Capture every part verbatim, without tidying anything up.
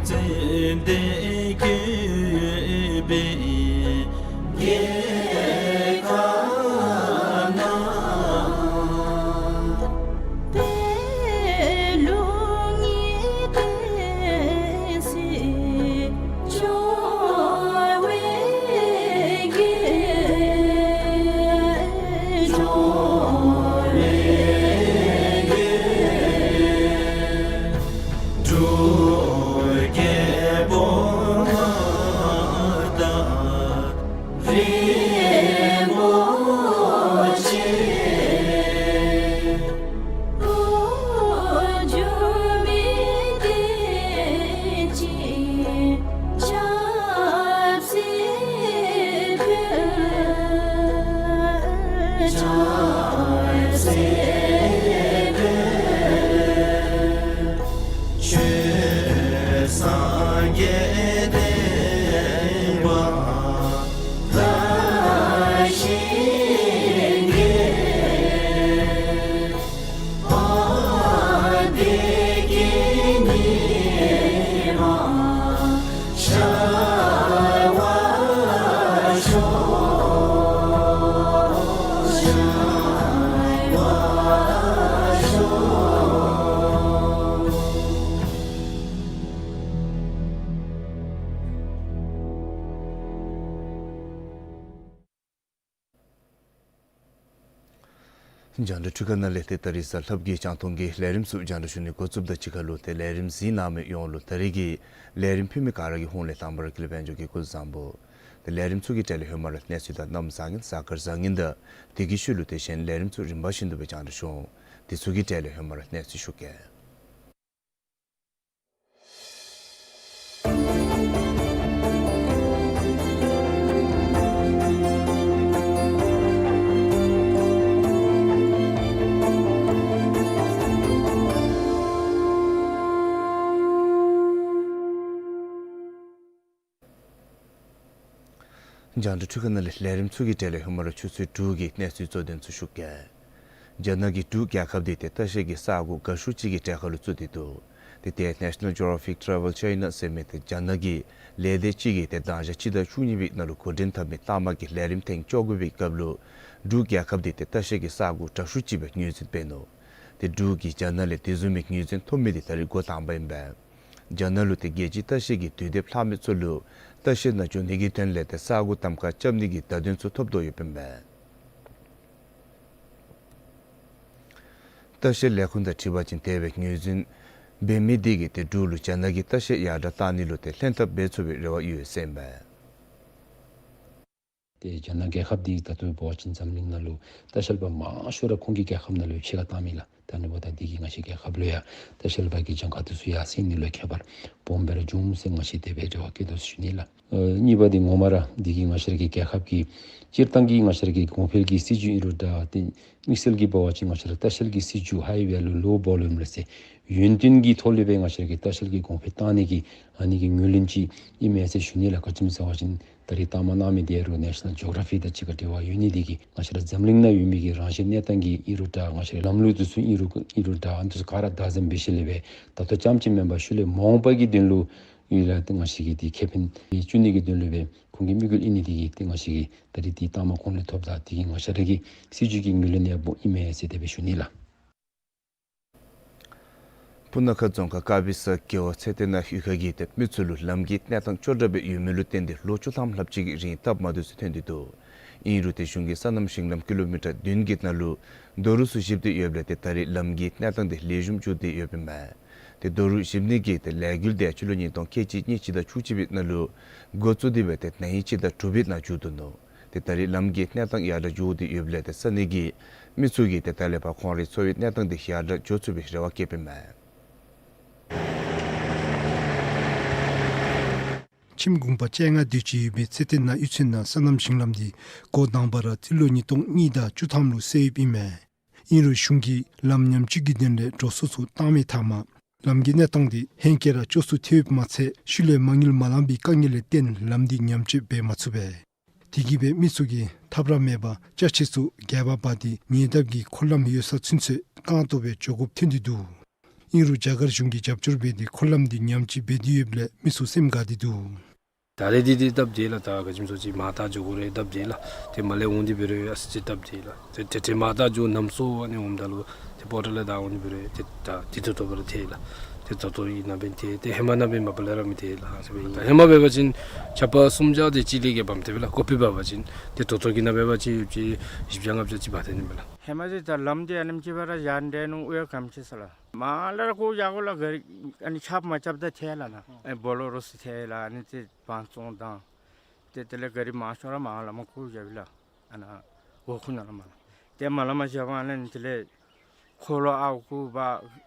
ཚེ་འདི་གི་བའི་རྒྱལ་ཁ་ན། པའི་ལུགས་ཉིད་དེ་སྲིད་སྐྱོང་བའི་རྒྱལ། སྐྱོང་བའི་རྒྱལ། འབྲུག་རྒྱལ་པོ་ང་དང་རིན་པོ་ཆེ། འགྲོ་མི་བདེ་སྐྱིད་ཆབ་སྲིད་འཕེལ། ཆབ་སྲིད་འཕེལ། ཆོས་སངས་རྒྱས་བསྟན་པ་ལ་ཞིང་གི། འོ་བདེ་སྐྱིད་ཉི་མ་ཤར་བར་ཤོག། ཤར་བར་ཤོག། རྒྱང་བསྒྲགས་འཕྲུལ་ཁང་ནང་ལས་ཏེ་ད་རིས་གཟའ་ལྷགཔ་གི་རྒྱང་མཐོང་གི་ལས་རིམ་ཚུ་རྒྱང་བསྒྲགས་ཞུ་ནི་འགོ་བཙུགསཔ་དང་གཅིག་ཁར་ལུ་ཏེ་ལས་རིམ་གཟིགས་གནང་མི་ཡོངས་ལུ་ད་རིས་ཀྱི་ལས་རིམ་ཕུལ་མི་ག་ར་གི་ཧོངས་ལས་དང་པ་ར་ཀུན་ལེགས་དཔལ་འབྱོར་གྱིས་སྐུ་གཟུགས་བཟང་པོ། ཏེ་ལས་རིམ་ཚུ་གི་གྲས་ལས་ཧེ་མ་ར་གནས་ཚུལ་དང་གནམ་བཟང་ངན་གཟའ་སྐར་བཟང་ངན་དང་དེ་གི་ཤུལ་ལུ་ཏེ་གཞན་ལས་རིམ་ཚུ་རིམ་པ་བཞིན་དུ་སྦེ་རྒྱང་བསྒྲགས་ཞུ་འོང་། དེ་ཚུ་གི་གྲས་ལས་ཧེ་མ་ར་གནས་ཚུལ་ཞུ་གེ། རྒྱང་བསྒྲགས་འཕྲུལ་ཁང་ནང་ལས་ལས་རིམ་ཚུ་གི་གྲས་ལས་ཧེ་མ་ར་ཆུ་ཚོད་དྲུག་གི་གནས་ཚུལ་གཙོ་དོན་ཚུ་ཞུ་གེ། རྒྱ་ནག་གིས་འབྲུག་རྒྱལ་ཁབ་འདི་ཏེ་ལྟ་བཤལ་གྱི་ས་སྒོ་དགའ་ཤོས་ཅིག་གི་གྲས་ཁར་ལུ་བརྩི་སྟེ་འདུག། ཏེ་ཏེ་National Geographic Travel China ཟེར་མི་ཏེ་རྒྱ་ནག་གི་ལས་སྡེ་ཅིག་གིས་ཏེ་གདན་ཞག་སྤྱི་ཟླ་བཅུ་གཉིས་པའི་ནང་ལུ་འགོ་འདྲེན་འཐབ་མི་ལྟག་མ་གི་ལས་རིམ་ཐེངས་བཅོ་དགུ་པའི་སྐབས་ལུ་འབྲུག་རྒྱལ་ཁབ་འདི་ཏེ་ལྟ་བཤལ་གྱི་ས་སྒོ་དྲག་ཤོས་ཅིག་སྦེ་ངོས་འཛིན་འབད་ནུག། ཏེ་འབྲུག་གིས་རྒྱ་ནག་ལས་དེ་བཟུམ་མའི་ངོས་འཛིན་ཐོབ་མི་འདི་ད་རིས་འགོ་དང་པ་ཨིན་པས། རྒྱ་ནག་ལུ་ཏེ་རྒྱལ་སྤྱིའི་ལྟ་བཤལ་གྱི་དུས་དེབ་ལྷག་མི་ཚུ་ལུ་ལྟ་བཤལ་ནང་འགྱོ་ནི་གི་དོན་ལས་ཏེ་ས་སྒོ་གདམ་ཁ་རྐྱབ་ནི་གི་བརྡ་དོན་ཚུ་ཐོབ་དོ་ཡོདཔ་ཨིན་པས། ལྟ་བཤལ་ལས་ཁུངས་དང་འཁྲིལ་བ་ཅིན་དེ་སྦེ་ངོས་འཛིན་འབད་མི་འདི་གིས་ཏེ་འབྲུག་ལུ་རྒྱ་ནག་གི་ལྟ་བཤལ་ཡར་དྲག་གཏང་ནི་ལུ་ཏེ་ལྷན་ཐབས་འབད་ཚུགས་པའི་རེ་བ་ཡོད་ཟེར་ཨིན་པས། ཏེ་རྒྱ་ནག་རྒྱལ་ཁབ་འདི་ད་ལྟོ་འབད་བ་ཅིན་འཛམ་གླིང་ནང་ལུ་ལྟ་བཤལ་པ་མང་ཤོས་ར་ཁོང་གི་རྒྱལ་ཁབ་ནང་ལུ་ཕྱེད་ཀ་བཏང་མི་ལགས། ད་ནི་འབདཝ་ད་འདི་གིས་ང་བཅས་རྒྱལ་ཁབ་ལུ་ཡང་ལྟ་བཤལ་པ་གི་གྱངས་ཁ་འདི་ཚུ་ཡར་སེང་ནི་ལུ་ཁྱད་པར་སྦོམ་སྦེ་ར་འབྱུང་ཟེར་ང་བཅས་དེ་སྦེ་རེ་བ་བསྐྱེད་དོ་ཟེར་ཞུ་ནི་ལགས། ཨ་གཉིས་པ་འདི་ངོ་མ་ར་འདི་གིས་ང་བཅས་ར་གི་རྒྱལ་ཁབ་ཀྱི་སྤྱིར་བཏང་གི་ང་བཅས་ར་གི་གོང་འཕེལ་གྱི་སྲིད་བྱུས་ཨིན་རུང་འདྲ། ཏེ་དམིགས་བསལ་གྱིས་འབད་བ་ཅིན་ང་བཅས་ར་ལྟ་བཤལ་གྱི་སྲིད་བྱུས་ཧའི་ཝེ་ལུ་ལོ་བོ་ལུམ་ལས་ཟེར་ཡུན་བརྟན་གྱི་ཐོག་ལས་སྦེ་ང་བཅས་ར་གི་ལྟ་བཤལ་གྱི་གོང་འཕེལ་བཏང་ནི་གི་ཨ་ནི་གི་ངོས་ལེན་ཅིག་ཨིན་མས་ཟེར་ཞུ་ནི་ལགས། ག་ཅི་སྨོ་ཟེར་བ་ཅིན་ད་རིས་ལྟག་མ་གནང་མི་འདི་ཡང་རུང་National Geography དང་གཅིག་ཁར་འབྲེལ་བ་ཡོད་ནི་འདི་གིས་ང་བཅས་ར་འཛམ་གླིང་ནང་ཡོད་མི་གི་རང་བཞིན་གནས་སྟངས་ཀྱི་ཨིན་རུང་འདྲ། ང་བཅས་ར་ལམ་ལུགས་འདི་ཚུ་ཨིན་རུང་ཨིན་རུང་འདྲ། ཨ་ནི་འདི་ཚུ་ག་ར་བདག་འཛིན་འབད་ཞིནམ་ལས་སྦེ་ད་ལྟོ་རྐྱངམ་ཅིག་མེན་པར་ཤུལ་ལས་མ་འོངས་པ་གི་དོན་ལུ་ཡུལ་ལ་ཏེ་ང་བཅས་ཀྱིས་འདི་ཁེ་ཕན་འདི་བྱུང་ནི་གི་དོན་ལུ་སྦེ་ཁོང་གི་དམིགས་ཡུལ་ཨིན་ནི་འདི་གིས་ཏེ་ང་བཅས་ཀྱིས་ད་རིས་འདི་ལྟག་མ་ཁོང་ལས་ཐོབ་ད། འདི་གིས་ང་བཅས་ར་གི་སྲིད་བྱུས་ཀྱི་ངོས་ལེན་ཡང་སྦོམ་ཨིན་མས་ཟེར་དེ་སྦེ་ཞུ་ནི་ལགས། སྤུ་ན་ཁ་རྫོང་ཁག་དཀར་སྦིས་ས་རྒེད་འོག་ཚེ་བརྟན་ན་གཡུས་ཁ་གི་ཏེ་མི་ཚུ་ལུ་ལམ་གྱི་གནས་སྟངས་སྐྱོ་དྲགས་སྦེ་ཡོད་མི་ལུ་བརྟེན་ཏེ་ལོ་བཅུ་ཐམ་ལྷགཔ་ཅིག་གི་རིང་སྟབས་མ་བདེཝ་ཚུ་ཐོན་ཏེ་འདུག། ཨིན་རུང་ཏེ་གཞུང་གིས་སོ་ནམ་ཞིང་ལམ་ཀི་ལོ་མི་ཊར་བདུན་གྱི་ནང་ལུ་རྡོ་རུག་ཚུ་བཞིབས་ཏེ་ཡོདཔ་ལས་ཏེ་ད་རིས་ལམ་གྱི་གནས་སྟངས་འདི་ལེགས་ཤོམ་འགྱོ་སྟེ་ཡོདཔ་ཨིན་མས། ཏེ་རྡོ་རུག་བཞིབས་ནི་གི་ཏེ་ལས་འགུལ་འདི་སྤྱི་ལོ་ཉིས་སྟོང་ཁལ་གཅིག་གཉིས་སྤྱི་ཟླ་བཅུ་གཅིག་པའི་ནང་ལུ་འགོ་བཙུགས་ཏེ་སྦེ་ཏེ་ན་ཧིང་སྤྱི་ཟླ་དྲུག་པའི་ནང་མཇུག་བསྡུ་ནུག། ཏེ་ད་རིས་ལམ་གྱི་གནས་སྟངས་ཡར་དྲག་འགྱོ་སྟེ་ཡོདཔ་ལས་ཏེ་ས་གནས་ཀྱི་མི་ཚུ་གིས་ཏེ་ད་ལས་ཕར་ཁོང་རའི་འཚོ་བའི་གནས་སྟངས་འདི་ཡར་དྲག་འགྱོ་ཚུགས་པའི་རེ་བ་བསྐྱེདཔ་ཨིན་མས། ཁྱིམ་གུང་པ་བཅོ་ལྔ་དེ་ཅིག་ཡོད་པའི་ཚེ་བརྟན་ན་གཡུས་ཚན་ནང་སོ་ནམ་ཞིང་ལམ་འདི་འགོ་དང་པ་ར་སྤྱི་ལོ་ཉིས་སྟོང་གཉིས་དང་བཅུ་ཐམ་ལུ་བསལ་ཡོདཔ་ཨིན་མས། ཨིན་རུང་གཞུང་གིས་ལམ་ཉམས་བཅོས་ཀྱི་དོན་ལས་འགྲོ་སོང་ཚུ་བཏང་མི་མཐའ་མ་ལམ་གྱི་གནས་སྟངས་འདི་ཧེང་སྐལ་ར་སྐྱོ་སུ་ཐལ་ཡོདཔ་མ་ཚད་ཤུལ་ལས་མ་དངུལ་མ་ལང་པའི་དཀའ་ངལ་ལས་བརྟེན་ལམ་འདི་ཉམས་བཅོས་འབད་མ་ཚུགས་པས། དེ་གིས་སྦེ་མི་ཚུ་གིས་ཐབས་ར་མེད་པར་ཅ་ཆས་ཚུ་སྒལ་པར་འབག་སྟེ་ཉེ་འདབས་ཀྱི་འཁོར་ལམ་ཡོད་ས་ཚུན་ཚོད་རྐང་སྟོང་སྦེ་འགྱོ་དགོཔ་ཐོན་ཏེ་འདུག། ཨིན་རུང་རྒྱ་གར་གཞུང་གིས་རྒྱབ་སྐྱོར་འབད་དེ་འཁོར་ལམ་འདི་ཉམས་ཅིག་འབད་དེ་ཡོདཔ་ལས་མི་ཚུ་སེམས་དགའ་སྟེ་འདུག། ད་རེས་འདི་འདི་སྟབས་བདེ་ལགས། ད་ག་ཅི་སྨོ་ཟེར་ཅིག་མར་ད་འགྱོ་དགོ་རུང་སྟབས་བདེ་ལགས། ཏེ་མར་ལས་འོང་སྟེ་འབད་རུང་ཨ་ཙི་ཅིག་སྟབས་བདེ་ལགས། ཏེ་ཏེ་ཏེ་མར་ད་འགྱོ་གནམ་སྲོ་ཨ་ནི་འོངམ་ད་ལུ་ཏེ་པོར་ཊལ་ལས་ད་འོང་སྟེ་འབད་རུང་ཏེ་ད་ཏེ་ད་ལྟོ་བར་ཐལ་ལགས། ཏེ་ད་ལྟོ་ཨིན་ན་འབདན་ཏེ་ཏེ་ཧེ་མ་ནང་འབད་མ་པ་ལས་ར་མི་ཐལ་ལགས། ད་ཧེ་མ་འབད་བ་ཅིན་ཆརཔ་སུམ་བརྒྱ་དེ་ཅིག་ལས་བརྒལ་བ་མི་ཐོན་པས་ལགས། ཀོ་པི་འབད་བ་ཅིན། ཏེ་ད་ལྟོ་གི་ནང་འབད་བ་ཅིན་ཡོདཔ་ཅིག་བཞི་བརྒྱ་ལྔ་བརྒྱ་ཅིག་འབད་དེ་ནི་མས་ལགས། ཧེ་མ་ཅིག་ད་ལམ་འདི་ཨ་ནེམ་ཅིག་སྦེ་ར་ཡར་འདྲེན་ནུག། ཨོ་ཡ་ག་དེམ་ཅིག་ཟེར་ལགས། མར་ལས་ར་བཀོ་བཞག་དགོ་ལགས། ག་རི་ཨ་ནི་ཆརཔ་མ་རྐྱབ་ད་ཐལ་ལགས་ན། ཨེ་བོ་ལེ་རོ་ཚུ་ཐལ་ལགས། ཨ་ནི་ཏེ་བང་བཙོང་བཏང་། ཏེ་དེ་ལས་ག་རི་མང་ཤོས་ར་མར་ལས་མར་བཀོ་བཞག་པས་ལགས། ཨ་ནཱ་འོག་ཁུག་ནང་ལས་མར་ལས། ཏེ་མར་ལས་མར་བཞག་པ་ཨ་ནི་དེ་ལས་འཁོར་ལོ་ཨརཝ་བརྐུ་འབག།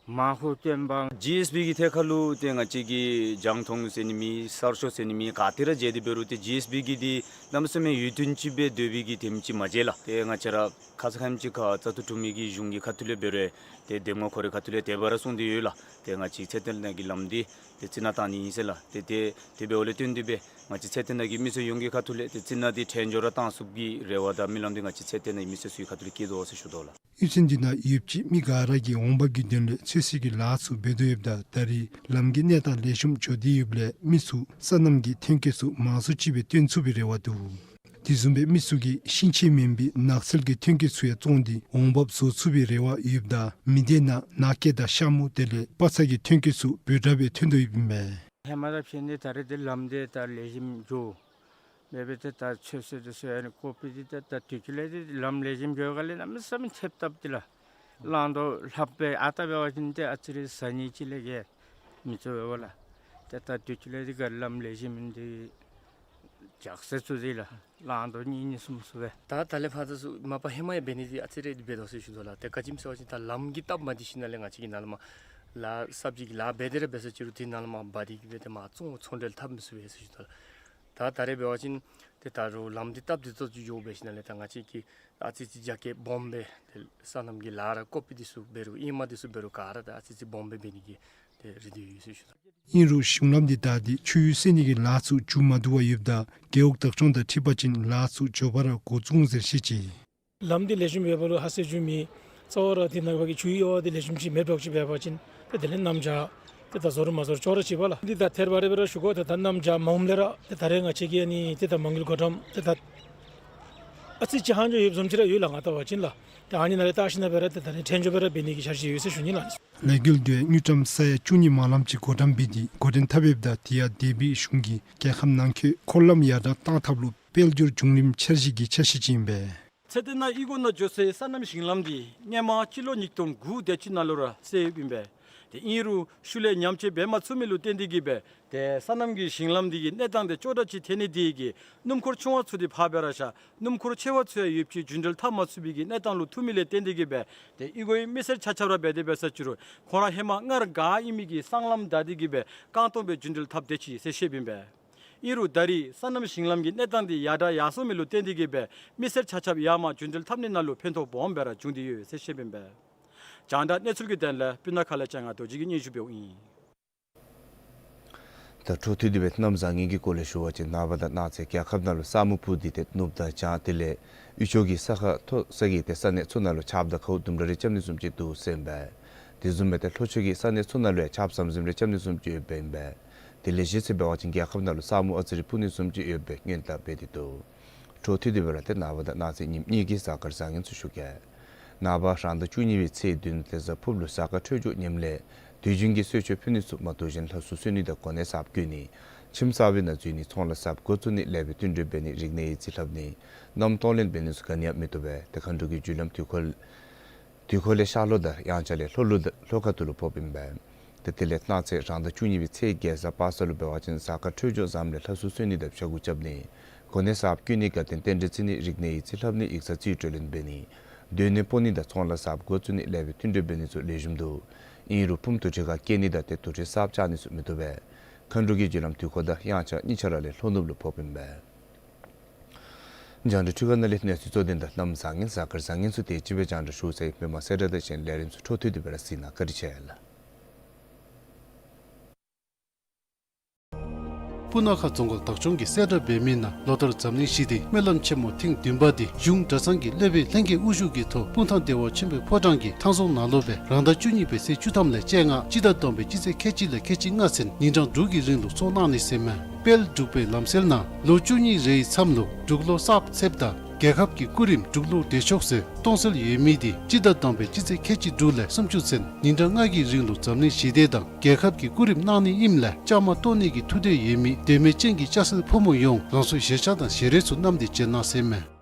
མར་ཁུ་བཏོན་པ། ཇི་ཨེསི་བི་གི་ཐད་ཁར་ལུ་ཏེ་ང་བཅས་ཀྱིས་རྒྱང་མཐོང་ཟེར་ནི་མེད། གསར་ཤོག་ཟེར་ནི་མེད། ག་ཏེ་ར་མཇལ་ཏེ་འབད་རུང་ཏེ་ཇི་ཨེསི་བི་གིས་འདི་གནམ་མེད་ས་མེད་ཡུདཔ་ཐོན་ཅིག་སྦེ་སྡོད་པའི་གི་དེམ་ཅིག་མ་མཇལ་ལགས། ཏེ་ང་བཅས་ར་ཁ་ཙ་ཁ་ཉིནམ་ཅིག་ཁར་བཙག་འཐུ་གྲུབ་མི་གི་གཞུང་གི་ཁ་ཐུག་ལས་འབད་རུང་ཏེ་འདེམས་ངོ་ཁོ་རའི་ཁ་ཐུག་ལས་དེ་སྦེ་ར་གསུངས་ཏེ་ཡོད་ལགས། ཏེ་ང་བཅས་ཚེ་བརྟན་ནང་གི་ལམ་འདི་ཏེ་རྩི་ནག་བཏང་ནི་ཨིན་ཟེར་ལགས། ཏེ་ཏེ་དེ་འབདཝ་ལས་བརྟེན་ཏེ་སྦེ་ང་བཅས་ཚེ་བརྟན་ནང་གི་མི་སེར་ཡོངས་ཀྱི་ཁ་ཐུག་ལས་ཏེ་རྩི་ནག་འདི་ཕྲན་སྦྱོར་ར་བཏང་ཚུགསཔ་གི་རེ་བ་དང་སྨོན་ལམ་འདི་ང་བཅས་ཚེ་བརྟན་ནང་གི་མི་སེར་ཚུ་གི་ཁ་ཐུག་ལས་བསྐྱེད་དོ་ཟེར་ཞུ་དོ་ལགས། གཡུས་ཚན་འདི་ནང་ཡོདཔ་ཅིག་མི་ག་ར་གིས་འོང་འབབ་ཀྱི་དོན་ལས་ཚོད་བསྲེ་གི་ལཱ་ཚུ་འབད་དོ་ཡོདཔ་ད་ད་རེས་ལམ་གྱི་གནས་སྟངས་ལེགས་ཤོམ་འགྱོ་སྟེ་ཡོདཔ་ལས་མི་ཚུ་སོ་ནམ་གྱི་ཐོན་སྐྱེད་ཚུ་མང་སུ་ཅིག་སྦེ་བཏོན་ཚུགས་པའི་རེ་བ་འདུག། དེ་བཟུམ་སྦེ་མི་ཚུ་གིས་ཤིང་ཆས་མེན་པའི་ནགས་ཚལ་གྱི་ཐོན་སྐྱེད་ཚུ་ཡང་བཙོངས་ཏེ་འོང་འབབ་བཟོ་ཚུགས་པའི་རེ་བ་ཡོདཔ་ད་མི་སྡེ་ནང་ནགས་སྐྱེལ་དང་ཤ་མུ་དེ་ལས་པ་ཚྭ་གི་ཐོན་སྐྱེད་ཚུ་འབོར་དྲགས་སྦེ་ཐོན་དོ་ཡོདཔ་ཨིན་མས། ཧེ་མ་དང་ཕྱད་ནི་ད་རེས་འདི་ལམ་འདི་ད་ལེགས་ཤོམ་འགྱོ། འབད་འབད་ཏེ་ད་ཚོད་བསྲེ་དེ་ཚུ་ཡང་ནི་ཀོ་པི་འདི་ད་ད་དུས་ཅི་ལས་འདི་ལམ་ལེགས་ཤོམ་འགྱོ་ག་ལས་གནམ་མེད་ས་མེད་ཐེབས་སྟབས་འདི་ལགས། རླངས་འཁོར་ལྷགཔ་སྦེ་ཨ་རྟག་འབད་བ་ཅིན་ཏེ་ཨ་ཙི་རེ་གཟའ་ཉི་ཅིག་ལས་བརྒལ་མི་བཙུགས་པས་ལགས། ཏེ་ད་དུས་ཅི་ལས་འདི་ག་ལམ་ལེགས་ཤོམ་འདི་ཇག་ཟེར་ཚུ་འདི་ལགས། རླངས་འཁོར་གཉིས་གཉིས་གསུམ་གསུམ་སྦེ། ད་ད་ལས་ཕར་ཚུར་མ་པ་ཧེ་མ་ཡང་འབད་ནི་འདི་ཨ་ཙི་རེ་འདི་འབད་དོ་ཟེར་ཞུ་དོ་ལགས། ཏེ་ག་ཅི་སྨོ་ཟེར་བ་ཅིན་ད་ལམ་གྱི་སྟབས་མ་བདེ་ཞིནམ་ལས་ང་བཅས་ཀྱིས་ནཱ་ལས་མར་ལཱ་གསརཔ་ཅིག་གི་ལཱ་འབད་དེ་ར་འབད་ས་ཅིག་རུང་དེ་ནང་ལས་མར་འབག་སྟེ་གི་སྦེ་ཏེ་མར་བཙོང་ཚོང་འབྲེལ་འཐབ་མི་ཚུགས་པས་ཟེར་ཞུ་དོ་ལགས། ད་ད་རེས་འབད་བ་ཅིན་ཏེ་ད་རུང་ལམ་འདི་སྟབས་བདེ་ཏོག་ཏོ་འགྱོ་སྦེ་ཞིནམ་ལས་ད་ང་བཅས་ཀྱིས་ཨ་ཙི་ཅིག་རྒྱ་སྐྱེད་སྦོམ་སྦེ་ཏེ་སོ་ནམ་གྱི་ལཱ་ར་ཀོ་པི་འདི་ཚུ་འབད་རུང་ཨེ་མ་འདི་ཚུ་འབད་རུང་ག་ར་ད་ཨ་ཙི་ཅིག་སྦོམ་སྦེ་འབད་ནི་གི་ཏེ་རེ་འདུན་ཡོད་ཟེར་ཞུ་དོ། ཨིན་རུང་གཞུང་ལམ་འདི་བདའ་སྟེ་ཆུ་ཡུར་བསལ་ནི་གི་ལཱ་ཚུ་མཇུག་མ་བསྡུ་བར་ཡོདཔ་ད་རྒེད་འོག་བདག་སྐྱོང་དང་འཁྲིལ་བ་ཅིན་ལཱ་ཚུ་མགྱོགས་པ་ར་འགོ་བཙུགས་འོང་ཟེར་བཤད་ཅི། ལམ་འདི་ལེགས་ཤོམ་ཡོད་པ་ལུ་ཧ་སེ་འགྱོ་མི་རྩ་བ་ར་འདི་ནང་པ་གི་ཆུ་ཡུར་ཡོད་པ་འདི་ལེགས་ཤོམ་ཅིག་མེདཔ་ཅིག་འབད་བ་ཅིན་ཏེ་དེ་ལས་གནམ་བྱཱར་ཏེ་ད་བཟོ་རུང་མ་བཟོ་རུང་ཅོག་ར་གཅིག་པས་ལགས། འདི་ད་ཐེར་བ་རེ་སྦེ་ར་ཞུ་དགོ། ཏེ་ད་གནམ་བྱཱར་མ་འོངམ་ལས་ར་ཏེ་ད་རེས་ང་བཅས་ཀྱི་ཨ་ནི་ཏེ་ད་མ་དངུལ་བགོ་བཀྲམ་ཏེ་ད་ཨ་ཙི་ཅིག་ཧང་ཅོ་ཡོདཔ་བཟུམ་ཅིག་ར་ཡོད་ལགས། ང་བལྟ་བ་ཅིན་ལགས། ཏེ་ཨ་ནི་ནང་ལས་བལྟ་ཞིནམ་སྦེ་ར་ཏེ་ད་རེས་ཕྲན་སྦྱོར་སྦེ་ར་འབད་ནི་གི་འཆར་གཞི་ཡོད་ཟེར་ཞུ་ནི་ལགས། ལས་འགུལ་འདི་དངུལ་ཀྲམ་ས་ཡ་བཅུ་གཉིས་མ་ལངམ་ཅིག་བགོ་བཀྲམ་འབད་དེ་འགོ་འདྲེན་འཐབ་ཡོདཔ་ད་དེ་ཡང་འདས་པའི་གཞུང་གིས་རྒྱལ་ཁབ་ནང་འཁོད་འཁོར་ལམ་ཡར་དྲག་གཏང་ཐབས་ལུ་དཔལ་འབྱོར་བྱུང་རིམ་འཆར་གཞི་གི་འཆར་གཞི་ཅིག་ཨིན་པས། ཚེ་བརྟན་ནང་གཡུས་སྒོ་ནང་འགྱོ་སའི་སོ་ནམ་ཞིང་ལམ་འདི་སྔོན་མ་སྤྱི་ལོ་ཉིས་སྟོང་དགུ་དེ་ཅིག་ནང་ལུ་ར་བསལ་ཡོདཔ་ཨིན་པས། ཏེ་ཨིན་རུང་ཤུལ་ལས་ཉམས་བཅོས་འབད་མ་ཚུགས་མི་ལུ་བརྟེན་ཏེ་གི་སྦེ་ཏེ་སོ་ནམ་གྱི་ཞིང་ལམ་འདི་གི་གནས་སྟངས་འདི་ཅོག་འཐདཔ་ཅིག་ཐལ་ནི་དེ་གིས་སྣུམ་འཁོར་ཆུང་བ་ཚུ་འདི་ཕར་སྦེ་ར་བཞག། སྣུམ་འཁོར་ཆེ་བ་ཚུ་ཡང་ཡོདཔ་ཅིག་རྒྱུན་འགྲུལ་འཐབ་མ་ཚུགས་པའི་གི་གནས་སྟངས་ལུ་ཐུག་མི་ལས་བརྟེན་ཏེ་གི་སྦེ་ཏེ་གཡུས་སྒོའི་མི་སེར་ཆ་ཁྱབ་ར་འབད་དེ་འབད་ས་ཅིག་རུང་ཁོང་ར་ཧེ་མ་སྔར་ག་ཨིན་མི་གི་སྲང་ལམ་བདའ་སྟེ་གི་སྦེ་རྐང་སྟོང་སྦེ་རྒྱུན་འགྲུལ་འཐབ་སྡོད་ཅི་ཟེར་བཤདཔ་ཨིན་པས། ཨིན་རུང་ད་རེས་སོ་ནམ་ཞིང་ལམ་གྱི་གནས་སྟངས་འདི་ཡར་དྲག་ཡར་སོང་མི་ལུ་བརྟེན་ཏེ་གི་སྦེ་མི་སེར་ཆ་ཁྱབ་ཡར་མར་རྒྱུན་འགྲུལ་འཐབ་ནི་ནང་ལུ་ཕན་ཐོགས་སྦོམ་སྦེ་ར་བྱུང་སྟེ་ཡོད་ཟེར་བཤདཔ་ཨིན་པས། རྒྱང་བསྒྲགས་གནས་ཚུལ་གྱི་དོན་ལས་སྤུ་ན་ཁ་ལས་ལྕང་ང་རྡོ་རྗེ་གིས་སྙན་ཞུ་འབདཝ་ཨིན། ད་འཕྲོ་མཐུད་དེ་སྦེ་གནམ་བཟང་ངན་གྱི་སྐོར་ལས་ཞུ་བ་ཅིན་ནངས་པ་དང་གནངས་ཚེ་རྒྱལ་ཁབ་ནང་ལུ་ས་སྨུག་སྤུབས་ཏེ་ཏེ་ནུབ་དང་བྱང་དེ་ལས་དབུས་ཕྱོགས་ཀྱི་ས་ཁ་མཐོ་ས་གི་ཏེ་ས་གནས་ཚུ་ནང་ལུ་ཆརཔ་དང་ཁཝ་ལྡུམ་ར་རེ་རྐྱབ་ནི་བཟུམ་ཅིག་འདུག་ཟེར་ཨིན་པས། དེ་བཟུམ་སྦེ་ཏེ་ལྷོ་ཕྱོགས་ཀྱི་ས་གནས་ཚུ་ནང་ལུ་ཡང་ཆརཔ་ཟམ་ཟིམ་རེ་རྐྱབ་ནི་བཟུམ་ཅིག་ཡོདཔ་ཨིན་པས། དེ་ལས་གཞི་ཅིག་འབད་བ་ཅིན་རྒྱལ་ཁབ་ནང་ལུ་ས་སྨུག་ཨ་ཙི་རེ་སྤུབ་ནི་བཟུམ་ཅིག་ཡོད་པའི་སྔོན་བརྡ་འབད་དེ་འདུག། འཕྲོ་མཐུད་དེ་སྦེ་ར་ཏེ་ནངས་པ་དང་གནངས་ཚེ་ཉིནམ་གཉིས་ཀྱི་གཟའ་སྐར་བཟང་ངན་ཚུ་ཞུ་གེ། ནངས་པ་རང་ཟླ་བཅུ་གཉིས་པའི་ཚེས་བདུན་ཏེ་གཟའ་ཕུརཔ་ལུ་གཟའ་སྐར་འཕྲོད་སྦྱོར་ཉམས་ལས་དུས་རྒྱུན་གྱི་གསོལ་མཆོད་ཕུལ་ནི་ཚུ་མ་དོ་བཞིན་ལྷ་གསོལ་གསོལ་ནི་དང་གོ་གནས་གསརཔ་བསྐོ་ནི་ཁྱིམ་གསར་པའི་ནང་འཛུལ་ནི་ཚོང་ལཱ་གསརཔ་འགོ་བཙུགས་ནི་ལེགས་པའི་བསྟུན་གྲོས་འབད་ནི་རིག་གནས་ཡིག་རྩིས་ལྷབ་ནི་མནའམ་གཏོང་ལེན་འབད་ནི་ཚུ་ག་ནི་ཡང་མི་བཏུབ་པས། ཏེ་མཁའ་འགྲོ་གི་རྒྱུ་ལམ་དུས་འཁོར་དུས་འཁོར་ལས་ཤར་ལྷོ་དང་དབྱངས་འཆར་ལས་ལྷོ་ལྷོ་ལྷོ་ཁ་ཐུག་ལུ་ཕོགཔ་ཨིན་པས། ཏེ་དེ་ལས་གནངས་ཚེ་རང་ཟླ་བཅུ་གཉིས་པའི་ཚེས་བརྒྱད་གཟའ་པ་སངས་ལུ་འབད་བ་ཅིན་གཟའ་སྐར་འཕྲོད་སྦྱོར་བཟངམ་ལས་ལྷ་གསོལ་གསོལ་ནི་དང་ཕྱྭ་འགུགས་རྐྱབ་ནི་གོ་གནས་གསརཔ་བསྐོ་ནི་དགའ་སྟོན་རྟེན་འབྲེལ་བརྩི་ནི་རིག་གནས་ཡིག་རྩིས་ལྷབ་ནི་ཡིག་ཚང་རྩིས་སྤྲོད་ལེན་འབད་ནི་སྡོད་གནས་སྤོ་ནི་དང་ཚོང་ལཱ་གསརཔ་འགོ་བཙུགས་ནི་ལེགས་པའི་བསྟུན་གྲོས་འབད་ནི་ཚུ་ལེགས་ཤོམ་འདུག། ཨིན་རུང་ཕུངམ་དུར་ཁྲོད་ཁར་སྐྱེལ་ནི་དང་ཏེ་དུར་ཁྲོད་གསརཔ་བཅག་ནི་ཚུ་མི་བཏུབ་པས། མཁའ་འགྲོ་གི་རྒྱུ་ལམ་དུས་འཁོར་དང་དབྱངས་འཆར་གཉིས་ཆ་ར་ལས་ལྷོ་ནུབ་ལུ་ཕོགཔ་ཨིན་པས། རྒྱང་བསྒྲགས་འཕྲུལ་ཁང་ནང་ལས་གནས་ཚུལ་གཙོ་དོན་དང་གནམ་བཟང་ངན་གཟའ་སྐར་བཟང་ངན་ཚུ་དེ་ཅིག་སྦེ་རྒྱང་བསྒྲགས་ཞུ་ཚར་ཡི། མི་མང་གསལ་བསྒྲགས་དང་གཅིག་ཁར་ལས་རིམ་ཚུ་འཕྲོ་མཐུད་དེ་སྦེ་ར་གཟིགས་གནང་། བཀའ་དྲིན་ཆེ་ལགས། སྤུ་ན་ཁ་རྫོང་ཁག་བདག་སྐྱོང་གིས་གསལ་བསྒྲགས་འབད་མི་ནང་ལོ་ལྟར་འཛམ་གླིང་ཞི་བདེའི་སྨོན་ལམ་ཆེན་མོ་ཐེངས་བདུན་པ་འདི་གཞུང་གྲྭ་ཚང་གི་སློབ་དཔོན་ལྷན་རྒྱས་དབུ་བཞུགས་ཀྱི་ཐོག་སྤུངས་ཐང་བདེ་བ་ཆེན་པོའི་ཕོ་བྲང་གི་ཐང་རྫོང་ནང་ལུ་སྦེ་རང་ཟླ་བཅུ་གཉིས་པའི་ཚེས་བཅུ་ཐམ་ལས་བཅོ་ལྔ་སྤྱི་ཟླ་དང་པའི་སྤྱི་ཚེས་ཁལ་གཅིག་ལས་ཁལ་གཅིག་ལྔ་ཚུན་ཉིན་གྲངས་དྲུག་གི་རིང་ལུ་ཚོགས་གནང་ནི་ཟེར་མས། དཔལ་འབྲུག་པའི་ལམ་སྲོལ་ནང་ལོ་བཅུ་གཉིས་རེའི་མཚམས་ལུ་འབྲུག་ལོ་གསརཔ་ཚེསཔ་དང་རྒྱལ་ཁབ་ཀྱི་སྐུ་རིམ་འབྲུག་ལོ་བདེ་མཆོག་ཟེར་སྟོང་གསལ་ཡོད་མི་འདི་སྤྱི་ཟླ་དང་པའི་སྤྱི་ཚེས་ཁལ་གཅིག་དྲུག་ལས་སུམ་ཅུ་ཚུན་ཉིན་གྲངས་ལྔ་གི་རིང་ལུ་འཛམ་གླིང་ཞི་བདེ་དང་རྒྱལ་ཁབ་ཀྱི་སྐུ་རིམ་གནང་ནི་ཨིནམ་ལས་བཅའ་མར་གཏོགས་ནི་གི་ཐུགས་འདོད་ཡོད་མི་དད་མོས་ཅན་གྱི་སྐྱ་སེར་ཕོ་མོ་ཡོངས་རང་སོའི་གཞིས་ཆགས་དང་ཞལ་རས་ཚུ་བསྣམས་ཏེ་བྱོན་གནང་ཟེར་མས།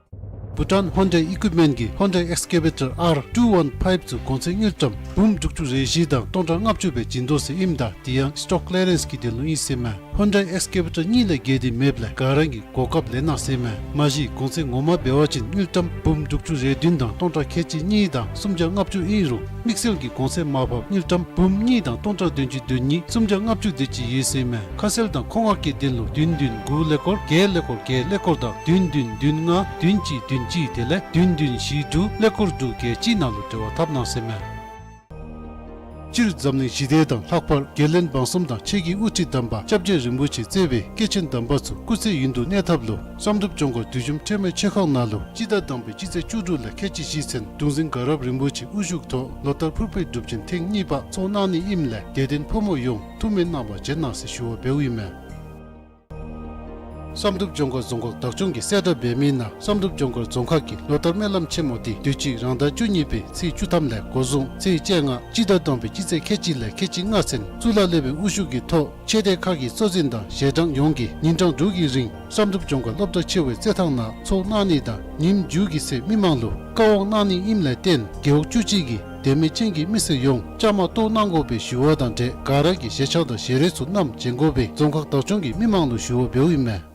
Bhutan Hyundai Equipment གི་Hyundai Excavator R two one five ཚུ་གོང་ཚད་དངུལ་ཀྲམ་འབུམ་དྲུག་ཅུ་རེ་བཞི་དང་སྟོང་ཕྲག་ལྔ་བཅུ་སྦེ་བྱིན་དོ་ཟེར་ཨིནམ་ད་དེ་ཡང་stock clearance གི་དོན་ལུ་ཨིན་ཟེར་མས། Hyundai Excavator གཉིས་ལས་བརྒལ་ཏེ་མེདཔ་ལས་ག་ར་གིས་གོ་སྐབས་ལེན་གནང་ཟེར་མས། མ་གཞི་གོང་ཚད་ངོ་མ་འབད་བ་ཅིན་དངུལ་ཀྲམ་འབུམ་དྲུག་ཅུ་རེ་བདུན་དང་སྟོང་ཕྲག་ཁལ་གཅིག་གཉིས་དང་སུམ་བརྒྱ་ལྔ་བཅུ་ཨིན་རུང་དམིགས་བསལ་གྱི་གོང་ཚད་མར་ཕབ་དངུལ་ཀྲམ་འབུམ་གཉིས་དང་སྟོང་ཕྲག་བདུན་ཅུ་དོན་གཉིས་སུམ་བརྒྱ་ལྔ་བཅུ་དེ་ཅིག་ཡོད་ཟེར་མས། ཁ་གསལ་དང་མཁོ་མངགས་ཀྱི་དོན་ལུ་བདུན་བདུན་དགུ་ཀླད་ཀོར་བརྒྱད་ཀླད་ཀོར་བརྒྱད་ཀླད་ཀོར་དང་བདུན་བདུན་བདུན་ལྔ་བདུན་གཅིག་བདུན་གཅིག་དེ་ལས་བདུན་བདུན་བཞི་དྲུག་ཀླད་ཀོར་དྲུག་བརྒྱད་གཅིག་ནང་ལུ་འབྲེལ་བ་འཐབ་གནང་ཟེར་མས། སྤྱིར་འཛམ་གླིང་ཞི་བདེ་དང་ལྷག་པར་རྒྱལ་བློན་འབངས་གསུམ་དང་ཆོས་ཀྱི་དབུ་ཁྲིད་དམ་པ་སྐྱབས་རྗེ་རིན་པོ་ཆེ་གཙོས་པའི་སྐྱེས་ཆེན་དམ་པ་ཚུ་སྐུ་ཚེ་ཡུན་དུ་གནས་ཐབས་ལུ་བསམ་གྲུབ་ལྗོངས་མཁར་བདུད་འཇོམས་ཁྲོས་མའི་ཆོས་ཁང་ནང་ལུ་སྤྱི་ཟླ་དང་པའི་སྤྱི་ཚེས་བཅུ་དྲུག་ལས་ཁལ་གཅིག་བཞི་ཚུན་གདུང་འཛིན་དགའ་རབ་རིན་པོ་ཆེ་དབུ་བཞུགས་ཐོག་ལོ་ལྟར་ཕུར་པའི་སྒྲུབ་ཆེན་ཐེངས་གཉིས་པ་ཚོགས་གནང་ནི་ཨིནམ་ལས་དད་ལྡན་ཕོ་མོ་ཡོངས་ཐུགས་སྨོན་གནང་བར་བྱོན་གནང་ཟེར་ཞུ་བ་འབདཝ་ཨིན་མས། བསམ་གྲུབ་ལྗོངས་མཁར་རྫོང་ཁག་བདག་སྐྱོང་གིས་གསལ་བསྒྲགས་འབད་མི་ནང་བསམ་གྲུབ་ལྗོངས་མཁར་རྫོང་ཁག་གི་ལོ་ལྟར་སྨོན་ལམ་ཆེན་མོ་འདི་དུས་ཅི་རང་ཟླ་བཅུ་གཉིས་པའི་ཚེས་བཅུ་ཐམ་ལས་འགོ་བཟུང་ཚེས་བཅོ་ལྔ་སྤྱི་ཟླ་དང་པའི་སྤྱི་ཚེས་ཁལ་གཅིག་ལས་ཁལ་གཅིག་ལྔ་ཚུན་གཙུག་ལག་སློབ་དཔོན་དབུ་བཞུགས་ཀྱི་ཐོག་ཆོས་སྡེ་ཁག་གི་གཙོ་འཛིན་དང་ཞལ་གྲངས་ཡོངས་ཀྱིས་ཉིན་གྲངས་དྲུག་གི་རིང་བསམ་གྲུབ་ལྗོངས་མཁར་སློབ་གྲྭ་ཆེ་བའི་རྩེད་ཐང་ནང་ཚོགས་གནང་ནི་དང་ཉིནམ་མཇུག་གི་ཚེ་མི་མང་ལུ་བཀའ་དབང་གནང་ནི་ཨིནམ་ལས་བརྟེན་རྒེད་འོག་བཅུ་གཅིག་གི་དད་མོས་ཅན་གྱི་མི་སེར་ཡོངས་བཅའ་མར་གཏོགས་གནང་དགོ་པའི་ཞུ་བ་དང་འབྲེལ་ག་ར་གིས་གཞིས་ཆགས་དང་ཞལ་རས་ཚུ་བསྣམས་བྱོན་དགོ་པའི་རྫོང་ཁག་བདག་སྐྱོང་གིས་མི་མང་ལུ་ཞུ་བ་འབདཝ་ཨིན་མས།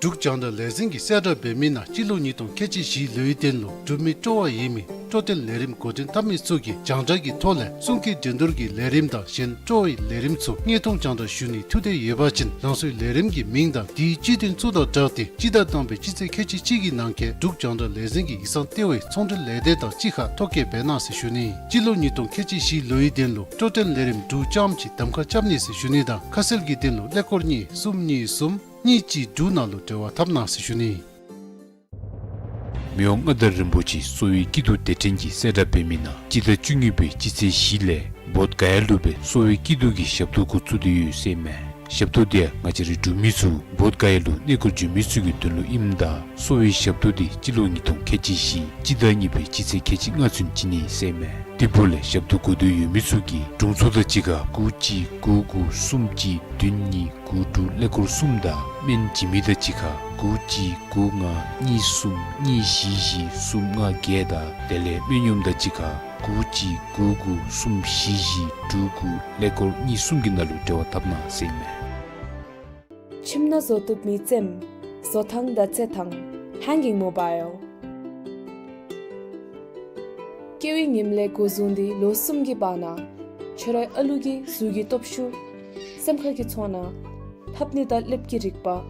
འབྲུག་རྒྱང་བསྒྲགས་ལས་འཛིན་གྱིས་གསལ་བསྒྲགས་འབད་མི་ནང་སྤྱི་ལོ་ཉིས་སྟོང་ཁལ་གཅིག་བཞི་ལོའི་དོན་ལུ་འབྲུག་མི་སྤྲོ་བ་ཡོད་མི་སྤྲོ་སྟོན་ལས་རིམ་འགོ་འདྲེན་འཐབ་མི་ཚུ་གིས་རྒྱང་བསྒྲགས་ཀྱི་ཐོག་ལས་གསུང་སྐད་འགྲན་བསྡུར་གྱི་ལས་རིམ་དང་གཞན་སྤྲོ་བའི་ལས་རིམ་ཚུ་དངོས་མཐོང་རྒྱང་བསྒྲགས་ཞུ་ནིའི་ཐུགས་འདོད་ཡོད་པ་ཅིན་རང་སོའི་ལས་རིམ་གྱི་མིང་དང་དེའི་སྤྱི་དོན་ཚུ་དང་སྦྲགས་ཏེ་སྤྱི་ཟླ་དང་པའི་སྤྱི་ཚེས་ཁལ་གཅིག་གཅིག་གི་ནང་འཁོད་འབྲུག་རྒྱང་བསྒྲགས་ལས་འཛིན་གྱི་ཡིག་ཚང་ལྟེ་བའི་ཚོང་འབྲེལ་ལས་སྡེ་དང་གཅིག་ཁར་ཐོ་བཀོད་འབད་གནང་ཟེར་ཞུ་ནི། སྤྱི་ལོ་ཉིས་སྟོང་ཁལ་གཅིག་བཞི་ལོའི་དོན་ལུ་སྤྲོ་སྟོན་ལས་རིམ་འབྲུག་རྐྱངམ་གཅིག་གདམ་ཁ་རྐྱབ་ནི་ཟེར་ཞུ་ནི་དང་ཁ་གསལ་གྱི་དོན་ལུ་ཀླད་ཀོར་གཉིས་གསུམ་གཉིས་གསུམ་གཉིས་གཅིག་དྲུག་ནང་ལུ་འབྲེལ་བ་འཐབ་གནང་ཟེར་ཞུ་ནི། མི་དབང་མངའ་བདག་རིན་པོ་ཆེ་གསོ་བའི་སྐྱིད་སྡུག་དེ་འཕྲིན་གྱིས་གསལ་བསྒྲགས་འབད་མི་ནང་སྤྱི་ཟླ་བཅུ་གཉིས་པའི་སྤྱི་ཚེས་བཞི་ལས་བོདྷ་ག་ཡ་ལུ་སྦེ་གསོ་བའི་སྐྱིད་སྡུག་གི་ཞབས་ཏོག་འགོ་བཙུགས་ཏེ་ཡོད་ཟེར་མས། ཞབས་ཏོག་འདི་ཡང་ང་བཅས་རའི་འབྲུག་མི་ཚུ་བོདྷ་ག་ཡ་ལུ་གནས་སྐོར་འབྱོན་མི་ཚུ་གི་དོན་ལུ་ཨིནམ་ད་གསོ་བའི་ཞབས་ཏོག་འདི་སྤྱི་ལོ་ཉིས་སྟོང་ཁལ་གཅིག་བཞི་སྤྱི་ཟླ་གཉིས་པའི་སྤྱི་ཚེས་ཁལ་གཅིག་ལྔ་ཚུན་བྱིན་ནི་ཟེར་མས། དེ་འབདཝ་ལས་ཞབས་ཏོག་དགོས་འདོད་ཡོད་མི་ཚུ་གིས་དྲུང་འཚོ་དང་གཅིག་ཁར་དགུ་གཅིག་དགུ་དགུ་གསུམ་གཅིག་བདུན་གཉིས་དགུ་དྲུག་ཀླད་ཀོར་གསུམ་དང་སྨན་བྱིན་མི་དང་གཅིག་ཁར་དགུ་གཅིག་དགུ་ལྔ་གཉིས་གསུམ་གཉིས་བཞི་བཞི་གསུམ་ལྔ་བརྒྱད་དང་དེ་ལས་སྨན་གཡོགམ་དང་གཅིག་ཁར་དགུ་གཅིག་དགུ་དགུ་གསུམ་བཞི་བཞི་དྲུག་དགུ་ཀླད་ཀོར་གཉིས་གསུམ་གྱི་ནང་ལུ་འབྲེལ་བ་འཐབ་གནང་ཟེར་མས། ཁྱིམ་ནང་བཟོ་བཏུབ་མི་བཙེམ། བཟོ་ཐང་དང་རྩེད་ཐང་། Hanging Mobile། སྐྱེ་བའི་ཉིནམ་ལས་འགོ་བཟུང་སྟེ་ལོ་གསུམ་གྱི་བར་ན་ཁྱོད་རའི་ཨ་ལུ་གི་གཟུགས་ཀྱི་སྟོབས་ཤུགས། སེམས་ཁ་གི་ཚོར་སྣང་། ལྷབ་ནི་དང་ལེབ་ཀྱི་རིག་པ།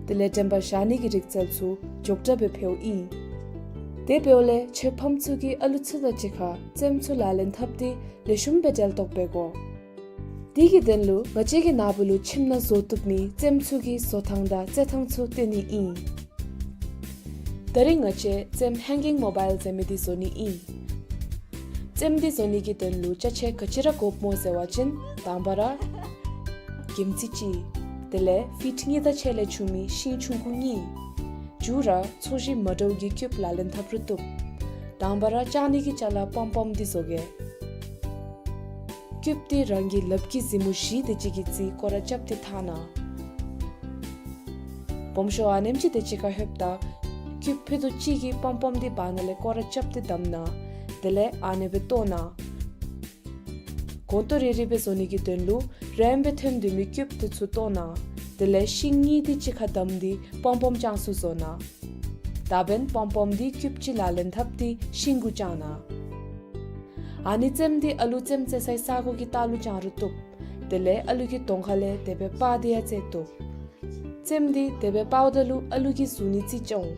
དེ་ལས་དྲན་པ་བཞག་ནི་གི་རིག་རྩལ་ཚུ་མགྱོགས་དྲགས་སྦེ་འཕེལཝ་ཨིན། དེ་འབདཝ་ལས་ཁྱོད་ཕམ་ཚུ་གིས་ཨ་ལུ་ཚུ་དང་གཅིག་ཁར་རྩེདམོ་ཚུ་ལག་ལེན་འཐབ་སྟེ་ལེགས་ཤོམ་སྦེ་འབྲེལ་གཏོགས་འབད་དགོ། དེ་གི་དོན་ལུ་ང་བཅས་ཀྱིས་ན་བུ་ལུ་ཁྱིམ་ནང་བཟོ་བཏུབ་མི་རྩེདམོ་ཚུ་གི་བཟོ་ཐང་དང་རྩེད་ཐང་ཚུ་སྟོན་ནི་ཨིན། ད་རིས་ང་བཅས་རྩེདམོ་Hanging Mobile ཟེར་མི་འདི་བཟོ་ནི་ཨིན། རྩེདམོ་འདི་བཟོ་ནི་གི་དོན་ལུ་ཅ་ཆས་ག་ཅི་ར་དགོཔ་སྨོ་ཟེར་བ་ཅིན་དང་པ་ར་གྱིམ་ཙི་གཅིག། དེ་ལས་ཕིཊ་གཉིས་དང་ཕྱེད་ལས་ཆུང་མི་ཤིང་ཆུང་ཀུ་གཉིས། མཇུག་ར་ཚོས་གཞི་མ་འདྲཝ་གི་ཀིའུབ་ལག་ལེན་འཐབ་རུང་བཏུབ། དང་པ་ར་ལྕགས་ནི་གི་ཅ་ལ་པོམ་པོམ་འདི་བཟོ་གེ། ཀིའུབ་འདི་རང་གི་ལགཔ་གི་གཟིགས་མོ་བཞི་དེ་ཅིག་གི་རྩིས་སྐོར་ར་རྐྱབ་སྟེ་འཐག་གནང་། སྦོམ་ཤོས་ཨ་ནེམ་ཅིག་དེ་ཅིག་ཁར་ལྷོདཔ་ད་ཀིའུབ་ཕུད་རྡོག་གཅིག་གི་པོམ་པོམ་འདི་བར་ན་ལས་སྐོར་ར་རྐྱབ་སྟེ་བསྡམ་གནང་། དེ་ལས་ཨ་ནེ་སྦེ་བཏོག་གནང་། གོང་ཏོ་རེ་རེ་སྦེ་བཟོ་ནི་གི་དོན་ལུ་རེམ་སྦེ་ཐོན་སྡོད་མི་ཀིའུབ་དེ་ཚུ་བཏོག་གནང་། དེ་ལས་ཤིང་གཉིས་དེ་གཅིག་ཁར་བསྡམས་ཏེ་པོམ་པོམ་ཅན་ཚུ་བཟོ་གནང་། ད་འབདན་པོམ་པོམ་འདི་ཀིའུབ་གཅིག་ལག་ལེན་འཐབ་སྟེ་ཤིང་གུ་བཅང་གནང་། ཨ་ནི་རྩེདམོ་འདི་ཨ་ལུ་རྩེདམོ་རྩེ་སའི་ས་གོ་གི་ལྟག་ལུ་བཅང་རུང་བཏུབ། དེ་ལས་ཨ་ལུ་གི་གདོང་ཁ་ལས་དེ་སྦེ་སྤར་ཏེ་ཡང་རྩེ་བཏུབ། རྩེདམོ་འདི་དེ་སྦེ་སྤརཝ་ད་ལུ་ཨ་ལུ་གི་གཟུགས་ནི་རྩིས་སྐྱོང་།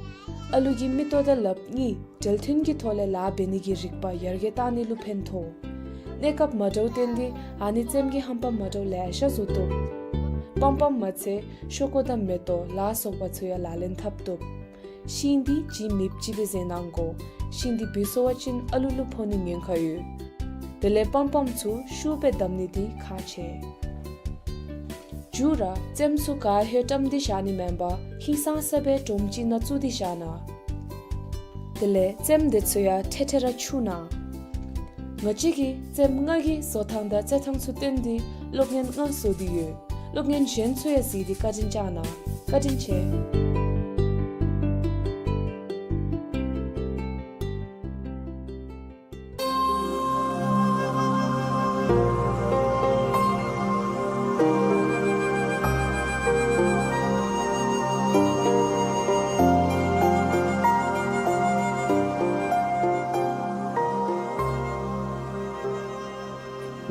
ཨ་ལུ་གི་མིག་ཏོ་དང་ལགཔ་གཉིས་འབྲེལ་མཐུན་གྱི་ཐོག་ལས་ལཱ་འབད་ནི་གི་རིག་པ་ཡར་རྒྱས་བཏང་ནི་ལུ་ཕན་ཐོགས། གནས་སྐབས་མ་འདྲཝ་བརྟེན་ཏེ་ཨ་ནི་རྩེདམོ་གི་ཧམ་པ་མ་འདྲཝ་ལེ་ཤ་བཟོ་བཏུབ། པམ་པམ་མ་ཚད་ཤོག་ཀོ་དང་མེ་ཏོག་ལ་སོགས་པ་ཚུ་ཡང་ལག་ལེན་འཐབ་བཏུབ། ཤིང་འདི་ལྗིད་མི་ལྗིད་སྦེ་བཟོ་གནང་དགོ། ཤིང་འདི་བུད་སོང་བ་ཅིན་ཨ་ལུ་ལུ་ཕོག་ནིའི་ཉེན་ཁ་ཡོད། དེ་ལས་པམ་པམ་ཚུ་ཤུགས་སྦེ་བསྡམ་ནི་འདི་ཁག་ཆེ། མཇུག་ར་རྩེདམོ་ཚུ་ག་ཧེ་བཀྲམ་སྟེ་བཞག་ནི་མེན་པར་ཧིང་སངས་ས་སྦེ་དྲོམ་ཅིག་ནང་བཙུགས་ཏེ་བཞག་གནང་། དེ་ལས་རྩེདམོ་དེ་ཚུ་ཡང་འཕྲལ་འཕྲལ་ར་འཁྱུ་གནང་། ང་བཅས་ཀྱིས་རྩེདམོ་ལྔ་གི་བཟོ་ཐངས་དང་རྩེད་ཐངས་ཚུ་སྟོན་ཏེ་སློབ་ཚན་ལྔ་བཟོ་སྟེ་ཡོད། སློབ་ཚན་གཞན་ཚུ་ཡང་གཟིགས་ཏེ་བཀའ་དྲིན་བསྐྱང་གནང་། བཀའ་དྲིན་ཆེ།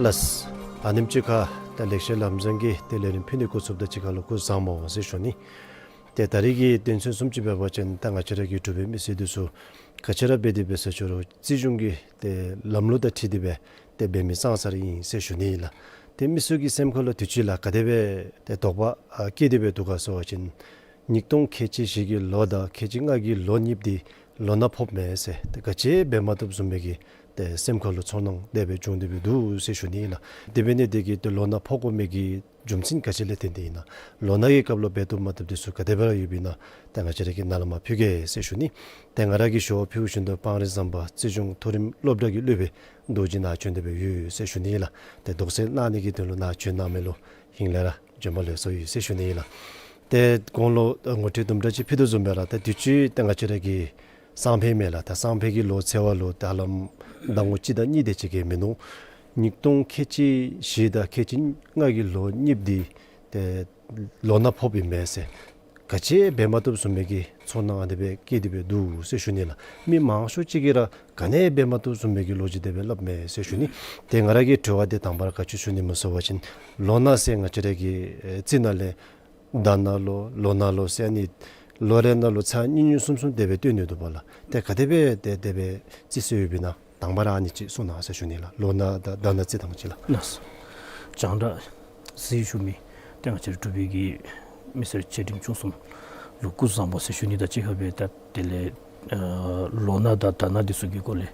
ལགས། ཨ་ནེམ་ཅིག་ཁར་ད་ལེགས་བཤད་ལམ་བཟང་གི་ཏེ་ལས་རིམ་ཕུལ་ནི་འགོ་བཙུགསཔ་དང་གཅིག་ཁར་ལུ་སྐུ་གཟུགས་བཟང་པོ་ཟེར་ཞུ་ནི། ཏེ་ད་རིས་ཀྱི་དོན་ཚན་བཟུམ་ཅིག་འབད་བ་ཅིན་ད་ང་བཅས་ར་གི་འབྲུག་པའི་མི་སེར་འདི་ཚུ་ག་ཅི་ར་འབད་དེ་འབད་ཟེར་ཞུ་རུང་རྩིས་གཞུང་གི་ཏེ་ལམ་ལུགས་དང་འཁྲིལ་ཏེ་སྦེ་ཏེ་འབད་མི་ཙང་ཙ་ར་ཨིན་ཟེར་ཞུ་ནི་ཨིན་ལགས། ཏེ་མི་ཚུ་གི་སེམས་ཁར་ལུ་དུས་ཅི་ལུ་ག་དེ་སྦེ་ཏེ་དོགས་པ་ཨ་སྐྱེས་ཏེ་སྦེ་འདུག་ག་ཟེར་བ་ཅིན་ཉིས་སྟོང་ཁལ་གཅིག་བཞི་གི་ལོ་དང་ཁལ་གཅིག་ལྔ་གི་ལོ་གཉིསཔ་འདི་ལོ་ན་ཕོགཔ་མས་ཟེར་ཏེ་ག་ཅི་འབད་མ་བཏུབ་བཟུམ་མའི་གི་ཏེ་སེམས་ཁར་ལུ་ཚོར་སྣང་དེ་སྦེ་བྱུང་སྟེ་སྦེ་འདུག་ཟེར་ཞུ་ནི་ཨིན་ལགས། དེ་འབད་ནི་དེ་གིས་ཏེ་ལོ་ན་ཕོག་དགོ་མི་གི་རྒྱུ་མཚན་ག་ཅི་ལས་བརྟེན་ཏེ་ཨིན་ན། ལོ་ན་གི་སྐབས་ལུ་འབད་བཏུབ་མ་བཏུབ་འདི་ཚུ་ག་དེ་སྦེ་ར་ཡོདཔ་ཨིན་ན། ཏེ་ང་བཅས་ར་གིས་ནཱ་ལས་མར་ཕུལ་གེ་ཟེར་ཞུ་ནི། ཏེ་ང་ར་གིས་ཞུ་བ་ཕུལ་བཞིན་དུ་སྤང་རི་ཟམ་པ་རྩིས་གཞུང་མཐོ་རིམ་སློབ་གྲྭ་གི་སློབ་དཔོན་རྡོ་རྗེ་ནཱ་བྱོན་ཏེ་སྦེ་ཡོད་ཟེར་ཞུ་ནི་ཨིན་ལགས། ཏེ་དོགས་སེལ་གནང་ནི་གི་དོན་ལུ་ནཱ་བྱོན་གནང་མི་ལུ་ཧིང་ལས་ར་བྱོན་པ་ལེགས་སོ་ཡོད་ཟེར་ཞུ་ནི་ཨིན་ལགས། ཏེ་གོང་ལུ་ངོ་སྤྲོད་དུམ་གྲ་ཅིག་ཕུལ་དོ་བཟུམ་སྦེ་ར་ཏེ་དུས་ཅི་ཏེ་ང་བཅས་ར་གི་སང་ཕོད་མས་ལགས། ད་སང་ཕོད་ཀྱི་ལོ་ཚེས་པ་ལུ་ད་ཧ་ལམ་ཟླ་ངོ་གཅིག་དང་གཉིས་དེ་ཅིག་གིས་མིན་འདུག། ཉིས་སྟོང་ཁལ་གཅིག་བཞི་དང་ཁལ་གཅིག་ལྔ་གི་ལོ་གཉིསཔ་འདི་ཏེ་ལོ་ན་ཕོགཔ་ཨིན་མས་ཟེར་ག་ཅི་འབད་མ་བཏུབ་བཟུམ་མའི་གི་ཚོར་སྣང་ཨ་ནི་སྦེ་སྐྱེས་ཏེ་སྦེ་འདུག་ཟེར་ཞུ་ནི་ལགས། མི་མང་ཤོས་ཅིག་གིས་ར་ག་ནི་འབད་མ་བཏུབ་བཟུམ་མའི་གི་ལོ་རྒྱུས་དེ་སྦེ་སླབ་མས་ཟེར་ཞུ་ནི། ཏེ་ང་ར་གི་དྲི་བ་འདི་དང་པ་ར་ག་ཅི་ཞུ་ནི་སྨོ་ཟེར་བ་ཅིན་ལོ་ན་ཟེར་ང་བཅས་ར་གི་ཨེ་རྩིས་ནང་ལས་ཟླ་ན་ལོ་ལོ་ན་ལོ་ཟེར་ཨ་ནི་ལོ་རེ་ནང་ལུ་ཚར་གཉིས་གཉིས་གསུམ་གསུམ་དེ་སྦེ་སྟོན་ནི་འདུག་པ་ལགས། ཏེ་ག་དེ་སྦེ་ཏེ་དེ་སྦེ་རྩིས་སྲོལ་ཡོདཔ་ཨིན་ན་དང་པ་ར་ཨ་ནི་ཅིག་གསུང་གནང་ཟེར་ཞུ་ནི་ལགས། ལོ་ན་དང་ཟླ་ན་རྩིས་ཐངས་ཅིག་ལགས། ལགས་སོ། རྒྱང་བསྒྲགས་གཟིགས་བཞུགས་མི་ཏེ་ང་བཅས་ར་འབྲུག་པའི་གི་མི་སེར་ཆེ་འབྲིང་ཆུང་གསུམ་ལུ་སྐུ་གཟུགས་བཟང་པོ་ཟེར་ཞུ་ནི་དང་གཅིག་ཁར་སྦེ་ད་དེ་ལས་ཨ་ལོ་ན་དང་ཟླ་ན་འདི་ཚུ་གི་སྐོར་ལས་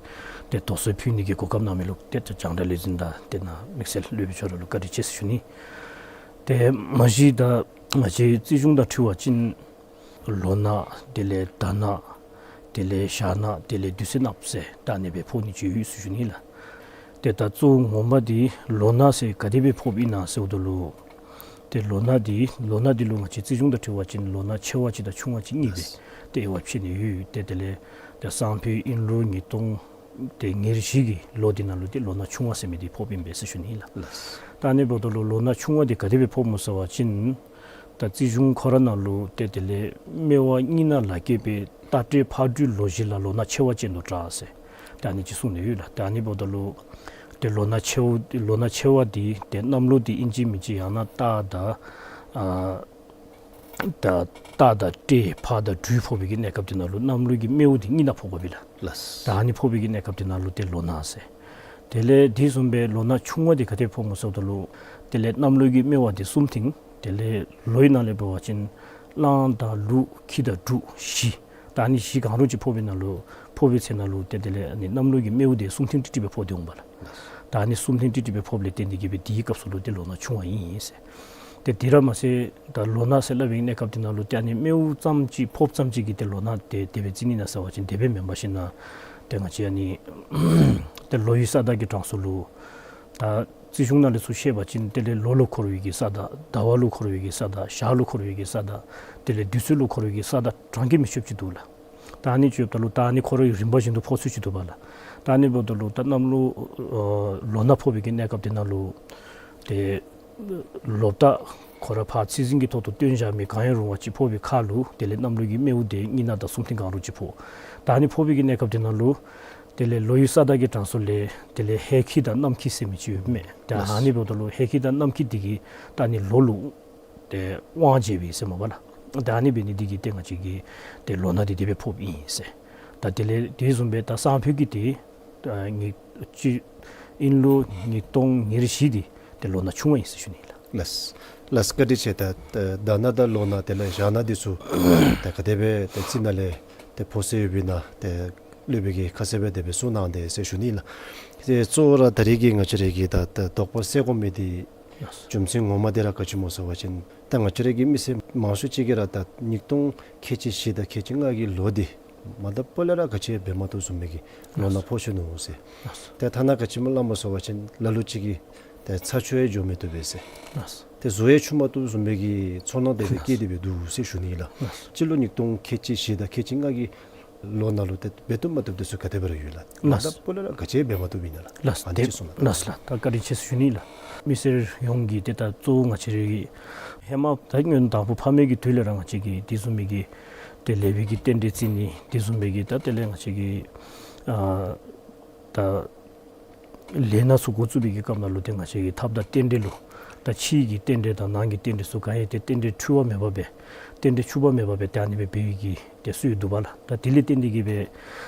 ཏེ་དོགས་སེལ་ཕུལ་ནི་གི་གོ་སྐབས་གནང་མི་ལུ་ཏེ་ད་རྒྱང་བསྒྲགས་ལས་འཛིན་དང་ཏེ་ནཱ་དམིགས་བསལ་སློབ་དཔོན་ཁྱོད་ར་ལུ་བཀའ་དྲིན་ཆེ་ཟེར་ཞུ་ནི། ཏེ་མ་གཞི་ད་ང་བཅས་རྩིས་གཞུང་དང་འཁྲིལ་བ་ཅིན་ལོ་ན་དེ་ལས་ཟླ་ན་དེ་ལས་ཞག་ན་དེ་ལས་དུས་ཚོད་ནགཔ་ཟེར་ད་ཨ་ནི་སྦེ་ཕོག་ནི་ཅིག་ཡོད་ཟེར་ཞུ་ནི་ལགས། ཏེ་ད་གཙོ་བོ་ངོ་མ་འདི་ལོ་ན་ཟེར་ག་དེ་སྦེ་ཕོགཔ་ཨིན་ན་ཟེརཝ་ད་ལུ་ཏེ་ལོ་ན་འདི་ལོ་ན་འདི་ལུ་ང་བཅས་རྩིས་གཞུང་དང་འཁྲིལ་བ་ཅིན་ལོ་ན་ཆེ་བ་ཅིག་དང་ཆུང་བ་ཅིག་གཉིས་སྦེ་ཏེ་དབྱེ་བ་ཕྱེ་ནི་ཡོད། ཏེ་དེ་ལས་ཏེ་སང་ཕོད་དབྱིན་ལོ་ཉིས་སྟོང་ཏེ་ཉེར་བཞི་གི་ལོ་འདི་ནང་ལུ་ཏེ་ལོ་ན་ཆུང་བ་ཟེར་མི་འདི་ཕོགཔ་ཨིན་པས་ཟེར་ཞུ་ནི་ཨིན་ལགས། ད་ཨ་ནི་འབདཝ་ད་ལུ་ལོ་ན་ཆུང་བ་འདི་ག་དེ་སྦེ་ཕོགཔ་སྨོ་ཟེར་བ་ཅིན་ད་རྩིས་གཞུང་ཁོ་ར་ནང་ལུ་ཏེ་དེ་ལས་སྨེ་བ་གཉིས་ནང་ལ་སྐྱེས་པའི་རྟ་དྲེལ་ཕག་སྦྲུལ་ལོ་བཞི་ལ་ལོ་ན་ཆེ་བ་ཅན་དུ་གྲགས་ཟེར་ད་ཨ་ནི་ཅིག་གསུངས་ནི་ཡོད་ལགས། ད་ཨ་ནི་འབདཝ་ད་ལུ་ཏེ་ལོ་ན་ཆེཝ་ལོ་ན་ཆེ་བ་འདི་ཏེ་གནམ་ལོ་འདི་ཨིན་ཅི་མིན་ཅི་ཡང་ན་སྟག་དང་ཨ་ད་སྟག་དང་སྤྲེལ་ཕག་དང་སྦྲུལ་ཕོག་པའི་གི་གནས་སྐབས་འདི་ནང་ལུ་གནམ་ལོ་གི་སྨེ་བ་འདི་གཉིས་ནང་ཕོག་དགོ་པས་ལགས། ལགས། ད་ཨ་ནི་ཕོག་པའི་གི་གནས་སྐབས་འདི་ནང་ལུ་ཏེ་ལོ་ན་ཟེར། དེ་ལས་དེ་བཟུམ་སྦེ་ལོ་ན་ཆུང་བ་འདི་ག་དེ་ཕོགཔ་སྨོ་ཟེརཝ་ད་ལུ་དེ་ལས་གནམ་ལོ་གི་སྨེ་བ་འདི་གསུམ་ཐིང་དེ་ལས་ལོའི་ནང་ལས་འབད་བ་ཅིན་གླང་དང་ལུག་ཁྱི་དང་འབྲུག་བཞི། ད་ཨ་ནི་བཞི་གང་རུང་ཅིག་ཕོག་པའི་ནང་ལུ་ཕོག་པའི་ཚེ་ནང་ལུ་ཏེ་དེ་ལས་ཨ་ནི་གནམ་ལོ་གི་སྨེ་བ་འདི་གསུམ་ཐིང་ཏིག་ཏིག་སྦེ་ཕོག་སྟེ་འོང་པ་ལགས། ད་ཨ་ནི་གསུམ་ཐིང་ཏིག་ཏིག་སྦེ་ཕོགཔ་ལས་བརྟེན་ཏེ་གིས་སྦེ་དེའི་སྐབས་སུ་ལུ་ཏེ་ལོ་ན་ཆུང་བ་ཨིན་ཟེར། ཏེ་དེ་ར་མ་ཚད་ད་ལོ་ན་ཟེར་སླབ་པའི་གནས་སྐབས་འདི་ནང་ལུ་ཏེ་ཨ་ནི་སྨེ་བ་ཙམ་ཅིག་ཕོགཔ་ཙམ་ཅིག་གིས་ཏེ་ལོ་ན་ཏེ་དེ་སྦེ་རྩི་ནི་ཨིན་ན་ཟེར་བ་ཅིན་དེ་སྦེ་མེན་པར་ཞིན་ན་ཏེ་ང་བཅས་ཨ་ནི་ཏེ་ལོ་ཡི་ས་བདག་གི་གྲངས་སུ་ལུ་ད་རྩིས་གཞུང་ནང་ལས་ཚུར་བཤད་པ་ཅིན་དེ་ལས་ལོ་ལུ་འཁོར་བའི་གི་ས་བདག་ཟླ་བ་ལུ་འཁོར་བའི་གི་ས་བདག་ཞག་ལུ་འཁོར་བའི་གི་ས་བདག་དེ་ལས་དུས་ཚོད་ལུ་འཁོར་བའི་གི་ས་བདག་གྲངས་ཀྱིས་མི་ཆོདཔ་ཅིག་འདུག་ལགས། ད་ཨ་ནི་ཅིག་ཡོདཔ་ད་ལུ་ད་ཨ་ནི་ཁོ་རའི་རིམ་པ་བཞིན་དུ་ཕོག་ཚུལ་ཅིག་འདུག་པ་ལགས། ད་ཨ་ནི་འབདཝ་ད་ལུ་ད་གནམ་ལོ་ཨ་ལོ་ན་ཕོག་པའི་གི་གནས་སྐབས་འདི་ནང་ལུ་ཏེ་ལོ་བདག་ཁོ་ར་ཕར་ཚེས་ཟིན་གྱི་ཐོག་ཏུ་བཏོན་བཞག་མི་གང་ཡང་རུང་བ་ཅིག་ཕོག་པའི་ཁར་ལུ་དེ་ལས་གནམ་ལོ་གི་སྨེ་བ་འདི་གཉིས་ནང་དང་གསུམ་ཐིང་གང་རུང་ཅིག་ཕོག། ད་ཨ་ནི་ཕོག་པའི་གི་གནས་སྐབས་འདི་ནང་ལུ་དེ་ལས་ལོ་ཡི་ས་བདག་གི་གྲངས་སུ་ལས་དེ་ལས་ཧེ་ཁྱི་དང་གནམ་ཁྱི་ཟེར་མི་ཅིག་ཡོདཔ་མས། ད་ལགས། ཨ་ནི་འབདཝ་ད་ལུ་ཧེ་ཁྱི་དང་གནམ་ཁྱི་འདི་གིས་ད་ཨ་ནི་ལོ་ལུ་ཏེ་དབང་བྱེད་པས་ཟེར་མས་པ་ལགས། ད་ཨ་ནི་འབད་ནི་འདི་གིས་ཏེ་ང་བཅས་ཀྱི་ཏེ་ལོ་ན་འདི་དེ་སྦེ་ཕོགཔ་ཨིན་ཟེར། ད་དེ་ལས་དེ་བཟུམ་སྦེ་ད་སང་ཕོད་ཀྱི་ཏེ་ཨ་ཉིས་ཅི་དབྱིན་ལོ་ཉིས་སྟོང་ཉེར་བཞི་འདི་ཏེ་ལོ་ན་ཆུང་བ་ཨིན་ཟེར་ཞུ་ནི་ལགས། ལགས། ལགས། བཀའ་དྲིན་ཆེ། ད་ད་ད་ནང་ད་ལོ་ནང་དེ་ལས་ཞག་ནང་འདི་ཚུ་ད་ག་དེ་སྦེ་ད་རྩི་ནང་ལས་ད་ཕོག་སོ་ཡོདཔ་ཨིན་ན་ད་སློབ་དཔོན་གྱིས་ཁ་གསལ་སྦེ་དེ་སྦེ་གསུངས་གནང་དེས་ཟེར་ཞུ་ནི་ལགས། ཏེ་གཙོ་བོ་ར་ད་རིས་ཀྱི་ང་བཅས་ར་གི་ད་ད་དོགས་པ་སེལ་དགོ་མི་འདི་རྒྱུ་མཚན་ངོ་མ་འདི་ར་ག་ཅི་སྨོ་ཟེར་བ་ཅིན་ད་ང་བཅས་ར་གི་མི་སེར་མང་ཤོས་ཅིག་གིས་ར་ད་ཉིས་སྟོང་ཁལ་གཅིག་བཞི་དང་ཁལ་གཅིག་ལྔ་གི་ལོ་འདི་མ་ད་པོ་ལས་ར་ག་ཅི་འབད་མ་བཏུབ་བཟུམ་མའི་གི་ལོ་ནང་ཕོག་སོ་ནུག་ཟེར། ཏེ་ཐ་ན་ག་ཅི་སྨོ་སླབ་སྨོ་ཟེར་བ་ཅིན་ལ་ལུ་ཅིག་གིས་ཏེ་ཚ་ཆུ་ཡང་འགྱོ་མི་བཏུབ་པས་ཟེར། ཏེ་བཟོ་ཡང་བཙུགས་མ་བཏུབ་བཟུམ་མའི་གི་ཚོར་སྣང་དེ་སྦེ་སྐྱེས་ཏེ་སྦེ་འདུག་ཟེར་ཞུ་ནི་ལགས། སྤྱི་ལོ་ཉིས་སྟོང་ཁལ་གཅིག་བཞི་དང་ཁལ་གཅིག་ལྔ་གི་ལོ་ནང་ལུ་ཏེ་འབད་བཏུབ་མ་བཏུབ་དེ་ཚུ་ག་དེ་སྦེ་ར་ཡོད་ལགས། མ་ད་པོ་ལས་ར་ག་ཅི་འབད་མ་བཏུབ་ཨིན་ན་ལགས། ལགས། ཨ་ནི་ཏེ་ཅིག་གསུངས་གནང་། ལགས་ལགས། ད་བཀའ་དྲིན་ཆེ་ཟེར་ཞུ་ནི་ལགས། མི་སེར་ཡོངས་ཀྱིས་ཏེ་ད་གཙོ་བོ་ང་བཅས་ར་གི་ཧེ་མ་ད་སྔོན་དང་ཕུ་ཕ་མེས་ཀྱི་དུས་ལས་ར་ང་བཅས་ཀྱིས་དེ་བཟུམ་མའི་གི་ཏེ་ལེགས་པའི་གི་རྟེན་འབྲེལ་བརྩི་ནི་དེ་བཟུམ་མའི་གི་ད་དེ་ལས་ང་བཅས་ཀྱིས་ཨ་ད་ལས་སྣ་ཚུ་འགོ་བཙུགས་པའི་གི་སྐབས་ནང་ལུ་ཏེ་ང་བཅས་ཀྱིས་ཐབས་དང་རྟེན་འབྲེལ་ལུ་ད་ཕྱིའི་གི་རྟེན་འབྲེལ་དང་ནང་གི་རྟེན་འབྲེལ་ཚུ་ག་ཡང་ཏེ་རྟེན་འབྲེལ་འཁྲུལ་བ་མེད་པ་སྦེ་རྟེན་འབྲེལ་འཁྲུལ་པ་མེད་པ་སྦེ་ཏེ་ཨ་ནི་སྦེ་འབད་བའི་གི་ཏེ་སྲོལ་འདུག་པ་ལགས། ད་དེ་ལས་བརྟེན་ཏེ་གིས་སྦེ་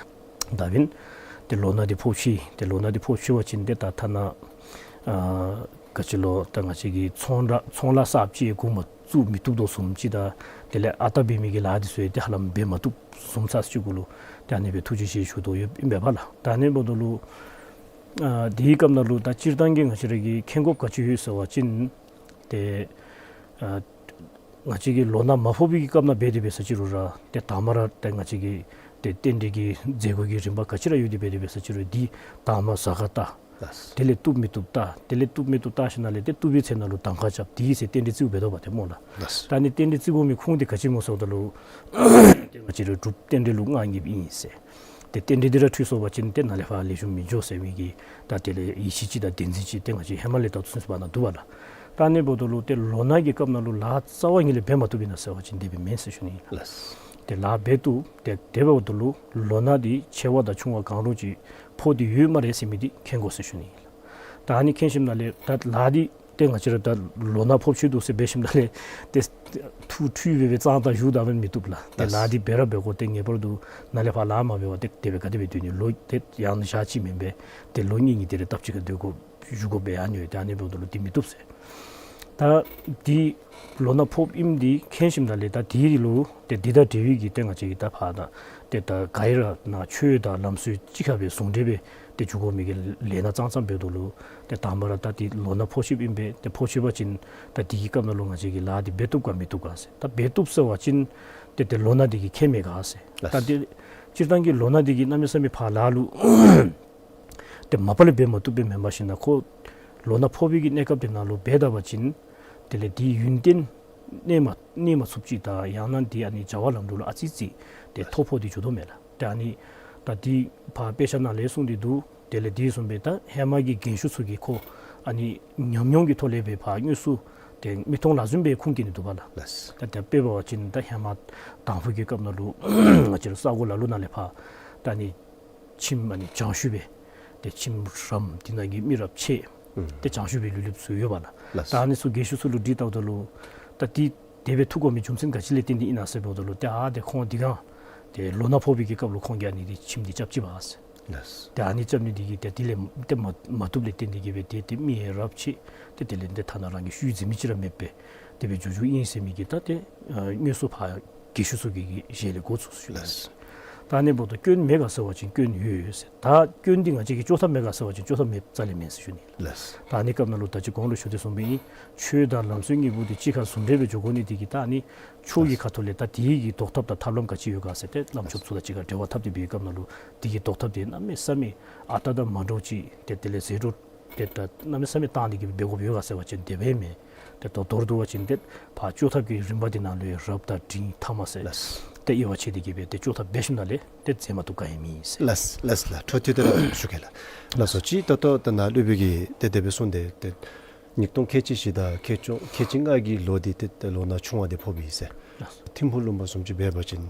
ད་འབདན་ཏེ་ལོ་ནང་འདི་ཕོག་ཕྱི་ཏེ་ལོ་ནང་འདི་ཕོག་ཕྱི་བ་ཅིན་ཏེ་ད་ཐ་ན་ཨ་ག་ཅི་ལོ་ད་ང་བཅས་ཀྱིས་ཚོང་ར་ཚོང་ལཱ་གསརཔ་ཅིག་འགོ་མ་བཙུགས་མི་བཏུབ་དོ་བཟུམ་ཅིག་དང་དེ་ལས་ཨ་རྟག་འབད་མི་གི་ལཱ་འདི་ཚུ་ཡང་ཏེ་ཧ་ལམ་འབད་མ་བཏུབ་བཟུམ་ཚར་ཅིག་གུ་ལུ་ཏེ་ཨ་ནི་སྦེ་ཐུགས་རྗེ་ཆེ་ཞུ་དོ་ཡོདཔ་ཨིན་པས་པ་ལགས། ད་ཨ་ནི་འབདཝ་ད་ལུ་ཨ་དེའི་སྐབས་ནང་ལུ་ད་སྤྱིར་བཏང་གི་ང་བཅས་ར་གིས་མཁྱེན་དགོཔ་ག་ཅི་ཡོད་ཟེར་བ་ཅིན་ཏེ་ཨ་ང་བཅས་ཀྱིས་ལོ་ནང་མ་ཕོག་པའི་གི་སྐབས་ནང་འབད་དེ་འབད་ས་ཅིག་རུང་ར་ཏེ་དང་པ་ར་ཏེ་ང་བཅས་ཀྱི་ཏེ་རྟེན་འབྲེལ་གྱི་མཛད་སྒོ་གི་རིམ་པ་ག་ཅི་ར་ཡོད་དེ་འབད་དེ་འབད་ས་ཅིག་རུང་འདི་དང་པ་གཟའ་སྐར་བལྟ། ལགས། དེ་ལས་བཏུབ་མི་བཏུབ་བལྟ། དེ་ལས་བཏུབ་མི་བཏུབ་བལྟ་ཞིནམ་ལས་ཏེ་བཏུབ་པའི་ཚེ་ནང་ལུ་གདམ་ཁ་རྐྱབ། དེའི་ཚེ་རྟེན་འབྲེལ་བརྩིཝ་འབད་དོ་བ་ཏེ་སྨོ་ལགས། ལགས། ད་ཨ་ནི་རྟེན་འབྲེལ་བརྩི་དགོ་མི་ཁུངས་འདི་ག་ཅི་སྨོ་ཟེརཝ་ད་ལུ་ཏེ་ང་བཅས་ར་སྒྲུབ་རྟེན་འབྲེལ་ལུ་མངའ་བརྙེས་ཨིན་ཟེར། ཏེ་རྟེན་འབྲེལ་འདི་ར་འཁྲུལ་སོང་བ་ཅིན་ཏེ་ནཱ་ལས་ཕར་ལེགས་ཤོམ་མི་འགྱོ་ཟེར་མི་གི་ད་དེ་ལས་ཡིད་ཆེས་ཅིག་དང་བདེན་འཛིན་ཅིག་ཏེ་ང་བཅས་ཧེ་མ་ལས་ད་ཚུན་ཚོད་བར་ན་འདུག་པ་ལགས། ད་ཨ་ནི་འབདཝ་ད་ལུ་ཏེ་ལོ་ནང་གི་སྐབས་ནང་ལུ་ལཱ་རྩ་བ་ཉིད་ལས་འབད་མ་བཏུབ་ཨིན་ན་ཟེར་བ་ཅིན་དེ་སྦེ་མེན་ཟེར་ཞུ་ནི་ཨིན་ལགས། ལགས། ཏེ་ལཱ་འབད་བཏུབ། ཏེ་དེ་འབདཝ་ད་ལུ་ལོ་ནང་འདི་ཆེ་བ་དང་ཆུང་བ་གང་རུང་ཅིག་ཕོག་སྟེ་ཡོད་སྨ་རེ་ཟེར་མི་འདི་མཁྱེན་དགོ་ཟེར་ཞུ་ནི་ཨིན་ལགས། ད་ཨ་ནི་མཁྱེན་ཞིནམ་ལས་ད་ལཱ་འདི་ཏེ་ང་བཅས་ར་ད་ལོ་ནང་ཕོག་ཕྱི་འདུག་ཟེར་འབད་ཞིནམ་ལས་ཏེ་ཐུགས་འཁྲུལ་སྦེ་སྦེ་ཙང་ཙང་བཞུགས་ད་འབད་མི་བཏུབ་ལགས། ཏེ་ལགས། ལཱ་འདི་འབད་ར་འབད་དགོ། ཏེ་ངེས་པར་དུ་ནཱ་ལས་ཕར་ལཱ་མ་འབད་བར་ཏེ་དེ་སྦེ་ག་དེ་སྦེ་སྡོད་ནི། ལོ་ཏེ་ཡང་ན་ཞག་གཅིག་མེན་པས། ཏེ་ལོ་གཉིས་གཉིས་དེ་རེ་སྟབས་གཅིག་ཁར་སྡོད་དགོ་བཞུགས་དགོཔ་ཡང་ཨ་ནི་ཡོད། ཏེ་ཨ་ནི་འབདཝ་ད་ལུ་འདི་མི་བཏུབ་ཟེར། ད་འདི་ལོ་ནང་ཕོགཔ་ཨིནམ་འདི་མཁྱེན་ཞིནམ་ལས་ད་འདི་ལུ་ཏེ་འདི་དང་འབྲེལ་བའི་གི་ཏེ་ང་བཅས་ཀྱིས་ད་ཕར་ད་ཏེ་ད་ག་ཡ་ར་ནཱ་ཆོས་དང་ལམ་སྲོལ་གཅིག་ཁར་སྦེ་ཟུང་འབྲེལ་སྦེ་ཏེ་འགྱོ་དགོ་མི་གི་ལས་སྣ་ཙང་ཙང་འབདཝ་ད་ལུ་ཏེ་དང་པ་ར་ད་འདི་ལོ་ནང་ཕོག་ཕྱིཔ་ཨིན་པས། ཏེ་ཕོག་ཕྱི་བ་ཅིན་ད་འདི་གི་སྐབས་ནང་ལུ་ང་བཅས་ཀྱིས་ལཱ་འདི་འབད་བཏུབ་ག་མི་བཏུབ་ག་ཟེར། ད་འབད་བཏུབ་ཟེར་བ་ཅིན་ཏེ་ཏེ་ལོ་ནང་འདི་གིས་ཁྱད་མེད་ག་ཟེར། ད་ཏེ་སྤྱིར་བཏང་གི་ལོ་ནང་འདི་གིས་གནམ་མེད་ས་མེད་ཕར་ལཱ་ལུ་ཏེ་མ་པ་ལས་འབད་མ་བཏུབ་པས་མེན་པར་ཞིན་ན་ཁོ་ལོ་ནང་ཕོག་པའི་གི་གནས་སྐབས་དེ་ནང་ལུ་འབད་ད་བ་ཅིན་དེ་ལས་དེའི་ཡུན་བརྟན་གནས་མ་གནས་མ་ཚུགསཔ་ཅིག་དང་ཡང་ན་དེ་ཨ་ནི་བྱ་བ་ལམ་འགྲོ་ལུ་ཨ་ཙི་ཙི་ཏེ་ཐོ་ཕོག་སྟེ་འགྱོ་དོ་མས་ལགས། ཏེ་ཨ་ནི་ད་དེ་ཕར་དཔེ་ཆ་ནང་ལས་གསུངས་ཏེ་འདུག། དེ་ལས་དེ་བཟུམ་སྦེ་ད་ཧེ་མ་གི་རྒན་ཤོས་ཚུ་གིས་ཁོ་ཨ་ནི་ཉམས་མྱོང་གི་ཐོག་ལས་སྦེ་ཕར་དངོས་སུ་ཏེ་མིག་མཐོང་ལག་ཟུན་སྦེ་ཁུངས་སྐྱེལ་ནི་འདུག་པ་ལགས། ལགས། ད་དེ་དཔེ་འབད་བ་ཅིན་ད་ཧེ་མ་དང་ཕུ་གི་སྐབས་ནང་ལུ་ང་བཅས་ར་ས་གོ་ལ་ལུ་ནང་ལས་ཕར་ད་ཨ་ནི་ཁྱིམ་ཨ་ནི་བྱང་ཤུལ་སྦེ་ཏེ་ཁྱིམ་རམ་དེ་ནང་གི་མི་རབས་ཆེ་ཨུམ་ཏེ་བྱང་ཤུལ་སྦེ་ལུས་ལུསཔ་ཚུ་ཡོད་པ་ལགས། ལགས། ད་ཨ་ནི་ཚུ་རྒན་ཤོས་ཚུ་ལུ་དྲི་བལྟཝ་ད་ལུ་ད་དེ་དེ་སྦེ་ཐུགས་དགོ་མི་རྒྱུ་མཚན་ག་ཅི་ལས་བརྟེན་ཏེ་ཨིན་ན་ཟེར་འབདཝ་ད་ལུ་ཏེ་ཨ་ཏེ་ཁོང་འདི་གང་ཏེ་ལོ་ནང་ཕོག་པའི་གི་སྐབས་ལུ་ཁོང་གིས་ཨ་ནི་འདི་ཁྱིམ་འདི་རྐྱབ་ཅི་པས་ཟེར། ལགས། ཏེ་ཨ་ནི་རྐྱབ་ནི་འདི་གིས་ཏེ་དེ་ལས་ཏེ་མ་མ་བཏུབ་ལས་བརྟེན་ཏེ་གིས་སྦེ་ཏེ་ཏེ་མི་ཡང་རབས་ཆེ་ཏེ་དེ་ལས་ཏེ་ཐ་ན་རང་གི་ཤུལ་འཛིན་མི་ཅིག་ར་མེདཔ་སྦེ་དེ་སྦེ་འགྱོ་འགྱོཝ་ཨིན་ཟེར་མི་གི་ད་ཏེ་ཨ་དངོས་སུ་ཕར་རྒས་ཤོས་ཚུ་གི་གི་ཞལ་ལས་གོ་ཚུགས་ཟེར་ཞུ་ནི། ལགས། ད་ཨ་ནི་འབདཝ་ད་སྐྱོན་མེད་ག་ཟེར་བ་ཅིན་སྐྱོན་ཡོད་ཟེར། ད་སྐྱོན་འདི་ང་བཅས་ཀྱིས་བཅོ་ཐབས་མེད་ག་ཟེར་བ་ཅིན་བཅོ་ཐབས་མེད་རྩ་ལས་མེན་ཟེར་ཞུ་ནི། ལགས། ད་ཨ་ནི་སྐབས་ནང་ལུ་ད་ཅི་གོང་ལུ་ཞུ་དོ་བཟུམ་སྦེ་ཨིན། ཆོས་དང་ལམ་སྲོལ་གཉིས་པོ་འདི་གཅིག་ཁར་ཟུང་འབྲེལ་སྦེ་འགྱོ་དགོ་ནི་འདི་གིས་ད་ཨ་ནི་ཆོས་ཀྱི་ཁ་ཐུག་ལས་ད་དེ་གི་ཟློག་ཐབས་དང་ཐབས་ལམ་ག་ཅི་ཡོད་ག་ཟེར་ཏེ་བླམ་ཆོསཔ་ཚུ་དང་གཅིག་ཁར་འབྲེལ་བ་འཐབ་སྟེ་འབད་བའི་སྐབས་ནང་ལུ་དེ་གི་ཟློག་ཐབས་འདི་གནམ་མེད་ས་མེད་ཨ་རྟག་དང་མ་འདྲཝ་ཅིག་ཏེ་དེ་ལས་ཟད་འགྲོ་ཏེ་ད་གནམ་མེད་ས་མེད་བཏང་སྟེ་གིས་འབད་དགོཔ་ཡོད་ག་ཟེར་བ་ཅིན་དེ་སྦེ་མེན། ཏེ་ད་མདོར་བསྡུ་བ་ཅིན་ཏེ་ཕར་བཅོ་ཐབས་ཀྱི་རིམ་པ་འདི་ནང་ལུ་ཡང་རབ་དང་འབྲིང་ཐ་མ་ཟེར་ལགས། ཏེ་དབྱེ་བ་ཕྱེ་སྟེ་གིས་སྦེ་ཏེ་བཅོ་ཐབས་འབད་ཞིནམ་ལས་ཏེ་མཛད་མ་བཏུབ་ག་ཡང་མེད་ཟེར། ལགས་ལགས་ལགས། འཕྲོ་མཐུད་དེ་ར་ཞུ་གེ་ལགས། ལགས་སོ། ཅིག་ད་ལྟོ་ད་ནཱ་སློབ་དཔོན་གྱིས་ཏེ་དེ་སྦེ་གསུངས་ཏེ་ཏེ་ཉིས་སྟོང་ཁལ་གཅིག་བཞི་དང་ཁལ་གཅིག་ཁལ་གཅིག་ལྔ་གི་ལོ་འདི་ཏེ་ཏེ་ལོ་ནང་ཆུང་བ་འདི་ཕོགཔ་ཨིན་ཟེར། ལགས། ཐིམ་ཕུག་ལུང་པ་བཟུམ་ཅིག་འབད་བ་ཅིན་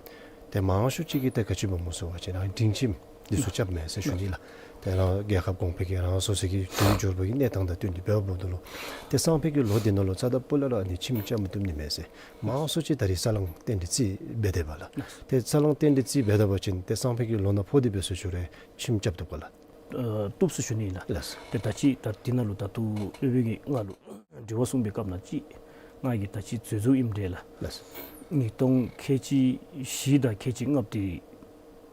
ཏེ་མང་ཤོས་ཅིག་གིས་ཏེ་ག་ཅི་འབདཝ་སྨོ་ཟེར་བ་ཅིན་རང་སྡིངས་ཁྱིམ་འདི་ཚུ་རྐྱབ་མས་ཟེར་ཞུ་ནི་ལགས། ཏེ་རང་རྒྱལ་ཁབ་གོང་འཕེལ་གྱི་རང་སོ་སོ་གི་དུས་འགྱུར་བ་གི་གནས་སྟངས་དང་བསྟུན་ཏེ་འབདཝ་ད་ལུ་ཏེ་སང་ཕོད་ཀྱི་ལོ་འདི་ནང་ལུ་རྩ་དང་སྤུ་ལས་ར་ཨ་ནི་ཁྱིམ་རྐྱབ་མ་བཏུབ་ནི་མས་ཟེར། མང་ཤོས་ཅིག་ད་རིས་ས་ལང་རྟེན་འབྲེལ་རྩིས་འབད་དེས་པ་ལགས། ཏེ་ས་ལང་རྟེན་འབྲེལ་རྩིས་འབད་ད་པ་ཅིན་ཏེ་སང་ཕོད་ཀྱི་ལོ་ནང་ཕོག་སྟེ་འབད་ཟེར་ཞུ་རུང་ཁྱིམ་རྐྱབ་བཏུབ་ག་ལགས། ཨ་བཏུབ་ཟེར་ཞུ་ནི་ལགས། ལགས། ཏེ་ད་ཅི་ད་འདི་ནང་ལུ་ད་ལྟོ་སློབ་དཔོན་གྱིས་ང་ལུ་ དྲི་བ་གསུངས་པའི་སྐབས་ནང་ཅིག་ང་གིས་ད་ཅི་འཛོལ་འཛོལཝ་ཨིནམ་འདྲས་ལགས། ལགས། ཉིས་སྟོང་ཁལ་གཅིག་བཞི་དང་ཁལ་གཅིག་ལྔ་པོ་འདི་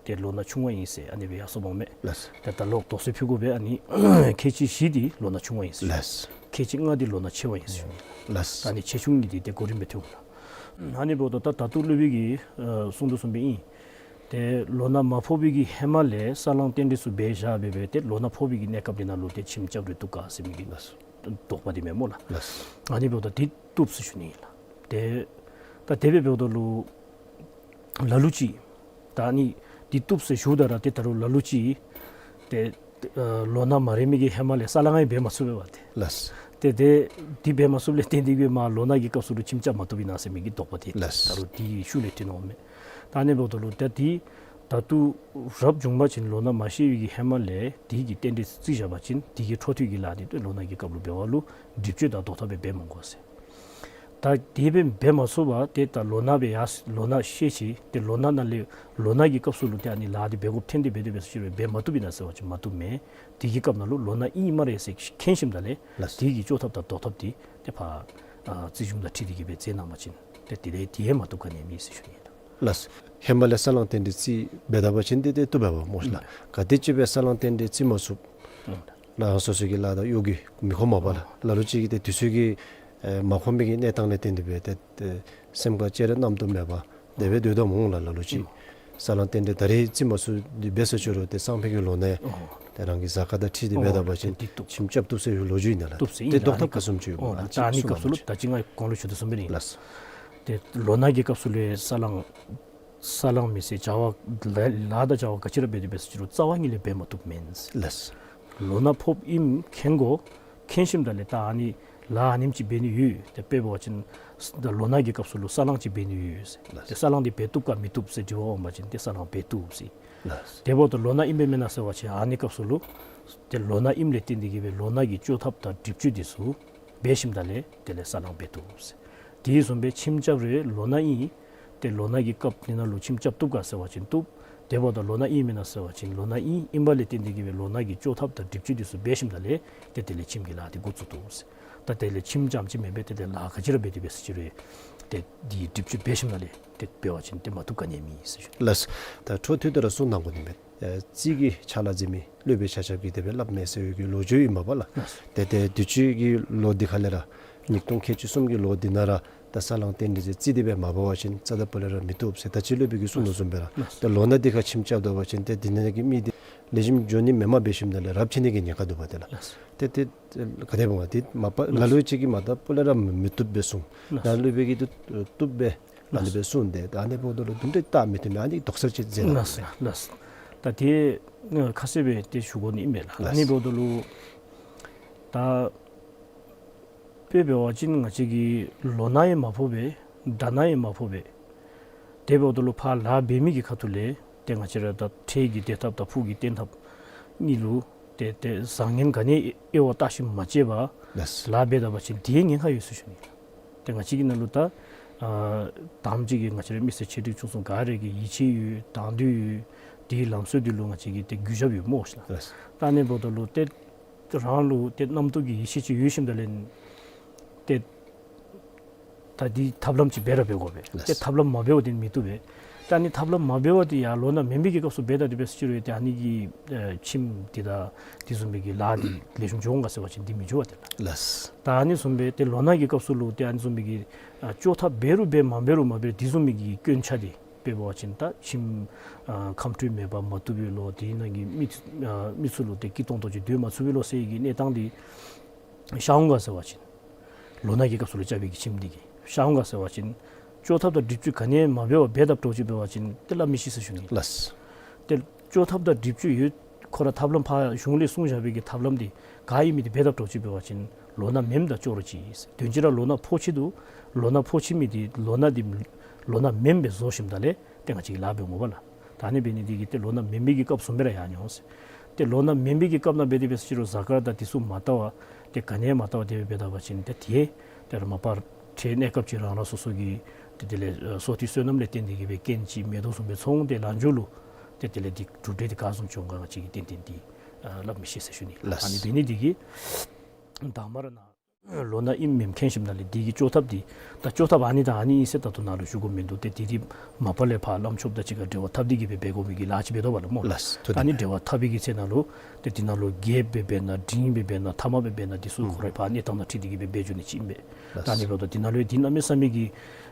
ཏེ་ལོ་ན་ཆུང་བ་ཨིན་ཟེར་ཨ་ནི་སྦེ་ཡར་སོངམ་མས། ལགས། ད་ད་ལོག་དོགས་སེལ་ཕུལ་དགོ་པས། ཨ་ནི་ཁལ་གཅིག་བཞི་འདི་ལོ་ན་ཆུང་བ་ཨིན་ཟེར། ལགས། ཁལ་གཅིག་ལྔ་འདི་ལོ་ན་ཆེ་བ་ཨིན་ཟེར། ལགས། ཨ་ནི་ཆེ་ཆུང་གཉིས་འདི་ཏེ་གོ་རིམ་སྦེ་ཐོན་འོང་ལགས། ཨ་ནི་འབདཝ་ད་ད་ལྟོ་སློབ་དཔོན་གྱིས་ཨ་གསུང་དོ་བཟུམ་སྦེ་ཨིན། ཏེ་ལོ་ན་མ་ཕོག་པའི་གི་ཧེ་མ་ལས་ས་བསླང་རྟེན་འབྲེལ་ཚུ་འབད་བཞག་སྦེ་སྦེ་ཏེ་ལོ་ན་ཕོག་པའི་གི་གནས་སྐབས་འདི་ནང་ལུ་ཏེ་ཁྱིམ་རྐྱབ་རུང་བཏུབ་ག་ཟེར་མི་གི་ལགས། དོགས་པ་འདི་མེན་སྨོ་ལགས། ལགས། ཨ་ནི་འབདཝ་ད་འདི་བཏུབ་ཟེར་ཞུ་ནི་ཨིན་ལགས། ཏེ་ད་དེ་སྦེ་འབདཝ་ད་ལུ་ལ་ལུ་ཅིག་ད་ཨ་ནི་འདི་བཏུབ་ཟེར་ཞུཝ་ད་ར་ཏེ་ད་རུང་ལ་ལུ་ཅིག་ཏེ་ཨ་ལོ་ན་མ་རན་མི་གི་ཧེ་མ་ལས་ས་བསླང་ཡང་འབད་མ་ཚུགས་པས་པ་ཏེ། ལགས། ཏེ་ཏེ་འདི་འབད་མ་ཚུགསཔ་ལས་བརྟེན་ཏེ་གིས་མར་ལོ་ན་གི་སྐབས་སུ་ལུ་ཁྱིམ་རྐྱབ་མ་བཏུབ་ཨིན་ན་ཟེར་མི་གི་དོགས་པ་འདི། ལགས། ད་རུང་འདི་ཤུལ་ལས་ཐོན་འོང་མས། ད་ཨ་ནི་འབདཝ་ད་ལུ་ད་འདི་ད་ལྟོ་རབ་བྱུང་པ་ཅིན་ལོ་ན་མ་ཤེས་པའི་གི་ཧེ་མ་ལས་འདི་གི་རྟེན་འབྲེལ་བརྩི་བཞག་པ་ཅིན་འདི་གི་འཕྲོ་མཐུད་ཀྱི་ལཱ་འདི་ཏེ་ལོ་ན་གི་སྐབས་ལུ་འབད་བ་ལུ་སྒྲིབ་གཅོད་དང་བཟློག་ཐབས་སྦེ་འབད་མི་དགོ་ཟེར། ད་དེ་སྦེ་འབད་མ་ཚུགས་པར་ཏེ་ད་ལོ་ན་སྦེ་ཡར་ལོ་ན་ཤེས་ཅི། ཏེ་ལོ་ན་ནང་ལས་ལོ་ན་གི་སྐབས་སུ་ལུ་ཏེ་ཨ་ནི་ལཱ་འདི་འབད་དགོཔ་ཐོན་ཏེ་འབད་དེ་འབད་ཟེར་ཞུ་རུང་འབད་མ་བཏུབ་ཨིན་ན་ཟེར་བ་ཅིན་མ་བཏུབ་མས། དེ་གི་སྐབས་ནང་ལུ་ལོ་ན་ཨིན་སྨ་རེ་ཟེར་མཁྱེན་ཞིནམ་ད་ལས། ལགས། དེ་གི་བཅོ་ཐབས་དང་བཟློག་ཐབས་འདི་ཏེ་ཕར་ཨ་རྩིས་གཞུང་དང་འཁྲིལ་ཏེ་གིས་སྦེ་མཛད་གནང་བ་ཅིན་ཏེ་དེ་ལས་དེ་ཡང་མ་བཏུབ་ག་ནི་མེད་ཟེར་ཞུ་ནི་ཨིན། ལགས། ཧེ་མ་ལས་ས་བསླང་རྟེན་འབྲེལ་བརྩིས་འབད་ད་པ་ཅིན་ཏེ་ཏེ་བཏུབ་པས་པ་སྨོ་ལགས། ཨུམ། ག་དེམ་ཅིག་སྦེ་ས་བསླང་རྟེན་འབྲེལ་བརྩི་མ་ཚུགས། ཨུམ། ལགས། སོ་སོ་གི་ལཱ་དང་གཡོག་གི་མི་ཁོམ་པས་པ་ལགས། ལ་ལུ་ཅིག་གིས་ཏེ་དུས་ཚོད་ཀྱིས་ཨེ་མ་ཁོམ་པའི་གི་གནས་སྟངས་ལས་བརྟེན་ཏེ་སྦེ་ཏེ་ཏེ་སེམས་ཁར་ཅི་ར་རྣམ་རྟོག་མེད་པར་དེ་སྦེ་སྡོད་དོ་སྨོ་ལགས། ལ་ལུ་ཅིག་ཨུམ། ས་བསླང་རྟེན་འབྲེལ་ད་རེས་བརྩི་མ་ཚུགས་ཏེ་འབད་ཟེར་ཞུ་རུང་ཏེ་སང་ཕོད་ཀྱི་ལོ་ནའི་ཨོ་ཏེ་རང་གི་གཟའ་སྐར་དང་འཁྲིལ་ཏེ་འབད་ད་པ་ཅིན་ཨོ་ཏེ་བཏུབ། ཁྱིམ་རྐྱབ་བཏུབ་ཟེར་ལོ་རྒྱུས་ཨིན་ན་ལགས། བཏུབ་ཟེར་ཏེ་ཨིན་ལགས། བཟློག་ཐབས་ག་བཟུམ་ཅིག་ཡོད་སྨོ་ཨོ་ལགས། ད་ཨ་ནི་སྐབས་སུ་ལུ་ད་ཅི་ང་གོང་ལུ་ཞུ་དོ་བཟུམ་སྦེ་ཨིན། ལགས། ཏེ་ལོ་ན་གི་སྐབས་སུ་ལུ་ཡང་ས་བསླང་ས་བསླང་མི་ཟེར་བྱ་བ་ལཱ་ལཱ་དང་བྱ་བ་ག་ཅི་ར་འབད་དེ་འབད་ཟེར་ཞུ་རུང་རྩ་བ་ཉིད་ལས་འབད་མ་བཏུབ་མེན། ལགས། ལོ་ན་ཕོགཔ་ཨིནམ་མཁྱེན་དགོ། མཁྱེན་ཞིནམ་ད་ལས་ད་ཨ་ནི་ལཱ་ཨ་ནེམ་ཅིག་འབད་ནི་ཡོད། ཏེ་དཔེ་འབད་བ་ཅིན་ད་ལོ་ན་གི་སྐབས་སུ་ལུ་ས་བསླང་ཅིག་འབད་ནི་ཡོད་ཟེར། ལགས། ཏེ་ས་བསླང་འདི་འབད་བཏུབ་ག་མི་བཏུབ་ཟེར་དྲི་བ་འོང་པ་ཅིན་ཏེ་ས་བསླང་འབད་བཏུབ་ཟེར། ལགས། དེ་འབདཝ་ད་ལོ་ན་ཨིན་པས་མེན་ན་ཟེར་བ་ཅིན་ཨ་ནི་སྐབས་སུ་ལུ་ཏེ་ལོ་ན་ཨིནམ་ལས་བརྟེན་ཏེ་གིས་སྦེ་ལོ་ན་གི་བཅོ་ཐབས་དང་སྒྲིབ་གཅོད་འདི་ཚུ་འབད་ཞིནམ་ད་ལས་དེ་ལས་ས་བསླང་འབད་བཏུབ་ཟེར། དེ་བཟུམ་སྦེ་ཁྱིམ་རྐྱབ་རུང་ལོ་ན་ཨིན། ཏེ་ལོ་ན་གི་སྐབས་འདི་ནང་ལུ་ཁྱིམ་རྐྱབ་བཏུབ་ག་ཟེར་བ་ཅིན་བཏུབ། དེ་འབདཝ་ད་ལོ་ན་ཨིན་མེན་ན་ཟེར་བ་ཅིན་ལོ་ན་ཨིན། ཨིན་པ་ལས་བརྟེན་ཏེ་གིས་སྦེ་ལོ་ན་གི་བཅོ་ཐབས་དང་སྒྲིབ་གཅོད་འདི་ཚུ་འབད་ཞིནམ་ད་ལས་ཏེ་དེ་ལས་ཁྱིམ་གྱི་ལཱ་འདི་འགོ་བཙུགས་བཏུབ་ཟེར། ད་དེ་ལས་ཁྱིམ་རྐྱངམ་ཅིག་མེན་པར་ཏེ་དེ་ལཱ་ག་ཅི་ར་འབད་དེ་འབད་ཟེར་ཞུ་རུང་ཏེ་འདི་སྒྲིབ་གཅོད་འབད་ཞིནམ་ད་ལས་ཏེ་འབད་བ་ཅིན་ཏེ་མ་བཏུབ་ག་ནི་མེད་ཟེར་ཞུ། ལགས། ད་འཕྲོ་མཐུད་དེ་ར་གསུང་གནང་དགོ་ནི་མས། ཨེ་རྩིས་ཀྱི་ཕྱག་ལཱ་མཛད་མི་སློབ་དཔོན་ཆ་ཁྱབ་ཀྱིས་དེ་སྦེ་སླབ་མས་ཟེར་བའི་གི་ལོ་རྒྱུས་ཨིན་པས་པ་ལགས། ལགས། ཏེ་ཏེ་དུས་ཅི་གི་ལོ་འདི་ཁ་ལས་ར་ཉིས་སྟོང་ཁལ་གཅིག་གསུམ་གྱི་ལོ་འདི་ནང་ར་ད་ས་བསླང་རྟེན་འབྲེལ་ཅིག་བརྩི་སྟེ་སྦེ་མ་འབད་བ་ཅིན་རྩ་དང་སྤུ་ལས་ར་མི་བཏུབ་ཟེར་ད་ཅི་སློབ་དཔོན་གྱིས་གསུང་དོ་བཟུམ་སྦེ་ར། ལགས། ད་ལོ་ན་འདི་ཁར་ཁྱིམ་རྐྱབ་ད་པ་ཅིན་ཏེ་འདི་ནང་གི་མི་འདི་ལེགས་ཤོམ་འགྱོ་ནི་མེནམ་འབད་ཞིནམ་ད་ལས་རབ་ཆད་ནི་གི་ཉེན་ཁ་འདུག་པ་ཏེ་ལགས། ལགས། ཏེ་ཏེ་ག་དེ་འབདཝ་འདི་མ་པ་ལ་ལུ་ཅིག་གིས་མ་ད་སྤུ་ལས་ར་མི་བཏུབ་སྦེ་གསུང་། ལགས། ད་སློབ་དཔོན་གྱིས་བཏུབ་བཏུབ་སྦེ་ཨ་ནི་སྦེ་གསུངས་ཏེ་ད་ཨ་ནི་འབདཝ་ད་ལུ་དུམ་གྲ་བལྟ་མི་བཏུབ་མི་ཨ་ནི་དོགས་སེལ་ཅིག་མཛད་གནང་། ལགས་ལགས། ད་དེ་ཁ་གསལ་སྦེ་ཏེ་ཞུ་དགོ་ནི་ཨིན་མས་ལགས། ལགས། ཨ་ནི་འབདཝ་ད་ལུ་ད་དཔེ་འབད་བ་ཅིན་ང་བཅས་ཀྱི་ལོ་ན་ཡང་མ་ཕོག་པས། དགྲ་ན་ཡང་མ་ཕོག་པས། དེ་འབདཝ་ད་ལུ་ཕར་ལཱ་འབད་མི་གི་ཁ་ཐུག་ལས་ཏེ་ང་བཅས་ར་ད་འཕྲལ་གྱི་བདེ་ཐབས་དང་ཕུགས་ཀྱི་བརྟན་ཐབས་གཉིས་ལུ་ཏེ་ཏེ་བཟང་ངན་ག་ནི་དབྱེ་བ་བལྟ་ཞིནམ་མ་དཔྱད་པར། ལགས། ལཱ་འབད་ད་པ་ཅིན་དེའི་ཉེན་ཁ་ཡོད་ཟེར་ཞུ་ནི། ཏེ་ང་བཅས་ཀྱི་ནང་ལུ་ད་ཨ་དང་པ་ཅིག་གིས་ང་བཅས་ར་མི་སེར་ཆེ་འབྲིང་ཆུང་གསུམ་ག་ར་གི་ཡིད་ཆེས་ཡོད། དང་འདོད་ཡོད། དེའི་ལམ་སྲོལ་འདི་ལུ་ང་བཅས་ཀྱིས་ཏེ་གུས་ཞབས་ཡོད་སྨོ་ཤེ་ན། ལགས། ད་ཨ་ནི་འབདཝ་ད་ལུ་ཏེ་རང་ལུ་ཏེ་རྣམ་རྟོག་གི་ཡིད་ཆེས་ཅིག་ཡོད་ཞིནམ་ད་ལས་ཏེ་ད་འདི་ཐབས་ལམ་ཅིག་འབད་ར་འབད་དགོ་པས། ལགས། ཏེ་ཐབས་ལམ་མ་འབདཝ་འདི་མི་བཏུབ་པས། ད་ཨ་ནི་ཐབས་ལམ་མ་འབདཝ་འདི་ཡང་ལོ་ན་མེན་པའི་གི་སྐབས་སུ་འབད་ད་འདི་འབད་ཟེར་ཞུ་རུང་ཏེ་ཨ་ནི་གི་ཨེ་ཁྱིམ་འདི་དང་དེ་བཟུམ་མའི་གི་ལཱ་འདི་ལེགས་ཤོམ་འགྱོ་འོང་ག་ཟེར་བ་ཅིན་འདི་མི་འགྱོ་བ་ཏེ་ལགས། ལགས། ད་ཨ་ནི་བཟུམ་སྦེ་ཏེ་ལོ་ན་གི་སྐབས་སུ་ལུ་ཏེ་ཨ་ནི་བཟུམ་མའི་གི་ཨ་བཅོ་ཐབས་འབད་རུང་འབད་མ་འབད་རུང་མ་འབད་རུང་དེ་བཟུམ་མའི་གི་སྐྱོན་ཆ་འདི་དཔེ་འབད་བ་ཅིན་ད་ཁྱིམ་ཨ་ཁམས་སྤྲོད་མེད་པར་མ་བཏུབ་པའི་ལོ། དེ་ནང་གི་མི་ཨ་མི་ཚུ་ལུ་ཏེ་སྐྱིད་ཏོང་ཏོ་ཅིག་སྡོད་མ་ཚུགས་པའི་ལོ་ཟེར་བའི་གི་གནས་སྟངས་འདི་ཤར་འོང་ག་ཟེར་བ་ཅིན་ལོ་ན་གི་སྐབས་སུ་ལུ་རྐྱབ་པའི་གི་ཁྱིམ་འདི་གིས་ཤར་འོང་ག་ཟེར་བ་ཅིན་བཅོ་ཐབས་དང་སྒྲིབ་གཅོད་ག་ནི་མ་འབད་བར་འབད་དཔ་འདྲཝ་ཅིག་འབད་བ་ཅིན་ཏེ་སླབ་མི་ཤེས་ཟེར་ཞུ་ནི། ལགས། ཏེ་བཅོ་ཐབས་དང་སྒྲིབ་གཅོད་ཡོད། ཁོ་ར་ཐབས་ལམ་ཕར་གཞུང་ལས་གསུངས་བཞག་པའི་གི་ཐབས་ལམ་འདི་ག་ཨིན་མི་འདི་འབད་དཔ་འདྲཝ་ཅིག་འབད་བ་ཅིན་ལོ་ན་མེནམ་ད་ཅོག་ར་ཅིག་ཟེར། དོན་སྤྱི་ར་ལོ་ན་ཕོག་ཅི་འདུག། ལོ་ན་ཕོག་ཅི་མི་འདི་ལོ་ན་འདི་ལོ་ན་མེནམ་སྦེ་བཟོ་ཞིནམ་ད་ལས་ཏེ་ང་བཅས་ཀྱིས་ལཱ་འབད་འོང་པ་ལགས། ད་ཨ་ནི་འབད་ནི་འདི་གིས་ཏེ་ལོ་ན་མེན་པའི་གི་སྐབས་བཟུམ་སྦེ་ར་ཡར་འགྱོ་འོང་ཟེར། ཏེ་ལོ་ན་མེན་པའི་གི་སྐབས་ནང་འབད་དེ་འབད་ཟེར་ཞུ་རུང་གཟའ་སྐར་དང་དེ་ཚུ་མ་བལྟ་བར་ཏེ་ག་ནི་ཡང་མ་བལྟ་བར་དེ་སྦེ་འབད་ད་པ་ཅིན་ཏེ་དེ་ཏེ་ར་མ་པ་འཕྲལ་གནས་སྐབས་ཅིག་རང་རང་སོ་སོ་གི་ཏེ་དེ་ལས་ཨ་སོ་ཐར་བསོད་ནམས་ལས་བརྟེན་ཏེ་གིས་སྦེ་རྐྱེན་ཅིག་མེད་དོ་བཟུམ་སྦེ་ཚོར་འོང་། ཏེ་ལ་འཇུག་ལུ་ཏེ་དེ་ལས་འདི་གྲུབ་འབྲས་འདི་ག་བཟུམ་འབྱུང་ག་ང་བཅས་ཀྱིས་ཏན་ཏན་འདི་ཨ་སླབ་མི་ཤེས་ཟེར་ཞུ་ནི། ལགས། ཨ་ནི་འབད་ནི་འདི་གིས་དང་པ་ར་ནཱ་ ལོ་ན་ཨིནམ་མེནམ་མཁྱེན་ཞིནམ་ལས་འདི་གི་བཅོས་ཐབས་འདི་ད་བཅོས་ཐབས་ཨ་ནི་དང་ཨ་ནི་ཨིན་ཟེར་ད་ལྟོ་ནཱ་ལུ་ཞུ་དགོཔ་མིན་འདུག། ཏེ་འདི་འདི་མ་པ་ལས་ཕར་བླམ་ཆོསཔ་དང་གཅིག་ཁར་འབྲེལ་བ་འཐབ་སྟེ་གི་སྦེ་འབད་དགོ་མི་གི་ལཱ་ཅིག་འབད་དོ་བ་ལགས་སྨོ་ལགས། ལགས་སོ། ད་ཨ་ནི་འབྲེལ་བ་འཐབ་པའི་གི་ཚེ་ནང་ལུ་ཏེ་འདི་ནང་ལུ་རྒྱས་སྦེ་འབད་ན་འབྲིང་སྦེ་འབད་ན་ཐ་མ་སྦེ་འབད་ན་འདི་ཚུ་ཁོ་རའི་ཕར་གནས་སྟངས་དང་འཁྲིལ་ཏེ་གི་སྦེ་འབད་འགྱོ་ནི་ཅིག་ཨིན་པས། ད་ཨ་ནི་འབདཝ་ད་འདི་ནང་ལུ་འདི་གནམ་མེད་ས་མེད་ཀྱི་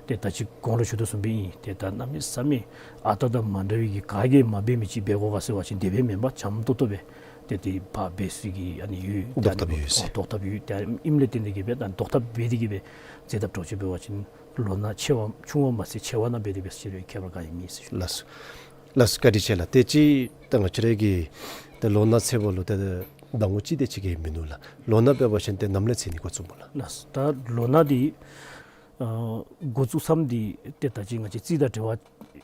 ཏེ་ད་ཅི་གོང་ལུ་ཞུ་དོ་བཟུམ་སྦེ་ཨིན། ཏེ་ད་གནམ་མེད་ས་མེད་ཨ་རྟག་དང་མ་འདྲ་བའི་གི་ག་གིས་མ་འབད་མི་ཅིག་འབད་དགོ་ག་ཟེར་བ་ཅིན་དེ་སྦེ་མེན་པར་འཇམ་ཏོང་ཏོ་སྦེ་ཏེ་དེ་ཕར་འབད་ས་གི་ཨ་ནི་ཡོད། ལྡོག་ཐབས་ཡོད་ཟེར། ཨ་ལྡོག་ཐབས་ཡོད། ཏེ་ཨིནམ་ལས་བརྟེན་ཏེ་གི་སྦེ་ད་ལྡོག་ཐབས་འབད་དེ་གི་སྦེ་མཛད་དཔ་འདྲཝ་ཅིག་འབད་བ་ཅིན་ལོ་ན་ཆེ་བ་ཆུང་བ་མ་ཚད་ཆེ་བ་ནང་འབད་དེ་འབད་ས་ཅིག་རུང་ཁྱད་པར་ག་ཡང་མེད་ཟེར་ཞུ། ལགས་སོ། ལགས་སོ། བཀའ་དྲིན་ཆེ་ལགས། ཏེ་ཅིག་ད་ང་བཅས་ར་གི་ཏེ་ལོ་ན་ཚེས་པ་ལུ་ཏེ་ཟླ་ངོ་གཅིག་དེ་ཅིག་གིས་མི་ནུག་ལགས། ལོ་ན་འབད་བ་ཅིན་ཏེ་ནམ་ལས་ཚེས་ནི་འགོ་བཙུགས་སྨོ་ལགས། ལགས་སོ། ད་ལོ་ན་འདི་ཨ་འགོ་བཙུགས་མཚམས་འདི་ཏེ་ད་ཅི་ང་བཅས་རྩིས་དང་འབྲེལ་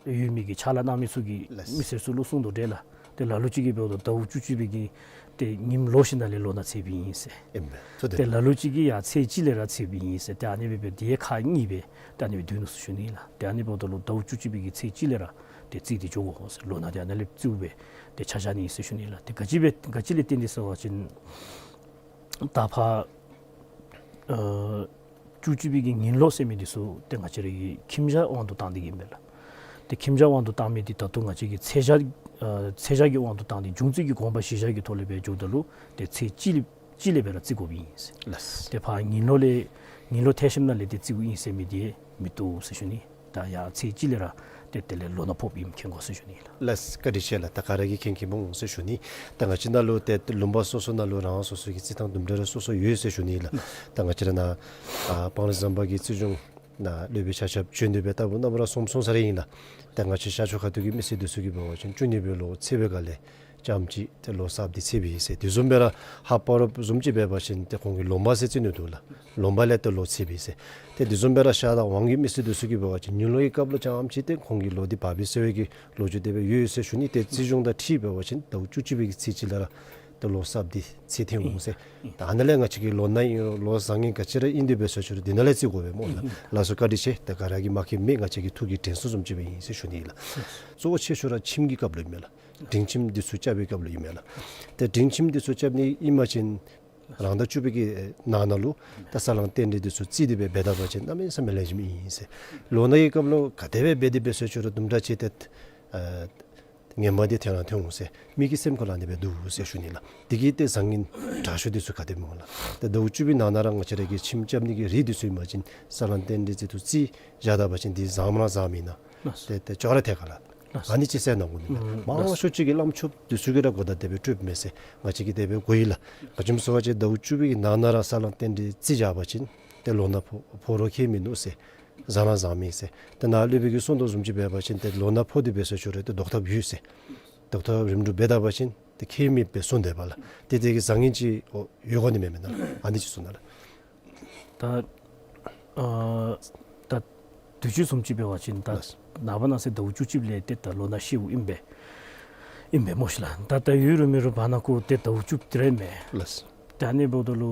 བ་ཡོད་མི་གི་ཕྱག་ལཱ་གནང་མི་ཚུ་གིས་ལགས། མི་སེར་ཚུ་ལུ་གསུང་དོ་འདྲ་ལགས། ཏེ་ལ་ལུ་ཅིག་གིས་འབདཝ་ད་ཟླཝ་བཅུ་གཅིག་པའི་གི་ཏེ་ཉིནམ་ལོག་ཞིནམ་ལས་ལོ་ན་ཚེས་པའི་ཨིན་ཟེར། ཨིན་པས། ཏེ་ལ་ལུ་ཅིག་གིས་ཡང་ཚེས་གཅིག་ལས་ར་ཚེས་པའི་ཨིན་ཟེར། ཏེ་ཨ་ནི་སྦེ་སྦེ་དེ་ཡང་ཁག་གཉིས་སྦེ་ཏེ་ཨ་ནི་སྦེ་སྡོད་ནུག་ཟེར་ཞུ་ནི་ལགས། ཏེ་ཨ་ནི་འབདཝ་ད་ལུ་ཟླཝ་བཅུ་གཅིག་པའི་གི་ཚེས་གཅིག་ལས་ར་ཏེ་རྩིས་འདི་འགྱོ་དགོ་ཟེར། ལོ་ན་འདི་ཨ་ནཱ་ལས་བརྩིཝ་སྦེ་ཏེ་ཆ་བཞག་ནི་ཨིན་ཟེར་ཞུ་ནི་ལགས། ཏེ་ག་ཅི་སྦེ་ག་ཅི་ལས་བརྟེན་ཏེ་ཟེར་བ་ཅིན་ད་ཕར་ཨ་བཅུ་གཅིག་པའི་གི་ཉིན་ལོག་ཟེར་མི་འདི་ཚུ་ཏེ་ང་བཅས་ར་གི་ཁྱིམ་བྱ་དབང་དུ་བཏང་སྟེ་གི་ཨིན་པས་ལགས། ཏེ་ཁྱིམ་བྱ་དབང་དུ་བཏང་མི་འདི་ད་ལྟོ་ང་བཅས་ཀྱི་ཚེས་ཞག་ཨ་ཚེས་ཞག་གི་དབང་དུ་བཏང་སྟེ་འབྱུང་རྩིས་ཀྱི་དགོངས་པ་གཞིར་བཞག་གི་ཐོག་ལས་སྦེ་འགྱོཝ་ད་ལུ་ཏེ་ཚེས་གཅིག་ལས་གཅིག་ལས་སྦེ་ར་རྩིས་དགོཔ་ཨིན་ཟེར། ལགས། ཏེ་ཕར་ཉིན་ལོག་ལས་ཉིན་ལོག་ཐལ་ཞིནམ་ལས་ཏེ་རྩིཝ་ཨིན་ཟེར་མི་འདི་མི་བཏུབ་ཟེར་ཞུ་ནི། ད་ཡང་ཚེས་གཅིག་ལས་ར་ཏེ་དེ་ལས་ལོ་ན་ཕོགཔ་ཨིནམ་མཁྱེན་དགོ་ཟེར་ཞུ་ནི་ལགས། ལགས་སོ། བཀའ་དྲིན་ཆེ་ལགས། ད་ག་ར་གིས་མཁྱེན་མཁྱེནམ་འོང་ཟེར་ཞུ་ནི། ད་ང་བཅས་ནང་ལུ་ཏེ་ལུང་པ་སོ་སོ་ནང་ལུ་རང་སོ་སོ་གི་རྩིས་ཐངས་དུམ་གྲ་རེ་སོ་སོ་ཡོད་ཟེར་ཞུ་ནི་ལགས། ད་ང་བཅས་ར་ནཱ་ཨ་སྤང་རི་ཟམ་པ་གི་རྩིས་གཞུང་ནང་སློབ་དཔོན་ཆ་ཁྱབ་བྱོན་ཏེ་སྦེ་ལྟ་བུ་ནམ་ར་གསུངས་གསུངས་ས་ར་ཨིན་ལགས། ད་ང་བཅས་ཤར་ཕྱོགས་ཁ་ཐུག་གི་མི་སེར་འདི་ཚུ་གིས་འབད་བ་ཅིན་བཅུ་གཉིས་པའི་ལོ་ཚེས་པའི་སྐབས་ལས་རྐྱངམ་ཅིག་ཏེ་ལོ་གསརཔ་འདི་ཚེས་པའི་ཨིན་ཟེར། དེ་བཟུམ་སྦེ་ར་ཧཱཔ་པ་རོཔ་བཟུམ་ཅིག་འབད་བ་ཅིན་ཏེ་ཁོང་གིས་ལོ་མ་ཟེར་རྩིས་ནི་འདུག་ལགས། ལོ་མ་ལས་ཏེ་ལོ་ཚེས་པའི་ཨིན་ཟེར། ཏེ་དེ་བཟུམ་སྦེ་ར་ཤར་དང་ཝང་གི་མི་སེར་འདི་ཚུ་གིས་འབད་བ་ཅིན་ཉིན་ལོ་གི་སྐབས་ལུ་རྐྱངམ་ཅིག་ཏེ་ཁོང་གི་ལོ་འདི་བབས་པས་ཟེར་བའི་གི་ལོ་རྒྱུས་དེ་སྦེ་ཡོད་ཟེར་ཞུ་ནི། ཏེ་རྩིས་གཞུང་དང་འཁྲིལ་འབད་བ་ཅིན་ཟླཝ་བཅུ་གཅིག་པའི་གི་ཚེས་གཅིག་ལས་ར་ཏེ་ལོ་གསརཔ་འདི་ཚེས་ཐོན་འོང་ཟེར། ད་ཨ་ནཱ་ལས་ང་བཅས་ཀྱི་ལོ་ན་ཨིན་རུང་ལོ་བཟང་ངན་ག་ཅི་ར་ཨིན་དེ་འབད་ཟེར་ཞུ་རུང་འདི་ནང་ལས་རྩིས་དགོ་པས་སྨོ་ལགས། ལགས་སོ། བཀའ་དྲིན་ཆེ། ད་ག་ར་གིས་མ་མཁྱེན་མི་ང་བཅས་ཀྱི་ཐུགས་ཀྱི་དྲན་གསོ་བཟུམ་ཅིག་སྦེ་ཨིན་ཟེར་ཞུ་ནི་ལགས། གཙོ་བོ་ཆེ་ཤོས་ར་ཁྱིམ་གྱི་སྐབས་ལུ་ཨིན་མས་ལགས། འབྲིང་ཁྱིམ་འདི་ཚུ་རྐྱབ་པའི་སྐབས་ལུ་ཨིན་མས་ལགས། ཏེ་འབྲིང་ཁྱིམ་འདི་ཚུ་རྐྱབ་ནི་ཨིན་པ་ཅིན་རང་ཟླ་བཅུ་པའི་གི་ནང་ན་ལུ་ད་ས་བསླང་རྟེན་འབྲེལ་འདི་ཚུ་རྩིས་ཏེ་སྦེ་འབད་ད་པ་ཅིན་གནམ་མེད་ས་མེད་ལེགས་ཤོམ་ཨིན་ཟེར། ལོ་ན་གི་སྐབས་ལུ་ག་དེ་སྦེ་འབད་དེ་འབད་ཟེར་ཞུ་རུང་དུམ་གྲ་ཅིག་ཏེ་ཨ་ངན་པ་འདི་ཐོན་ར་ཐོན་འོང་ཟེར་མི་གི་སེམས་ཁར་ལུ་ཨ་ནི་སྦེ་འདུག་ཟེར་ཞུ་ནི་ལགས། དེ་གིས་ཏེ་བཟང་ངན་དྲག་ཤོས་འདི་ཚུ་ག་དེ་སྨོ་ལགས། ཏེ་ཟླཝ་བཅུ་པའི་ནང་ན་ར་ང་བཅས་ར་གི་ཁྱིམ་རྐྱབ་ནི་གི་རིགས་འདི་ཚུ་ཨིན་པ་ཅིན་ས་བསླང་རྟེན་འབྲེལ་རྩིས་ཏེ་རྩིས་བཞག་ད་པ་ཅིན་འདི་བཟངམ་ར་བཟངམ་ཨིན་ན། ལགས། ཏེ་ཏེ་ཅོག་ར་ཐད་ཀ་ལགས། ལགས། ཨ་ནི་ཅིག་ཟེར་གནང་དགོ་ནི་མས། ཨུམ་མང་ཤོས་ཅིག་གིས་བླམ་ཆོསཔ་འདི་ཚུ་གིས་ར་གོ་བརྡ་དེ་སྦེ་སྤྲོདཔ་མས་ཟེར་ང་བཅས་ཀྱིས་དེ་སྦེ་གོ་ཡི་ལགས། ག་ཅི་སྨོ་ཟེར་བ་ཅིན་ཟླཝ་བཅུ་པའི་གི་ནང་ན་ར་ས་བསླང་རྟེན་འབྲེལ་རྩིས་བཞག་པ་ཅིན་ཏེ་ལོ་ན་ཕོག་ཕོག་རུང་ཁྱད་མིན་ནུག་ཟེར། བཟང་ན་བཟང་མི་ཟེར། ཏེ་ནཱ་སློབ་དཔོན་གྱིས་གསུངས་དོ་བཟུམ་ཅིག་འབད་བ་ཅིན་ཏེ་ལོ་ན་ཕོག་སྟེ་འབད་ཟེར་ཞུ་རུང་ཏེ་ཟློག་ཐབས་ཡོད་ཟེར། ཟློག་ཐབས་རིམ་གྲོ་འབད་ད་པ་ཅིན་ཏེ་ཁྱད་མེདཔ་སྦེ་གསུངས་དེས་པ་ལགས། ཏེ་དེ་གི་བཟང་ངན་ཅིག་ཡོད་གོ་ནི་མེན་མེན་ན་ལགས། ཨ་ནི་ཅིག་གསུངས་ད་ལགས། ད་ཨ་ད་དུས་ཅི་བཟུམ་ཅིག་འབད་བ་ཅིན་ད་ལགས། ནངས་པ་གནངས་ཚེ་ཟླཝ་བཅུ་གཅིག་ལས་ཏེ་ད་ལོ་ན་ཤེསཔ་ཨིན་པས། ཨིན་པས་སྨོ་ཤིག་ལགས། ད་ད་ཡོད་རུང་མེད་རུང་བར་ན་ཁོ་ཏེ་ཟླཝ་བཅུ་དེ་ར་མས། ལགས། ད་ཨ་ནི་འབདཝ་ད་ལུ་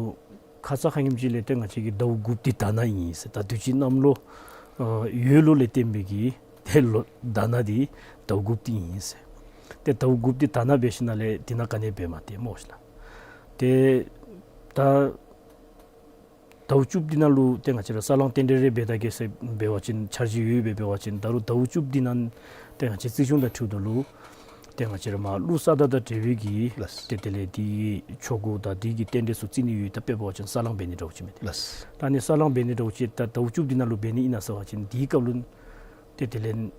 ཁ་ཙ་ཁ་ཉིནམ་ཅིག་ལས་ཏེ་ང་བཅས་ཀྱི་ཟླཝ་དགུཔ་འདི་དྷ་ན་ཨིན་ཟེར། ད་དུས་ཅི་གནམ་ལོ་ཨ་ཡོས་ལོ་ལས་བརྟེན་པའི་གི་ཏེ་ལོ་དྷ་ན་འདི་ཟླཝ་དགུཔ་འདི་ཨིན་ཟེར། ཏེ་ཟླཝ་དགུཔ་འདི་དྷ་ན་འབད་ཞིནམ་ལས་འདི་ནང་ག་ནི་འབད་མ་སྟེར་སྨོ་ཤིག་ལགས། ཏེ་ད་ཟླཝ་བཅུཔ་འདི་ནང་ལུ་ཏེ་ང་བཅས་ར་ས་བསླང་རྟེན་འབྲེལ་རེ་འབད་ད་གེ་ཟེར་འབད་བ་ཅིན་འཆར་གཞི་ཡོད་སྦེ་འབད་བ་ཅིན་ད་རུང་ཟླཝ་བཅུཔ་འདི་ནང་ཏེ་ང་བཅས་རྩིས་གཞུང་དང་འཁྲིལཝ་ད་ལུ་ཏེ་ང་བཅས་ར་མར་ཀླུ་ས་བདག་དང་འབྲེལ་བའི་གི་ལགས། ཏེ་དེ་ལས་འདི་གི་ཆོ་ག་དང་འདི་གི་རྟེན་འབྲེལ་ཚུ་རྩིས་ནི་ཡོད། ད་དཔེ་འབད་བ་ཅིན་ས་བསླང་འབད་ནི་འདྲཝ་ཅིག་མས། ལགས། ད་ཨ་ནི་ས་བསླང་འབད་ནི་འདྲཝ་ཅིག་ད་ཟླཝ་བཅུཔ་འདི་ནང་ལུ་འབད་ནི་ཨིན་ན་ཟེར་བ་ཅིན་འདི་སྐབས་ལུ་ཏེ་དེ་ལས་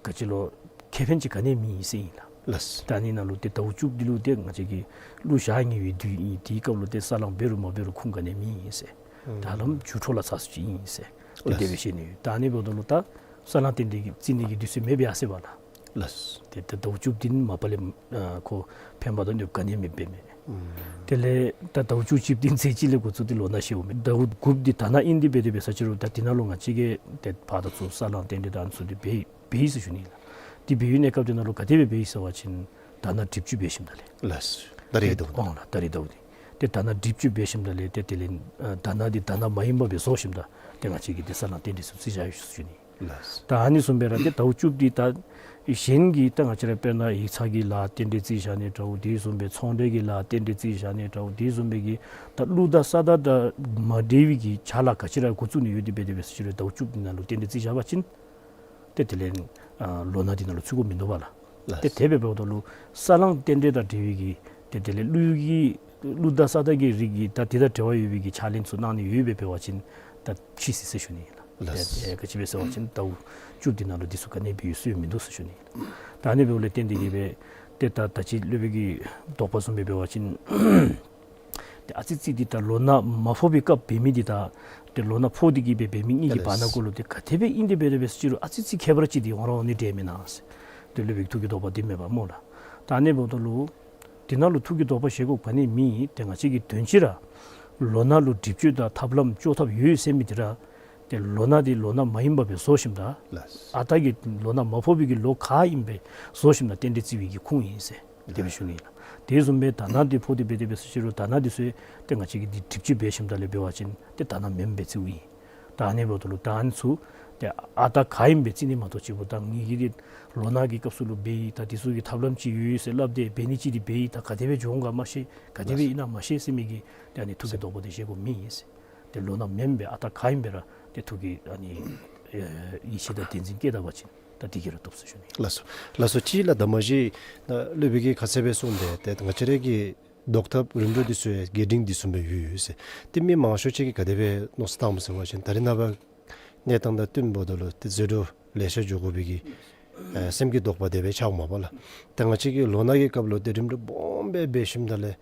ག་ཅི་ལོ་ཁེ་ཕན་ཅིག་ག་ནི་མེད་ཟེར་ཨིན་ལགས། ལགས། ད་ཨ་ནི་ནང་ལུ་ཏེ་ཟླཝ་བཅུཔ་འདི་ལུ་ཏེ་ང་བཅས་ཀྱི་ཀླུ་ཞག་ཉེ་བའི་དུས་ཨིན། དེའི་སྐབས་ལུ་ཏེ་ས་བསླང་འབད་རུང་མ་འབད་རུང་ཁུངས་ག་ནི་མེད་ཟེར། ད་ལམ་རྒྱུ་འཕྲོ་ལ་ཚ་སུ་ཅིག་ཨིན་ཟེར། ཏེ་དེ་སྦེ་ལགས། བཤད་ནི་ཡོད། ད་ཨ་ནི་འབདཝ་ད་ལུ་ད་ས་བསླང་རྟེན་འབྲེལ་གྱི་རྩིས་ནི་གི་དུས་ཚོད་མེད་པས་ཟེར་བ་ལགས། ལགས། ཏེ་ད་ཟླཝ་བཅུཔ་འདི་མ་པ་ལས་ཨ་ཁོ་ཕན་པ་དང་གནོདཔ་ག་ནི་མེདཔ་མས། དེ་ལས་ད་ཟླཝ་བཅུ་གཅིག་འདི་ཚེས་གཅིག་ལས་འགོ་བཙུགས་ཏེ་ལོ་ན་ཤེསཔ་མས། ཟླཝ་དགུཔ་འདི་དྷ་ན་ཨིན། འདི་འབད་དེ་འབད་ས་ཅི་རུང་ད་འདི་ནང་ལུ་ང་བཅས་ཀྱིས་ཏེ་ཕར་དང་ཚུར་ས་བསླང་རྟེན་འབྲེལ་དང་ཚུ་འདི་འབད་འབད་ཡི་ཟེར་ཞུ་ནི་ལགས། འདི་འབད་བའི་གནས་སྐབས་འདི་ནང་ལུ་ག་དེ་སྦེ་འབད་ཡི་ཟེར་བ་ཅིན་དྷ་ན་དྲིལབུ་བཅུ་འབད་ཞིནམ་ད་ལས། ལགས། ད་རིས་ཟླཝ་འདི། ཨོང་ལགས། ད་རིས་ཟླཝ་འདི། ཏེ་དྷ་ན་དྲིལབུ་བཅུ་འབད་ཞིནམ་ད་ལས་ཏེ་དེ་ལས་ཨ་དྷ་ན་འདི་དྷ་ན་མ་ཡིན་པ་སྦེ་བཟོ་ཞིནམ་ད་ཏེ་ང་བཅས་ཀྱིས་ཏེ་ས་བསླང་རྟེན་འབྲེལ་ཚུ་རྩིས་བཞག་ཡི་ཟེར་ཞུ་ནི། ལགས། ད་ཨ་ནི་བཟུམ་སྦེ་ར་ཏེ་ཟླཝ་བཅུ་པ་འདི་ད་གཞན་གྱི་ད་ང་བཅས་ར་དཔེར་ན་ཡིག་ཚང་གི་ལཱ་རྟེན་འབྲེལ་རྩིས་བཞག་ནི་འདྲཝ་དེ་བཟུམ་སྦེ་ཚོང་འབྲེལ་གྱི་ལཱ་རྟེན་འབྲེལ་རྩིས་བཞག་ནི་འདྲཝ་དེ་བཟུམ་སྦེ་གི་ད་གླུ་དང་ས་དང་ད་མ་འབྲེལ་བའི་གི་ཕྱག་ལཱ་ག་ཅི་ར་འགོ་བཙུགས་ནི་ཡོད་དེ་འབད་དེ་འབད་ཟེར་ཞུ་རུང་ཟླཝ་བཅུ་པ་འདི་ནང་ལུ་རྟེན་འབྲེལ་རྩིས་བཞག་པ་ཅིན་ཏེ་དེ་ལས་ཨ་ལོ་ན་འདི་ནང་ལུ་ཚུད་དགོཔ་མིན་འདུག་པ་ལགས། ལགས། ཏེ་དེ་སྦེ་འབདཝ་ད་ལུ་ས་བསླང་རྟེན་འབྲེལ་དང་འབྲེལ་བའི་གི་ཏེ་དེ་ལས་གླུ་གི་གླུ་དང་ས་དང་གི་རིགས་ཀྱི་ད་དེ་དང་འབྲེལ་བ་ཡོད་པའི་གི་ཕྱག་ལེན་ཚུ་གནང་ནི་ཡོད་པས་འབད་བ་ཅིན་ད་ཕྱིས་སོ་ཟེར་ཞུ་ནི་ཨིན་ལགས། ལགས། ཏེ་ག་ཅི་སྦེ་ཟེར་བ་ཅིན་ཟླཝ་བཅུ་པ་འདི་ནང་ལུ་འདི་ཚུ་ག་ནི་འབད་ཡོད་སྲོལ་མིན་འདུག་ཟེར་ཞུ་ནི་ཨིན་ལགས། ད་ཨ་ནི་འབདཝ་ལས་བརྟེན་ཏེ་གི་སྦེ་ཏེ་ད་ད་ཅི་སློབ་དཔོན་གྱི་དོགས་པ་བཟུམ་སྦེ་འབད་བ་ཅིན་ཏེ་ཨ་ཙི་ཅིག་འདི་ད་ལོ་ན་མ་ཕོག་པའི་སྐབས་འབད་མི་འདི་དང་ཏེ་ལོ་ན་ཕོག་སྟེ་གི་སྦེ་འབད་མི་གཉིས་ཀྱི་བར་ན་ཀོ་ལུ་ཏེ་ག་དེ་སྦེ་ཨིན་དེ་འབད་དེ་འབད་ཟེར་ཞུ་རུང་ཨ་ཙི་ཅིག་ཁྱད་པར་ཅིག་འདི་འོང་ར་འོང་ནི་འདྲས་མེན་ན་ཟེར། ཏེ་སློབ་དཔོན་གྱི་ཐུགས་ཀྱི་དོགས་པ་འདི་མེད་པ་སྨོ་ལགས། ད་ཨ་ནི་འབདཝ་ད་ལུ་འདི་ནང་ལུ་ཐུགས་ཀྱི་དོགས་པ་བཞེས་དགོཔ་ག་ནི་མེད། ཏེ་ང་བཅས་ཀྱིས་དོན་སྤྱི་ར་ལོ་ན་ལུ་སྒྲིབ་གཅོད་དང་ཐབས་ལམ་བཅོ་ཐབས་ཡོད་ཟེར་མི་འདི་ར་ཏེ་ལོ་ན་འདི་ལོ་ན་མ་ཡིན་པ་སྦེ་བཟོ་ཞིནམ་ད་ལགས། ཨ་རྟག་གི་ལོ་ན་མ་ཕོག་པའི་གི་ལོ་ག་ཨིནམ་སྦེ་བཟོ་ཞིནམ་ད་རྟེན་འབྲེལ་བརྩི་བའི་གི་ཁུངས་ཨིན་ཟེར་དེ་སྦེ་ཞུ་ནི་ཨིན་ལགས། དེ་བཟུམ་སྦེ་དྷ་ན་འདི་ཕོག་སྟེ་འབད་དེ་འབད་ཟེར་ཞུ་རུང་དྷ་ན་འདི་ཚུ་ཏེ་ང་བཅས་ཀྱིས་འདི་སྒྲིབ་གཅོད་འབད་ཞིནམ་ད་ལས་འབད་བ་ཅིན་ཏེ་དྷ་ན་མེནམ་སྦེ་བརྩིཝ་ཨིན། ད་ཨ་ནི་འབདཝ་ད་ལུ་ད་ཨ་ནི་ཚུ་ཏེ་ཨ་རྟག་ག་ཨིནམ་སྦེ་བརྩི་ནི་མ་གཏོགས་ཅིག་པོ་ད་ངེ་གི་འདི་ལོ་ན་གི་སྐབས་སུ་ལུ་འབད་ཡི་ད་འདི་ཚུ་གི་ཐབས་ལམ་ཅིག་ཡོད་ཟེར་སླབ་སྟེ་འབད་ནི་ཅིག་འདི་འབད་ཡི་ད་ག་དེ་སྦེ་འགྱོ་འོང་ག་མ་ཤེས། ག་དེ་སྦེ་ཨིན་ན་མ་ཤེས་ཟེར་མི་གི་ཏེ་ཨ་ནི་ཐུགས་ཀྱི་དོགས་པ་འདི་བཞེས་དགོཔ་མེད་ཟེར། ཏེ་ལོ་ན་མེནམ་སྦེ་ཨ་རྟག་ག་ཨིནམ་སྦེ་ར་ཏེ་ཐུགས་ཀྱི་ཨ་ནི་ཡིད་ཆེས་དང་བདེན་འཛིན་བསྐྱེད་ད་པ་ཅིན་ད་འདི་གིས་ར་བཏུབ་ཟེར་ཞུ་ནི། ལགས་སོ། ལགས་སོ། ཅིག་ལགས་ད་མ་གཞི་ད་སློབ་དཔོན་གྱིས་ཁ་གསལ་སྦེ་གསུངས་ཏེ་ཏེ་ང་བཅས་ར་གི་བཟློག་ཐབས་རིམ་གྲོ་འདི་ཚུ་ཡང་རྒྱས་འབྲིང་འདི་བཟུམ་སྦེ་ཡོད་ཡོད་ཟེར། ཏེ་མི་མང་ཤོས་ཅིག་གིས་ག་དེ་སྦེ་མནོ་བསམ་བཏངམ་སྨོ་ཟེར་བ་ཅིན་ད་རེས་ནངས་པ་གནས་སྟངས་དང་བསྟུན་འབདཝ་ད་ལུ་ཏེ་ཟད་འགྲོ་ལེ་ཤ་འགྱོ་དགོ་པའི་གི་ཨ་སེམས་ཀྱི་དོགས་པ་དེ་སྦེ་ཆགསཔ་མས་པ་ལགས། ཏེ་ང་བཅས་ཀྱིས་ལོ་ན་གི་སྐབས་ལུ་ཏེ་རིམ་གྲོ་སྦོམ་སྦེ་འབད་ཞིནམ་ད་ལས་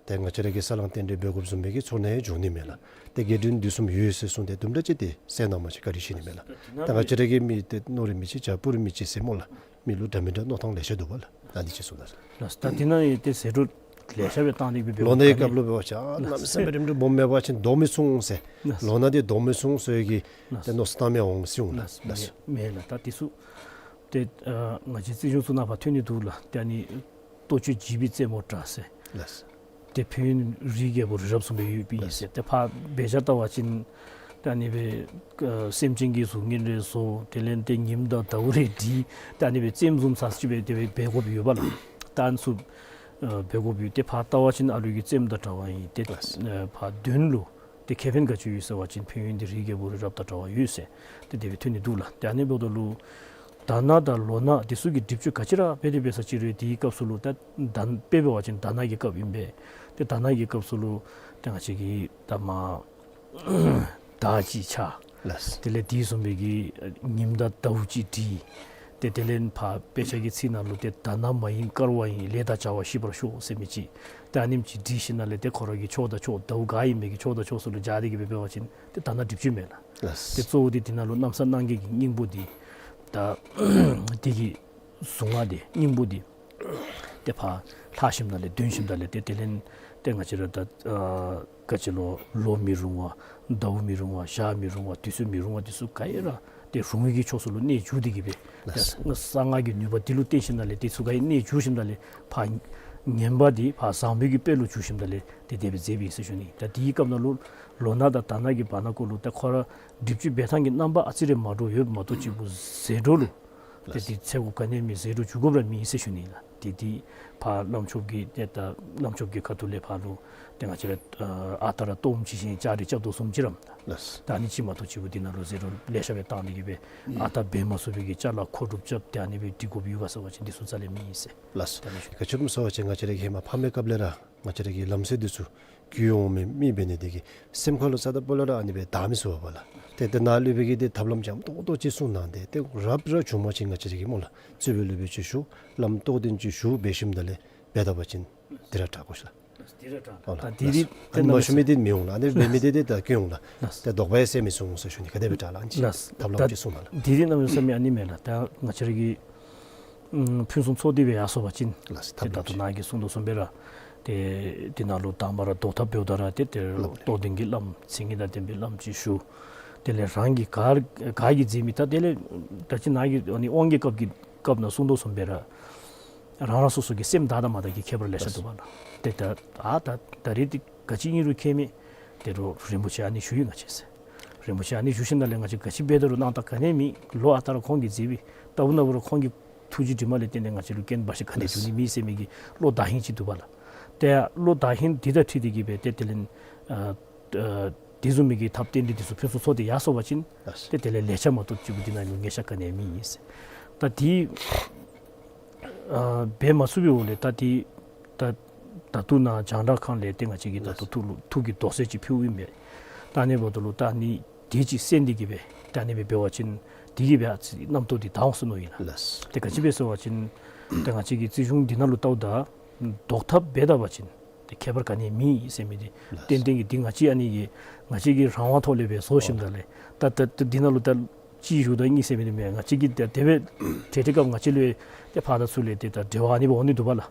ཏེ་ང་བཅས་ར་གིས་ས་བསླང་རྟེན་འབྲེལ་འབད་དགོཔ་བཟུམ་སྦེ་གི་ཚོར་སྣང་ཡང་འབྱུང་ནི་མས་ལགས། ཏེ་རྒྱས་འབྲིང་འདི་བཟུམ་ཡོད་ཟེར་གསུངས་ཏེ་དུམ་གྲ་ཅིག་ཏེ་གསལ་སྣང་མ་ཅིག་བཀའ་དྲིན་ཆེ་ནི་མས་ལགས། ད་ང་བཅས་ར་གི་མི་ཏེ་མནོ་རིགས་མི་གཅིག་བྱ་སྤུ་རིས་མི་གཅིག་ཟེར་སྨོ་ལགས། མི་ལུ་འདྲ་མི་འདྲ་མནོ་ཐངས་ལེ་ཤ་འདུག་པ་ལགས། ད་འདི་ཅིག་གསུངས་ད་ཟེར། ལགས། ད་འདི་ནང་ཡང་ཏེ་ཟད་འགྲོ་ལེ་ཤ་སྦེ་བཏང་སྟེ་གི་སྦེ་ལོ་ནའི་སྐབས་ལུ་འབད་བ་ཅིན་ཨ་གནམ་མེད་ས་མེད་རིམ་གྲོ་སྦོམ་མེད་པ་ཅིན་བཟློག་མི་ཚུགས་ཟེར། ལགས། ལོ་ན་འདི་བཟློག་མི་ཚུགས་ཟེར་གི་ལགས། ཏེ་མནོ་བསམ་བཏངམ་ཡང་འོང་སྲིད་འོང་ལགས། ལགས། ལགས། མེན་ལགས། ད་འདི་ཚུ་ཏེ་ཨ་ང་བཅས་རྩིས་གཞུང་ཚུ་ནང་ཕར་ཐོན་ནི་འདུག་ལགས། ཏེ་ཨ་ནི་ལྟོ་སྤྱོད་བྱིས་པའི་རྩེད་མོ་འདྲ་ཟེར། ལགས། ཏེ་ཕན་ཡོན་རིའི་རྒྱལ་པོ་རི་རབ་བཟུམ་སྦེ་ཡོདཔ་ཨིན་ཟེར། ཏེ་ཕར་འབད་བཞག་བལྟ་བ་ཅིན་ཏེ་ཨ་ནི་སྦེ་ཨ་སེམས་ཅན་གྱི་གཟུགས་བརྙན་རེ་བཟོ། དེ་ལས་ཏེ་ཉིམ་དང་ཟླཝ་རེ་བྲི། ཏེ་ཨ་ནི་སྦེ་རྩེདམོ་བཟུམ་ཚར་ཅིག་སྦེ་དེ་སྦེ་འབད་དགོཔ་ཡོད་པ་ལགས། ད་ཨ་ནི་ཚུ་ཨ་འབད་དགོཔ་ཡོད། ཏེ་ཕར་བལྟ་བ་ཅིན་ཨ་ལུ་གི་རྩེདམོ་དང་འདྲ་བ་ཨིན། ཏེ་ལགས། ཨ་ཕར་དོན་ལུ་ཏེ་ཁེ་ཕན་ག་ཅི་ཡོད་ཟེར་བ་ཅིན་ཕན་ཡོན་འདི་རིའི་རྒྱལ་པོ་རི་རབ་དང་འདྲ་བ་ཡོད་ཟེར། ཏེ་དེ་སྦེ་ཐོན་ནི་འདུག་ལགས། ཏེ་ཨ་ནི་འབདཝ་ད་ལུ་དྷ་ན་དང་ལོ་ན་འདི་ཚུ་གི་སྒྲིབ་གཅོད་ག་ཅི་ར་འབད་དེ་འབད་ས་ཅིག་རུང་དེའི་སྐབས་སུ་ལུ་ད་དཔེ་འབད་བ་ཅིན་དྷ་ན་གི་སྐབས་ཨིན་པས། ཏེ་དྷ་ན་གི་སྐབས་སུ་ལུ་ཏེ་ང་བཅས་ཀྱིས་ད་མ་དར་ཅིག་འཕྱར། ལགས། དེ་ལས་དེ་བཟུམ་སྦེ་གི་ཉིམ་དང་ཟླཝ་ཅིག་བྲི། ཏེ་དེ་ལས་ཕར་དཔེ་ཆ་གི་ཚིག་ནང་ལུ་ཏེ་དྷ་ན་མ་ཡིན་དཀར་བ་ཡིན། ལས་དང་བྱ་བ་ཞི་བར་ཤོག་ཟེར་མི་ཅིག། ཏེ་ཨ་ནེམ་ཅིག་བྲི་ཞིནམ་ལས་ཏེ་ཁོ་ར་གི་ཕྱོགས་དང་ཕྱོགས་ཟླཝ་ག་ཨིན་མི་གི་ཕྱོགས་དང་ཕྱོགས་ཚུ་ལུ་སྦྱར་ཏེ་གི་སྦེ་འབད་བ་ཅིན་ཏེ་དྷ་ན་སྒྲིབ་གཅོད་མས་ལགས། ལགས། ཏེ་གཙོ་བོ་འདི་དེ་ནང་ལུ་གནམ་ས་སྣང་བརྒྱད་ཀྱི་སྙིང་པོ་འདི་ད་དེ་གི་གཟུངས་སྔགས་འདི་སྙིང་པོ་འདི་ཏེ་ཕར་ལྷག་ཞིནམ་ལས་འདོན་ཞིནམ་ལས་ཏེ་དེ་ལས་ཏེ་ང་བཅས་ར་ད་ཨ་ག་ཅི་ལོ་ལོ་མི་རུང་བ་ཟླཝ་མི་རུང་བ་ཞག་མི་རུང་བ་དུས་ཚོད་མི་རུང་བ་འདི་ཚུ་ག་ཡེ་ར་ཏེ་རུང་བའི་གི་ཕྱོགས་ཚུ་ལུ་གནས་འགྱུར་ཏེ་གི་སྦེ། ལགས། ད་གསང་སྔགས་ཀྱི་ནུས་པ་འདི་ལུ་བརྟེན་ཞིནམ་ལས་འདི་ཚུ་ག་ཡེ་གནས་འགྱུར་ཞིནམ་ལས་ཕར་ངན་པ་འདི་ཕར་བཟང་པོའི་གི་དཔལ་ལུ་འགྱུར་ཞིནམ་ལས་ཏེ་དེ་སྦེ་མཛད་པའི་ཟེར་ཞུ་ནི། ད་དེའི་སྐབས་ནང་ལུ་ལོ་ན་དང་དྷ་ན་གི་བར་ན་ཀོ་ལུ་ད་ཁོ་ར་སྒྲིབ་གཅོད་འབད་ཐངས་ཀྱི་རྣམ་པ་ཨ་ཙི་རེ་མ་འདྲཝ་ཡོདཔ་མ་གཏོགས་ཅིག་པོ་ཟད་འགྲོ་ལུ་ཏེ་ལགས། དེ་འཚེར་དགོཔ་ག་ནི་མེད། ཟད་འགྲོ་འགྱོ་དགོཔ་ར་མེད་ཟེར་ཞུ་ནི་ལགས། ཏེ་དེ་ཕར་བླམ་ཆོསཔ་གི་ཏེ་ད་བླམ་ཆོསཔ་གི་ཁ་ཐུག་ལས་ཕར་ལུ་ཏེ་ང་བཅས་ར་ཨ་རྟག་ར་གཏོརམ་ཅིག་བཞེངས་ལྕགས་རི་རྐྱབ་དོ་བཟུམ་ཅིག་རམ། ལགས། ད་ཨ་ནི་ཅིག་མ་གཏོགས་ཅིག་པོ་དེ་ནང་ལུ་ཟད་འགྲོ་ལེ་ཤ་སྦེ་བཏང་སྟེ་གི་སྦེ་ཨ་རྟག་འབད་མ་ཚུགས་པའི་གི་ཅ་ལ་མཁོ་སྒྲུབ་རྐྱབ་སྟེ་ཨ་ནི་སྦེ་སྒྲིག་དགོཔ་ཡོད་ག་ཟེར་བ་ཅིན་འདི་ཚུ་རྩ་ལས་མེད་ཟེར། ལགས། ད་ཨ་ནི་ཞུ། ག་ཅི་སྨོ་ཟེར་བ་ཅིན་ང་བཅས་ར་གིས་ཧེ་མ་ཕ་མའི་སྐབས་ལས་ར་ང་བཅས་ར་གི་ལམ་སྲོལ་འདི་ཚུ་བརྒྱུད་འོང་མི་མི་འབད་ནི་དེ་གིས་སེམས་ཁ་ལུ་རྩ་དང་སྤུ་ལས་ར་ཨ་ནི་སྦེ་དག་མི་ཚུགས་པས་ལགས། ཏེ་ད་ནཱ་སློབ་དཔོན་གྱིས་ཏེ་ཐབས་ལམ་འཇམ་ཏོག་ཏོ་ཅིག་གསུངས་གནང་སྟེ་ཏེ་རབ་ར་བྱུང་པ་ཅིན་ང་བཅས་ར་གིས་སྨོ་ལགས་རྩོད་པའི་སློབ་དཔོན་ཅིག་ཞུ་བླམ་རྟོགས་ལྡན་ཅིག་ཞུ་འབད་ཞིནམ་ལས་འབད་ད་པ་ཅིན་དེ་ར་དྲག་གོ་ཤ། ལགས། དེ་ར་དྲག་ལགས། ཨོ་ལགས། ད་དེ་རིགས་ལགས། ཨ་ནི་མ་ཞུ་མི་དེ་མི་འོང་ལགས། ཨ་ནི་འབད་མི་དེ་དེ་ད་སྐྱོན་འོང་ལགས། ལགས། ད་དོགས་པ་ཡང་སེལ་མི་ཚུགས་འོང་ཟེར་ཞུ་ནི། ག་དེ་སྦེ་དྲག་ལགས། ཨ་ནི་ཅིག་ལགས། ཐབས་ལམ་ཅིག་གསུངས་གནང་ལགས། དེ་རིགས་གནམ་མེད་ས་མེད་ཨ་ནི་མས་ལགས། ད་ང་བཅས་ར་གི་ཨམ་ཕུན་སུམ་ཚོགས་ཏེ་སྦེ་ཡར་སོང་པ་ཅིན་ལགས། ཏེ་ཐབས་ད་ལམ་ལྟོ་ཅིག་ནཱ་གིས་གསུངས་དོ་བཟུམ་སྦེ་ར་ཏེ་དེ་ནང་ལུ་དང་པ་ར་བཟློག་ཐབས་འབདཝ་ད་ར་ཏེ་དེ་ལགས། རྟོགས་ལྡན་གྱི་བླམ་མཚན་ཉིད་དང་ལྡན་པའི་བླམ་ཅིག་ཞུ། དེ་ལས་རང་གིས་ག་ག་གིས་མཛད་མི་ད་དེ་ལས་ད་ཅི་ནཱ་གིས་ཨ་ནི་དབང་གི་སྐབས་ཀྱི་སྐབས་ནང་གསུངས་དོ་བཟུམ་སྦེ་ར་རང་རང་སོ་སོ་གི་སེམས་དག་དང་མ་དག་གི་ཁྱད་པར་ལེ་ཤ་འདུག་པ་ལགས། ཏེ་ད་ཨ་ད་ད་རེས་འདི་ག་ཅི་ཨིན་རུང་ཁྱད་མེད། ཏེ་རུང་རིན་པོ་ཆེ་ཨ་ནི་ཞུ་ཡི་ང་བཅས་ཟེར། རིན་པོ་ཆེ་ཨ་ནི་བཞུགས་ཞིནམ་ལས་ང་བཅས་ག་ཅི་འབད་དོ་རུང་སྣང་དག་ག་ནི་མེད། ལོ་ཨ་རྟག་ར་ཁོང་གིས་མཛད་པའི་ལྟ་བུ་ན་བུ་ར་ཁོང་གི་ཐུགས་རྗེ་དྲི་མ་ལས་བརྟེན་ཏེ་ང་བཅས་ལུ་རྐྱེན་འབའ་ཞིག་ག་ནི་ཡང་འབྱུང་ནི་མེད་ཟེར་མི་གི་བློ་དག་ཧིང་ཅིག་འདུག་པ་ལགས། ཏེ་བློ་དག་ཧིང་འདི་དང་འཁྲིལ་ཏེ་གིས་སྦེ་ཏེ་དེ་ལས་ཨ་ཨ་དེ་བཟུམ་མའི་གི་ཐབས་རྟེན་འབྲེལ་འདི་ཚུ་ཕུན་སུམ་ཚོགས་ཏེ་ཡར་སོང་པ་ཅིན་ལགས་སོ། ཏེ་དེ་ལས་ལེགས་ཆ་མ་གཏོགས་ཅིག་པུ་འདི་ནང་ལུ་ཉེས་ཆ་ག་ནི་ཡང་མེད་ཟེར། ད་འདི་ཨ་འབད་མ་ཚུགས་པའི་འོག་ལས་ད་འདི་ད་ད་ལྟོ་ནཱ་རྒྱང་བསྒྲགས་ཁང་ལས་ཏེ་ང་བཅས་ཀྱིས་ད་ལྟོ་ལགས་སོ། ཐུགས་ལུ་ཐུགས་ཀྱི་དོགས་སེལ་ཅིག་ཕུལཝ་ཨིན་པས། ད་ཨ་ནི་འབདཝ་ད་ལུ་ད་ཨ་ནི་དེ་ཅིག་གསན་ཏེ་གིས་སྦེ་ད་ཨ་ནི་སྦེ་འབད་བ་ཅིན་དེ་གིས་སྦེ་ཨ་ཙི་རྣམ་རྟོག་འདི་དག་འོང་ཟེར་མནོཝ་ཨིན་ལགས། ལགས་སོ། ཏེ་ག་ཅི་སྦེ་ཟེར་བ་ཅིན་ཏེ་ང་བཅས་ཀྱི་རྩིས་གཞུང་འདི་ནང་ལུ་བལྟཝ་ད་ཟློག་ཐབས་འབད་ད་པ་ཅིན་ཏེ་ཁྱད་པར་ག་ནི་ཡང་མེད་ཟེར་མི་འདི་ལགས་སོ། ཏན་ཏན་གྱི་འདི་ང་བཅས་ཨ་ནི་གི་ང་བཅས་ཀྱི་རང་དབང་ཐོག་ལས་སྦེ་བཟོ་ཞིནམ་ད་ལས་ད་ད་ད་འདི་ནང་ལུ་ད་གཅིག་བཞུགས་དང་གཉིས་ཟེར་མི་འདི་མེན། ང་བཅས་ཀྱིས་ད་དེ་སྦེ་དེ་དེ་སྐབས་ང་བཅས་ལུ་ཏེ་ཕར་དང་ཚུར་ལས་ཏེ་ད་འབྲེལ་བ་ཨ་ནི་སྦེ་འོང་ནི་འདུག་པ་ལགས།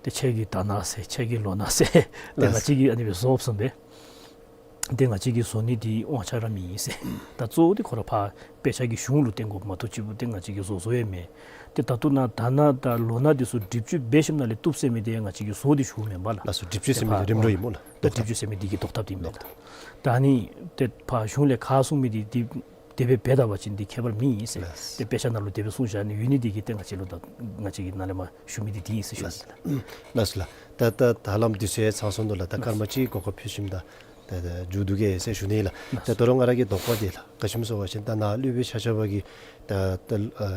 ཏེ་ཁྱེད་ཀྱིས་ད་ནཱ་ཟེར་ཁྱེད་ཀྱིས་ལོག་ནཱ་ཟེར་ཏེ་ལགས་སོ། ང་བཅས་ཀྱིས་ཨ་ནི་སྦེ་བཟོ་བཟུམ་སྦེ་ཏེ་ང་བཅས་ཀྱིས་བཟོ་ནི་འདི་དབང་ཆ་ར་མེད་ཟེར། ད་གཙོ་བོ་འདི་ཁོ་ར་ཕར་དཔེ་ཆ་གི་གཞུང་ལུ་བརྟེན་དགོཔ་མ་གཏོགས་ཅིག་པུ་ཏེ་ང་བཅས་ཀྱིས་བཟོ་བཟོཝ་ཡང་མེད། ཏེ་ད་ལྟོ་ནཱ་ད་ནཱ་ད་ལོ་ན་འདི་ཚུ་སྒྲིབ་བཅོས་འབད་ཞིནམ་ལས་བཏུབ་ཟེར་མི་འདི་ང་བཅས་ཀྱིས་བཟོ་སྟེ་བཞུགས་མེན་པ་ལགས། ལགས་སོ། སྒྲིབ་བཅོས་ཟེར་མི་འདི་རིམ་གྲོ་ཨིན་མས་ལགས། ད་སྒྲིབ་བཅོས་ཟེར་མི་འདི་གི་ཟློག་ཐབས་འདི་ཨིན་མས་ལགས། ད་ཨ་ནི་ཏེ་ཕར་གཞུང་ལས་ག་གསུངས་མི་འདི་འདི་དེ་སྦེ་འབད་ད་པ་ཅིན་འདི་ཁྱད་པར་མེད་ཟེར། ལགས་སོ། ཏེ་དཔེ་ཆ་ནང་ལུ་དེ་སྦེ་གསུངས་བཞག་ནི་ཡོད་ནི་འདི་གིས་ཏེ་ང་བཅས་ལུ་ད་ང་བཅས་ཀྱིས་ནཱ་ལས་མར་ཞུ་མི་འདི་འདི་ཨིན་ཟེར་ཞུ་ནི་ལགས། ལགས་སོ་ལགས། ད་ད་ད་ལམ་འདི་ཚུ་ཡང་ཚང་སོང་ནུག་ལགས། ད་སྐར་མ་གཅིག་གོ་སྐབས་ཕུལ་ཞིནམ་ད་ད་ད་མཇུག་བསྡུ་གེ་ཟེར་ཞུ་ནི་ལགས། ལགས་སོ། ད་ད་རུང་ང་ར་གི་དོགས་པ་འདི་ལགས། ག་ཅི་སྨོ་ཟེར་བ་ཅིན་ད་ནཱ་སློབ་དཔོན་ཆ་ཁྱབ་ཀྱིས་ད་ད་ཨ་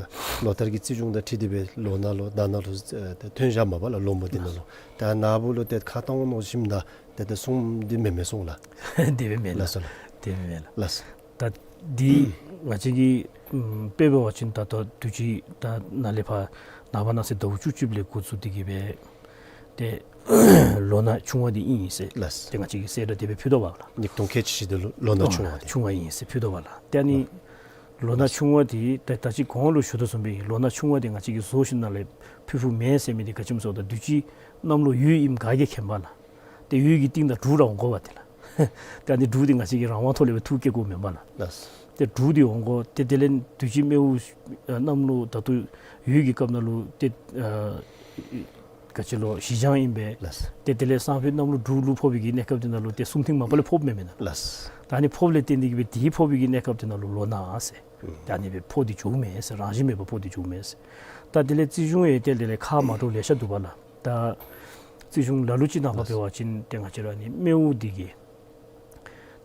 ལོ་ལྟར་གྱི་རྩིས་གཞུང་དང་འཁྲིལ་ཏེ་སྦེ་ལོ་ན་ལུ་ཟླ་ན་ལུ་ཨ་ད་ཐོན་བཞགཔ་མས་པ་ལགས། ལོ་མོ་འདི་ནང་ལུ། ད་ནཱ་བུ་ལུ་ཏེ་ཁ་བཏང་འོང་མནོ་ཞིནམ་ད་ཏེ་ཏེ་གསུངམ་འདི་མེན་མས་གསུངས་ལགས། དེ་སྦེ་མེན་ལགས། ལགས་སོ་ལགས། དེ་སྦེ་མེན་ལགས། ལགས་སོ། ད་འདི་ང་བཅས་ཀྱིས་ཨམ་དཔེ་འབད་བ་ཅིན་ད་ལྟོ་དུས་ཅི་ད་ནཱ་ལས་ཕར་ནངས་པ་གནངས་ཚེ་ཟླཝ་བཅུ་གཅིག་ལས་འགོ་བཙུགས་ཏེ་གིས་སྦེ་ཏེ་ལོ་ན་ཆུང་བ་འདི་ཨིན་ཟེར། ལགས་སོ། ཏེ་ང་བཅས་ཀྱིས་གསལ་བསྒྲགས་དེ་སྦེ་ཕུལ་དོ་བ་ལགས། ཉིས་སྟོང་ཁལ་གཅིག་བཞི་འདི་ལོ་ལོ་ན་ཆུང་བ་འདི་ཆུང་བ་ཨིན་ཟེར་ཕུལ་དོ་བ་ལགས། ཏེ་ཨ་ནི་ལོ་ན་ཆུང་བ་འདི་ད་ད་ཅི་གོང་ལུ་ཞུ་དོ་བཟུམ་སྦེ་ལོ་ན་ཆུང་བ་འདི་ང་བཅས་ཀྱིས་བཟོ་ཞིནམ་ལས་ཕུལ་ཕུལཝ་མེན་ཟེར་མི་འདི་ག་ཅི་སྨོ་ཟེར་བ་ཅིན་དུས་ཅི་གནམ་ལོ་ཡོས་ཨིནམ་ག་གིས་མཁྱེན་པ་ལགས། ཏེ་ཡོས་ཀྱི་རྟིང་དང་འབྲུག་ར་འོང་དགོ་པ་ཏེ་ལགས། ཏེ་ཨ་ནི་འབྲུག་འདི་ང་བཅས་ཀྱིས་རང་དབང་ཐོག་ལས་སྦེ་འཐུ་བསྐྱལ་དགོཔ་མེན་པ་ལགས། ལགས། ཏེ་འབྲུག་འདི་འོང་དགོ། ཏེ་དེ་ལས་དུས་ཅི་སྨེ་བོ་ཨ་གནམ་ལོ་ད་ལྟོ་ཡོས་ཀྱི་སྐབས་ནང་ལུ་ཏེ་ཨ་ག་ཅི་ལོ་བཞི་ལྗང་ཨིན་པས། ལགས། ཏེ་དེ་ལས་སང་ཕོད་གནམ་ལོ་འབྲུག་ལུ་ཕོག་པའི་གི་གནས་སྐབས་འདི་ནང་ལུ་ཏེ་གསུམ་ཐེངས་མ་པ་ལས་ཕོགཔ་མེན་མེན་ན། ལགས། ད་ཨ་ནི་ཕོགཔ་ལས་བརྟེན་ཏེ་གིས་སྦེ་དེ་ཕོག་པའི་གི་གནས་སྐབས་འདི་ནང་ལུ་ལོ་ན་ཟེར། ཨུམ། ད་ཨ་ནི་སྦེ་ཕོག་སྟེ་འགྱོཝ་མས་ཟེར། རང་བཞིན་མེད་པར་ཕོག་སྟེ་འགྱོཝ་མས་ཟེར། ད་དེ་ལས་རྩིས་གཞུང་ཡང་ཏེ་དེ་ལས་ཁ་མ་འདྲཝ་ལེ་ཤ་འདུག་པ་ལགས། ད་རྩིས་གཞུང་ལ་ལུ་ཅིག་ནང་ཕར་འབད་བ་ཅིན་ཏེ་ང་བཅས་ར་ཨ་ནི་སྨེ་བོ་འདི་གིས་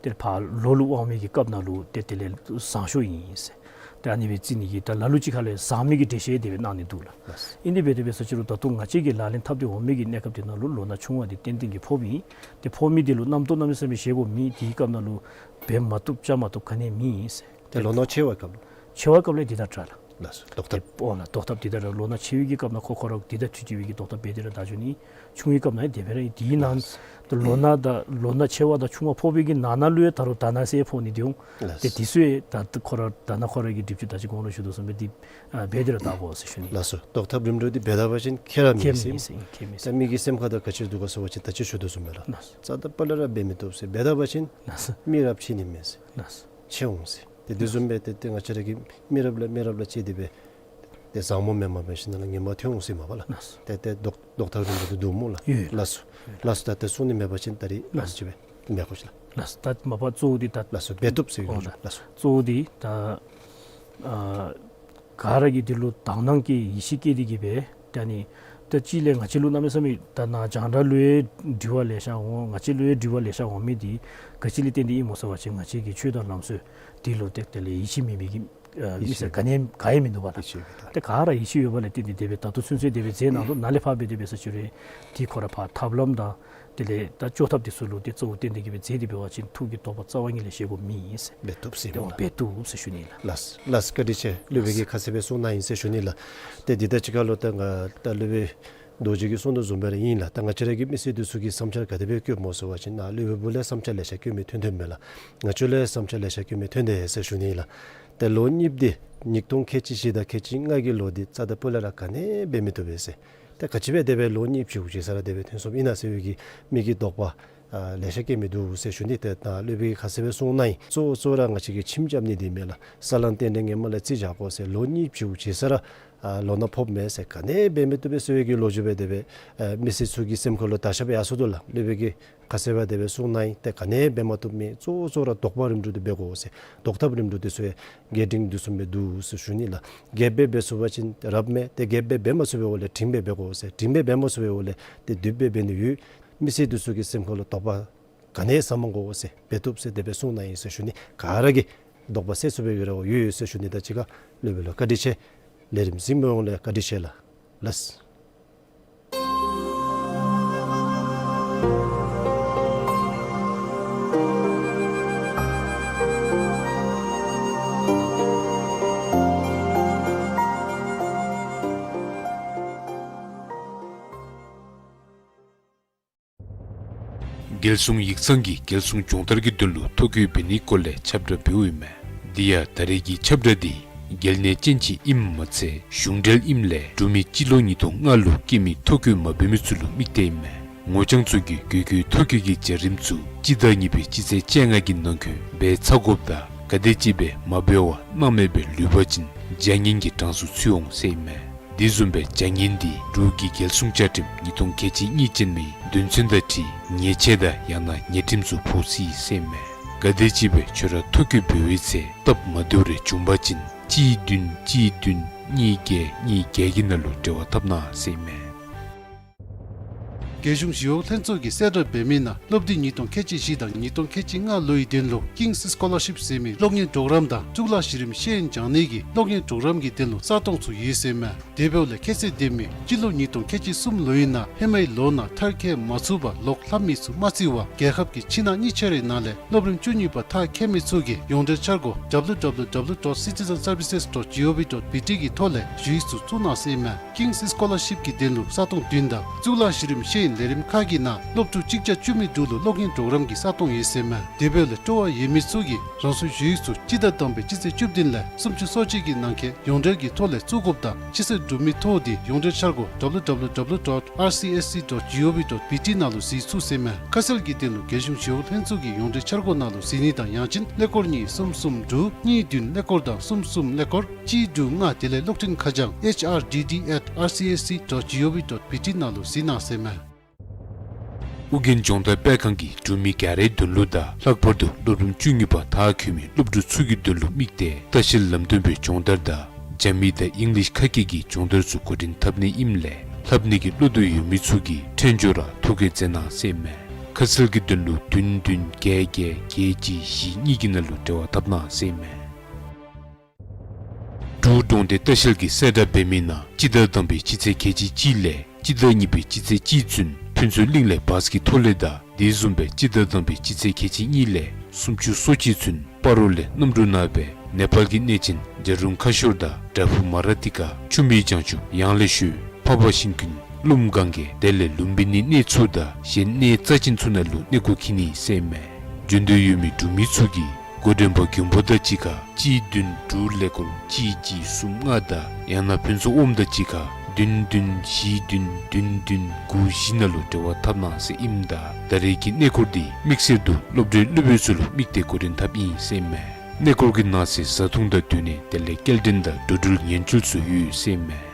ཏེ་ཕར་ལོ་ལུ་དབང་མི་གི་སྐབས་ནང་ལུ་ཏེ་དེ་ལས་བཟང་ཤོས་ཨིན་ཟེར། ཏེ་ཨ་ནི་སྦེ་རྩི་ནི་གི་ད་ལ་ལུ་ཅིག་ཁ་ལས་བཟང་མི་གི་འགྲེལ་བཤད་དེ་སྦེ་གནང་ནི་འདུག་ལགས། ལགས། ཨིན་དེ་སྦེ་དེ་སྦེ་ཟེར་ཅི་རུང་ད་ལྟོ་ང་བཅས་ཀྱིས་ལག་ལེན་འཐབ་སྟེ་འོང་མི་གི་གནས་སྐབས་དེ་ནང་ལུ་ལོ་ན་ཆུང་བ་འདི་ཏན་ཏན་གྱིས་ཕོགཔ་ཨིན། ཏེ་ཕོག་མི་འདི་ལུ་རྣམ་རྟོག་གནམ་མེད་ས་མེད་བཞེས་དགོཔ་མེད། དེའི་སྐབས་ནང་ལུ་འབད་མ་བཏུབ་བྱ་མ་བཏུབ་ག་ནི་ཡང་མེད་ཟེར། ཏེ་ལོ་ན་ཆེ་བའི་སྐབས་ལུ། ཆེ་བའི་སྐབས་ལུ་འདི་དང་འདྲ་ལགས། ལགས་སོ། ཟློག་ཐབས། ཨོ་ལགས། ཟློག་ཐབས་འདི་དང་འདྲ། ལོ་ན་ཆེ་བའི་གི་སྐབས་ནང་ཁོ་ཁོ་ར་འདི་དང་འཁྲིལ་ཏེ་སྦེ་གི་ཟློག་ཐབས་འབད་དེ་ར་བདའ་འགྱོ་ནི། ཆུང་བའི་སྐབས་ནང་ཡང་དེ་སྦེ་ར་ཨིན། དེའི་ནང་ལགས། ལོ་ན་དང་ལོ་ན་ཆེ་བ་དང་ཆུང་བ་ཕོག་པའི་གི་ནང་ན་ལུ་ཡང་ད་རུང་ད་ན་ཟེར་ཕོག་ནི་འདི་འོང་། ལགས། ཏེ་འདི་ཚུ་ཡང་ད་ཁོ་ར་ད་ན་ཁོ་ར་གི་སྒྲིབ་བཅོས་ད་ཅི་གོང་ལུ་ཞུ་དོ་བཟུམ་སྦེ་འདི་ཨ་འབད་དེ་ར་བདའ་དགོ་ཟེར་ཞུ་ནི། ལགས་སོ། ཟློག་ཐབས་རིམ་གྲོ་འདི་འབད་ད་པ་ཅིན་ཁྱད་ར་མེད་ཟེར། ཁྱད་མེད་ཟེར། ཁྱད་མེད་ཟེར། ད་མི་གི་སེམས་ཁ་ད་ག་ཅི་འདུག་ག་ཟེར་བ་ཅིན་ད་ཅི་ཞུ་དོ་བཟུམ་སྦེ་ལགས། ལགས་སོ། རྩ་དང་པ་ལས་ར་འབད་མི་བཏུབ་ཟེར། འབད་ད་པ་ཅིན་ལགས་སོ། མི་རབས་ཕྱེ་ནི་མེད་ཟེར། ལགས་སོ། ཕྱེ་འོང་ཟེར། ཏེ་དེ་བཟུམ་སྦེ་ཏེ་ཏེ་ང་བཅས་ར་གིས་མི་རབས་ལས་མི་རབས་ལུ་བཅད་དེ་སྦེ་ཏེ་བཟང་མོ་མེནམ་འབད་ཞིནམ་ལས་ངན་པ་ཐོན་འོང་ཟེར་མས་པ་ལགས། ལགས་སོ། ཏེ་ཏེ་ཟློག་ཟློག་ཐབས་རིམ་པ་འདི་འདུག་སྨོ་ལགས། ཡོད་ཡོད། ལགས་སོ། ལགས་སོ། ད་ཏེ་གསུང་ནི་མེད་པ་ཅིན་ད་རིས་ལགས་སོ། ཨ་ནི་ཅིག་སྦེ་མེད་དགོ་ཤིག་ལགས། ལགས་སོ། ད་མ་པ་གཙོ་བོ་འདི་ད་ལགས་སོ། འབད་བཏུབ་ཟེར་ཨོ་ལགས། ལགས་སོ། གཙོ་བོ་འདི་ད་ཨ་ག་ར་གིས་འདི་ལུ་དག་སྣང་གི་ཡིད་ཆེས་བསྐྱེད་དེ་གིས་སྦེ་ད་ནི་ད་ཅི་ལས་ང་བཅས་ལུ་གནམ་མེད་ས་མེད་ད་ནཱ་རྒྱང་བསྒྲགས་ལུ་ཡང་དྲི་བ་ལེ་ཤ་འོང་། ང་བཅས་ལུ་ཡང་དྲི་བ་ལེ་ཤ་འོང་མི་འདི་ག་ཅི་ལས་བརྟེན་ཏེ་ཨིན་སྨོ་ཟེར་བ་ཅིན་ང་བཅས་ཀྱི་ཆོས་དང་ལམ་སྲོལ་འདི་ལུ་ཏེ་དེ་ལས་ཡིད་ཆེས་མེད་མི་གི་ཨ་ཡིད་མི་ཆེས་སེར་ག་ནི་ཡང་ག་ཡང་མིན་འདུག་པ་ལགས། ཡིད་ཆེས་ཡོད་པའི་ཐོག་ཏེ་ག་ར་ཡིད་ཆེས་ཡོད་པ་ལས་བརྟེན་ཏེ་དེ་སྦེ་ད་ལྟོ་ཚུན་ཚོད་དེ་སྦེ་མཛད་གནང་དོ། ནཱ་ལས་ཕར་སྦེ་དེ་སྦེ་ཟེར་ཅི་རུང་འདི་ཁོ་ར་ཕར་ཐབས་ལམ་དང་དེ་ལས་ད་བཅོས་ཐབས་འདི་ཚུ་ལུ་ཏེ་གཙོ་བོ་བསྟེན་ཏེ་གིས་སྦེ་མཛད་དེ་འབད་བ་ཅིན་ཐུགས་ཀྱི་དོགས་པ་རྩ་བ་ཉིད་ལས་བཞེས་དགོཔ་མེད་ཟེར། འབད་བཏུབ་ཟེར་ཏེ་ཨོ་ལགས། འབད་བཏུབ་ཟེར་ཞུ་ནི་ལགས། ལགས་ལགས། བཀའ་དྲིན་ཆེ། སློབ་དཔོན་གྱིས་ཁ་གསལ་སྦེ་གསུངས་གནང་ཡི་ཟེར་ཞུ་ནི་ལགས། ཏེ་འདི་ད་ཅི་ཁ་ལུ་ད་ང་ད་སློབ་དཔོན་རྡོ་རྗེ་གིས་གསུངས་དོ་བཟུམ་སྦེ་ར་ཨིན་ལགས། ད་ང་བཅས་ར་གི་མི་སེར་འདི་ཚུ་གིས་བསམ་འཆར་ག་དེ་སྦེ་བཀོདཔ་སྨོ་ཟེར་བ་ཅིན་ནཱ་སློབ་དཔོན་བུ་ལས་བསམ་འཆར་ལེ་ཤ་བཀོད་མི་ཐོན་ཐོནམ་མས་ལགས། ང་བཅས་ལས་བསམ་འཆར་ལེ་ཤ་བཀོད་མི་ཐོན་དེས་ཟེར་ཞུ་ནི་ལགས། ཏེ་ལོ་གཉིས་འདི་ཉིས་སྟོང་ཁལ་གཅིག་བཞི་དང་ཁལ་གཅིག་ལྔ་གི་ལོ་འདི་རྩ་དང་སྤུ་ལས་ར་ག་ནི་འབད་མི་བཏུབ་པས་ཟེར། ཏེ་ག་ཅི་སྦེ་དེ་སྦེ་ལོ་གཉིས་ཅིག་གུ་ཅིག་ས་ར་དེ་སྦེ་ཐོན་སོངམ་ཨིན་ན་ཟེར་བའི་གི་མི་གི་དོགས་པ་ཨ་ལེ་ཤ་བསྐྱེད་མི་འདུག་ཟེར་ཞུ་ནི། ཏེ་ད་སློབ་དཔོན་གྱིས་ཁ་གསལ་སྦེ་གསུངས་གནང་ཡི། གཙོ་བོ་གཙོ་བོ་ར་ང་བཅས་ཀྱིས་ཁྱིམ་རྐྱབ་ནི་འདི་མས་ལགས། ས་ལམ་རྟེན་འབྲེལ་ངོ་མ་ལས་རྩིས་བཞག་དགོ་ཟེར། ལོ་གཉིས་ཅིག་གུ་ཅིག་ས་ར་ ཨ་ལོ་ན་ཕོགཔ་མས་ཟེར་ག་ནི་འབད་མི་བཏུབ་པས་ཟེར་བའི་གི་ལོ་རྒྱུས་སྦེ་དེ་སྦེ་ཨ་མི་སེར་ཚུ་གི་སེམས་ཁ་ལུ་དར་ཁྱབ་ཡར་སོ་དོ་ལགས། སློབ་དཔོན་གྱིས་ཁ་གསལ་སྦེ་དེ་སྦེ་གསུངས་གནང་ཡི། ཏེ་ག་ནི་འབད་མ་བཏུབ་མི་གཙོ་བོ་གཙོ་བོ་ར་དོགས་པ་རིམ་གྲོ་དེ་འབད་དགོ་ཟེར། དོགས་ཐབས་རིམ་གྲོ་དེ་ཚུ་ཡང་རྒྱས་འབྲིང་བསྡུས་གསུམ་སྦེ་འདུག་ཟེར་ཞུ་ནི་ལགས། རྒྱས་སྦེ་འབད་ཚུགས་པ་ཅིན་རབ་མས། ཏེ་རྒྱས་སྦེ་འབད་མ་ཚུགས་པའི་འོག་ལས་འབྲིང་སྦེ་འབད་དགོ་ཟེར། འབྲིང་སྦེ་འབད་མ་ཚུགས་པའི་འོག་ལས་ཏེ་བསྡུས་སྦེ་འབད་ནི་ཡོད། མི་སེར་དེ་ཚུ་གི་སེམས་ཁ་ལུ་དོགས་པ་ག་ནི་ཟ་མ་དགོ་ཟེར་འབད་བཏུབ་ཟེར་དེ་སྦེ་གསུངས་གནང་ཡི་ཟེར་ཞུ་ནི། ག་ར་གིས་དོགས་པ་སེལ་ཚུགས་པའི་གི་རེ་བ་ཡོད་ཟེར་ཞུ་ནི། ད་ཅི་ཁ་སློབ་དཔོན་ལུ་བཀའ་དྲིན་ཆེ། ལས་རིམ་གཟིགས་མི་ཡོངས་ལུ་བཀའ་དྲིན་ཆེ་ལགས། ལགས། རྒྱལ་སྲུང་ཡིག་ཚང་གིས་རྒྱལ་སྲུང་སྦྱོང་བརྡར་གྱི་དོན་ལུ་ཐོ་བཀོད་འབད་ནིའི་སྐོར་ལས་ཁྱབ་བསྒྲགས་འབདཝ་ཨིན་མས། དེ་ཡང་ད་རེས་ཀྱི་ཁྱབ་བསྒྲགས་འདི་གལ་གནད་ཅན་ཅིག་ཨིནམ་མ་ཚད་གཞུང་འབྲེལ་ཨིནམ་ལས་འབྲུག་མི་སྤྱི་ལོ་ཉིས་སྟོང་ལྔ་ལུ་སྐྱེས་མི་ཐོ་བཀོད་མ་འབད་མི་ཚུ་ལུ་དམིགས་ཏེ་ཨིན་མས། ངོ་རྐྱང་ཚུ་གིས་དགོས་མཁོའི་ཐོ་བཀོད་ཀྱི་བྱ་རིམ་ཚུ་སྤྱི་ཟླ་གཉིས་པའི་སྤྱི་ཚེས་བཅོ་ལྔ་གི་ནང་འཁོད་འབད་ཚར་དགོཔ་དང་ག་དེམ་ཅིག་སྦེ་མ་འབད་བར་གནང་མེད་པར་ལུས་པ་ཅིན་བྱ་ངན་གྱི་གྲངས་སུ་ཚུད་འོང་ཟེར་ཨིན་མས། དེ་བཟུམ་སྦེ་བྱ་ངན་འདི་འབྲུག་གི་རྒྱལ་སྲུང་བཅའ་ཁྲིམས་ཉིས་སྟོང་ཁལ་གཅིག་གཉིས་ཅན་མའི་དོན་ཚན་དང་འཁྲིལ་ཉེས་ཆད་དང་ཡང་ན་ཉེས་ཁྲིམས་ཚུ་ཕོག་སྲིད་ཟེར་ཨིན་མས། ག་དེམ་ཅིག་སྦེ་ཁྱོད་ར་ཐོ་བཀོད་འབད་བའི་ཚེ་སྟབས་མ་བདེཝ་རེ་བྱུང་པ་ཅིན་གཅིག་བདུན་གཅིག་བདུན་གཉིས་བརྒྱད་གཉིས་བརྒྱད་ཀྱི་ནང་ལུ་འབྲེལ་བ་འཐབ་གནང་ཟེར་ཨིན་མས། རྒྱལ་གཞུང་ཞི་གཡོག་ལྷན་ཚོགས་ཀྱིས་གསལ་བསྒྲགས་འབད་མི་ནང་སློབ་དུས་ཉིས་སྟོང་ཁལ་གཅིག་བཞི་དང་ཉིས་སྟོང་ཁལ་གཅིག་ལྔ་ལོའི་དོན་ལུ་ཀིངས་སི་ཀོ་ལར་ཤིབ་ཟེར་མི་གློག་བརྙན་གྲོགས་རམ་དང་གཙུག་ལག་གཞི་རིམ་ཤེས་ཡོན་སྦྱང་ནི་གི་གློག་བརྙན་གྲོགས་རམ་གྱི་དོན་ལུ་ས་སྟོང་ཚུ་ཡོད་ཟེར་ཨིན་མས། དེ་འབདཝ་ལས་ཁྱད་ཚད་ལྡན་མི་སྤྱི་ལོ་ཉིས་སྟོང་ཁལ་གཅིག་གསུམ་ལོའི་ནང་ཧེ་མའི་ལོ་ནང་མཐར་འཁྱོལ་མ་ཚུགས་པར་ལོག་ལྷབ་མི་ཚུ་མ་བརྩི་བར་རྒྱལ་ཁབ་ཀྱི་ཕྱི་ནང་གཉིས་ཆ་རའི་ནང་ལས་སློབ་རིམ་བཅུ་གཉིས་པ་མཐར་འཁྱོལ་མི་ཚུ་གིས་ཡོངས་འབྲེལ་འཆར་སྒོ་W W W dot citizen services dot G O V dot B T གི་ཐོག་ལས་ཞུ་ཡིག་ཚུ་བཙུགས་གནང་ཟེར་ཨིན་མས། ཀིངས་སི་ཀོ་ལར་ཤིབ་ཀྱི་དོན་ལུ་ས་སྟོང་བདུན་དང་གཙུག་ལག་གཞི་རིམ་ཤེས་ཡོན་ལས་རིམ་ཁག་གི་ནང་སློབ་ཕྲུག་གཅིག་བརྒྱ་བཅུ་མི་དྲུག་ལུ་གློག་བརྙན་གྲོགས་རམ་གྱི་ས་སྟོང་ཡོད་ཟེར་ཨིན་མས། དེ་འབདཝ་ལས་སྤྲོ་བ་ཡོད་མི་ཚུ་གིས་རང་སོའི་ཞུ་ཡིག་ཚུ་སྤྱི་ཟླ་དང་པའི་སྤྱི་ཚེས་བཅུ་བདུན་ལས་སུམ་ཅུ་སོ་གཅིག་གི་ནང་འཁོད་ཡོངས་འབྲེལ་གྱི་ཐོག་ལས་བཙུགས་དགོཔ་དང་ཕྱི་སེལ་གྲུབ་མི་ཐོ་འདི་ཡོངས་འབྲེལ་འཆར་སྒོ་W W W dot R C S C dot G O V dot B T ནང་ལུ་གཟིགས་ཚུགས་ཟེར་ཨིན་མས། ཁ་གསལ་གྱི་དོན་ལུ་རྒྱལ་གཞུང་ཞི་གཡོག་ལྷན་ཚོགས་ཀྱི་ཡོངས་འབྲེལ་འཆར་སྒོ་ནང་ལུ་གཟིགས་ནི་དང་ཡང་ཅིན་ཀླད་ཀོར་གཉིས་གསུམ་གསུམ་དྲུག་གཉིས་བདུན་ཀླད་ཀོར་དང་གསུམ་གསུམ་ཀླད་ཀོར་གཅིག་དྲུག་ལྔ་དེ་ལས་གློག་འཕྲིན་ཁ་བྱང་H R D D at R C S C dot G O V dot B T ནང་ལུ་གཟིགས་གནང་ཟེར་ཨིན་མས། ཨོ་རྒྱན་སྦྱོང་བརྡར་སྤེལ་ཁང་གིས་འབྲུག་མི་ག་རའི་དོན་ལུ་དང་ལྷག་པར་དུ་སློབ་རིམ་བཅུ་གཉིས་པ་མཐར་འཁྱོལ་མི་སློབ་ཕྲུག་ཚུ་གི་དོན་ལུ་དམིགས་ཏེ་ལྟ་བཤལ་ལམ་སྟོན་པའི་སྦྱོང་བརྡར་དང་རྒྱ་མི་དང་ཨིང་ལིཤ་ཁ་སྐད་ཀྱི་སྦྱོང་བརྡར་ཚུ་འགོ་འདྲེན་འཐབ་ནི་ཨིནམ་ལས་ལྷབ་ནི་གི་བློ་འདོད་ཡོད་མི་ཚུ་གིས་འཕྲོད་སྦྱོར་ར་ཐོ་བཀོད་མཛད་གནང་ཟེར་ཨིན་མས། ཁ་གསལ་གྱི་དོན་ལུ་བདུན་བདུན་བརྒྱད་བརྒྱད་བརྒྱད་གཅིག་བཞི་གཉིས་ཀྱི་ནང་ལུ་འབྲེལ་བ་འཐབ་གནང་ཟེར་ཨིན་མས། འབྲུག་གྲོང་སྡེ་ལྟ་བཤལ་གྱིས་གསལ་བསྒྲགས་འབད་མི་ནང་སྤྱི་ཟླ་དང་པའི་སྤྱི་ཚེས་ཁལ་གཅིག་གཅིག་ལས་སྤྱི་ཟླ་གཉིས་པའི་སྤྱི་ཚེས་གཅིག་ཚུན་ཕུན་ཚོགས་གླིང་ལས་བཱས་ཀྱི་ཐོག་ལས་དང་དེ་བཟུམ་སྦེ་སྤྱི་ཟླ་དང་པའི་སྤྱི་ཚེས་ཁལ་གཅིག་གཉིས་ལས་སུམ་ཅུ་སོ་གཅིག་ཚུན་སྤ་རོ་ལས་གནམ་གྲུ་ནང་སྦེ་ནེ་པཱལ་གྱི་གནས་ཆེན་ཇ་རུང་ཁ་ཤོར་དང་བྲག་ཕུག་མ་ར་ཏི་ཀ་ཆུ་མིག་བྱང་ཆུབ་ཡང་ལེ་ཤོད་ཕ་བ་ཤིང་ཀུན་ཀླུ་སྒང་གེ་དེ་ལས་ལུམ་བི་ནི་གནས་ཚུ་དང་གཞན་གནས་རྩ་ཅན་ཚུ་ནང་ལུ་གནས་སྐོར་འཁྱིད་ནི་ཟེར་ཨིན་མས། འབྱོན་འདོད་ཡོད་མི་འབྲུག་མི་ཚུ་གིས་འགོ་འདྲེན་པ་མགོན་པོ་དང་གཅིག་ཁར་གཅིག་བདུན་དྲུག་ཀླད་ཀོར་གཅིག་གཅིག་གསུམ་ལྔ་དང་ཡང་ན་ཕུན་ཚོགས་ཨོམ་དང་གཅིག་ཁར་བདུན་བདུན་བཞི་བདུན་བདུན་བདུན་དགུ་བཞི་ནང་ལུ་འབྲེལ་བ་འཐབ་གནང་ཟེར་ཨིནམ་ད་ད་རེས་ཀྱི་གནས་སྐོར་འདི་དམིགས་བསལ་དུ་སློབ་གྲྭའི་སློབ་དཔོན་ཚུ་ལུ་དམིགས་ཏེ་འགོ་འདྲེན་འཐབ་ཨིན་ཟེར་ཨིན་མས། གནས་སྐོར་གྱི་ནང་གསེས་བཟའ་འཐུང་དང་སྡོད་གནས་དེ་ལས་སྐྱེལ་འདྲེན་དང་འགྲོ་འགྲུལ་ཉེན་བཅོལ་ཚུ་ཡོད་ཟེར་ཨིན་མས།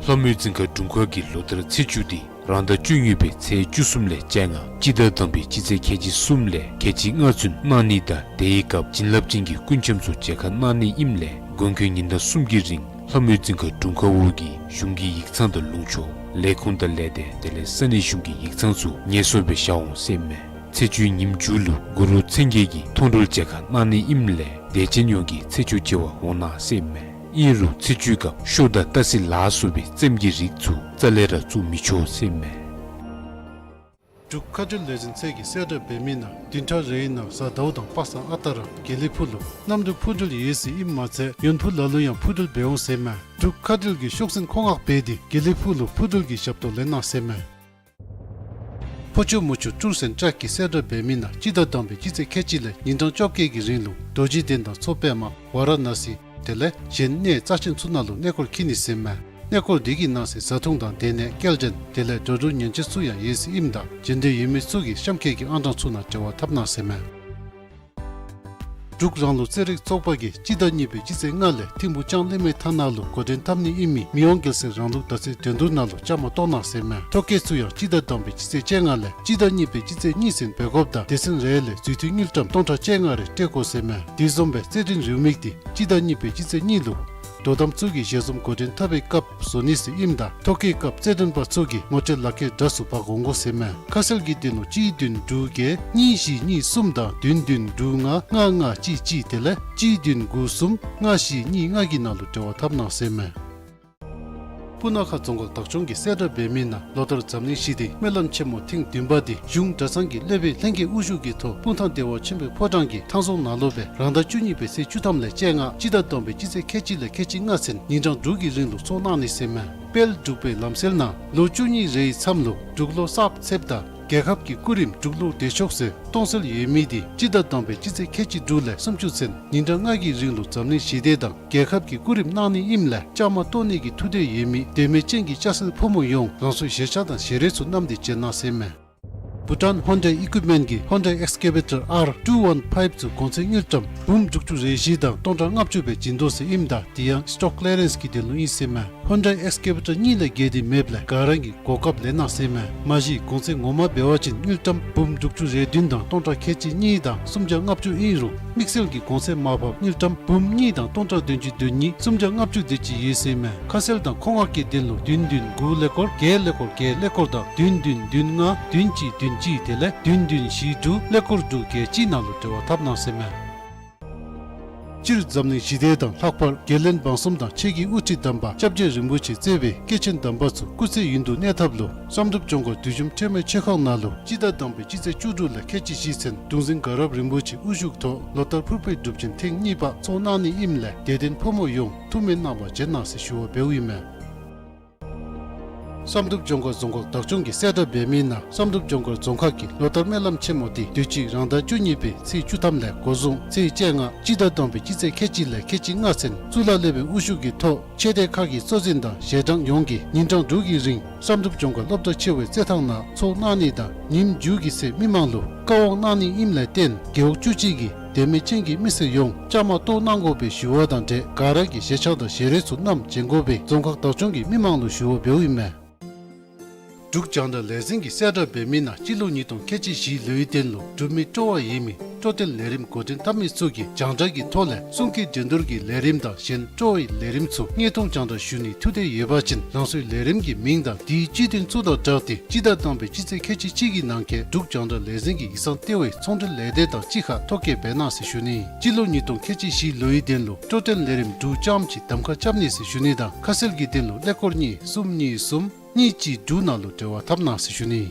ལྷ་མོའི་རྫིང་ཁ་དྲུང་ཁག་གི་ལོ་ལྟར་ཚེས་བཅུ་འདི་རང་ཟླ་བཅུ་གཉིས་པའི་ཚེས་བཅུ་གསུམ་ལས་བཅོ་ལྔ་སྤྱི་ཟླ་དང་པའི་སྤྱི་ཚེས་ཁལ་གཅིག་གསུམ་ལས་ཁལ་གཅིག་ལྔ་ཚུན་གནང་ནི་དང་དེའི་སྐབས་བྱིན་རླབས་ཅན་གྱི་སྐུ་འཆམ་ཚུ་མཇལ་ཁ་གནང་ནི་ཨིནམ་ལས་དགོས་མཁོའི་ཉིན་གྲངས་གསུམ་གྱི་རིང་ལྷ་མོའི་རྫིང་ཁ་དྲུང་ཁག་འོག་གི་གཞུང་གི་ཡིག་ཚང་དང་ལུང་ཕྱོགས་ལས་ཁུངས་དང་ལས་སྡེ་དེ་ལས་ས་གནས་གཞུང་གི་ཡིག་ཚང་ཚུ་ངལ་གསོ་སྦེ་བཞག་འོང་ཟེར་ཨིན་མས། ཚེས་བཅུའི་ཉིནམ་མཇུག་ལུ་གུ་རུ་མཚན་བརྒྱད་ཀྱི་མཐོང་གྲོལ་མཇལ་ཁ་གནང་ནི་ཨིནམ་ལས་དད་ཅན་ཡོངས་ཀྱིས་ཚེས་བཅུ་མཇལ་བར་འོང་གནང་ཟེར་ཨིན་མས། ཨིན་རུང་ཚེས་བཅུའི་སྐབས་ཤོ་དང་སྟག་གཟིག་ལ་སོགས་པའི་བཙེམ་གྱི་རིགས་ཚུ་རྩ་ལས་ར་བཙུགས་མི་ཆོག་ཟེར་ཨིན་མས། འབྲུག་མཁའ་འགྲུལ་ལས་འཛིན་ཚད་ཀྱིས་གསལ་བསྒྲགས་འབད་མི་ནང་བདུན་ཕྲག་རེའི་ནང་གཟའ་ཟླཝ་དང་པ་སངས་ཨ་རྟག་ར་དགེ་ལེགས་ཕུག་ལུ་གནམ་གྲུ་འཕུར་འགྲུལ་ཡོད་ཟེར་ཨིནམ་མ་ཚད་ཡོན་ཕུག་ལ་ལུ་ཡང་འཕུར་འགྲུལ་འབད་འོང་ཟེར་ཨིན་མས། འབྲུག་མཁའ་འགྲུལ་གྱིས་ཤོག་འཛིན་མཁོ་མངགས་འབད་དེ་དགེ་ལེགས་ཕུག་ལུ་འཕུར་འགྲུལ་གྱི་ཞབས་ཏོག་ལེན་གནང་ཟེར་ཨིན་མས། ཕོ་ཆུ་མོ་ཆུ་ཊུརསི་ཨེནཌ་ཊེཀ་གིས་གསལ་བསྒྲགས་འབད་མི་ནང་སྤྱི་ཟླ་དང་པའི་སྤྱི་ཚེས་ཁལ་གཅིག་ལས་ཉིན་གྲངས་བཅོ་བརྒྱད་ཀྱི་རིང་ལུ་རྡོ་རྗེ་གདན་དང་མཚོ་པདྨ་ཝཱ་ར་ཎ་སི་དེ་ལས་གཞན་གནས་རྩ་ཅན་ཚུ་ནང་ལུ་གནས་སྐོར་འཁྱིད་ནི་ཟེར་ཨིན་མས། གནས་སྐོར་འདི་གི་ནང་གསེས་བཟའ་འཐུང་དང་སྡོད་གནས་སྐྱེལ་འདྲེན་དེ་ལས་འགྲོ་འགྲུལ་ཉེན་བཅོལ་ཚུ་ཡང་ཡོད་ཟེར་ཨིནམ་ད་འབྱོན་འདོད་ཡོད་མི་ཚུ་གིས་གཤམ་འཁོད་ཀྱི་ཨང་གྲངས་ཚུ་ནང་འབྲེལ་བ་འཐབ་གནང་ཟེར་ཨིན་མས། འབྲུག་རང་ལུགས་རྩེད་རིགས་ཚོགས་པ་གིས་སྤྱི་ཟླ་གཉིས་པའི་སྤྱི་ཚེས་ལྔ་ལས་ཐིམ་ཕུག་ལྕང་གླིང་མའི་མཐའ་ནང་ལུ་འགོ་འདྲེན་འཐབ་ནི་ཨིན་མི་མི་དབང་རྒྱལ་སྲས་རང་ལུགས་ཟླ་ཚེས་འགྲན་བསྡུར་ནང་ལུ་བཅའ་མར་གཏོགས་གནང་ཟེར་མས། ཐོ་བཀོད་ཚུ་ཡང་སྤྱི་ཟླ་དང་པའི་སྤྱི་ཚེས་བཅོ་ལྔ་ལས་སྤྱི་ཟླ་གཉིས་པའི་སྤྱི་ཚེས་གཉིས་ཚུན་འབད་དགོཔ་དང་སྡེ་ཚན་རེ་ལས་རྫུས་མཐུད་དངུལ་ཀྲམ་སྟོང་ཕྲག་བཅོ་ལྔ་རེ་སྤྲོད་དགོ་ཟེར་མས། དེ་བཟུམ་སྦེ་རྩེད་འགྲན་རེའུ་མིག་འདི་སྤྱི་ཟླ་གཉིས་པའི་སྤྱི་ཚེས་གཉིས་ལུ་དོ་དམ་ཚུ་གིས་ཞལ་འཛོམས་འགོ་འདྲེན་འཐབ་པའི་སྐབས་བཟོ་ནི་ཟེར་ཨིནམ་ད་ཐོ་བཀོད་སྐབས་རྩེད་འགྲན་པ་ཚུ་གིས་ངོ་སྤྲོད་ལག་ཁྱེར་འདྲ་སུ་འབག་འོང་དགོ་ཟེར་མས། ཁ་གསལ་གྱི་དོན་ལུ་གཅིག་བདུན་དྲུག་བརྒྱད་གཉིས་བཞི་གཉིས་གསུམ་དང་བདུན་བདུན་དྲུག་ལྔ་ལྔ་ལྔ་གཅིག་གཅིག་དེ་ལས་གཅིག་བདུན་དགུ་གསུམ་ལྔ་བཞི་གཉིས་ལྔ་གི་ནང་ལུ་འབྲེལ་བ་འཐབ་གནང་ཟེར་མས། སྤུ་ན་ཁ་རྫོང་ཁག་བདག་སྐྱོང་གིས་གསལ་བསྒྲགས་འབད་མི་ནང་ལོ་ལྟར་འཛམ་གླིང་ཞི་བདེའི་སྨོན་ལམ་ཆེན་མོ་ཐེངས་བདུན་པ་འདི་གཞུང་གྲྭ་ཚང་གི་སློབ་དཔོན་ལྷན་རྒྱས་དབུ་བཞུགས་ཀྱི་ཐོག་སྤུངས་ཐང་བདེ་བ་ཆེན་པོའི་ཕོ་བྲང་གི་ཐང་རྫོང་ནང་ལུ་སྦེ་རང་ཟླ་བཅུ་གཉིས་པའི་ཚེས་བཅུ་ཐམ་ལས་བཅོ་ལྔ་སྤྱི་ཟླ་དང་པའི་སྤྱི་ཚེས་ཁལ་གཅིག་ལས་ཁལ་གཅིག་ལྔ་ཚུན་ཉིན་གྲངས་དྲུག་གི་རིང་ལུ་ཚོགས་གནང་ནི་ཟེར་མས། དཔལ་འབྲུག་པའི་ལམ་སྲོལ་ནང་ལོ་བཅུ་གཉིས་རེའི་མཚམས་ལུ་འབྲུག་ལོ་གསརཔ་ཚེསཔ་དང་རྒྱལ་ཁབ་ཀྱི་སྐུ་རིམ་འབྲུག་ལོར་བདེ་མཆོག་ཟེར་གཏོང་སྲོལ་ཡོད་མི་འདི་སྤྱི་ཟླ་དང་པའི་སྤྱི་ཚེས་ཁལ་གཅིག་དྲུག་ལས་སུམ་ཅུ་ཚུན་ཉིན་གྲངས་ལྔ་གི་རིང་ལུ་འཛམ་གླིང་ཞི་བདེ་དང་རྒྱལ་ཁབ་ཀྱི་སྐུ་རིམ་གནང་ནི་ཨིནམ་ལས་བཅའ་མར་གཏོགས་ནི་གི་ཐུགས་འདོད་ཡོད་མི་འདོད་མོས་ཅན་གྱི་ལྕགས་སེར་ཕོ་མོ་ཡོངས་རང་སོའི་གཞིས་ཆགས་དང་ཞལ་རས་ཚུ་བསྣམས་ཏེ་བྱོན་གནང་ཟེར་མས། བྷུ་ཊཱན་ཧོན་ཌའི་ཨི་ཀུའིཔ་མེནཊ་གི་ཧོན་ཌའི་ཨེགསི་ཀེ་བེ་ཊར་ཨར་ཊུ་ཝན་ཕའིབ་ཚུ་གོང་ཚད་དངུལ་ཀྲམ་འབུམ་དྲུག་ཅུ་རེ་བཞི་དང་སྟོང་ཕྲག་ལྔ་བཅུ་སྦེ་བྱིན་དོ་ཟེར་ཨིནམ་ད་དེ་ཡང་སི་ཊོག་ཀི་ལི་ཡ་རེནསི་གི་དོན་ལུ་ཨིན་ཟེར་མས། ཧོན་ཌའི་ཨེགསི་ཀེ་བེ་ཊར་གཉིས་ལས་བརྒལ་ཏེ་མེདཔ་ལས་ག་ར་གིས་གོ་སྐབས་ལེན་གནང་ཟེར་མས། མ་གཞི་གོང་ཚད་ངོ་མ་འབད་བ་ཅིན་དངུལ་ཀྲམ་འབུམ་དྲུག་ཅུ་རེ་བདུན་དང་སྟོང་ཕྲག་ཁལ་གཅིག་གཉིས་དང་སུམ་བརྒྱ་ལྔ་བཅུ་ཨིན་རུང་དམིགས་བསལ་གྱི་གོང་ཚད་མར་ཕབ་དངུལ་ཀྲམ་འབུམ་གཉིས་དང་སྟོང་ཕྲག་བདུན་ཅུ་དོན་གཉིས་སུམ་བརྒྱ་ལྔ་བཅུ་དེ་ཅིག་ཡོད་ཟེར་མས། ཁ་གསལ་དང་མཁོ་མངགས་ཀྱི་དོན་ལུ་བདུན་བདུན་དགུ་ཀླད་ཀོར་བརྒྱད་ཀླད་ཀོར་བརྒྱད་ཀླད་ཀོར་དང་བདུན་བདུན་བདུན་ལྔ་བདུན་གཅིག་བདུན་གཅིག་དེ་ལས་བདུན་བདུན་བཞི་དྲུག་ཀླད་ཀོར་དྲུག་བརྒྱད་གཅིག་ནང་ལུ་འབྲེལ་བ་འཐབ་གནང་ཟེར་མས། སྤྱིར་འཛམ་གླིང་ཞི་བདེ་དང་ལྷག་པར་རྒྱལ་བློན་འབངས་གསུམ་དང་ཆོས་ཀྱི་དབུ་ཁྲིད་དམ་པ་སྐྱབས་རྗེ་རིན་པོ་ཆེ་གཙོས་པའི་སྐྱེས་ཆེན་དམ་པ་ཚུ་སྐུ་ཚེ་ཡུན་དུ་གནས་ཐབས་ལུ་བསམ་གྲུབ་ལྗོངས་མཁར་བདུད་འཇོམས་ཁྲོས་མའི་ཆོས་ཁང་ནང་ལུ་སྤྱི་ཟླ་དང་པའི་སྤྱི་ཚེས་བཅུ་དྲུག་ལས་ཁལ་གཅིག་བཞི་ཚུན་གདུང་འཛིན་དགའ་རབ་རིན་པོ་ཆེ་དབུ་བཞུགས་ཐོག་ལོ་ལྟར་ཕུར་བུའི་སྒྲུབ་ཆེན་ཐེངས་གཉིས་པ་ཚོགས་གནང་ནི་ཨིནམ་ལས་དད་ལྡན་ཕོ་མོ་ཡོངས་ཐུགས་སྨོན་གནང་བར་བྱོན་གནང་ཟེར་ཞུ་བ་འབདཝ་ཨིན་མས། བསམ་གྲུབ་ལྗོངས་མཁར་རྫོང་ཁག་བདག་སྐྱོང་གིས་གསལ་བསྒྲགས་འབད་མི་ནང་བསམ་གྲུབ་ལྗོངས་མཁར་རྫོང་ཁག་གི་ལོ་ལྟར་སྨོན་ལམ་ཆེན་མོ་འདི་དུས་ཅི་རང་ཟླ་བཅུ་གཉིས་པའི་ཚེས་བཅུ་ཐམ་ལས་འགོ་བཟུང་ཚེས་བཅོ་ལྔ་སྤྱི་ཟླ་དང་པའི་སྤྱི་ཚེས་ཁལ་གཅིག་ལས་ཁལ་གཅིག་ལྔ་ཚུན་གཙུག་ལག་སློབ་དཔོན་དབུ་བཞུགས་ཀྱི་ཐོག་ཆོས་སྡེ་ཁག་གི་གཙོ་འཛིན་དང་ཞལ་གྲངས་ཡོངས་ཀྱིས་ཉིན་གྲངས་དྲུག་གི་རིང་བསམ་གྲུབ་ལྗོངས་མཁར་སློབ་གྲྭ་ཆེ་བའི་རྩེད་ཐང་ནང་ཚོགས་གནང་ནི་དང་ཉིནམ་མཇུག་གི་ཚེ་མི་མང་ལུ་བཀའ་དབང་གནང་ནི་ཨིནམ་ལས་བརྟེན་རྒེད་འོག་བཅུ་གཅིག་གི་དད་མོས་ཅན་གྱི་མི་སེར་ཡོངས་བཅའ་མར་གཏོགས་གནང་དགོ་པའི་ཞུ་བ་དང་འབྲེལ་ག་ར་གིས་གཞིས་ཆགས་དང་ཞལ་རས་ཚུ་བསྣམས་བྱོན་དགོ་པའི་རྫོང་ཁག་བདག་སྐྱོང་གིས་མི་མང་ལུ་ཞུ་བ་འབདཝ་ཨིན་མས། འབྲུག་རྒྱང་བསྒྲགས་ལས་འཛིན་གྱིས་གསལ་བསྒྲགས་འབད་མི་ནང་སྤྱི་ལོ་ཉིས་སྟོང་ཁལ་གཅིག་བཞི་ལོའི་དོན་ལུ་འབྲུག་མི་སྤྲོ་བ་ཡོད་མི་སྤྲོ་སྟོན་ལས་རིམ་འགོ་འདྲེན་འཐབ་མི་ཚུ་གིས་རྒྱང་བསྒྲགས་ཀྱི་ཐོག་ལས་གསུང་སྐད་འགྲན་བསྡུར་གྱི་ལས་རིམ་དང་གཞན་སྤྲོ་བའི་ལས་རིམ་ཚུ་དངོས་མཐོང་རྒྱང་བསྒྲགས་ཞུ་ནིའི་ཐུགས་འདོད་ཡོད་པ་ཅིན་རང་སོའི་ལས་རིམ་གྱི་མིང་དང་དེའི་སྤྱི་དོན་ཚུ་དང་སྦྲགས་ཏེ་སྤྱི་ཟླ་དང་པའི་སྤྱི་ཚེས་ཁལ་གཅིག་གཅིག་གི་ནང་འཁོད་འབྲུག་རྒྱང་བསྒྲགས་ལས་འཛིན་གྱི་ཡིག་ཚང་ལྟེ་བའི་ཚོང་འབྲེལ་ལས་སྡེ་དང་གཅིག་ཁར་ཐོ་བཀོད་འབད་གནང་ཟེར་ཞུ་ནི། སྤྱི་ལོ་ཉིས་སྟོང་ཁལ་གཅིག་བཞི་ལོའི་དོན་ལུ་སྤྲོ་སྟོན་ལས་རིམ་དྲུག་ཙམ་ཅིག་གདམ་ཁ་རྐྱབ་ནི་ཟེར་ཞུ་ནི་དང་ཁ་གསལ་གྱི་དོན་ལུ་ཀླད་ཀོར་གཉིས་གསུམ་གཉིས་གསུམ་གཉིས་གཅིག་དྲུག་ནང་ལུ་འབྲེལ་བ་འཐབ་གནང་ཟེར་ཞུ་ནི།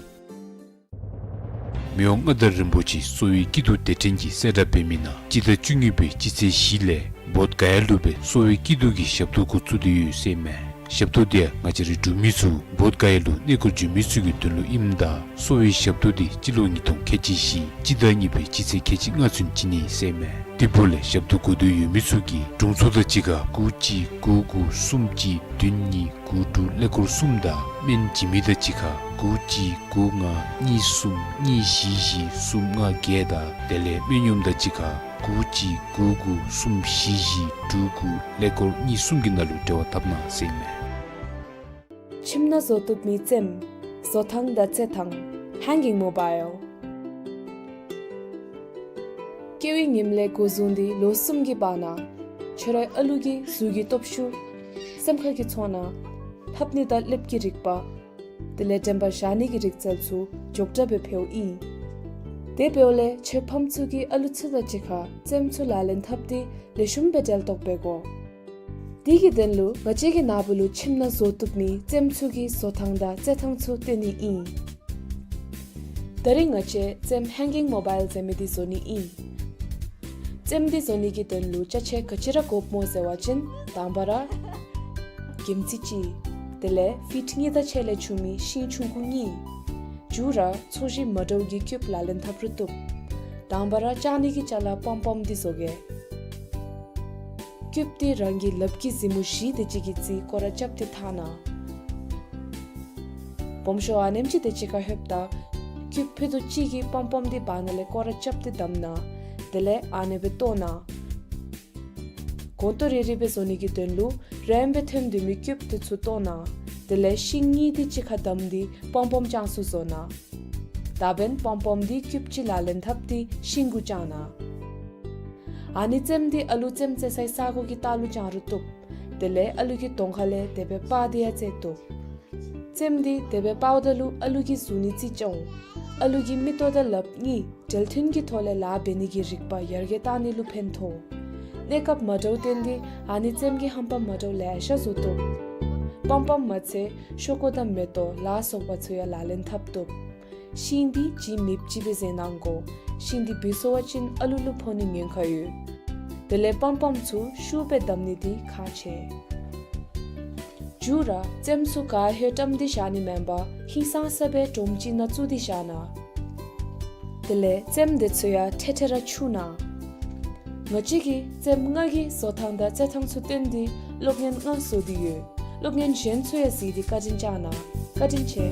མི་དབང་མངའ་བདག་རིན་པོ་ཆེ་གསོ་བའི་སྐྱིད་སྡུག་དེ་དྲན་གྱི་གསལ་བསྒྲགས་འབད་མི་ནང་སྤྱི་ཟླ་བཅུ་གཉིས་པའི་སྤྱི་ཚེས་བཞི་ལས་བོདྷ་ག་ཡ་ལུ་སྦེ་གསོ་བའི་སྐྱིད་སྡུག་གི་ཞབས་ཏོག་འགོ་བཙུགས་ཏེ་ཡོད་ཟེར་མས། ཞབས་ཏོག་འདི་ཡང་ང་བཅས་རའི་འབྲུག་མི་ཚུ་བོདྷ་ག་ཡ་ལུ་གནས་སྐོར་འབྱོན་མི་ཚུ་གི་དོན་ལུ་ཨིནམ་ད་གསོ་བའི་ཞབས་ཏོག་འདི་སྤྱི་ལོ་ཉིས་སྟོང་ཁལ་གཅིག་བཞི་སྤྱི་ཟླ་གཉིས་པའི་སྤྱི་ཚེས་ཁལ་གཅིག་ལྔ་ཚུན་བྱིན་ནི་ཟེར་མས། དེ་འབདཝ་ལས་ཞབས་ཏོག་དགོ་འདོད་ཡོད་མི་ཚུ་གིས་དྲུང་འཚོ་དང་གཅིག་ཁར་དགུ་གཅིག་དགུ་དགུ་གསུམ་གཅིག་བདུན་གཉིས་དགུ་དྲུག་ཀླད་ཀོར་གསུམ་དང་སྨན་བྱིན་མི་དང་གཅིག་ཁར་དགུ་གཅིག་དགུ་ལྔ་གཉིས་གསུམ་གཉིས་བཞི་བཞི་གསུམ་ལྔ་བརྒྱད་དང་དེ་ལས་སྨན་གཡོགམ་དང་གཅིག་ཁར་དགུ་གཅིག་དགུ་དགུ་གསུམ་བཞི་བཞི་དྲུག་དགུ་ཀླད་ཀོར་གཉིས་གསུམ་གྱི་ནང་ལུ་འབྲེལ་བ་འཐབ་གནང་ཟེར་མས། ཁྱིམ་ནང་བཟོ་བཏུབ་མི་རྩེདམོ། བཟོ་ཐངས་དང་རྩེད་ཐངས། Hanging Mobile། སྐྱེ་བའི་ཉིནམ་ལས་འགོ་བཟུང་སྟེ་ལོ་གསུམ་གྱི་བར་ན་ཁྱོད་རའི་ཨ་ལུ་གི་གཟུགས་ཀྱི་སྟོབས་ཤུགས། སེམས་ཁ་གི་ཚོར་སྣང་། ལྷབ་ནི་དང་ལེབ་ཀྱི་རིག་པ། དེ་ལས་དྲན་པ་བཞག་ནི་གི་རིག་རྩལ་ཚུ་མགྱོགས་དྲགས་སྦེ་འཕེལཝ་ཨིན། དེ་འབདཝ་ལས་ཁྱོད་ཕམ་ཚུ་གིས་ཨ་ལུ་ཚུ་དང་གཅིག་ཁར་རྩེདམོ་ཚུ་ལག་ལེན་འཐབ་སྟེ་ལེགས་ཤོམ་སྦེ་འབྲེལ་གཏོགས་འབད་དགོ། དེ་གི་དོན་ལུ་ང་བཅས་ཀྱི་ནཱ་བུ་ལུ་ཁྱིམ་ནང་བཟོ་བཏུབ་མི་རྩེདམོ་ཚུ་གི་བཟོ་ཐངས་དང་རྩེད་ཐངས་ཚུ་སྟོན་ནི་ཨིན། ད་རིས་ང་བཅས་རྩེདམོ་Hanging Mobile ཟེར་མི་འདི་བཟོ་ནི་ཨིན། རྩེདམོ་འདི་བཟོ་ནི་གི་དོན་ལུ་ཅ་ཆས་ག་ཅི་ར་དགོཔ་སྨོ་ཟེར་བ་ཅིན་དང་པ་ར་གྱིམ་རྩི་གཅིག། དེ་ལས་ཕིཊ་གཉིས་དང་ཕྱེད་ལས་ཆུང་མི་ཤིང་ཆུང་ཀུ་གཉིས། མཇུག་ར་ཚོས་གཞི་མ་འདྲཝ་གི་ཀིའུབ་ལག་ལེན་འཐབ་རུང་བཏུབ། དང་པ་ར་ལྕགས་ནི་གི་ཅ་ལ་སྤམ་སྤམ་འདི་བཟོ་གེ། ཀིའུབ་འདི་རང་གི་ལགཔ་གི་གཟིགས་མོ་བཞི་དེ་ཅིག་གི་རྩིས་སྐོར་ར་རྐྱབ་སྟེ་འཐག་གནང་། སྦོམ་ཤོས་ཨ་ནེམ་ཅིག་དེ་ཅིག་ཁར་ལྷོདཔ་ད་ཀིའུབ་ཕུད་རྡོག་གཅིག་གི་སྤམ་སྤམ་འདི་བར་ན་ལས་སྐོར་ར་རྐྱབ་སྟེ་བསྡམ་གནང་། དེ་ལས་ཨ་ནེ་སྦེ་བཏོག་གནང་། སྒོང་རྡོག་རིལ་རི་སྦེ་བཟོ་ནི་གི་དོན་ལུ་རིངམ་སྦེ་ཐོན་སྡོད་མི་སྐྱུགཔ་དེ་ཚུ་བཏོག་གནང་། དེ་ལས་ཤིང་གཉིས་དེ་གཅིག་ཁར་བསྡམས་ཏེ་པམ་པམ་བཅང་ས་བཟོ་གནང་། ད་འབདན་པམ་པམ་དེ་སྐྱུགཔ་ཅིག་ལག་ལེན་འཐབ་སྟེ་ཤིང་གུ་བཅང་གནང་། ཨ་ནི་རྩེདམོ་དེ་ཨ་ལུ་རྩེདམོ་རྩེ་སའི་ས་གོ་གི་ལྟག་ལུ་བཅང་རུང་བཏུབ། དེ་ལས་ཨ་ལུ་གི་གདོང་ཁ་ལས་དེ་སྦེ་སྤར་ཏེ་ཡང་རྩེད་བཏུབ། རྩེདམོ་དེ་དེ་སྦེ་སྤརཝ་ད་ལུ་ཨ་ལུ་གི་གཟུགས་ནི་རྩིས་རྐྱབ་འོང་། ཨ་ལུ་གི་མིག་ཏོ་དང་ལགཔ་གཉིས་འབྲེལ་མཐུན་གྱི་ཐོག་ལས་ལཱ་འབད་ནི་གི་རིག་པ་ཡར་རྒྱས་གཏང་ནི་ལུ་ཕན་ཐོགས། གནས་སྐབས་མ་འདྲཝ་བརྟེན་ཏེ་ཨ་ནི་རྩེདམོ་གི་ཧམ་པ་མ་འདྲཝ་ལེ་ཤ་བཟོ་བཏུབ། པམ་པམ་མ་ཚད་ཤོག་ཀུ་དང་མེ་ཏོག་ལ་སོགས་པ་ཚུ་ཡང་ལག་ལེན་འཐབ་བཏུབ། ཤིང་འདི་ལྗིད་མེདཔ་ཅིག་སྦེ་བཟོ་གནང་དགོ། ཤིང་འདི་བུད་སོང་བ་ཅིན་ཨ་ལུ་ལུ་ཕོག་ནི་ཉེན་ཁ་ཡོད། དེ་ལས་པམ་པམ་ཚུ་ཤུགས་སྦེ་བསྡམ་ནི་འདི་ཁག་ཆེ། མཇུག་ར་རྩེདམོ་ཚུ་ག་ཧེ་བཀྲམ་སྟེ་བཞག་ནི་མེན་པར་ཧིང་སངས་ས་སྦེ་སྒྲོམ་ཅིག་ནང་བཙུགས་ཏེ་བཞག་གནང་། དེ་ལས་རྩེདམོ་དེ་ཚུ་ཡང་ཐེ་ཐེ་ར་འཁྱུ་གནང་། ང་བཅས་ཀྱིས་རྩེདམོ་ལྔ་གི་བཟོ་ཐངས་དང་རྩེད་ཐངས་ཚུ་སྟོན་ཏེ་སློབ་ཡོན་ལྔ་བཟོ་སྟེ་ཡོད། སློབ་ཡོན་གཞན་ཚུ་ཡང་གཟིགས་ཏེ་བཀའ་དྲིན་བསྐྱང་གནང་། བཀའ་དྲིན་ཆེ།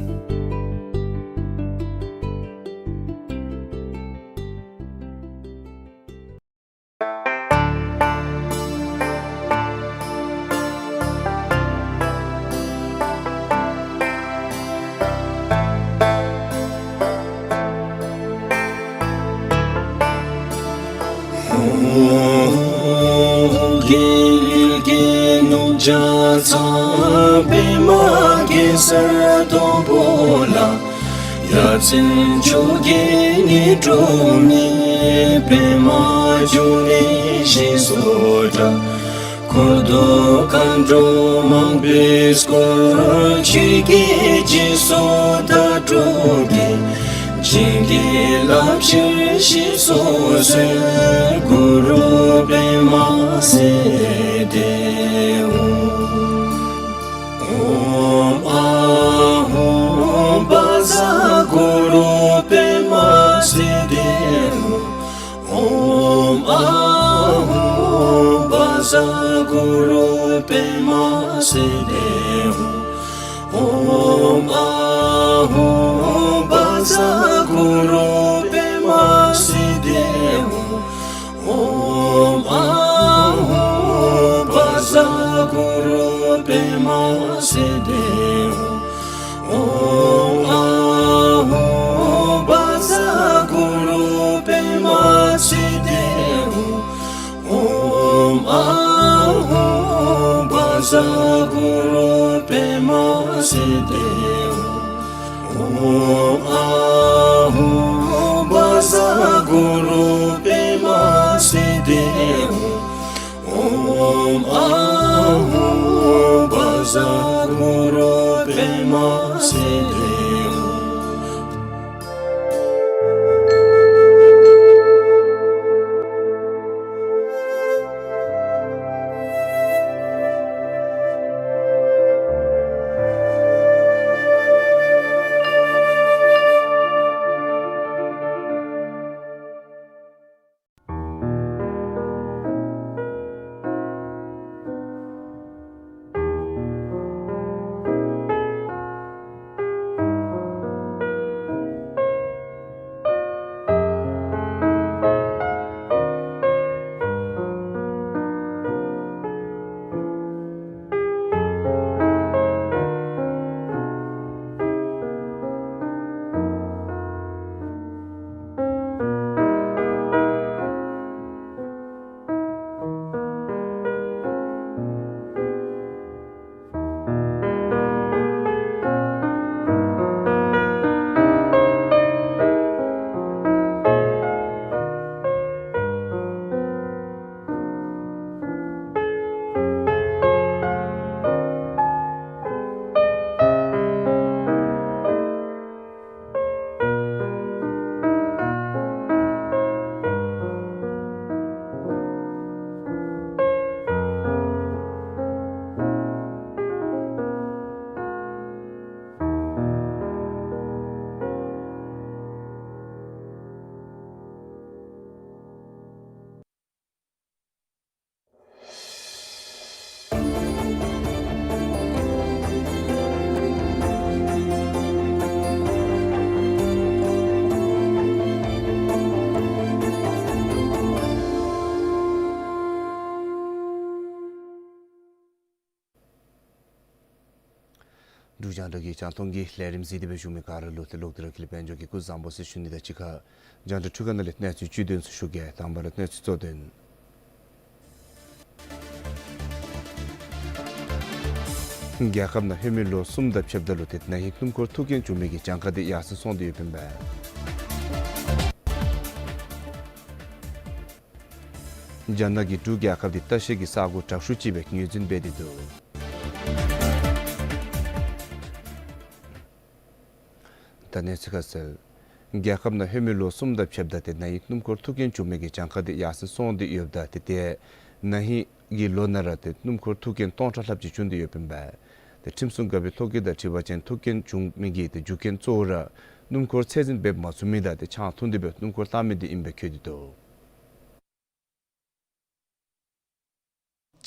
རྒྱལ་གྱི་ནུབ་བྱང་ཚང་པདྨ་གེ་སར་སྡོང་པོ་ལ། ཡ་མཚན་མཆོག་གི་ཉི་སྒྲོན་མེ། པདྨ་འབྱུང་གནས་ཞེས་སུ་གྲགས། འཁོར་དང་མཁའ་འགྲོ་མང་པོས་བསྐོར། ཆོས་ཀྱི་རྗེས་སུ་བདག་སྒྲུབ་ཀྱིས། བྱིན་གྱིས་བརླབ་ཕྱིར་གཤེགས་སུ་གསོལ། གུ་རུ་པདྨ་སིདྡྷི་ཧཱུྃ། ཨོཾ་ཨཱཿཧཱུྃ་བཛྲ་གུ་རུ་པདྨ་སིདྡྷི་ཧཱུྃ། ཨོཾ་ཨཱཿཧཱུྃ་བཛྲ་གུ་རུ་པདྨ་སིདྡྷི་ཧཱུྃ། ཨོཾ་ཨཱཿཧཱུྃ་བཛྲ་གུ་རུ་པདྨ་སིདྡྷི་ཧཱུྃ། ཨོཾ་ཨཱཿཧཱུྃ་བཛྲ་གུ་རུ་པདྨ་སིདྡྷི་ཧཱུྃ། ཨོཾ་ཨཱཿཧཱུྃ་བཛྲ་གུ་རུ་པདྨ་སིདྡྷི་ཧཱུྃ། ཨོཾ་ཨཱཿཧཱུྃ་བཛྲ་གུ་རུ་པདྨ་སིདྡྷི་ཧཱུྃ། ཨོཾ་ཨཱཿཧཱུྃ་བཛྲ་གུ་རུ་པདྨ་སིདྡྷི་ཧཱུྃ། ཨོཾ་ཨཱཿཧཱུྃ་བཛྲ་གུ་རུ་པདྨ་སིདྡྷི་ཧཱུྃ། འབྲུག་རྒྱང་བསྒྲགས་ཀྱི་རྒྱང་མཐོང་གི་ལས་རིམ་གཟིགས་ཏེ་སྦེ་བཞུགས་མི་ག་ར་ལུ་ཏེ་ལོག་སྟེ་ར་འཁྲུལ་དཔལ་འབྱོར་གྱིས་སྐུ་གཟུགས་བཟང་པོ་ཟེར་ཞུ་ནི་དང་གཅིག་ཁར་རྒྱང་བསྒྲགས་འཕྲུལ་ཁང་ནང་ལས་གནས་ཚུལ་བཅུད་དོན་ཚུ་ཞུ་གེ། དང་པ་ར་གནས་ཚུལ་གཙོ་དོན། རྒྱལ་ཁབ་ནང་ལྷོད་མེད་ལོ་གསུམ་དང་ཕྱདཔ་ད་ལུ་ཏེ་ན་ཧིང་སྣུམ་འཁོར་ཐུག་རྐྱེན་བྱུང་མི་གི་གྱངས་ཁ་དེ་ཡར་སེང་སོང་སྟེ་ཡོདཔ་ཨིན་པས། རྒྱ་ནག་གིས་འབྲུག་རྒྱལ་ཁབ་དེ་ལྟ་བཤལ་གྱི་ས་གོ་དྲག་ཤོས་ཅིག་སྦེ་ངོས་འཛིན་འབད་དེ་འདུག། ད་གནས་ཚུལ་ཁ་གསལ། རྒྱལ་ཁབ་ནང་ལྷོད་མེད་ལོ་གསུམ་དང་ཕྱདཔ་ད་ཏེ་ན་ཧིང་སྣུམ་འཁོར་ཐུག་རྐྱེན་བྱུང་མི་གི་གྱངས་ཁ་དེ་ཡར་སེང་སོང་སྟེ་ཡོདཔ་ད་ཏེ་ཏེ་ན་ཧིང་གི་ལོ་ནང་ར་ཏེ་སྣུམ་འཁོར་ཐུག་རྐྱེན་སྟོང་ཕྲག་ལྷགཔ་ཅིག་བྱུང་སྟེ་ཡོདཔ་ཨིན་པས། ཏེ་ཁྲིམས་སྲུང་འགག་པའི་ཐོ་བཀོད་དང་འཁྲིལ་བ་ཅིན་ཐུག་རྐྱེན་བྱུང་མི་གི་ཏེ་རྒྱུ་རྐྱེན་གཙོ་བོ་ར་སྣུམ་འཁོར་ཚད་འཛིན་འབད་མ་ཚུགས་མི་དང་ཏེ་ཆང་འཐུང་སྟེ་སྦེ་སྣུམ་འཁོར་བཏང་མི་དེ་ཨིནམ་སྦེ་བཀོད་དེ་འདུག།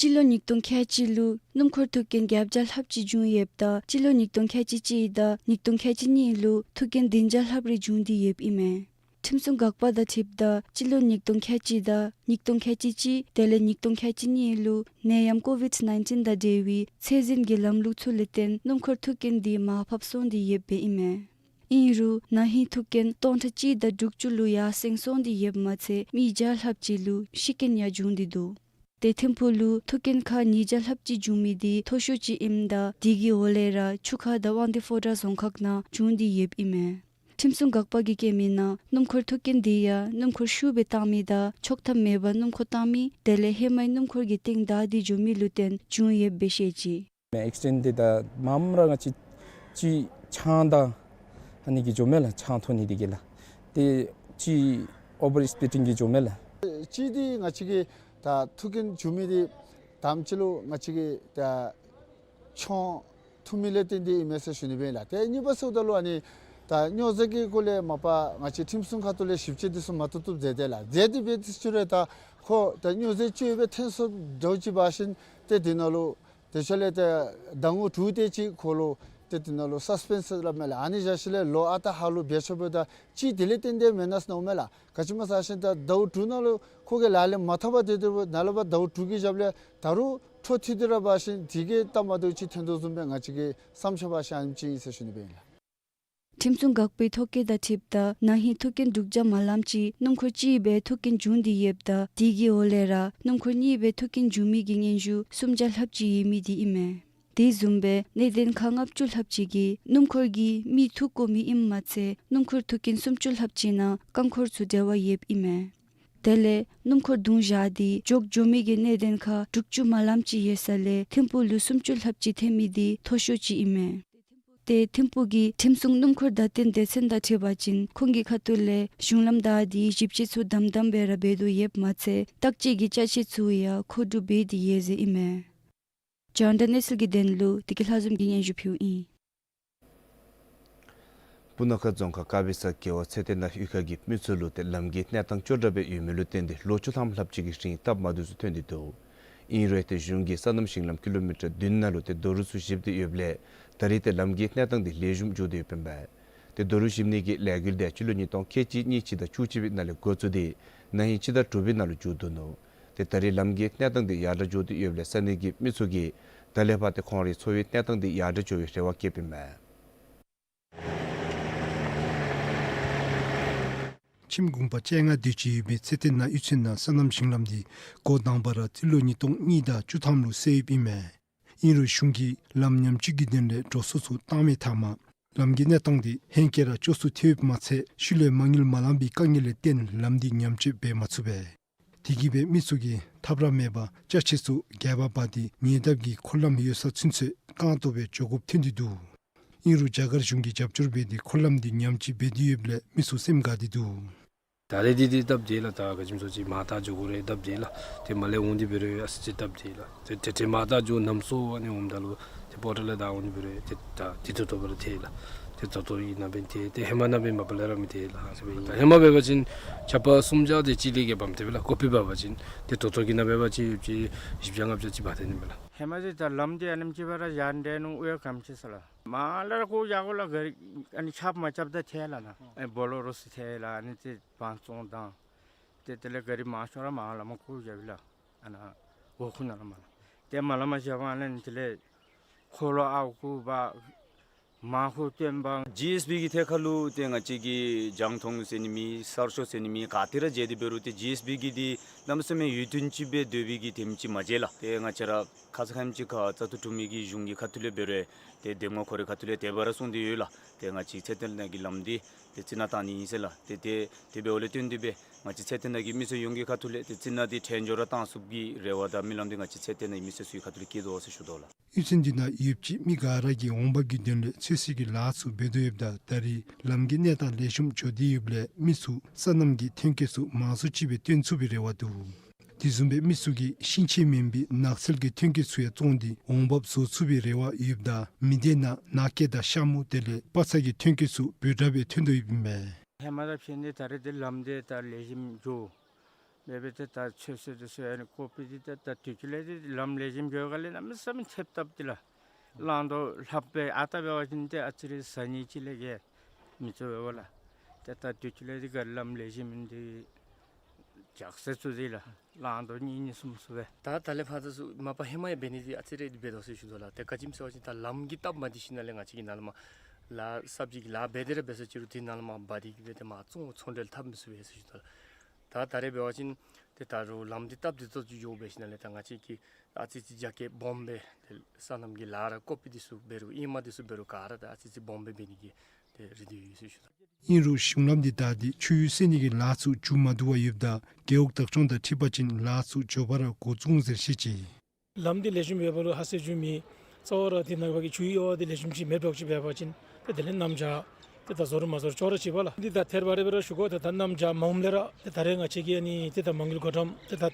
སྤྱི་ལོ་ཉིས་སྟོང་ཁལ་གཅིག་ལུ་སྣུམ་འཁོར་ཐུག་རྐྱེན་བརྒྱད་བརྒྱ་ལྷགཔ་ཅིག་བྱུང་ཡོདཔ་ད་སྤྱི་ལོ་ཉིས་སྟོང་ཁལ་གཅིག་གཅིག་དང་ཉིས་སྟོང་ཁལ་གཅིག་གཉིས་ལུ་ཐུག་རྐྱེན་བདུན་བརྒྱ་ལྷགཔ་རེ་བྱུང་སྟེ་ཡོདཔ་ཨིན་མས། ཁྲིམས་སྲུང་འགག་པ་དང་འཁྲིལཝ་ད་སྤྱི་ལོ་ཉིས་སྟོང་ཁལ་གཅིག་དང་ཉིས་སྟོང་ཁལ་གཅིག་གཅིག་དེ་ལས་ཉིས་སྟོང་ཁལ་གཅིག་གཉིས་ལུ་ནད་ཡམས་ཀོ་བིཌ་ནའིན་ཊིན་དང་འབྲེལ་བའི་ཚད་འཛིན་གྱི་ལམ་ལུགས་ཚུ་ལས་བརྟེན་སྣུམ་འཁོར་ཐུག་རྐྱེན་དེ་མར་ཕབ་སོང་སྟེ་ཡོདཔ་ཨིན་མས། ཨིན་རུང་ན་ཧིང་ཐུག་རྐྱེན་སྟོང་ཕྲག་གཅིག་དང་དྲུག་ཅུ་ལུ་ཡར་སེང་སོང་སྟེ་ཡོདཔ་མ་ཚད་མི་བརྒྱ་ལྷགཔ་ཅིག་ལུ་ཤི་རྐྱེན་ཡང་བྱུང་སྟེ་འདུག། ཏེ་ཐིམ་ཕུག་ལུ་ཐུག་རྐྱེན་ཁག་ཉིས་བརྒྱ་ལྷགཔ་ཅིག་བྱུང་མི་དེ་མཐོ་ཤོས་ཅིག་ཨིནམ་ད་དེ་གི་འོག་ལས་ར་ཆུ་ཁ་དང་དབང་འདུས་ཕོ་བྲང་རྫོང་ཁག་ནང་བྱུང་སྟེ་ཡོདཔ་ཨིན་མས། ཁྲིམས་སྲུང་འགག་པ་གིས་བཀོད་མི་ནང་སྣུམ་འཁོར་ཐུག་རྐྱེན་དེ་ཡང་སྣུམ་འཁོར་ཤུགས་སྦེ་བཏང་མི་དང་ཆོག་ཐམ་མེད་པར་སྣུམ་འཁོར་བཏང་མི་དེ་ལས་ཧེ་མའི་སྣུམ་འཁོར་གྱི་སྟེང་བདའ་སྟེ་འགྱོ་མི་ལུ་བརྟེན་བྱུང་ཡོདཔ་སྦེ་བཤད་ཅི། མེ་ཨེག་སི་ཌེནཊ་འདི་ད་མངམ་ར་ང་བཅས་ཅིག་ཆང་དང་ཨ་ནི་གིས་འགྱོཝ་མས་ལགས། ཆང་འཐུང་ནི་འདི་གིས་ལགས། ཏེ་ཅིག་ཨོ་བར་སི་པི་ཌིང་གིས་འགྱོཝ་མས་ལགས། གཅིག་འདི་ང་བཅས་ཀྱི་ད་ཐུག་རྐྱེན་བྱུང་མི་འདི་དང་པ་ཅིག་ལུ་ང་བཅས་ཀྱི་ད་ཆང་འཐུང་མི་ལས་བརྟེན་ཏེ་ཨིན་མས་ཟེར་ཞུ་ནི་སྦེ་ཨིན་ལགས། ཏེ་གཉིས་པ་ཟེརཝ་ད་ལུ་ཨ་ནི་ད་སྨྱོ་རྫས་ཀྱི་སྐོར་ལས་མ་པ་ང་བཅས་ཁྲིམས་སྲུང་ཁ་ཐུག་ལས་ཞིབ་དཔྱད་འདི་ཚུ་མ་ཏོག་ཏོ་མཛད་དེ་ལགས། མཛད་དེ་འབད་དེ་ཚུ་རེ་ད་ཁོ་ད་སྨྱོ་རྫས་སྤྱོད་སྦེ་ཐོན་སོངམ་འདྲཝ་ཅིག་འབད་ཞིནམ་ཏེ་དེ་ནང་ལུ་དེ་ཆ་ལས་ཏེ་ཟླ་ངོ་དྲུག་དེ་ཅིག་ཁོ་ལུ་ཏེ་དེ་ནང་ལུ་སཱས་པེན་སི་སླབ་མས་ལགས། ཨ་ནི་བཞག་ཞིནམ་ལས་ལོག་ཨ་རྟག་ཧ་ལུགས་འབད་ཆོག་པས། ད་ཅིག་དེ་ལས་བརྟེན་ཏེ་མེན་ན་ཟེར་མནོཝ་མས་ལགས། ག་ཅི་སྨོ་ཟེར་བ་ཅིན་ད་ཟླཝ་དྲུག་ནང་ལུ་ཁོ་གིས་ལག་ལེན་མ་འཐབ་པར་སྡོད་དེ་ནཱ་ལས་ཕར་ཟླཝ་དྲུག་གི་རྒྱབ་ལས་ད་རུང་འཕྲོ་མཐུད་དེ་ར་འབད་ཞིནམ་དེ་གིས་སྟབས་མ་བདེཝ་ཅིག་ཐོན་དོ་བཟུམ་སྦེ་ང་བཅས་ཀྱིས་བསམ་འཆར་འབད་ཞིནམ་ཨ་ནེམ་ཅིག་ཨིན་ཟེར་ཞུ་ནི་སྦེ་ཨིན་ལགས། ཁྲིམས་སྲུང་འགག་པའི་ཐོ་བཀོད་དང་འཁྲིལཝ་ད་ན་ཧིང་ཐུག་རྐྱེན་དྲུག་བརྒྱ་མ་ལངམ་ཅིག་སྣུམ་འཁོར་གཅིག་སྦེ་ཐུག་རྐྱེན་བྱུང་སྟེ་ཡོདཔ་ད་དེ་གི་འོག་ལས་ར་སྣུམ་འཁོར་གཉིས་སྦེ་ཐུག་རྐྱེན་བྱུང་མི་གི་སྙན་ཞུ་སུམ་བརྒྱ་ལྷགཔ་ཅིག་ཡོད་མི་དེ་ཨིན་མས། དེ་བཟུམ་སྦེ་གནད་དོན་ཁག་ལྔ་བཅུ་ལྷགཔ་ཅིག་གིས་སྣུམ་འཁོར་གྱིས་མི་འཐུག་དགོ་མི་ཨིནམ་མ་ཚད་སྣུམ་འཁོར་ཐུག་རྐྱེན་སུམ་ཅུ་ལྷགཔ་ཅིག་ནང་རྐང་འཁོར་ཚུ་འབྲེལ་བ་ཡོདཔ་ཨིན་མས། དེ་ལས་སྣུམ་འཁོར་བརྡུང་བཞག་སྟེ་འགྱོ་འགྱོ་མི་གི་གནད་དོན་ཁག་དྲུག་ཅུ་མ་ལངམ་ཅིག་ཡོད་ས་ལས་ཐིམ་ཕུག་ལུ་སུམ་ཅུ་ལྷགཔ་ཅིག་ཐོན་མི་དེ་མཐོ་ཤོས་ཅིག་ཨིན་མས། ཏེ་ཐིམ་ཕུག་གི་ཁྲིམས་སྲུང་སྣུམ་འཁོར་བརྡ་སྟོན་སྡེ་ཚན་དང་འཁྲིལ་བ་ཅིན་ཁོང་གི་ཁ་ཐུག་ལས་གཞུང་ལམ་བདའ་སྟེ་ཞིབ་དཔྱད་ཚུ་དམ་དམ་སྦེ་ར་འབད་དོ་ཡོདཔ་མ་ཚད་བརྟག་དཔྱད་ཀྱི་ཅ་ཆས་ཚུ་ཡང་མཁོ་སྒྲུབ་འབད་དེ་ཡོད་ཟེར་ཨིན་མས། རྒྱང་བསྒྲགས་གནས་ཚུལ་གྱི་དོན་ལུ་བདེ་སྐྱིད་ལྷ་འཛོམས་ཀྱིས་སྙན་ཞུ་ཕུལཝ་ཨིན། སྤུ་ན་ཁ་རྫོང་ཁག་དཀར་སྦིས་ས་རྒེད་འོག་ཚེ་བརྟན་ནང་གཡུས་ཁ་གི་མི་ཚུ་ལུ་ཏེ་ལམ་གྱི་གནས་སྟངས་སྐྱོ་དྲགས་སྦེ་ཡོད་མི་ལུ་བརྟེན་ཏེ་ལོ་བཅུ་ཐམ་ལྷགཔ་ཅིག་གི་རིང་སྟབས་མ་བདེཝ་ཚུ་ཐོན་ཏེ་འདུག། ཨིན་རུང་ཏེ་གཞུང་གིས་སོ་ནམ་ཞིང་ལམ་ཀི་ལོ་མི་ཊར་བདུན་ནང་ལུ་ཏེ་རྡོ་རུག་ཚུ་བཞིབས་ཏེ་ཡོདཔ་ལས་ད་རེས་ཏེ་ལམ་གྱི་གནས་སྟངས་འདི་ལེགས་ཤོམ་འགྱོ་སྟེ་ཡོདཔ་ཨིན་པས། ཏེ་རྡོ་རུག་བཞིབ་ནི་གི་ལས་འགུལ་འདི་སྤྱི་ལོ་ཉིས་སྟོང་ཁལ་གཅིག་གཉིས་གཅིག་དང་བཅུ་གཅིག་པའི་ནང་ལས་འགོ་བཙུགས་ཏེ་ན་ཧིང་སྤྱི་ཟླ་དྲུག་པའི་ནང་ལུ་མཇུག་བསྡུ་ནུག། ཏེ་ད་རེས་ལམ་གྱི་གནས་སྟངས་འདི་ཡར་དྲག་འགྱོ་སྟེ་ཡོདཔ་ལས་ས་གནས་ཀྱི་མི་ཚུ་གིས་ད་ལས་ཕར་ཏེ་ཁོང་རའི་འཚོ་བའི་གནས་སྟངས་འདི་ཡར་དྲག་འགྱོ་བའི་རེ་བ་བསྐྱེདཔ་ཨིན་མས། ཁྱིམ་གུང་པ་བཅོ་ལྔ་དེ་ཅིག་ཡོད་པའི་ཚེ་བརྟན་ནང་གཡུས་ཚན་ནང་སོ་ནམ་ཞིང་ལམ་འདི་འགོ་དང་པ་ར་སྤྱི་ལོ་ཉིས་སྟོང་གཉིས་དང་བཅུ་ཐམ་ལུ་བསལ་ཡོདཔ་ཨིན་མས། ཨིན་རུང་གཞུང་གིས་ལམ་ཉམས་བཅོས་ཀྱི་དོན་ལས་འགྲོ་སོང་ཚུ་བཏང་མི་མཐའ་མ་ལམ་གྱི་གནས་སྟངས་འདི་ཧེང་སྐལ་ར་སྐྱོ་སུ་ཐལ་ཡོདཔ་མ་ཚད་ཤུལ་ལས་མ་དངུལ་མ་ལང་པའི་དཀའ་ངལ་ལས་བརྟེན་ལམ་འདི་ཉམས་བཅོས་འབད་མ་ཚུགས་པས། དེ་གིས་སྦེ་མི་ཚུ་གིས་ཐབས་ར་མེད་པར་ཅ་ཆས་ཚུ་སྒལ་པར་འབག་སྟེ་ཉེ་འདབས་ཀྱི་འཁོར་ལམ་ཡོད་ས་ཚུན་ཚོད་རྐང་སྟོང་སྦེ་འགྱོ་དགོཔ་ཐོན་ཏེ་འདུག། ཨིན་རུང་རྒྱ་གར་གཞུང་གིས་རྒྱབ་སྐྱོར་འབད་དེ་འཁོར་ལམ་འདི་ཉམས་བཅོས་འབད་དེ་ཡོདཔ་ལས་མི་ཚུ་སེམས་དགའ་སྟེ་འདུག། ད་རེས་འདི་འདི་སྟབས་བདེ་ལགས། ད་ག་ཅི་སྨོ་ཟེར་ཅིག་མར་ད་འགྱོ་དགོ་རུང་སྟབས་བདེ་ལགས། ཏེ་མར་ལས་འོང་སྟེ་འབད་རུང་ཨ་ཙི་ཅིག་སྟབས་བདེ་ལགས། ཏེ་ཏེ་ཏེ་མར་ད་འགྱོ་གནམ་སྲོ་ཨ་ནི་འོངམ་ད་ལུ་ཏེ་པོ་ཊལ་ལས་ད་འོང་སྟེ་འབད་རུང་ཏེ་ད་ཏེ་ཏོག་ཏོ་སྦེ་ར་ཐལ་ལགས། ཏེ་ཏོག་ཏོ་གི་ནང་འབད་ཏེ་ཏེ་ཧེ་མ་ནང་འབད་མ་པ་ལས་ར་མི་ཐལ་ལགས། ད་ཧེ་མ་འབད་བ་ཅིན་ཆརཔ་སུམ་བརྒྱ་དེ་ཅིག་ལས་བརྒལ་བ་མི་ཐལ་བས་ལགས། ཀོ་པི་འབད་བ་ཅིན་ཏེ་ཏོག་ཏོ་གི་ནང་འབད་བ་ཅིན་ཡོད་ཅིག་བཞི་བརྒྱ་ལྔ་བརྒྱ་ཅིག་འབད་དེ་ནི་མས་ལགས། ཧེ་མ་ཟེར་ད་ལམ་འདི་ཨ་ནེམ་ཅིག་སྦེ་ར་ཡར་འདྲེན་ནུག། ཨོ་ཡ་གམ་ཅིག་ཟེར་ལགས། མར་ལས་ར་ཁོ་ཡར་གོ་ལགས་ག་རི་ཨ་ནི་ཆརཔ་མ་རྐྱབ་ད་ཐལ་ལགས་ན། ཨེ་བོ་ལེ་རོ་ཚུ་ཐལ་ལགས། ཨ་ནི་ཏེ་བང་བཙོང་དང་ཏེ་དེ་ལས་ག་རི་མང་ཤོས་ར་མར་ལམ་ཁུག་བཞག་པས་ལགས། ཨ་ནཱ་འོག་ཁུག་ནང་ལུ་མར་ལགས། ཏེ་མར་ལམ་བཞག་པ་ཨ་ནི་དེ་ལས་འཁོར་ལོ་ཨརཝ་ཁུག་འབག་ མང་ཧོ་སྟོན་པ། ཇི་ཨེསི་བི་གི་ཐད་ཁར་ལུ་ཏེ་ང་བཅས་ཀྱིས་རྒྱང་མཐོང་ཟེར་ནི་མེད། གསར་ཤོག་ཟེར་ནི་མེད། ག་ཏེ་ར་མཇལ་ཏེ་འབད་རུང་ཏེ་ཇི་ཨེསི་བི་གི་འདི་གནམ་མེད་ས་མེད་ཡུན་བརྟན་ཅིག་སྦེ་སྡོད་པའི་གི་དེམ་ཅིག་མ་མཇལ་ལགས། ཏེ་ང་བཅས་ར་ཁ་ཙ་ཁ་ཉིནམ་ཅིག་ཁར་བཙག་འཐུ་གྲུབ་མི་གི་གཞུང་གི་ཁ་ཐུག་ལས་འབད་རུང་ཏེ་འདེམས་ངོ་ཁོ་རའི་ཁ་ཐུག་ལས་དེ་སྦེ་ར་གསུངས་ཏེ་ཡོད་ལགས། ཏེ་ང་བཅས་ཚེ་བརྟན་ལགས་ཀྱི་ལམ་འདི་ཏེ་རྩི་ནག་བཏང་ནི་ཨིན་ཟེར་ལགས། ཏེ་ཏེ་དེ་འབདཝ་ལས་བརྟེན་ཏེ་སྦེ་ང་བཅས་ཚེ་བརྟན་ལགས་ཀྱི་མི་སེར་ཡོངས་ཀྱི་ཁ་ཐུག་ལས་ཏེ་རྩི་ནག་འདི་བྲན་འགྱོ་ར་བཏང་ཚུགསཔ་གི་རེ་བ་དང་སྨོན་ལམ་འདི་ང་བཅས་ཚེ་བརྟན་ལགས་ཀྱི་མི་སེར་ཚུ་གི་ཁ་ཐུག་ལས་བསྐྱེད་དོ་ཟེར་ཞུ་དོ་ལགས། གཡུས་ཚན་འདི་ནང་ཡོདཔ་ཅིག་མི་ག་ར་གིས་འོང་འབབ་ཀྱི་དོན་ལས་ཚོད་བསྲེ་གི་ལཱ་ཚུ་འབད་དོ་ཡོདཔ་ད་ད་རེས་ལམ་གྱི་གནས་སྟངས་ལེགས་ཤོམ་འགྱོ་སྟེ་ཡོདཔ་ལས་མི་ཚུ་སོ་ནམ་གྱི་ཐོན་སྐྱེད་ཚུ་མང་སུ་ཅིག་སྦེ་བཏོན་ཚུགས་པའི་རེ་བ་འདུག། དེ་བཟུམ་སྦེ་མི་ཚུ་གིས་ཤིང་ཆས་མེན་པའི་ནགས་ཚལ་གྱི་ཐོན་སྐྱེད་ཚུ་ཡང་བཙོངས་ཏེ་འོང་འབབ་བཟོ་ཚུགས་པའི་རེ་བ་ཡོདཔ་ད་མི་སྡེ་ནང་ནགས་སྐྱེས་དང་ཤ་མུ་དེ་ལས་པ་ཚང་གི་ཐོན་སྐྱེད་ཚུ་འབོར་དྲགས་སྦེ་ཐོན་དོ་ཡོདཔ་ཨིན་མས། ཧེ་མ་དང་ཕྱད་ནི་ད་རེས་འདི་ལམ་འདི་ད་ལེགས་ཤོམ་འགྱོ། འབད་འབད་ཏེ་ད་ཚོད་བསྲེ་དེ་ཚུ་ཡང་ནི་ཀོ་པི་འདི་ད་ད་དུས་ཅི་ལས་འདི་ལམ་ལེགས་ཤོམ་འགྱོ་ག་ལས་གནམ་མེད་ས་མེད་ཐེབས་བཏབ་སྟེ་ལགས། ལང་དོ་ལྷབ་སྦེ་ཨ་རྟག་འབད་བ་ཅིན་ཏེ་ཨ་ཙི་རེ་ཟ་ནི་ཅིག་ལས་བརྒལ་མི་ཚུགས་པས་ལགས། ཏེ་ད་དུས་ཅི་ལས་འདི་ག་ལམ་ལེགས་ཤོམ་མེན་འདི་ཇག་ཟེར་ཚུ་འདི་ལགས། ལང་དོ་གཉིས་གཉིས་གསུམ་གསུམ་སྦེ། ད་ད་ལས་ཕར་ཚུར་མ་པ་ཧེ་མ་ཡང་འབད་ནི་འདི་ཨ་ཙི་རེ་འདི་འབད་དོ་ཟེར་ཞུ་དོ་ལགས། ཏེ་ག་ཅི་སྨོ་ཟེར་བ་ཅིན་ད་ལམ་གྱི་སྟབས་མ་བདེ་ཞིནམ་ལས་ང་བཅས་ཀྱིས་ནཱ་ལས་མར་ལཱ་གསརཔ་ཅིག་གི་ལཱ་འབད་དེ་ར་འབད་ས་ཅིག་རུང་དེ་ནང་ལས་མར་འབག་སྟེ་གི་འབད་དེ་མར་བཙོང་ཚོང་འབྲེལ་འཐབ་མི་ཚུགས་པས་ཟེར་ཞུ་དོ་ལགས། ད་ད་རེས་འབད་བ་ཅིན་ཏེ་ད་རུང་ལམ་འདི་སྟབས་བདེ་ཏོག་ཏོ་ཅིག་འགྱོ་འབད་ཞིནམ་ལས་ད་ང་བཅས་ཀྱིས་ཨ་ཙི་ཅིག་རྒྱ་སྐྱེད་སྦོམ་སྦེ་ཏེ་སོ་ནམ་གྱི་ལཱ་ར་ཀོ་པི་འདི་ཚུ་འབད་རུང་ཨེ་མ་འདི་ཚུ་འབད་རུང་ག་ར་ད་ཨ་ཙི་ཅིག་སྦོམ་སྦེ་འབད་ནི་གི་ཏེ་རེ་འདུན་ཡོད་ཟེར་ཞུ་དོ། ཨིན་རུང་གཞུང་ལམ་འདི་བདའ་སྟེ་ཆུ་ཡུར་བསལ་ནི་གི་ལཱ་ཚུ་མཇུག་མ་བསྡུ་བར་ཡོདཔ་ད་རྒེད་འོག་བདག་སྐྱོང་དང་འཁྲིལ་བ་ཅིན་ལཱ་ཚུ་མགྱོགས་པ་ར་འགོ་བཙུགས་འོང་ཟེར་བཤད་ཅི། ལམ་འདི་ལེགས་ཤོམ་འབད་བ་ལུ་ཧ་སེ་ཇུ་མི་རྩ་བ་ར་འདི་ནང་པ་གི་ཆུའི་གཡོ་བ་འདི་ལེགས་ཤོམ་ཅིག་མེདཔ་ཅིག་འབད་བ་ཅིན་ཏེ་དེ་ལས་གནམ་བྱཱར་ཏེ་ད་བཟོ་རུང་མ་བཟོ་རུང་ཅོག་ར་ཅིག་པས་ལགས། འདི་ད་ཐེར་བ་རེ་སྦེ་ར་ཞུ་དགོ། ཏེ་ད་གནམ་བྱཱར་མ་འོངམ་ལས་ར་ཏེ་ད་རེས་ང་བཅས་ཀྱིས་ཨ་ནི་ཏེ་ད་མ་དངུལ་བགོ་བཀྲམ་ཏེ་ད་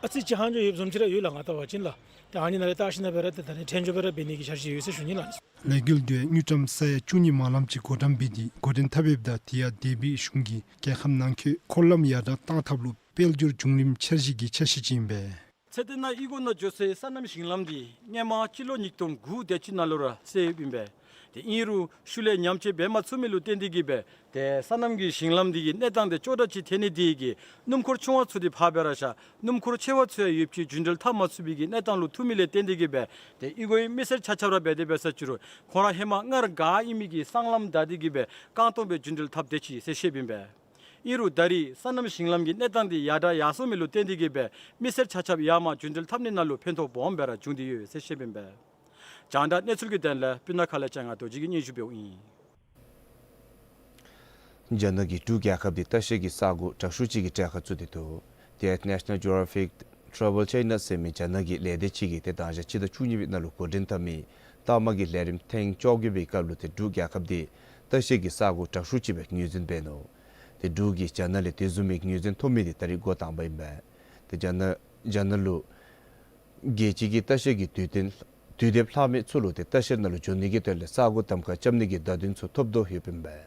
ཨ་ཙི་ཅིག་ཧང་ཇོ་ཡོདཔ་བཟུམ་ཅིག་ར་ཡོད་ལགས། ང་བལྟ་བ་ཅིན་ལགས། ཏེ་ཨ་ནི་ནང་ལས་བལྟ་ཞིནམ་ལས་སྦེ་ར་ཏེ་ད་རེས་བྲན་འགྱོ་སྦེ་ར་འབད་ནི་གི་འཆར་གཞི་ཡོད་ཟེར་ཞུ་ནི་ལགས། ལས་འགུལ་འདི་དངུལ་ཀྲམ་ས་ཡ་བཅུ་གཉིས་མ་ལངམ་ཅིག་བགོ་བཀྲམ་འབད་དེ་འགོ་འདྲེན་འཐབ་ཡོདཔ་ད་དེ་ཡང་འདས་པའི་གཞུང་གིས་རྒྱལ་ཁབ་ནང་འཁོད་འཁོར་ལམ་ཡར་དྲག་བཏང་ཐབས་ལུ་དཔལ་འབྱོར་འབྱུང་རིམ་འཆར་གཞི་གི་འཆར་གཞི་ཅིག་ཨིན་པས། ཚེ་བརྟན་ནང་གཡུས་སྒོ་ནང་འགྱོ་སའི་སོ་ནམ་ཞིང་ལམ་འདི་སྔོན་མ་སྤྱི་ལོ་ཉིས་སྟོང་དགུ་དེ་ཅིག་ནང་ལུ་ར་བསལ་ཡོདཔ་ཨིན་པས། ཏེ་ཨིན་རུང་ཤུལ་ལས་ཉམས་བཅོས་འབད་མ་ཚུགས་མི་ལུ་བརྟེན་ཏེ་གིས་སྦེ་ཏེ་སོ་ནམ་གྱི་ཞིང་ལམ་འདི་གི་གནས་སྟངས་འདི་ཅོག་འཐདཔ་ཅིག་ཐལ་ནི་འདི་གིས་སྣུམ་འཁོར་ཆུང་བ་ཚུ་འདི་ཕར་སྦེ་ར་བཞག། སྣུམ་འཁོར་ཆེ་བ་ཚུ་ཡང་ཡོདཔ་ཅིག་རྒྱུན་འགྲུལ་འཐབ་མ་ཚུགས་པའི་གི་གནས་སྟངས་ལུ་ཐུག་མི་ལས་བརྟེན་ཏེ་གིས་སྦེ་ཏེ་གཡུས་སྒོའི་མི་སེར་ཆ་ཁྱབ་ར་འབད་དེ་འབད་ས་ཅིག་རུང་ཁོང་ར་ཧེ་མ་སྔར་ག་ཨིན་མི་གི་སྲང་ལམ་བདའ་སྟེ་གིས་སྦེ་རྐང་སྟོང་སྦེ་རྒྱུན་འགྲུལ་འཐབ་སྡོད་ཅི་ཟེར་བཤདཔ་ཨིན་པས། ཨིན་རུང་ད་རེས་སོ་ནམ་ཞིང་ལམ་གྱི་གནས་སྟངས་འདི་ཡར་དྲག་ཡར་སོང་མི་ལུ་བརྟེན་ཏེ་གིས་སྦེ་མི་སེར་ཆ་ཁྱབ་ཡར་མར་རྒྱུན་འགྲུལ་འཐབ་ནི་ནང་ལུ་ཕན་ཐོགས་སྦོམ་སྦེ་ར་བྱུང་སྟེ་ཡོད་ཟེར་བཤདཔ་ཨིན་པས། རྒྱང་བསྒྲགས་གནས་ཚུལ་གྱི་དོན་ལས་སྤུ་ན་ཁ་ལས་ལྕང་ང་རྡོ་རྗེ་གིས་སྙན་ཞུ་འབདཝ་ཨིན། རྒྱ་ནག་གིས་འབྲུག་རྒྱལ་ཁབ་འདི་ལྟ་བཤལ་གྱི་ས་གོ་དྲག་ཤོས་ཅིག་གི་གྲལ་ཁར་བཙུགས་ཏེ་འདུག། དེ་ཡང་National Geographic Travel China ཟེར་མི་རྒྱ་ནག་གི་ལས་སྡེ་ཅིག་གིས་ཏེ་མདང་ཞག་སྤྱི་ཟླ་བཅུ་གཉིས་པའི་ནང་ལུ་འགོ་འདྲེན་འཐབ་མི་རྟགས་མ་གི་ལས་རིམ་ཐེངས་བཅོ་བརྒྱད་པའི་སྐབས་ལུ་ཏེ་འབྲུག་རྒྱལ་ཁབ་འདི་ལྟ་བཤལ་གྱི་ས་གོ་དྲག་ཤོས་ཅིག་སྦེ་ངོས་འཛིན་འབད་ནུག། ཏེ་འབྲུག་གིས་རྒྱ་ནག་ལས་དེ་བཟུམ་མའི་ངོས་འཛིན་ཐོབ་མི་འདི་ད་རེས་འགོ་དང་པ་ཨིན་པས། ཏེ་རྒྱ་ནག་རྒྱ་ནག་ལུ་རྒྱལ་སྤྱི་གི་ལྟ་བཤལ་གྱི་དུས་སྟོན་དུས་དེབ་ལྷག་མི་ཚུ་ལུ་ཏེ་ལྟ་བཤལ་ནང་ལུ་འབྱོན་ནི་གི་དོན་ལས་ས་གོ་གདམ་ཁ་རྐྱབ་ནི་གི་བརྡ་དོན་ཚུ་ཐོབ་དོ་ཡོདཔ་ཨིན་པས།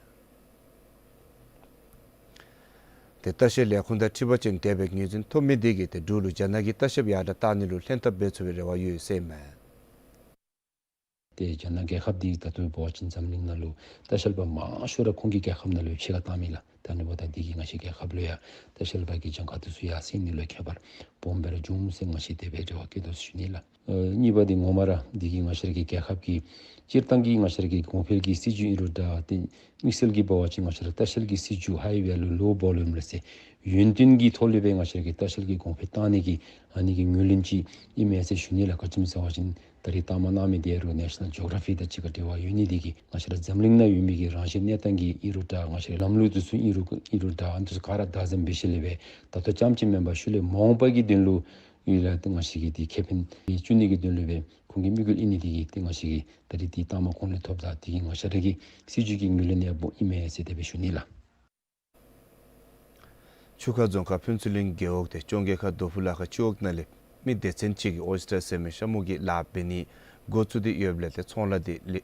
ཏེ་ལྟ་བཤལ་ལས་ཁུངས་དང་འཁྲིལ་བ་ཅིན་དེ་སྦེ་ངོས་འཛིན་ཐོབ་མི་དེ་གིས་ཏེ་འབྲུག་ལུ་རྒྱ་ནག་གི་ལྟ་བཤལཔ་ཡར་དྲག་བཏང་ནི་ལུ་ལྷན་ཐབས་འབད་ཚུགས་པའི་རེ་བ་ཡོད་ཟེར་ཨིན་མས། ཏེ་རྒྱ་ནག་རྒྱལ་ཁབ་འདི་ད་ལྟོ་འབད་བ་ཅིན་འཛམ་གླིང་ནང་ལུ་ལྟ་བཤལ་པ་མང་ཤོས་ར་ཁོང་གི་རྒྱལ་ཁབ་ནང་ལུ་ཕྱི་ཁར་བཏང་མི་ལགས། ད་ཨ་ནི་འབདཝ་ད་འདི་གིས་ང་བཅས་རྒྱལ་ཁབ་ལུ་ཡང་ལྟ་བཤལ་པ་གི་གྱངས་ཁ་འདི་ཚུ་ཡར་སེང་ནི་ལུ་ཁྱད་པར་སྦོམ་སྦེ་ར་འབྱུང་ཟེར་ང་བཅས་དེ་སྦེ་རེ་བ་བསྐྱེད་དོ་ཟེར་ཞུ་ནི་ལགས། ཨ་གཉིས་པ་འདི་ངོ་མ་ར་འདི་གིས་ང་བཅས་ར་གི་རྒྱལ་ཁབ་ཀྱི་སྤྱིར་བཏང་གི་ང་བཅས་ར་གི་གོང་འཕེལ་གྱི་སྲིད་བྱུས་ཨིན་རུང་འདྲ། ཏེ་དམིགས་བསལ་གྱིས་འབད་བ་ཅིན་ང་བཅས་ར་ལྟ་བཤལ་གྱི་སྲིད་བྱུས་ཧའི་ཝེ་ལུ་ལོ་བོ་ལུམ་ལུ་ཟེར་ཡུན་བརྟན་གྱི་ཐོག་ལས་སྦེ་ང་བཅས་ར་གི་ལྟ་བཤལ་གྱི་གོང་འཕེལ་བཏང་ནི་གི་ཨ་ནི་གི་ངོས་ལེན་ཅིག་ཨིན་མས་ཟེར་ཞུ་ནི་ལགས། ག་ཅི་སྨོ་ཟེར་བ་ཅིན་ད་རེས་རྟགས་མ་གནང་མི་དེ་ཡང་རུང་National Geographic དང་གཅིག་ཁར་འབྲེལ་བ་ཡོད་ནི་དེ་གིས་ང་བཅས་ར་འཛམ་གླིང་ནང་ཡོད་མི་གི་རང་བཞིན་གནས་སྟངས་ཀྱི་ཨིན་རུང་འདྲ། ང་བཅས་ར་ལམ་ལུགས་འདི་ཚུ་ཨིན་རུང་ཨིན་རུང་འདྲ། ཨ་ནི་འདི་ཚུ་ག་ར་བདག་འཛིན་འབད་ཞིནམ་ལས་སྦེ་ད་ལྟོ་རྐྱངམ་ཅིག་མེན་པར་ཤུལ་ལས་མ་འོངས་པ་གི་དོན་ལུ་ཡོད་ལགས། ཏེ་ང་བཅས་ཀྱིས་འདི་ཁེ་ཕན་བྱུང་ནི་གི་དོན་ལུ་སྦེ་ཁོང་གི་དམིགས་ཡུལ་ཨིན་ནི་དེ་གིས་ཏེ་ང་བཅས་ཀྱིས་ད་རེས་འདི་རྟགས་མ་ཁོང་ལས་ཐོབ་ད་དེ་གིས་ང་བཅས་ར་གི་སྲིད་བྱུས་ཀྱི་ངོས་ལེན་ཡང་སྦོམ་ཨིན་མས་ཟེར་དེ་སྦེ་ཞུ་ནི་ལགས། ཆུ་ཁ་རྫོང་ཁག་ཕུན་ཚོགས་གླིང་རྒེད་འོག་དང་ཅོང་རྒེད་ཁག་རྡོ་ཕུ་ལ་ཁ་སྤྱི་འོག་ནང་ལས་མི་སྡེ་ཚན་ཅིག་གིས་ཨོ་ཡེསི་ཊར་ཟེར་མི་ཤ་མུ་གི་ལཱ་འབད་ནི་འགོ་བཙུགས་ཏེ་ཡོདཔ་ལས་ཏེ་ཚོང་ལཱ་འདི་ལས་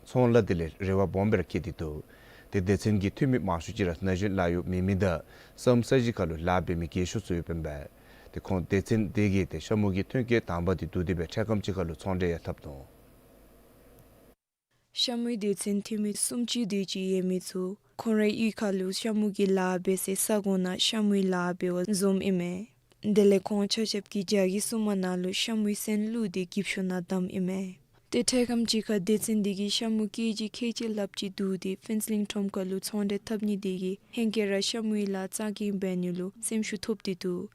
ཚོང་ལཱ་འདི་ལས་རེ་བ་སྦོམ་སྦེ་ར་བསྐྱེད་དེ་འདུག། ཏེ་སྡེ་ཚན་གྱི་འཐུས་མི་མང་ཤོས་ཅིག་ར་ན་གཞོན་ལཱ་གཡོག་མེད་མི་དང་ས་ས་གཞི་ཁར་ལུ་ལཱ་འབད་མི་རྒས་ཤོས་ཚུ་ཡོདཔ་ཨིན་པས། ཏེ་ཁོང་སྡེ་ཚན་དེ་གིས་ཏེ་ཤ་མུ་གི་ཐོན་སྐྱེད་དང་པ་འདི་བསྡུ་སྟེ་སྦེ་འཕྲལ་ཁམས་ཅིག་ཁར་ལུ་ཚོང་འབྲེལ་ཡང་འཐབ་དོ། ཤ་མུའི་སྡེ་ཚན་འཐུས་མི་སུམ་ཅུ་དེ་ཅིག་ཡོད་མི་ཚུ་ཁོང་རའི་གཡུས་ཁར་ལུ་ཤ་མུ་གི་ལཱ་འབད་སའི་ས་གོ་ནང་ཤ་མུའི་ལཱ་འབད་བར་འཛོམས་ཨིན་མས། དེ་ལས་ཁོང་ཆ་ཁྱབ་ཀྱིས་རྒྱ་གི་སྲུང་མ་ནང་ལུ་ཤ་མུའི་སོན་བླུགས་ཏེ་འགྱིབ་ཤོག་ནང་བསྡམས་ཨིན་མས། ཏེ་འཕྲལ་ཁམས་ཅིག་ཁར་སྡེ་ཚན་འདི་གིས་ཤ་མུ་ཀེ་ཇི་ཁལ་གཅིག་ལྷགཔ་ཅིག་བསྡུ་སྟེ་ཕུན་ཚོགས་གླིང་ཁྲོམ་ཁ་ལུ་ཚོང་འབྲེལ་འཐབ་ནི་དེ་གིས་ཧེང་སྐལ་ར་ཤ་མུའི་ལཱ་རྩ་འགེངས་འབད་ནི་ལུ་སེམས་ཤུགས་ཐོབ་སྟེ་འདུག།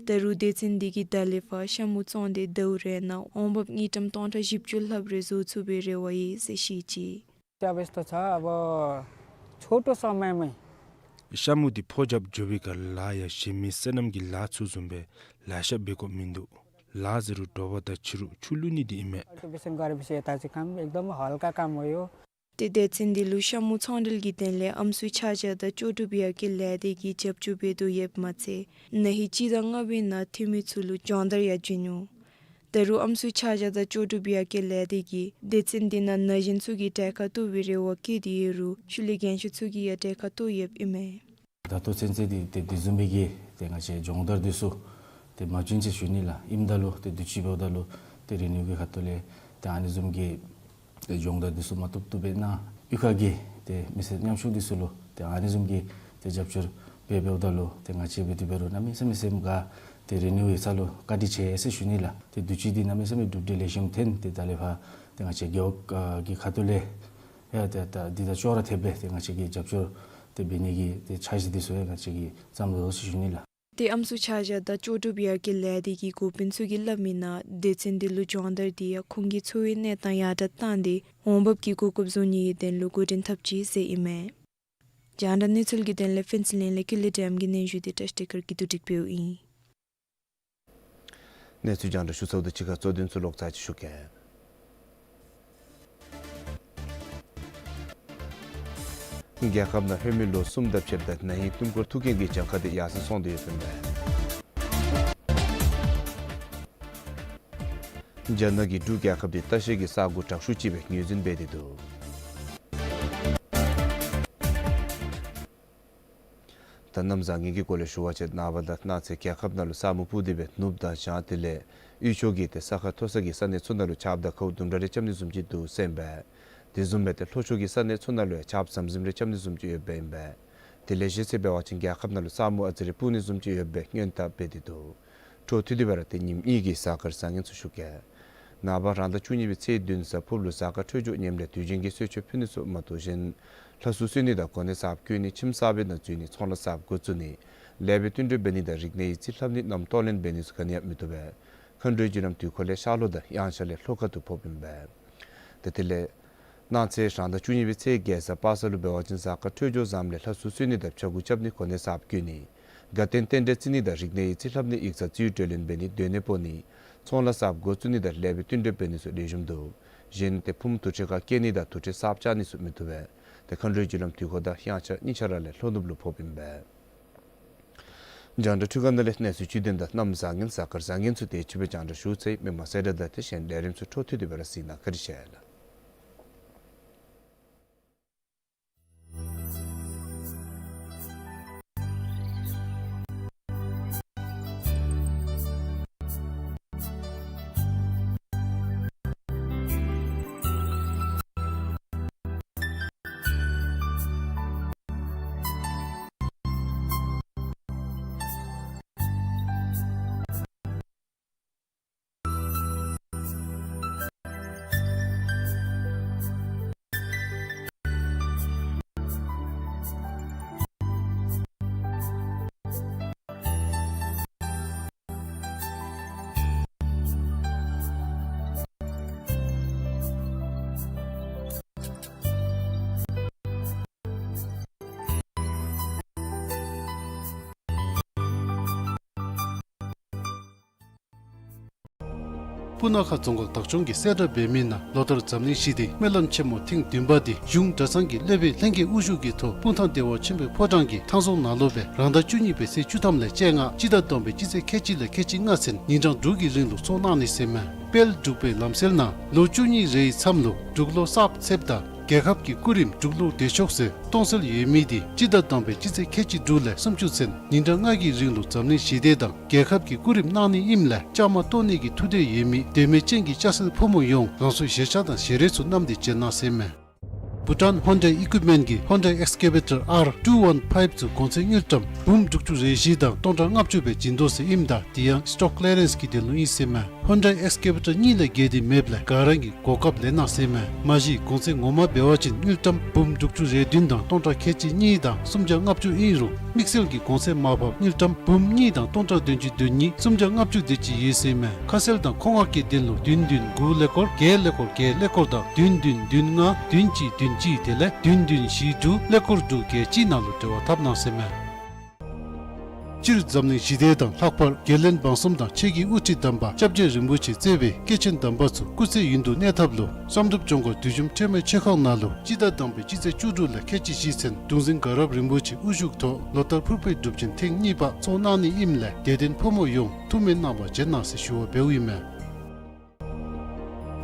ད་རུང་སྡེ་ཚན་འདི་གིས་ད་ལས་ཕར་ཤ་མུ་བཙོང་སྟེ་ཟླཝ་རེ་ནང་འོང་འབབ་དངུལ་ཀྲམ་སྟོང་ཕྲག་བཞི་བཅུ་ལྷགཔ་རེ་བཟོ་ཚུགས་པའི་རེ་བ་ཡོད་ཟེར་བཤད་ཅི། क्या व्यस्त छ अब छोटो समयमा। ཤ་མུ་འདི་ཕོ་རྒྱབ་འགྱོ་བའི་སྐབས་ལཱ་ཡང་གཞན་མི་སོ་ནམ་གྱི་ལཱ་ཚུ་བཟུམ་སྦེ་ལེ་ཤ་འབད་དགོཔ་མིན་འདུག། ལཱ་ཟེར་རུང་དྲོ་པ་དང་ཕྱི་རུ་ཆུ་བླུག་ནི་འདི་ཨིན་མས། कल्टिभेसन गरेपछि यता चाहिँ काम एकदम हल्का काम हो यो। ཏེ་སྡེ་ཚན་འདི་ལུ་ཤ་མུ་ཚོང་འབྲེལ་གྱི་དོན་ལས་ཨམ་སྲུ་ཆ་བཞག་དང་ལྕོགས་གྲུབ་ཡར་རྒྱས་ལས་སྡེ་གིས་རྒྱབ་སྐྱོར་འབད་དོ་ཡོདཔ་མ་ཚད་ན་ཧིང་སྤྱི་ཟླ་ལྔ་པའི་ནང་འཐུས་མི་ཚུ་ལུ་སྦྱོང་བརྡར་ཡང་བྱིན་ནུག། ད་རུང་ཨམ་སྲུ་ཆ་བཞག་དང་ལྕོགས་གྲུབ་ཡར་རྒྱས་ལས་སྡེ་གིས་སྡེ་ཚན་འདི་ནང་ན་གཞོན་ཚུ་གིས་གྲལ་ཁར་གཏོགས་པའི་རེ་བ་བསྐྱེད་དེ་ཡོད་རུང་ཤུལ་ལས་རྒན་ཤོས་ཚུ་གིས་ཡང་གྲལ་ཁར་གཏོགས་ཡོདཔ་ཨིན་མས། ད་ལྟོ་ཚུན་ཚོད་འདི་ཏེ་དེ་བཟུམ་མའི་གི་ཏེ་ང་བཅས་སྦྱོང་བརྡར་འདི་ཚུ་ཏེ་མ་བྱིན་ཟེར་ཞུ་ནི་ལགས། ཨིནམ་ད་ལུ་ཏེ་དུས་ཅི་འབདཝ་ད་ལུ་ཏེ་རི་ནིའུ་གི་ཁ་ཐུག་ལས་ཏེ་ཨ་ནི་བཟུམ་གྱི་ཏེ་སྦྱོང་བརྡར་འདི་ཚུ་མ་བཏུབ་བཏུབ་སྦེ་གནང་། གཡུས་ཁ་གི་ཏེ་མི་སེར་ཉམ་ཆུང་འདི་ཚུ་ལུ་ཏེ་ཨ་ནི་བཟུམ་གྱི་ཏེ་རྒྱབ་སྐྱོར་འབད་འབདཝ་ད་ལུ་ཏེ་ང་བཅས་འབད་དེ་འབད་རུང་གནམ་མེད་ས་མེད་སེམས་དགའ། ཏེ་རི་ནིའུ་ཡིག་ཚང་ལུ་བཀའ་དྲིན་ཆེ་ཟེར་ཞུ་ནི་ལགས། ཏེ་དུས་ཅི་འདི་གནམ་མེད་ས་མེད་གྲུབ་འབྲས་ལེགས་ཤོམ་ཐོན། ཏེ་ད་ལས་ཕར་ཏེ་ང་བཅས་རྒེད་འོག་གི་ཁ་ཐུག་ལས་ཡང་ཏེ་ད་འདི་དང་ཅོག་ར་འཐདཔ་སྦེ་ཏེ་ང་བཅས་ཀྱིས་རྒྱབ་སྐྱོར་ཏེ་འབད་ནི་གི་ཏེ་འཆར་གཞི་འདི་ཚུ་ཡང་ང་བཅས་ཀྱིས་བརྩམ་དོ་ཟེར་ཞུ་ནི་ལགས། ཏེ་ཨམ་སྲུ་ཆ་བཞག་དང་ལྕོགས་གྲུབ་ཡར་རྒྱས་ལས་སྡེ་གི་འགོ་དཔོན་ཚུ་གིས་སླབ་མིའི་ནང་སྡེ་ཚན་འདི་ལུ་སྦྱོང་བརྡར་འདི་ཡང་ཁོང་གི་འཚོ་བའི་གནས་སྟངས་ཡར་དྲག་བཏང་སྟེ་འོང་འབབ་ཀྱི་གོ་སྐབས་བཟོ་ནི་གི་དོན་ལུ་འགོ་འདྲེན་འཐབ་ཅི་ཟེར་ཨིན་མས། རྒྱང་བསྒྲགས་གནས་ཚུལ་གྱི་དོན་ལས་ཕུན་ཚོགས་གླིང་ལས་ཀུན་ལེགས་སྒྲོལམ་གྱི་སྙན་ཞུ་འདི་བཀྲ་ཤིས་བདེ་སྐར་གྱིས་བསྡུ་སྒྲིག་འབདཝ་ཨིན། གནས་ཚུལ་རྒྱང་བསྒྲགས་ཞུ་ཚརཝ་དང་གཅིག་ཁར་གཙོ་དོན་ཚུ་ལོག་ཚར་ཅིག་ཞུ་གེ། རྒྱལ་ཁབ་ནང་ལྷོད་མེད་ལོ་གསུམ་དང་ཕྱདཔ་ད་ན་ཧིང་སྣུམ་འཁོར་ཐུག་རྐྱེན་གྱི་གྱངས་ཁ་དེ་ཡར་སེང་སོང་སྟེ་ཡོདཔ་ཨིན་པས། རྒྱ་ནག་གིས་འབྲུག་རྒྱལ་ཁབ་དེ་ལྟ་བཤལ་གྱི་ས་གོ་དྲག་ཤོས་ཅིག་སྦེ་ངོས་འཛིན་འབད་དེ་འདུག། ད་གནམ་བཟང་ངན་གྱི་སྐོར་ལས་ཞུ་བ་ཅིན་ནངས་པ་དང་གནངས་ཚེ་རྒྱལ་ཁབ་ནང་ལུ་ས་སྨུག་སྤུབས་ཏེ་སྦེ་ནུབ་དང་བྱང་དེ་ལས་དབུས་ཕྱོགས་ཀྱི་ཏེ་ས་ཁ་མཐོ་ས་གི་ས་གནས་ཚུ་ནང་ལུ་ཆརཔ་དང་ཁཝ་དུམ་གྲ་རེ་རྐྱབ་ནི་བཟུམ་ཅིག་འདུག་ཟེར་ཨིན་པས། དེ་བཟུམ་སྦེ་ཏེ་ལྷོ་ཕྱོགས་ཀྱི་ས་གནས་ཚུ་ནང་ལུ་ཡང་ཆརཔ་ཟམ་ཟིམ་རེ་རྐྱབ་ནི་བཟུམ་ཅིག་ཡོདཔ་ཨིན་པས། དེ་ལས་གཞི་རྩ་འབད་བ་ཅིན་རྒྱལ་ཁབ་ནང་ལུ་ས་སྨུག་ཨ་ཙི་རེ་སྤུབ་ནི་བཟུམ་ཅིག་ཡོདཔ་སྦེ་སྔོན་བརྡ་འབད་དེ་འདུག། འཕྲོ་མཐུད་དེ་འབད་ར་ཏེ་ཉིནམ་གཉིས་ཀྱི་གཟའ་སྐར་བཟང་ངན་ཚུ་ཞུ་གེ། ནངས་པ་རང་ཟླ་བཅུ་གཉིས་པའི་ཚེས་བདུན་གཟའ་ཕུརཔ་ལུ་གཟའ་སྐར་འཕྲོད་སྦྱོར་ངནམ་ལས་དུས་རྒྱུན་གྱི་གསོལ་མཆོད་ཕུལ་ནི་ཚུ་མ་གཏོགས་གཞན་ལྷ་གསོལ་གསོལ་ནི་དང་གོ་གནས་གསརཔ་བསྐོ་ནི་ཁྱིམ་གསར་པའི་ནང་འཛུལ་ནི་ཚོང་ལཱ་གསརཔ་འགོ་བཙུགས་ནི་ལེགས་པའི་བསྟུན་གྲོས་འབད་ནི་དང་རིག་གནས་ཡིག་རྩིས་ལྷབ་ནི་ནམ་གཏོགས་ལེན་འབད་ནི་ཚུ་ག་ནི་ཡང་མི་བཏུབ་པས། མཁའ་འགྲོའི་རྒྱུ་ལམ་དུས་འཁོར་ལས་ཤར་ལྷོ་དང་དབྱངས་འཆར་ལས་ལྷོ་ཁ་ཐུག་ཕོགཔ་ཨིན་པས། ཏེ་དེ་ལས་གནངས་ཚེ་རང་ཟླ་བཅུ་གཉིས་པའི་ཚེས་བརྒྱད་གཟའ་པ་སངས་ལུ་འབད་བ་ཅིན་གཟའ་སྐར་འཕྲོད་སྦྱོར་བཟངམ་ལས་ལྷ་གསོལ་གསོལ་ནི་དང་ཕྱྭ་འགུགས་རྐྱབ་ནི་གོ་གནས་གསརཔ་བསྐོ་ནི་དགའ་སྟོན་རྟེན་འབྲེལ་བརྩི་ནི་དང་རིག་གནས་ཡིག་རྩིས་ལྷབ་ནི་ཡིག་ཚང་རྩིས་སྤྲོད་ལེན་འབད་ནི་སྡོད་གནས་སྤོ་ནི་ཚོང་ལཱ་གསརཔ་འགོ་བཙུགས་ནི་དང་ལེགས་པའི་བསྟུན་གྲོས་འབད་ནི་ཚུ་ལེགས་ཤོམ་འདུག། གཞན་ཏེ་ཕུངམ་དུར་ཁྲོད་ཁར་སྐྱེལ་ནི་དང་དུར་ཁྲོད་གསརཔ་བཅག་ནི་ཚུ་མི་བཏུབ་པས། ཏེ་མཁའ་འགྲོའི་རྒྱུ་ལམ་དུས་འཁོར་དང་དབྱངས་འཆར་གཉིས་ཆ་ར་ལས་ལྷོ་ནུབ་ལུ་ཕོགཔ་ཨིན་པས། རྒྱང་བསྒྲགས་འཕྲུལ་ཁང་ནང་ལས་གནས་ཚུལ་བཅུད་ལྡན་དང་གནམ་བཟང་ངན་གཟའ་སྐར་བཟང་ངན་ཚུ་དེ་ཅིག་སྦེ་རྒྱང་བསྒྲགས་ཞུ་ཚར་ཡི། མི་མང་གསལ་བསྒྲགས་དང་དེ་བཞིན་ལས་རིམ་ཚུ་འཕྲོ་མཐུད་དེ་འབད་ར་གཟིགས་གནང་། བཀའ་དྲིན་ཆེ་ལགས། སྤུ་ན་ཁ་རྫོང་ཁག་བདག་སྐྱོང་གིས་གསལ་བསྒྲགས་འབད་མི་ནང་ལོ་ལྟར་འཛམ་གླིང་ཞི་བདེའི་སྨོན་ལམ་ཆེན་མོ་ཐེངས་བདུན་པ་འདི་གཞུང་གྲྭ་ཚང་གི་སློབ་དཔོན་ལྷན་རྒྱས་དབུ་བཞུགས་ཀྱི་ཐོག་སྤུངས་ཐང་བདེ་བ་ཆེན་པོའི་ཕོ་བྲང་གི་ཐང་རྫོང་ནང་ལུ་སྦེ་རང་ཟླ་བཅུ་གཉིས་པའི་ཚེས་བཅུ་ཐམ་ལས་བཅོ་ལྔ་སྤྱི་ཟླ་བསྡོམས་པའི་སྤྱི་ཚེས་ཁལ་གཅིག་ལས་ཁལ་གཅིག་ལྔ་ཚུན་ཉིན་གྲངས་དྲུག་གི་རིང་ལུ་ཚོགས་གནང་ནི་ཟེར་མས། དཔལ་འབྲུག་པའི་ལམ་སྲོལ་ནང་ལོ་བཅུ་གཉིས་རེའི་མཚམས་ལུ་འབྲུག་ལོ་གསརཔ་ཚེསཔ་དང་རྒྱལ་ཁབ་ཀྱི་སྐུ་རིམ་འབྲུག་ལོ་བདེ་མཆོག་ཟེར་སྟོང་གསལ་ཡོད་མི་འདི་སྤྱི་ཟླ་བསྡོམས་པའི་སྤྱི་ཚེས་ཁལ་གཅིག་དྲུག་ལས་སུམ་ཅུ་ཚུན་ཉིན་གྲངས་ལྔ་གི་རིང་ལུ་འཛམ་གླིང་ཞི་བདེ་དང་རྒྱལ་ཁབ་ཀྱི་སྐུ་རིམ་གནང་ནི་ཨིནམ་ལས་བཅའ་མར་གཏོགས་ནི་གི་ཐུགས་འདོད་ཡོད་མི་འདོད་མོས་ཅན་གྱི་སྐྱ་སེར་ཕོ་མོ་ཡོངས་རང་སོའི་བཞེས་ཆས་དང་བཞེས་རས་ཚུ་བསྣམས་ཏེ་བྱོན་གནང་ཟེར་མས། བྷུ་ཊཱན་ཧོན་ཌའི་ཨི་ཀུའིཔ་མེནཊ་གི་ཧོན་ཌའི་ཨེགས་ཀེ་བེ་ཊར་ཨར་ཊུ་ཝན་ཕའིབ་ཚུ་གོང་ཚད་དངུལ་ཀྲམ་འབུམ་དྲུག་ཅུ་རེ་བཞི་དང་སྟོང་ཕྲག་ལྔ་བཅུ་སྦེ་བྱིན་དོ་ཟེར་ཨིནམ་ད་དེ་ཡང་སི་ཊོག་ཀི་ལི་ཡ་རེནསི་གི་དོན་ལུ་ཨིན་ཟེར་མས། ཧོན་ཌའི་ཨེགས་ཀེ་བེ་ཊར་གཉིས་ལས་བརྒལ་ཏེ་མེདཔ་ལས་ག་ར་གིས་གོ་སྐབས་ལེན་གནང་ཟེར་མས། མ་གཞི་གོང་ཚད་ངོ་མ་འབད་བ་ཅིན་དངུལ་ཀྲམ་འབུམ་དྲུག་ཅུ་རེ་བདུན་དང་སྟོང་ཕྲག་ཁལ་གཅིག་གཉིས་དང་སུམ་བརྒྱ་ལྔ་བཅུ་ཨིན་རུང་དམིགས་བསལ་གྱི་གོང་ཚད་མར་ཕབ་དངུལ་ཀྲམ་འབུམ་གཉིས་དང་སྟོང་ཕྲག་བདུན་ཅུ་དོན་གཉིས་སུམ་བརྒྱ་ལྔ་བཅུ་དེ་ཅིག་ཡོད་ཟེར་མས། ཁ་གསལ་དང་མཁོ་མངགས་ཀྱི་དོན་ལུ་བདུན་བདུན་དགུ་ཀླད་ཀོར་བརྒྱད་ཀླད་ཀོར་བརྒྱད་ཀླད་ཀོར་དང་བདུན་བདུན་བདུན་ལྔ་བདུན་གཅིག་བདུན་གཅིག་དེ་ལས་བདུན་བདུན་བཞི་དྲུག་ཀླད་ཀོར་དྲུག་བརྒྱད་གཅིག་ནང་ལུ་འབྲེལ་བ་འཐབ་གནང་ཟེར་མས། སྤྱིར་འཛམ་གླིང་ཞི་བདེ་དང་ལྷག་པར་རྒྱལ་བློན་འབངས་གསུམ་དང་ཆོས་ཀྱི་དབུ་ཁྲིད་དམ་པ་སྐྱབས་རྗེ་རིན་པོ་ཆེ་གཙོས་པའི་སྐྱེས་ཆེན་དམ་པ་ཚུ་སྐུ་ཚེ་ཡུན་དུ་གནས་ཐབས་ལུ་བསམ་གྲུབ་ལྗོངས་མཁར་བདུད་འཇོམས་ཁྲོས་མའི་མཆོད་ཁང་ནང་ལུ་སྤྱི་ཟླ་དང་པའི་སྤྱི་ཚེས་བཅུ་དྲུག་ལས་ཁལ་གཅིག་བཞི་ཚུན་གདུང་འཛིན་དགའ་རབ་རིན་པོ་ཆེ་དབུ་བཞུགས་ཐོག་ལོ་ལྟར་ཕུར་བུའི་སྒྲུབ་ཆེན་ཐེངས་གཉིས་པ་ཚོགས་གནང་ནི་ཨིནམ་ལས་དད་ལྡན་ཕོ་མོ་ཡོངས་ཐུགས་སྨོན་གནང་བར་བྱོན་གནང་ཟེར་ཞུ་བ་འབདཝ་ཨིན་མས།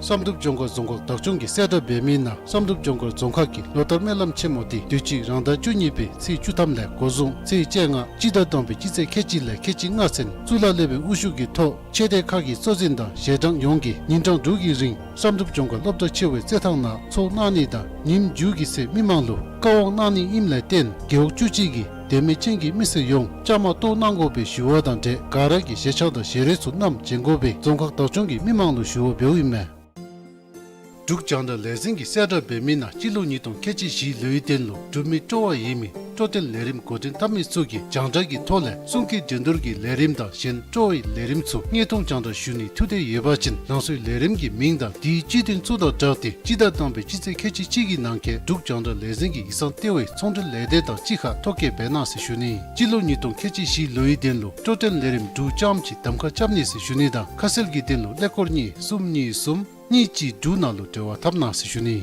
བསམ་གྲུབ་ལྗོངས་མཁར་རྫོང་ཁག་བདག་སྐྱོང་གིས་གསལ་བསྒྲགས་འབད་མི་ནང་བསམ་གྲུབ་ལྗོངས་མཁར་རྫོང་ཁག་གི་ལོ་ལྟར་སྨོན་ལམ་ཆེན་མོ་འདི་དུས་ཅི་རང་ཟླ་བཅུ་གཉིས་པའི་ཚེས་བཅུ་ཐམ་ལས་འགོ་བཟུང་ཚེས་བཅོ་ལྔ་སྤྱི་ཟླ་དང་པའི་སྤྱི་ཚེས་ཁལ་གཅིག་ལས་ཁལ་གཅིག་ལྔ་ཚུན་གཙུག་ལག་སློབ་དཔོན་དབུ་བཞུགས་ཀྱི་ཐོག་ཆོས་སྡེ་ཁག་གི་གཙོ་འཛིན་དང་ཞལ་གྲངས་ཡོངས་ཀྱིས་ཉིན་གྲངས་དྲུག་གི་རིང་བསམ་གྲུབ་ལྗོངས་མཁར་སློབ་གྲྭ་ཆེ་བའི་རྩེད་ཐང་ནང་ཚོགས་གནང་ནི་དང་ཉིནམ་མཇུག་གི་ཚེ་མི་མང་ལུ་བཀའ་དབང་གནང་ནི་ཨིནམ་ལས་བརྟེན་རྒེད་འོག་བཅུ་གཅིག་གི་དད་མོས་ཅན་གྱི་མི་སེར་ཡོངས་བཅའ་མར་གཏོགས་གནང་དགོ་པའི་ཞུ་བ་དང་འབྲེལ་ག་ར་གིས་ཞལ་ཆས་དང་ཞལ་རས་ཚུ་བསྣམས་བྱོན་དགོ་པའི་རྫོང་ཁག་བདག་སྐྱོང་གིས་མི་མང་ལུ་ཞུ་བ་འབདཝ་ཨིན་མས། འབྲུག་རྒྱང་བསྒྲགས་ལས་འཛིན་གྱིས་གསལ་བསྒྲགས་འབད་མི་ནང་སྤྱི་ལོ་ཉིས་སྟོང་ཁལ་གཅིག་བཞི་ལོའི་དོན་ལུ་འབྲུག་མི་སྤྲོ་བ་ཡོད་མི་སྤྲོ་སྟོན་ལས་རིམ་འགོ་འདྲེན་འཐབ་མི་ཚུ་གིས་རྒྱང་བསྒྲགས་ཀྱི་ཐོག་ལས་གསུང་སྐད་འགྲན་བསྡུར་གྱི་ལས་རིམ་དང་གཞན་སྤྲོ་བའི་ལས་རིམ་ཚུ་དངོས་མཐོང་རྒྱང་བསྒྲགས་ཞུ་ནི་ཐུགས་འདོད་ཡོད་པ་ཅིན་རང་སོའི་ལས་རིམ་གྱི་མིང་དང་དེའི་སྤྱི་དོན་ཚུ་དང་སྦྲགས་ཏེ་སྤྱི་ཟླ་དང་པའི་སྤྱི་ཚེས་ཁལ་གཅིག་གཅིག་གི་ནང་འཁོད་འབྲུག་རྒྱང་བསྒྲགས་ལས་འཛིན་གྱི་ཡིག་ཚང་ལྟེ་བའི་ཚོང་འབྲེལ་ལས་སྡེ་དང་གཅིག་ཁར་ཐོ་བཀོད་འབད་གནང་ཟེར་ཞུ་ནི། སྤྱི་ལོ་ཉིས་སྟོང་ཁལ་གཅིག་བཞི་ལོའི་དོན་ལུ་སྤྲོ་སྟོན་ལས་རིམ་འབྲུག་ལྕམ་གྱིས་གདམ་ཁ་རྐྱབ་ནི་ཟེར་ཞུ་ནི་དང་ཁ་གསལ་གྱི་དོན་ལུ་ཀླད་ཀོར་གཉིས་གསུམ་གཉིས་གསུམ་གཉིས་གཅིག་དྲུག་ནང་ལུ་འབྲེལ་བ་འཐབ་གནང་ཟེར་ཞུ་ནི།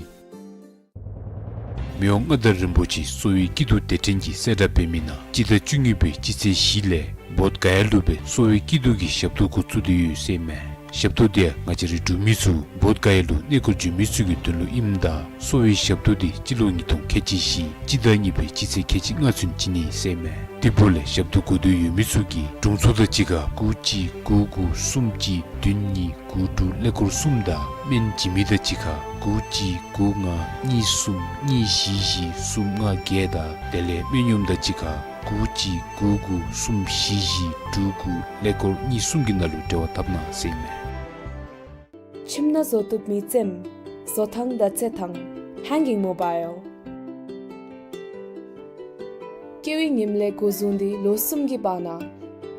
མི་དབང་མངའ་བདག་རིན་པོ་ཆེ་གསོ་བའི་སྐྱིད་སྡུག་དེ་དྲན་གྱིས་གསལ་བསྒྲགས་འབད་མི་ནང་སྤྱི་ཟླ་བཅུ་གཉིས་པའི་སྤྱི་ཚེས་བཞི་ལས་བོདྷ་ག་ཡ་ལུ་སྦེ་གསོ་བའི་སྐྱིད་སྡུག་གི་ཞབས་ཏོག་འགོ་བཙུགས་ཏེ་ཡོད་ཟེར་མས། ཞབས་ཏོག་འདི་ཡང་ང་བཅས་རའི་འབྲུག་མི་ཚུ་བོདྷ་ག་ཡ་ལུ་གནས་སྐོར་འགྱོ་མི་ཚུ་གི་དོན་ལུ་ཨིནམ་ད་གསོ་བའི་ཞབས་ཏོག་འདི་སྤྱི་ལོ་ཉིས་སྟོང་ཁལ་གཅིག་བཞི་སྤྱི་ཟླ་གཉིས་པའི་སྤྱི་ཚེས་ཁལ་གཅིག་ལྔ་ཚུན་བྱིན་ནི་ཟེར་མས། དེ་འབདཝ་ལས་ཞབས་ཏོག་དགོས་འདོད་ཡོད་མི་ཚུ་གིས་དྲུང་འཚོ་དང་གཅིག་ཁར་དགུ་གཅིག་དགུ་དགུ་གསུམ་གཅིག་བདུན་གཉིས་དགུ་དྲུག་ཀླད་ཀོར་གསུམ་དང་སྨན་བྱིན་མི་དང་གཅིག་ཁར་དགུ་གཅིག་དགུ་ལྔ་གཉིས་གསུམ་གཉིས་བཞི་བཞི་གསུམ་ལྔ་བརྒྱད་དང་དེ་ལས་སྨན་གཡོགམ་དང་གཅིག་ཁར་དགུ་གཅིག་དགུ་དགུ་གསུམ་བཞི་བཞི་དྲུག་དགུ་ཀླད་ཀོར་གཉིས་གསུམ་གྱི་ནང་ལུ་འབྲེལ་བ་འཐབ་གནང་ཟེར་མས། ཁྱིམ་ནང་བཟོ་བཏུབ་མི་རྩེདམོ། བཟོ་ཐངས་དང་རྩེད་ཐངས། Hanging Mobile། སྐྱེ་བའི་ཉིནམ་ལས་འགོ་བཟུང་སྟེ་ལོ་གསུམ་གྱི་བར་ན་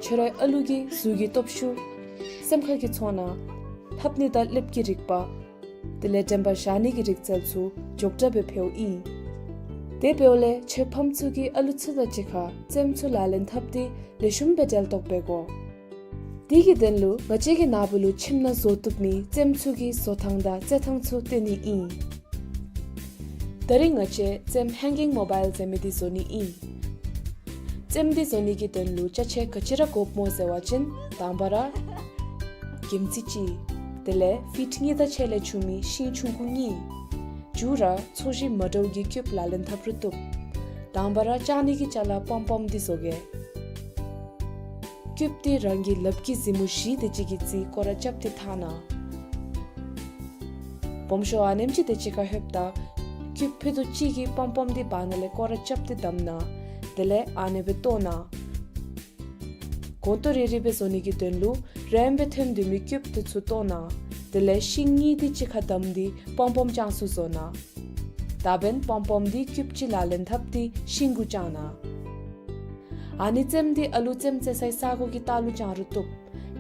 ཁྱོད་རའི་ཨ་ལུ་གི་གཟུགས་ཀྱི་སྟོབས་ཤུགས། སེམས་ཁ་གི་ཚོར་སྣང་། ལྷབ་ནི་དང་ལེབ་ཀྱི་རིག་པ། དེ་ལས་དྲན་པ་བཞག་ནི་གི་རིག་རྩལ་ཚུ་མགྱོགས་དྲགས་སྦེ་འཕེལཝ་ཨིན། དེ་འབདཝ་ལས་ཁྱོད་ཕམ་ཚུ་གིས་ཨ་ལུ་ཚུ་དང་གཅིག་ཁར་རྩེདམོ་ཚུ་ལག་ལེན་འཐབ་སྟེ་ལེགས་ཤོམ་སྦེ་འབྲེལ་གཏོགས་འབད་དགོ། དེ་གི་དོན་ལུ་ང་བཅས་ཀྱི་ནཱ་བུ་ལུ་ཁྱིམ་ནང་བཟོ་བཏུབ་མི་རྩེདམོ་ཚུ་གི་བཟོ་ཐངས་དང་རྩེད་ཐངས་ཚུ་སྟོན་ནི་ཨིན། ད་རིས་ང་བཅས་རྩེདམོ་Hanging Mobile ཟེར་མི་འདི་བཟོ་ནི་ཨིན། རྩེདམོ་འདི་བཟོ་ནི་གི་དོན་ལུ་ཅ་ཆས་ག་ཅི་ར་དགོཔ་སྨོ་ཟེར་བ་ཅིན་དང་པ་ར་གྱིམ་ཙི་གཅིག། དེ་ལས་ཕིཊ་གཉིས་དང་ཕྱེད་ལས་ཆུང་མི་ཤིང་ཆུང་ཀུ་གཉིས། མཇུག་ར་ཚོས་གཞི་མ་འདྲཝ་གི་ཀིའུབ་ལག་ལེན་འཐབ་རུང་བཏུབ། དང་པ་ར་བཅག་ནི་གི་ཅ་ལ་པོམ་པོམ་འདི་བཟོ་གེ། ཀིའུབ་འདི་རང་གི་ལགཔ་གི་གཟིགས་མོ་བཞི་དེ་ཅིག་གི་རྩིས་སྐོར་ར་རྐྱབ་སྟེ་འཐག་གནང་། སྦོམ་ཤོས་ཨ་ནེམ་ཅིག་དེ་ཅིག་ཁར་ལྷོདཔ་ད་ཀིའུབ་ཕུད་རྡོག་གཅིག་གིས་པོམ་པོམ་འདི་བར་ན་ལས་སྐོར་ར་རྐྱབ་སྟེ་བསྡམ་གནང་། དེ་ལས་ཨ་ནེ་སྦེ་བཏོག་གནང་། གོང་ཏོ་རི་རི་སྦེ་བཟོ་ནི་གི་དོན་ལུ་རེམ་སྦེ་ཐོན་སྡོད་མི་ཀིའུབ་དེ་ཚུ་བཏོག་གནང་། དེ་ལས་ཤིང་གཉིས་དེ་གཅིག་ཁར་བསྡམས་ཏེ་པོམ་པོམ་ཅན་ཚུ་བཟོ་གནང་། ད་འབདན་པོམ་པོམ་འདི་ཀིའུབ་གཅིག་ལག་ལེན་འཐབ་སྟེ་ཤིང་གུ་བཅང་གནང་། ཨ་ནི་རྩེདམོ་འདི་ཨ་ལུ་རྩེདམོ་རྩེ་སའི་ས་གོ་གི་ལྟག་ལུ་བཅང་རུང་བཏུབ།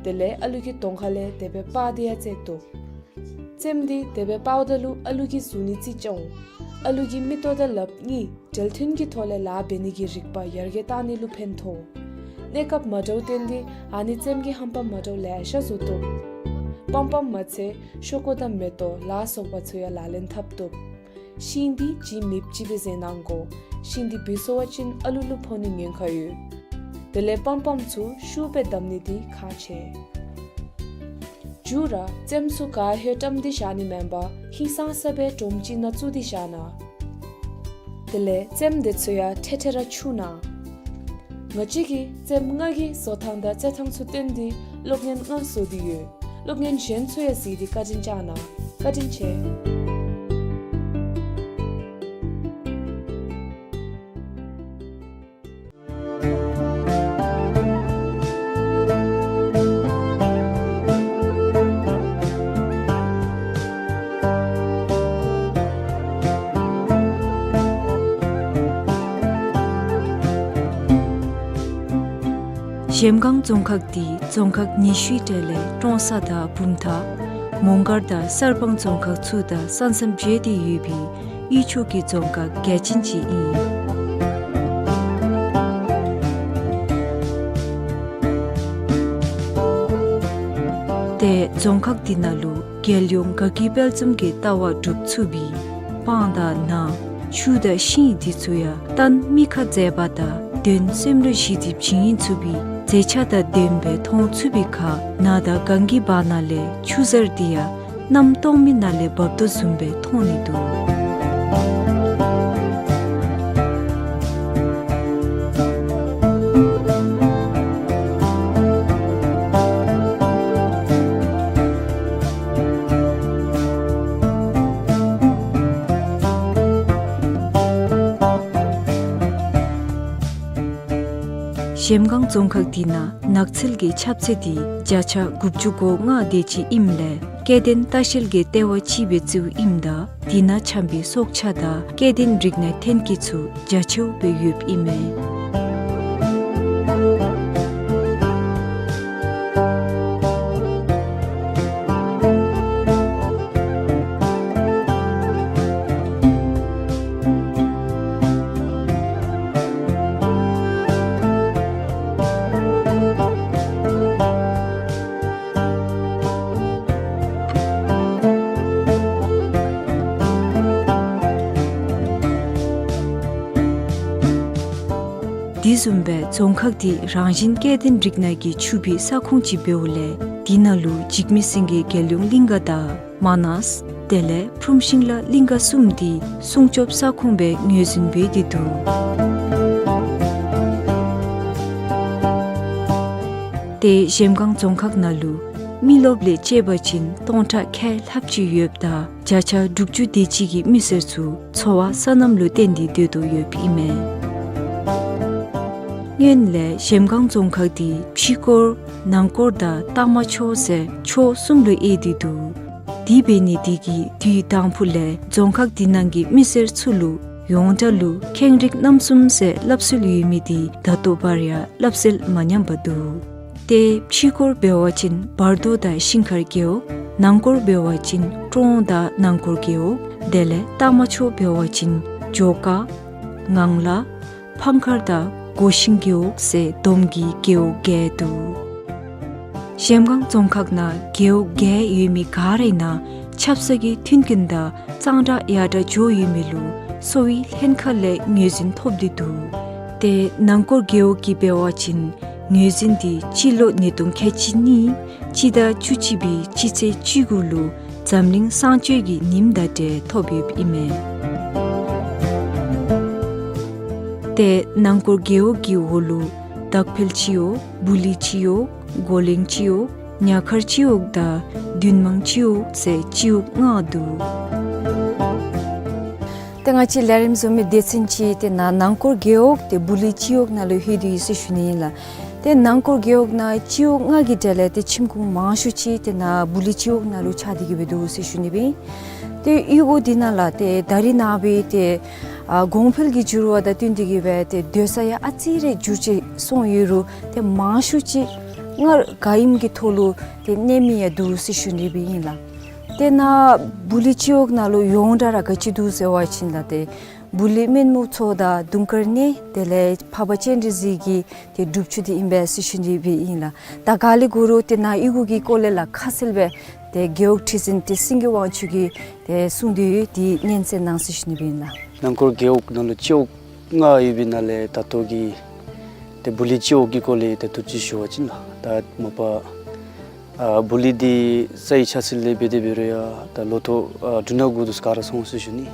དེ་ལས་ཨ་ལུ་གི་གདོང་ཁ་ལས་དེ་སྦེ་སྤར་ཏེ་ཡང་རྩེ་བཏུབ། རྩེདམོ་འདི་དེ་སྦེ་སྤརཝ་ད་ལུ་ཨ་ལུ་གི་གཟུགས་ནི་རྩིས་སྐྱོང་། ཨ་ལུ་གི་མིག་ཏོ་དང་ལགཔ་གཉིས་འབྲེལ་མཐུན་གྱི་ཐོག་ལས་ལཱ་འབད་ནི་གི་རིག་པ་ཡར་རྒྱས་གཏང་ནི་ལུ་ཕན་ཐོགས། གནས་སྐབས་མ་འདྲཝ་བརྟེན་ཏེ་ཨ་ནི་རྩེདམོ་གི་རྣམ་པ་མ་འདྲཝ་ལེ་ཤ་བཟོ་བཏུབ། པོམ་པོམ་མ་ཚད་ཤོག་ཀུ་དང་མེ་ཏོག་ལ་སོགས་པ་ཚུ་ཡང་ལག་ལེན་འཐབ་བཏུབ། ཤིང་འདི་ལྗིད་མེདཔ་ཅིག་སྦེ་བཟོ་གནང་དགོ། ཤིང་འདི་བུད་སོང་བ་ཅིན་ཨ་ལུ་ལུ་ཕོག་ནི་ཉེན་ཁ་ཡོད། དེ་ལས་པོམ་པོམ་ཚུ་ཤུགས་སྦེ་བསྡམ་ནི་འདི་ཁག་ཆེ། མཇུག་ར་རྩེདམོ་ཚུ་ག་ལྷོད་བཀྲམ་སྟེ་བཞག་ནི་མེན་པར་ཧིང་སངས་ས་སྦེ་སྒྲོམ་ཅིག་ནང་བཙུགས་ཏེ་བཞག་གནང་། དེ་ལས་རྩེདམོ་དེ་ཚུ་ཡང་ཐེངས་ཐེངས་ར་འཁྱུ་གནང་། ང་བཅས་ཀྱིས་རྩེདམོ་ལྔ་གི་བཟོ་ཐངས་དང་རྩེད་ཐངས་ཚུ་སྟོན་ཏེ་སློབ་གཉེར་ལྔ་བཟོ་སྟེ་ཡོད། སློབ་གཉེར་གཞན་ཚུ་ཡང་གཟིགས་ཏེ་བཀའ་དྲིན་བསྐྱང་གནང་། བཀའ་དྲིན་ཆེ། གཞལམ་སྒང་རྫོང་ཁག་འདི་རྫོང་ཁག་ཉི་ཤུའི་གྲས་ལས་ཀྲོང་གསར་དང་བུམ་ཐང་མོང་སྒར་དང་གསར་སྤང་རྫོང་ཁག་ཚུ་དང་ས་མཚམས་བརྗེས་ཏེ་ཡོད་པའི་དབུལ་ཕྱུག་གི་རྫོང་ཁག་གལ་ཆེན་ཅིག་ཨིན། ཏེ་རྫོང་ཁག་འདི་ནང་ལུ་རྒྱལ་ཡོངས་དགའ་སྐྱིད་དཔལ་འཛོམས་ཀྱི་ལྟ་བ་སྒྲུབ་ཚུགས་པའི་སྤང་དང་ནགས་ཆུ་དང་ཤིང་འདི་ཚུ་ཡང་གཏན་མི་ཁ་མཛེས་པ་དང་གདོན་སེམས་ལུ་ཞི་སྟེ་བྱིང་ཡིད་ཚུགས་པའི་མཛེས་ཆ་དང་ལྡནམ་སྦེ་མཐོང་ཚུགས་པའི་ཁར་ནགས་དང་གངས་ཀྱི་བར་ན་ལས་ཆུ་གཟར་འདི་ཡང་གནམ་སྟོང་མི་ནང་ལས་འབབ་དོ་བཟུམ་སྦེ་མཐོང་ནི་འདུག། གཞལམ་སྒང་རྫོང་ཁག་འདི་ནང་ནགས་ཚལ་གྱི་ཁྱབ་ཚད་འདི་བརྒྱ་ཆ་དགུ་བཅུ་གོ་ལྔ་དེ་ཅིག་ཨིནམ་ལས་སྐྱེ་ལྡན་ལྟ་བཤལ་གྱི་ལྟེ་བ་ཅིག་སྦེ་བརྩིཝ་ཨིནམ་ད་འདི་ནང་འཁྱམས་པའི་སྲོག་ཆགས་དང་སྐྱེ་ལྡན་རིགས་སྣ་ཐོན་སྐྱེད་ཚུ་རྒྱ་ཆེཝ་སྦེ་ཡོདཔ་ཨིན་མས། དེ་བཟུམ་སྦེ་རྫོང་ཁག་འདི་རང་བཞིན་སྐྱེ་ལྡན་རིགས་སྣ་གིས་ཕྱུག་པའི་ས་ཁོངས་ཅིག་འབདཝ་ལས་འདི་ནང་ལུ་འཇིགས་མེད་སེང་གེ་རྒྱལ་ཡོངས་གླིང་ག་དང་མ་ནཱས་དེ་ལས་ཕུརུམ་ཤིང་ལ་གླིང་ག་གསུམ་འདི་སྲུང་སྐྱོབ་ས་ཁོངས་སྦེ་ངོས་འཛིན་འབད་དེ་འདུག། ཏེ་གཞལམ་སྒང་རྫོང་ཁག་ནང་ལུ་མི་རློབས་ལས་བཅད་པ་ཅིན་སྟོང་ཕྲག་ཁལ་ལྷགཔ་ཅིག་ཡོདཔ་ད་བརྒྱ་ཆ་དྲུག་ཅུ་དེ་ཅིག་གི་མི་སེར་ཚུ་འཚོ་བ་སོ་ནམ་ལུ་བརྟེན་ཏེ་སྡོད་དོ་ཡོདཔ་ཨིན་མས། སྔོན་ལས་གཞལམ་སྒང་རྫོང་ཁག་འདི་ཕྱི་སྐོར་ནང་སྐོར་དང་སྟག་མ་ཆུ་ཟེར་ཕྱོགས་གསུམ་ལུ་དབྱེ་སྟེ་འདུག། དེ་འབད་ནི་འདི་གིས་དུས་དང་ཕུ་ལས་རྫོང་ཁག་འདི་ནང་གི་མི་སེར་ཚུ་ལུ་ཡོངས་གྲགས་ལུ་ཁེངས་རིགས་རྣམ་གསུམ་ཟེར་སླབ་སྲོལ་ཡོད་མི་འདི་ད་ལྟོ་བར་ཡང་སླབ་སྲོལ་མ་ཉམས་པར་འདུག། ཏེ་ཕྱི་སྐོར་འབད་བ་ཅིན་བར་དོ་དང་ཤིང་མཁར་རྒེད་འོག། ནང་སྐོར་འབད་བ་ཅིན་ཀྲོང་དང་ནང་སྐོར་རྒེད་འོག། དེ་ལས་སྟག་མ་ཆུ་འབད་བ་ཅིན་ཇོ་ཀ་ངང་ལ་ཕང་མཁར་དང་སྒོ་ཤིང་རྒེད་འོག་ཟེར་བསྡོམས་ཀྱིས་རྒེད་འོག་བརྒྱད་འདུག། གཞལམ་སྒང་རྫོང་ཁག་ནང་རྒེད་འོག་བརྒྱད་ཡོད་མི་ག་རའི་ནང་ཆབ་གསང་གི་མཐུན་རྐྱེན་དང་གཙང་སྦྲ་ཡར་དྲག་འགྱོ་ཡོད་མི་ལུ་གསོ་བའི་ལྷན་ཁག་ལས་ངོས་འཛིན་ཐོབ་སྟེ་འདུག། ཏེ་ནང་སྐོར་རྒེད་འོག་གི་འབད་བ་ཅིན་ངོས་འཛིན་འདི་སྤྱི་ལོ་ཉིས་སྟོང་ཁལ་གཅིག་གཉིས་སྤྱི་ཟླ་བཅུ་གཅིག་པའི་སྤྱི་ཚེས་བཅུ་དགུ་ལུ་འཛམ་གླིང་གསང་སྤྱོད་ཀྱི་ཉིནམ་དང་འབྲེལ་ཐོབ་ཡོདཔ་ཨིན་མས། ཏེ་ནང་སྐོར་རྒེད་འོག་གི་འོག་ལུ་དག་འཕེལ་སྤྱི་འོག། སྦུ་ལི་སྤྱི་འོག། གོ་གླིང་སྤྱི་འོག། ཉ་མཁར་སྤྱི་འོག་དང་བདུད་དམངས་སྤྱི་འོག་ཟེར་སྤྱི་འོག་ལྔ་འདུག། ཏེ་ང་བཅས་ལས་རིམ་བཟོ་མི་སྡེ་ཚན་གྱིས་ཏེ་ནཱ་ནང་སྐོར་རྒེད་འོག་ཏེ་སྦུ་ལི་སྤྱི་འོག་ནང་ལུ་ལྷོད་དེ་ཡོད་ཟེར་ཞུ་ནི་ཨིན་ལགས། ཏེ་ནང་སྐོར་རྒེད་འོག་ནང་སྤྱི་འོག་ལྔ་གི་གྲས་ལས་ཏེ་ཁྱིམ་གུང་མང་ཤོས་ཅིག་ཏེ་ནཱ་སྦུ་ལི་སྤྱི་འོག་ནང་ལུ་ཆགས་ཏེ་གི་སྦེ་འདུག་ཟེར་ཞུ་ནི་སྦེ་ཨིན། ཏེ་གཡུས་སྒོ་འདི་ནང་ལགས་ཏེ་ད་རིས་ནངས་པའི་ཏེ་ཨ་གོང་འཕེལ་གྱི་འགྱུར་བ་དང་བསྟུན་ཏེ་གི་སྦེ་ཏེ་སྡོད་ས་ཡང་ཨ་ཙི་རེ་འགྱུར་བཅོས་སོང་ཡོད་རུང་ཏེ་མང་ཤོས་ཅིག་སྔར་ག་ཨིནམ་གྱི་ཐོག་ལུ་ཏེ་གནས་མི་ཡང་འདུག་ཟེར་ཞུ་ནི་སྦེ་ཨིན་ལགས། ཏེ་ནཱ་སྦུ་ལི་སྤྱི་འོག་ནང་ལུ་ཡོངས་གྲགས་ར་ག་ཅི་འདུག་ཟེར་བ་ཅིན་ལགས་ཏེ་སྦུ་ལི་སྨན་རྨུག་མཚོ་དང་དུང་དཀར་གནས་དེ་ལས་འཕགས་པ་སྤྱན་རས་གཟིགས་ཀྱི་ཏེ་སྒྲུབ་ཆུ་འདི་ཨིན་པས་ཟེར་ཞུ་ནི་སྦེ་ཨིན་ལགས། ད་ག་ལས་འགོ་རུང་ཏེ་ནཱ་གཡུས་སྒོ་གི་སྐོར་ལས་ལགས་ཁ་གསལ་སྦེ་ཏེ་རྒེད་འོག་ཁྲི་འཛིན་ཏེ་སེང་གེ་དབང་ཕྱུག་གིས་ཏེ་གསུང་སྟེ་ཡོད། འདི་སྙན་གསན་གནང་ཟེར་ཞུ་ནི་སྦེ་ཨིན་ལགས། ནང་སྐོར་རྒེད་འོག་ནང་ལུ་སྤྱི་འོག་ལྔ་ཡོད་པའི་ནང་ལས་ད་ལྟོ་གི་ཏེ་སྦུ་ལི་སྤྱི་འོག་གི་སྐོར་ལས་ཏེ་ཐུགས་ཅིག་ཞུ་བ་ཅིན་ལགས། ད་མ་པ་ཨ་སྦུ་ལི་འདི་རྩ་བའི་ཆགས་ཚུལ་ལས་འབད་དེ་འབད་རུང་ཡང་ད་ལོ་ཐོག་ཨ་འབྲུ་སྣ་དགུ་དེ་ཚུ་ག་ར་སོང་ཟེར་ཞུ་ནི།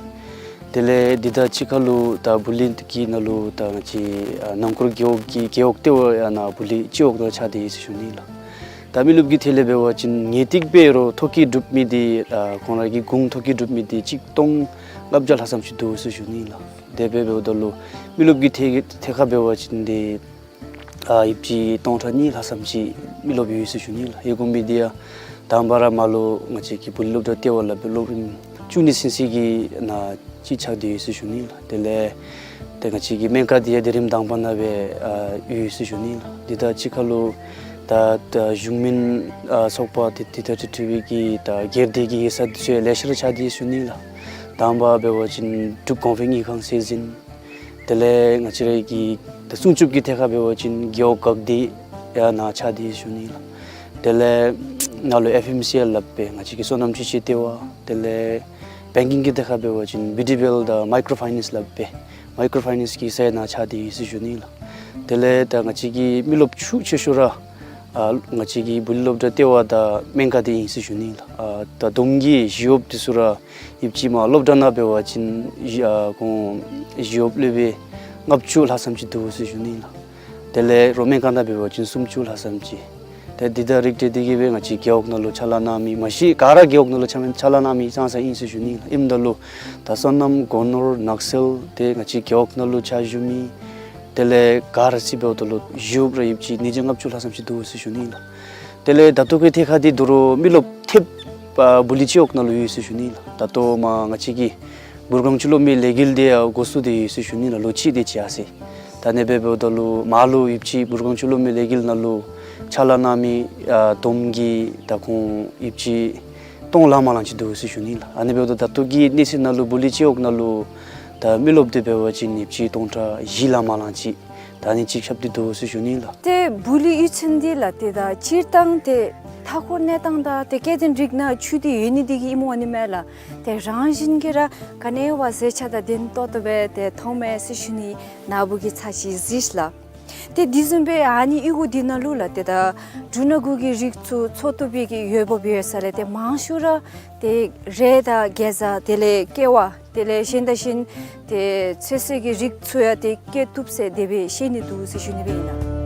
དེ་ལས་འདི་དང་གཅིག་ཁར་ལུ་ད་སྦུ་ལི་གི་ནང་ལུ་ད་ང་བཅས་ཨ་ནང་སྐོར་རྒེད་འོག་གི་རྒེད་འོག་ལྟེ་བ་ཡང་ནཱ་སྦུ་ལི་སྤྱི་འོག་དང་ཆགས་ཏེ་ཡོད་ཟེར་ཞུ་ནི་ལགས། ད་མི་རློབས་ཀྱི་ཐད་ལས་འབད་བ་ཅིན་ངེས་ཏིག་སྦེ་རོགས་ཐོ་བཀོད་གྲུབ་མི་འདི་ཨ་ཁོང་ར་གི་གུང་ཐོ་བཀོད་གྲུབ་མི་འདི་གཅིག་སྟོང་ལྔ་བརྒྱ་ལྷག་ཙམ་ཅིག་འདུག་ཟེར་ཞུ་ནི་ལགས། དེ་སྦེ་འབདཝ་ད་ལུ་མི་རློབས་ཀྱི་ཐད་ཐད་ཁར་འབད་བ་ཅིན་འདི་ཨ་ཡོདཔ་ཅིག་སྟོང་ཕྲག་གཉིས་ལྷག་ཙམ་ཅིག་མི་རློབས་ཡོད་ཟེར་ཞུ་ནི་ལགས། ཡོད་དགོ་མི་འདི་ཡང་དང་པ་ར་མར་ལུ་ང་བཅས་ཀྱི་སྦུ་ལི་སློབ་གྲྭ་ལྟེ་བ་ལས་སྦེ་སློབ་རིམ་བཅུ་གཉིས་ཚུན་ཚོད་ཀྱི་ནང་ཅིག་ཆགས་ཏེ་ཡོད་ཟེར་ཞུ་ནི་ལགས། དེ་ལས་ ཏེ་ང་བཅས་ཀྱི་སྨན་ཁང་འདི་ཡང་དེ་རིམ་དང་པ་ནང་སྦེ་ཨ་ཡོད་ཟེར་ཞུ་ནི་ལགས། འདི་དང་གཅིག་ཁར་ལུ་ད་ད་གཞུང་མིན་ཨ་ཚོགས་པ་དེ་དེ་དང་འཁྲིལ་འཁྲིལ་བའི་གི་ད་སྒེར་སྡེ་གི་ཡིག་ཚང་འདི་ཚུ་ཡང་ལེ་ཤ་ར་ཆགས་ཏེ་ཡོད་ཟེར་ཞུ་ནི་ལགས། དང་པ་འབད་བ་ཅིན་འབྲུག་གོང་འཕེལ་དངུལ་ཁང་སྲིད་འཛིན། དེ་ལས་ང་བཅས་ར་གི་ད་སྲུང་སྐྱོབ་ཀྱི་ཐད་ཁར་འབད་བ་ཅིན་རྒེད་འོག་འགག་སྡེ་ཡང་ནཱ་ཆགས་ཏེ་ཡོད་ཟེར་ཞུ་ནི་ལགས། དེ་ལས་ནཱ་ལུ་ཨེཕ་ཨེམ་སི་ཨེལ་སླབ་སྦེ་ང་བཅས་ཀྱི་སོ་ནམ་ཁྱིམ་གསོས་ལྟེ་བ། དེ་ལས་བེང་ཀིང་གི་ཐད་ཁར་འབད་བ་ཅིན་བི་ཌི་བི་ཨེལ་དང་མའི་ཀྲོ་ཕའི་ནེནསི་སླབ་སྦེ་མའི་ཀྲོ་ཕའི་ནེནསི་གི་ཡིག་ཚང་ཡང་ནཱ་ཆགས་ཏེ་ཡོད་ཟེར་ཞུ་ནི་ལགས། དེ་ལས་ད་ང་བཅས་ཀྱི་མི་རློབས་ཤུགས་ཆེ་ཤོས་ར་ཨ་ང་བཅས་ཀྱི་ལྦུ་ལི་སློབ་གྲྭ་ལྟེ་བ་དང་སྨན་ཁང་འདི་ཨིན་ཟེར་ཞུ་ནི་ལགས། ཨ་ད་བསྡོམས་ཀྱི་ཞི་གཡོགཔ་འདི་ཚུ་ར་ཡོདཔ་ཅིག་མ་སློབ་གྲྭ་ནང་འབད་བ་ཅིན་ཨ་ཁོང་ཞི་གཡོགཔ་སློབ་དཔོན་ལྔ་བཅུ་ལྷག་ཙམ་ཅིག་འདུག་ཟེར་ཞུ་ནི་ལགས། དེ་ལས་རོགས་སྨན་ཁང་ནང་འབད་བ་ཅིན་སུམ་ཅུ་ལྷག་ཙམ་ཅིག། ཏེ་འདི་དང་རིགས་བསྒྲེས་ཏེ་གིས་སྦེ་ང་བཅས་རྒེད་འོག་ནང་ལུ་ཕྱག་ལཱ་གནང་མི་མ་གཞི་ག་ར་རྒེད་འོག་ནང་ལུ་ཕྱག་ཕྱག་ལཱ་གནང་མི་ཙང་ཙང་ཨིན་ཟེར་ཞུ་ནི་ལགས། ཨིནམ་ད་ལུ་ད་སོ་ནམ་སྒོ་ནོར་ནགས་ཚལ་ཏེ་ང་བཅས་རྒེད་འོག་ནང་ལུ་ཕྱག་ཞུ་མི་དེ་ལས་ག་ར་རྩིས་འབདཝ་ད་ལུ་ཞི་གཡོགཔ་ར་ཡོདཔ་ཅིག་ཉིས་བརྒྱ་ལྔ་བཅུ་ལྷག་ཙམ་ཅིག་འདུག་ཟེར་ཞུ་ནི་ལགས། དེ་ལས་ད་ལྟོ་གི་ཐད་ཁར་འདི་ད་རུང་མི་རློབས་ཐེབས་ཨ་སྦུག་ལུང་སྤྱི་འོག་ནང་ལུ་ཡོད་ཟེར་ཞུ་ནི་ལགས། ད་ལྟོ་མ་ང་བཅས་ཀྱི་འབུར་སྒང་ཆུ་ལོག་མའི་ལས་འགུལ་འདི་ཡང་འགོ་བཙུགས་ཏེ་ཡོད་ཟེར་ཞུ་ནི་ལགས། ལོ་གཅིག་དེ་ཅིག་ཡར་སོང་ཡི། ད་ཨ་ནི་སྦེ་འབདཝ་ད་ལུ་མར་ལུ་ཡོདཔ་ཅིག་འབུར་སྒང་ཆུ་ལོག་མའི་ལས་འགུལ་ནང་ལུ་ཕྱག་ལཱ་གནང་མི་ཨ་བསྡོམས་ཀྱིས་ད་ཁོང་ཡོདཔ་ཅིག་སྟོང་ལང་མ་ལང་ཅིག་འདུག་ཟེར་ཞུ་ནི་ལགས། ཨ་ནི་འབདཝ་ད་ད་ལྟོ་གི་གནས་ཚུལ་ནང་ལུ་སྦུག་ལུང་སྤྱི་འོག་ནང་ལུ་ད་མི་རློབས་འདི་འབད་བ་ཅིན་ཡོདཔ་ཅིག་སྟོང་ཕྲག་བཞི་ལང་མ་ལང་ཅིག་ད་ཨ་ནི་ཅིག་ཁྱབ་སྟེ་འདུག་ཟེར་ཞུ་ནི་ལགས། ཏེ་སྦུག་ལུང་གཡུས་ཚན་འདི་ལགས་ཏེ་ད་སྤྱིར་བཏང་ཏེ་མཐའ་འཁོར་གནས་སྟངས་དང་ཏེ་སྐྱེ་ལྡན་རིགས་སྣ་ཆུ་དེ་ཡོད་ནི་དེ་གིས་ཨིནམ་འོང་ནི་མས་ལགས། ཏེ་རང་བཞིན་གྱིས་ར་ག་ནི་བ་མཛེས་ཆ་དང་ལྡན་ཏོག་ཏོ་སྦེ་ཏེ་མཐོངམ་མས་ཟེར་ཞུ་ནི་ནཱ་བུ་གིས་ཚར་ཅིག་གཟིགས་ལགས། ཏེ་དེ་བཟུམ་སྦེ་ཨ་ནི་གཡུས་སྒོ་འདི་ནང་ལུ་ལགས་ཏེ་ད་འབྲུ་སྣ་དགུ་གི་རིགས་ཚུ་འཚོ་བཏུབ་པའི་གི་འོས་འབབ་ཡོད་ས་ལས་ཏེ་མང་ཤོས་ར་ཏེ་རས་དང་གེ་ཛ་དེ་ལས་ཀེ་བ་དེ་ལས་གཞན་དང་གཞན་ཏེ་ཚོད་བསྲེ་གི་རིགས་ཚུ་ཡང་ཏེ་སྐྱེ་བཏུབ་ཟེར་དེ་སྦེ་ཤེས་ནི་འདུག་ཟེར་ཞུ་ནི་སྦེ་ཨིན་ལགས།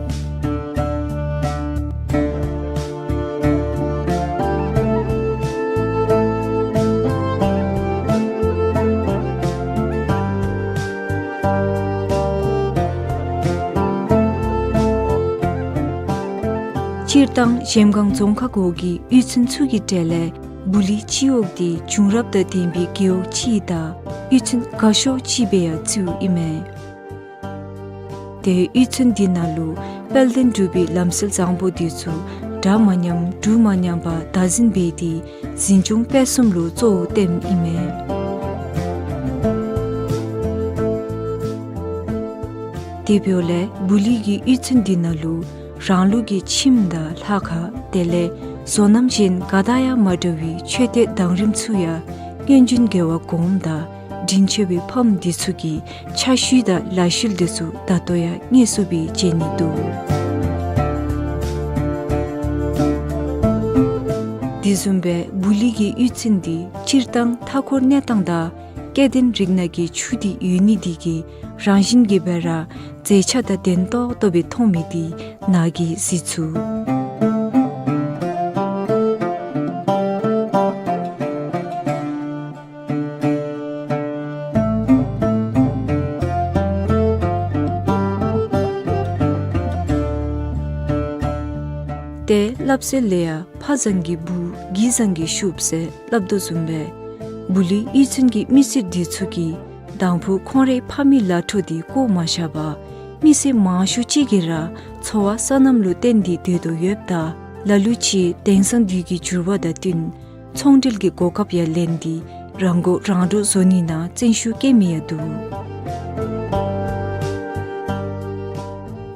སྤྱིར་བཏང་གཞལམ་སྒང་རྫོང་ཁག་འོག་གི་གཡུས་ཚན་ཚུ་གི་གྲས་ལས་སྦུག་ལུང་སྤྱི་འོག་འདི་བྱུང་རབས་དང་ལྡན་པའི་རྒེད་འོག་ཅིག་དང་གཡུས་ཚན་དགའ་ཤོས་ཅིག་སྦེ་ཡང་བརྩིཝ་ཨིན་མས། ཏེ་གཡུས་ཚན་འདི་ནང་ལུ་དཔལ་ལྡན་འབྲུག་པའི་ལམ་སྲོལ་བཟང་པོ་འདི་ཚུ་འདྲ་མ་ཉམས་འབྲུ་མ་ཉམས་པར་བདག་འཛིན་འབད་དེ་འཛིན་སྐྱོང་སྤེལ་གསུམ་ལུ་གཙོ་བོ་བསྟནམ་ཨིན་མས། དེ་འབདཝ་ལས་སྦུག་ལུང་གི་གཡུས་ཚན་འདི་ནང་ལུ་རང་ལུགས་ཀྱི་ཁྱིམ་དང་ལྷ་ཁང་དེ་ལས་སོ་ནམ་གཞན་ག་དང་ཡང་མ་འདྲ་བའི་མཆོད་རྟེན་གདང་རིམ་ཚུ་ཡང་སྔོན་བྱོན་རྒྱལ་བ་གོངམ་དང་དྲིན་ཆེ་བའི་ཕམ་འདི་ཚུ་གི་ཕྱག་ཤུལ་དང་ལག་ཤུལ་འདི་ཚུ་ད་ལྟོ་ཡང་དངོས་སུ་སྦེ་མཇལ་ནི་འདུག། དེ་བཟུམ་སྦེ་སྦུག་ལུང་གི་གཡུས་ཚན་འདི་སྤྱིར་བཏང་མཐའ་འཁོར་གནས་སྟངས་དང་སྐྱེ་ལྡན་རིགས་སྣ་གི་ཆུ་དེ་ཡོད་ནི་དེ་གིས་རང་བཞིན་གྱིས་སྦེ་ར་མཛེས་ཆ་དང་ལྡན་ཏོག་ཏོ་སྦེ་མཐོང་མི་དེ་ནཱ་གིས་གཟིགས་ཚུགས། ཏེ་སླབ་སྲོལ་ལས་ཡང་ཕ་བཟང་གི་བུ་རྒྱུད་བཟང་གི་ཤུབས་ཟེར་སླབ་དོ་བཟུམ་སྦེ་སྦུག་ལུང་གཡུས་ཚན་གྱི་མི་སེར་འདི་ཚུ་གིས་དང་ཕུ་ཁོང་རའི་ཕ་མའི་ལཱ་འཕྲོ་དེ་བཀོ་མ་བཞག་པར་མི་སེར་མང་ཤོས་ཅིག་གིས་ར་འཚོ་བ་སོ་ནམ་ལུ་བརྟེན་ཏེ་སྡོད་དོ་ཡོདཔ་ད་ལ་ལུ་ཅིག་དེང་སང་དུས་ཀྱི་འགྱུར་བ་དང་བསྟུན་ཚོང་འབྲེལ་གྱི་གོ་སྐབས་ཡང་ལེན་ཏེ་རང་མགོ་རང་འདྲོངས་བཟོ་ནི་ནང་བརྩོན་ཤུགས་བསྐྱེད་མི་ཡང་འདུག།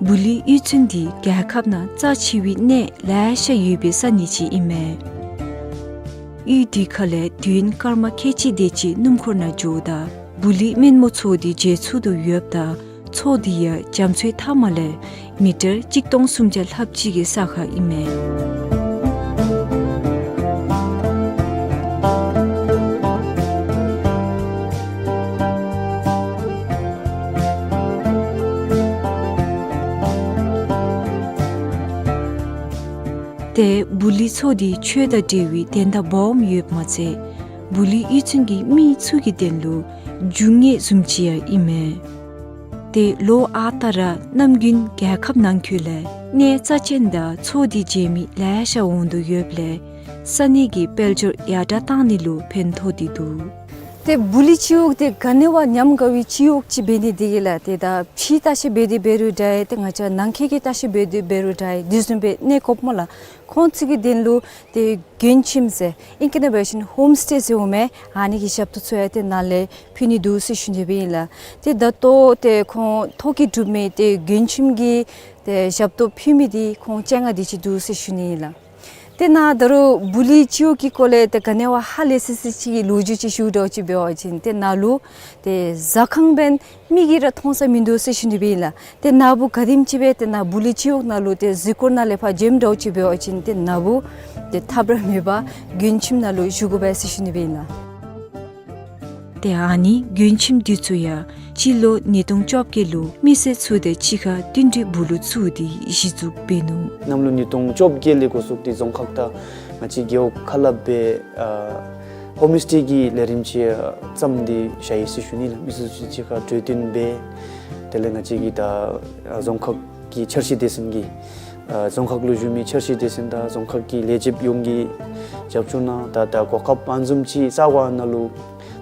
སྦུག་ལུང་གཡུས་ཚན་འདི་རྒྱལ་ཁབ་ནང་རྩ་ཆེ་བའི་གནས་ལེ་ཤ་ཡོད་པའི་ས་གནས་ཅིག་ཨིན་མས། གཡུས་འདི་ཁ་ལས་དུས་ཡུན་སྐར་མ་ཁལ་གཅིག་དེ་ཅིག་སྣུམ་འཁོར་ནང་འགྱོཝ་ད་སྦུག་ལུང་སྨན་མོ་མཚོ་འདི་མཇལ་ཚུགས་དོ་ཡོདཔ་ད་མཚོ་འདི་ཡང་རྒྱ་མཚོའི་མཐའ་མ་ལས་མི་ཊར་གཅིག་སྟོང་སུམ་བརྒྱ་ལྷགཔ་ཅིག་གི་ས་ཁར་ཨིན་མས། ཏེ་སྦུག་ལུང་མཚོ་འདི་ཆོས་དང་འབྲེལ་བའི་དོན་དག་སྦོམ་ཡོདཔ་མ་ཚད་སྦུག་ལུང་གཡུས་ཚན་གྱི་མི་ཚུ་གི་དོན་ལུ་རྒྱུ་དངོས་བཟུམ་ཅིག་ཡང་ཨིན་མས། ཏེ་ལོ་ཨ་རྟག་ར་གནམ་དགུན་རྒྱལ་ཁབ་ནང་འཁོད་ལས་གནས་རྩ་ཅན་དང་མཚོ་འདི་མཇལ་མི་ལེ་ཤ་འོང་དོ་ཡོདཔ་ལས་ས་གནས་ཀྱི་དཔལ་འབྱོར་ཡར་དྲག་བཏང་ནི་ལུ་ཕན་ཐོགས་ཏེ་འདུག། ཏེ་སྦུག་ལུ་སྤྱི་འོག་འདི་ག་ནི་བ་ཉམས་དགའ་བའི་སྤྱི་འོག་ཅིག་འབད་ནི་འདི་གིས་ལགས། ཏེ་ད་ཕྱི་ལྟ་བཤལ་འབད་དེ་འབད་རུང་འདྲ་ཡི། ཏེ་ང་བཅས་ནང་འཁོད་ཀྱི་ལྟ་བཤལ་འབད་དེ་འབད་རུང་འདྲ་ཡི། དེ་བཟུམ་སྦེ་གནས་སྐོརཔ་སྨོ་ལགས། ཁོང་ཚུ་གི་དོན་ལུ་ཏེ་མགྱོནམ་ཁྱིམ་ཟེར་ཨིང་སྐད་ནང་འབད་བ་ཅིན་ཧོམ་སི་ཊེ་ཟེར་འོང་མས། ཨ་ནི་གི་ཞབས་ཏོག་ཚུ་ཡང་ཏེ་ནཱ་ལས་ཕུལ་ནི་འདུག་ཟེར་ཞུ་ནི་སྦེ་ཨིན་ལགས། ཏེ་ད་ལྟོ་ཏེ་ཁོང་ཐོ་བཀོད་གྲུབ་མི་ཏེ་མགྱོནམ་ཁྱིམ་གྱི་ཏེ་ཞབས་ཏོག་ཕུལ་མི་འདི་ཁོང་བཅོ་ལྔ་དེ་ཅིག་འདུག་ཟེར་ཞུ་ནི་ཨིན་ལགས། ཏེ་ནཱ་ད་རུང་སྦུག་ལུ་སྤྱི་འོག་གི་སྐོར་ལས་ཏེ་ག་ནི་བ་ཧ་ལས་སི་སི་ཅིག་གི་ལོ་རྒྱུས་ཅིག་ཞུ་འདྲཝ་ཅིག་འབད་བ་ཅིན་ཏེ་ནཱ་ལུ་ཏེ་ཟ་ཁང་འབདན་མིག་གིས་ར་མཐོང་ས་མིན་འདུག་ཟེར་ཞུ་ནི་སྦེ་ཨིན་ལགས། ཏེ་ནཱ་བུ་ག་དེམ་ཅིག་སྦེ་ཏེ་ནཱ་སྦུག་ལུ་སྤྱི་འོག་ནང་ལུ་ཏེ་གཟིགས་སྐོར་ནང་ལས་ཕར་འབྱོནམ་འདྲཝ་ཅིག་འབད་བ་ཅིན་ཏེ་ནཱ་བུ་ཏེ་ཐབས་ར་མེད་པར་མགྱོནམ་ཁྱིམ་ནང་ལུ་བཞུགས་དགོ་པས་ཟེར་ཞུ་ནི་སྦེ་ཨིན་ལགས། ཏེ་ཨ་ནི་མགྱོནམ་ཁྱིམ་འདི་ཚུ་ཡང་སྤྱི་ལོ་ཉིས་སྟོང་བཅོ་བརྒྱད་ལུ་མི་སེར་ཚུ་དང་གཅིག་ཁར་བསྟུན་ཏེ་སྦུག་ལུ་བཙུགས་ཏེ་གཞི་བཙུགས་འབད་ནུག། གནམ་ལོ་ཉིས་སྟོང་བཅོ་བརྒྱད་ལས་འགོ་བཙུགས་ཏེ་རྫོང་ཁག་དང་ང་བཅས་རྒེད་འོག་ཁ་སླབ་སྦེ་ཨ་ཧོམ་སི་ཊེ་གི་ལས་རིམ་ཅིག་ཨ་བརྩམས་ཏེ་བཞག་ཡི་ཟེར་ཞུ་ནི་ལགས། མི་སེར་ཚུ་གཅིག་ཁར་གྲོས་བསྟུན་འབད། དེ་ལས་ང་བཅས་ཀྱིས་ད་ཨ་རྫོང་ཁག་གི་འཆར་གཞི་སྡེ་ཚན་གྱི་ཨ་རྫོང་ཁག་ལུ་བཞུགས་མི་འཆར་གཞི་སྡེ་ཚན་དང་རྫོང་ཁག་གི་ལས་བྱེདཔ་ཡོངས་ཀྱིས་རྒྱབ་སྐྱོར་གནང་། ད་ད་གོ་སྐབས་ཨ་ནི་བཟུམ་ཅིག་ས་གོ་ནང་ལུ་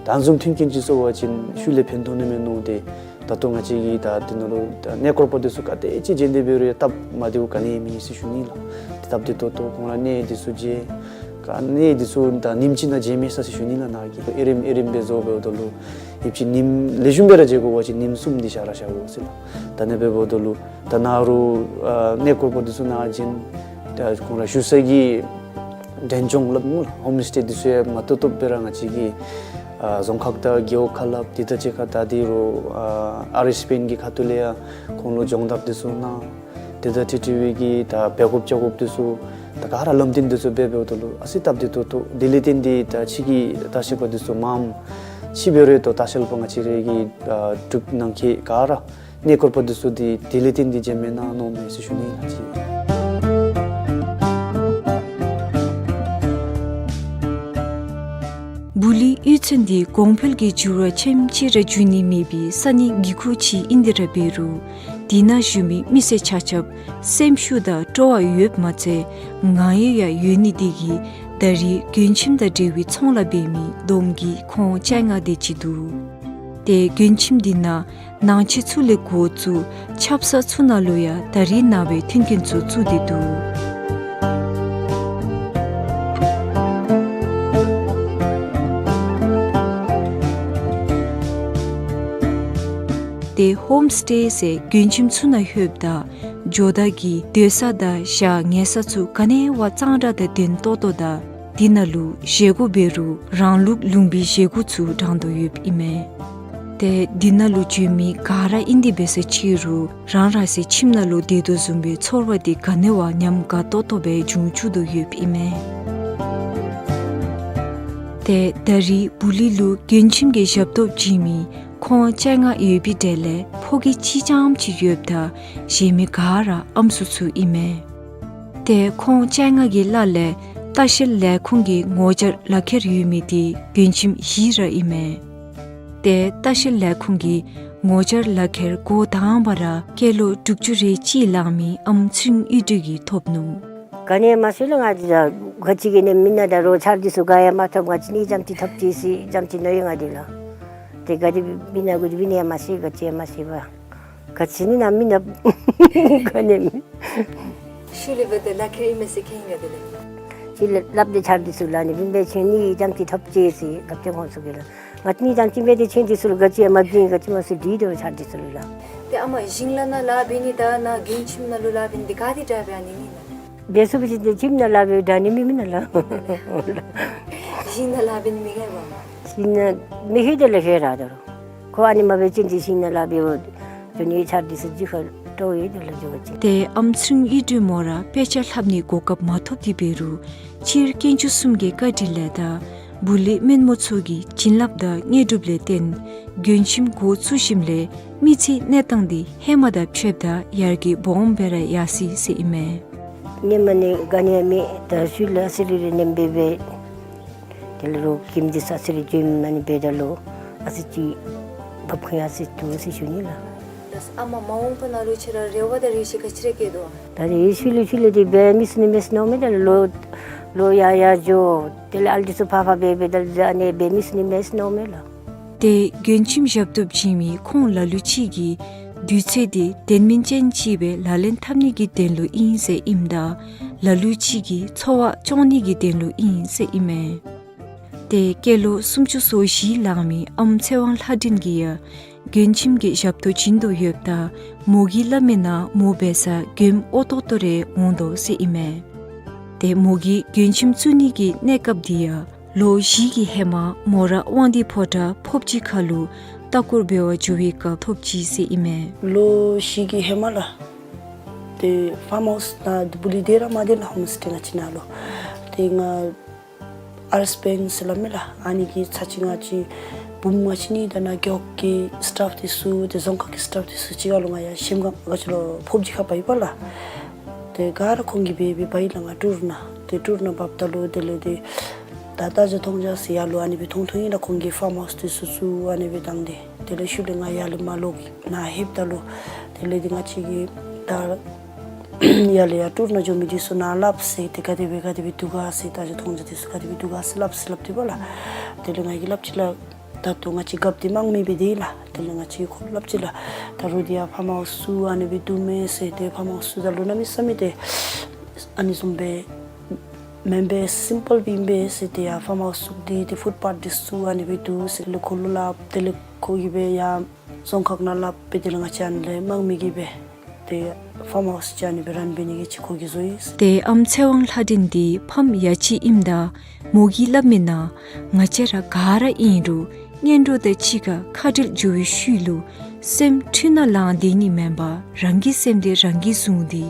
ད་ཨ་ནི་བཟུམ་མཐུན་རྐྱེན་ཅིག་བཟོ་བ་ཅིན་ཤུལ་ལས་ཕན་ཐོགས་ནི་མས་མནོ་སྟེ་ད་ལྟོ་ང་བཅས་ཀྱིས་ད་འདི་ནང་ལུ་ད་གནས་སྐོར་པ་འདི་ཚུ་ག་དེ་ཅིག་བྱོན་ཏེ་འབད་རུང་ཡང་སྟབས་མ་བདེཝ་ག་ནི་ཡང་མེད་ཟེར་ཞུ་ནི་ལགས། སྟབས་བདེ་ཏོག་ཏོ་ཁོང་ར་གནས་འདི་ཚུ་མཇལ། ག་གནས་འདི་ཚུ་ད་ཉིནམ་གཅིག་ནང་མཇལ་མི་ཚར་ཟེར་ཞུ་ནི་ལགས། ནཱ་གི་ཨེ་རིམ་ཨེ་རིམ་སྦེ་བཟོ་འབདཝ་ད་ལུ་ཡུདཔ་ཅིག་ཉིནམ་ལེགས་ཤོམ་སྦེ་ར་མཇལ་དགོ་པ་ཅིན་ཉིནམ་གསུམ་འདི་བཞག་ར་བཞག་དགོ་ཟེར་ལགས། ད་ཨ་ནི་སྦེ་འབདཝ་ད་ལུ་ད་ནཱ་རུང་ཨ་གནས་སྐོར་པ་འདི་ཚུ་ནཱ་བྱོན། ད་ཁོང་ར་བཞུགས་ས་གི་འབྲས་ལྗོངས་སླབ་སྨོ་ལགས། ཧོམ་སི་ཊེ་འདི་ཚུ་ཡང་མ་ཏོག་ཏོ་སྦེ་ར་ང་བཅས་ཀྱི་ཨ་རྫོང་ཁག་དང་རྒེད་འོག་ཁ་སླབ་འདི་དང་གཅིག་ཁར་ད་འདི་རུང་ཨ་ཨར་ཨེསི་པི་ཨེན་གྱི་ཁ་ཐུག་ལས་ཡང་ཁོང་ལུ་སྦྱོང་བརྡར་འདི་ཚུ་གནང་། དེ་དང་འཁྲིལ་འཁྲིལ་བའི་གི་ད་འབད་དགོཔ་བྱ་དགོཔ་འདི་ཚུ་ད་ག་ར་ལམ་སྟོན་འདི་ཚུ་འབད་འབདཝ་ད་ལུ་ཨ་ཙི་སྟབས་བདེ་ཏོག་ཏོ། དེ་ལས་བརྟེན་ཏེ་ད་ཕྱི་གི་ལྟ་བཤལ་པ་འདི་ཚུ་མངམ་ཕྱི་འབད་རུང་ད་ལྟ་བཤལ་པ་ང་བཅས་རའི་གི་ཨ་འབྲུག་ནང་འཁོད་ག་ར་གནས་སྐོར་པ་འདི་ཚུ་འདི་དེ་ལས་བརྟེན་ཏེ་མཇལ་མི་གནང་མནོཝ་མས་ཟེར་ཞུ་ནི་ཨིན་ལགས། སྦུག་ལུང་གཡུས་ཚན་འདི་གོང་འཕེལ་གྱི་འགྱུར་བ་ཆེན་ཅིག་ར་འགྱོ་ནི་མེད་པའི་ས་གནས་སྒེའུ་ཁུང་ཅིག་ཨིན་ཏེ་ར་འབད་རུང་འདི་ནང་བཞུགས་མི་མི་སེར་ཆ་ཁྱབ་སེམས་ཤུགས་དང་སྤྲོ་བ་ཡོདཔ་མ་ཚད་ངང་ཡོད་ཡང་ཡོད་ནི་འདི་གིས་ད་རེས་མགྱོནམ་ཁྱིམ་དང་འབྲེལ་བའི་ཚོང་ལཱ་འབད་མི་བསྡོམས་ཀྱིས་ཁོང་བཅོ་ལྔ་དེ་ཅིག་འདུག། ཏེ་མགྱོནམ་ཁྱིམ་འདི་ནང་ནང་ཆས་ཚུ་ལས་འགོ་བཙུགས་ཆབ་གསང་ཚུ་ནང་ལུ་ཡང་ད་རེས་ནངས་པའི་མཐུན་རྐྱེན་ཚུ་བཙུགས་ཏེ་འདུག། ཏེ་ཧོམ་སི་ཊེ་ཟེར་མགྱོནམ་ཁྱིམ་ཚུ་ནང་ལྷོདཔ་ད་ཇོ་བདག་གི་སྡོད་ས་དང་ཞག་ཉལ་ས་ཚུ་ག་ནི་བ་གཙང་སྦྲ་དང་ལྡན་ཏོག་ཏོ་དང་འདི་ནང་ལུ་བཞེས་སྒོ་འབད་རུང་རང་ལུགས་ལུང་པའི་བཞེས་སྒོ་ཚུ་དྲང་དོ་ཡོདཔ་ཨིན་མས། ཏེ་འདི་ནང་ལུ་བྱོན་མི་ག་ར་ཨིན་ཏེ་འབད་ས་ཅིག་རུང་རང་རང་སོའི་ཁྱིམ་ནང་ལུ་སྡོད་དོ་བཟུམ་སྦེ་ཚོར་བ་འདི་ག་ནི་བ་ཉམས་དགའ་ཏོག་ཏོ་སྦེ་འབྱུང་བཅུག་དོ་ཡོདཔ་ཨིན་མས། ཏེ་ད་རེས་སྦུག་ལུང་ལུ་མགྱོནམ་ཁྱིམ་གྱི་ཞབས་ཏོག་བྱིན་མི་ཁོང་བཅོ་ལྔ་ཡོད་པའི་གྲས་ལས་ཕོ་སྐྱེས་གཅིག་རྐྱངམ་ཅིག་ཡོདཔ་ད་གཞན་མི་ག་ར་ཨམ་སྲུ་ཚུ་ཨིན་མས། ཏེ་ཁོང་བཅོ་ལྔ་གི་ལཱ་ལས་ལྟ་བཤལ་ལས་ཁུངས་ཀྱི་ངོ་བཅར་ལག་ཁྱེར་ཡོད་མི་འདི་མགྱོནམ་ཁྱིམ་བཞི་ར་ཨིན་མས། ཏེ་ལྟ་བཤལ་ལས་ཁུངས་ཀྱི་ངོ་བཅར་ལག་ཁྱེར་འགོ་དང་པ་ར་སྐྱེས་ལོ་དྲུག་ཅུ་རེ་གཅིག་ལང་མི་ཨམ་ཚུན་གཡུ་སྒྲོན་གྱིས་ཐོབ་ནུག། ག་ནི་མ་ཤེས་ལགས། ང་འདི་ལགས་ག་ཅི་གི་ནི་མི་ནང་ད་རུང་ཚར་འདི་ཚུ་ག་ཡང་མ་ཐོབ། ང་བཅས་གཉིས་རྐྱངམ་ཅིག་ཐོབ་ཅི་ཟེར་རྐྱངམ་ཅིག་མནོ་ཡི་ང་འདི་ལགས། ཏེ་ག་དེ་སྦེ་མི་ནང་གུ་སྦེ་ནི་ཡང་མ་ཤེས། ག་ཅི་ཡང་མ་ཤེས་པར་ག་ཅི་ནི་ནང་མི་ནང་ག་ནི་མི། ཤུལ་ལས་འབདཝ་ད་ལག་ཁྱེར་ཨིན་མས་ཟེར་མཁྱེན་ཡི་ག་དེ་ལས། ཤུལ་ལས་སླབ་སྟེ་ཚར་འདི་ཚུ་ལགས་ནི་སྦེ་སྦེ་ཁྱེད་གཉིས་རྐྱངམ་ཅིག་ཐོབ་ཅི་ཟེར་སླབ་སྟེ་ཁོང་ཚུ་གིས་ལགས། ང་བཅས་གཉིས་རྐྱངམ་ཅིག་མེད་དེ་ཁྱེད་འདི་ཚུ་ལུ་ག་ཅི་ཡང་མ་བྱིན། ག་ཅི་མ་ཟེར་འདི་དོ་ཚར་འདི་ཚུ་ལུ་ལགས། ཏེ་ཨ་མ་ཞིང་ལཱ་ནང་ལཱ་འབད་ནི་དང་ནཱ་མགྱོནམ་ཁྱིམ་ནང་ལུ་ལཱ་འབད་ནི་འདི་ག་དེ་འདྲ་འབད་ནི་ཨིན་ན། འབད་ཚུགས་པ་ཅིན་ཏེ་ཁྱིམ་ནང་ལཱ་འབད་འདྲ་ནི་མེད་མེན་ན་ལགས། ཞིང་ནང་ལཱ་འབད་ནི་མི་ཁེ་བ། ཞིང་ནང་མི་ཁེ་དེ་ལས་ཁེ་ར་དོ། ཁོ་ཨ་ནི་མ་འབད་བ་ཅིན་ཏེ་ཞིང་ནང་ལཱ་འབདཝ་འགྱོ་ནི་ཚར་འདི་ཚུ་རྒྱུ་ཁར་སྤྲོ་ཡི་དེ་ལས་འགྱོ་བ་ཅིན། ཏེ་ཨམ་ཚུན་གཡུ་སྒྲོན་མོ་ར་དཔེ་ཆ་ལྷབ་ནིའི་གོ་སྐབས་མ་ཐོབ་སྟེ་འབད་རུང་སྤྱིར་དཀོན་མཆོག་གསུམ་གྱི་བཀའ་དྲིན་ལས་དང་སྦུག་ལུང་སྨན་མོ་ཚོགས་ཀྱི་བྱིན་རླབས་དང་དངོས་གྲུབ་ལས་བརྟེན་མགྱོནམ་ཁྱིམ་འགོ་བཙུགས་ཞིནམ་ལས་མི་ཚེའི་གནས་སྟངས་འདི་ཧེ་མ་དང་ཕྱདཔ་ད་ཡར་རྒྱས་སྦོམ་སྦེ་ར་ཡར་སོ་ཡི་ཟེར་ཨིན་མས། ཧེ་མ་ནི་ག་ནི་ཡང་མེད། ད་ཤུལ་ལས་ཨ་ཙི་རེ་རེ་ནེམ་སྦེ་འབད། དེ་ལས་རོགས་ཁྱིམ་འདི་ཚུ་ཨ་ཙི་རེ་འགྱོ་མི་མ་ནི་འབདཝ་ད་ལུ་ཨ་ཙི་ཅིག་འབབ་ཁུངས་ཨ་ཙི་འདུག་ཟེར་ཞུ་ནི་ལགས། ད་ཨ་མ་མ་འོངས་པ་ནང་ལུ་ཁྱེད་ར་རེ་བ་དང་རེ་ཆེ་ག་ཅི་ར་བསྐྱེད་དོ། ད་རེས་ཤུལ་ལས་ཤུལ་ལས་འདི་འབད་མི་ཚུགས་ནི་མས་མནོཝ་མས། ད་ལོ་ལོ་ཡར་ཡར་འགྱོ། དེ་ལས་ཨ་ལུ་འདི་ཚུ་ཕར་ཕར་འབད་འབདཝ་ད་ལུ་ཨ་ནི་འབད་མི་ཚུགས་ནི་མས་མནོཝ་མས་ལགས། ཏེ་མགྱོནམ་ཁྱིམ་ཞབས་ཏོག་བྱིན་མི་ཁོང་ལ་ལུ་ཅིག་གིས་དུས་ཚོད་འདི་དོན་སྨིན་ཅན་ཅིག་སྦེ་ལག་ལེན་འཐབ་ནི་གི་དོན་ལུ་ཨིན་ཟེར་ཨིནམ་ད་ལ་ལུ་ཅིག་གིས་འཚོ་བ་སྐྱོང་ནི་གི་དོན་ལུ་ཨིན་ཟེར་ཨིན་མས། ཏེ་སྐྱེས་ལོ་སུམ་ཅུ་སོ་བཞི་ལང་མི་ཨམ་ཚེ་དབང་ལྷ་སྒྲོན་གྱིས་ཡང་མགྱོནམ་ཁྱིམ་གྱི་ཞབས་ཏོག་བྱིན་དོ་ཡོདཔ་ད་མོ་གིས་སླབ་མི་ནང་མོ་འབད་སར་མགྱོནམ་ཨོ་ཏོག་ཏོ་རེ་འོང་དོ་ཟེར་ཨིན་མས། ཏེ་མོ་གིས་མགྱོནམ་ཁྱིམ་བཙུགས་ནི་གི་གནས་སྐབས་འདི་ཡང་ལོ་བཞི་གི་ཧེ་མ་མོ་ར་དབང་འདུས་ཕོ་བྲང་ཕོབ་སྦྱིས་ཁ་ལུ་ལྟ་སྐོར་འབད་བར་འགྱོ་བའི་སྐབས་ཐོབ་ཅི་ཟེར་ཨིན་མས། ལོ་བཞི་གི་ཧེ་མ་ལགས། ཏེ་ཕཱམ་ཧའུསི་ནང་བུ་ལི་དེ་ར་མ་དེ་ལགས་ཧོམ་སི་ཊེ་ང་བཅས་ནང་ལུ། ཏེ་ང་ཨར་སི་བེངཀ་ཟེར་སླབ་མས་ལགས། ཨ་ནི་གི་ཚར་གཅིག་ང་བཅས་བུམོ་ང་བཅས་གཉིས་དང་ནཱ་རྒེད་འོག་གི་སི་ཊཕ་འདི་ཚུ་ཏེ་རྫོང་ཁག་གི་སི་ཊཕ་འདི་ཚུ་གཅིག་ཁར་ལུ་ང་ཡར་གཞལམ་སྒང་ག་ཅི་ལོ་ཕོབ་སྦྱིས་ཁར་འབག་ཡི་པ་ལགས། ཏེ་ག་ར་ཁོང་གིས་འབད་འབད་འབག་ཡི་ལགས། ང་ཊུར་ནང་ཏེ་ཊུར་ནང་འབགཔ་ད་ལུ་དེ་ལས་ཏེ་ད་ལྟ་ཇ་མཐོང་ཇ་ཟེར་ཡར་ལུ་ཨ་ནི་སྦེ་མཐོང་མཐོང་ཡི་ལགས། ཁོང་གིས་ཕཱམ་ཧའུསི་འདི་ཚུ་ཚུ་ཨ་ནི་སྦེ་བཏང་སྟེ་དེ་ལས་ཤུལ་ལས་ང་ཡར་ལས་མར་ལོག་ནཱ་ལྷོདཔ་ད་ལུ་དེ་ལས་ཏེ་ང་བཅས་ཀྱིས་ད་ཡར་ལས་ཡར་ཊུར་ནང་འགྱོ་མི་འདི་ཚུ་ནཱ་སླབ་ཟེར་ཏེ་ག་དེ་སྦེ་ག་དེ་སྦེ་འདུག་ག་ཟེར་ད་ཇ་མཐོང་ཇ་འདི་ཚུ་ག་དེ་སྦེ་འདུག་ག་ཟེར་སླབ་ཟེར་སླབ་སྟེ་པ་ལགས། དེ་ལས་ང་གིས་སླབ་ཅི་ལགས། ད་ལྟོ་ང་བཅས་རྒཔོ་འདི་དམག་མི་སྦེ་སྡོད་ཡི་ལགས། དེ་ལས་ང་བཅས་ཁོ་ལུ་སླབ་ཅི་ལགས། ད་རུང་འདི་ཡར་ཕཱམ་ཧའུསི་ཚུ་ཨ་ནི་སྦེ་འདུག་མས་ཟེར་ཏེ་ཕཱམ་ཧའུསི་ཚུ་ད་ལུ་གནམ་མེད་ས་མེད་ཏེ་ཨ་ནི་བཟུམ་སྦེ་མེན་པས། སིམ་པཱལ་སྦེ་ཨིན་པས་ཟེར་ཏེ་ཡར་ཕཱམ་ཧའུསི་ཚུ་འདི་ཏེ་ཕུཊ་པཱཐ་འདི་ཚུ་ཨ་ནི་སྦེ་འདུག་ཟེར་ལས་ཁོ་ལུ་སླབ། དེ་ལས་ཁོ་གིས་སྦེ་ཡར་རྫོང་ཁག་ནང་སླབ་སྦེ་དེ་ལས་ང་བཅས་ཨ་ནི་ལས་དམག་མི་གིས་སྦེ་ཏེ་ཕཱམ་ཧའུསི་ཅིག་ཨ་ནི་སྦེ་རཱན་འབད་ནི་གི་ཅིག་ཁོ་གིས་བཟོ་ཡི་ཟེར། ཏེ་ཨམ་ཚེ་དབང་ལྷ་སྒྲོན་འདི་ཕམ་ཡ་གཅིག་ཨིནམ་ད་མོ་གིས་སླབ་མི་ནང་ང་བཅས་ར་ག་ར་ཨིན་རུང་གཉེན་གྲོགས་དང་གཅིག་ཁར་ཁ་བྲལ་འགྱོ་བའི་ཤུལ་ལུ་སེམས་འཁྲུལ་སྣང་ལང་སྡོད་ནི་མེན་པར་རང་གི་སེམས་འདི་རང་གིས་བཟུང་སྟེ་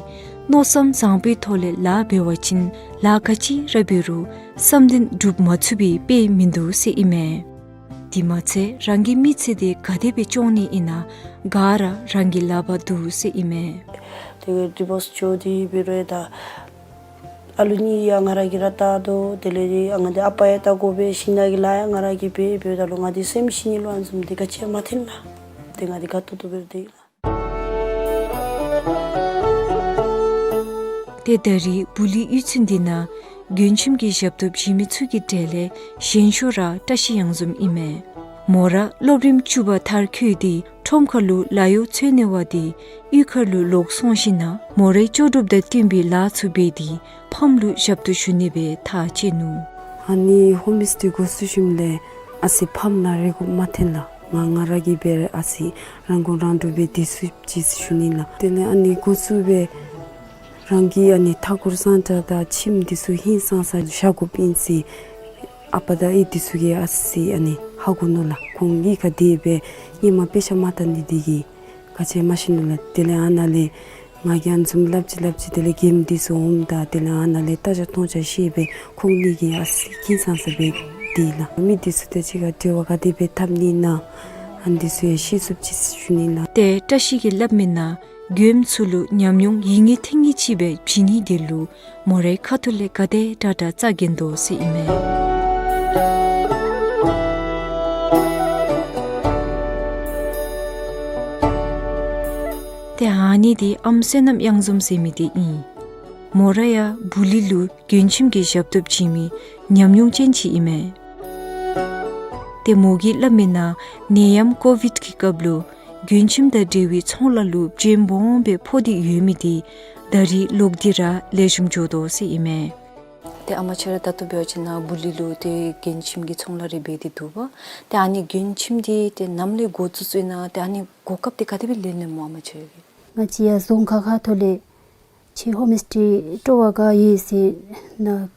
མནོ་བསམ་བཟང་པོའི་ཐོག་ལས་ལཱ་འབད་བ་ཅིན་ལཱ་ག་ཅི་ར་འབད་རུང་བསམ་དོན་འགྲུབ་མ་ཚུགས་པའི་དཔེ་མིན་འདུག་ཟེར་ཨིན་མས། དེ་མ་ཚད་རང་གི་མི་ཚེ་འདི་ག་དེ་སྦེ་སྐྱོང་ནི་ཨིན་ན་ག་ར་རང་གི་ལག་པར་འདུག་ཟེར་ཨིན་མས། ཏེ་ཌི་བོརསི་འགྱོ་སྟེ་འབད་རུང་ད་ཨ་ལུ་གཉིས་ཡང་ང་ར་གིས་ར་བལྟ་དོ། དེ་ལས་ཏེ་ཨ་ང་འདི་ཨ་པ་ཡང་བལྟ་དགོ་པས། ཤིང་ནགས་ཀྱི་ལཱ་ཡང་ང་ར་གིས་འབད་འབདཝ་ད་ལུ་ང་འདི་སེམས་ཤི་ནི་ལུ་ཨ་ནི་བཟུམ་འདི་ག་ཅི་ཡང་མ་ཐོན་ལགས། ཏེ་ང་འདི་དགའ་ཏོག་ཏོ་སྦེ་སྡོད་ཡི་ལགས། ཏེ་ད་རེས་བུ་ལི་གཡུས་ཚན་འདི་ནང་མགྱོནམ་ཁྱིམ་གྱི་ཞབས་ཏོག་བྱིན་མི་ཚུ་གི་གྲས་ལས་གཞན་ཤོས་ར་བཀྲ་ཤིས་གཡང་འཛོམས་ཨིན་མས། མོ་ར་སློབ་རིམ་བཅུ་པ་མཐར་འཁྱོལ་ཏེ་ཁྲོམ་ཁ་ལུ་ལཱ་གཡོག་འཚོལ་ནི་འབད་དེ་གཡུས་ཁར་ལུ་ལོག་སོང་ཞིནམ་ན་མོ་རའི་ལྕོགས་གྲུབ་དང་བསྟུན་པའི་ལཱ་ཚུ་འབད་དེ་ཕམ་ལུ་ཞབས་ཏོག་ཞུ་ནི་སྦེ་ཐག་བཅད་ནུག། ཨ་ནི་ཧོམ་སི་ཊེ་འགོ་བཙུགས་ཞིནམ་ལས་ཨ་ཙི་ཕམ་ནང་རེ་སྒུག་མ་ཐོན་ལགས། ང་ང་ར་གིས་སྦེ་ཨ་ཙི་རང་མགོ་རང་འདྲོངས་སྦེ་སྡོད་ཚུགས་ཅི་ཟེར་ཞུ་ནི་ལགས། དེ་ལས་ཨ་ནི་འགོ་བཙུགས་སྦེ་རང་གི་ཨ་ནི་མཐའ་འཁོར་གཙང་སྦྲ་དང་ཁྱིམ་འདི་ཚུ་ཧིང་སངས་ས་བཞག་དགོཔ་ཨིན་ཟེར་ཨ་པ་དང་ཨའི་འདི་ཚུ་གིས་ཨ་ཙི་ཨ་ནི་ཧ་གོ་ནུག་ལགས། ཁོང་གཉིས་ཁར་སྡོད་སྦེ་སྔོན་མ་དཔེ་ཆ་མ་བལྟ་ནི་འདི་གིས་ག་ཅི་ཡང་མ་ཤེས་ནུག་ལགས། དེ་ལས་ཨ་ནཱ་ལས་ང་གིས་ཨ་ནི་བཟུམ་སླབ་ཅི་སླབ་ཅི། དེ་ལས་མགྱོནམ་འདི་ཚུ་འོངམ་ད་དེ་ལས་ཨ་ནཱ་ལས་ལྟ་ཅ་མཐོང་ཅ་ཤེས་སྦེ་ཁོང་གཉིས་ཀྱིས་ཨ་ཙི་ཧིང་སངས་ས་སྦེ་སྡོད་ལགས། མི་འདི་ཚུ་དང་གཅིག་ཁར་འབྲེལ་བ་ག་དེ་སྦེ་འཐབ་ནི་ཨིན་ན་ཨ་ནི་འདི་ཚུ་ཡང་ཤེས་ཚུགས་ཅི་ཟེར་ཞུ་ནི་ལགས། ཏེ་བཀྲ་ཤིས་ཀྱིས་སླབ་མི་ནང་མགྱོནམ་ཚུ་ལུ་ཉམས་མྱོང་ཡིན་ངེས་ཐོན་ངེས་ཅིག་སྦེ་བྱིན་ནི་འདི་ལུ་མོ་རའི་ཁ་ཐུག་ལས་ག་དེ་དྲག་དྲག་རྩ་འགེངས་དོ་ཟེར་ཨིན་མས། ཏེ་ཨ་ནི་འདི་ཨམ་བསོད་ནམས་གཡང་འཛོམས་ཟེར་མི་འདི་ཨིན། མོ་ར་ཡང་བུ་ལི་ལུ་མགྱོནམ་ཁྱིམ་གྱི་ཞབས་ཏོག་བྱིན་མི་ཉམས་མྱོང་ཅན་ཅིག་ཨིན་མས། ཏེ་མོ་གིས་སླབ་མི་ནང་ནད་ཡམས་ཀོ་བིཌ་ཀྱི་སྐབས་ལུ་མགྱོནམ་ཁྱིམ་དང་འབྲེལ་བའི་ཚོང་ལཱ་ལུ་བྱེམ་སྦོམ་སྦེ་ཕོག་སྟེ་ཡོད་མི་འདི་ད་རེས་ལོག་སྟེ་ར་ལེགས་ཤོམ་འགྱོ་དོ་ཟེར་ཨིན་མས། ཏེ་ཨ་མ་ཁྱོད་ར་ད་ལྟོ་འབད་བ་ཅིན་ནཱ་བུ་ལི་ལུ་ཏེ་མགྱོནམ་ཁྱིམ་གྱི་ཚོང་ལཱ་རེ་འབད་དེ་འདུག་པ། ཏེ་ཨ་ནི་མགྱོནམ་ཁྱིམ་འདི་ཏེ་ནམ་ལས་འགོ་བཙུགས་བཙུགས་ནུག། ཏེ་ཨ་ནི་གོ་སྐབས་འདི་ག་དེ་སྦེ་ལེན་ལེནམ་སྨོ་ཨ་མ་ཁྱོད་ཀྱིས། ང་བཅས་ཡར་རྫོང་ཁག་ཁ་ཐུག་ལས་ཁྱོད་ཧོམ་སི་ཊེ་སྤྲོ་བ་ག་ཡོད་ཟེར་ནཱ་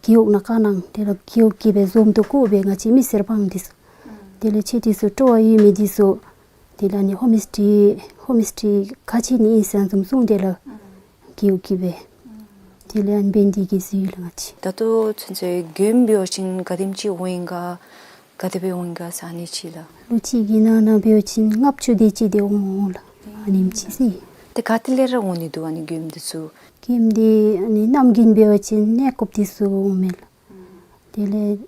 རྒེད་འོག་ནང་བཀའ་གནང་། དེ་ལས་རྒེད་འོག་གིས་སྦེ་འཛོམས་འདུ་བསྐོར་སྦེ་ང་བཅས་མི་སེར་སྤང་འདི་ཚུ། དེ་ལས་ཁྱོད་འདི་ཚུ་སྤྲོ་བ་ཡོད་མི་འདི་ཚུ་དེ་ལས་ཨ་ནི་ཧོམ་སི་ཊེ་ཧོམ་སི་ཊེ་ག་ཅི་ནི་ཨིན་ཟེར་འཛོམས་སོང་། དེ་ལས་རྒེད་འོག་གིས་སྦེ་དེ་ལས་ཨ་ནི་འབད་ནི་འདི་གིས་ཟེར་ལགས། ང་བཅས་ད་ལྟོ་ཚུན་ཚོད་མགྱོནམ་འབད་བ་ཅིན་ག་དེམ་ཅིག་འོང་ཡི་ག་ག་དེ་སྦེ་འོང་ཡི་ག་ཟེར་ཨ་ནི་ཅིག་ལགས། ལོ་གཅིག་གི་ནང་ན་འབད་བ་ཅིན་ལྔ་བཅུ་དེ་ཅིག་དེ་འོང་འོང་ལགས། ཨ་ནེམ་ཅིག་ཟེར། ཏེ་ག་ཏེ་ལས་ར་འོང་ནི་འདུག་ཨ་ནི་མགྱོནམ་འདི་ཚུ། མགྱོནམ་འདི་ཨ་ནི་གནམ་དགུན་འབད་བ་ཅིན་གནས་སྐབས་འདི་ཚུ་འོང་མས་ལགས། དེ་ལས་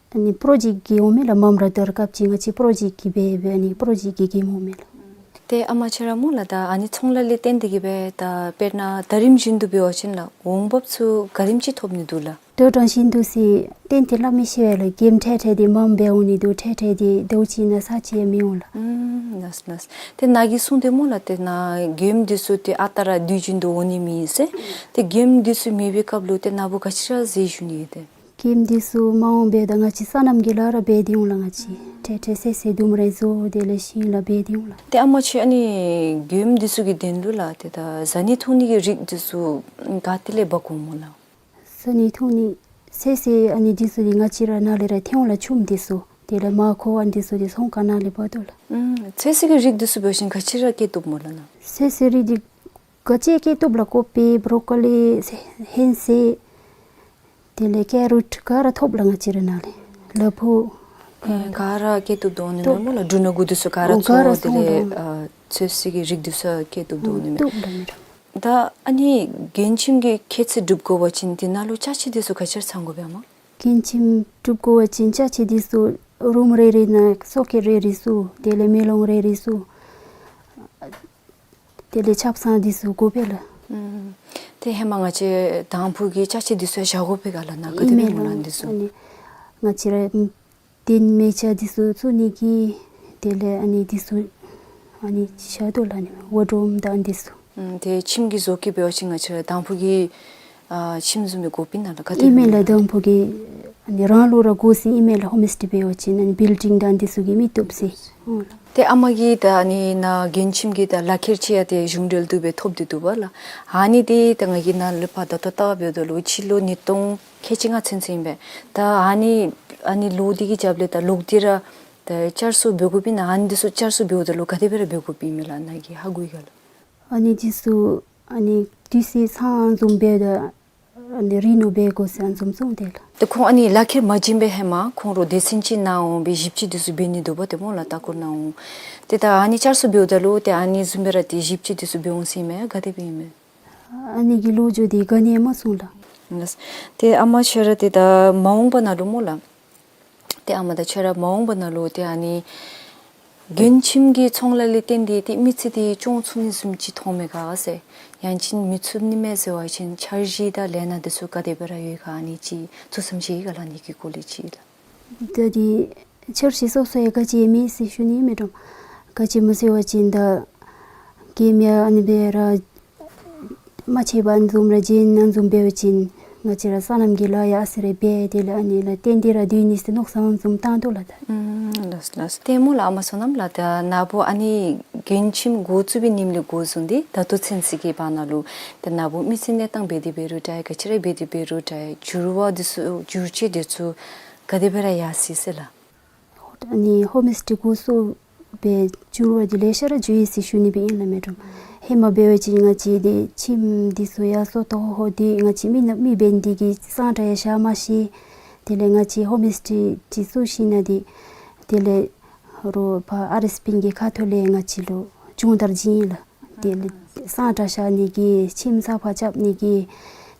ཨ་ནི་པྲོ་ཇེཀཊ་ཀྱིས་འོང་མས་ལགས། མམ་ར་དར་སྐབས་ཅིག་ང་བཅས་པྲོ་ཇེཀཊ་ཀྱིས་འབད་འབད་ཨ་ནི་པྲོ་ཇེཀཊ་ཀྱིས་མགྱོནམ་འོང་མས་ལགས། ཏེ་ཨ་མ་ཁྱོད་ར་སྨོ་ལགས་ད་ཨ་ནི་ཚོང་ལཱ་ལས་བརྟེན་ཏེ་གིས་སྦེ་ད་དཔེར་ན་ཟླ་རིམ་བཞིན་དུ་འབད་བ་ཅིན་ལགས་འོང་འབབ་ཚུ་ག་དེམ་ཅིག་ཐོབ་ནི་འདུག་ལགས། དོ་རུང་བཞིན་དུ་ཟེར་གཏན་གཏན་སླབ་མི་ཤེས་པས་ལགས། མགྱོནམ་འཕྲལ་འཕྲལ་འདི་མངམ་སྦེ་འོང་ནི་འདུག། འཕྲལ་འཕྲལ་འདི་ཟླཝ་གཅིག་ནང་ཚར་གཅིག་ཡང་མི་འོང་ལགས། ཨུམ་ལགས་ལགས། ཏེ་ནཱ་གིས་གསུངས་ཏེ་སྨོ་ལགས་ཏེ་ནཱ་མགྱོནམ་འདི་ཚུ་ཏེ་ཨ་རྟག་ར་དུས་རྒྱུན་དུ་འོང་ནི་མེད་ཟེར། ཏེ་མགྱོནམ་འདི་ཚུ་མེད་པའི་སྐབས་ལུ་ཏེ་ནཱ་བུ་ག་ཅི་ར་ཟེར་ཞུ་ནི་ཡོད་དེ། མགྱོནམ་འདི་ཚུ་མ་འོང་པས་ད་ང་བཅས་སོ་ནམ་གྱི་ལཱ་ར་འབད་དེ་འོང་ལགས། ང་བཅས་འཕྲལ་འཕྲལ་ཚོད་བསྲེ་ལྡུམ་ར་བཟོ་དེ་ལས་ཤིང་ལཱ་འབད་དེ་འོང་ལགས། ཏེ་ཨ་མ་ཁྱོད་ཨ་ནི་མགྱོནམ་འདི་ཚུ་གི་དོན་ལུ་ལགས་ཏེ་ད་བཟའ་ནི་འཐུང་ནི་གི་རིགས་འདི་ཚུ་ག་ཏེ་ལས་འབག་དགོ་སྨོ་ལགས། བཟའ་ནི་འཐུང་ནི་ཚོད་བསྲེ་ཨ་ནི་འདི་ཚུ་འདི་ང་བཅས་ར་ནཱ་ལས་ར་ཐོན་འོང་ལགས། ཆུམ་འདི་ཚུ་དེ་ལས་མར་ཁུ་ཨ་ནི་འདི་ཚུ་འདི་ཚོང་ཁང་ནང་ལས་འབག་དོ་ལགས། ཨུམ་ཚོད་བསྲེ་གི་རིགས་འདི་ཚུ་འབད་བ་ཅིན་ག་ཅི་ར་སྐྱེ་བཏུབ་སྨོ་ལགས་ནཱ། ཚོད་བསྲེ་རིགས་འདི་ག་ཅི་སྐྱེ་བཏུབ་ལགས། ཀོ་པི་བྲོ་ཀོ་ལི་ཧིང་སེ་དེ་ལས་ཀེ་རོཊ་ག་ར་ཐོབ་ལགས། ང་བཅས་ར་ནཱ་ལས་ལ་ཕུག་ཨེ་ག་ར་སྐྱེ་བཏུབ་དོ་ནི་མས་སྨོ་ལགས། འབྲུ་སྣ་དགུ་འདི་ཚུ་ག་ར་འོ་ག་ར་ཚོང་དེ་ཚོང་ལས་དོ། ཨ་ཚོད་བསྲེ་གི་རིགས་འདི་ཚུ་སྐྱེ་བཏུབ་དོ་ནི་མས། བཏུབ་ལགས་མི་ར། ད་ཨ་ནི་མགྱོནམ་ཁྱིམ་གྱི་ཁྱད་ཚད་སྒྲུབ་དགོ་པ་ཅིན་དེ་ནང་ལུ་ཅ་ཆས་འདི་ཚུ་ག་ཅི་ར་ཚང་དགོ་པས་ཨ་མ། མགྱོནམ་ཁྱིམ་སྒྲུབ་དགོ་པ་ཅིན་ཅ་ཆས་འདི་ཚུ་རུམ་རེ་རེ་ནང་སོ་ཀེཊ་རེ་རེ་ཚུ་དེ་ལས་མེ་ལོང་རེ་རེ་ཚུ་དེ་ལས་ཆབ་གསང་འདི་ཚུ་དགོ་པས་ལགས། ཨུམ། ཏེ་ཧེ་མ་ང་བཅས་དང་ཕུ་གི་ཅ་ཆས་འདི་ཚུ་བཞག་དགོ་པས་ག་ལགས། ནཱ་ག་དེ་སྦེ་ཨིན་མས་སྨོ་ལགས། ལགས་འདི་ཚུ། ཨ་ནི་ང་བཅས་ར་ཨམ་གདན་མལ་ཆ་འདི་ཚུ་བཙུགས་ནི་གི་དེ་ལས་ཨ་ནི་འདི་ཚུ་ཨ་ནི་བཞག་དོ་ལགས། ཨ་ནི་ཝཱརཌ་རོབ་དང་འདི་ཚུ། ཨུམ། ཏེ་ཁྱིམ་གྱི་བཟོ་བཀོད་འབད་བ་ཅིན་ང་བཅས་ར་དང་ཕུ་གི་ཨ་ཁྱིམ་བཟུམ་སྦེ་དགོ་པས་ན་ལགས། ག་དེ་ཨིན་མས་ལགས། དང་ཕུ་གི་ཨ་ནི་རང་ལུགས་ར་དགོ་ཟེར་ཨིན་མས་ལགས། ཧོམ་སི་ཊེ་འབད་བ་ཅིན་ཨ་ནི་བིལ་ཌིང་དང་འདི་ཚུ་གིས་མི་བཏུབ་ཟེར། ཨོ་ལགས། ཏེ་ཨ་མ་གིས་ད་ཨ་ནི་ནཱ་མགྱོནམ་ཁྱིམ་གྱི་ད་ལག་ཁྱེར་ཅིག་ཡང་ཏེ་གཞུང་འབྲེལ་དུ་སྦེ་ཐོབ་སྟེ་འདུག་པ་ལགས། ཨ་ནི་འདི་ད་ང་གིས་ནཱ་ལས་ཕར་ད་ལྟོ་བལྟཝ་ད་ལུ་སྤྱི་ལོ་ཉིས་སྟོང་ཁལ་གཅིག་ལྔ་ཚུན་ཚོད་ཨིན་པས། ད་ཨ་ནི་ཨ་ནི་ལོ་འདི་གི་རྒྱབ་ལས་ད་ལོག་སྟེ་ར་ད་བསྐྱར་གསོ་འབད་དགོཔ་ཨིན་ན། ཨ་ནི་འདི་ཚུ་བསྐྱར་གསོ་འབདཝ་ད་ལུ་ག་དེ་སྦེ་ར་འབད་དགོཔ་ཨིན་མས་ལགས། ནཱ་གིས་ཧ་གོ་ཡི་ག་ལགས། ཨ་ནི་འདི་ཚུ་ཨ་ནི་དུས་ཚོད་ཚང་བཟུམ་སྦེ་ད་ཨ་ནི་རི་ནོ་འབད་དགོ་ཟེར་ཨ་ནི་བཟུམ་གསུངས་ཏེ་ལགས། ཏེ་ཁོང་ཨ་ནི་ལག་ཁྱེར་མ་བྱིན་པའི་ཧེ་མ་ཁོང་ར་སྡེ་ཚན་ཅིག་ནང་འོང་སྦེ་ཞིབ་དཔྱད་འདི་ཚུ་འབད་ནི་འདུག་པ་ཏེ་སྨོ་ལགས། ལྟ་སྐོར་ནང་འོང་། ཏེ་ད་ཨ་ནི་བསྐྱར་གསོ་འབདཝ་ད་ལུ་ཏེ་ཨ་ནི་བཟུམ་སྦེ་ར་ཏེ་ཞིབ་དཔྱད་འདི་ཚུ་འབད་འོང་ཟེར་ཨིན་མས། ག་དེ་སྦེ་ཨིན་མས། ཨ་ནི་གི་ལོ་རྒྱུས་འདི་ག་ནི་ཡང་མ་གསུངས་ལགས། ལགས། ཏེ་ཨ་མ་ཁྱོད་ར་ཏེ་ད་མ་འོངས་པ་ནང་ལུ་སྨོ་ལགས། ཏེ་ཨ་མ་ད་ཁྱོད་ར་མ་འོངས་པ་ནང་ལུ་ཏེ་ཨ་ནི་མགྱོནམ་ཁྱིམ་གྱི་ཚོང་ལཱ་ལས་བརྟེན་ཏེ་ཏེ་མི་ཚེ་འདི་སྐྱོང་ཚུགས་ནི་བཟུམ་ཅིག་མཐོངམ་མས་ག་ཟེར། ཡང་ཅིན་མི་ཚུགས་ནི་མས་ཟེར་བ་ཅིན་འཆར་གཞི་དང་ལས་སྣ་འདི་ཚུ་ག་དེ་སྦེ་ར་ཡོད་ག། ཨ་ནི་ཅིག་ཐུགས་བསམ་བཞེས་ག་ལགས། ཨ་ནི་གི་སྐོར་ལས་ཅིག་ལགས། ད་འདི་འཆར་གཞི་སོ་སོ་ཡང་ག་ཅི་ཡང་མེད་ཟེར་ཞུ་ནི་མས་འདྲོ། ག་ཅི་སྨོ་ཟེར་བ་ཅིན་ད་གེམ་ཡང་ཨ་ནི་སྦེ་ར་མ་ཆད་པར་ཨ་ནི་བཟུམ་ར་བྱིན་ཨ་ནི་བཟུམ་འབད་བ་ཅིན་ང་བཅས་ར་སོ་ནམ་གྱི་ལཱ་ཡང་ཨ་ཙི་རེ་འབད་དེ་ལས་ཨ་ནི་ལཱ་བརྟེན་ཏེ་ར་སྡོད་ནི་ཟེར་མནོ་བསམ་བཟུམ་བཏང་དོ་ལགས་ད། ཨུམ་ལགས་ལགས། ཏེ་སྨོ་ལགས་ཨ་མ་བསོད་ནམས་ལགས། ད་ནཱ་བུ་ཨ་ནི་མགྱོནམ་ཁྱིམ་འགོ་བཙུགས་པའི་ཉིནམ་ལས་འགོ་བཟུང་སྟེ་ད་ལྟོ་ཚུན་ཚོད་ཀྱི་བར་ན་ལུ་ད་ནཱ་བུ་མི་ཚེ་གནས་སྟངས་འབད་དེ་འབད་རུང་འདྲ་ག་ཅི་ར་འབད་དེ་འབད་རུང་འདྲ་འགྱུར་བ་འདི་ཚུ་འགྱུར་བཅོས་འདི་ཚུ་ག་དེ་སྦེ་ར་ཡར་སོ་ཡི་ཟེར་ལགས། ཨ་ནི་ཧོམ་སི་ཊེ་འགོ་བཙུགས་པའི་འགྱུར་བ་འདི་ལེ་ཤ་ར་འགྱོ་ཡི་ཟེར་ཞུ་ནི་སྦེ་ཨིན་ལགས་མས་འདྲོ། ཧེ་མ་འབད་བ་ཅིན་ང་བཅས་འདི་ཁྱིམ་འདི་ཚུ་ཡར་སོ་ཏོག་ཧོ་འདི་ང་བཅས་མི་ནག་མི་འབད་ནི་འདི་གིས་གཙང་སྦྲ་ཡང་བཞག་མ་ཤེས། དེ་ལས་ང་བཅས་ཧོམ་སི་ཊེ་ཅིག་བཙུགས་ཞིནམ་ན་འདི་དེ་ལས་རོགས་ཕར་ཨར་ཨེསི་པི་གི་ཁ་ཐུག་ལས་ང་བཅས་ལུ་སྦྱོང་བརྡར་བྱིན་ཡི་ལགས། དེ་ལས་གཙང་སྦྲ་བཞག་ནི་གི་ཁྱིམ་གསར་པ་རྐྱབ་ནི་གི་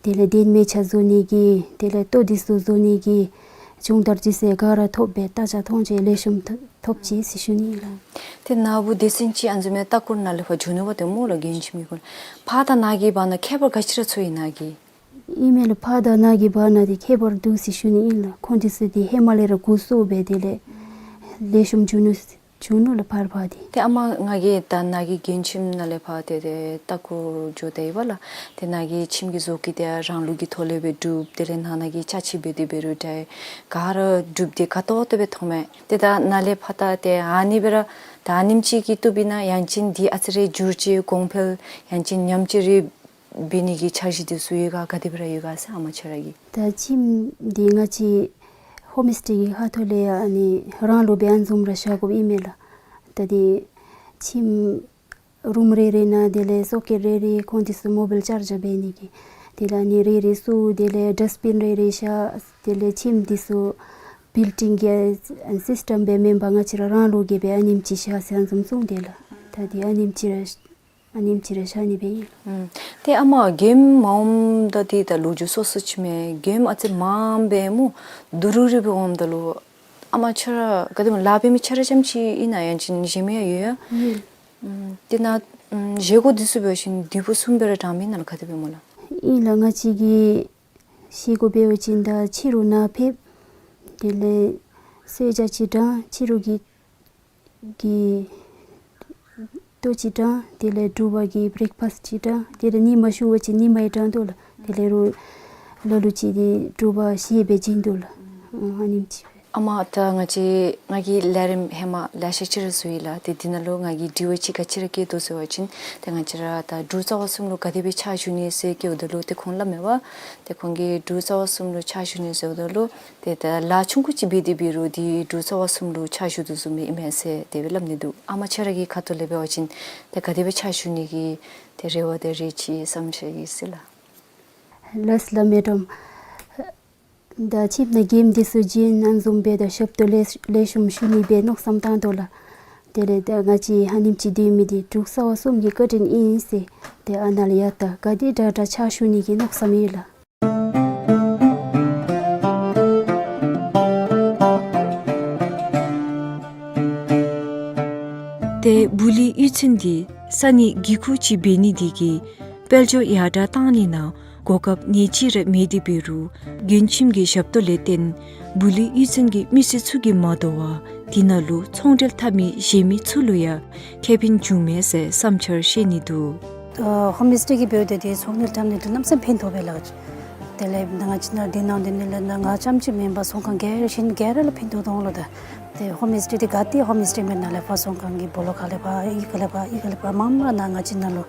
དེ་ལས་གདན་མལ་ཆ་བཟོ་ནི་གི་དེ་ལས་ལྟོ་འདི་ཚུ་བཟོ་ནི་གི་སྦྱོང་བརྡར་ཅིག་ཟེར་ག་ར་ཐོབ་པའི་བལྟ་བྱ་མཐོང་བྱ་ལེགས་ཤོམ་ཐོབ་ཐོབ་ཅི་ཟེར་ཞུ་ནི་ཨིན་ལགས། ཏེ་ནཱ་བུ་སྡེ་ཚན་ཅིག་ཨ་ནི་བཟུམ་མའི་ལྟ་སྐོར་ནང་ལས་ཕར་འགྱོ་ནུག་པ་ཏེ་སྨོ་ལགས་མགྱོནམ་ཁྱིམ་གྱི་སྐོར། ཕར་དང་ནཱ་གི་བར་ན་ཁྱད་པར་ག་ཅི་ར་ཚོར་ཡི་ནཱ་གི། ཨིན་མས་ལགས། ཕར་དང་ནཱ་གི་བར་ན་འདི་ཁྱད་པར་འདུག་ཟེར་ཞུ་ནི་ཨིན་ལགས། ཁོང་འདི་ཚུ་འདི་ཧེ་མ་ལས་ར་འགོ་བཙུགས་སྦེ་དེ་ལས་ལེགས་ཤོམ་འགྱོ་ནུག་འགྱོ་ནུག་ལགས་ཕར་ཕར་འདི། ཏེ་ཨ་མ་ང་གིས་ད་ནཱ་གི་མགྱོནམ་ཁྱིམ་ནང་ལས་ཕར་ཏེ་ཏེ་ལྟ་སྐོར་འགྱོ་དེས་པ་ལགས། ཏེ་ནཱ་གི་ཁྱིམ་གྱི་བཟོ་བཀོད་འདི་རང་ལུགས་ཀྱི་ཐོག་ལས་སྦེ་གྲུབ། དེ་ལས་ནང་ན་གི་ཅ་ཆས་འབད་དེ་འབད་རུང་འདྲ་ག་ར་གྲུབ་སྟེ་དགའ་ཏོག་ཏོ་སྦེ་མཐོངམ་མས། ཏེ་ད་ནཱ་ལས་ཕར་ད་ཏེ་ཨ་ནི་སྦེ་ར་ད་ཨ་ནེམ་ཅིག་གིས་བཏུབ་ཨིན་ན་ཡང་ཅིན་འདི་ཨ་ཙི་རེ་བསྒྱུར་བཅོས་གོང་འཕེལ་ཡང་ཅིན་ཉམས་བཅོས་རེ་འབད་ནི་གི་འཆར་གཞི་འདི་ཚུ་ཡོད་ག་ག་དེ་སྦེ་ར་ཡོད་ག་ཟེར་ཨ་མ་ཁྱོད་ར་གིས། ད་ཁྱིམ་འདི་ང་བཅས་ཧོམ་སི་ཊེ་གི་ཁ་ཐུག་ལས་ཨ་ནི་རང་ལུགས་སྦེ་ཨ་ནི་བཟུམ་ར་བཞག་དགོཔ་ཨིན་མས་ལགས། ད་འདི་ཁྱིམ་རུམ་རེ་རེ་ནང་དེ་ལས་སོ་ཀེཊ་རེ་རེ་ཁོང་འདི་ཚུ་མོ་བེལ་ཅར་ཇར་འབད་ནི་གི་དེ་ལས་ཨ་ནི་རེ་རེ་བཙུགས། དེ་ལས་ཌསཊ་བིན་རེ་རེ་བཞག། དེ་ལས་ཁྱིམ་འདི་ཚུ་བིལ་ཌིང་གི་སིསི་ཊེམ་སྦེ་མེན་པར་ང་བཅས་ར་རང་ལུགས་ཀྱི་སྦེ་ཨ་ནེམ་ཅིག་བཞག་ཟེར་ཨ་ནི་བཟུམ་གསུངས་དེས་ལགས། ད་འདི་ཨ་ནེམ་ཅིག་ར་ཨ་ནེམ་ཅིག་ར་བཞག་ནི་སྦེ་ཨིན། ཨུམ། ཏེ་ཨ་མ་གེམ་མ་འོངམ་ད་འདི་ད་ལོ་རྒྱུས་སོ་སོ་ཅིག་མས། གེམ་ཨ་ཙི་མངམ་སྦེ་སྨོ་དུ་རུ་རུ་སྦེ་འོངམ་ད་ལུ་ཨ་མ་ཁྱོད་ར་ག་དེམ་ལཱ་འབད་མི་ཁྱོད་ར་རྐྱངམ་ཅིག་ཨིན་ན་ཡང་ཅིན་གཞན་མི་ཡང་ཡོད་ཡ། ཡོད། ཨམ་དེ་ནང་ཨམ་བཞེས་སྒོ་འདི་ཚུ་འབད་བ་ཅིན་དུས་ཕུང་གསུམ་སྦེ་ར་དྲང་མི་ནང་ལུ་ག་དེ་སྦེ་སྨོ་ལགས། ཨིན་ལགས། ང་བཅས་ཀྱི་བཞེས་སྒོ་འབད་བ་ཅིན་ད་ཕྱི་རུ་ནཱ་ཕེབས། དེ་ལས་གསོལ་ཇ་ཅིག་དྲང་། ཕྱི་རུ་གི་གི་ལྟོ་ཅིག་དྲང་། དེ་ལས་འབྲུག་པ་གི་བྲེག་ཕཱསཊ་ཅིག་དྲང་། དེ་ལས་ཉིནམ་ཞུ་བ་ཅིན་ཉིནམ་ཡང་དྲང་དོ་ལགས། དེ་ལས་རུང་ལ་ལུ་ཅིག་འདི་འབྲུག་པ་བཞེས་སྦེ་བྱིན་དོ་ལགས། ཨ་ནེམ་ཅིག་སྦེ། ཨ་མ་ད་ང་བཅས་ང་གིས་ལས་རིམ་ཧེ་མ་ལེ་ཤ་ཅིག་ར་བཟོ་ཡི་ལགས། ཏེ་འདི་ནང་ལུ་ང་གིས་དྲི་བ་ཅིག་ག་ཅི་ར་བཀོད་དོ་ཟེར་བ་ཅིན་ཏེ་ང་བཅས་ར་ད་འབྲུག་རྩ་བ་གསུམ་ལུ་ག་དེ་སྦེ་ཕྱག་ཞུ་ནི་ཟེར་བཀོདཔ་ད་ལུ་ཏེ་ཁོང་སླབ་མས་པ། ཏེ་ཁོང་གིས་འབྲུག་རྩ་བ་གསུམ་ལུ་ཕྱག་ཞུ་ནི་ཟེརཝ་ད་ལུ་ཏེ་ད་ལཱ་ཆུང་ཀུ་ཅིག་འབད་དེ་འབད་རུང་འདི་འབྲུག་རྩ་བ་གསུམ་ལུ་ཕྱག་ཞུ་དོ་བཟུམ་སྦེ་ཨིན་མས་ཟེར་དེ་སྦེ་སླབ་ནི་འདུག། ཨ་མ་ཁྱོད་ར་གི་ཁ་ཐུག་ལས་འབད་བ་ཅིན་ཏེ་ག་དེ་སྦེ་ཕྱག་ཞུ་ནི་གི་ཏེ་རེ་བ་དང་རེ་ཆེ་བསམ་འཆར་ཡོད་ཟེར་ལགས། ལགས་སོ་ལགས་མེ་ཌམ། ད་ཁྱིམ་ནང་འགན་འདི་ཚུ་བྱིན་ནི་བཟུམ་སྦེ་ད་ཞབས་ཏོག་ལེགས་ལེགས་ཤོམ་ཞུ་ནི་སྦེ་མནོ་བསམ་བཏང་དོ་ལགས། དེ་ལས་ད་ང་བཅས་ཨ་ནེམ་ཅིག་སྡོད་མི་འདི་འབྲུག་རྩ་བ་གསུམ་གྱི་བཀའ་དྲིན་ཨིན་ཟེར་ཏེ་ཨ་ནཱ་ལས་ཡར་ད་ག་དེ་དྲག་དྲག་ཕྱག་ཞུ་ནི་གི་མནོ་བསམ་ཡོད་ལགས། ཏེ་བུ་ལི་གཡུས་ཚན་འདི་ས་གནས་གི་ཁུངས་ཅིག་འབད་ནི་འདི་གིས་དཔལ་འབྱོར་ཡར་དྲག་གཏང་ནི་ནང་གོ་སྐབས་ནེ་ཅིག་ར་མེད་དེ་འབད་རུང་མགྱོན་ཁྱིམ་གྱི་ཞབས་ཏོག་ལས་བརྟེན་བུ་ལི་གཡུས་ཚན་གྱི་མི་སེར་ཚུ་གིས་མ་དོ་བར་འདི་ནང་ལུ་ཚོང་འབྲེལ་འཐབ་མི་གཞན་མི་ཚུ་ལུ་ཡང་ཁེ་ཕན་འབྱུངམ་མས་ཟེར་བསམ་འཆར་བཤད་ནི་འདུག། ཨ་ཧོམ་སི་ཊེ་གི་འབདཝ་ད་ཏེ་ཚོང་འབྲེལ་འཐབ་ནི་འདི་གནམ་མེད་ས་མེད་ཕན་ཐོགས་པས་ལགས། དེ་ལས་ང་བཅས་ནཱ་འདི་ནང་འདི་ནང་ལས་ནཱ་ང་རྐྱངམ་ཅིག་མེན་པར་ཚོང་ཁང་ག་ར་གཞན་ག་ར་ལུ་ཕན་ཐོགས་དོ་འོང་ལགས། ད་ཏེ་ཧོམ་སི་ཊེ་འདི་ག་ཏེ་ཧོམ་སི་ཊེ་མེན་ནཱ་ལས་ཕར་ཚོང་ཁང་གི་སྦོ་ལོགས་ཁ་ལས་ཕར་གཡུས་ཁ་ལས་ཕར་གཡུས་ཁ་ལས་ཕར་མངམ་ར་ནཱ་ང་བཅས་ནཱ་ལུ་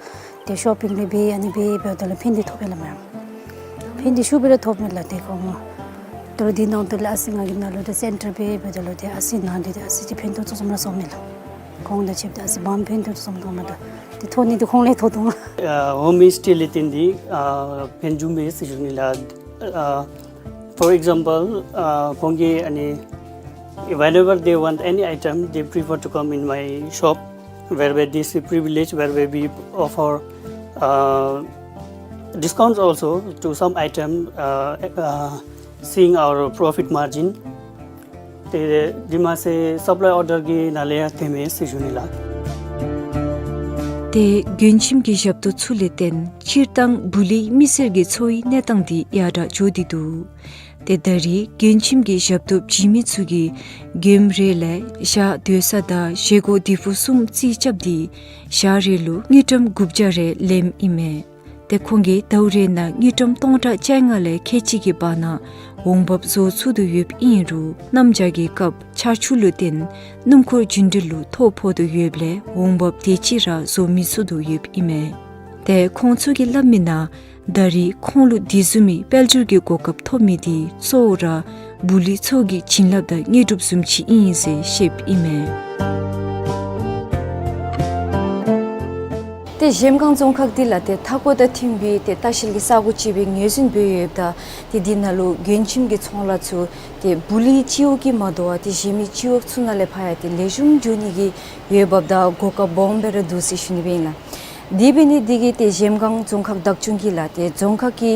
ཏེ་ཤོ་པིང་ལས་འབད་ཨ་ནི་འབད་འབདཝ་ད་ལུ་ཕན་འདི་ཐོགས་པས་ལགས་མེན། ཕན་འདི་ཤུགས་སྦེ་ར་ཐོགས་མས་ལགས། ཏེ་ཁོང་ད་རུང་འདི་ནང་དུ་ལས་ཨ་ཙི་ང་གིས་ནཱ་ལུ་ཏེ་སེན་ཊར་འབད་འབདཝ་ད་ལུ་ཏེ་ཨ་ཙི་ནཱ་འདི་ཏེ་ཨ་ཙི་ཅིག་ཕན་ཐོགས་ཚུགས་ཚུགསཔ་ར་སོང་མས་ལགས། གོང་དང་ཕྱདཔ་ད་ཨ་ཙི་བམ་ཕན་ཐོགས་ཚུགསཔ་མཐོངམ་མས། ད་ཏེ་ཐོན་ནི་འདི་ཁོང་ལས་ཐོན་དོ་འོང་། ཨ་ཧོམ་སི་ཊེ་ལས་བརྟེན་ཏེ་ཨ་ཕན་འབྱུངམ་མས་ཟེར་ཞུ་ནི་ལགས། ཨ་for example, uh, ཁོང་གིས་ཨ་ནི་whenever they want any item, they prefer to come in my shop, whereby this is privilege, whereby we offer, uh, discounts also to some item, uh, uh, seeing our profit margin. ཏེ་འདི་མ་ཚད་སབ་ལའི་ཨོར་ཌར་གྱི་ནང་ལས་ཡང་ཐོན་མས་ཟེར་ཞུ་ནི་ལགས། ཏེ་མགྱོན་ཁྱིམ་གྱི་ཞབས་ཏོག་ཚུ་ལས་བརྟེན་སྤྱིར་བཏང་བུ་ལི་མི་སེར་གྱི་འཚོ་བའི་གནས་སྟངས་འདི་ཡར་དྲག་འགྱོ་སྟེ་འདུག། ཏེ་ད་རེས་མགྱོན་ཁྱིམ་གྱི་ཞབས་ཏོག་བྱིན་མི་ཚུ་གིས་མགྱོནམ་རེ་ལས་ཞག་སྡོད་ས་དང་བཞེས་སྒོ་དུས་ཕུང་གསུམ་རྩིས་རྐྱབ་སྟེ་ཞག་རེ་ལུ་དངུལ་ཀྲམ་དགུ་བརྒྱ་རེ་ལེནམ་ཨིན་མས། ཏེ་ཁོང་གིས་ཟླཝ་རེ་ནང་དངུལ་ཀྲམ་སྟོང་ཕྲག་བཅོ་ལྔ་ལས་ཁལ་གཅིག་གི་བར་ན་འོང་འབབ་བཟོ་ཚུགས་དོ་ཡོདཔ་ཨིན་རུང་གནམ་བྱཱར་གྱི་སྐབས་ཆར་ཆུ་ལུ་བརྟེན་སྣུམ་འཁོར་རྒྱུན་འགྲུལ་ལུ་ཐོ་ཕོག་དོ་ཡོདཔ་ལས་འོང་འབབ་དེ་ཅིག་ར་བཟོ་མི་ཚུགས་དོ་ཡོདཔ་ཨིན་མས། ཏེ་ཁོང་ཚུ་གིས་སླབ་མི་ནང་ད་རེས་ཁོང་ལུ་འདི་བཟུམ་མའི་དཔལ་འབྱོར་གྱི་གོ་སྐབས་ཐོབ་མི་འདི་གཙོ་བོ་ར་བུ་ལི་ཚུ་གི་བྱིན་རླབས་དང་དངོས་གྲུབ་བཟུམ་ཅིག་ཨིན་ཟེར་བཤདཔ་ཨིན་མས། ཏེ་གཞལམ་སྒང་རྫོང་ཁག་འདི་ལགས་ཏེ་མཐའ་འཁོར་དང་མཐུན་པའི་ཏེ་ལྟ་བཤལ་གྱི་ས་གོ་ཅིག་སྦེ་ངོས་འཛིན་འབད་ཡོདཔ་ད་ཏེ་འདི་ནང་ལུ་མགྱོན་ཁྱིམ་གྱི་ཚོང་ལཱ་ཚུ་ཏེ་བུ་ལི་སྤྱི་འོག་གི་མ་དོ་བར་ཏེ་གཞན་མི་སྤྱི་འོག་ཚུ་ནང་ལས་ཕར་ཡང་ཏེ་ལེགས་ཤོམ་འགྱོ་ནི་གི་འོས་འབབ་དང་གོ་སྐབས་སྦོམ་སྦེ་ར་འདུག་ཟེར་ཞུ་ནི་སྦེ་ཨིན་ལགས། དེ་འབད་ནི་འདི་གིས་ཏེ་གཞལམ་སྒང་རྫོང་ཁག་བདག་སྐྱོང་གིས་ལགས་ཏེ་རྫོང་ཁག་གི་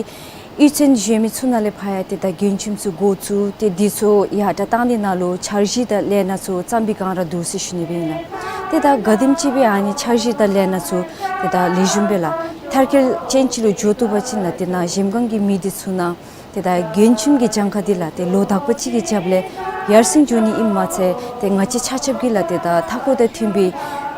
གཡུས་ཚན་གཞན་མི་ཚུ་ནང་ལས་ཕར་ཡང་ཏེ་ད་མགྱོན་ཁྱིམ་ཚུ་འགོ་བཙུགས་ཏེ་འདི་ཚུ་ཡར་དྲག་གཏང་ནི་ནང་ལུ་འཆར་གཞི་དང་ལས་སྣ་ཚུ་བརྩམ་པའི་བསྒང་ར་འདུག་ཟེར་ཞུ་ནི་སྦེ་ཨིན་ལགས། ཏེ་ད་ག་དེམ་ཅིག་སྦེ་ཨ་ནི་འཆར་གཞི་དང་ལས་སྣ་ཚུ་ཏེ་ད་ལེགས་ཤོམ་སྦེ་ལགས་མཐར་འཁྱོལ་ཅན་ཅིག་ལུ་འགྱོ་བཏུབ་པ་ཅིན་ལགས་ཏེ་ནཱ་གཞལམ་སྒང་གི་མི་སྡེ་ཚུ་ནང་ཏེ་ད་མགྱོན་ཁྱིམ་གྱི་གྱངས་ཁ་འདི་ལགས་ཏེ་ལོ་དག་པ་ཅིག་གི་རྒྱབ་ལས་ཡར་སེང་འགྱོ་ནི་ཨིནམ་མ་ཚད་ཏེ་ང་བཅས་ཆ་ཁྱབ་ཀྱིས་ལགས་ཏེ་ད་མཐའ་འཁོར་དང་མཐུན་པའི་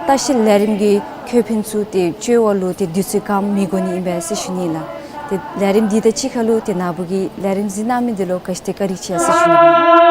ལྟ་བཤལ་ལས་རིམ་གྱི་ཁེ་ཕན་ཚུ་ཏེ་སྤྱོད་པ་ལུ་ཏེ་དུས་ཚོད་གང་མི་དགོ་ནི་ཨིན་པས་ཟེར་ཞུ་ནི་ལགས། ཏེ་ལས་རིམ་འདི་དང་གཅིག་ཁར་ལུ་ཏེ་ནཱ་བུ་གིས་ལས་རིམ་གཟིགས་གནང་མི་འདི་ལུ་བཀའ་དྲིན་བཀའ་དྲིན་ཆེ་ཟེར་ཞུ་ནི་ཨིན།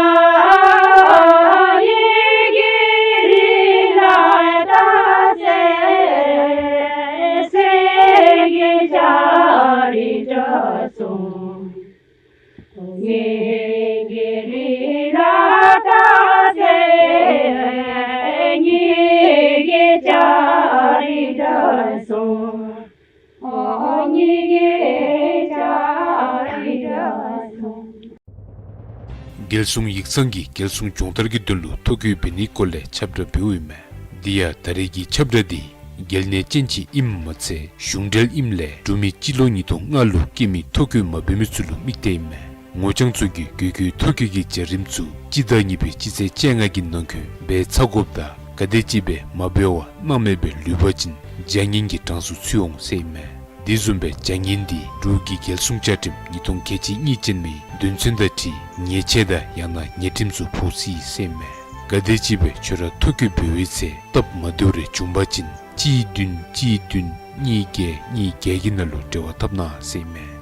རྒྱལ་སྲུང་ཡིག་ཚང་གིས་རྒྱལ་སྲུང་སྦྱོང་བརྡར་གྱི་དོན་ལུ་ཐོ་བཀོད་འབད་ནིའི་སྐོར་ལས་ཁྱབ་བསྒྲགས་འབདཝ་ཨིན་མས། དེ་ཡང་ད་རེས་ཀྱི་ཁྱབ་བསྒྲགས་འདི་གལ་གནད་ཅན་ཅིག་ཨིནམ་མ་ཚད་གཞུང་འབྲེལ་ཨིནམ་ལས་འབྲུག་མི་སྤྱི་ལོ་ཉིས་སྟོང་ལྔ་ལུ་སྐྱེས་མི་ཐོ་བཀོད་མ་འབད་མི་ཚུ་ལུ་དམིགས་ཏེ་ཨིན་མས། ངོ་རྐྱང་ཚུ་གིས་འགོད་བཀོད་ཐོ་བཀོད་ཀྱི་བྱ་རིམ་ཚུ་སྤྱི་ཟླ་གཉིས་པའི་སྤྱི་ཚེས་བཅོ་ལྔ་གི་ནང་འཁོད་འབད་ཚར་དགོཔ་དང་ ག་དེམ་ཅིག་སྦེ་མ་འབད་བར་སྣང་མེད་སྦེ་ལུས་པ་ཅིན་བྱ་ངན་གྱི་གྲངས་སུ་ཚུད་འོང་ཟེར་ཨིན་མས། དེ་བཟུམ་སྦེ་བྱ་ངན་འདི་འབྲུག་གི་རྒྱལ་སྲུང་བཅའ་ཁྲིམས་ཉིས་སྟོང་ཁལ་གཅིག་གཉིས་ཅན་མའི་དོན་ཚན་དང་འཁྲིལ་ཉེས་ཆད་དང་ཡང་ན་ཉེས་ཁྲིམས་ཚུ་ཕོག་སྲིད་ཟེར་ཨིན་མས། ག་དེམ་ཅིག་སྦེ་ཁྱོད་ར་ཐོ་བཀོད་འབད་བའི་ཚེ་སྟབས་མ་བདེཝ་རེ་བྱུང་པ་ཅིན་གཅིག་བདུན་གཅིག་བདུན་གཉིས་བརྒྱད་གཉིས་བརྒྱད་ཀྱི་ནང་ལུ་འབྲེལ་བ་འཐབ་གནང་ཟེར་ཨིན་མས།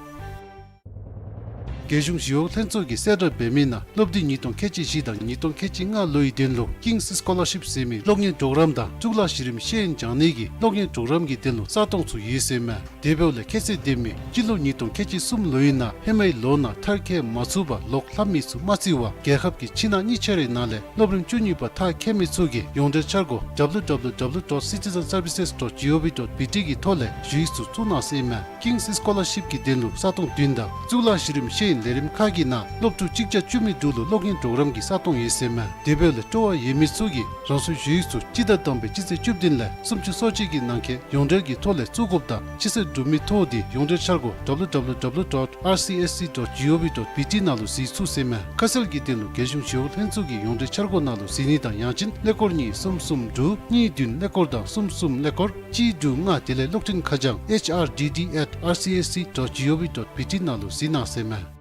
རྒྱལ་གཞུང་ཞི་གཡོག་ལྷན་ཚོགས་ཀྱིས་གསལ་བསྒྲགས་འབད་མི་ནང་སློབ་དུས་ཉིས་སྟོང་ཁལ་གཅིག་བཞི་དང་ཉིས་སྟོང་ཁལ་གཅིག་ལྔ་ལོའི་དོན་ལུ་King's Scholarship ཟེར་མི་གློག་བརྙན་གྲོགས་རམ་དང་གཙུག་ལག་གཞི་རིམ་ཤེས་ཡོན་སྦྱང་ནི་གི་གློག་བརྙན་གྲོགས་རམ་གྱི་དོན་ལུ་ས་སྟོང་ཚུ་ཡོད་ཟེར་ཨིན་མས། དེ་འབདཝ་ལས་ཁྱད་ཚད་ལྡན་མི་སྤྱི་ལོ་ཉིས་སྟོང་ཁལ་གཅིག་གསུམ་ལོའི་ནང་ཧེ་མའི་ལོ་ནང་མཐར་འཁྱོལ་མ་ཚུགས་པར་ལོག་ལྷབ་མི་ཚུ་མ་བརྩི་བར་རྒྱལ་ཁབ་ཀྱི་ཕྱི་ནང་གཉིས་ཆ་རའི་ནང་ལས་སློབ་རིམ་བཅུ་གཉིས་པ་མཐར་འཁྱོལ་མི་ཚུ་གིས་ཡོངས་འབྲེལ་འཆར་སྒོ་W W W dot citizen services dot G O V dot B T གི་ཐོག་ལས་ཞུ་ཡིག་ཚུ་བཙུགས་གནང་ཟེར་ཨིན་མས། King's Scholarship གི་དོན་ལུ་ས་སྟོང་བདུན་དང་གཙུག་ལག་གཞི་རིམ་ཤེས་ཡོན་ལས་རིམ་ཁག་གི་ནང་སློབ་ཕྲུག་གཅིག་བརྒྱ་བཅུ་མེད་དྲུག་ལུ་གློག་བརྙན་གྲོགས་རམ་གྱི་ས་སྟོང་ཡོད་ཟེར་ཨིན་མས། དེ་འབདཝ་ལས་སྤྲོ་བ་ཡོད་མི་ཚུ་གིས་རང་སོའི་ཞུ་ཡིག་ཚུ་སྤྱི་ཟླ་དང་པའི་སྤྱི་ཚེས་བཅུ་བདུན་ལས་སུམ་ཅུ་སོ་གཅིག་གི་ནང་འཁོད་ཡོངས་འབྲེལ་གྱི་ཐོག་ལས་བཙུགས་དགོཔ་དང་ཕྱི་སེལ་གྲུབ་མི་ཐོ་འདི་ཡོངས་འབྲེལ་འཆར་སྒོ་W W W dot R C S C dot G O V dot B T ནང་ལུ་གཟིགས་ཚུགས་ཟེར་ཨིན་མས། ཁ་གསལ་གྱི་དོན་ལུ་རྒྱལ་གཞུང་ཞི་གཡོག་ལྷན་ཚོགས་ཀྱི་ཡོངས་འབྲེལ་འཆར་སྒོ་ནང་ལུ་གཟིགས་ནི་དང་ཡང་ཅིན་ཀླད་ཀོར་གཉིས་གསུམ་གསུམ་དྲུག་གཉིས་བདུན་ཀླད་ཀོར་དང་གསུམ་གསུམ་ཀླད་ཀོར་གཅིག་དྲུག་ལྔ་དེ་ལས་གློག་འཕྲིན་ཁ་བྱང་H R D D at R C S C dot G O V dot B T ནང་ལུ་གཟིགས་གནང་ཟེར་ཨིན་མས།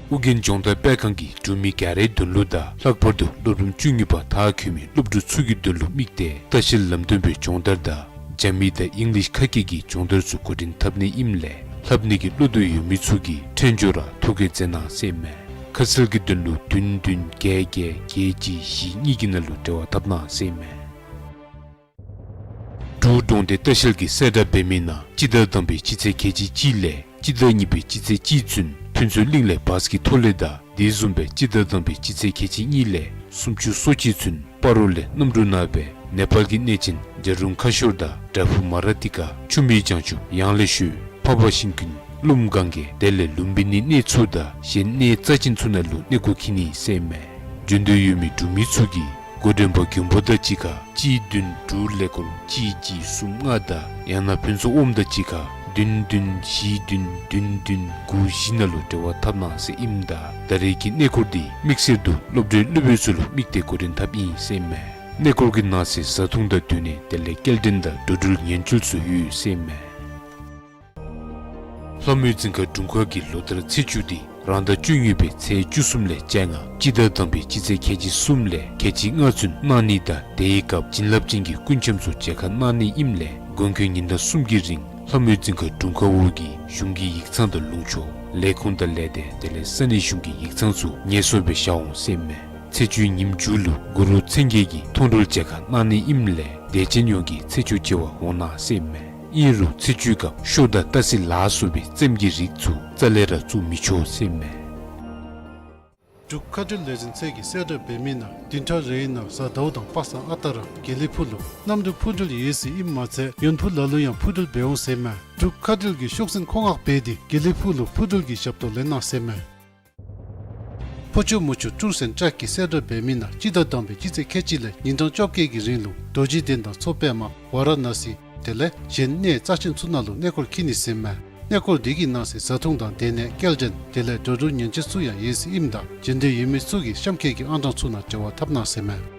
ཨོ་རྒྱན་སྦྱོང་བརྡར་སྤེལ་ཁང་གིས་འབྲུག་མི་ག་རའི་དོན་ལུ་དང་ལྷག་པར་དུ་སློབ་རིམ་བཅུ་གཉིས་པ་མཐར་འཁྱོལ་མི་སློབ་ཕྲུག་ཚུ་གི་དོན་ལུ་དམིགས་ཏེ་ལྟ་བཤལ་ལམ་སྟོན་པའི་སྦྱོང་བརྡར་དང་རྒྱ་མི་དང་ཨིང་ལིཤ་ཁ་སྐད་ཀྱི་སྦྱོང་བརྡར་ཚུ་འགོ་འདྲེན་འཐབ་ནི་ཨིནམ་ལས་ལྷབ་ནི་གི་བློ་འདོད་ཡོད་མི་ཚུ་གིས་འཕྲལ་མགྱོགས་ར་ཐོ་བཀོད་མཛད་གནང་ཟེར་ཨིན་མས། ཁ་གསལ་གྱི་དོན་ལུ་བདུན་བདུན་བརྒྱད་བརྒྱད་བརྒྱད་གཅིག་བཞི་གཉིས་ཀྱི་ནང་ལུ་འབྲེལ་བ་འཐབ་གནང་ཟེར་ཨིན་མས། འབྲུག་གྲོང་སྡེ་ལྟ་བཤལ་གྱིས་གསལ་བསྒྲགས་འབད་མི་ནང་སྤྱི་ཟླ་དང་པའི་སྤྱི་ཚེས་ཁལ་གཅིག་གཅིག་ལས་སྤྱི་ཟླ་གཉིས་པའི་སྤྱི་ཚེས་གཅིག་ཚུན་ཕུན་ཚོགས་གླིང་ལས་བཱས་ཀྱི་ཐོག་ལས་དང་དེ་བཟུམ་སྦེ་སྤྱི་ཟླ་དང་པའི་སྤྱི་ཚེས་ཁལ་གཅིག་གཉིས་ལས་སུམ་ཅུ་སོ་གཅིག་ཚུན་སྤ་རོ་ལས་གནམ་གྲུ་ནང་སྦེ་ནེ་པཱལ་གྱི་གནས་ཆེན་ཇ་རུང་ཁ་ཤོར་དང་བྲག་ཕུག་མ་ར་ཏི་ཀ་ཆུ་མིག་བྱང་ཆུབ་ཡང་ལེ་ཤོད་འཕགས་པ་ཤིང་ཀུན་ཀླུ་སྒང་གེ་དེ་ལས་ལུམ་བི་ནི་གནས་ཚུ་དང་གཞན་གནས་རྩ་ཅན་ཚུ་ནང་ལུ་གནས་སྐོར་འཁྱིད་ནི་ཟེར་ཨིན་མས། འབྱོན་འདོད་ཡོད་མི་འབྲུག་མི་ཚུ་གིས་འགོ་འདྲེན་པ་མགོན་པོ་དང་གཅིག་ཁར་གཅིག་བདུན་དྲུག་ཀླད་ཀོར་གཅིག་གཅིག་གསུམ་ལྔ་དང་ཡང་ན་ཕུན་ཚོགས་ཨོམ་དང་གཅིག་ཁར་བདུན་བདུན་བཞི་བདུན་བདུན་བདུན་དགུ་བཞི་ནང་ལུ་འབྲེལ་བ་འཐབ་གནང་ཟེར་ཨིནམ་ད་ད་རེས་ཀྱི་གནས་སྐོར་འདི་དམིགས་བསལ་དུ་སློབ་གྲྭའི་སློབ་དཔོན་ཚུ་ལུ་དམིགས་ཏེ་འགོ་འདྲེན་འཐབ་ཨིན་ཟེར་ཨིན་མས། གནས་སྐོར་གྱི་ནང་གསེས་བཟའ་འཐུང་དང་སྡོད་གནས་དེ་ལས་སྐྱེལ་འདྲེན་དང་འགྲོ་འགྲུལ་ཉེན་བཅོལ་ཚུ་ཡོད་ཟེར་ཨིན་མས། ལྷ་མོའི་རྫིང་ཁ་དྲུང་ཁག་གི་ལོ་ལྟར་ཚེས་བཅུ་འདི་རང་ཟླ་བཅུ་གཉིས་པའི་ཚེས་བཅུ་གསུམ་ལས་བཅོ་ལྔ་སྤྱི་ཟླ་དང་པའི་སྤྱི་ཚེས་ཁལ་གཅིག་གསུམ་ལས་ཁལ་གཅིག་ལྔ་ཚུན་གནང་ནི་དང་དེའི་སྐབས་བྱིན་རླབས་ཅན་གྱི་རྐུན་འཆམ་ཚུ་མཇལ་ཁ་གནང་ནི་ཨིནམ་ལས་དགོངས་དག་ཉིན་གྲངས་གསུམ་གྱི་རིང་ལྷ་མོའི་རྫིང་ཁ་དྲུང་ཁག་འོག་གི་གཞུང་གི་ཡིག་ཚང་དང་ལུང་ཕྱོགས་ལས་ཁུངས་དང་ལས་སྡེ་དེ་ལས་ས་གནས་གཞུང་གི་ཡིག་ཚང་ཚུ་ངལ་གསོ་སྦེ་བཞག་འོང་ཟེར་ཨིན་མས། ཚེས་བཅུའི་ཉིནམ་མཇུག་ལུ་གུ་རུ་མཚན་བརྒྱད་ཀྱི་མཐོང་གྲོལ་མཇལ་ཁ་གནང་ནི་ཨིནམ་ལས་དད་ཅན་ཡོངས་ཀྱིས་ཚེས་བཅུ་མཇལ་བར་འོང་གནང་ཟེར་ཨིན་མས། ཨིན་རུང་ཚེས་བཅུའི་སྐབས་ཤོ་དང་སྟག་གཟིག་ལ་སོགས་པའི་རྩེདམོ་གི་རིགས་ཚུ་རྩ་ལས་ར་བཙུགས་མི་ཆོག་ཟེར་ཨིན་མས། འབྲུག་མཁའ་འགྲུལ་ལས་འཛིན་ཚད་ཀྱིས་གསལ་བསྒྲགས་འབད་མི་ནང་བདུན་ཕྲག་རེའི་ནང་གཟའ་ཟླཝ་དང་པ་སངས་ཨ་རྟག་ར་དགེ་ལེགས་ཕུག་ལུ་གནམ་གྲུ་འཕུར་འགྲུལ་ཡོད་ཟེར་ཨིནམ་མ་ཚད་ཡོན་ཕུག་ལ་ལུ་ཡང་འཕུར་འགྲུལ་འབད་འོང་ཟེར་ཨིན་མས། འབྲུག་མཁའ་འགྲུལ་གྱིས་ཤོག་འཛིན་མཁོ་མངགས་འབད་དེ་དགེ་ལེགས་ཕུག་ལུ་འཕུར་འགྲུལ་གྱི་ཞབས་ཏོག་ལེན་གནང་ཟེར་ཨིན་མས། ཕོ་ཆུ་མོ་ཆུ་ཊུརསི་ཨེནཌ་ཊྲེགསི་ཀྱིས་གསལ་བསྒྲགས་འབད་མི་ནང་སྤྱི་ཟླ་དང་པའི་སྤྱི་ཚེས་ཁལ་གཅིག་ལས་ཉིན་གྲངས་བཅོ་བརྒྱད་ཀྱི་རིང་ལུ་རྡོ་རྗེ་གདན་དང་མཚོ་པདྨ་ཝཱ་ར་ཎ་སི་དེ་ལས་གཞན་གནས་རྩ་ཅན་ཚུ་ནང་ལུ་གནས་སྐོར་འཁྱིད་ནི་ཟེར་ཨིན་མས། གནས་སྐོར་འདི་གི་ནང་གསེས་བཟའ་འཐུང་དང་སྡོད་གནས་སྐྱེལ་འདྲེན་དེ་ལས་འགྲོ་འགྲུལ་ཉེན་བཅོལ་ཚུ་ཡང་ཡོད་ཟེར་ཨིནམ་ད་འབྱོན་འདོད་ཡོད་མི་ཚུ་གིས་གཤམ་འཁོད་ཀྱི་ཨང་གྲངས་ཚུ་ནང་འབྲེལ་བ་འཐབ་གནང་ཟེར་ཨིན་མས།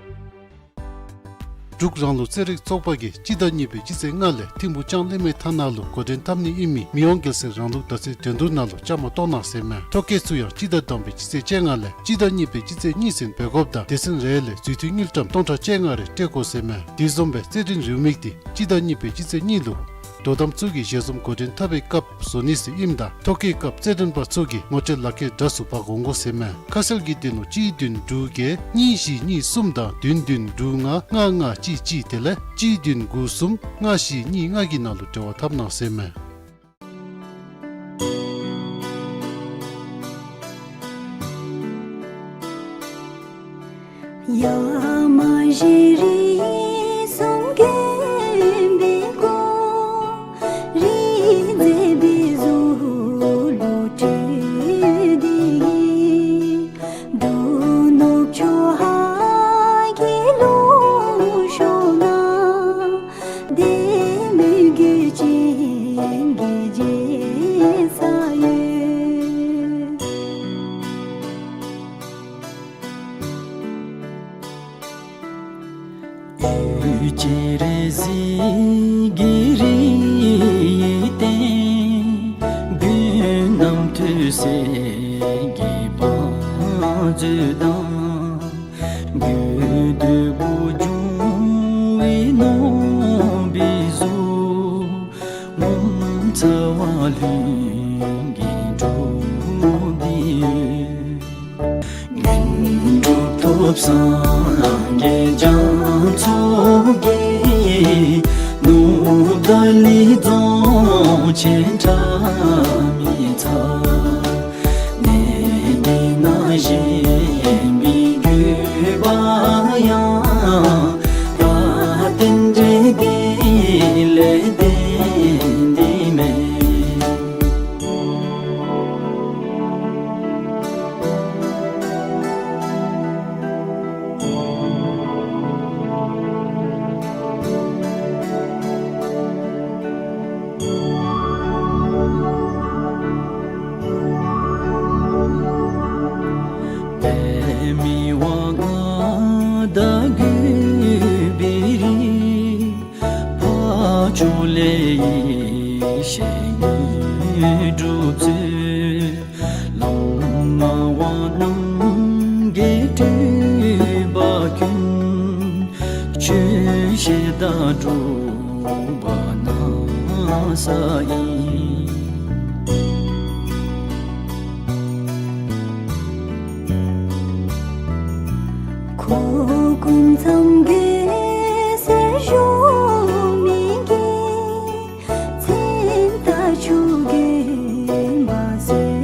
འབྲུག་རང་ལུགས་རྩེད་རིགས་ཚོགས་པ་གིས་སྤྱི་ཟླ་གཉིས་པའི་སྤྱི་ཚེས་ལྔ་ལས་ཐིམ་ཕུག་ལྕང་གླིང་མའི་ཐང་ནང་ལུ་འགོ་འདྲེན་འཐབ་ནི་ཨིན་མི་མི་དབང་རྒྱལ་སྲས་རང་ལུགས་ཟླ་ཚེས་འགྲན་བསྡུར་ནང་ལུ་བཅའ་མར་གཏོགས་གནང་ཟེར་ཨིན་མས། ཐོ་བཀོད་ཚུ་ཡང་སྤྱི་ཟླ་དང་པའི་སྤྱི་ཚེས་བཅོ་ལྔ་ལས་སྤྱི་ཟླ་གཉིས་པའི་སྤྱི་ཚེས་གཉིས་ཚུན་འབད་དགོཔ་དང་སྡེ་ཚན་རེ་ལས་རྩིས་ཐོ་དངུལ་ཀྲམ་སྟོང་ཕྲག་བཅོ་ལྔ་རེ་སྤྲོད་དགོ་ཟེར་ཨིན་མས། དེ་བཟུམ་སྦེ་རྩེད་འགྲན་རེའུ་མིག་འདི་སྤྱི་ཟླ་གཉིས་པའི་སྤྱི་ཚེས་གཉིས་ལུ་དོ་དམ་ཚུ་གིས་ཞལ་འཛོམས་འགོ་འདྲེན་འཐབ་པའི་སྐབས་བཟོ་ནི་ཟེར་ཨིནམ་ད་ཐོ་བཀོད་སྐབས་རྩེད་འགྲན་པ་ཚུ་གིས་ངོ་སྤྲོད་ལག་ཁྱེར་འདྲ་བཟོ་འབག་འོང་དགོ་ཟེར་ཨིན་མས། ཁ་གསལ་གྱི་དོན་ལུ་གཅིག་བདུན་དྲུག་བརྒྱད་གཉིས་བཞི་གཉིས་གསུམ་དང་བདུན་བདུན་དྲུག་ལྔ་ལྔ་ལྔ་གཅིག་གཅིག་དེ་ལས་གཅིག་བདུན་དགུ་གསུམ་ལྔ་བཞི་གཉིས་ལྔ་གི་ནང་ལུ་འབྲེལ་བ་འཐབ་གནང་ཟེར་ཨིན་མས། གི་རིགས་བསྟེན། མགོན་རྣམ་ཐོས་སྲས་ཀྱི་བང་མཛོད་དང་། དགོས་འདོད་པོ་འབྱུང་བའི་ནོར་བུའི་གཟུགས། ངོ་མཚར་བ་ལྷུན་གྱིས་གྲུབ་སྟེ་ཡོད། དངོས་གྲུབ་ཐོབ་སངས་རྒྱས་རྒྱ་མཚོ་རྒྱལ། ནུབ་ཏཱ་ལའི་རྫོང་ཆེན་ཁྲ་མི་ཚ། གནས་འདི་ན་བཞེངས་པའི་དགོས་པ་ཡང་། ད་རྟེན་འབྲེལ་འདི་ལས་བརྟེན་ཏེ་མེད། པདྨའི་དབང་ལྔ་དང་གུས་པའི་རིགས། འཕགས་མཆོག་ལས་ཡེ་ཤེས་དངོས་གྲུབ་སྩོལ། བླ་མ་དབང་རྣམས་ཀྱི་སྤྲུལ་པ་ཀུན། ཆོས་བཤད་དང་སྒྲུབ་པ་གནང་ས་ཡིན། འཁོར་ཀུན་མཚམས་བརྒྱད་ཟེར་ཞུ་མི་གི། མཚན་རྟགས་ཆོས་རྒྱན་པ་ཟེར་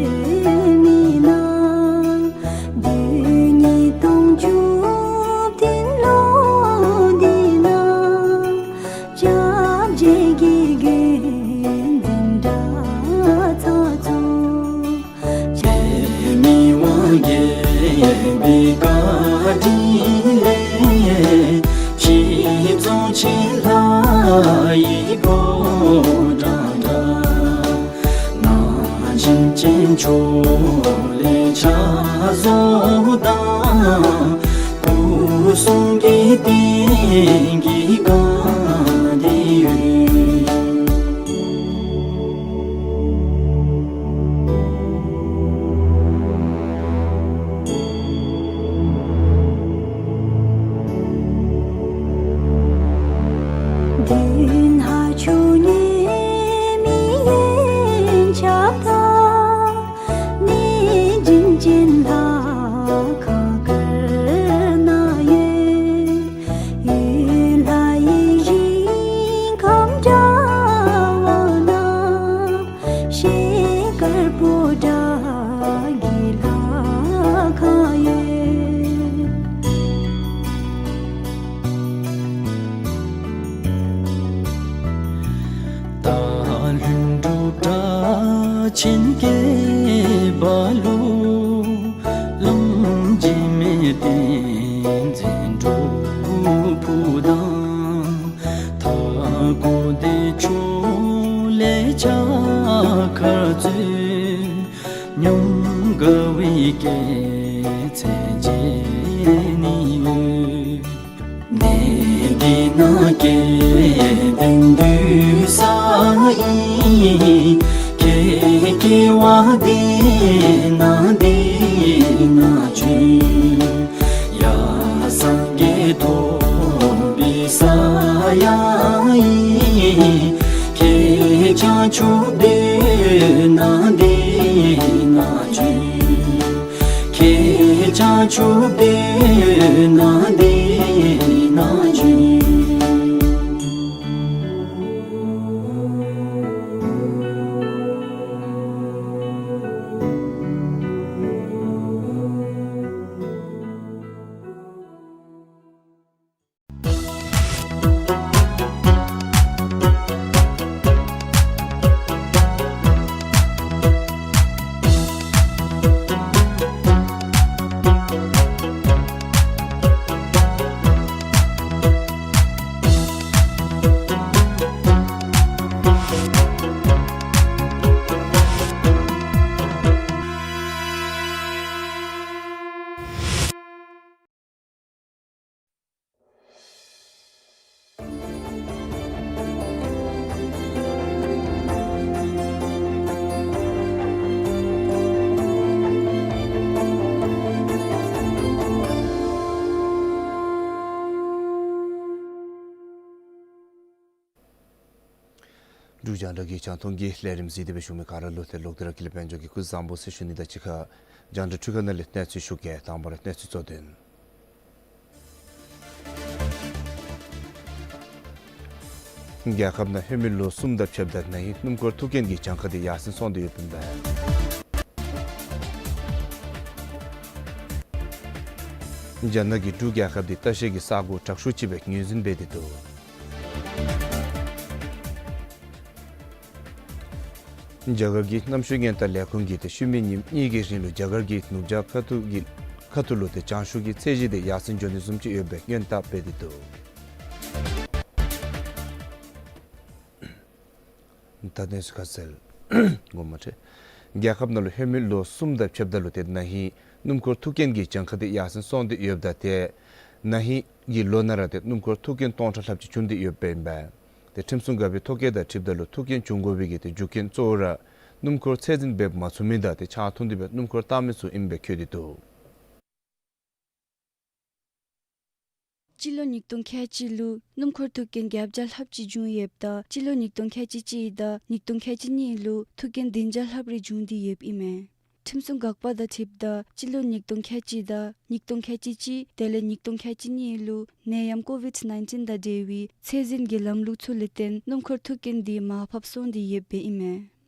མི་ནང་། རྡུལ་སྙེད་སྟོང་བཅུ་བདུན་ལོ་འདི་ན། སྐྱབས་རྗེ་དགེ་རྒན་འཛིན་གྲྭ་ཚང་ཚོ། པདྨའི་དབང་རྒྱལ་པོའི་བཀའ་དྲིན་ལས། ཕྱི་རྫོང་ཆེན་ལྷ་ཡི་ཕོ་བྲང་འདྲ། ནང་བཞིན་ཅན་ཕྱོགས་ལས་ཕྱག་བཟོ་དང་། སྐུ་གསུང་གི་རྟེན་གྱི་སྒང་འདི་ཡོད། མདུན་ལྷ་མཆོག་ཉེ་མི་ཡན་ཆབ་དང་། གནས་བྱིན་ཅན་ལྷ་ཁང་དཀར་ནང་ཡོད། ཡུལ་ལྷ་ཡི་ཞིང་ཁམས་འདྲ་བ་ན། ཤེལ་དཀར་པོ་ཏ་གི་ལྷ་ཁང་ཡོད། སྟག་ལྷུན་གྲུབ་གྲགས་ཆེན་སྐྱེས་པ་ལུ། བླམ་འཇིགས་མེད་བསྟན་འཛིན་སྒྲུབ་ཕུག་དང་། མཐའ་འཁོབ་བདེ་མཆོག་ལས་ཕྱག་འཁར་སྩོལ། ཉམས་དགའ་བའི་སྐྱེད་ཚལ་བཅས་ནི་ཡོད། གནས་འདི་ན་སྐལ་ལྡན་འདུས་ས་ཨིན། ཁྱེད་སྐྱེ་བ་འདི་ན་འདི་ན་བྱོན། ཡང་སངས་རྒྱས་ཐོབ་པའི་ས་ཡང་ཨིན། ཁྱེད་བྱང་ཆུབ་སྡོད་ན་འདི་ན་བྱོན། ཁྱེད་བྱང་ཆུབ་སྡོད་ན་འདི་ན་བྱོན། རྒྱང་བསྒྲགས་ཀྱི་རྒྱང་མཐོང་གི་ལས་རིམ་གཟིགས་ཏེ་སྦེ་བཞུགས་མི་ག་ར་ལུ་ཏེ་ལོག་སྟེ་ར་ཀུན་ལེགས་དཔལ་འབྱོར་གྱིས་སྐུ་གཟུགས་བཟང་པོ་ཟེར་ཞུ་ནི་དང་གཅིག་ཁར་རྒྱང་བསྒྲགས་འཕྲུལ་ཁང་ནང་ལས་གནས་ཚུལ་ཞུ་གེ། དང་པ་ར་གནས་ཚུལ་གཙོ་དོན། རྒྱལ་ཁབ་ནང་ལྷོད་མེད་ལོ་གསུམ་དང་ཕྱདཔ་ད་ན་ཧིང་སྣུམ་འཁོར་ཐུག་རྐྱེན་གྱི་གྱངས་ཁ་དེ་ཡར་སེང་སོང་སྟེ་ཡོདཔ་ཨིན་པས། རྒྱ་ནག་གིས་འབྲུག་རྒྱལ་ཁབ་དེ་ལྟ་བཤལ་གྱི་ས་གོ་དྲག་ཤོས་ཅིག་སྦེ་ངོས་འཛིན་འབད་དེ་འདུག། རྒྱ་གར་གྱི་གནམ་གཤིས་སྔོན་བརྡ་ལས་ཁུངས་ཀྱིས་ཏེ་ཤུལ་མའི་ཉིནམ་གཉིས་ཀྱི་རིང་ལུ་རྒྱ་གར་གྱི་ནུབ་བྱང་ཁ་ཐུག་གི་ཁ་ཐུག་ལུ་ཏེ་བྱང་ཤུགས་ཀྱི་ཚད་གཞི་དེ་ཡར་སེང་འགྱོ་ནི་བཟུམ་ཅིག་ཡོདཔ་སྦེ་སྔོན་བརྡ་འབད་དེ་འདུག། ད་གནས་ཚུལ་ཁ་གསལ་ངོ་མ་ཁྲིད། རྒྱལ་ཁབ་ནང་ལུ་ལྷོད་མེད་ལོ་གསུམ་དང་ཕྱདཔ་ད་ལུ་ཏེ་ན་ཧིང་སྣུམ་འཁོར་ཐུག་རྐྱེན་གྱི་གྱངས་ཁ་དེ་ཡར་སེང་སོང་སྟེ་ཡོདཔ་ད་ཏེ་ན་ཧིང་གི་ལོ་ནང་ར་ཏེ་སྣུམ་འཁོར་ཐུག་རྐྱེན་སྟོང་ཕྲག་ལྷགཔ་ཅིག་བྱུང་སྟེ་ཡོདཔ་ཨིན་པས། ཏེ་ཁྲིམས་སྲུང་འགག་པའི་ཐོ་བཀོད་དང་འཁྲིལཝ་ད་ལུ་ཐུག་རྐྱེན་བྱུང་དགོ་པའི་གི་ཏེ་རྒྱུ་རྐྱེན་གཙོ་བོ་ར་སྣུམ་འཁོར་ཚད་འཛིན་འབད་མ་ཚུགས་མི་དང་ཏེ་ཆང་འཐུང་སྟེ་སྦེ་སྣུམ་འཁོར་བཏང་མི་ཚུ་ཨིནམ་སྦེ་བཀོད་དེ་འདུག། སྤྱི་ལོ་ཉིས་སྟོང་ཁལ་གཅིག་ལུ་སྣུམ་འཁོར་ཐུག་རྐྱེན་བརྒྱད་བརྒྱ་ལྷགཔ་ཅིག་བྱུང་ཡོདཔ་ད་སྤྱི་ལོ་ཉིས་སྟོང་ཁལ་གཅིག་གཅིག་དང་ཉིས་སྟོང་ཁལ་གཅིག་གཉིས་ལུ་ཐུག་རྐྱེན་བདུན་བརྒྱ་ལྷགཔ་རེ་བྱུང་སྟེ་ཡོདཔ་ཨིན་མས། ཁྲིམས་སྲུང་འགག་པ་དང་འཁྲིལཝ་ད་སྤྱི་ལོ་ཉིས་སྟོང་ཁལ་གཅིག་དང་ཉིས་སྟོང་ཁལ་གཅིག་གཅིག་དེ་ལས་ཉིས་སྟོང་ཁལ་གཅིག་གཉིས་ལུ་ནད་ཡམས་ཀོ་ཝིཌ་ནའིན་ཊིན་དང་འབྲེལ་བའི་ཚད་འཛིན་གྱི་ལམ་ལུགས་ཚུ་ལས་བརྟེན་སྣུམ་འཁོར་ཐུག་རྐྱེན་དེ་མར་ཕབ་སོང་སྟེ་ཡོདཔ་ཨིན་མས།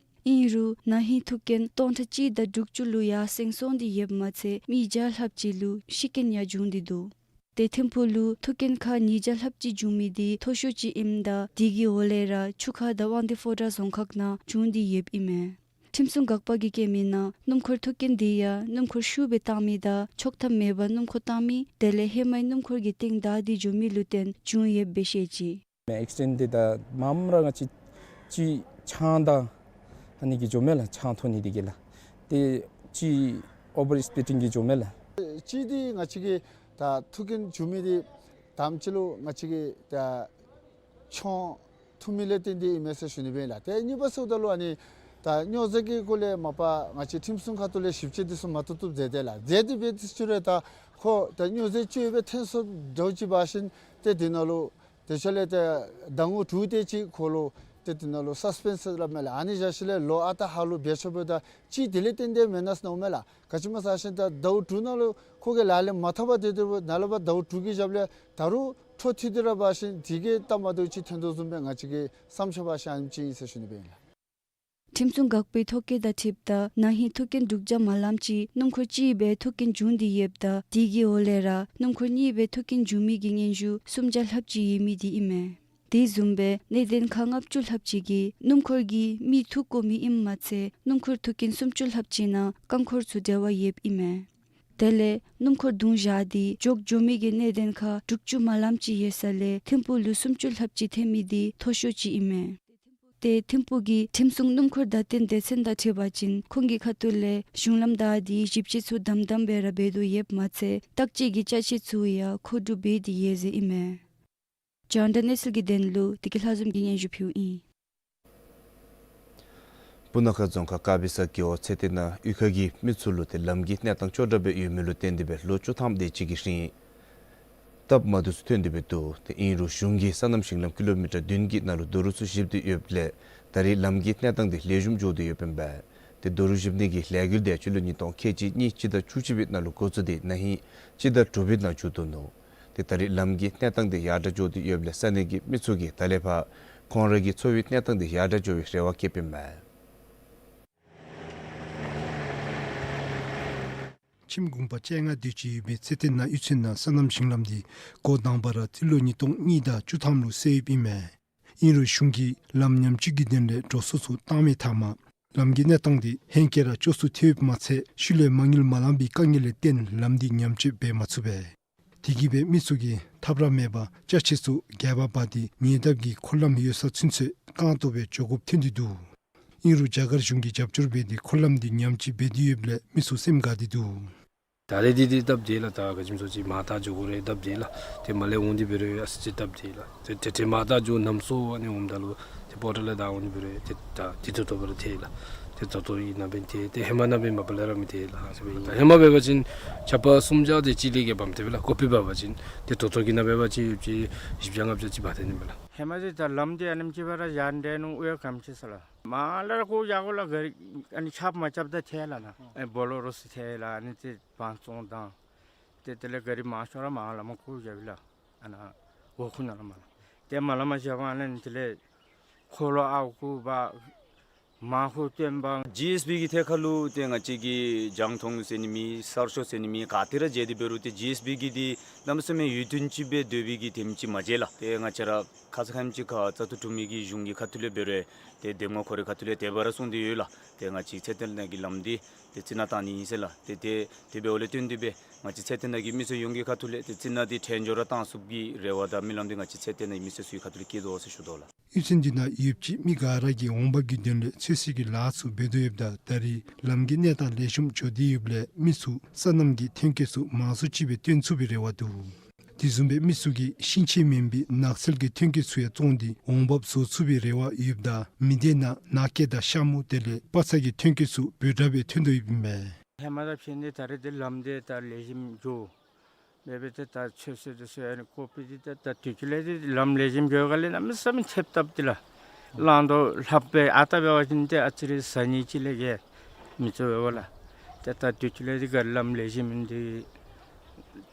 ཨིན་རུང་ན་ཧིང་ཐུག་རྐྱེན་སྟོང་ཕྲག་གཅིག་དང་དྲུག་ཅུ་ལུ་ཡར་སེང་སོང་སྟེ་ཡོདཔ་མ་ཚད་མི་བརྒྱ་ལྷགཔ་ཅིག་ལུ་ཤི་རྐྱེན་ཡང་བྱུང་སྟེ་འདུག། ཏེ་ཐིམ་ཕུག་ལུ་ཐུག་རྐྱེན་ཁག་ཉིས་བརྒྱ་ལྷགཔ་ཅིག་བྱུང་མི་དེ་མཐོ་ཤོས་ཅིག་ཨིནམ་ད་དེ་གི་འོག་ལས་ར་ཆུ་ཁ་དང་དབང་འདུས་ཕོ་བྲང་རྫོང་ཁག་ནང་བྱུང་སྟེ་ཡོདཔ་ཨིན་མས། ཁྲིམས་སྲུང་འགག་པ་གིས་བཀོད་མི་ནང་སྣུམ་འཁོར་ཐུག་རྐྱེན་དེ་ཡང་སྣུམ་འཁོར་ཤུགས་སྦེ་བཏང་མི་དང་ཆོག་ཐམ་མེད་པར་སྣུམ་འཁོར་བཏང་མི་དེ་ལས་ཧེ་མའི་སྣུམ་འཁོར་གྱི་སྟེང་བདའ་སྟེ་འགྱོ་མི་ལུ་བརྟེན་བྱུང་ཡོདཔ་སྦེ་བཤད་ཅི། ཨེག་སི་ཌེནཊ་དེ་ད་མངམ་ར་ང་བཅས་ཅིག་ཆང་ད་ཨ་ནི་གིས་འགྱོཝ་མས་ལགས། ཆང་འཐུང་ནི་དེ་གིས་ལགས། ཏེ་ཅིག་ཨོ་བར་སི་པི་ཌིང་གིས་འགྱོཝ་མས་ལགས། གཅིག་འདི་ང་བཅས་ཀྱི་ད་ཐུག་རྐྱེན་བྱུང་མི་འདི་དང་པ་ཅིག་ལུ་ང་བཅས་ཀྱི་ད་ཆང་འཐུང་མི་ལས་བརྟེན་ཏེ་ཨིན་མས་ཟེར་ཞུ་ནི་སྦེ་ཨིན་ལགས། ཏེ་གཉིས་པ་ཟེརཝ་ད་ལུ་ཨ་ནི་ད་སྨྱོ་རྫས་ཀྱི་སྐོར་ལས་མ་པ་ང་བཅས་ཁྲིམས་སྲུང་ཁ་ཐུག་ལས་ཞིབ་དཔྱད་འདི་ཚུ་མ་བཏུབ་བཏུབ་མཛད་དེ་ལགས། མཛད་དེ་འབད་དེ་ཚུ་ར་ད་ཁོ་ད་སྨྱོ་རྫས་སྤྱོད་སྦེ་ཐོན་སོངམ་འདྲཝ་ཅིག་འབད་བ་ཅིན་ཏེ་དེ་ནང་ལུ་དེ་ཆ་ལས་ཏེ་ཟླ་ངོ་དྲུག་དེ་ཅིག་ཁོ་ལུ་ཏེ་དེ་ནང་ལུ་སཱས་པེནསི་སླབ་མས་ལགས། ཨ་ནི་བཞག་ཞིནམ་ལས་ལོ་ཨ་རྟག་ཧ་ལུགས་འབད་ཆོག་པས། ད་ཅིག་དེ་ལས་བརྟེན་ཏེ་མེན་ན་ཟེར་མནོཝ་མས་ལགས། ག་ཅི་སྨོ་ཟེར་བ་ཅིན་ད་ཟླཝ་དྲུག་ནང་ལུ་ཁོ་གིས་ལག་ལེན་མ་འཐབ་པར་སྡོད་སྡོདཔ་ནཱ་ལས་ཕར་ཟླཝ་དྲུག་གི་རྒྱབ་ལས་ད་རུང་འཕྲོ་མཐུད་དེ་ར་འབད་བ་ཅིན་དེ་གིས་སྟབས་མ་བདེཝ་ཅིག་ཐོན་དོ་བཟུམ་སྦེ་ང་བཅས་ཀྱི་བསམ་འཆར་འབད་བ་ཅིན་ཨ་ནེམ་ཅིག་ཨིན་ཟེར་ཞུ་ནི་སྦེ་ཨིན་ལགས། ཁྲིམས་སྲུང་འགག་པའི་ཐོ་བཀོད་དང་འཁྲིལཝ་ད་ན་ཧིང་ཐུག་རྐྱེན་དྲུག་བརྒྱ་མ་ལངམ་ཅིག་སྣུམ་འཁོར་གཅིག་སྦེ་ཐུག་རྐྱེན་བྱུང་སྟེ་ཡོདཔ་ད་དེ་གི་འོག་ལས་ར་སྣུམ་འཁོར་གཉིས་སྦེ་ཐུག་རྐྱེན་བྱུང་མི་གི་སྙན་ཞུ་སུམ་བརྒྱ་ལྷགཔ་ཅིག་ཡོད་མི་དེ་ཨིན་མས། དེ་བཟུམ་སྦེ་གནད་དོན་ཁག་ལྔ་བཅུ་ལྷགཔ་ཅིག་གིས་སྣུམ་འཁོར་གྱིས་མི་འཐུ་དགོ་མི་ཨིནམ་མ་ཚད་སྣུམ་འཁོར་ཐུག་རྐྱེན་སུམ་ཅུ་ལྷགཔ་ཅིག་ནང་རྐང་འཁོར་ཚུ་འབྲེལ་བ་ཡོདཔ་ཨིན་མས། དེ་ལས་སྣུམ་འཁོར་བརྡུང་བཞག་སྟེ་འགྱོ་འགྱོ་མི་གི་གནད་དོན་ཁག་དྲུག་ཅུ་མ་ལངམ་ཅིག་ཡོད་ས་ལས་ཐིམ་ཕུག་ལུ་སུམ་ཅུ་ལྷགཔ་ཅིག་ཐོན་མི་དེ་མཐོ་ཤོས་ཅིག་ཨིན་མས། ཏེ་ཐིམ་ཕུག་གི་ཁྲིམས་སྲུང་སྣུམ་འཁོར་བརྡ་སྟོན་སྡེ་ཚན་དང་འཁྲིལ་བ་ཅིན་ཁོང་གི་ཁ་ཐུག་ལས་གཞུང་ལམ་བདའ་སྟེ་ཞིབ་དཔྱད་ཚུ་དམ་དམ་སྦེ་ར་འབད་དོ་ཡོདཔ་མ་ཚད་བརྟག་དཔྱད་ཀྱི་ཅ་ཆས་ཚུ་ཡང་མཁོ་སྒྲུབ་འབད་དེ་ཡོད་ཟེར་ཨིན་མས། རྒྱང་བསྒྲགས་གནས་ཚུལ་གྱི་དོན་ལུ་བདེ་སྐྱིད་ལྷ་འཛོམས་ཀྱིས་སྙན་ཞུ་ཕུལཝ་ཨིན། སྤུ་ན་ཁ་རྫོང་ཁག་དཀར་སྦི་ས་རྒེད་འོག་ཚེ་བརྟན་ནང་གཡུས་ཁ་གི་མི་ཚུ་ལུ་ཏེ་ལམ་གྱི་གནས་སྟངས་སྐྱོ་དྲགས་སྦེ་ཡོད་མི་ལུ་བརྟེན་ཏེ་སྦེ་ལོ་བཅུ་ཐམ་དེ་ཅིག་གི་རིང་སྟབས་མ་བདེཝ་ཚུ་ཐོན་ཏེ་སྦེ་འདུག། ཏེ་ཨིན་རུང་གཞུང་གིས་སོ་ནམ་ཞིང་ལམ་ཀི་ལོ་མི་ཊར་བདུན་གྱི་ནང་ལུ་རྡོ་རུག་ཚུ་བཞིབས་ཏེ་ཡོདཔ་ལས་ད་རེས་ལམ་གྱི་གནས་སྟངས་དེ་ལེགས་ཤོམ་འགྱོ་སྟེ་ཡོདཔ་ཨིན་པས། ཏེ་རྡོ་རུག་བཞིབ་ནི་གི་ལས་འགུལ་དེ་སྤྱི་ལོ་ཉིས་སྟོང་ཁལ་གཅིག་གཉིས་སྤྱི་ཟླ་བཅུ་གཅིག་པའི་ནང་ལུ་འགོ་བཙུགས་ཏེ་ན་ཧིང་སྤྱི་ཟླ་དྲུག་པའི་ནང་མཇུག་བསྡུ་ནུག། ཏེ་ད་རེས་ལམ་གྱི་གནས་སྟངས་དེ་ཡར་དྲག་འགྱོ་སྟེ་ཡོདཔ་ལས་ས་གནས་ཀྱི་མི་ཚུ་གིས་ད་ལས་ཕར་ཁོང་ར་གི་འཚོ་བའི་གནས་སྟངས་དེ་ཡར་དྲག་འགྱོ་བའི་རེ་བ་བསྐྱེདཔ་ཨིན་མས། ཁྱིམ་གུང་པ་བཅོ་ལྔ་དེ་ཅིག་ཡོད་པའི་ཚེ་བརྟན་ནང་གཡུས་ཚན་ནང་སོ་ནམ་ཞིང་ལམ་དེ་འགོ་དང་པ་ར་སྤྱི་ལོ་ཉིས་སྟོང་གཉིས་དང་བཅུ་ཐམ་ལུ་བསལ་ཡོདཔ་ཨིན་མས། ཨིན་རུང་གཞུང་གིས་ལམ་ཉམས་བཅོས་ཀྱི་དོན་ལས་འགྲོ་སོང་ཚུ་བཏང་མི་ཐ་མ་ལམ་གྱི་གནས་སྟངས་དེ་ཧེང་སྐལ་ར་སྐྱོ་སུ་ཐལ་ཡོདཔ་མ་ཚད་ཤུལ་ལས་མ་དངུལ་མ་ལང་པའི་དཀའ་ངལ་ལས་བརྟེན་ལམ་དེ་ཉམས་བཅོས་འབད་མ་ཚུགས་པས། དེ་གིས་སྦེ་མི་ཚུ་གིས་ཐབས་ར་མེད་པར་ཅ་ཆས་ཚུ་སྒལ་པར་འབག་སྟེ་ཉེ་འདབས་ཀྱི་འཁོར་ལམ་ཡོད་ས་ཚུན་ཚོད་རྐང་སྟོང་སྦེ་འགྱོ་དགོཔ་ཐོན་ཏེ་འདུག། ཨིན་རུང་རྒྱ་གར་གཞུང་གིས་རྒྱབ་སྐྱོར་འབད་དེ་འཁོར་ལམ་དེ་ཉམས་བཅོས་འབད་དེ་ཡོདཔ་ལས་མི་ཚུ་སེམས་དགའ་སྟེ་འདུག། ད་རེས་འདི་འདི་སྟབས་བདེ་ལགས། ད་ག་ཅི་སྨོ་ཟེར་བ་ཅིན་མར་ད་འགྱོ་དགོ་རུང་སྟབས་བདེ་ལགས། ཏེ་མར་ལས་འོང་སྟེ་འབད་རུང་ཨ་ཙི་ཅིག་སྟབས་བདེ་ལགས། ཏེ་ཏེ་ཏེ་མར་ད་འགྱོ་གནམ་སྲོ་ཨ་ནི་འོངམ་ད་ལུ་ཏེ་པོ་ཊ་ལས་ད་འོང་སྟེ་འབད་རུང་ཏེ་ད་ཏེ་ཏོག་ཏོ་སྦེ་ར་ཐལ་ལགས། ཏེ་ཏོག་ཏོ་ཨིན་ན་འབདན་ཏེ་ཏེ་ཧེ་མ་ནང་འབདན་མ་པ་ལས་ར་མི་ཐལ་ལགས། ཧེ་མ་འབད་བ་ཅིན་ཆརཔ་སུམ་བརྒྱ་དེ་ཅིག་ལས་བརྒལ་འབག་མི་ཐོབ་པས་ལགས། ཀོ་པི་འབད་བ་ཅིན། ཏེ་ཏོག་ཏོ་གི་ནང་འབད་བ་ཅིན་ཅིག་བཞི་བརྒྱ་ལྔ་བརྒྱ་ཅིག་འབག་སྟེ་ནི་མས་ལགས། ཧེ་མ་འདི་ད་ལམ་འདི་ཨ་ནེམ་ཅིག་སྦེ་ར་བཞག་འདྲས་ནུག། ཨོ་ཡ་ག་དེམ་ཅིག་ཟེར་ལགས། མར་ལས་ར་བཀོ་བཞག་དགོ་ལགས། ག་རི་ཨ་ནི་ཆརཔ་མ་རྐྱབ་ད་ཐལ་ལགས་ན། ཨེ་བོ་ལེ་རོ་ཚུ་ཐལ་ལགས། ཨ་ནི་ཏེ་བང་བཙོང་དང་ཏེ་དེ་ལས་ག་རི་མང་ཤོས་ར་མར་ལས་མར་བཀོ་བཞག་པས་ལགས། ཨ་ནཱ་འོག་ཁུག་ནང་ལས་མར་ལགས། ཏེ་མར་ལས་མར་བཞག་པ་ཨ་ནི་དེ་ལས་འཁོར་ལོ་ཨརཝ་བརྐུ་བ་མར་ཁུ་བཏོན་པ། ཇི་ཨེསི་བི་གི་ཐད་ཁར་ལུ་ཏེ་ང་བཅས་ཀྱིས་རྒྱང་མཐོང་ཟེར་ནི་མེད། གསར་ཤོག་ཟེར་ནི་མེད། ག་ཏེ་ར་མཇལ་ཏེ་འབད་རུང་ཏེ་ཇི་ཨེསི་བི་གིས་འདི་གནམ་མེད་ས་མེད་ཡུན་བརྟན་ཅིག་སྦེ་སྡོད་པའི་གི་དེམ་ཅིག་མ་མཇལ་ལགས། ཏེ་ང་བཅས་ར་ཁ་ཙ་ཁ་ཉིནམ་ཅིག་ཁར་བཙག་འཐུ་གྲུབ་མི་གི་གཞུང་གི་ཁ་ཐུག་ལས་འབད་རུང་ཏེ་འདེམས་ངོ་ཁོ་རའི་ཁ་ཐུག་ལས་དེ་སྦེ་ར་གསུངས་ཏེ་ཡོད་ལགས། ཏེ་ང་བཅས་ཚེ་བརྟན་ནང་གི་ལམ་འདི་ཏེ་རྩི་ནག་བཏང་ནི་ཨིན་ཟེར་ལགས། ཏེ་དེ་དེ་འབདཝ་ལས་བརྟེན་ཏེ་སྦེ་ང་བཅས་ཚེ་བརྟན་ནང་གི་མི་སེར་ཡོངས་ཀྱི་ཁ་ཐུག་ལས་ཏེ་རྩི་ནག་འདི་ཐལ་འགྱོ་ར་བཏང་ཚུགས་པའི་རེ་བ་དང་སྨོན་ལམ་འདི་ང་བཅས་ཚེ་བརྟན་ནང་གི་མི་སེར་ཚུ་གི་ཁ་ཐུག་ལས་བསྐྱེད་དོ་ཟེར་ཞུ་དོ་ལགས། གཡུས་ཚན་འདི་ནང་ཡོདཔ་ཅིག་མི་ག་ར་གིས་འོང་འབབ་ཀྱི་དོན་ལས་ཚོད་བསྲེ་གི་ལཱ་ཚུ་འབད་དོ་ཡོདཔ་ད་ད་རེས་ལམ་གྱི་གནས་སྟངས་ལེགས་ཤོམ་འགྱོ་སྟེ་ཡོདཔ་ལས་མི་ཚུ་སོ་ནམ་གྱི་ཐོན་སྐྱེད་ཚུ་མང་སུ་ཅིག་སྦེ་བཏོན་ཚུགས་པའི་རེ་བ་འདུག། དེ་བཟུམ་སྦེ་མི་ཚུ་གིས་ཤིང་ཆས་མེན་པའི་ནགས་ཚལ་གྱི་ཐོན་སྐྱེད་ཚུ་ཡང་བཙོངས་ཏེ་འོང་འབབ་བཟོ་ཚུགས་པའི་རེ་བ་ཡོདཔ་ད་མི་སྡེ་ནང་ནགས་སྐྱེས་དང་ཤ་མུ་དེ་ལས་པ་ཚང་གི་ཐོན་སྐྱེད་ཚུ་འབོར་དྲགས་སྦེ་ཐོན་དོ་ཡོདཔ་ཨིན་མས། ཧེ་མ་དང་ཕྱད་ནི་ད་རེས་འདི་ལམ་འདི་ད་ལེགས་ཤོམ་འགྱོ། འབད་འབད་ཏེ་ད་ཚོད་བསྲེ་དེ་ཚུ་ཡང་ནི་བཀོག་པའི་འདི་ད་ད་དུས་ཅི་ལས་འདི་ལམ་ལེགས་ཤོམ་འགྱོ་ག་ལས་གནམ་མེད་ས་མེད་ཐེབས་བཏབ་སྟེ་ལགས། ལང་དོ་ལྷབ་སྦེ་ཨ་རྟག་འབད་བ་ཅིན་ཏེ་ཨ་ཙི་རེ་ཟ་ནི་ཅིག་ལས་བརྒལ་མི་བཙུགས་པས་ལགས། ཏེ་ད་དུས་ཅི་ལས་འདི་ག་ལམ་ལེགས་ཤོམ་མེན་འདི་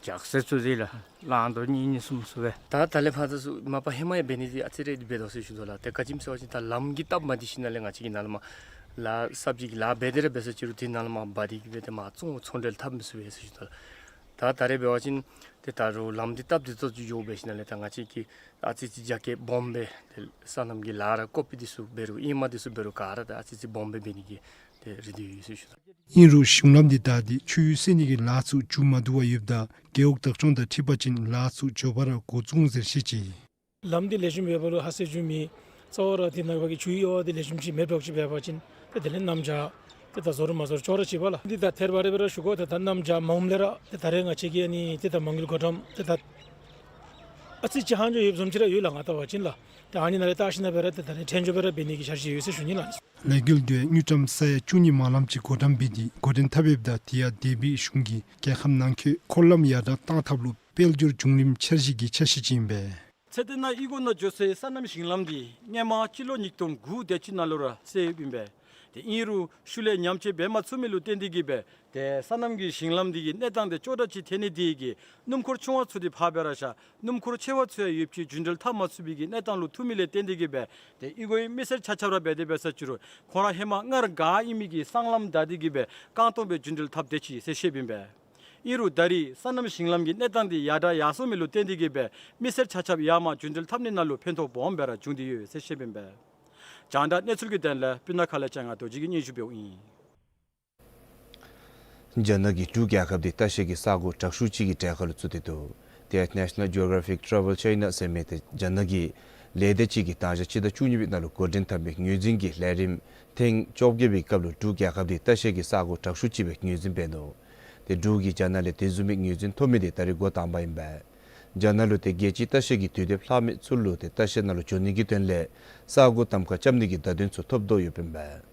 ཇག་ཟས་ཚུ་འདི་ལགས། ལང་དོ་གཉིས་གཉིས་གསུམ་གསུམ་སྦེ། ད་ད་ལས་ཕར་ཚུ་མ་པ་ཧེ་མ་ཡང་འབད་ནི་འདི་ཨ་ཙི་རེ་འདི་འབད་དོ་ཟེར་ཞུ་དོ་ལགས། ཏེ་ག་ཅི་སྨོ་ཟེར་བ་ཅིན་ད་ལམ་གྱི་སྟབས་མ་བདེ་ཞིནམ་ལས་ང་བཅས་ཀྱིས་ནཱ་ལས་མར་ལཱ་གསརཔ་ཅིག་གི་ལཱ་འབད་དེ་ར་འབད་ས་ཅིག་རུང་དེ་ནང་ལས་མར་འབག་སྟེ་གི་སྦེ་ཏེ་མར་བཙོང་ཚོང་འབྲེལ་འཐབ་མི་ཚུགས་པས་ཟེར་ཞུ་དོ་ལགས། ད་ད་རེས་འབད་བ་ཅིན་ཏེ་ད་རུང་ལམ་འདི་སྟབས་བདེ་ཏོག་ཏོ་ཅིག་འགྱོ་འབད་ཞིནམ་ལས་ད་ང་བཅས་ཀྱིས་ཨ་ཙི་ཅིག་རྒྱ་སྐྱེད་སྦོམ་སྦེ་ཏེ་སོ་ནམ་གྱི་ལཱ་ར་བཀོག་པའི་འདི་ཚུ་འབད་རུང་ཨེ་མ་འདི་ཚུ་འབད་རུང་ག་ར་ད་ཨ་ཙི་ཅིག་སྦོམ་སྦེ་འབད་ནི་གི་ཏེ་རེ་འདུན་ཡོད་ཟེར་ཞུ་དོ། ཨིན་རུང་གཞུང་ལམ་འདི་བདའ་སྟེ་ཆུ་ཡུར་བསལ་ནི་གི་ལཱ་ཚུ་མཇུག་མ་བསྡུ་བར་ཡོདཔ་ད་རྒེད་འོག་བདག་སྐྱོང་དང་འཁྲིལ་བ་ཅིན་ལཱ་ཚུ་མགྱོགས་པ་ར་འགོ་བཙུགས་འོང་ཟེར་བཤད་ཅི། ལམ་འདི་ལེགས་ཤོམ་འབད་བ་ལུ་ཧ་སེ་ཇུ་མི་རྩ་བ་ར་འདི་ནང་པ་གི་ཆུའི་ཡོ་བ་འདི་ལེགས་ཤོམ་ཅིག་མེདཔ་ཅིག་འབད་བ་ཅིན་ཏེ་དེ་ལས་གནམ་བྱཱར་ཏེ་ད་ཟོར་མ་ཟོར་ཅོག་ར་ཅིག་པས་ལགས། འདི་ད་ཐེར་བ་རེ་སྦེ་ར་ཞུ་དགོ། ཏེ་ད་གནམ་བྱཱར་མངམ་ལས་ར་ཏེ་ད་རེས་ང་བཅས་ཀྱི་ཨ་ནི་ཏེ་ད་མ་དངུལ་བགོ་བཀྲམ་ཏེ་ད་ཨ་ཙི་ཅིག་ཧང་ཇོ་ཡོདཔ་བཟུམ་ཅིག་ར་ཡོད་ལགས། ང་བལྟ་བ་ཅིན་ལགས། ཏེ་ཨ་ནི་ནང་ལས་བལྟ་ཞིནམ་སྦེ་ར་ཏེ་ད་རེས་ཐལ་འགྱོ་སྦེ་ར་འབད་ནི་གི་འཆར་གཞི་ཡོད་ཟེར་ཞུ་ནི་ལགས། ལས་འགུལ་འདི་དངུལ་ཀྲམ་ས་ཡ་བཅུ་གཉིས་མ་ལམ་ཅིག་བགོ་བཀྲམ་འབད་དེ་འགོ་འདྲེན་འཐབ་ཡོདཔ་ད་དེ་ཡང་འདས་པའི་གཞུང་གིས་རྒྱལ་ཁབ་ནང་འཁོད་འཁོར་ལམ་ཡར་དྲག་གཏང་ཐབས་ལུ་དཔལ་འབྱོར་བྱུང་རིམ་འཆར་གཞི་གི་ཆ་ཤས་ཅིག་ཨིན་པས། ཚེ་བརྟན་ནང་གཡུས་སྒོ་ནང་འགྱོ་སའི་སོ་ནམ་ཞིང་ལམ་འདི་སྔོན་མ་སྤྱི་ལོ་ཉིས་སྟོང་དགུ་དེ་ཅིག་ནང་ལུ་ར་བསལ་ཡོདཔ་ཨིན་པས། ཏེ་ཨིན་རུང་ཤུལ་ལས་ཉམས་བཅོས་འབད་མ་ཚུགས་མི་ལུ་བརྟེན་ཏེ་གི་སྦེ་ཏེ་སོ་ནམ་གྱི་ཞིང་ལམ་འདི་གི་གནས་སྟངས་འདི་སྐྱོ་དྲགས་ཅིག་ཐལ་ནི་འདི་གིས་སྣུམ་འཁོར་ཆུང་བ་ཚུ་འདི་ཕར་སྦེ་ར་བཞག། སྣུམ་འཁོར་ཆེ་བ་ཚུ་ཡང་ཡོདཔ་ཅིག་རྒྱུན་འགྲུལ་འཐབ་མ་ཚུགས་པའི་གི་གནས་སྟངས་ལུ་ཐུག་མི་ལས་བརྟེན་ཏེ་གི་སྦེ་ཏེ་ཨི་གོའི་མི་སེར་ཆ་ཁྱབ་ར་འབད་དེ་འབད་ས་ཅིག་རུང་ཁོང་ར་ཧེ་མ་སྔར་ག་ཨིན་མི་གི་སྲང་ལམ་བདའ་སྟེ་གི་སྦེ་རྐང་སྟོང་སྦེ་རྒྱུན་འགྲུལ་འཐབ་སྡོད་ཅི་ཟེར་བཤདཔ་ཨིན་པས། ཨིན་རུང་ད་རེས་སོ་ནམ་ཞིང་ལམ་གྱི་གནས་སྟངས་འདི་ཡར་དྲག་ཡར་སོང་མི་ལུ་བརྟེན་ཏེ་གི་སྦེ་མི་སེར་ཆ་ཁྱབ་ཡར་མར་རྒྱུན་འགྲུལ་འཐབ་ནི་ནང་ལུ་ཕན་ཐོགས་སྦོམ་སྦེ་ར་བྱུང་སྟེ་ཡོད་ཟེར་བཤདཔ་ཨིན་པས། རྒྱང་བསྒྲགས་གནས་ཚུལ་གྱི་དོན་ལས་སྤུ་ན་ཁ་ལས་ལྕང་ང་རྡོ་རྗེ་གིས་སྙན་ཞུ་འབདཝ་ཨིན། རྒྱ་ནག་གིས་འབྲུག་རྒྱལ་ཁབ་འདི་ལྟ་བཤལ་གྱི་ས་གོ་དྲག་ཤོས་ཅིག་གི་གྲས་ཁར་ལུ་བཙུགས་ཏེ་འདུག། དེ་ཡང་National Geographic Travel China ཟེར་མི་དེ་རྒྱ་ནག་གི་ལས་སྡེ་ཅིག་གིས་ད་ཞག་སྤྱི་ཟླ་བཅུ་གཉིས་པའི་ནང་ལུ་འགོ་འདྲེན་འཐབ་མི་ངོས་འཛིན་གྱི་ལས་རིམ་ཐེངས་བཅོ་བརྒྱད་པའི་སྐབས་ལུ་འབྲུག་རྒྱལ་ཁབ་འདི་ལྟ་བཤལ་གྱི་ས་གོ་དྲག་ཤོས་ཅིག་སྦེ་ངོས་འཛིན་འབད་ནུག། དེ་འབྲུག་གིས་རྒྱ་ནག་ལས་དེ་བཟུམ་མའི་ངོས་འཛིན་ཐོབ་མི་དེ་ད་རེས་འགོ་དང་པ་ཨིན་པས། རྒྱ་ནག་ལུ་ཏེ་རྒྱལ་སྤྱིའི་ལྟ་བཤལ་གྱི་དུས་དེབ་ལྷག་མེད་ཚུ་ལུ་ཏེ་ལྟ་བཤལ་ནང་ལུ་འགྱོ་ནི་གི་དོན་ལས་ས་གོ་གདམ་ཁ་རྐྱབ་ནི་གི་བརྡ་དོན་ཚུ་ཐོབ་དོ་ཡོདཔ་ཨིན་པས།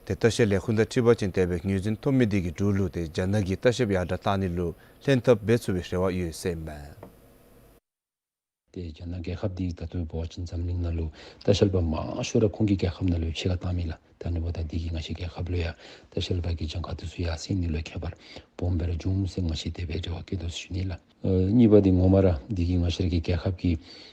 ཏེ་ལྟ་བཤལ་ལས་ཁུངས་དང་འཁྲིལ་བ་ཅིན་དེ་སྦེ་ངོས་འཛིན་ཐོབ་མི་དེ་གིས་འབྲུག་ལུ་ཏེ་རྒྱ་ནག་གི་ལྟ་བཤལཔ་ཡར་དྲག་བཏང་ནི་ལུ་ལྷན་ཐབས་འབད་ཚུགས་པའི་རེ་བ་ཡོད་ཟེར་ཨིན་པས། ཏེ་རྒྱ་ནག་རྒྱལ་ཁབ་འདི་ད་ལྟོ་འབད་བ་ཅིན་འཛམ་གླིང་ནང་ལུ་ལྟ་བཤལ་པ་མང་ཤོས་ར་ཁོང་གི་རྒྱལ་ཁབ་ནང་ལུ་ཕྱེད་ཀ་བཏང་མི་ལགས། ད་ཨ་ནི་འབདཝ་ད་འདི་གིས་ང་བཅས་རྒྱལ་ཁབ་ལུ་ཡང་ལྟ་བཤལ་པ་གི་གྱངས་ཁ་འདི་ཚུ་ཡར་སེང་ནི་ལུ་ཁྱད་པར་སྦོམ་སྦེ་ར་འབྱུང་ཟེར་ང་བཅས་དེ་སྦེ་རེ་བ་བསྐྱེད་དོ་ཟེར་ཞུ་ནི་ལགས། ཨ་གཉིས་པ་འདི་ངོ་མ་ར་འདི་གིས་ང་བཅས་ར་གི་རྒྱལ་ཁབ་ཀྱི་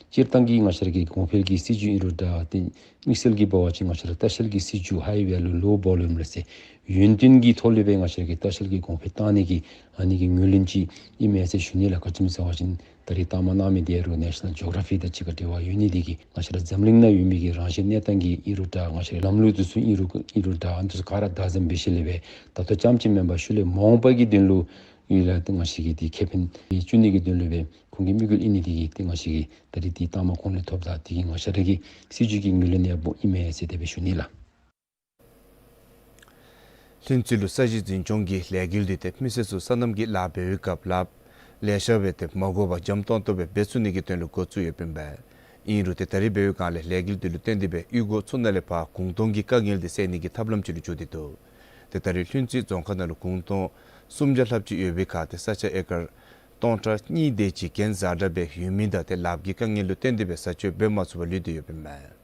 སྤྱིར་བཏང་གི་ང་བཅས་ར་གི་གོང་འཕེལ་གྱི་སྲིད་བྱུས་ཨིན་རུང་འདྲ། ཏེ་དམིགས་བསལ་གྱིས་འབད་བ་ཅིན་ང་བཅས་ར་ལྟ་བཤལ་གྱི་སྲིད་བྱུས་high value low volume ལགས་ཟེར་ཡུན་བརྟན་གྱི་ཐོག་ལས་སྦེ་ང་བཅས་ར་གི་ལྟ་བཤལ་གྱི་གོང་འཕེལ་བཏང་ནི་གི་ཨ་ནི་གི་ངོས་ལེན་ཅིག་ཨིན་མས་ཟེར་ཞུ་ནི་ལགས། ག་ཅི་སྨོ་ཟེར་བ་ཅིན་ད་རེས་གཏའ་མ་གནང་མི་དེ་ཡང་རུང་National Geography དང་གཅིག་ཁར་འབྲེལ་བ་ཡོད་ནི་དེ་གིས་ང་བཅས་ར་འཛམ་གླིང་ནང་ཡོད་མི་གི་རང་བཞིན་གནས་སྟངས་ཀྱི་ཨིན་རུང་འདྲ། ང་བཅས་ར་ལམ་ལུགས་འདི་ཚུ་ཨིན་རུང་ཨིན་རུང་འདྲ། ཨ་ནི་འདི་ཚུ་ག་ར་བདག་འཛིན་འབད་ཞིནམ་ལས་སྦེ་ད་ལྟོ་རྐྱངམ་ཅིག་མེན་པར་ཤུལ་ལས་མ་འོངས་པ་གི་དོན་ལུ་ཡུལ་ལ་ཏེ་ང་བཅས་ཀྱིས་འདི་ཁེ་ཕན་བྱུང་ནི་གི་དོན་ལུ་སྦེ་ཁོང་གི་དམིགས་ཡུལ་ཨིན་ནི་དེ་གིས་ཏེ་ང་བཅས་ཀྱིས་ད་རེས་འདི་གཏའ་མ་ཁོང་ལས་ཐོབ་ད་དེ་གིས་ང་བཅས་ར་གི་སྲིད་བྱུས་ཀྱི་ངོས་ལེན་ཡང་སྦོམ་ཨིན་མས་ཟེར་དེ་སྦེ་ཞུ་ནི་ལགས། ལྷུན་རྩེ་ལུ་ས་གཞི་འཛིན་སྐྱོང་གི་ལས་འགུལ་འདི་ཏེ་མི་སེར་ཚུ་སོ་ནམ་གྱི་ལཱ་འབད་བའི་སྐབས་ལཱ་ལེ་ཤ་སྦེ་ཏེ་མ་དགོ་པར་འཇམ་ཏོང་ཏོ་སྦེ་འབད་ཚུགས་ནི་གི་དོན་ལུ་འགོ་བཙུགས་ཡོདཔ་ཨིན་པས། ཨིན་རུང་ཏེ་ད་རེས་འབད་བའི་སྒང་ལས་ལས་འགུལ་འདི་ལུ་བརྟེན་ཏེ་སྦེ་གཡུས་སྒོ་ཚུ་ནང་ལས་ཕར་གུང་སྟོང་གི་དཀའ་ངལ་འདི་སེལ་ནི་གི་ཐབས་ལམ་ཅིག་ལུ་གྱུར་ཏེ་འདུག། ཏེ་ད་རེས་ལྷུན་རྩེ་རྫོང་ཁག་ནང་ལུ་གུང་སྟོང་སུམ་བརྒྱ་ལྷགཔ་ཅིག་ཡོད་པའི་ཁར་ཏེ་ས་ཆ་ཨེ་ཀར་ སྟོང་ཕྲག་གཉིས་དེ་ཅིག་གྱེན་འཛེགས་འདྲ་འབད་ཡོད་མི་དང་ཏེ་ལགཔ་གི་དཀའ་ངལ་ལུ་བརྟེན་ཏེ་སྦེ་བཟའ་སྤྱོད་འབད་མ་ཚུགས་པར་ལུས་ཏེ་ཡོདཔ་ཨིན་མས།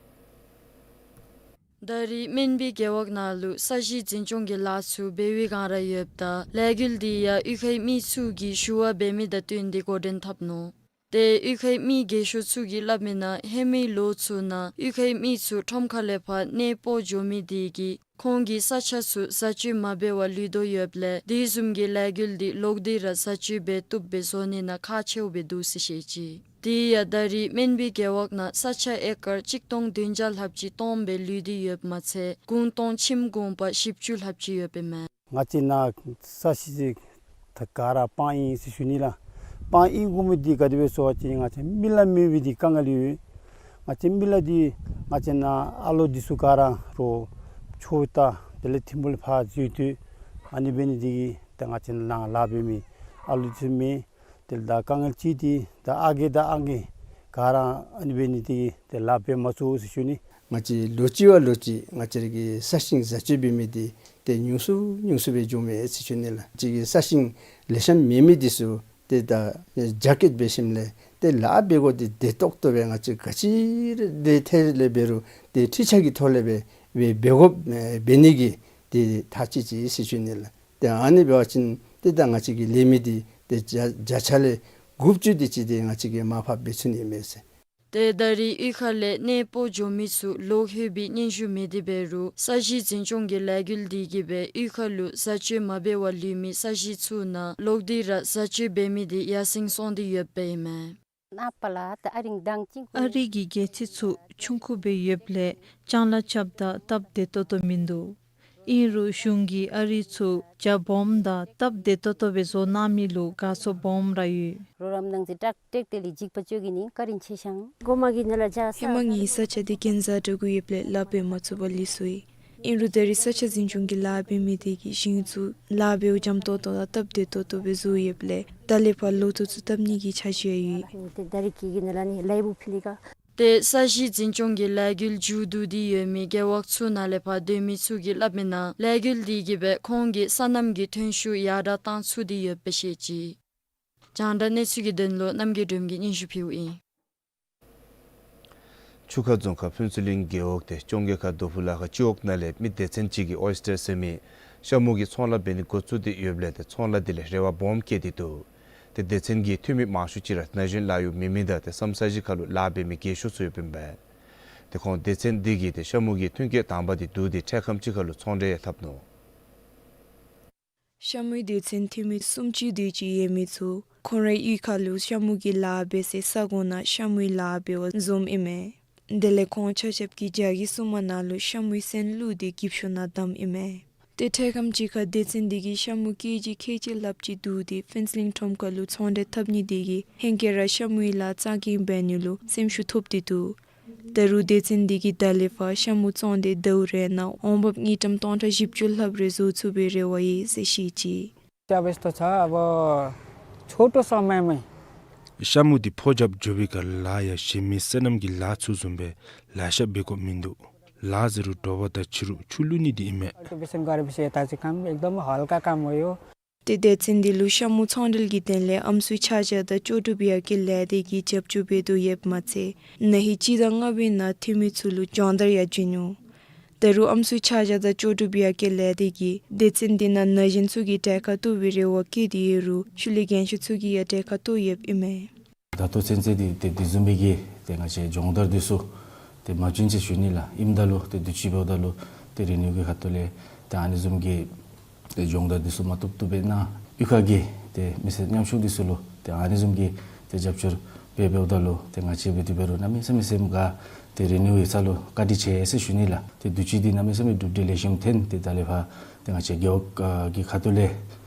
ད་རེས་སྨན་སྦི་རྒེད་འོག་ནང་ལུ་ས་གཞི་འཛིན་སྐྱོང་གི་ལཱ་ཚུ་འབད་བའི་སྒང་ར་ཡོདཔ་ད་ལས་འགུལ་འདི་ཡང་གཡུས་ཁའི་མི་ཚུ་གིས་ཞུ་བ་འབད་མི་དང་བསྟུན་ཏེ་འགོ་འདྲེན་འཐབ་ནུག། ཏེ་གཡུས་ཁའི་མི་རྒས་ཤོས་ཚུ་གིས་སླབ་མིའི་ནང་ཧེ་མའི་ལོ་ཚུ་ནང་གཡུས་ཁའི་མི་ཚུ་ཁྲོམ་ཁ་ལས་ཕར་གནས་སྤོ་འགྱོ་མི་དེ་གིས་ཁོང་གི་ས་ཆ་ཚུ་བཟའ་སྤྱོད་མ་འབད་བར་ལུས་དོ་ཡོདཔ་ལས་དེ་བཟུམ་གྱི་ལས་འགུལ་འདི་ལོག་སྟེ་ར་བཟའ་སྤྱོད་འབད་བཏུབ་སྦེ་བཟོ་ནི་ནང་ཁག་ཆེཝ་སྦེ་འདུག་ཟེར་བཤད་ཅི། དེ་ཡང་ད་རེས་སྨན་སྦི་རྒེད་འོག་ནང་ས་ཆ་ཨེ་ཀར་གཅིག་སྟོང་བདུན་བརྒྱ་ལྷགཔ་ཅིག་སྟོངམ་སྦེ་ལུས་ཏེ་ཡོདཔ་མ་ཚད་གུང་སྟོང་ཁྱིམ་གུང་པ་བཞི་བཅུ་ལྷགཔ་ཅིག་ཡོདཔ་ཨིན་མས། ང་བཅས་ནཱ་ས་གཞི་ཅིག་ད་ག་ར་སྤང་ཨིན་ཟེར་ཞུ་ནི་ལགས། སྤང་ཨིན་དགོ་མི་འདི་ག་དེ་སྦེ་ཟེར་བ་ཅིན་ང་བཅས་མི་ལ་མི་སྦེ་འདི་དཀའ་ངལ་ཡོད། ང་བཅས་མི་ལ་འདི་ང་བཅས་ནཱ་ཨ་ལོ་འདི་ཚུ་ག་ར་རོགས་ཆོས་ད་དེ་ལས་ཐིམ་ཕུག་ལས་ཕར་འཛུལ་ཏེ་ཨ་ནི་འབད་ནི་འདི་གིས་ད་ང་བཅས་ནཱ་ལཱ་འབད་མི་ཨ་ལོ་འདི་ཚུ་མེད། དེ་ལས་ད་དཀའ་ངལ་ཅིག་འདི་ད་ཨ་རྒས་དང་ཨང་རྒས་ག་ར་ཨ་ནི་འབད་ནི་འདི་གིས་ཏེ་ལཱ་འབད་མ་ཚུགས་ཟེར་ཞུ་ནི། ང་བཅས་ལོ་གཅིག་བ་ལོ་གཅིག་ང་བཅས་ར་གི་ས་ཞིང་བཟའ་སྤྱོད་འབད་མི་འདི་ཏེ་ཉུང་སུ་ཉུང་སུ་སྦེ་འགྱོཝ་མས་ཟེར་ཞུ་ནི་ལགས། ང་བཅས་ཀྱི་ས་ཞིང་ལེ་ཤ་མེད་མི་འདི་ཚུ་ཏེ་ད་རྒྱ་སྐྱེད་འབད་ཞིནམ་ལས་ཏེ་ལཱ་འབད་དགོཔ་འདི་བདེ་ཏོག་ཏོ་སྦེ་ང་བཅས་ག་ཅི་ར་ཏེ་ལས་འབད་རུང་ཏེ་ཁྲི་ཆ་གི་ཐོག་ལས་འབད་འབད་འབད་དགོཔ་འབད་ནི་གི་ཏེ་ཐག་བཅད་ཅི་ཟེར་ཞུ་ནི་ལགས། ཏེ་ཨ་ནི་འབད་བ་ཅིན་ཏེ་ད་ང་བཅས་ཀྱི་ལས་མི་འདི་ཏེ་བརྒྱ་བརྒྱ་ཆ་ལས་དགུ་བཅུ་དེ་ཅིག་ཏེ་ང་བཅས་ཀྱིས་མར་ཕབ་འབད་ཚུགས་ནི་མས་ཟེར། ཏེ་ད་རེས་གཡུས་ཁ་ལས་གནས་སྤོ་འགྱོ་མི་ཚུ་ལོག་ལྷོད་པའི་སྙན་ཞུ་མེད་དེ་འབད་རུང་ས་གཞི་འཛིན་སྐྱོང་གི་ལས་འགུལ་འདི་གིས་སྦེ་གཡུས་ཁ་ལུ་བཟའ་སྤྱོད་མ་འབད་བར་ལུས་མི་ས་གཞི་ཚུ་ནང་ལོག་སྟེ་ར་བཟའ་སྤྱོད་འབད་མི་འདི་ཡར་སེང་སོང་སྟེ་ཡོདཔ་ཨིན་མས། ཨ་རི་གི་རྒྱལ་ཁབ་ཚུ་ཆུང་ཀུ་སྦེ་ཡོདཔ་ལས་ལྕང་ལཱ་རྐྱབ་ད་སྟབས་བདེ་ཏོག་ཏོ་མིན་འདུག། ཨིན་རུང་གཞུང་གིས་ཨ་རི་ཚུ་རྒྱ་སྦོམ་དང་སྟབས་བདེ་ཏོག་ཏོ་སྦེ་བཟོ་གནང་མི་ལུ་དགའ་ཚོར་སྦོམ་ར་ཡོད། རོགས་རམ་གནང་ཚེ་ཏྲག་ཏྲག་དེ་ལས་འཇིགས་པ་སྐྱོ་གི་ནི་བཀའ་དྲིན་ཆེ་ཞུ་ཡི། ཧེ་མ་ངེའི་ས་ཆ་འདི་གྱེན་འཛེགས་འདྲ་གུ་ཡོདཔ་ལས་ལཱ་འབད་མ་ཚུགས་པར་ལུས་སོ་ཡི། ཨིན་རུང་ད་རེས་ས་ཆ་འཛིན་སྐྱོང་གི་ལཱ་འབད་མི་དེ་གིས་ཞིང་ཚུ་ལཱ་འབདཝ་འཇམ་ཏོང་ཏོ་དང་སྟབས་བདེ་ཏོག་ཏོ་སྦེ་བཟོ་ཡོདཔ་ལས་ད་ལས་ཕར་ལོ་ཐོག་ཚུ་བཏབ་ནི་གི་འཆར་གཞི་ཡང་ཡོད། ཏེ་ས་གཞི་འཛིན་སྐྱོང་གི་ལས་འགུལ་མཇུག་བསྡུ་སྟེ་ཡོད་མི་རྒེད་འོག་ཚུ་ནང་ལས་ཕར་སྡོད་མི་ཚུ་གིས་སླབ་མིའི་ནང་ལས་འགུལ་འདི་གིས་སྦེ་ཁོང་གི་སོ་ནམ་གྱི་ཐོན་ཤུགས་ཡར་དྲག་བཏང་ཚུགས་ཏེ་ཡོདཔ་སྦེ་བཤད་ཅི། རྒྱང་བསྒྲགས་གནས་ཚུལ་གྱི་དོན་ལུ་རྣམ་རྒྱལ་སྒྲོལམ་གིས་སྙན་ཞུ་ཕུལཝ་ཨིན། ཆུ་ཁ་རྫོང་ཁག་ཕུན་ཚོགས་གླིང་རྒེད་འོག་སྟེ་ཅོང་གེ་ཁ་རྡོ་ཕུ་ལ་ཁ་སྤྱི་འོག་ནང་ལས་མི་སྡེ་ཚན་ཅིག་གིས་ཨོའི་སི་ཊར་ཟེར་མི་ཤ་མུ་གི་ཚོང་ལཱ་འབད་ནི་འགོ་བཙུགས་ཏེ་ཡོདཔ་ལས་ཏེ་ཚོང་ལཱ་འདི་ལས་རེ་བ་སྦོམ་བསྐྱེད་དེ་འདུག། ཏེ་སྡེ་ཚན་གྱི་འཐུས་མི་མང་ཤོས་ཅིག་ར་ན་གཞོན་ལཱ་གཡོག་མེད་མི་དང་ཏེ་ས་མཚམས་ས་གཞི་ཁ་ལུ་ལཱ་འབད་མི་རྒས་ཤོས་ཚུ་ཡོདཔ་ཨིན་པས། ཏེ་ཁོང་སྡེ་ཚན་འདི་གིས་ཏེ་ཤ་མུ་གི་ཐོན་སྐྱེད་དང་པ་འདི་བསྡུ་སྟེ་འཕྲལ་ཁམས་ཅིག་ཁ་ལུ་ཚོང་འབྲེལ་ཡང་འཐབ་ནུག། ཤ་མུའི་སྡེ་ཚན་འཐུས་མི་སུམ་ཅུ་དེ་ཅིག་ཡོད་མི་ཚུ་ཁོང་རའི་གཡུས་ཁ་ལུ་ཤ་མུ་གི་ལཱ་འབད་སའི་ས་གོ་ནང་ཤ་མུའི་ལཱ་འབད་བར་འཛོམས་ཨིན་མས། དེ་ལས་ཁོང་ཆ་ཁྱབ་ཀྱིས་རྒྱ་གི་སྲུང་མ་ནང་ལུ་ཤ་མུའི་སོན་བླུགས་ཏེ་འགྱིབ་ཤོག་ནང་བསྡམས་ཨིན་མས། ཏེ་འཕྲལ་ཁམས་ཅིག་ཁར་སྡེ་ཚན་འདི་གིས་ཤ་མུ་ཀེ་ཇི་ཁལ་གཅིག་ལྷགཔ་ཅིག་བསྡུ་སྟེ་ཕུན་ཚོགས་གླིང་ཁྲོམ་ཁ་ལུ་ཚོང་འབྲེལ་འཐབ་ནི་དེ་གིས་ཧེང་སྐལ་ར་ཤ་མུའི་ལཱ་རྩ་འགེངས་འབད་ནི་ལུ་སེམས་ཤུགས་ཐོབ་སྟེ་འདུག། ད་རུང་སྡེ་ཚན་འདི་གིས་ད་ལས་ཕར་ཤ་མུ་བཙོང་སྟེ་ཟླཝ་རེ་ནང་འོང་འབབ་དངུལ་ཀྲམ་སྟོང་ཕྲག་བཞི་བཅུ་ལྷགཔ་རེ་བཟོ་ཚུགས་པའི་རེ་བ་ཡོད་ཟེར་བཤད་ཅི། क्या व्यस्त छ अब छोटो समयमै। ཤ་མུ་འདི་ཕོ་རྒྱབ་འགྱོ་བའི་སྐབས་ལཱ་ཡང་གཞན་མི་སོ་ནམ་གྱི་ལཱ་ཚུ་བཟུམ་སྦེ་ལཱ་ཤ་འབད་དགོཔ་མིན་འདུག། ལཱ་ཟེར་རུང་དྲོ་པ་དང་ཕྱི་རུ་ཆུ་བླུག་ནི་འདི་ཨིན་མས། ཁལ་གཅིག་ག་ར་བཤད་ད་ཅི་ཀམ་ཨེག་དམ་ཧལ་ཀ་ཀམ་ཧོ་ཡོ། ཏེ་སྡེ་ཚན་འདི་ལུ་ཤ་མུ་ཚོང་འབྲེལ་གྱི་དོན་ལས་ཨམ་སྲུ་ཆ་བཞག་དང་ལྕོགས་གྲུབ་ཡར་རྒྱས་ལས་སྡེ་གིས་རྒྱབ་སྐྱོར་འབད་དོ་ཡོདཔ་མ་ཚད་ན་ཧིང་སྤྱི་ཟླ་ལྔ་པའི་ནང་འཐུས་མི་ཚུ་ལུ་སྦྱོང་བརྡར་ཡང་བྱིན་ནུག། ད་རུང་ཨམ་སྲུ་ཆ་བཞག་དང་ལྕོགས་གྲུབ་ཡར་རྒྱས་ལས་སྡེ་གིས་སྡེ་ཚན་འདི་ནང་ན་གཞོན་ཚུ་གིས་གྲལ་ཁར་གཏོགས་པའི་རེ་བ་བསྐྱེད་དེ་ཡོད་རུང་ཤུལ་ལས་རྒན་ཤོས་ཚུ་གིས་ཡང་གྲལ་ཁར་གཏོགས་ཡོདཔ་ཨིན་མས། ད་ལྟོ་ཚུན་ཚོད་འདི་ཏེ་དེ་བཟུམ་མའི་གི་ཏེ་ང་བཅས་སྦྱོང་བརྡར་འདི་ཚུ་ཏེ་མ་བྱིན་ཟེར་ཞུ་ནི་ལགས། ཨིནམ་ད་ལུ་ཏེ་དུས་ཅི་འབདཝ་ད་ལུ་ཏེ་རི་ནིའུ་གི་ཁ་ཐུག་ལས་ཏེ་ཨ་ནི་བཟུམ་གྱི་ཏེ་སྦྱོང་བརྡར་འདི་ཚུ་མ་བཏུབ་བཏུབ་སྦེ་གནང་། གཡུས་ཁ་གི་ཏེ་མི་སེར་ཉམ་ཆུང་འདི་ཚུ་ལུ་ཏེ་ཨ་ནི་བཟུམ་གྱི་ཏེ་རྒྱབ་སྐྱོར་འབད་འབདཝ་ད་ལུ་ཏེ་ང་བཅས་འབད་དེ་འབད་རུང་གནམ་མེད་ས་མེད་སེམས་དགའ། ཏེ་རི་ནིའུ་ཡིག་ཚང་ལུ་བཀའ་དྲིན་ཆེ་ཟེར་ཞུ་ནི་ལགས། ཏེ་དུས་ཅི་འདི་གནམ་མེད་ས་མེད་གྲུབ་འབྲས་ལེགས་ཤོམ་ཐོན། ཏེ་ད་ལས་ཕར་ཏེ་ང་བཅས་རྒེད་འོག་གི་ཁ་ཐུག་ལས་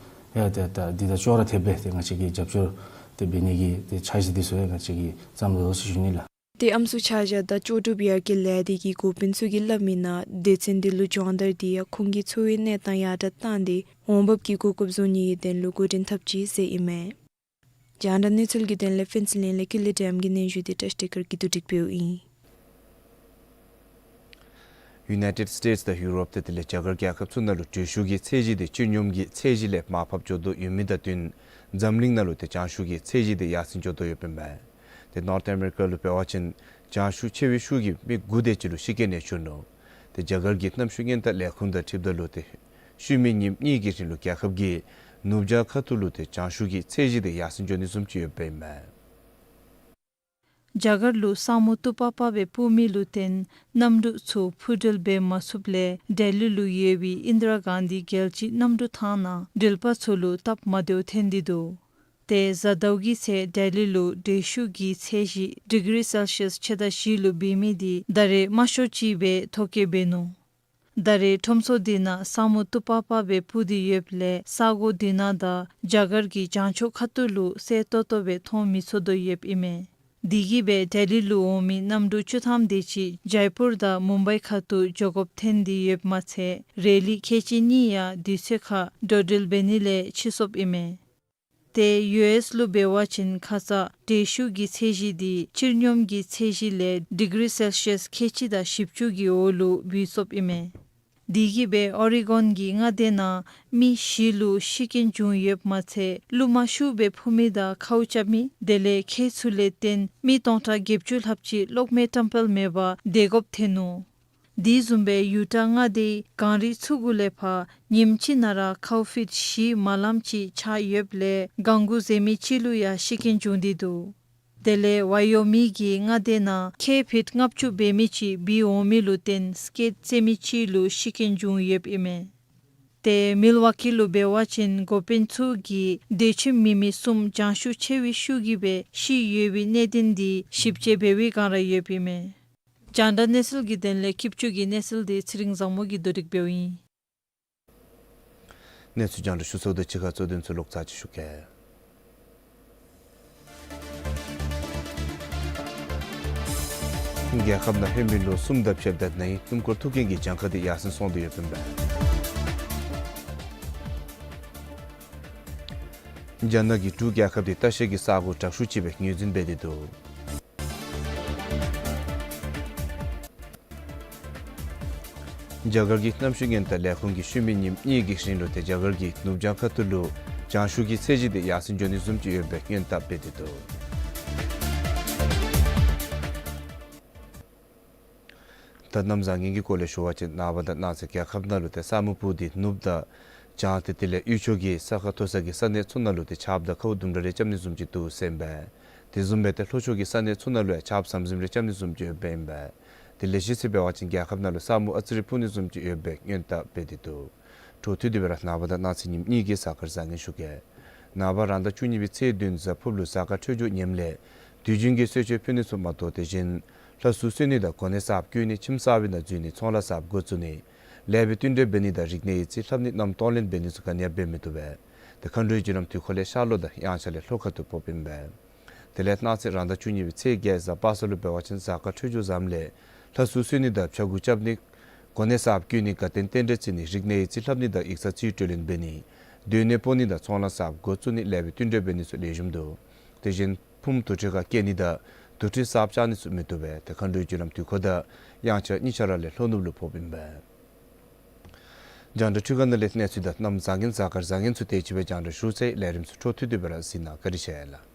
ཡང་ཏེ་ད་འདི་དང་ཅོག་ར་འཐདཔ་སྦེ་ཏེ་ང་བཅས་ཀྱིས་རྒྱབ་སྐྱོར་ཏེ་འབད་ནི་གི་ཏེ་འཆར་གཞི་འདི་ཚུ་ཡང་ང་བཅས་ཀྱིས་བརྩམས་དོ་ཟེར་ཞུ་ནི་ལགས། ཏེ་ཨམ་སྲུ་ཆ་བཞག་དང་ལྕོགས་གྲུབ་ཡར་རྒྱས་ལས་སྡེ་གི་འགོ་དཔོན་ཚུ་གིས་སླབ་མིའི་ནང་སྡེ་ཚན་འདི་ལུ་སྦྱོང་བརྡར་འདི་ཡང་ཁོང་གི་འཚོ་བའི་གནས་སྟངས་ཡར་དྲག་བཏང་སྟེ་འོང་འབབ་ཀྱི་གོ་སྐབས་བཟོ་ནི་གི་དོན་ལུ་འགོ་འདྲེན་འཐབ་ཅི་ཟེར་ཨིན་མས། རྒྱང་བསྒྲགས་གནས་ཚུལ་གྱི་དོན་ལས་ཕུན་ཚོགས་གླིང་ལས་ཀུན་ལེགས་སྒྲོལམ་གྱི་སྙན་ཞུ་འདི་བཀྲིས་བདེ་སྐར་གྱིས་བསྡུ་སྒྲིག་འབདཝ་ཨིན། ཡུ་ནའི་ཊེཌ་སི་ཊེཊ་སི་དང་ཡུ་རོབ་དེ་དེ་ལས་རྒྱ་གར་རྒྱལ་ཁབ་ཚུ་ནང་ལུ་འགྲུལ་བཞུད་ཀྱི་ཚད་གཞི་དེ་སྤྱིར་སྙོམས་ཀྱི་ཚད་གཞི་ལས་མར་ཕབ་འགྱོ་དོ་ཡོད་མི་དང་བསྟུན་འཛམ་གླིང་ནང་ལུ་ཏེ་བྱང་ཤུགས་ཀྱི་ཚད་གཞི་དེ་ཡར་སེང་འགྱོ་དོ་ཡོདཔ་ཨིན་མས། ཏེ་ནོརཐ་ཨ་མེ་རི་ཀ་ལུ་འབད་བ་ཅིན་བྱང་ཤུགས་ཆེ་བའི་ཤུགས་ཀྱིས་མི་དགུ་དེ་ཅིག་ལུ་ཤི་རྐྱེན་ཡང་བྱུང་ནུག། ཏེ་རྒྱ་གར་གྱི་གནམ་གཤིས་སྔོན་བརྡ་ལས་ཁུངས་དང་འཁྲིལཝ་ད་ལུ་ཏེ་ཤུལ་མའི་ཉིནམ་གཉིས་ཀྱི་རིང་ལུ་རྒྱལ་ཁབ་ཀྱི་ནུབ་བྱང་ཁ་ཐུག་ལུ་ཏེ་བྱང་ཤུགས་ཀྱི་ཚད་གཞི་དེ་ཡར་སེང་འགྱོ་ནི་བཟུམ་ཅིག་ཡོདཔ་ཨིན་མས། རྒྱ་གར་ལུ་ས་སྨུག་སྟུག་པག་པ་སྦེ་སྤུབ་མི་ལུ་བརྟེན་གནམ་གྲུ་ཚུ་འཕུར་འགྲུལ་འབད་མ་ཚུགསཔ་ལས་ལྡི་ལི་ལུ་ཡོད་པའི་ཨིནྡྲ་གཱན་དི་རྒྱལ་སྤྱིའི་གནམ་གྲུ་ཐང་ནང་འགྲུལ་པ་ཚུ་ལུ་སྟབས་མ་བདེཝ་ཐོན་ཏེ་འདུག། ཏེ་གཟའ་ཟླཝ་གི་ཚེ་ལྡི་ལི་ལུ་འགྲུལ་བཞུད་ཀྱི་ཚད་གཞི་ཌིག་རི་སེལ་ཤི་ཡཱས་ཕྱེད་དང་བཞི་ལུ་འབད་མི་དེ་ད་རེས་དམའ་ཤོས་ཅིག་སྦེ་ཐོ་བཀོད་འབད་ནུག། ད་རེས་ཁྲོམ་ཚོགས་དེ་ནང་ས་སྨུག་སྟུག་པག་པ་སྦེ་སྤུབ་སྟེ་ཡོདཔ་ལས་ས་གོ་དེ་ནང་དང་རྒྱ་གར་གྱི་བྱང་ཕྱོགས་ཁ་ཐུག་ལུ་གསལ་ཏོག་ཏོ་སྦེ་མཐོང་མི་ཚུགས་དོ་ཡོདཔ་ཨིན་མས། དེ་གིས་སྦེ་ལྡི་ལི་ལུ་འོང་མི་གནམ་གྲུ་བཅུ་ཐམ་དེ་ཅིག་ཇའི་པུར་དང་མུམ་བའི་ཁ་ཐུག་འགྱོ་དགོཔ་ཐོན་ཏེ་ཡོདཔ་མ་ཚད་རེ་ལི་ཁལ་གཅིག་གཉིས་ཡང་དུས་ཚོད་ཁར་འགྲོ་འགྲུལ་འབད་ནི་ལས་ཕྱིས་སོཔ་ཨིན་མས། ཏེ་ཡུ་ཨེསི་ལུ་འབད་བ་ཅིན་ཁ་ཙ་འགྲུལ་བཞུད་ཀྱི་ཚད་གཞི་དེ་སྤྱིར་སྙོམས་ཀྱི་ཚད་གཞི་ལས་ཌིག་རི་སེལ་ཤི་ཡཱས་ཁལ་གཅིག་དང་བཞི་བཅུ་གི་འོག་ལུ་བུད་སོཔ་ཨིན་མས། དེ་གིས་སྦེ་ཨོ་རི་གོན་གྱི་མངའ་སྡེ་ནང་མི་བཞི་ལུ་ཤི་རྐྱེན་བྱུང་ཡོདཔ་མ་ཚད་རླུང་མ་ཤུགས་སྦེ་འཕུ་མི་དང་ཁཝ་རྐྱབ་མི་དེ་ལས་ཁྱེགས་ཚུ་ལས་བརྟེན་མི་སྟོང་ཕྲག་བརྒྱད་ཅུ་ལྷགཔ་ཅིག་གློག་མེ་བཀྲམ་སྤེལ་མེད་པར་སྡོད་དགོཔ་ཐོན་ནུག། དེ་བཟུམ་སྦེ་ཡུ་ཊ་མངའ་སྡེའི་གངས་རི་ཚུ་གུ་ལས་ཕར་ཉིནམ་གཅིག་ནང་ར་ཁཝ་ཕིཊ་བཞི་མ་ལངམ་ཅིག་ཆགས་ཡོདཔ་ལས་གངས་གུ་འཛེག་མི་ཅིག་ལུ་ཡང་ཤི་རྐྱེན་བྱུང་སྟེ་འདུག། དེ་ལས་ཝའི་ཡོ་མིང་གི་མངའ་སྡེ་ནང་ཁལ་ཕིཊ་ལྔ་བཅུ་འབད་མི་ཅིག་བུད་འོང་མི་ལུ་བརྟེན་སི་ཀེཊ་རྩེ་མི་ཅིག་ལུ་ཤི་རྐྱེན་བྱུང་ཡོདཔ་ཨིན་མས། ཏེ་མིལ་ཝ་ཀི་ལུ་འབད་བ་ཅིན་འགོ་དཔོན་ཚུ་གིས་སྡོད་ཁྱིམ་མེད་མི་གསུམ་བྱང་ཤུགས་ཆེ་བའི་ཤུགས་ཀྱིས་སྦེ་ཤི་ཡོད་པའི་གནད་དོན་དེ་ཞིབ་དཔྱད་འབད་བའི་བསྒང་ར་ཡོདཔ་ཨིན་མས། རྒྱང་བསྒྲགས་གནས་ཚུལ་གྱི་དོན་ལས་སྐྱིདཔ་ཆུ་གི་གནས་ཚུལ་དེ་ཚེ་རིང་བཟང་མོ་གིས་བསྡུ་སྒྲིག་འབདཝ་ཨིན། གནས་ཚུལ་རྒྱང་བསྒྲགས་ཞུ་ཚརཝ་དང་གཅིག་ཁར་གཙོ་དོན་ཚུ་ལོག་ཚར་ཅིག་ཞུ་གེ། རྒྱལ་ཁབ་ནང་ཧེ་མའི་ལོ་གསུམ་དང་ཕྱདཔ་ད་ནཱ་ཡི་སྣུམ་འཁོར་ཐུག་རྐྱེན་གྱི་གྱངས་ཁ་དེ་ཡར་སེང་སོང་སྟེ་ཡོདཔ་ཨིན་པས། རྒྱ་ནག་གིས་འབྲུག་རྒྱལ་ཁབ་དེ་ལྟ་བཤལ་གྱི་ས་གོ་དྲག་ཤོས་ཅིག་སྦེ་ངོས་འཛིན་འབད་དེ་འདུག། རྒྱ་གར་གྱི་གནམ་གཤིས་སྔོན་བརྡ་ལས་ཁུངས་ཀྱིས་ཤུལ་མའི་ཉིནམ་གཉིས་ཀྱི་རིང་ལུ་ཏེ་རྒྱ་གར་གྱི་ནུབ་བྱང་ཁ་ཐུག་ལུ་བྱང་ཤུགས་ཀྱི་ཚད་གཞི་དེ་ཡར་སེང་འགྱོ་ནི་བཟུམ་ཅིག་ཡོདཔ་སྦེ་སྔོན་བརྡ་འབད་དེ་འདུག། ད་གནམ་བཟང་ངན་གྱི་སྐོར་ལས་ཞུ་བ་ཅིན་ནངས་པ་དང་གནངས་ཚེ་རྒྱལ་ཁབ་ནང་ལུ་ཏེ་ས་སྨུག་སྤུབས་ཏེ་ནུབ་དང་བྱང་ཏེ་དེ་ལས་དབུས་ཕྱོགས་ཀྱི་ས་ཁ་མཐོ་ས་གི་ས་གནས་ཚུ་ནང་ལུ་ཏེ་ཆརཔ་དང་ཁཝ་དུམ་གྲ་རེ་རྐྱབ་ནི་བཟུམ་ཅིག་འདུག་ཟེར་ཨིན་པས། དེ་བཟུམ་སྦེ་ཏེ་ལྷོ་ཕྱོགས་ཀྱི་ས་གནས་ཚུ་ནང་ལུ་ཡང་ཆརཔ་ཟམ་ཟིམ་རེ་རྐྱབ་ནི་བཟུམ་ཅིག་ཡོདཔ་ཨིན་པས། དེ་ལས་གཞི་རྩར་འབད་བ་ཅིན་རྒྱལ་ཁབ་ནང་ལུ་ས་སྨུག་ཨ་ཙི་རེ་སྤུབ་ནི་བཟུམ་ཅིག་ཡོདཔ་སྦེ་སྔོན་བརྡ་འབད་དེ་འདུག། འཕྲོ་མཐུད་དེ་སྦེ་ར་ནངས་པ་དང་གནངས་ཚེ་ཉིནམ་གཉིས་ཀྱི་གཟའ་སྐར་བཟང་ངན་ཞུ་གེ། ནངས་པ་རང་ཟླ་བཅུ་གཉིས་པའི་ཚེས་བདུན་གཟའ་ཕུརབ་ལུ་གཟའ་སྐར་འཕྲོད་སྦྱོར་ངནམ་ལས་དུས་རྒྱུན་གྱི་གསོལ་མཆོད་ཕུལ་ནི་ཚུ་མ་གཏོགས་དེ་བཞིན་ལྷ་གསོལ་གསོལ་ནི་དང་གོ་གནས་གསརཔ་བསྐོ་ནི་ཁྱིམ་གསར་པའི་ནང་འཛུལ་ནི་ཚོང་ལཱ་གསརཔ་འགོ་བཙུགས་ནི་ལེགས་པའི་བསྟུན་གྲོས་འབད་ནི་དང་རིག་གནས་ཡིག་རྩིས་ལྷབ་ནི་རྣམ་གཏོང་ལེན་འབད་ནི་ཚུ་ག་ནི་ཡང་འབད་མི་བཏུབ་པས། ཏེ་མཁའ་འགྲོའི་རྒྱུ་ལམ་དུས་འཁོར་ལས་ཤར་ལྷོ་དང་དབྱངས་འཆར་ལས་ལྷོ་ཁ་ཐུག་ཕོགཔ་ཨིན་པས། དེ་ལས་གནངས་ཚེ་རང་ཟླ་བཅུ་གཉིས་པའི་ཚེས་བརྒྱད་གཟའ་པ་སངས་ལུ་འབད་བ་ཅིན་གཟའ་སྐར་འཕྲོད་སྦྱོར་བཟངམ་ལས་ལྷ་གསོལ་གསོལ་ནི་དང་ཕྱྭ་འགུགས་རྐྱབ་ནི་གོ་གནས་གསརཔ་བསྐོ་ནི་དགའ་སྟོན་རྟེན་འབྲེལ་བརྩི་ནི་རིག་གནས་ཡིག་རྩིས་ལྷབ་ནི་དང་ཡིག་ཚང་རྩིས་སྤྲོད་ལེན་འབད་ནི་སྡོད་གནས་སྤོ་ནི་དང་ཚོང་ལཱ་གསརཔ་འགོ་བཙུགས་ནི་ལེགས་པའི་བསྟུན་གྲོས་འབད་ནི་ཚུ་ལེགས་ཤོམ་འདུག། དེ་བཞིན་ཕུངམ་དུར་ཁྲོད་ཁར་བསྐྱལ་ནི་དང་དུར་ཁྲོད་གསརཔ་བཅག་ནི་ཚུ་མི་བཏུབ་པས། ཏེ་མཁའ་འགྲོའི་རྒྱུ་ལམ་དུས་འཁོར་དང་དབྱངས་འཆར་གཉིས་ཆ་ར་ལས་ལྷོ་ནུབ་ལུ་ཕོགཔ་ཨིན་པས། རྒྱང་བསྒྲགས་འཕྲུལ་ཁང་ནང་ལས་གནས་ཚུལ་དང་གནམ་བཟང་ངན་གཟའ་སྐར་བཟང་ངན་ཚུ་དེ་ཅིག་སྦེ་རྒྱང་བསྒྲགས་ཞུ་ཚར་ཡི། ལས་རིམ་ཚུ་འཕྲོ་མཐུད་དེ་སྦེ་ར་གཟིགས་གནང་། བཀའ་དྲིན་ཆེ་ལགས།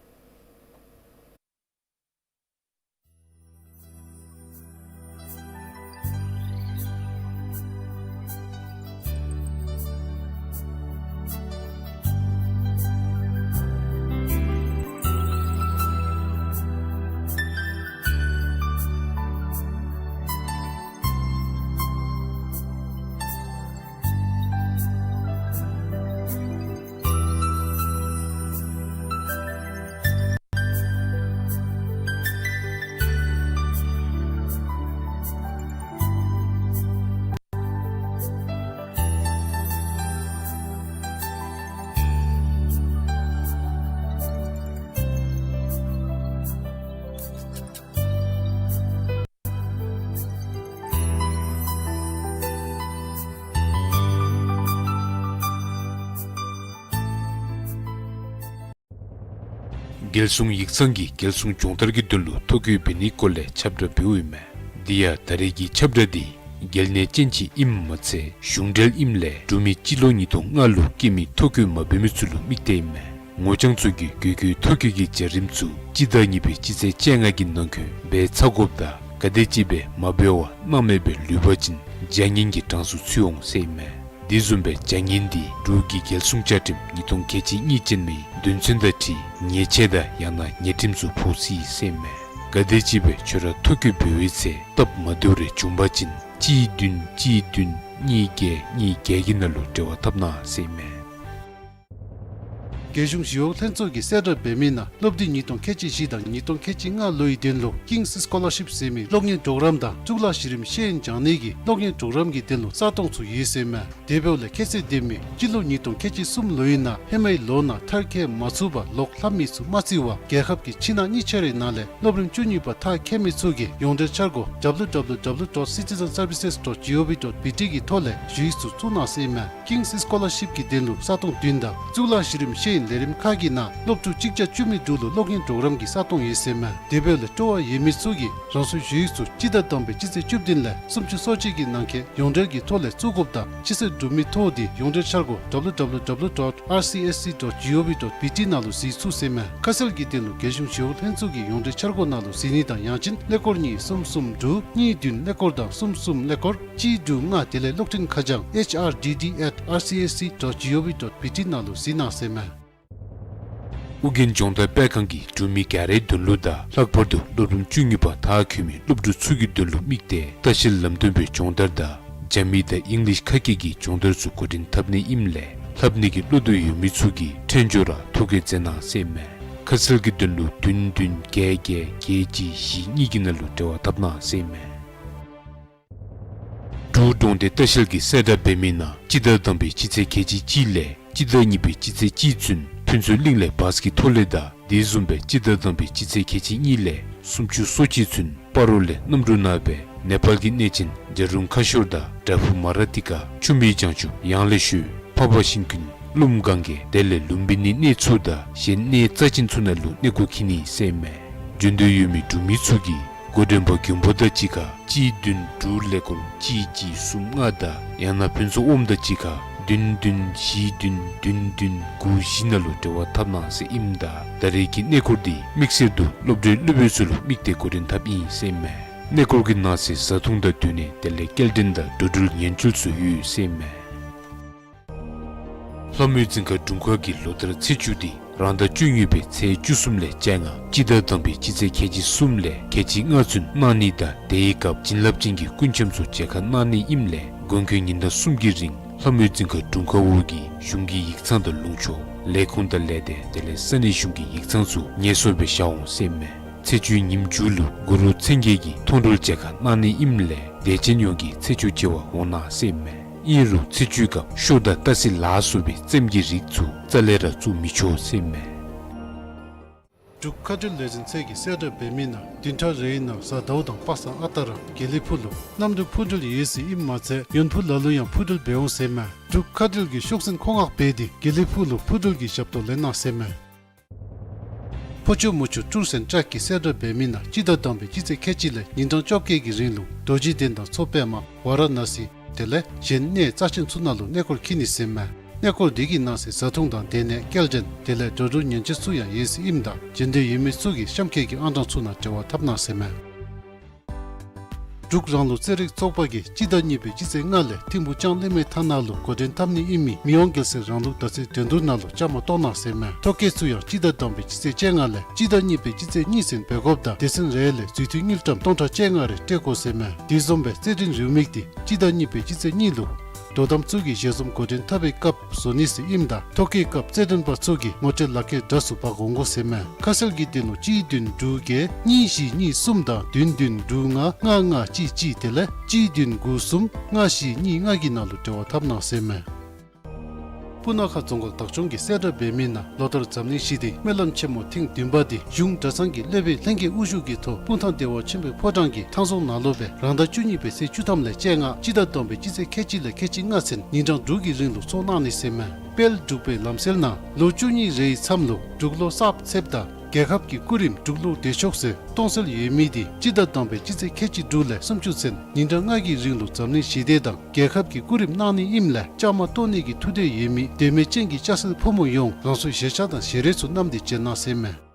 རྒྱལ་སྲུང་ཡིག་ཚང་གིས་རྒྱལ་སྲུང་སྦྱོང་བརྡར་གྱི་དོན་ལུ་ཐོ་བཀོད་འབད་ནིའི་སྐོར་ལས་ཁྱབ་བསྒྲགས་འབདཝ་ཨིན་མས། དེ་ཡང་ད་རེས་ཀྱི་ཁྱབ་བསྒྲགས་འདི་ གལ་གནད་ཅན་ཅིག་ཨིནམ་མ་ཚད་གཞུང་འབྲེལ་ཨིནམ་ལས་འབྲུག་མི་སྤྱི་ལོ་ཉིས་སྟོང་ལྔ་ལུ་སྐྱེས་མི་ཐོ་བཀོད་མ་འབད་མི་ཚུ་ལུ་དམིགས་ཏེ་ཨིན་མས། ངོ་རྐྱང་ཚུ་གིས་དགོས་མཁོའི་ཐོ་བཀོད་ཀྱི་བྱ་རིམ་ཚུ་སྤྱི་ཟླ་གཉིས་པའི་སྤྱི་ཚེས་བཅོ་ལྔ་གི་ནང་འཁོད་འབད་ཚར་དགོཔ་ད་ག་དེམ་ཅིག་སྦེ་མ་འབད་བར་གནང་མེད་པར་ལུས་པ་ཅིན་བྱ་ངན་གྱི་གྲངས་སུ་ཚུད་འོང་ཟེར་ཨིན་མས། དེ་བཟུམ་སྦེ་བྱ་ངན་འདི་འབྲུག་གི་རྒྱལ་སྲུང་བཅའ་ཁྲིམས་ཉིས་སྟོང་ཁལ་གཅིག་གཉིས་ཅན་མའི་དོན་ཚན་དང་འཁྲིལ་ཉེས་ཆད་དང་ཡང་ན་ཉེས་ཁྲིམས་ཚུ་ཕོག་སྲིད་ཟེར་ཨིན་མས། ག་དེམ་ཅིག་སྦེ་ཁྱོད་ར་ཐོ་བཀོད་འབད་བའི་ཚེ་སྟབས་མ་བདེཝ་རེ་བྱུང་པ་ཅིན་གཅིག་བདུན་གཅིག་བདུན་གཉིས་བརྒྱད་གཉིས་བརྒྱད་ཀྱི་ནང་ལུ་འབྲེལ་བ་འཐབ་གནང་ཟེར་ཨིན་མས། རྒྱལ་གཞུང་ཞི་གཡོག་ལྷན་ཚོགས་ཀྱིས་གསལ་བསྒྲགས་འབད་མི་ནང་སློབ་དུས་ཉིས་སྟོང་ཁལ་གཅིག་བཞི་དང་ཉིས་སྟོང་ཁལ་གཅིག་ལྔ་ལོའི་དོན་ལུ་ཀིངས་སི་ཀོ་ལར་ཤིབ་ཟེར་མི་གློག་བརྙན་གྲོགས་རམ་དང་གཙུག་ལག་གཞི་རིམ་ཤེས་ཡོན་སྦྱང་ནི་གི་གློག་བརྙན་གྲོགས་རམ་གྱི་དོན་ལུ་ས་སྟོང་ཚུ་ཡོད་ཟེར་ཨིན་མས། དེ་འབདཝ་ལས་ཁྱད་ཚད་ལྡན་མི་སྤྱི་ལོ་ཉིས་སྟོང་ཁལ་གཅིག་གསུམ་ལོའི་ནང་ཧེ་མའི་ལོ་ནང་མཐར་འཁྱོལ་མ་ཚུགས་པར་ལོག་ལྷབ་མི་ཚུ་མ་བརྩི་བར་རྒྱལ་ཁབ་ཀྱི་ཕྱི་ནང་གཉིས་ཆ་རའི་ནང་ལས་སློབ་རིམ་བཅུ་གཉིས་པ་མཐར་འཁྱོལ་མི་ཚུ་གིས་ཡོངས་འབྲེལ་འཆར་སྒོ་W W W dot citizen services dot G O V dot B T གི་ཐོག་ལས་ཞུ་ཡིག་ཚུ་བཙུགས་གནང་ཟེར་ཨིན་མས། ཀིངས་སི་ཀོ་ལར་ཤིབ་ཀྱི་དོན་ལུ་ས་སྟོང་བདུན་དང་གཙུག་ལག་གཞི་རིམ་ཤེས་ཡོན་ལས་རིམ་ཁག་གི་ནང་སློབ་ཕྲུག་གཅིག་བརྒྱ་བཅུ་མེད་དྲུག་ལུ་གློག་བརྙན་གྲོགས་རམ་གྱི་ས་སྟོང་ཡོད་ཟེར་ཨིན་མས། དེ་འབདཝ་ལས་སྤྲོ་བ་ཡོད་མི་ཚུ་གིས་རང་སོའི་ཞུ་ཡིག་ཚུ་སྤྱི་ཟླ་དང་པའི་སྤྱི་ཚེས་བཅུ་བདུན་ལས་སུམ་ཅུ་སོ་གཅིག་གི་ནང་འཁོད་ཡོངས་འབྲེལ་གྱི་ཐོག་ལས་བཙུགས་དགོཔ་དང་ཕྱི་ཚེས་དྲུག་མའི་ཐོག་འདི་ཡོངས་འབྲེལ་འཆར་སྒོ W W W dot R C S C dot G O V dot B T ནང་ལུ་གཟིགས་ཚུགས་ཟེར་ཨིན་མས། ཁ་གསལ་གྱི་དོན་ལུ་རྒྱལ་གཞུང་ཞི་གཡོག་ལྷན་ཚོགས་ཀྱི་ཡོངས་འབྲེལ་འཆར་སྒོ་ནང་ལུ་གཟིགས་ནི་དང་ཡང་ཅིན་ཀླད་ཀོར་གཉིས་གསུམ་གསུམ་དྲུག་གཉིས་བདུན་ཀླད་ཀོར་དང་གསུམ་གསུམ་ཀླད་ཀོར་གཅིག་དྲུག་ལྔ་དེ་ལས་གློག་འཕྲིན་ཁ་བྱང་H R D D at R C S C dot G O V dot B T ནང་ལུ་གཟིགས་གནང་ཟེར་ཨིན་མས། ཨོ་རྒྱན་སྦྱོང་བརྡར་སྤེལ་ཁང་གིས་འབྲུག་མི་ག་རའི་དོན་ལུ་དང་ལྷག་པར་དུ་སློབ་རིམ་བཅུ་གཉིས་པ་མཐར་འཁྱོལ་མི་སློབ་ཕྲུག་ཚུ་གི་དོན་ལུ་དམིགས་ཏེ་ལྟ་བཤལ་ལམ་སྟོན་པའི་སྦྱོང་བརྡར་དང་རྒྱ་མི་དང་ཨིང་ལིཤ་ཁ་སྐད་ཀྱི་སྦྱོང་བརྡར་ཚུ་འགོ་འདྲེན་འཐབ་ནི་ཨིནམ་ལས་ལྷབ་ནི་གི་བློ་འདོད་ཡོད་མི་ཚུ་གིས་འཕྲལ་མགྱོགས་ར་ཐོ་བཀོད་མཛད་གནང་ཟེར་ཨིན་མས། ཁ་གསལ་གྱི་དོན་ལུ་བདུན་བདུན་བརྒྱད་བརྒྱད་བརྒྱད་གཅིག་བཞི་གཉིས་ཀྱི་ནང་ལུ་འབྲེལ་བ་འཐབ་གནང་ཟེར་ཨིན་མས། འབྲུག་གྲོང་སྡེ་ལྟ་བཤལ་གྱིས་གསལ་བསྒྲགས་འབད་མི་ནང་སྤྱི་ཟླ་དང་པའི་སྤྱི་ཚེས་ཁལ་གཅིག་གཅིག་ལས་སྤྱི་ཟླ་གཉིས་པའི་སྤྱི་ཚེས་གཅིག་ཚུན་ཕུན་ཚོགས་གླིང་ལས་བཱས་ཀྱི་ཐོག་ལས་དང་དེ་བཟུམ་སྦེ་སྤྱི་ཟླ་དང་པའི་སྤྱི་ཚེས་ཁལ་གཅིག་གཉིས་ལས་སུམ་ཅུ་སོ་གཅིག་ཚུན་སྤ་རོ་ལས་གནམ་གྲུ་ནང་སྦེ་ནེ་པཱལ་གྱི་གནས་ཆེན་གྲལ་རོང་ཁ་ཤོར་དང་བྲག་ཕུག་མ་ར་ཏི་ཀ་ཆུ་སྨད་བྱང་ཆུབ་ཡང་ལེ་ཤོད་འཕགས་པ་ཤིང་ཀུན་ཀླུ་སྒང་གེ་དེ་ལས་ལུམ་བི་ནི་གནས་ཚུ་དང་གཞན་གནས་རྩ་ཅན་ཚུ་ནང་ལུ་གནས་སྐོར་འཁྱིད་ནི་ཟེར་ཨིན་མས། འབྱོན་འདོད་ཡོད་མི་འབྲུག་མི་ཚུ་གིས་འགོ་འདྲེན་པ་མགོན་པོ་དང་གཅིག་ཁར་གཅིག་བདུན་དྲུག་ཀླད་ཀོར་གཅིག་གཅིག་གསུམ་ལྔ་དང་ཡང་ན་ཕུན་ཚོགས་ཨོམ་དང་གཅིག་ཁར་བདུན་བདུན་བཞི་བདུན་བདུན་བདུན་དགུ་བཞི་ནང་ལུ་འབྲེལ་བ་འཐབ་གནང་ཟེར་ཨིནམ་ད་ད་རེས་ཀྱི་གནས་སྐོར་འདི་དམིགས་བསལ་དུ་སློབ་གྲྭའི་སློབ་དཔོན་ཚུ་ལུ་དམིགས་ཏེ་འགོ་འདྲེན་འཐབ་ཨིན་ཟེར་ཨིན་མས། གནས་སྐོར་གྱི་ནང་གསེས་བཟའ་འཐུང་དང་སྡོད་གནས་དེ་ལས་སྐྱེལ་འདྲེན་དང་འགྲོ་འགྲུལ་ཉེན་བཅོལ་ཚུ་ཡོད་ཟེར་ཨིན་མས། ལྷ་མོའི་རྫིང་ཁ་དྲུང་ཁག་གིས་ལོ་ལྟར་ཚེས་བཅུ་འདི་རང་ཟླ་བཅུ་གཉིས་པའི་ཚེས་བཅུ་གསུམ་ལས་བཅོ་ལྔ་སྤྱི་ཟླ་དང་པའི་སྤྱི་ཚེས་ཁལ་གཅིག་གསུམ་ལས་ཁལ་གཅིག་ལྔ་ཚུན་གནང་ནི་དང་དེའི་སྐབས་བྱིན་རླབས་ཅན་གྱི་སྐུ་འཆམ་ཚུ་མཇལ་ཁ་གནང་ནི་ཨིནམ་ལས་དགོས་མཁོའི་ཉིན་གྲངས་གསུམ་གྱི་རིང་ལྷ་མོའི་རྫིང་ཁ་དྲུང་ཁག་འོག་གི་གཞུང་གི་ཡིག་ཚང་དང་ལུང་ཕྱོགས་ལས་ཁུངས་དང་ལས་སྡེ་དེ་ལས་ས་གནས་གཞུང་གི་ཡིག་ཚང་ཚུ་ངལ་གསོ་སྦེ་བཞག་འོང་ཟེར་ཨིན་མས། ཚེས་བཅུའི་ཉིནམ་མཇུག་ལུ་གུ་རུ་མཚན་བརྒྱད་ཀྱི་མཐོང་གྲོལ་མཇལ་ཁ་གནང་ནི་ཨིནམ་ལས་དད་ཅན་ཡོངས་ཀྱིས་ཚེས་བཅུ་མཇལ་བར་འོང་གནང་ཟེར་ཨིན་མས། ཨིན་རུང་ཚེས་བཅུའི་སྐབས་ཤོ་དང་སྟག་གཟིག་ལ་སོགས་པའི་བཙེམ་གྱི་རིགས་ཚུ་རྩ་ལས་ར་བཙུགས་མི་ཆོག་ཟེར་ཨིན་མས། འབྲུག་མཁའ་འགྲུལ་ལས་འཛིན་ཚད་ཀྱིས་གསལ་བསྒྲགས་འབད་མི་ནང་བདུན་ཕྲག་རེའི་ནང་གཟའ་ཟླཝ་དང་པ་སངས་ཨ་རྟག་ར་དགེ་ལེགས་ཕུག་ལུ་གནམ་གྲུ་འཕུར་འགྲུལ་ཡོད་ཟེར་ཨིནམ་མ་ཚད་ཡོན་ཕུག་ལ་ལུ་ཡང་འཕུར་འགྲུལ་འབད་འོང་ཟེར་ཨིན་མས། འབྲུག་མཁའ་འགྲུལ་གྱིས་ཤོག་འཛིན་མཁོ་མངགས་འབད་དེ་དགེ་ལེགས་ཕུག་ལུ་འཕུར་འགྲུལ་གྱི་ཞབས་ཏོག་ལེན་གནང་ཟེར་ཨིན་མས། ཕོ་ཆུ་མོ་ཆུ་ཊུརསི་ཨེནཌ་ཊྲེགསི་གིས་གསལ་བསྒྲགས་འབད་མི་ནང་སྤྱི་ཟླ་དང་པའི་སྤྱི་ཚེས་ཁལ་གཅིག་ལས་ཉིན་གྲངས་བཅོ་བརྒྱད་ཀྱི་རིང་ལུ་རྡོ་རྗེ་གདན་དང་མཚོ་པདྨ་ཝཱ་ར་ཎ་སི་དེ་ལས་གཞན་གནས་རྩ་ཅན་ཚུ་ནང་ལུ་གནས་སྐོར་འཁྱིད་ནི་ཟེར་ཨིན་མས། གནས་སྐོར་འདི་གི་ནང་གསེས་བཟའ་འཐུང་དང་སྡོད་གནས་སྐྱེལ་འདྲེན་དེ་ལས་འགྲོ་འགྲུལ་ཉེན་བཅོལ་ཚུ་ཡང་ཡོད་ཟེར་ཨིནམ་ད་འབྱོན་འདོད་ཡོད་མི་ཚུ་གིས་གཤམ་འཁོད་ཀྱི་ཨང་གྲངས་ཚུ་ནང་འབྲེལ་བ་འཐབ་གནང་ཟེར་ཨིན་མས། འབྲུག་རང་ལུགས་རྩེད་རིགས་ཚོགས་པ་གིས་སྤྱི་ཟླ་གཉིས་པའི་སྤྱི་ཚེས་ལྔ་ལས་ཐིམ་ཕུག་ལྕང་གླིང་མའི་ཐང་ནང་ལུ་འགོ་འདྲེན་འཐབ་ནི་ཨིན་མི་མི་དབང་རྒྱལ་སྲས་རང་ལུགས་དར་ཚེས་འགྲན་བསྡུར་ནང་ལུ་བཅའ་མར་གཏོགས་གནང་ཟེར་ཨིན་མས། ཐོ་བཀོད་ཚུ་ཡང་སྤྱི་ཟླ་དང་པའི་སྤྱི་ཚེས་བཅོ་ལྔ་ལས་སྤྱི་ཟླ་གཉིས་པའི་སྤྱི་ཚེས་གཉིས་ཚུན་འབད་དགོཔ་ད་སྡེ་ཚན་རེ་ལས་རྫུས་མཐུད་དངུལ་ཀྲམ་སྟོང་ཕྲག་བཅོ་ལྔ་རེ་སྤྲོད་དགོ་ཟེར་ཨིན་མས། དེ་བཟུམ་སྦེ་རྩེད་འགྲན་རེའུ་མིག་འདི་སྤྱི་ཟླ་གཉིས་པའི་སྤྱི་ཚེས་གཉིས་ལུ་དོ་དམ་ཚུ་གིས་ཞལ་འཛོམས་འགོ་འདྲེན་འཐབ་པའི་སྐབས་བཟོ་ནི་ཟེར་ཨིནམ་ད་ཐོ་བཀོད་སྐབས་རྩེད་འགྲན་པ་ཚུ་གིས་ངོ་སྤྲོད་ལག་ཁྱེར་འདྲ་སུ་འབག་འོང་དགོ་ཟེར་ཨིན་མས། ཁ་གསལ་གྱི་དོན་ལུ་གཅིག་བདུན་དྲུག་བརྒྱད་གཉིས་བཞི་གཉིས་གསུམ་དང་བདུན་བདུན་དྲུག་ལྔ་ལྔ་ལྔ་གཅིག་གཅིག་དེ་ལས་གཅིག་བདུན་དགུ་གསུམ་ལྔ་བཞི་གཉིས་ལྔ་གི་ནང་ལུ་འབྲེལ་བ་འཐབ་གནང་ཟེར་ཨིན་མས། སྤུ་ན་ཁ་རྫོང་ཁག་བདག་སྐྱོང་གིས་གསལ་བསྒྲགས་འབད་མི་ནང་ལོ་ལྟར་འཛམ་གླིང་ཞི་བདེའི་སྨོན་ལམ་ཆེན་མོ་ཐེངས་བདུན་པ་འདི་གཞུང་གྲྭ་ཚང་གི་སློབ་དཔོན་ལྷན་རྒྱས་དབུ་བཞུགས་ཀྱི་ཐོག་སྤུངས་ཐང་བདེ་བ་ཆེན་པོའི་ཕོ་བྲང་གི་ཐང་རྫོང་ནང་ལུ་སྦེ་རང་ཟླ་བཅུ་གཉིས་པའི་ཚེས་བཅུ་ཐམ་ལས་བཅོ་ལྔ་སྤྱི་ཟླ་དང་པའི་སྤྱི་ཚེས་ཁལ་གཅིག་ལས་ཁལ་གཅིག་ལྔ་ཚུན་ཉིན་གྲངས་དྲུག་གི་རིང་ལུ་ཚོགས་གནང་ནི་ཟེར་ཨིན་མས། དཔལ་འབྲུག་པའི་ལམ་སྲོལ་ནང་ལོ་བཅུ་གཉིས་རེའི་མཚམས་ལུ་འབྲུག་ལོ་གསརཔ་ཚེསཔ་དང་ རྒྱལ་ཁབ་ཀྱི་སྐུ་རིམ་འབྲུག་ལུ་བདེ་ཤོག་ཟེར་གཏོང་སྲོལ་ཡོད་མི་དེ་སྤྱི་ཟླ་དང་པའི་སྤྱི་ཚེས་ཁལ་གཅིག་དྲུག་ལས་སུམ་ཅུ་ཚུན་ཉིན་གྲངས་ལྔ་གི་རིང་ལུ་འཛམ་གླིང་ཞི་བདེ་དང་རྒྱལ་ཁབ་ཀྱི་སྐུ་རིམ་གནང་ནི་ཨིནམ་ལས་བཅའ་མར་གཏོགས་ནི་གི་ཐུགས་འདོད་ཡོད་མི་དད་མོས་ཅན་གྱི་སྐྱ་སེར་ཕོ་མོ་ཡོངས་རང་སོའི་གཞིས་ཆགས་དང་ཞལ་རས་ཚུ་བསྣམས་ཏེ་བྱོན་གནང་ཟེར་མས།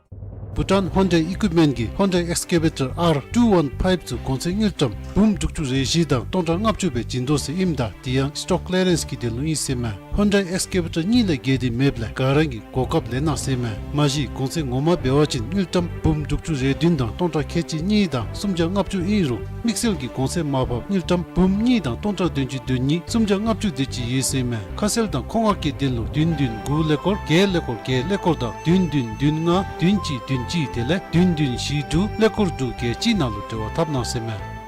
Bhutan Hyundai Equipment གི་Hyundai Excavator R two one five ཚུ་གོང་ཚད་དངུལ་ཀྲམ་འབུམ་དྲུག་ཅུ་རེ་བཞི་དང་སྟོང་ཕྲག་ལྔ་བཅུ་སྦེ་བྱིན་དོ་ཟེར་ཨིནམ་ད་དེ་ཡང་stock clearance གི་དོན་ལུ་ཨིན་ཟེར་མས། Hyundai Excavator གཉིས་ལས་བརྒལ་ཏེ་མེདཔ་ལས་ག་ར་གིས་གོ་སྐབས་ལེན་གནང་ཟེར་མས། མ་གཞི་གོང་ཚད་ངོ་མ་འབད་བ་ཅིན་དངུལ་ཀྲམ་འབུམ་དྲུག་ཅུ་རེ་བདུན་དང་སྟོང་ཕྲག་ཁལ་གཅིག་གཉིས་དང་སུམ་བརྒྱ་ལྔ་བཅུ་ཨིན་རུང་དམིགས་བསལ་གྱི་གོང་ཚད་མར་ཕབ་དངུལ་ཀྲམ་འབུམ་གཉིས་དང་སྟོང་ཕྲག་བདུན་ཅུ་དོན་གཉིས་སུམ་བརྒྱ་ལྔ་བཅུ་དེ་ཅིག་ཡོད་ཟེར་མས། ཁ་གསལ་དང་མཁོ་མངགས་ཀྱི་དོན་ལུ་བདུན་བདུན་དགུ་ཀླད་ཀོར་བརྒྱད་ཀླད་ཀོར་བརྒྱད་ཀླད་ཀོར་དང་བདུན་བདུན་བདུན་ལྔ་བདུན་གཅིག་བདུན་གཅིག་དེ་ལས་བདུན་བདུན་བཞི་དྲུག་ཀླད་ཀོར་དྲུག་བརྒྱད་གཅིག་ནང་ལུ་འབྲེལ་བ་འཐབ་གནང་ཟེར་མས།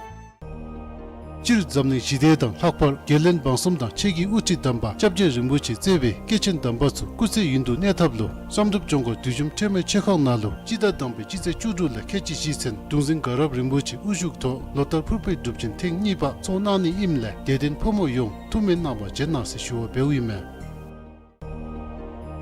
སྤྱིར་འཛམ་གླིང་ཞི་བདེ་དང་ལྷག་པར་རྒྱལ་བློན་འབངས་གསུམ་དང་ཆེ་གི་དབུ་ཁྲིད་དམ་པ་སྐྱབས་རྗེ་རིན་པོ་ཆེ་གཙོས་པའི་སྐྱེས་ཆེན་དམ་པ་ཚུ་སྐུ་ཚེ་ཡུན་དུ་གནས་ཐབས་ལུ་བསམ་གྲུབ་ལྗོངས་མཁར་དུས་འཇོམས་ཁྲོས་མའི་མཆོད་ཁང་ནང་ལུ་སྤྱི་ཟླ་དང་པའི་སྤྱི་ཚེས་བཅུ་དྲུག་ལས་ཁལ་གཅིག་བཞི་ཚུན་གདུང་འཛིན་དགའ་རབ་རིན་པོ་ཆེ་དབུ་བཞུགས་ཐོག་ལོ་ལྟར་ཕུར་པའི་སྒྲུབ་ཆེན་ཐེངས་གཉིས་པ་ཚོགས་གནང་ནི་ཨིནམ་ལས་དད་ལྡན་ཕོ་མོ་ཡོངས་ཐུགས་སྨོན་གནང་བར་བྱོན་གནང་ཟེར་ཞུ་བ་འབདཝ་ཨིན་མས།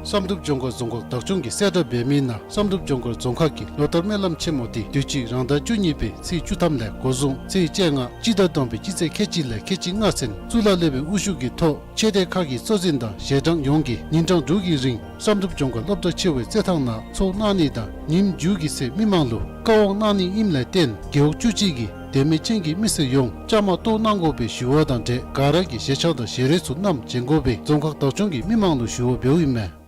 བསམ་གྲུབ་ལྗོངས་མཁར་རྫོང་ཁག་བདག་སྐྱོང་གིས་གསལ་བསྒྲགས་འབད་མི་ནང་བསམ་གྲུབ་ལྗོངས་མཁར་རྫོང་ཁག་གི་ལོ་ལྟར་སྨོན་ལམ་ཆེན་མོ་དེ་དུས་ཅི་རང་ཟླ་བཅུ་གཉིས་པའི་ཚེས་བཅུ་ཐམ་ལས་འགོ་བཟུང་ཚེས་བཅོ་ལྔ་སྤྱི་ཟླ་དང་པའི་སྤྱི་ཚེས་ཁལ་གཅིག་ལས་ཁལ་གཅིག་ལྔ་ཚུན་གཙུག་ལག་སློབ་དཔོན་དབུ་བཞུགས་ཀྱི་ཐོག་ཆོས་སྡེ་ཁག་གི་གཙོ་འཛིན་དང་ཞལ་གྲངས་ཡོངས་ཀྱིས་ཉིན་གྲངས་དྲུག་གི་རིང་བསམ་གྲུབ་ལྗོངས་མཁར་སློབ་གྲྭ་ཆེ་བའི་རྩེད་ཐང་ནང་ཚོགས་གནང་ནི་དང་ཉིནམ་མཇུག་གི་ཚེ་མི་མང་ལུ་བཀའ་དབང་གནང་ནི་ཨིནམ་ལས་བརྟེན་རྒེད་འོག་བཅུ་གཅིག་གི་དད་མོས་ཅན་གྱི་མི་སེར་ཡོངས་བཅའ་མར་གཏོགས་གནང་དགོ་པའི་ཞུ་བ་དང་འབྲེལ་ག་ར་གིས་གཞིས་ཆགས་དང་ཞལ་རས་ཚུ་བསྣམས་བྱོན་དགོ་པའི་རྫོང་ཁག་བདག་སྐྱོང་གིས་མི་མང་ལུ་ཞུ་བ་འབདཝ་ཨིན་མས།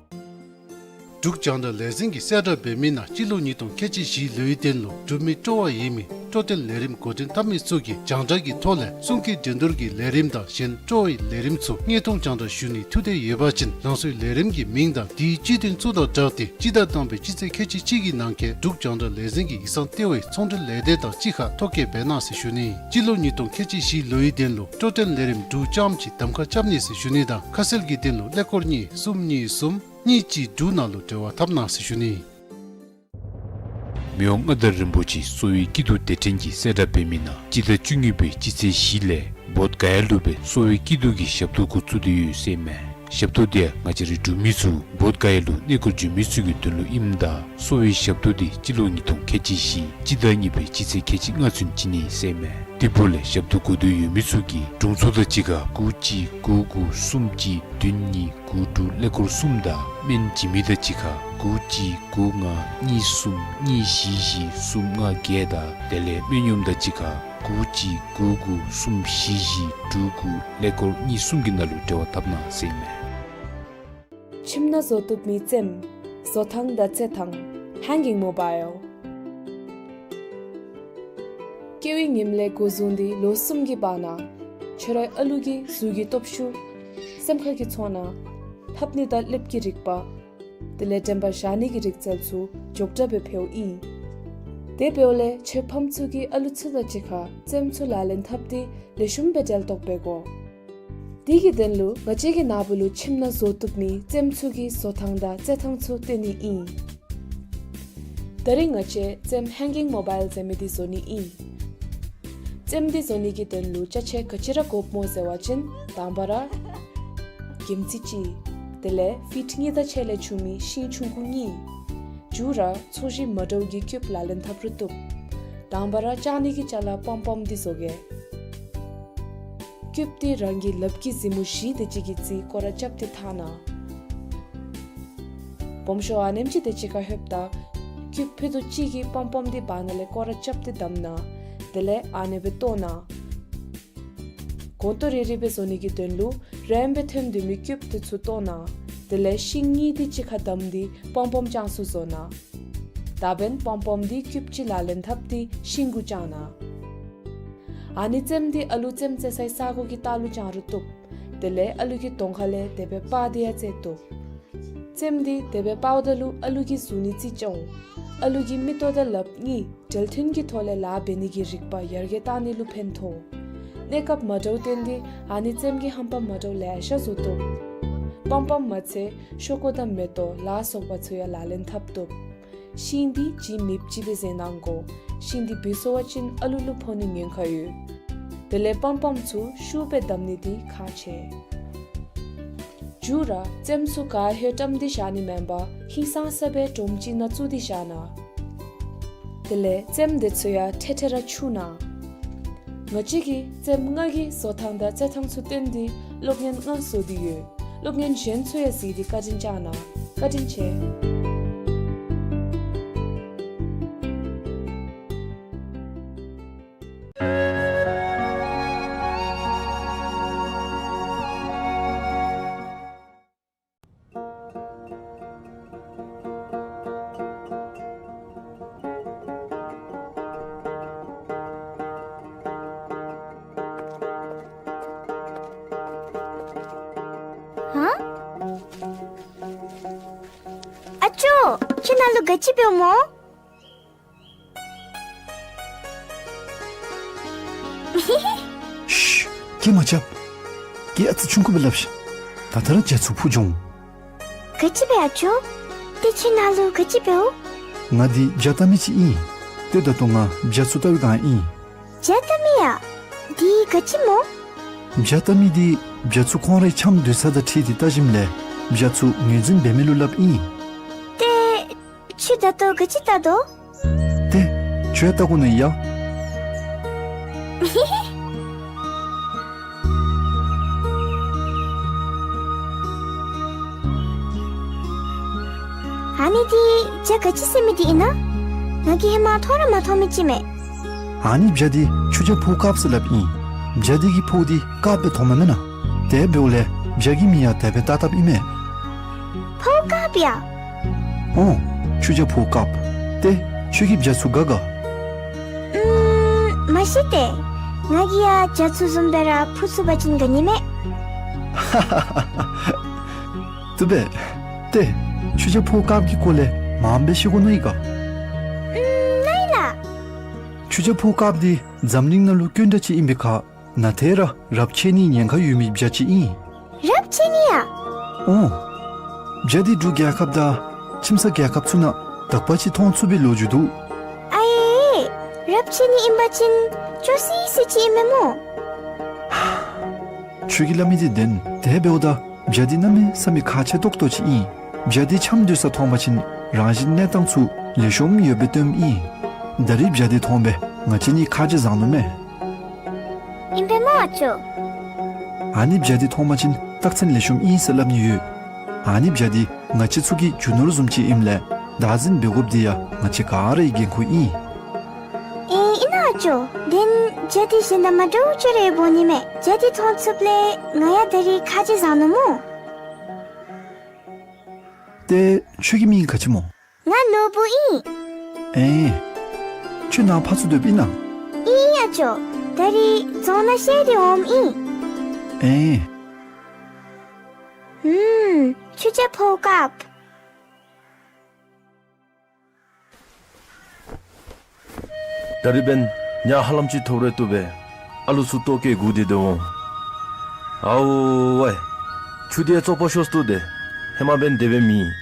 འབྲུག་རྒྱང་བསྒྲགས་ལས་འཛིན་གྱིས་གསལ་བསྒྲགས་འབད་མི་ནང་སྤྱི་ལོ་ཉིས་སྟོང་ཁལ་གཅིག་བཞི་ལོའི་དོན་ལུ་འབྲུག་མི་སྤྲོ་བ་ཡོད་མི་སྤྲོ་སྟོན་ལས་རིམ་འགོ་འདྲེན་འཐབ་མི་ཚུ་གིས་རྒྱང་བསྒྲགས་ཀྱི་ཐོག་ལས་གསུང་སྐད་འགྲན་བསྡུར་གྱི་ལས་རིམ་དང་གཞན་སྤྲོ་བའི་ལས་རིམ་ཚུ་དངོས་མཐོང་རྒྱང་བསྒྲགས་ཞུ་ནིའི་ཐུགས་འདོད་ཡོད་པ་ཅིན་རང་སོའི་ལས་རིམ་གྱི་མིང་དང་དེའི་སྤྱི་དོན་ཚུ་དང་སྦྲགས་ཏེ་སྤྱི་ཟླ་དང་པའི་སྤྱི་ཚེས་ཁལ་གཅིག་གཅིག་གི་ནང་འཁོད་འབྲུག་རྒྱང་བསྒྲགས་ལས་འཛིན་གྱི་ཡིག་ཚང་ལྟེ་བའི་ཚོང་འབྲེལ་ལས་སྡེ་དང་གཅིག་ཁར་ཐོ་བཀོད་འབད་གནང་ཟེར་ཞུ་ནི། སྤྱི་ལོ་ཉིས་སྟོང་ཁལ་གཅིག་བཞི་ལོའི་དོན་ལུ་སྤྲོ་སྟོན་ལས་རིམ་འབྲུག་རྐྱངམ་གཅིག་གདམ་ཁ་རྐྱབ་ནི་ཟེར་ཞུ་ནི་དང་ཁ་གསལ་གྱི་དོན་ལུ་ཀླད་ཀོར་གཉིས་གསུམ་གཉིས་གསུམ་གཉིས་གཅིག་དྲུག་ནང་ལུ་འབྲེལ་བ་འཐབ་གནང་ཟེར་ཞུ་ནི། མི་དབང་མངའ་བདག་རིན་པོ་ཆེ་གསོ་བའི་སྐྱིད་སྡུག་དེ་འཕྲིན་གྱིས་གསལ་བསྒྲགས་འབད་མི་ནང་སྤྱི་ཟླ་བཅུ་གཉིས་པའི་སྤྱི་ཚེས་བཞི་ལས་བོདྷ་ག་ཡ་ལུ་སྦེ་གསོ་བའི་སྐྱིད་སྡུག་གི་ཞབས་ཏོག་འགོ་བཙུགས་ཏེ་ཡོད་ཟེར་མས། ཞབས་ཏོག་དེ་ཡང་ང་བཅས་རའི་འབྲུག་མི་ཚུ་བོདྷ་ག་ཡ་ལུ་གནས་སྐོར་འབྱོན་མི་ཚུ་གི་དོན་ལུ་ཨིནམ་ད་གསོ་བའི་ཞབས་ཏོག་དེ་སྤྱི་ལོ་ཉིས་སྟོང་ཁལ་གཅིག་བཞི་སྤྱི་ཟླ་གཉིས་པའི་སྤྱི་ཚེས་ཁལ་གཅིག་ལྔ་ཚུན་བྱིན་ནི་ཟེར་མས། དེ་འབདཝ་ལས་ཞབས་ཏོག་དགོ་འདོད་ཡོད་མི་ཚུ་གིས་དྲུང་འཚོ་དང་གཅིག་ཁར་དགུ་གཅིག་དགུ་དགུ་གསུམ་གཅིག་བདུན་གཉིས་དགུ་དྲུག་ཀླད་ཀོར་གསུམ་དང་སྨན་བྱིན་མི་དང་གཅིག་ཁར་དགུ་གཅིག་དགུ་ལྔ་གཉིས་གསུམ་གཉིས་བཞི་བཞི་གསུམ་ལྔ་བརྒྱད་དང་དེ་ལས་སྨན་གཡོགམ་དང་གཅིག་ཁར་དགུ་གཅིག་དགུ་དགུ་གསུམ་བཞི་བཞི་དྲུག་དགུ་ཀླད་ཀོར་གཉིས་གསུམ་གྱི་ནང་ལུ་འབྲེལ་བ་འཐབ་གནང་ཟེར་མས། ཁྱིམ་ནང་བཟོ་བཏུབ་མི་རྩེདམོ། བཟོ་ཐངས་དང་རྩེད་ཐངས། Hanging Mobile། སྐྱེ་བའི་ཉིནམ་ལས་འགོ་བཟུང་སྟེ་ལོ་གསུམ་གྱི་བར་ན་ཁྱོད་རའི་ཨ་ལུ་གི་གཟུགས་ཀྱི་སྟོབས་ཤུགས། སེམས་ཁ་གི་ཚོར་སྣང་། ལྷབ་ནི་དང་ལྷེབ་ཀྱི་རིག་པ། དེ་ལས་དྲན་པ་བཞག་ནི་གི་རིག་རྩལ་ཚུ་མགྱོགས་དྲགས་སྦེ་འཕེལཝ་ཨིན། དེ་འབདཝ་ལས་ཁྱོད་ཕམ་ཚུ་གིས་ཨ་ལུ་ཚུ་དང་གཅིག་ཁར་རྩེདམོ་ཚུ་ལག་ལེན་འཐབ་སྟེ་ལེགས་ཤོམ་སྦེ་འབྲེལ་གཏོགས་འབད་དགོ། དེ་གི་དོན་ལུ་ང་བཅས་ཀྱི་ནཱ་བུ་ལུ་ཁྱིམ་ནང་བཟོ་བཏུབ་མི་རྩེདམོ་ཚུ་གི་བཟོ་ཐངས་དང་རྩེད་ཐངས་ཚུ་སྟོན་ནི་ཨིན། ད་རིས་ང་བཅས་རྩེདམོ་Hanging Mobile ཟེར་མི་འདི་བཟོ་ནི་ཨིན། རྩེདམོ་འདི་བཟོ་ནི་གི་དོན་ལུ་ཅ་ཆས་ག་ཅི་ར་དགོཔ་སྨོ་ཟེར་བ་ཅིན་དང་པ་ར་གྱིམ་རྩི་གཅིག། དེ་ལས་ཕིཊ་གཉིས་དང་ཕྱེད་ལས་ཆུང་མི་ཤིང་ཆུང་ཀུ་གཉིས། མཇུག་ར་ཚོས་གཞི་མ་འདྲཝ་གི་ཀིའུབ་ལག་ལེན་འཐབ་རུང་བཏུབ། དང་པ་ར་བཅག་ནི་གི་ཅ་ལ་པོམ་པོམ་འདི་བཟོ་གེ། ཀིའུབ་འདི་རང་གི་ལགཔ་གི་ཟིན་མོ་བཞི་དེ་ཅིག་གིས་རྩིས་སྐོར་ར་རྐྱབ་སྟེ་འཐག་གནང་། སྦོམ་ཤོས་ཨ་ནེམ་ཅིག་དེ་ཅིག་ཁར་ལྷོདཔ་ད་ཀིའུབ་ཕུད་རྡོག་གཅིག་གིས་པོམ་པོམ་འདི་བར་ན་ལས་སྐོར་ར་རྐྱབ་སྟེ་བསྡམ་གནང་། དེ་ལས་ཨ་ནེ་སྦེ་བཏོག་གནང་། གོང་ཏོ་རེ་རེ་སྦེ་བཟོ་ནི་གི་དོན་ལུ་རིངམོ་སྦེ་ཐོན་སྡོད་མི་ཀིའུབ་དེ་ཚུ་བཏོག་གནང་། དེ་ལས་ཤིང་གཉིས་འདི་གཅིག་ཁར་བསྡམས་ཏེ་པོམ་པོམ་བརྐྱང་སུ་བཟོ་གནང་། ད་འབདན་པོམ་པོམ་འདི་ཀིའུབ་གཅིག་ལག་ལེན་འཐབ་སྟེ་ཤིང་གུ་བརྐྱང་གནང་། ཨ་ནི་རྩེདམོ་འདི་ཨ་ལུ་རྩེདམོ་རྩེ་སའི་ས་གོ་གི་ལྟག་ལུ་བརྐྱང་རུང་བཏུབ། དེ་ལས་ཨ་ལུ་གི་གདོང་ཁ་ལས་དེ་སྦེ་སྤར་ཏེ་ཡང་རྩེ་བཏུབ། རྩེདམོ་འདི་དེ་སྦེ་སྤརཝ་ད་ལུ་ཨ་ལུ་གི་གཟུགས་ནི་རྩིས་རྐྱབ་འོང་། ཨ་ལུ་གི་མིག་ཏོ་དང་ལགཔ་གཉིས་འབྲེལ་མཐུན་གྱི་ཐོག་ལས་ལཱ་འབད་ནི་གི་རིག་པ་ཡར་རྒྱས་གཏང་ནི་ལུ་ཕན་ཐོགས། གནས་སྐབས་མ་འདྲཝ་བརྟེན་ཏེ་ཨ་ནི་རྩེདམོ་གི་ཧམ་པ་མ་འདྲཝ་ལེ་ཤ་བཟོ་བཏུབ། པོམ་པོམ་མ་ཚད་ཤོག་ཀུ་དང་མེ་ཏོག་ལ་སོགས་པ་ཚུ་ཡང་ལག་ལེན་འཐབ་བཏུབ། ཤིང་འདི་ལྗིད་མེདཔ་ཅིག་སྦེ་བཟོ་གནང་དགོ། ཤིང་འདི་བུད་སོང་བ་ཅིན་ཨ་ལུ་ལུ་ཕོག་ནི་ཉེན་ཁ་ཡོད། དེ་ལས་པོམ་པོམ་ཚུ་ཤུགས་སྦེ་བསྡམ་ནི་འདི་ཁག་ཆེ། མཇུག་ར་རྩེདམོ་ཚུ་ག་ཧེ་བཀྲམ་སྟེ་བཞག་ནི་མེན་པར་ཧིང་སངས་ས་སྦེ་སྒྲོམ་ཅིག་ནང་བཙུགས་ཏེ་བཞག་གནང་། དེ་ལས་རྩེདམོ་དེ་ཚུ་ཡང་ཐེངས་ཐེངས་ར་འཁྱུ་གནང་། ང་བཅས་ཀྱིས་རྩེདམོ་ལྔ་གི་བཟོ་ཐངས་དང་རྩེད་ཐངས་ཚུ་སྟོན་ཏེ་སློབ་གཉེར་ལྔ་བཟོ་སྟེ་ཡོད། སློབ་གཉེར་གཞན་ཚུ་ཡང་གཟིགས་ཏེ་བཀའ་དྲིན་བསྐྱང་གནང་། བཀའ་དྲིན་ཆེ། ཨ་ཅོ། ཁྱོད་ནཱ་ལུ་ག་ཅི་འབདཝ་སྨོ། ཤུ། སྐད་མ་རྐྱབ། སྐད་ཨ་ཙི་ཆུང་ཀུ་སྦེ་སླབ་ཤིག། ད་ལྟོ་ར་རྒྱ་ཚུ་འཕུར་འགྱོ་འོང་། ག་ཅི་སྦེ་ཨ་ཅོ། ཏེ་ཁྱོད་ནཱ་ལུ་ག་ཅི་འབདཝ། ང་འདི་བྱ་བལྟ་མི་ཅིག་ཨིན། ཏེ་ད་ལྟོ་ང་བྱ་ཚུ་བལྟ་བའི་བསྒང་ཨིན། བྱ་བལྟ་མི་ཡ། འདི་ག་ཅི་སྨོ། བྱ་བལྟ་མི་འདི་བྱ་ཚུ་ཁོང་རའི་འཆམ་སྡོད་ས་དང་འཁྲིལ་ཏེ་བལྟ་ཞིནམ་ལས་བྱ་ཚུ་ངོས་འཛིན་འབད་མི་ལུ་སླབ་ཨིན། ཏེ་ཁྱོད་ད་ལྟོ་ག་ཅི་བལྟ་དོ། ཏེ་ཁྱོད་བལྟ་དགོ་ནི་ཡ། ཨ་ནི་འདི་བྱ་ག་ཅི་ཟེར་མི་འདི་ཨིན་ན། ང་གིས་ཧེ་མ་མཐོང་ར་མ་མཐོང་མི་ཅིག་མས། ཨ་ནི་བྱ་འདི་ཆུ་བྱ་ཕོ་དཀརཔོ་ཟེར་སླབ་ཨིན། བྱ་འདི་གི་ཕོཝ་འདི་དཀརཔོ་སྦེ་མཐོངམ་མེན་ན། དེ་འབདཝ་ལས་བྱ་གི་མིང་ཡང་དེ་སྦེ་བཏགས་བཏགསཔ་ཨིན་མས། ཕོཝ་དཀརཔོ་ཡ། ཨོ། ཆུ་བྱ་ཕོཝ་དཀརཔོ། ཏེ་ཁྱོད་ཀྱིས་བྱ་ཚུ་དགའ་ག། ཨུམ། མ་གཞི་ཏེ་ང་གིས་ཡང་བྱ་ཚུ་བཟུམ་སྦེ་ར་འཕུར་ཚུགས་པ་ཅིན་དགའ་ནི་མས། བཏུབ་པས། ཏེ་ཆུ་བྱ་ཕོཝ་དཀརཔོ་གི་སྐོར་ལས་མངམ་སྦེ་ཤེས་དགོ་མནོ་ཡི་ག། ཨུམ། མནོ་ཡི་ལགས། ཆུ་བྱ་ཕོཝ་དཀརཔོ་འདི་འཛམ་གླིང་ནང་ལུ་དཀོན་དྲགས་ཅིག་ཨིན་པའི་ཁར་ནཱ་ཏེ་ར་རབས་ཆད་ནིའི་ཉེན་ཁ་ཡོད་མི་བྱ་ཅིག་ཨིན། རབས་ཆད་ནི་ཡ། ཨོ། བྱ་འདི་འབྲུག་རྒྱལ་ཁབ་དང་ཁྱིམ་ཚང་རྒྱལ་ཁབ་ཚུ་ནང་དག་པ་ཅིག་མཐོང་ཚུགས་པའི་ལོ་རྒྱུས་འདུག། ཨའེ། རབས་ཆད་ནི་ཨིན་པ་ཅིན་སྐྱོ་སི་སི་ཅིག་ཨིན་མས་སྨོ། ཁྱོད་ཀྱིས་སླབ་མི་འདི་བདེན། དེ་འབདཝ་ད་བྱ་འདི་གནམ་མེད་ས་མེད་ཁག་ཆེ་ཏོག་ཏོ་ཅིག་ཨིན། བྱ་འདི་འཆམ་སྡོད་ས་མཐོང་པ་ཅིན་རང་བཞིན་གནས་སྟངས་ཚུ་ལེགས་ཤོམ་ཡོདཔ་སྦེ་སྟོནམ་ཨིན། ད་རིས་བྱ་འདི་མཐོང་སྦེ་ང་བཅས་གཉིས་ཁ་རྗེ་བཟང་ནུག་མས། ཨིན་པས་སྨོ་ཨ་ཅོ། ཨ་ནི་བྱ་འདི་མཐོང་པ་ཅིན་རྟགས་མཚན་ལེགས་ཤོམ་ཨིན་ཟེར་སླབ་ནི་ཡོད། ཨ་ནི་བྱ་འདི་ང་བཅས་ཚུ་གི་རྒྱུ་ནོར་བཟུམ་ཅིག་ཨིནམ་ལས་བདག་འཛིན་འབད་དགོཔ་འདི་ཡང་ང་བཅས་ག་རའི་འགན་ཁུར་ཨིན། ཨེ་ཨིན་ན་ཨ་ཅོ། དེ་ནི་བྱ་འདི་གཞན་དང་མ་འདྲཝ་ཅིག་ར་འབད་འོང་ནི་མས། བྱ་འདི་མཐོང་ཚུགསཔ་ལས་ང་ཡང་ད་རིས་ཁ་རྗེ་བཟང་ནུག་སྨོ། ཏེ་ཁྱོད་ཀྱི་མིང་ག་ཅི་སྨོ། ང་ནོར་བུ་ཨིན། ཨེ། ཁྱོད་ནཱ་ཕར་ཚུར་སྡོདཔ་ཨིན་ན། ཨིན་ཨ་ཅོ། ད་རིས་རྫོང་ནང་བཤལ་ཏེ་འོངམ་ཨིན། ཨེ། ཨུམ། ཆུ་བྱ་ཕོཝ་དཀརཔོ། ད་རིས་འབདན་ཉ་ཧ་ལམ་ཅིག་ཐོབ་རུང་བཏུབ་པས། ཨ་ལུ་ཚུ་ལྟོ་བཀོལ་སྒུག་སྟེ་སྡོད་འོང་། ཨའོ་ཝའི། ཆུ་འདི་བཙོག་པ་ཤོས་བཏུབ་དེ། ཧེ་མ་འབདན་དེ་སྦེ་མེན།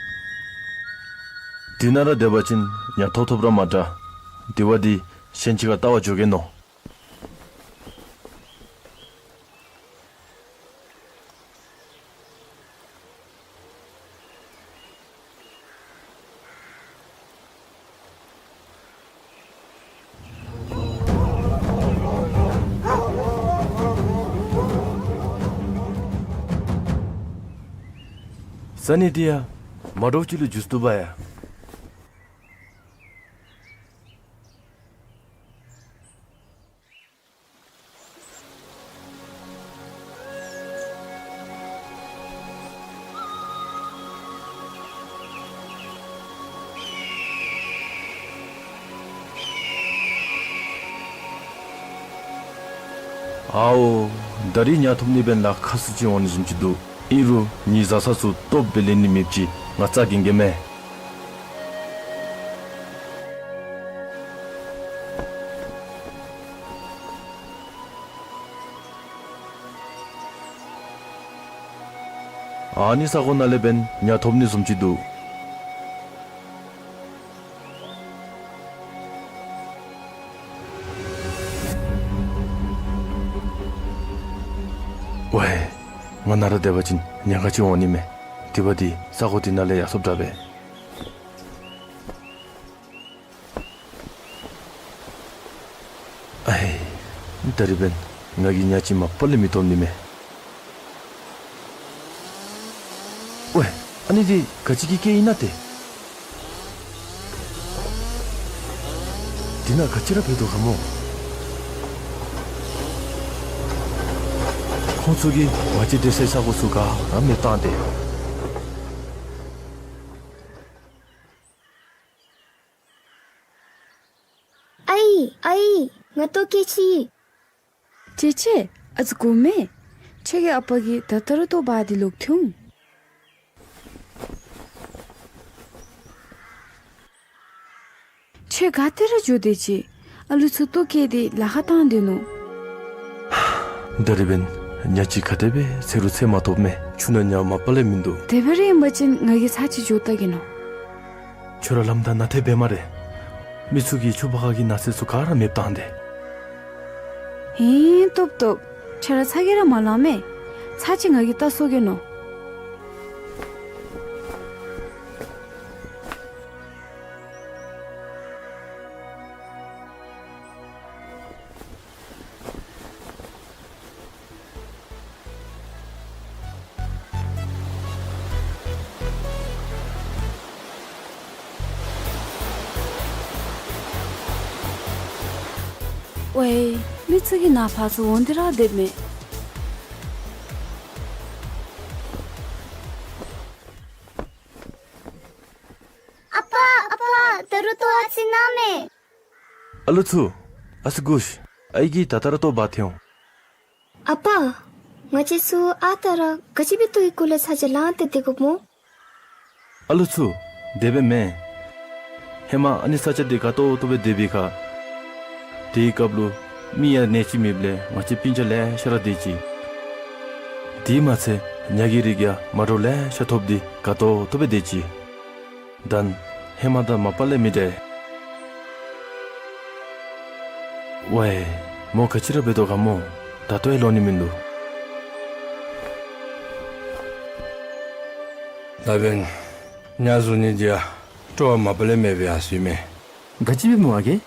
དེ་ནང་ར་སྡོད་པ་ཅིན་ཉ་ཐོབ་ཐོབ་ར་མ་དྲག། དེ་བ་འདི་གཞན་ཅིག་ཁར་བལྟ་བར་འགྱོ་གེ་མནོ། ས་གནས་འདི་ཡང་མ་འདྲཝ་ཅིག་ལུ་འགྱུར་བཏུབ་པ་ཡ། ཨའོ། ད་རིས་ཉ་ཐོབ་ནི་འབདན་ལཱ་ཁག་སུ་ཅིག་འོང་ནི་བཟུམ་ཅིག་འདུག། ཨིན་རུང་ངེའི་བཟའ་ཚང་ཚུ་སྟོབས་སྦེ་ལེན་ནི་མེདཔ་ཅིག་ང་རྩ་འགེངས་གེ་མས། ཨ་ནི་ས་གོ་ནང་ལས་འབདན་ཉ་ཐོབ་ནི་བཟུམ་ཅིག་འདུག། ཝའི། ང་ནཱ་ར་སྡོད་པ་ཅིན་ཉེན་ཁ་ཅིག་འོང་ནི་མས། དེ་འབདཝ་ད་ས་གོ་འདི་ནཱ་ལས་ཡར་སོངམ་དྲག་པས། ཨའི། ད་རིས་འབདན་ང་གིས་ཉ་ཅིག་མ་པ་ལས་མི་ཐོབ་ནི་མས། ཝའི། ཨ་ནི་འདི་ག་ཅི་གི་སྐད་ཨིན་ན་ཏེ། འདི་ནང་ག་ཅི་ར་འབད་དོ་ག་སྨོ། ཁོང་ཚུ་གིས་ང་བཅས་སྡོད་སའི་ས་གོ་ཚུ་ག་ར་མེདཔ་བཏང་སྟེ། ཨའི་ཨའི། ང་ལྟོ་བཀྱེས་ཅི། ཅེ་ཅེ། ཨ་ཙི་སྒུག་མས། ཁྱོད་ཀྱི་ཨ་པ་གིས་ད་ལྟོ་ར་ལྟོ་འབག་སྟེ་ལོག་འཐོན་འོང་། ཁྱོད་ག་ཏེ་ར་འགྱོ་སྡོད་ཅི། ཨ་ལུ་ཚུ་ལྟོ་བཀྱེས་ཏེ་ལཱ་ཁག་བཏང་སྡོད་ནུག། ད་རིས་འབདན་ཉ་ཅིག་ག་དེ་སྦེ་འཚོལ་རུང་འཚོལ་མ་ཐོབ་མས། ཆུ་ནང་ཉ་མ་པ་ལས་མིན་འདུག། དེ་སྦེ་ར་ཨིན་པ་ཅིན་ང་གིས་ཚར་གཅིག་འགྱོ་བལྟ་གེ་ནོ། ཁྱོད་ར་ལམ་བདའ་ནཱ་ཐལ་འབད་སྨ་རེ། མི་ཚུ་གིས་ཆུ་བར་ཁ་གི་ནགས་ཚལ་ཚུ་ག་ར་མེདཔ་བཏང་སྟེ། ཧིང་སྟོབས་སྟོབས། ཁྱོད་ར་ཚ་གྱང་ར་མ་ལང་མས། ཚར་གཅིག་ང་གིས་བལྟ་སོང་གེ་ནོ། ཝའི། མི་ཚུ་གིས་ནཱ་ཕར་ཚུར་འོང་སྟེ་ར་སྡོདཔ་མས། ཨ་པ་ཨ་པ། ད་རུང་ལྟོ་ཨ་ཙི་གནང་མས། ཨ་ལུ་ཚུ། ཨ་ཙི་སྒུག་ཤིག། ཨའི་གིས་ད་ལྟོ་ར་ལྟོ་འབག་འཐོན་འོང་། ཨ་པ། ང་བཅས་ཚུ་ཨ་རྟག་ར་ག་ཅི་སྦེ་ལྟོའི་སྐོར་ལས་ཚ་གྱང་ལངས་ཏེ་སྡོད་དགོཔ་སྨོ། ཨ་ལུ་ཚུ། དེ་སྦེ་མེན། ཧེ་མ་ཨ་ནི་ས་ཆ་འདི་དགའ་ཏོག་ཏོ་སྦེ་སྡོད་པའི་ཁར། དེའི་སྐབས་ལུ་མི་ཡང་ནད་ཅིག་མེདཔ་ལས་ང་བཅས་སྤུན་ཆ་ལེ་ཤ་ར་སྡོད་ཅི། དེ་མ་ཚད་ཉ་གི་རིགས་ཡང་མ་འདྲཝ་ལེ་ཤ་ཐོབ་སྟེ་དགའ་ཏོག་ཏོ་སྦེ་སྡོད་ཅི། ད་ཧེ་མ་དང་མ་པ་ལས་མི་འདྲ། ཝའི། མོ་ག་ཅི་ར་འབད་དོ་ག་སྨོ། ད་ལྟོ་ཡང་ལོག་ནི་མིན་འདུག། ད་འབདན་ཉ་བཟུང་ནི་འདི་ཡང་སྤྲོ་བ་མ་པ་ལས་མེད་པའི་ཡང་སྲིད་མས། ག་ཅི་སྦེ་སྨོ་ཨ་རྒས།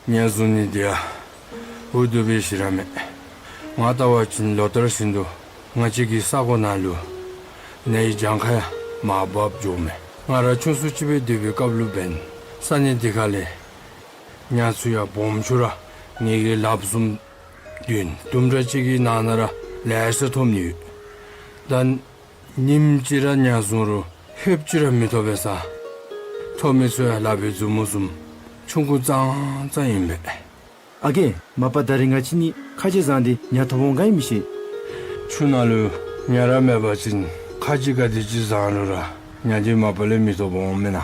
ཉ་བཟུང་ནི་འདི་ཡང་འུ་སྡུག་པའི་ཞིང་ར་མས། ང་བལྟ་བ་ཅིན་ལོ་ལྟར་བཞིན་དུ་ང་བཅས་ཀྱི་ས་གོ་ནང་ལུ་ནད་ཀྱི་གྱངས་ཁ་ཡང་མར་བབས་འགྱོཝ་མས། ང་ར་ཆུང་སུ་ཅིག་སྦེ་སྡོད་པའི་སྐབས་ལུ་འབདན་ས་གནས་འདི་ཁ་ལས་ཉ་ཚུ་ཡང་སྦོམ་ཆུང་ར་ངེ་གི་ལགཔ་བཟུམ་བདུན་དུམ་གྲ་ཅིག་གི་ནང་ན་ར་ལེ་ཤ་ཐོབ་ནི་ཡོད། ད་ཉིནམ་གཅིག་ར་ཉ་བཟུང་རུང་ཧེབ་ཅིག་ར་མི་ཐོབ་པས་ས། ཐོབ་མི་ཚུ་ཡང་ལག་པའི་མཛུབ་མོ་བཟུམ་ཆུང་ཀུ་ཙང་ཙང་ཨིན་པས། ཨ་རྒས། མ་པ་ད་རིས་ང་བཅས་གཉིས་ཁ་རྗེ་བཟང་སྟེ་ཉ་ཐོབ་འོང་ག་ཨིན་མི་ཤེས། ཆུ་ནང་ལུ་ཉ་ར་མེད་པ་ཅིན་ཁ་རྗེ་ག་དེ་ཅིག་བཟང་རུང་ར་ཉ་འདི་མ་པ་ལས་མི་ཐོབ་འོང་མེན་ན།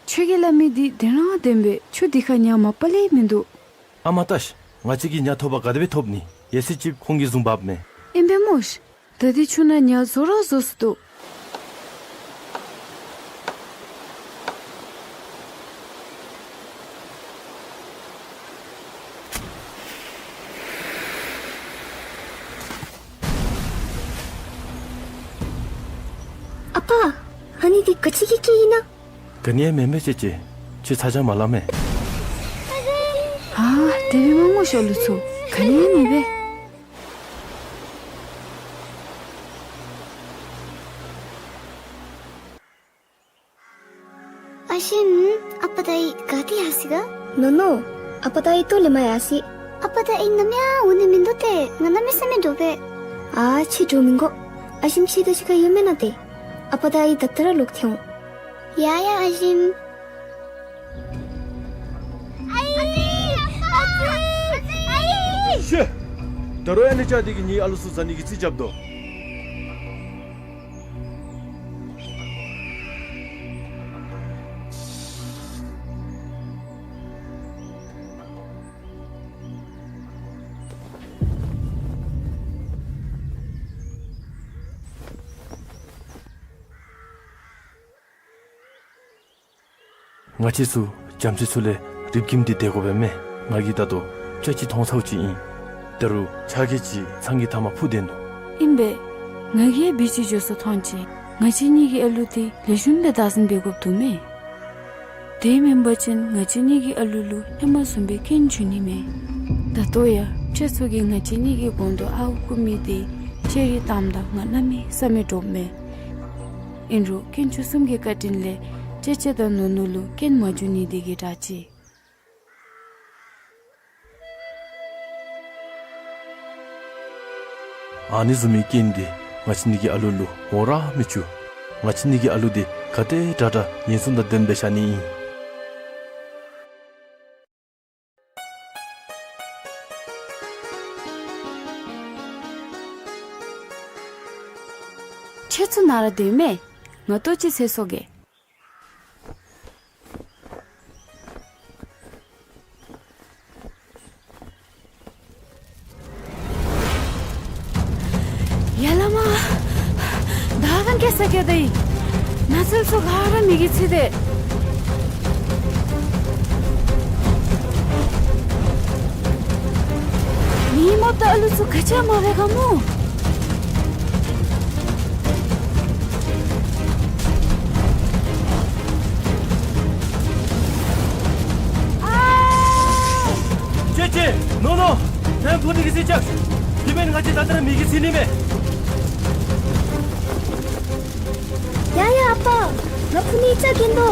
ཁྱོད་ཀྱིས་སླབ་མི་འདི་བདེན་ར་བདེན་པས། ཆུ་འདི་ཁར་ཉ་མ་པ་ལས་མིན་འདུག། ཨ་མ་ལྟ་ཤིག། ང་བཅས་ཀྱིས་ཉ་ཐོབ་པ་ག་དེ་སྦེ་ཐོབ་ནི། ཡེ་སི་ཅིག་ཁོང་གིས་བཟུང་འབགཔ་མས། ཨིན་པས་སྨོ་ཤིག། ད་འདི་ཆུ་ནང་ཉ་བཟོ་ར་བཟོ་སོ་ནུག། ཨ་པ། ཨ་ནི་འདི་ག་ཅི་གི་སྐད་ཨིན་ན། ག་ནི་ཡང་མེན་པས་ཅེ་ཅེ། ཁྱོད་ཚ་གྱང་མ་ལང་མས། ཨ་དེ་སྦེ་མ་སྨོ་ཤིག་ཨ་ལུ་ཚུ། ག་ནི་ཡང་མེད་པས། ཨ་ཞིམ། ཨ་པ་དང་ཨའི་ག་ཏེ་ཡར་སོ་ཡི་ག། ནོ་ནོ། ཨ་པ་དང་ཨའི་ལྟོ་ལེན་པར་ཡར་སོ་ཡི། ཨ་པ་དང་ཨའི་ནམ་ཡང་འོང་ནི་མིན་འདུག་ཏེ། ང་གནམ་མེད་ས་མེད་འདྲོག་པས། ཨ་ཁྱོད་འདྲོག་མི་དགོ། ཨ་ཞིམ་ཁྱོད་དང་གཅིག་ཁར་ཡོད་མེན་ན་ཏེ། ཨ་པ་དང་ཨའི་ད་ལྟོ་ར་ལོག་འཐོན་འོང་། ཡ་ཡ་ཨ་ཞིམ། ཨའི། ཨ་ཙི། ཨའི། ཤེ། ད་རུང་ཡང་ཨ་ནི་ཅ་འདི་གིས་ངེའི་ཨ་ལུ་ཚུ་བཟའ་ནི་གི་རྩིས་རྐྱབ་དོ། ང་བཅས་ཚུ་རྒྱ་མཚོའི་ཚུ་ལས་རིབ་ཀྱིམ་སྟེ་སྡོད་དགོ་པས་མས། ང་གིས་ད་ལྟོ་ཅ་ཅིག་མཐོང་ཚརཝ་ཅིག་ཨིན། ད་རུང་ཆ་གི་ཅིག་ཚང་གི་ཐ་མ་ཕུ་དེ་ནོ། ཨིན་པས། ང་གིས་འབད་ཅི་འགྱོ་སོ་ཐོན་ཅི། ང་བཅས་གཉིས་ཀྱི་ཨ་ལུ་དེ་ལེགས་ཤོམ་སྦེ་བདག་འཛིན་འབད་དགོཔ་འདུག་མས། དེ་མེན་པ་ཅིན་ང་བཅས་གཉིས་ཀྱི་ཨ་ལུ་ལུ་ཧེ་མ་བཟུམ་སྦེ་རྐྱེན་འབྱུང་ནི་མས། ད་ལྟོ་ཡང་ཁྱེད་ཚུ་གིས་ང་བཅས་གཉིས་ཀྱི་གོང་དུ་ཨརཝ་རྐུ་མི་དེ་ཅེ་རི་བཏངམ་ད་ང་གནམ་མེད་ས་མེད་འདྲོགཔ་མས། ཨིན་རུང་དཀོན་མཆོག་གསུམ་གྱི་བཀའ་དྲིན་ལས་ཅེ་ཅེ་དང་ནོ་ནོ་ལུ་རྐྱེན་མ་འབྱུང་ནི་དེ་གིས་དྲག་ཅི། ཨ་ནི་བཟུམ་མའི་རྐྱེན་དེ་ང་བཅས་གཉིས་ཀྱི་ཨ་ལུ་ལུ་འོང་ར་མི་བཅུག། ང་བཅས་གཉིས་ཀྱི་ཨ་ལུ་དེ་ག་དེ་དྲག་དྲག་ཉེན་སྲུང་དང་ལྡནམ་སྦེ་བཞག་ནི་ཨིན། ཁྱེད་ཚུ་ནཱ་ར་སྡོད་མས། ང་ལྟོ་ཅིག་བཟས་སོང་གེ། ཡ་ལ་མ། བདའ་ཐང་སྐྱེ་ས་སྐྱེ་དེ། ནགས་ཚལ་ཚུ་ག་ར་མེ་གིས་འཚིག་དེས། མི་མོ་དང་ཨ་ལུ་ཚུ་ག་ཅི་མ་འབད་ག་མོ། ཨ། ཅེ་ཅེ། ནོ་ནོ། ནཱ་འཕུར་ནི་གི་ཚད་ཅིག། དེ་མེན་ན་ང་བཅས་ད་ལྟོ་ར་མེ་གིས་འཚིག་ནི་མས། ཡ་ཡ་ཨ་པ། ང་འཕུར་ནི་རྩ་འགེངས་དོ།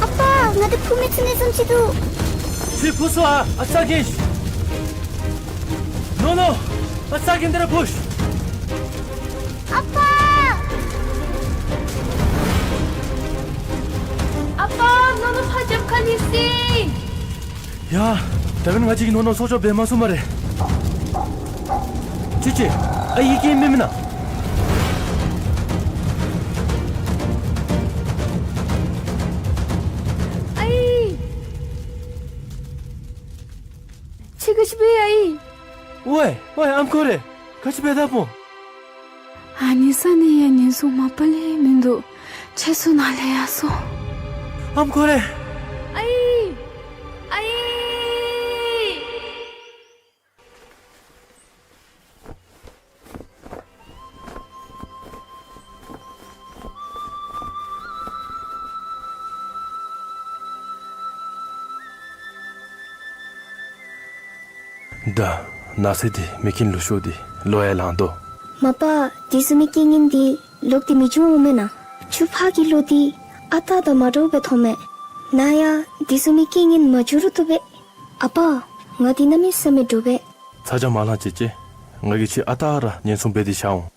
ཨ་པ། ང་དེ་འཕུར་མི་ཚུགས་ནི་བཟུམ་ཅིག་འདུག། ཁྱོད་འཕུར་སོང་ཨ། ཨ་རྩ་འགེངས། ནོ་ནོ། ཨ་རྩ་འགེངས་ཏེ་ར་འཕུར། ཨ་པ། ཨ་པ། ནོ་ནོ་ཕར་རྒྱབ་ཁ་ལས་སི། ཡ། ད་མེན་ན་ང་བཅས་ཀྱིས་ནོ་ནོ་སྲོག་སྐྱོབ་འབད་མ་ཚུགས་སྨ་རེ། ཅེ་ཅེ། ཨའི་གིས་མེན་མེན་ན། ཨའི། ཁྱོད་ག་ཅི་འབད་ཡི་ཨའི། ཝའི་ཝའི་ཨམ་ཁོ་རེ། ག་ཅི་འབད་དཔ་འོང་། ཨ་ནི་ས་ནི་ཡང་ཉེན་སྲུང་མ་པ་ལས་མིན་འདུག། ཁྱེད་ཚུ་ནཱ་ལས་ཡར་སོང་། ཨམ་ཁོ་རེ། ཨའི། ཨའི། ད་ནགས་ཚལ་འདི་མེ་རྐྱེན་ལུ་ཤོར་ཏེ་ལོ་ཡང་ལངས་དོ། མ་པ། དེ་བཟུམ་མའི་རྐྱེན་ངན་འདི་ལོག་སྟེ་མི་འབྱུང་འོང་མེན་ན། ཆུ་ཕག་གི་ལོ་འདི་ཨ་རྟག་དང་མ་འདྲཝ་སྦེ་མཐོངམ་མས། ནཱ་ཡང་དེ་བཟུམ་མའི་རྐྱེན་ངན་མ་འབྱུང་རུང་བཏུབ་པས། ཨ་པ། ང་འདི་གནམ་མེད་ས་མེད་འདྲོག་པས། ཚ་གྱང་མ་ལང་ཅེ་ཅེ། ང་གིས་ཁྱོད་ཨ་རྟག་ར་ཉེན་སྲུང་འབད་དེ་བཞག་འོང་།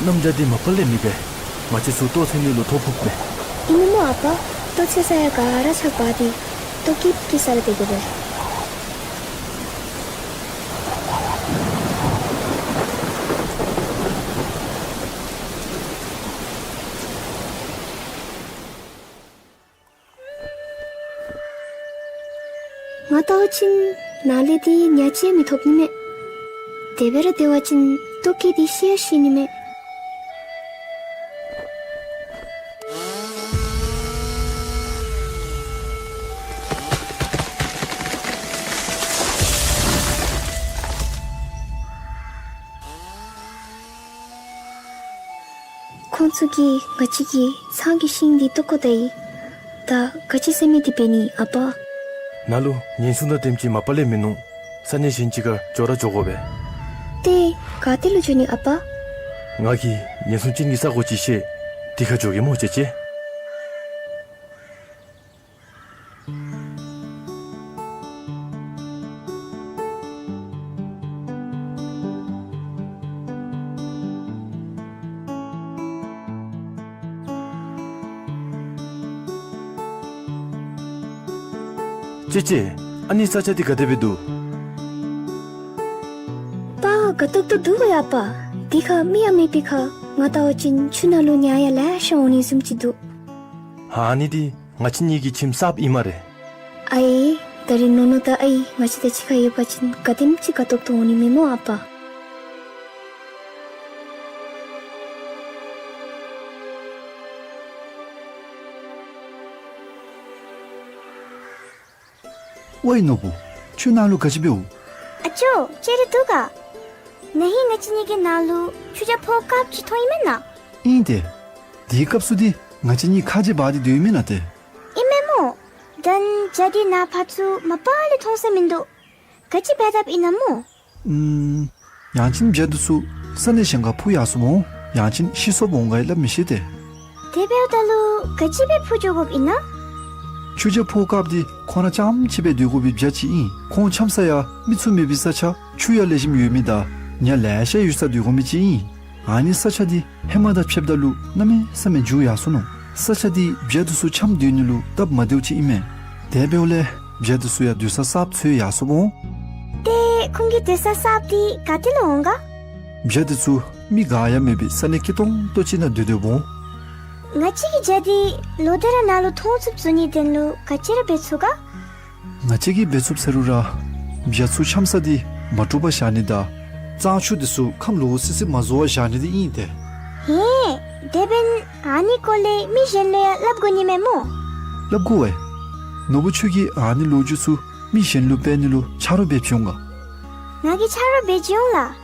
གནམ་བྱཱར་འདི་མ་པ་ལས་མི་དགའ། ང་བཅས་ཚུ་ལྟོ་འཚོལ་ནི་ལུ་ཐོ་ཕོགཔ་མས། ཨིན་ན་མོ་ཨ་པ། ལྟོ་འཚོལ་ས་ཡང་ག་ར་ཆག་པ་འདི། ལྟོ་སྐྱེས་སྐྱེས་ས་ར་སྡོད་དགོ་པས། ང་བལྟ་བ་ཅིན་ནཱ་ལས་འདི་ཉ་ཅིག་མི་ཐོབ་ནི་མས། དེ་སྦེ་ར་སྡོད་པ་ཅིན་ལྟོ་སྐྱེས་འདི་ཤི་ཡང་ཤི་ནི་མས། ཁོང་ཚུ་གིས་ང་བཅས་ཀྱི་ཚང་གི་ཤིང་འདི་བཏོག་བཀོ་ད་ཡི། ད་ག་ཅི་ཟེར་མི་འདི་འབད་ནི་ཨ་པ། ནཱ་ལུ་ཉེན་སྲུང་དང་ལྡནམ་ཅིག་མ་པ་ལས་མིན་ནུག། ས་གནས་གཞན་ཅིག་ཁར་འགྱོ་ར་འགྱོ་དགོ་པས། ཏེ་ག་ཏེ་ལུ་འགྱོ་ནི་ཨ་པ། ང་གིས་ཉེན་སྲུང་ཅན་གྱི་ས་གོ་ཅིག་ཤེས། དེ་ཁར་འགྱོ་གེ་སྨོ་ཅེ་ཅེ། ཅེ་ཅེ། ཨ་ནི་ས་ཆ་འདི་ག་དེ་སྦེ་འདུག། པ་དགའ་ཏོག་ཏོ་འདུག་ཡ་པ། འདི་ཁར་མི་ཡང་མེད་པའི་ཁར་ང་བལྟ་བ་ཅིན་ཆུ་ནང་ལུ་ཉ་ཡང་ལེ་ཤ་འོང་ནི་བཟུམ་ཅིག་འདུག། ཨ་ནི་འདི་ང་བཅས་གཉིས་ཀྱི་ཁྱིམ་གསརཔ་ཨིན་སྨ་རེ། ཨའི། ད་རིས་ནུ་ནུ་དང་ཨའི་ང་བཅས་དང་གཅིག་ཁར་ཡོད་པ་ཅིན་ག་དེམ་ཅིག་དགའ་ཏོག་ཏོ་འོང་ནི་མས་སྨོ་ཨ་པ། ཝའི་ནོར་བུ། ཁྱོད་ནཱ་ལུ་ག་ཅི་འབདཝ། ཨ་ཅོ་ཅེ་རེ་འདུག་ག། ན་ཧིང་ང་བཅས་གཉིས་ཀྱིས་ནཱ་ལུ་ཆུ་བྱ་ཕོ་དཀརཔོ་ཅིག་མཐོང་ཡི་མེན་ན། ཨིན་ཏེ། དེའི་སྐབས་སུ་འདི་ང་བཅས་གཉིས་ཁ་རྗེ་འབག་སྟེ་སྡོད་ཡི་མེན་ན་ཏེ། ཨིན་མས་སྨོ། ད་བྱ་འདི་ནཱ་ཕར་ཚུར་མ་པ་ལས་མཐོང་ས་མིན་འདུག། ག་ཅི་འབད་དཔ་ཨིན་ན་སྨོ། ཨུམ། ཡང་ཅིན་བྱ་འདི་ཚུ་ས་གནས་གཞན་ཁར་འཕུར་ཡར་སོ་སྨོ། ཡང་ཅིན་ཤི་སོཔ་འོང་ག་ཡི་སླབ་མི་ཤེས་ཏེ། དེ་འབདཝ་ད་ལུ་ག་ཅི་སྦེ་འཕུར་འགྱོ་དགོཔ་ཨིན་ན། ཆུ་བྱ་ཕོ་དཀརཔོ་འདི་ཁོ་ར་རྐྱངམ་གཅིག་སྦེ་སྡོད་དགོ་པའི་བྱ་ཅིག་ཨིན། ཁོང་འཁྱམ་ས་ཡང་མི་ཚུ་མེད་པའི་ས་ཆ་ཆུ་ཡང་ལེགས་ཤོམ་ཡོད་མི་དང་ཉ་ལེ་ཤ་ཡོད་ས་སྡོད་དགོ་མི་ཅིག་ཨིན། ཨ་ནི་ས་ཆ་འདི་ཧེ་མ་དང་ཕྱདཔ་ད་ལུ་གནམ་མེད་ས་མེད་འགྱུར་ཡར་སོ་ནུག། ས་ཆ་འདི་བྱ་འདི་ཚུ་འཁྱམ་སྡོད་ནི་ལུ་སྟབས་མ་བདེཝ་ཅིག་ཨིན་མས། དེ་འབདཝ་ལས་བྱ་འདི་ཚུ་ཡང་སྡོད་ས་གསརཔ་འཚོལ་ཡར་སོ་སྨོ། ཏེ་ཁོང་གི་སྡོད་ས་གསརཔ་འདི་ག་ཏེ་ལུ་འོང་ག། བྱ་འདི་ཚུ་མི་ག་ཡང་མེད་པའི་ས་གནས་སྐྱིད་ཏོང་ཏོ་ཅིག་ནང་སྡོད་སྡོདཔ་འོང་། ང་བཅས་ཀྱིས་བྱ་འདི་ལོག་སྟེ་ར་ནཱ་ལུ་མཐོང་ཚུགསཔ་བཟོ་ནིའི་དོན་ལུ་ག་ཅི་ར་འབད་ཚུགས་ག། ང་བཅས་ཀྱིས་འབད་ཚུགསཔ་ཟེར་རུང་ར་བྱ་ཚུ་འཁྱམ་ས་འདི་མ་དཀྲུགས་པར་བཞག་ནི་དང་གཙང་ཆུ་འདི་ཚུ་ཁམས་ལོག་སི་སི་མ་བཟོ་བར་བཞག་ནི་འདི་ཨིན་ཏེ། ཧེ། དེ་འབདན་ཨ་ནི་སྐོར་ལས་མི་གཞན་ལུ་ཡང་སླབ་དགོ་ནི་མས་སྨོ། སླབ་དགོ་པས། ནོར་བུ་ཁྱོད་ཀྱིས་ཨ་ནི་ལོ་རྒྱུས་ཚུ་མི་གཞན་ལུ་སྤེལ་ནི་ལུ་ཆ་རོགས་འབད་བྱོན་ག། ང་གིས་ཆ་རོགས་འབད་བྱོན་ལགས།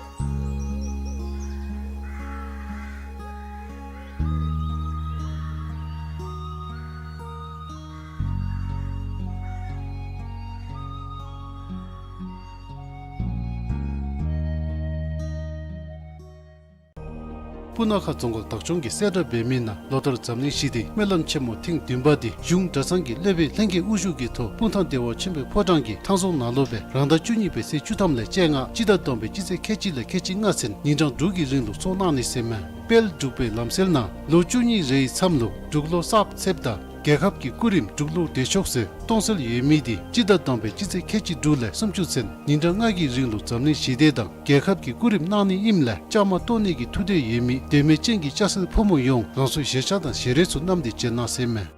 སྤུ་ན་ཁ་རྫོང་ཁག་བདག་སྐྱོང་གི་གསལ་བསྒྲགས་འབད་མི་ནང་ལོ་ལྟར་འཛམ་གླིང་ཞི་བདེའི་སྨོན་ལམ་ཆེན་མོ་ཐེངས་བདུན་པ་འདི་གཞུང་གྲྭ་ཚང་གི་སློབ་དཔོན་ལྷན་རྒྱས་དབུ་བཞུགས་ཀྱི་ཐོག་སྤུངས་ཐང་བདེ་བ་ཆེན་པོའི་ཕོ་བྲང་གི་ཐང་རྫོང་ནང་ལུ་སྦེ་རང་ཟླ་བཅུ་གཉིས་པའི་ཚེས་བཅུ་ཐམ་ལས་བཅོ་ལྔ་སྤྱི་ཟླ་དང་པའི་སྤྱི་ཚེས་ཁལ་གཅིག་ལས་ཁལ་གཅིག་ལྔ་ཚུན་ཉིན་གྲངས་དྲུག་གི་རིང་ལུ་ཚོགས་གནང་ནི་ཟེར་མས། དཔལ་འབྲུག་པའི་ལམ་སྲོལ་ནང་ལོ་བཅུ་གཉིས་རེའི་མཚམས་ལུ་འབྲུག་ལོ་གསརཔ་ཚེསཔ་དང་རྒྱལ་ཁབ་ཀྱི་སྐུ་རིམ་འབྲུག་ལོ་བདེ་མཆོག་ཟེར་གཏོང་སྲོལ་ཡོད་མི་འདི་སྤྱི་ཟླ་དང་པའི་སྤྱི་ཚེས་ཁལ་གཅིག་དྲུག་ལས་སུམ་ཅུ་ཚུན་ཉིན་གྲངས་ལྔ་གི་རིང་ལུ་འཛམ་གླིང་ཞི་བདེ་དང་རྒྱལ་ཁབ་ཀྱི་སྐུ་རིམ་གནང་ནི་ཨིནམ་ལས་བཅའ་མར་གཏོགས་ནི་གི་ཐུགས་འདོད་ཡོད་མི་དད་མོས་ཅན་གྱི་སྐྱ་སེར་ཕོ་མོ་ཡོངས་རང་སོའི་བཞེས་ཆག་དང་ཞལ་རས་ཚུ་བསྣམས་ཏེ་བྱོན་གནང་ཟེར་མས།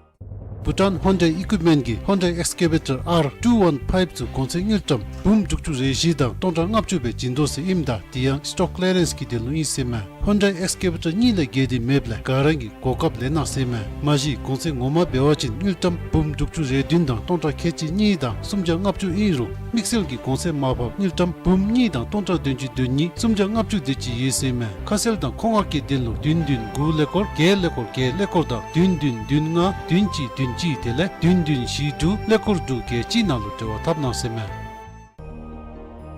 Bhutan Hyundai Equipment གི་Hyundai Excavator R two one five ཚུ་གོང་ཚད་དངུལ་ཀྲམ་འབུམ་དྲུག་ཅུ་རེ་བཞི་དང་སྟོང་ཕྲག་ལྔ་བཅུ་སྦེ་བྱིན་དོ་ཟེར་ཨིནམ་ད་དེ་ཡང་stock clearance གི་དོན་ལུ་ཨིན་ཟེར་མས། Hyundai Excavator གཉིས་ལས་བརྒལ་ཏེ་མེདཔ་ལས་ག་ར་གིས་གོ་སྐབས་ལེན་གནང་ཟེར་མས། མ་གཞི་གོང་ཚད་ངོ་མ་འབད་བ་ཅིན་དངུལ་ཀྲམ་འབུམ་དྲུག་ཅུ་རེ་བདུན་དང་སྟོང་ཕྲག་ཁལ་གཅིག་གཉིས་དང་སུམ་བརྒྱ་ལྔ་བཅུ་ཨིན་རུང་དམིགས་བསལ་གྱི་གོང་ཚད་མར་ཕབ་དངུལ་ཀྲམ་འབུམ་གཉིས་དང་སྟོང་ཕྲག་བདུན་ཅུ་དོན་གཉིས་སུམ་བརྒྱ་ལྔ་བཅུ་དེ་ཅིག་ཡོད་ཟེར་མས། ཁ་གསལ་དང་མཁོ་མངགས་ཀྱི་དོན་ལུ་བདུན་བདུན་དགུ་ཀླད་ཀོར་བརྒྱད་ཀླད་ཀོར་བརྒྱད་ཀླད་ཀོར་དང་བདུན་བདུན་བདུན་ལྔ་བདུན་གཅིག་བདུན་གཅིག་དེ་ལས་བདུན་བདུན་བཞི་དྲུག་ཀླད་ཀོར་དྲུག་བརྒྱད་གཅིག་ནང་ལུ་འབྲེལ་བ་འཐབ་གནང་ཟེར་མས།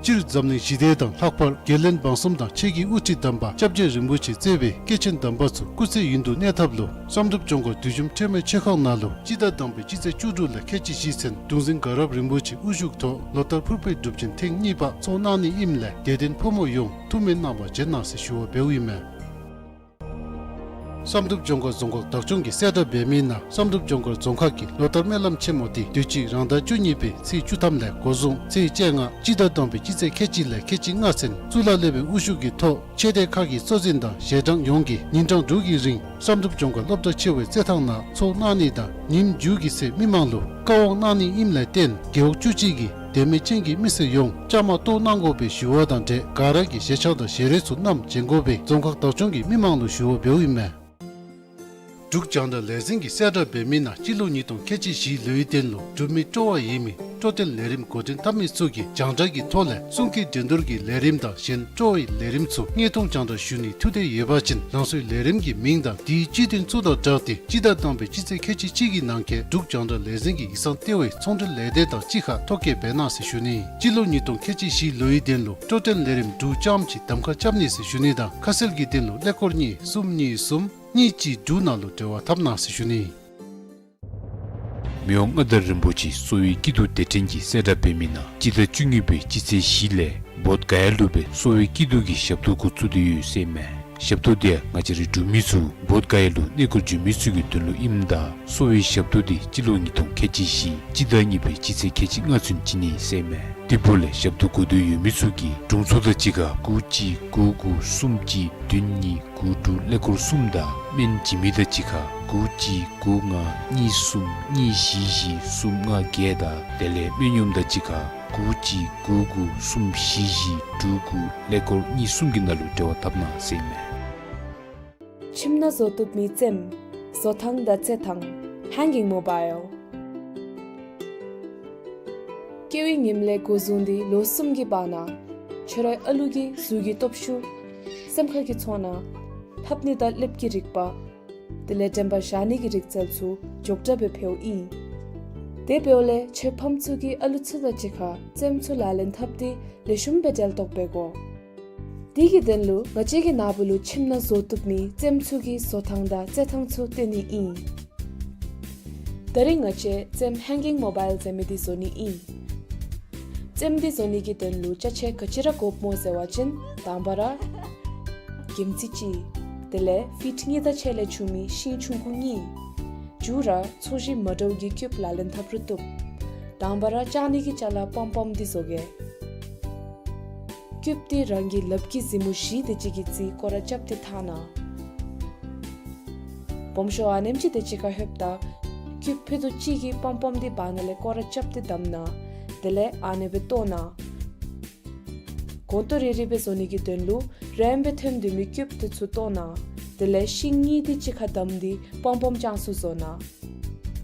སྤྱིར་འཛམ་གླིང་ཞི་བདེ་དང་ལྷག་པར་རྒྱལ་བློན་འབངས་གསུམ་དང་ཆེ་རྒྱུད་དབུ་ཁྲིད་དམ་པ་སྐྱབས་རྗེ་རིན་པོ་ཆེ་གཙོས་པའི་སྐྱེས་ཆེན་དམ་པ་ཚུ་སྐུ་ཚེ་ཡུན་དུ་གནས་ཐབས་ལུ་བསམ་གྲུབ་ལྗོངས་མཁར་བདུད་འཇོམས་ཁྲོས་མའི་ཆོས་ཁང་ནང་ལུ་སྤྱི་ཟླ་དང་པའི་སྤྱི་ཚེས་བཅུ་དྲུག་ལས་ཁལ་གཅིག་བཞི་ཚུན་གདུང་འཛིན་དགའ་རབ་རིན་པོ་ཆེ་དབུ་བཞུགས་ཐོག་ལོ་ལྟར་ཕུར་པའི་སྒྲུབ་ཆེན་ཐེངས་གཉིས་པ་ཚོགས་གནང་ནི་ཨིནམ་ལས་དད་ལྡན་ཕོ་མོ་ཡོངས་ཐུགས་སྨོན་གནང་བར་བྱོན་གནང་ཟེར་ཞུ་བ་འབདཝ་ཨིན་མས། བསམ་གྲུབ་ལྗོངས་མཁར་རྫོང་ཁག་བདག་སྐྱོང་གི་གསལ་བསྒྲགས་འབད་མི་ནང་བསམ་གྲུབ་ལྗོངས་མཁར་རྫོང་ཁག་གི་ལོ་ལྟར་སྨོན་ལམ་ཆེན་མོ་འདི་དུས་ཅི་རང་ཟླ་བཅུ་གཉིས་པའི་ཚེས་བཅུ་ཐམ་ལས་འགོ་བཟུང་ཚེས་བཅོ་ལྔ་སྤྱི་ཟླ་དང་པའི་སྤྱི་ཚེས་ཁལ་གཅིག་ལས་ཁལ་གཅིག་ལྔ་ཚུན་གཙུག་ལག་སློབ་དཔོན་དབུ་བཞུགས་ཀྱི་ཐོག་ཆོས་སྡེ་ཁག་གི་གཙོ་འཛིན་དང་ཞལ་གྲངས་ཡོངས་ཀྱིས་ཉིན་གྲངས་དྲུག་གི་རིང་བསམ་གྲུབ་ལྗོངས་མཁར་སློབ་གྲྭ་ཆེ་བའི་རྩེད་ཐང་ནང་ཚོགས་གནང་ནི་དང་ཉིནམ་མཇུག་གི་ཚེ་མི་མང་ལུ་བཀའ་དབང་གནང་ནི་ཨིནམ་ལས་བརྟེན་རྒེད་འོག་བཅུ་གཅིག་གི་དད་མོས་ཅན་གྱི་མི་སེར་ཡོངས་བཅའ་མར་གཏོགས་གནང་དགོ་པའི་ཞུ་བ་དང་འབྲེལ་ག་ར་གིས་བཞེས་ཆག་དང་ཞལ་རས་ཚུ་བསྣམས་བྱོན་དགོ་པའི་རྫོང་ཁག་བདག་སྐྱོང་གིས་མི་མང་ལུ་ཞུ་བ་འབདཝ་ཨིན་མས། འབྲུག་རྒྱང་བསྒྲགས་ལས་འཛིན་གྱི་གསལ་བསྒྲགས་འབད་མི་ནང་སྤྱི་ལོ་ཉིས་སྟོང་ཁལ་གཅིག་བཞི་ལོའི་དོན་ལུ་འབྲུག་མི་སྤྲོ་བ་ཡོད་མི་སྤྲོ་སྟོན་ལས་རིམ་འགོ་འདྲེན་འཐབ་མི་ཚུ་གིས་རྒྱང་བསྒྲགས་ཀྱི་ཐོག་ལས་གསུང་སྐད་འགྲན་བསྡུར་གྱི་ལས་རིམ་དང་གཞན་སྤྲོ་བའི་ལས་རིམ་ཚུ་དངོས་མཐོང་རྒྱང་བསྒྲགས་ཞུ་ནིའི་ཐུགས་འདོད་ཡོད་པ་ཅིན་རང་སོའི་ལས་རིམ་གྱི་མིང་དང་དེའི་སྤྱི་དོན་ཚུ་དང་སྦྲགས་ཏེ་སྤྱི་ཟླ་དང་པའི་སྤྱི་ཚེས་ཁལ་གཅིག་གཅིག་གི་ནང་འཁོད་འབྲུག་རྒྱང་བསྒྲགས་ལས་འཛིན་གྱི་ཡིག་ཚང་ལྟེ་བའི་ཚོང་འབྲེལ་ལས་སྡེ་དང་གཅིག་ཁར་ཐོ་བཀོད་འབད་གནང་ཟེར་ཞུ་ནི། སྤྱི་ལོ་ཉིས་སྟོང་ཁལ་གཅིག་བཞི་ལོའི་དོན་ལུ་སྤྲོ་སྟོན་ལས་རིམ་དྲུག་ཙམ་ཅིག་གདམ་ཁ་རྐྱབ་ནི་ཟེར་ཞུ་ནི་དང་ཁ་གསལ་གྱི་དོན་ལུ་ཀླད་ཀོར་གཉིས་གསུམ་གཉིས་གསུམ་གཉིས་གཅིག་དྲུག་ནང་ལུ་འབྲེལ་བ་འཐབ་གནང་ཟེར་ཞུ་ནི། མི་དབང་མངའ་བདག་རིན་པོ་ཆེ་གསོ་བའི་སྐྱིད་སྡུག་སྡེ་ཕྲན་གྱི་གསལ་བསྒྲགས་འབད་མི་ནང་སྤྱི་ཟླ་བཅུ་གཉིས་པའི་སྤྱི་ཚེས་བཞི་ལས་བོདྷ་ག་ཡ་ལུ་སྦེ་གསོ་བའི་སྐྱིད་སྡུག་གི་ཞབས་ཏོག་འགོ་བཙུགས་ཏེ་ཡོད་ཟེར་མས། ཞབས་ཏོག་འདི་ཡང་ང་བཅས་རའི་འབྲུག་མི་ཚུ་བོདྷ་ག་ཡ་ལུ་གནས་སྐོར་འགྱོ་མི་ཚུ་གི་དོན་ལུ་ཨིནམ་ད་གསོ་བའི་ཞབས་ཏོག་འདི་སྤྱི་ལོ་ཉིས་སྟོང་ཁལ་གཅིག་བཞི་སྤྱི་ཟླ་གཉིས་པའི་སྤྱི་ཚེས་ཁལ་གཅིག་ལྔ་ཚུན་བྱིན་ནི་ཟེར་མས། དེ་འབདཝ་ལས་ཞབས་ཏོག་དགོ་འདོད་ཡོད་མི་ཚུ་གིས་དྲུང་འཚོ་དང་གཅིག་ཁར་དགུ་གཅིག་དགུ་དགུ་གསུམ་གཅིག་བདུན་གཉིས་དགུ་དྲུག་ཀླད་ཀོར་གསུམ་དང་སྨན་བྱིན་མི་དང་གཅིག་ཁར་དགུ་གཅིག་དགུ་ལྔ་གཉིས་གསུམ་གཉིས་བཞི་བཞི་གསུམ་ལྔ་བརྒྱད་དང་དེ་ལས་སྨན་གཡོགམ་དང་གཅིག་ཁར་དགུ་གཅིག་དགུ་དགུ་གསུམ་བཞི་བཞི་དྲུག་དགུ་ཀླད་ཀོར་གཉིས་གསུམ་གྱི་ནང་ལུ་འབྲེལ་བ་འཐབ་གནང་ཟེར་མས། ཁྱིམ་ནང་བཟོ་བཏུབ་མི་བཙེམ། བཟོ་ཐངས་དང་རྩེ་ཐངས། Hanging Mobile། སྐྱེ་བའི་ཉིནམ་ལས་འགོ་བཟུང་སྟེ་ལོ་གསུམ་གྱི་བར་ན་ཁྱོད་རའི་ཨ་ལུ་གི་གཟུགས་ཀྱི་སྟོབས་ཤུགས། སེམས་ཁ་གི་ཚོར་སྣང་། ལྷབ་ནི་དང་ལེབ་ཀྱི་རིག་པ། དེ་ལས་དྲན་པ་བཞག་ནི་གི་རིག་རྩལ་ཚུ་མགྱོགས་དྲགས་སྦེ་འཕེལཝ་ཨིན། དེ་འབདཝ་ལས་ཁྱོད་ཕམ་ཚུ་གིས་ཨ་ལུ་ཚུ་དང་གཅིག་ཁར་བཙེམ་ཚུ་ལག་ལེན་འཐབ་སྟེ་ལེགས་ཤོམ་སྦེ་འབྲེལ་གཏོགས་འབད་དགོ། དེ་གི་དོན་ལུ་ང་བཅས་ཀྱི་ནཱ་བུ་ལུ་ཁྱིམ་ནང་བཟོ་བཏུབ་མི་བཙེམ་ཚུ་གི་བཟོ་ཐངས་དང་རྩེ་ཐངས་ཚུ་སྟོན་ནི་ཨིན། ད་རིས་ང་བཅས་བཙེམ་Hanging Mobile ཟེར་མི་འདི་བཟོ་ནི་ཨིན། བཙེམ་འདི་བཟོ་ནི་གི་དོན་ལུ་ཅ་ཆས་ག་ཅི་ར་དགོཔ་སྨོ་ཟེར་བ་ཅིན་དང་པ་ར་གྱིམ་ཙི་གཅིག། དེ་ལས་ཕིཊ་གཉིས་དང་ཕྱེད་ལས་ཆུང་མི་ཤིང་ཆུང་ཀུ་གཉིས། མཇུག་ར་ཚོས་གཞི་མ་འདྲཝ་གི་ཀིའུབ་ལག་ལེན་འཐབ་རུང་བཏུབ། དང་པ་ར་བཅག་ནི་གི་ཅ་ལ་པོམ་པོམ་འདི་བཟོ་གེ། ཀིའུབ་འདི་རང་གི་ལགཔ་གི་གཟིགས་མོ་བཞི་དེ་ཅིག་གི་རྩིས་སྐོར་ར་རྐྱབ་སྟེ་འཐག་གནང་། སྦོམ་ཤོས་ཨ་ནེམ་ཅིག་དེ་ཅིག་ཁར་ལྷོདཔ་ད་ཀིའུབ་ཕུད་རྡོག་གཅིག་གི་པོམ་པོམ་འདི་བར་ན་ལས་སྐོར་ར་རྐྱབ་སྟེ་བསྡམ་གནང་། དེ་ལས་ཨ་ནེ་སྦེ་བཏོག་གནང་། གོང་ཏོ་རེ་རེ་སྦེ་བཟོ་ནི་གི་དོན་ལུ་རེམ་སྦེ་ཐོན་སྡོད་མི་ཀིའུབ་དེ་ཚུ་བཏོག་གནང་། དེ་ལས་ཤིང་གཉིས་དེ་གཅིག་ཁར་བསྡམས་ཏེ་པོམ་པོམ་ཅན་ཚུ་བཟོ་གནང་།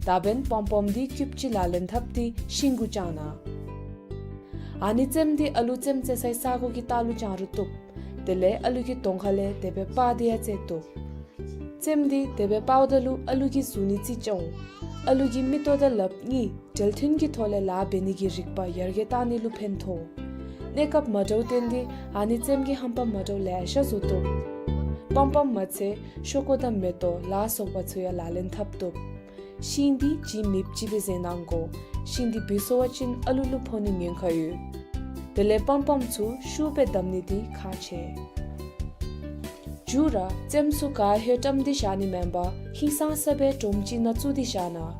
ད་འབདན་པོམ་པོམ་འདི་ཀིའུབ་གཅིག་ལག་ལེན་འཐབ་སྟེ་ཤིང་གུ་བཅང་གནང་། ཨ་ནི་བཙེམ་འདི་ཨ་ལུ་བཙེམ་རྩེ་སའི་ས་གོ་གི་ལྟག་ལུ་བཅང་རུང་བཏུབ། དེ་ལས་ཨ་ལུ་གི་གདོང་ཁ་ལས་དེ་སྦེ་སྤར་ཏེ་ཡང་རྩེ་བཏུབ། བཙེམ་འདི་དེ་སྦེ་སྤརཝ་ད་ལུ་ཨ་ལུ་གི་གཟུགས་ནི་རྩིས་སྐྱོང་། ཨ་ལུ་གི་མིག་ཏོ་དང་ལགཔ་གཉིས་འབྲེལ་མཐུན་གྱི་ཐོག་ལས་ལཱ་འབད་ནི་གི་རིག་པ་ཡར་རྒྱས་གཏང་ནི་ལུ་ཕན་ཐོགས། གནས་སྐབས་མ་འདྲཝ་བརྟེན་ཏེ་ཨ་ནི་བཙེམ་གྱི་རྣམ་པ་མ་འདྲཝ་ལེ་ཤ་བཟོ་བཏུབ། པོམ་པོམ་མ་ཚད་ཤོག་ཀུ་དང་མེ་ཏོག་ལ་སོགས་པ་ཚུ་ཡང་ལག་ལེན་འཐབ་བཏུབ། ཤིང་འདི་ལྗིད་མེདཔ་ཅིག་སྦེ་བཟོ་གནང་དགོ། ཤིང་འདི་བུད་སོང་བ་ཅིན་ཨ་ལུ་ལུ་ཕོག་ནི་ཉེན་ཁ་ཡོད། དེ་ལས་པོམ་པོམ་ཚུ་ཤུགས་སྦེ་བསྡམ་ནི་འདི་ཁག་ཆེ། མཇུག་ར་བཙེམ་ཚུ་ག་ཧེ་བཀྲམ་སྟེ་བཞག་ནི་མེན་པར་ཧིང་སངས་ས་སྦེ་སྒྲོམ་ཅིག་ནང་བཙུགས་ཏེ་བཞག་གནང་།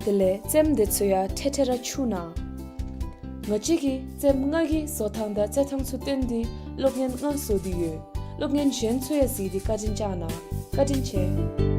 དེ་ལས་བཙེམ་དེ་ཚུ་ཡང་ཐེ་ཐེ་ར་འཁྱུ་གནང་། ང་བཅས་ཀྱིས་བཙེམ་ལྔ་གི་བཟོ་ཐངས་དང་རྩེ་ཐངས་ཚུ་སྟོན་ཏེ་གློག་བརྙན་ལྔ་བཟོ་སྟེ་ཡོད། གློག་བརྙན་གཞན་ཚུ་ཡང་གཟིགས་ཏེ་བཀའ་དྲིན་བསྐྱང་གནང་། བཀའ་དྲིན་ཆེ།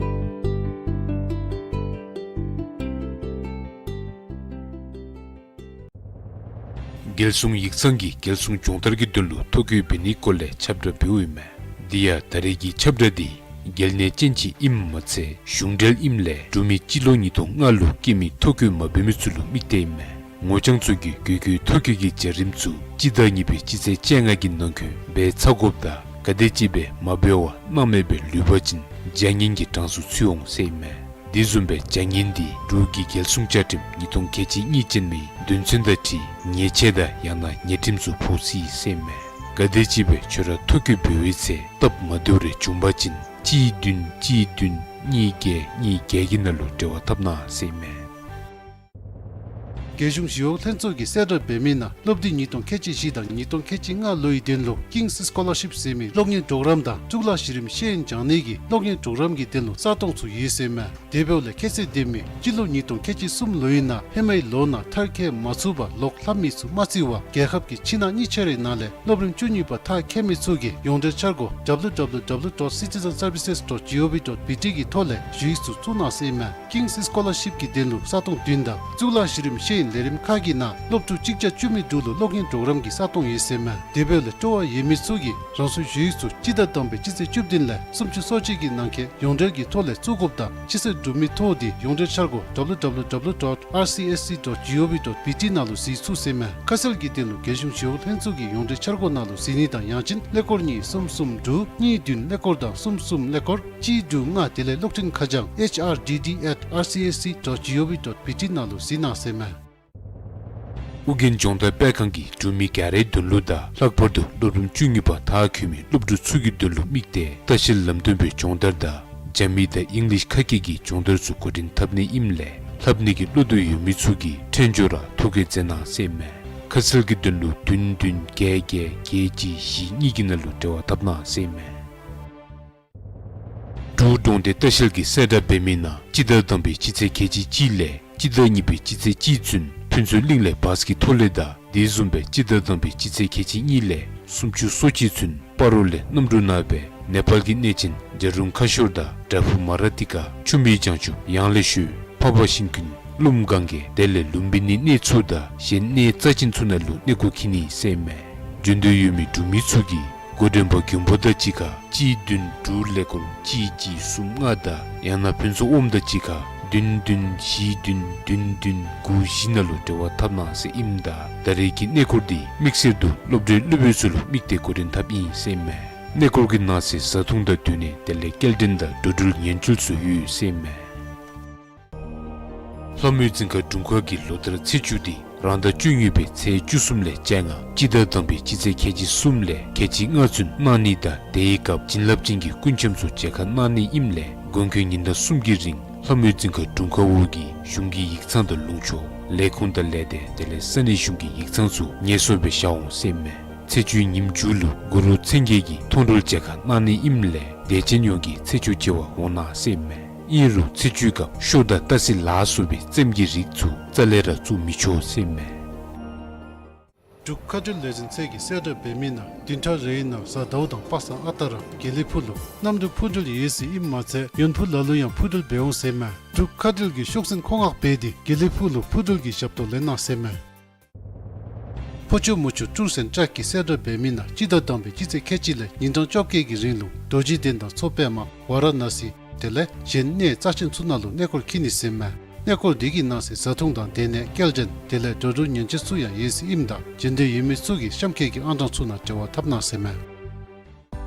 རྒྱལ་སྲུང་ཡིག་ཚང་གིས་རྒྱལ་སྲུང་སྦྱོང་བརྡར་གྱི་དོན་ལུ་ཐོ་བཀོད་འབད་ནིའི་སྐོར་ལས་ཁྱབ་བསྒྲགས་འབདཝ་ཨིན་མས། དེ་ཡང་ད་རེས་ཀྱི་ཁྱབ་བསྒྲགས་འདི་རྒྱལ་ནང་ཅན་ཅིག་ཨིནམ་མ་ཚད་གཞུང་འབྲེལ་ཨིནམ་ལས་འབྲུག་མི་སྤྱི་ལོ་ཉིས་སྟོང་ལྔ་ལུ་སྐྱེས་མི་ཐོ་བཀོད་མ་འབད་མི་ཚུ་ལུ་དམིགས་ཏེ་ཨིན་མས། ངོ་རྐྱང་ཚུ་གིས་གུས་གུས་ཐོ་བཀོད་ཀྱི་བྱ་རིམ་ཚུ་སྤྱི་ཟླ་གཉིས་པའི་སྤྱི་ཚེས་བཅོ་ལྔ་གི་ནང་འཁོད་འབད་ཚར་དགོཔ་དང་ག་དེ་ཅིག་སྦེ་མ་འབད་བར་སྣང་མེད་སྦེ་ལུས་པ་ཅིན་བྱ་ངན་གྱི་གྲངས་སུ་ཚུད་འོང་ཟེར་ཨིན་མས། དེ་བཟུམ་སྦེ་བྱ་ངན་འདི་འབྲུག་གི་རྒྱལ་སྲུང་བཅའ་ཁྲིམས་ཉིས་སྟོང་ཁལ་གཅིག་གཉིས་ཅན་མའི་དོན་ཚན་དང་འཁྲིལ་ཉེས་ཆད་དང་ཡང་ན་ཉེས་ཁྲིམས་ཚུ་ཕོག་སྲིད་ཟེར་ཨིན་མས། ག་དེ་ཅིག་སྦེ་ཁྱོད་ར་ཐོ་བཀོད་འབད་བའི་ཚེ་སྟབས་མ་བདེཝ་རེ་བྱུང་པ་ཅིན་གཅིག་བདུན་གཅིག་བདུན་གཉིས་བརྒྱད་གཉིས་བརྒྱད་ཀྱི་ནང་ལུ་འབྲེལ་བ་འཐབ་གནང་ཟེར་ཨིན་མས། རྒྱལ་གཞུང་ཞི་གཡོག་ལྷན་ཚོགས་ཀྱིས་གསལ་བསྒྲགས་འབད་མི་ནང་སློབ་དུས་ཉིས་སྟོང་ཁལ་གཅིག་བཞི་དང་ཉིས་སྟོང་ཁལ་གཅིག་ལྔ་ལོའི་དོན་ལུ་ཀིངས་སི་ཀོ་ལར་ཤིབ་ཟེར་མི་གློག་བརྙན་གྲོགས་རམ་དང་གཙུག་ལག་གཞི་རིམ་ཤེས་ཡོན་སྦྱང་ནི་གི་གློག་བརྙན་གྲོགས་རམ་གྱི་དོན་ལུ་ས་སྟོང་ཚུ་ཡོད་ཟེར་ཨིན་མས། དེ་འབདཝ་ལས་ཁྱད་ཚད་ལྡན་མི་སྤྱི་ལོ་ཉིས་སྟོང་ཁལ་གཅིག་གསུམ་ལོའི་ནང་ཧེ་མའི་ལོ་ནང་མཐར་འཁྱོལ་མ་ཚུགས་པར་ལོག་ལྷབ་མི་ཚུ་མ་བརྩི་བར་རྒྱལ་ཁབ་ཀྱི་ཕྱི་ནང་གཉིས་ཆ་རའི་ནང་ལས་སློབ་རིམ་བཅུ་གཉིས་པ་མཐར་འཁྱོལ་མི་ཚུ་གིས་ཡོངས་འབྲེལ་འཆར་སྒོ་W W W dot citizen services dot G O V dot B T གི་ཐོག་ལས་ཞུ་ཡིག་ཚུ་བཙུགས་གནང་ཟེར་ཨིན་མས། ཀིངས་སི་ཀོ་ལར་ཤིབ་ཀྱི་དོན་ལུ་ས་སྟོང་བདུན་དང་གཙུག་ལག་གཞི་རིམ་ཤེས་ཡོན་ལས་རིམ་ཁག་གི་ནང་སློབ་ཕྲུག་གཅིག་བརྒྱ་བཅུ་མེད་དྲུག་ལུ་གློག་བརྙན་གྲོགས་རམ་གྱི་ས་སྟོང་ཡོད་ཟེར་ཨིན་མས། དེ་འབདཝ་ལས་སྤྲོ་བ་ཡོད་མི་ཚུ་གིས་རང་སོའི་ཞུ་ཡིག་ཚུ་སྤྱི་ཟླ་དང་པའི་སྤྱི་ཚེས་བཅུ་བདུན་ལས་སུམ་ཅུ་སོ་གཅིག་གི་ནང་འཁོད་ཡོངས་འབྲེལ་གྱི་ཐོག་ལས་བཙུགས་དགོཔ་དང་ཕྱི་ཚེས་དྲུག་མའི་ཐོག་འདི་ཡོངས་འབྲེལ་འཆར་སྒོ་W W W dot R C S C dot G O V dot B T ནང་ལུ་གཟིགས་ཚུགས་ཟེར་ཨིན་མས། ཁ་གསལ་གྱི་དོན་ལུ་རྒྱལ་གཞུང་ཞི་གཡོག་ལྷན་ཚོགས་ཀྱི་ཡོངས་འབྲེལ་འཆར་སྒོ་ནང་ལུ་གཟིགས་ནི་དང་ཡང་ཅིན་ཀླད་ཀོར་གཉིས་གསུམ་གསུམ་དྲུག་གཉིས་བདུན་ཀླད་ཀོར་དང་གསུམ་གསུམ་ཀླད་ཀོར་གཅིག་དྲུག་ལྔ་དེ་ལས་གློག་འཕྲིན་ཁ་བྱང་H R D D at R C S C dot G O V dot B T ནང་ལུ་གཟིགས་གནང་ཟེར་ཨིན་མས། ཨོ་རྒྱན་སྦྱོང་བརྡར་སྤེལ་ཁང་གིས་འབྲུག་མི་ག་རའི་དོན་ལུ་དང་ལྷག་པར་དུ་སློབ་རིམ་བཅུ་གཉིས་པ་མཐར་འཁྱོལ་མི་སློབ་ཕྲུག་ཚུ་གི་དོན་ལུ་དམིགས་ཏེ་ལྟ་བཤལ་ལམ་སྟོན་པའི་སྦྱོང་བརྡར་དང་རྒྱ་མི་དང་ཨིང་ལིཤ་ཁ་སྐད་ཀྱི་སྦྱོང་བརྡར་ཚུ་འགོ་འདྲེན་འཐབ་ནི་ཨིནམ་ལས་ལྷབ་ནི་གི་བློ་འདོད་ཡོད་མི་ཚུ་གིས་འཕྲལ་མགྱོགས་ར་ཐོ་བཀོད་མཛད་གནང་ཟེར་ཨིན་མས། ཁ་གསལ་གྱི་དོན་ལུ་བདུན་བདུན་བརྒྱད་བརྒྱད་བརྒྱད་གཅིག་བཞི་གཉིས་ཀྱི་ནང་ལུ་འབྲེལ་བ་འཐབ་གནང་ཟེར་ཨིན་མས། སྦུག་གྲོང་སྡེ་ལྟ་བཤལ་གྱི་གསལ་བསྒྲགས་འབད་མི་ནང་སྤྱི་ཟླ་དང་པའི་སྤྱི་ཚེས་ཁལ་གཅིག་གཅིག་ལས་སྤྱི་ཟླ་གཉིས་པའི་སྤྱི་ཚེས་གཅིག་ཚུན་ཕུན་ཚོགས་གླིང་ལས་བཱས་ཀྱི་ཐོག་ལས་དང་དེ་བཟུམ་སྦེ་སྤྱི་ཟླ་དང་པའི་སྤྱི་ཚེས་ཁལ་གཅིག་གཉིས་ལས་སུམ་ཅུ་སོ་གཅིག་ཚུན་སྤ་རོ་ལས་གནམ་གྲུ་ནང་སྦེ་ནེ་པཱལ་གྱི་གནས་ཆེན་ཛ་དྲུང་ཁ་ཤོར་དང་བྲག་ཕུག་མ་ར་ཏི་ཀ་ཆུ་མིག་བྱང་ཆུབ་ཡང་ལེ་ཤོད་འཕགས་པ་ཤིང་ཀུན་ཀླུ་གངྒཱའི་དེ་ལས་ལུམ་བི་ནི་གནས་ཚུ་དང་གཞན་གནས་རྩ་ཅན་ཚུ་ནང་ལུ་གནས་སྐོར་འཁྱིད་ནི་ཟེར་མས། འབྱོན་འདོད་ཡོད་མི་འབྲུག་མི་ཚུ་གིས་འགོ་འདྲེན་པ་མགོན་པོ་དང་གཅིག་ཁར་གཅིག་བདུན་དྲུག་ཀླད་ཀོར་གཅིག་གཅིག་གསུམ་ལྔ་དང་ཡང་ན་ཕུན་ཚོགས་ཨོམ་དང་གཅིག་ཁར་བདུན་བདུན་བཞི་བདུན་བདུན་བདུན་དགུ་བཞི་ནང་ལུ་འབྲེལ་བ་འཐབ་གནང་ཟེར་ཨིནམ་ད་ད་རེས་ཀྱི་གནས་སྐོར་འདི་དམིགས་བསལ་དུ་སློབ་གྲྭའི་སློབ་དཔོན་ཚུ་ལུ་དམིགས་ཏེ་འགོ་འདྲེན་འཐབ་ཨིན་ཟེར་མས། གནས་སྐོར་གྱི་ནང་གསེས་བཟའ་འཐུང་དང་སྡོད་གནས་དེ་ལས་སྐྱེལ་འདྲེན་དང་འགྲོ་འགྲུལ་ཉེན་བཅོལ་ཚུ་ཡོད་ཟེར་མས། ལྷ་མོའི་རྫིང་ཁ་དྲུང་ཁག་གི་ལོ་བསྟར་ཚེས་བཅུ་འདི་རང་ཟླ་བཅུ་གཉིས་པའི་ཚེས་བཅུ་གསུམ་ལས་བཅོ་ལྔ་སྤྱི་ཟླ་དང་པའི་སྤྱི་ཚེས་ཁལ་གཅིག་གསུམ་ལས་ཁལ་གཅིག་ལྔ་ཚུན་གནང་ནི་དང་དེའི་སྐབས་བྱིན་རླབས་ཅན་གྱི་སྐུ་འཆམ་ཚུ་མཇལ་ཁ་གནང་ནི་ཨིནམ་ལས་དགོངས་འཁོད་ཉིན་གྲངས་གསུམ་གྱི་རིང་ལྷ་མོའི་རྫིང་ཁ་དྲུང་ཁག་འོག་གི་གཞུང་གི་ཡིག་ཚང་དང་ལུང་ཕྱོགས་ལས་ཁུངས་དང་ལས་སྡེ་དེ་ལས་ས་གནས་གཞུང་གི་ཡིག་ཚང་ཚུ་ངལ་གསོ་སྦེ་བཞག་འོང་ཟེར་མས། ཚེས་བཅུའི་ཉིནམ་མཇུག་ལུ་གུ་རུ་མཚན་བརྒྱད་ཀྱི་མཐོང་གྲོལ་མཇལ་ཁ་གནང་ནི་ཨིནམ་ལས་དད་ཅན་ཡོངས་ཀྱིས་ཚེས་བཅུ་མཇལ་བར་འོང་གནང་ཟེར་མས། ཨིན་རུང་ཚེས་བཅུའི་སྐབས་ཤོ་དང་སྟག་གཟིག་ལ་སོགས་པའི་རྩེདམོ་གི་རིགས་ཚུ་རྩ་ལས་ར་བཙུགས་མི་ཆོག་ཟེར་མས། འབྲུག་མཁའ་འགྲུལ་ལས་འཛིན་ཚད་ཀྱིས་གསལ་བསྒྲགས་འབད་མི་ནང་བདུན་ཕྲག་རེའི་ནང་གཟའ་ཟླཝ་དང་པ་སངས་ཨ་རྟག་ར་དགེ་ལེགས་ཕུག་ལུ་གནམ་གྲུ་འཕུར་འགྲུལ་ཡོད་ཟེར་ཨིནམ་མ་ཚད་ཡོན་ཕུག་ལ་ལུ་ཡང་འཕུར་འགྲུལ་འབད་འོང་ཟེར་མས། འབྲུག་མཁའ་འགྲུལ་གྱིས་ཤོག་སེང་མཁོ་མངགས་འབད་དེ་དགེ་ལེགས་ཕུག་ལུ་འཕུར་འགྲུལ་གྱི་ཞབས་ཏོག་ལེན་གནང་ཟེར་མས། ཕོ་ཆུ་མོ་ཆུ་ཀྲུར་སེང་བཀྲ་གིས་གསལ་བསྒྲགས་འབད་མི་ནང་སྤྱི་ཟླ་དང་པའི་སྤྱི་ཚེས་ཁལ་གཅིག་ལས་ཉིན་གྲངས་བཅོ་བརྒྱད་ཀྱི་རིང་ལུ་རྡོ་རྗེ་གདན་དང་མཚོ་པདྨ་ཝཱ་ར་ཎ་སི་དེ་ལས་གཞན་གནས་རྩ་ཅན་ཚུ་ནང་ལུ་གནས་སྐོར་འཁྱིད་ནི་ཟེར་མས། གནས་སྐོར་འདི་གི་ནང་གསེས་བཟའ་འཐུང་དང་སྡོད་གནས་སྐྱེལ་འདྲེན་དེ་ལས་འགྲོ་འགྲུལ་ཉེན་བཅོལ་ཚུ་ཡང་ཡོད་ཟེར་ཨིནམ་ད་འབྱོན་འདོད་ཡོད་མི་ཚུ་གིས་གཤམ་འཁོད་ཀྱི་ཨང་གྲངས་ཚུ་ནང་འབྲེལ་བ་འཐབ་གནང་ཟེར་མས།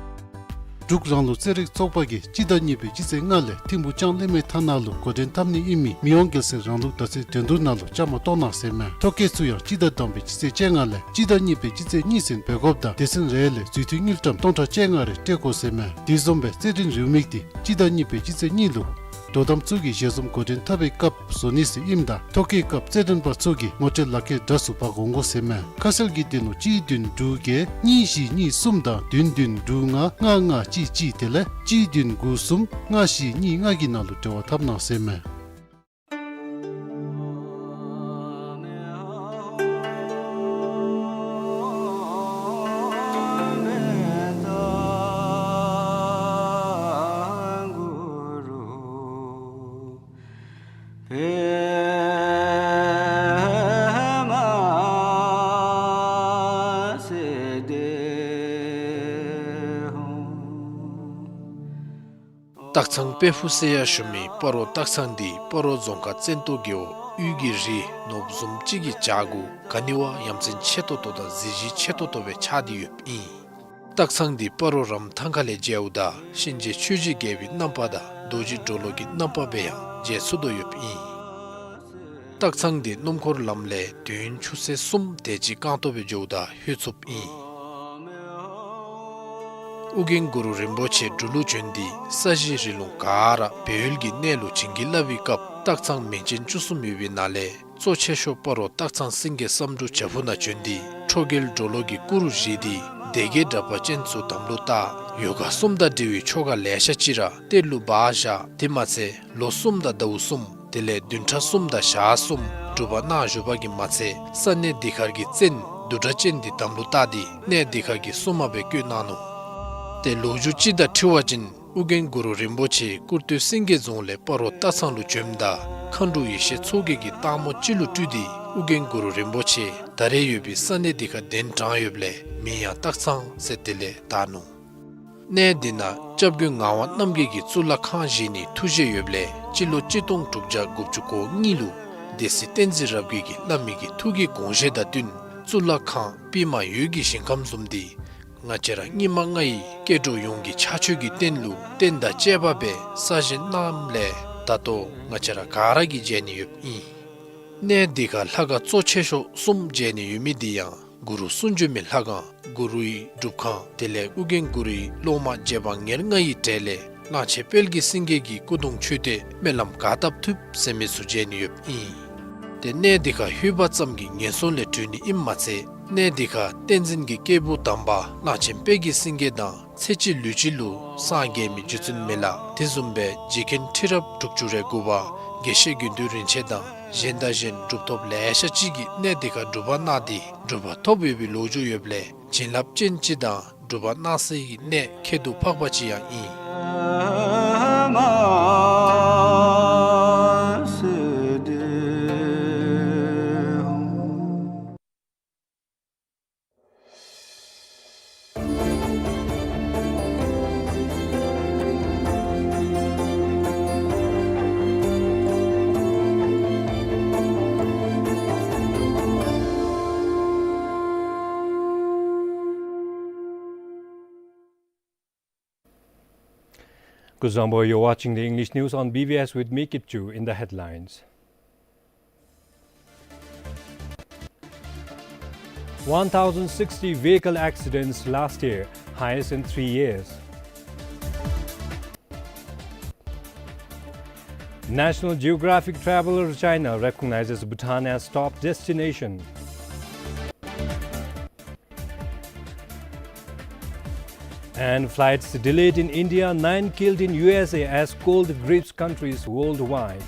འབྲུག་རང་ལུགས་རྩེད་རིགས་ཚོགས་པ་གིས་སྤྱི་ཟླ་གཉིས་པའི་སྤྱི་ཚེས་ལྔ་ལས་ཐིམ་ཕུག་ལྕང་གླིང་མའི་ཐང་ནང་ལུ་འགོ་འདྲེན་འཐབ་ནི་ཨིན་མི་མི་དབང་རྒྱལ་སྲས་རང་ལུགས་དར་ཚེས་འགྲན་བསྡུར་ནང་ལུ་བཅའ་མར་གཏོགས་གནང་ཟེར་མས། ཐོ་བཀོད་ཚུ་ཡང་སྤྱི་ཟླ་དང་པའི་སྤྱི་ཚེས་བཅོ་ལྔ་ལས་སྤྱི་ཟླ་གཉིས་པའི་སྤྱི་ཚེས་གཉིས་ཚུན་འབད་དགོཔ་དང་སྡེ་ཚན་རེ་ལས་རྫུས་མཐུད་དངུལ་ཀྲམ་སྟོང་ཕྲག་བཅོ་ལྔ་རེ་སྤྲོད་དགོ་ཟེར་མས། དེ་བཟུམ་སྦེ་རྩེད་འགྲན་རེའུ་མིག་འདི་སྤྱི་ཟླ་གཉིས་པའི་སྤྱི་ཚེས་གཉིས་ལུ་དོ་དམ་ཚུ་གིས་ཞལ་འཛོམས་འགོ་འདྲེན་འཐབ་པའི་སྐབས་བཟོ་ནི་ཟེར་ཨིནམ་ད་ཐོ་བཀོད་སྐབས་རྩེད་འགྲན་པ་ཚུ་གིས་ངོ་སྤྲོད་ལག་ཁྱེར་འདྲ་སུ་འབག་འོང་དགོ་ཟེར་མས། ཁ་གསལ་གྱི་དོན་ལུ་གཅིག་བདུན་དྲུག་བརྒྱད་གཉིས་བཞི་གཉིས་གསུམ་དང་བདུན་བདུན་དྲུག་ལྔ་ལྔ་ལྔ་གཅིག་གཅིག་དེ་ལས་གཅིག་བདུན་དགུ་གསུམ་ལྔ་བཞི་གཉིས་ལྔ་གི་ནང་ལུ་འབྲེལ་བ་འཐབ་གནང་ཟེར་མས། སྟག་ཚང་དཔལ་ཕུག་ཟེར་ཡང་ཞུ་མི་སྤ་རོ་སྟག་ཚང་འདི་སྤ་རོ་རྫོང་ཁག་བཙན་ཏོ་རྒེད་འོག་དབུས་ཀྱི་རི་ནོར་བུ་བཟུམ་ཅིག་གི་བྱག་གུ་ག་ནི་བ་ཡ་མཚན་ཆེ་ཏོག་ཏོ་དང་གཟི་བརྗིད་ཆེ་ཏོག་ཏོ་སྦེ་ཆགས་ཏེ་ཡོདཔ་ཨིན། སྟག་ཚང་འདི་སྤ་རོ་རམ་ཐང་ཁ་ལས་མཇལཝ་ད་གཤིན་རྗེ་ཆོས་ཀྱི་རྒྱལ་པོའི་རྣམ་པ་དང་རྡོ་རྗེ་གྲོ་ལོད་ཀྱི་རྣམ་པ་སྦེ་ཡང་མཇལ་ཚུགས་དོ་ཡོདཔ་ཨིན། སྟག་ཚང་འདི་སྣུམ་འཁོར་ལམ་ལས་དུས་ཡུན་ཆུ་ཚོད་གསུམ་དེ་ཅིག་རྐང་སྟོང་སྦེ་འགྱོཝ་ད་ལྷོད་ཚུགསཔ་ཨིན། ཨོ་རྒྱན་གུ་རུ་རིན་པོ་ཆེ་འབྲུག་ལུ་བྱོན་ཏེ་ས་གཞི་རི་ལུང་ག་ར་སྦས་ཡུལ་གྱི་གནས་ལུ་བྱིན་གྱིས་བརླབས་པའི་སྐབས་སྟག་ཚང་མིང་ཅན་བཅུ་གསུམ་ཡོད་པའི་ནང་ལས་གཙོ་ཆེ་ཤོས་སྤ་རོ་སྟག་ཚང་སེང་གེ་བསམ་འགྲུབ་བྱག་ཕུག་ནང་བྱོན་ཏེ་ཁྲོ་རྒྱལ་གྲོ་ལོད་ཀྱི་སྐུ་རུ་བཞེངས་ཏེ་སྡེ་བརྒྱད་དྲེགས་པ་ཅན་ཚུ་དམ་ལུ་བཏགས། ཡོ་ག་གསུམ་དང་འབྲེལ་བའི་ཆོ་ག་ལེ་ཤ་ཅིག་ར་གཏེར་ལུ་སྦ་བཞག། དེ་མ་ཚད་ལོ་གསུམ་དང་ཟླཝ་གསུམ་དེ་ལས་བདུན་ཕྲག་གསུམ་དང་ཞག་གསུམ་སྒྲུབ་པ་གནང་བཞུགས་པ་གིས་མ་ཚད་ས་གནས་འདི་ཁར་གྱི་བཙན་བདུད་དྲེགས་ཅན་འདི་དམ་ལུ་བཏགས་ཏེ་གནས་འདི་ཁར་གྱི་སྲུང་མ་སྦེ་བསྐོས་གནང་ནུག། ཏེ་ལོ་རྒྱུས་ཅིག་དང་འཁྲིལ་བ་ཅིན་ཨོ་རྒྱན་གུ་རུ་རིན་པོ་ཆེ་ཀུར་སྟོད་སེང་གེ་རྫོང་ལས་སྤ་རོ་སྟག་ཚང་ལུ་བྱོནམ་ད་མཁའ་འགྲོ་ཡེ་ཤེས་མཚོ་རྒྱལ་གྱིས་སྟག་མོ་ཅིག་ལུ་སྤྲུལ་ཏེ་ཨོ་རྒྱན་གུ་རུ་རིན་པོ་ཆེ་ད་རེས་ཡོད་པའི་ས་གནས་འདི་ཁར་གདན་དྲངས་ཡོདཔ་ལས་མིང་ཡང་སྟག་ཚང་ཟེར་དེ་ལས་བཏགས་ནུག། གནས་འདི་ནང་སྐྱབས་མགོན་ངག་དབང་རྣམ་རྒྱལ་གྱིས་གཙུག་ལག་ཁང་བཞེངས་ནིའི་ཐུགས་བཞེད་ཡོདཔ་ལས་སྤྱི་ལོ་གཅིག་སྟོང་དྲུག་བརྒྱ་དགུ་བཅུ་གོ་གཉིས་ལུ་སྡེ་སྲིད་བསྟན་འཛིན་རབ་རྒྱས་ཀྱིས་བླ་མའི་གི་ཐུགས་ཀྱི་དགོངས་བཞེད་དང་བསྟུན་གཙུག་ལག་ཁང་པདྨ་འོད་ཀྱི་ཞིང་ཁམས་བཟུམ་འདི་ང་བཅས་ར་སྙིགས་མ་ལྔ་ཡི་སྐྱེ་འགྲོ་ཡོངས་ཀྱི་ཕྱག་མཆོད་ཀྱི་རྟེན་ལུ་རྟེན་དང་བཅས་པ་སྦེ་གསར་བཞེངས་གནངམ་ལས་ད་ལྟོ་ང་བཅས་ར་ག་ར་གིས་མཇལ་ནི་ཡོདཔ་ཨིན། གནས་འདི་ཁར་ལྷ་ཁང་གཙོ་ཆེ་ཤོས་གསུམ་མཇལ་ནི་ཡོད་མི་འདི་ཡང་གུ་རུ་གསུང་བྱོན་མའི་ལྷ་ཁང་གུ་རུའི་སྒྲུབ་ཁང་དེ་ལས་ཨོ་རྒྱན་གུ་རུའི་སློབ་མ་རྗེ་འབངས་ཉེར་ལྔ་ཡི་གྲས་ལས་གླང་ཆེན་དཔལ་གྱི་སེང་གེ་གི་སྐུ་གདུང་མཆོད་རྟེན་སྨོན་ལམ་ག་བཏབ་ཐུབ་ཟེར་མི་ཚུ་མཇལ་ནི་ཡོདཔ་ཨིན། ཏེ་གནས་འདི་ཁར་ལྷོད་པ་ཙམ་གྱིས་ངན་སོང་ལས་གྲོལ་ནི་ཨིནམ་མ་ཚད་ གནས་འདི་ཁར་བསྟན་འཛིན་གྱི་སྐྱེས་བུ་དམ་པ་གླང་ཆེན་དཔལ་གྱི་སེང་གེ་དང་ཚེ་གཅིག་ལུས་གཅིག་ལུ་སངས་རྒྱས་མི་རྗེ་བཙུན་མི་ལ་དེ་བཟུམ་སྦེ་རྗེ་མཁན་ཁྲི་རབས་དྲུག་ཅུ་རེ་དགུ་པ་དགེ་བཤེས་དགེ་འདུན་རིན་ཆེན་དང་གཞན་དང་གཞན་གྲུབ་ཐོབ་ལེ་ཤ་ཅིག་གིས་གནས་འདི་ཁར་སྒྲུབ་པ་གནང་སྟེ་གྲུབ་པ་ཐོབ་ཡོད་པའི་ལོ་རྒྱུས་ཡོདཔ་ལས་བྱིན་རླབས་ཅན་ཅིག་དང་སྒྲུབ་པ་གནང་སའི་གནས་ཁྱད་དུ་འཕགས་པ་ཅིག་ཡང་ཨིན། Kuzuzangpo, you're watching the English news on B B S with me, Kitchu. In the headlines: one thousand sixty vehicle accidents last year, highest in three years. National Geographic Traveler China recognizes Bhutan as top destination. And flights delayed in India, nine killed in U S A as cold grips countries worldwide.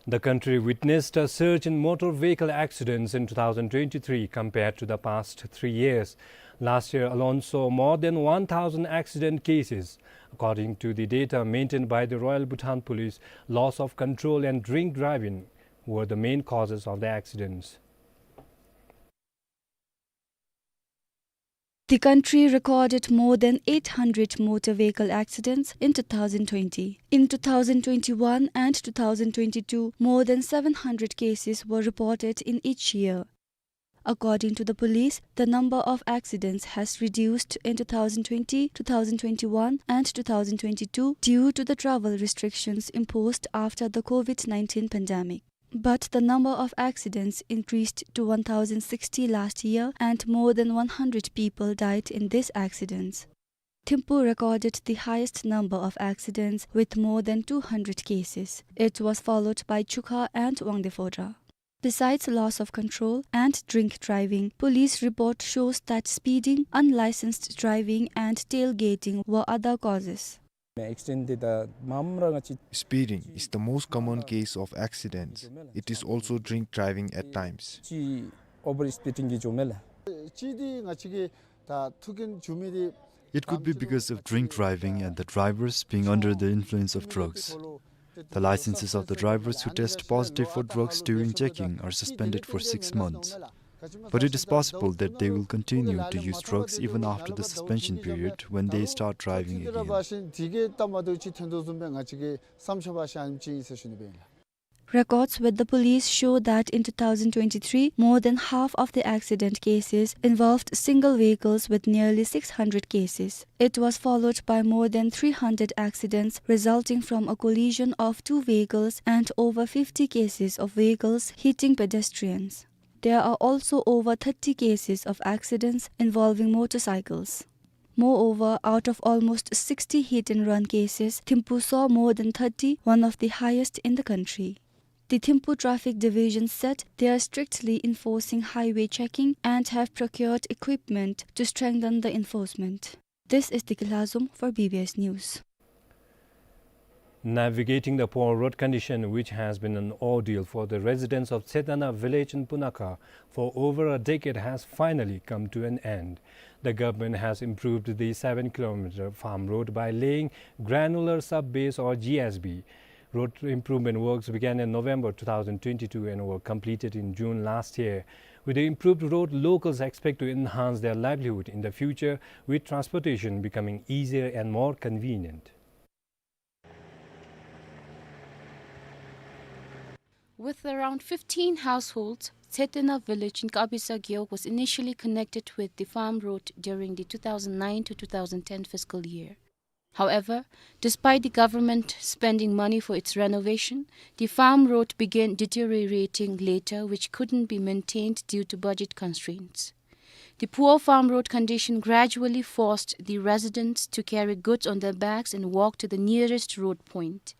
The country witnessed a surge in motor vehicle accidents in two thousand twenty-three compared to the past three years. Last year alone saw more than one thousand accident cases. According to the data maintained by the Royal Bhutan Police, loss of control and drink driving were the main causes of the accidents. The country recorded more than eight hundred motor vehicle accidents in two thousand twenty. In two thousand twenty-one and two thousand twenty-two, more than seven hundred cases were reported in each year. According to the police, the number of accidents has reduced in two thousand twenty, two thousand twenty-one and two thousand twenty-two due to the travel restrictions imposed after the COVID nineteen pandemic. But the number of accidents increased to one thousand sixty last year, and more than one hundred people died in these accidents. Thimphu recorded the highest number of accidents with more than two hundred cases. It was followed by Chukha and Wangdue Phodrang. Besides loss of control and drink driving, police report shows that speeding, unlicensed driving and tailgating were other causes. Speeding is the most common case of accidents. It is also drink driving at times. It could be because of drink driving and the drivers being under the influence of drugs. The licenses of the drivers who test positive for drugs during checking are suspended for six months. But it is possible that they will continue to use drugs even after the suspension period when they start driving again. Records with the police show that in two thousand twenty-three, more than half of the accident cases involved single vehicles, with nearly six hundred cases. It was followed by more than three hundred accidents resulting from a collision of two vehicles and over fifty cases of vehicles hitting pedestrians. There are also over thirty cases of accidents involving motorcycles. Moreover, out of almost sixty hit and run cases, Thimphu saw more than thirty, one of the highest in the country. The Thimphu Traffic Division said they are strictly enforcing highway checking and have procured equipment to strengthen the enforcement. This is Diki Lhazom for B B S News. Navigating the poor road condition, which has been an ordeal for the residents of Tsetena village in Punakha for over a decade, has finally come to an end. The government has improved the seven kilometer farm road by laying granular sub-base, or G S B. Road improvement works began in November two thousand twenty-two and were completed in June last year. With the improved road, locals expect to enhance their livelihood in the future, with transportation becoming easier and more convenient. With around fifteen households, Tsetena village in Kabisa Gewog was initially connected with the farm road during the two thousand nine to two thousand ten fiscal year. However, despite the government spending money for its renovation, the farm road began deteriorating later, which couldn't be maintained due to budget constraints. The poor farm road condition gradually forced the residents to carry goods on their backs and walk to the nearest road point.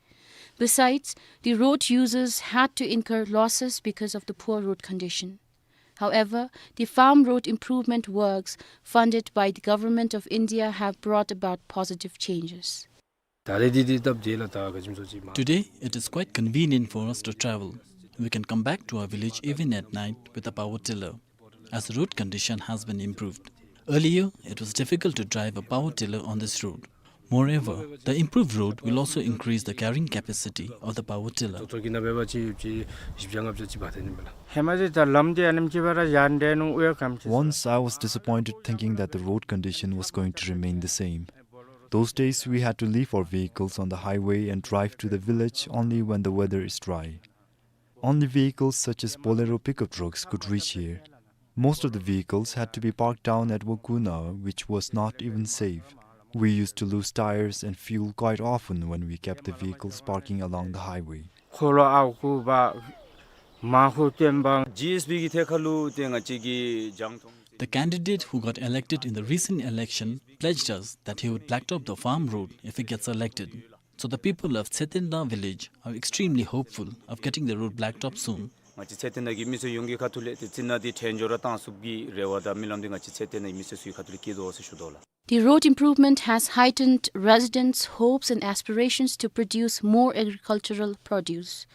Besides, the road users had to incur losses because of the poor road condition. However, the farm road improvement works funded by the Government of India have brought about positive changes. ད་རེས་འདི་འདི་སྟབས་བདེ་ལ་ད་ག་ཅི་མ་ཚོ་ཅིག་མ། Today, it is quite convenient for us to travel. We can come back to our village even at night with a power tiller, as the road condition has been improved. Earlier, it was difficult to drive a power tiller on this road. Moreover, the improved road will also increase the carrying capacity of the power tiller. ཐོག་ཐོག་གི་ན་བེ་བ་ཅི་ཅི་བཞི་བརྒྱ་ལྔ་བརྒྱ་ཅིག་བ་དེ་ནི་མེ་ལ། ཧེ་མ་ཅིག་ད་ལམ་འདི་ཨ་ནེམ་ཅིག་བ་ར་ཡར་འདྲེན་ནུག་ཨོ་ཡ་ཀམ་ཅིག། Once I was disappointed thinking that the road condition was going to remain the same. Those days we had to leave our vehicles on the highway and drive to the village only when the weather is dry. Only vehicles such as Bolero pickup trucks could reach here. Most of the vehicles had to be parked down at Wokuna, which was not even safe. We used to lose tires and fuel quite often when we kept the vehicles parking along the highway. ཁོ་ལོ་ཨའུ་ཁུ་བ་མ་ཁུ་ཏེན་བ། ཇི་ཨེས་བི་གི་ཐད་ཁར་ལུ་ཏེ་ང་བཅས་ཀྱི་རྒྱང་མཐོང་། The candidate who got elected in the recent election pledged us that he would blacktop the farm road if he gets elected. So the people of Tsetenda village are extremely hopeful of getting the road blacktopped soon. ང་བཅས་ཚེ་ཏན་ན་གི་མི་སེར་ཡོངས་ཀྱི་ཁ་ཐུག་ལས་ཏེ་ཅིག་ན་འདི་ཁྲལ་འབྱོར་ར་བཏང་ཚུགསཔ་གི་རེ་བ་དང་སྨོན་ལམ་འདི་ང་བཅས་ཚེ་ཏན་ན་གི་མི་སེར་ཚུ་གི་ཁ་ཐུག་ལས་བསྐྱེད་དོ་ཟེར་ཞུ་དོ་ལགས། The road improvement has heightened residents' hopes and aspirations to produce more agricultural produce.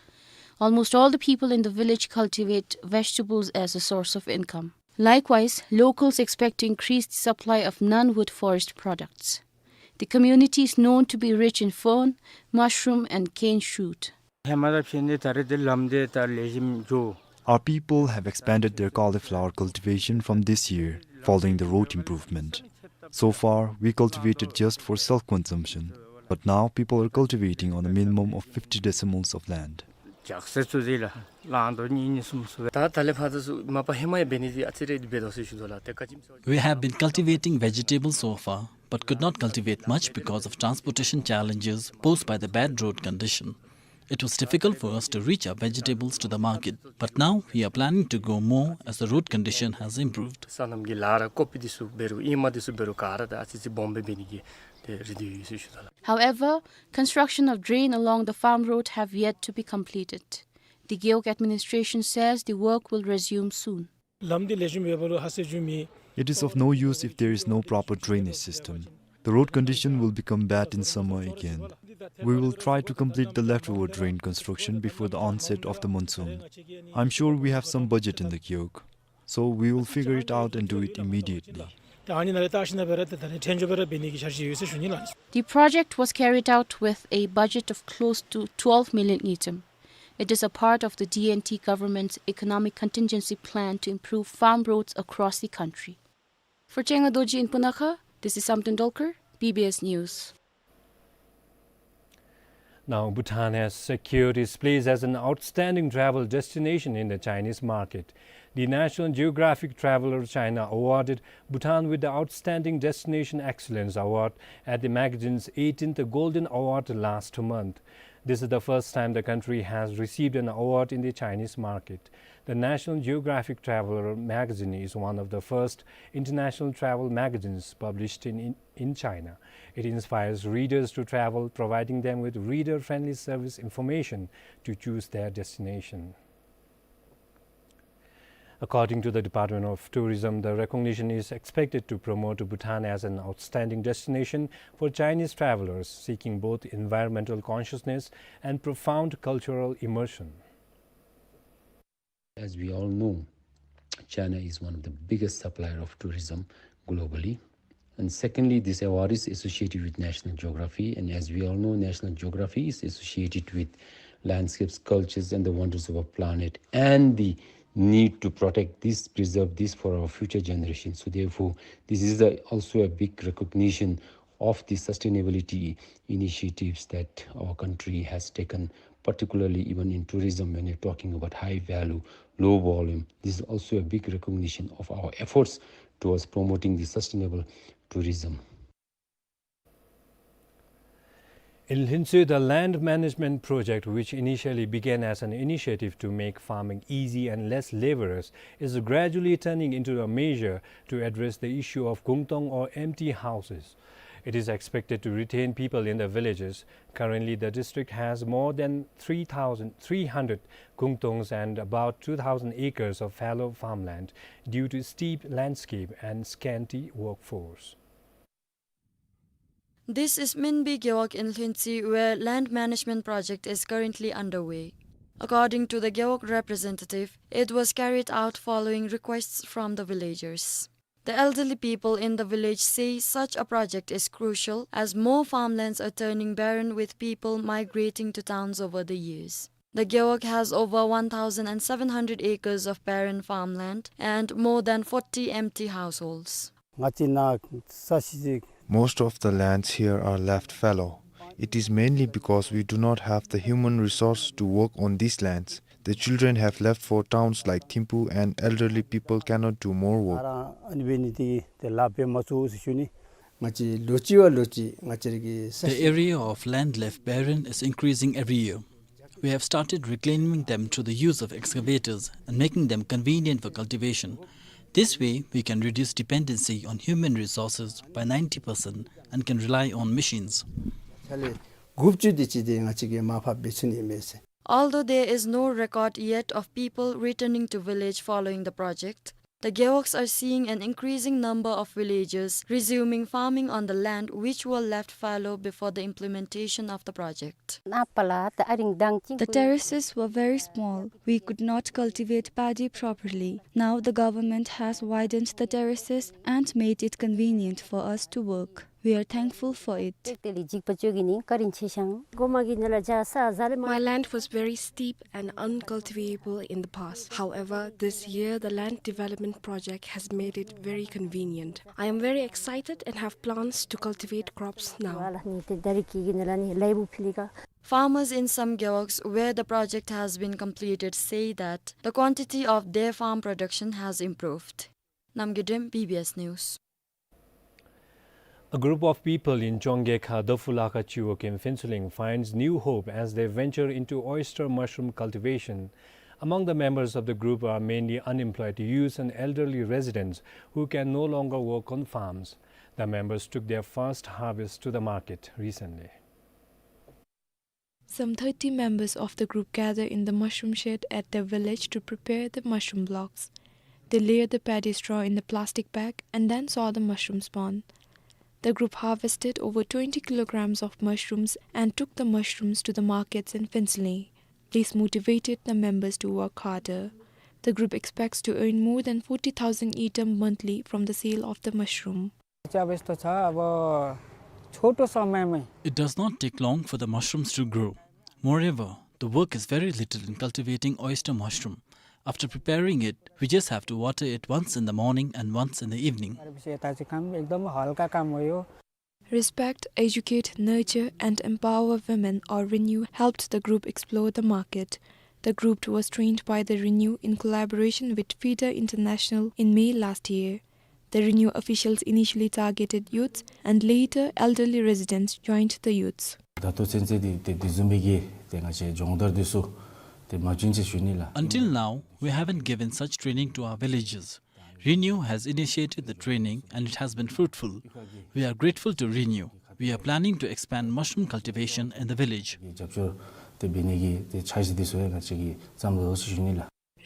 Almost all the people in the village cultivate vegetables as a source of income. Likewise, locals expect to increase the supply of non-wood forest products. The community is known to be rich in fern, mushroom, and cane shoot. ཧེ་མ་ར་ཕྱིན་ནི་ད་རེས་འདི་ལམ་འདི་ད་ལེགས་ཤོམ་འགྱོ། Our people have expanded their cauliflower cultivation from this year, following the road improvement. So far, we cultivated just for self-consumption, but now people are cultivating on a minimum of fifty decimals of land. ཇག་སེ་ཚུ་ཟེར་ལ་ལང་དོ་གཉིས་གཉིས་གསུམ་གསུམ་སྦེ། ད་ད་ལས་ཕར་ཚུ་མ་པ་ཧེ་མ་ཡང་འབད་ནི་འདི་ཨ་ཙི་རེ་འདི་འབད་དོ་ཟེར་ཞུ་དོ་ལགས། ཏེ་ག་ཅི་མ་ཚོ། We have been cultivating vegetables so far, but could not cultivate much because of transportation challenges posed by the bad road condition. It was difficult for us to reach our vegetables to the market, but now we are planning to go more as the road condition has improved. སོ་ནམ་གྱི་ལཱ་ར་ཀོ་པི་འདི་ཚུ་འབད་རུང་ཨེ་མ་འདི་ཚུ་འབད་རུང་ག་ར་ད་ཨ་ཙི་ཙི་སྦོམ་སྦེ་འབད་ནི་གི་ཏེ་རེ་འདུན་ཡོད་ཟེར་ཞུ་དོ་ལགས། However, construction of drain along the farm road have yet to be completed. The Gewog administration says the work will resume soon. ལམ་འདི་ལེགས་ཤོམ་ཡོད་པ་ལུ་ཧ་སེ་འགྱོ་མི། It is of no use if there is no proper drainage system. The road condition will become bad in summer again. We will try to complete the leftover drain construction before the onset of the monsoon. I'm sure we have some budget in the Gewog, so we will figure it out and do it immediately. ད་ཨ་ནི་ནང་ལས་བརྟག་ཞིབ་ནང་འབད་ར་ཏེ་ད་རེས་ཁྲལ་འབྱོར་འབད་ར་འབད་ནི་གི་འཆར་གཞི་ཡོད་ཟེར་ཞུ་ནི་ལགས། The project was carried out with a budget of close to twelve million ngultrum. It is a part of the D N T government's economic contingency plan to improve farm roads across the country. For Chang'a Dorji in Punakha, this is Samten Dolkar, B B S News. Now, Bhutan has secured its place as an outstanding travel destination in the Chinese market. The National Geographic Traveler China awarded Bhutan with the Outstanding Destination Excellence Award at the magazine's eighteenth Golden Award last month. This is the first time the country has received an award in the Chinese market. The National Geographic Traveler magazine is one of the first international travel magazines published in, in, in China. It inspires readers to travel, providing them with reader-friendly service information to choose their destination. According to the Department of Tourism, the recognition is expected to promote Bhutan as an outstanding destination for Chinese travelers seeking both environmental consciousness and profound cultural immersion. As we all know, China is one of the biggest supplier of tourism globally. And secondly, this award is associated with National Geography. And as we all know, National Geography is associated with landscapes, cultures, and the wonders of our planet, and the need to protect this, preserve this for our future generations. So therefore, this is a, also a big recognition of the sustainability initiatives that our country has taken, particularly even in tourism, when you're talking about high value, low volume. This is also a big recognition of our efforts towards promoting the sustainable tourism. In Hlintsue, the land management project, which initially began as an initiative to make farming easy and less laborious, is gradually turning into a measure to address the issue of gungtong or empty houses. It is expected to retain people in the villages. Currently, the district has more than three thousand three hundred kungtongs and about two thousand acres of fallow farmland due to steep landscape and scanty workforce. This is Minbi Gewog in Lhuentse, where land management project is currently underway. According to the Gewog representative, it was carried out following requests from the villagers. The elderly people in the village say such a project is crucial as more farmlands are turning barren with people migrating to towns over the years. The Gewog has over one thousand seven hundred acres of barren farmland and more than forty empty households. Most of the lands here are left fallow. It is mainly because we do not have the human resource to work on these lands. The children have left for towns like Thimphu and elderly people cannot do more work. The area of land left barren is increasing every year. We have started reclaiming them through the use of excavators and making them convenient for cultivation. This way, we can reduce dependency on human resources by ninety percent and can rely on machines. Although there is no record yet of people returning to village following the project, the Gewogs are seeing an increasing number of villagers resuming farming on the land which were left fallow before the implementation of the project. The terraces were very small. We could not cultivate paddy properly. Now the government has widened the terraces and made it convenient for us to work. We are thankful for it. My land was very steep and uncultivable in the past. However, this year the land development project has made it very convenient. I am very excited and have plans to cultivate crops now. Farmers in some Gewogs where the project has been completed say that the quantity of their farm production has improved. Namgay Dem, B B S News. A group of people in Chonggekha Dafulaka Chiwog in Phuentsholing finds new hope as they venture into oyster mushroom cultivation. Among the members of the group are mainly unemployed youths and elderly residents who can no longer work on farms. The members took their first harvest to the market recently. Some thirty members of the group gather in the mushroom shed at their village to prepare the mushroom blocks. They layer the paddy straw in the plastic bag and then saw the mushroom spawn. The group harvested over twenty kilograms of mushrooms and took the mushrooms to the markets in Phuentsholing. This motivated the members to work harder. The group expects to earn more than forty thousand ngultrum monthly from the sale of the mushroom. It does not take long for the mushrooms to grow. Moreover, the work is very little in cultivating oyster mushroom. After preparing it, we just have to water it once in the morning and once in the evening. Respect, educate, nurture, and empower women, or RENEW, helped the group explore the market. The group was trained by the RENEW in collaboration with FIDA International in May last year. The RENEW officials initially targeted youths and later elderly residents joined the youths. Until now, we haven't given such training to our villages. RENEW has initiated the training and it has been fruitful. We are grateful to RENEW. We are planning to expand mushroom cultivation in the village.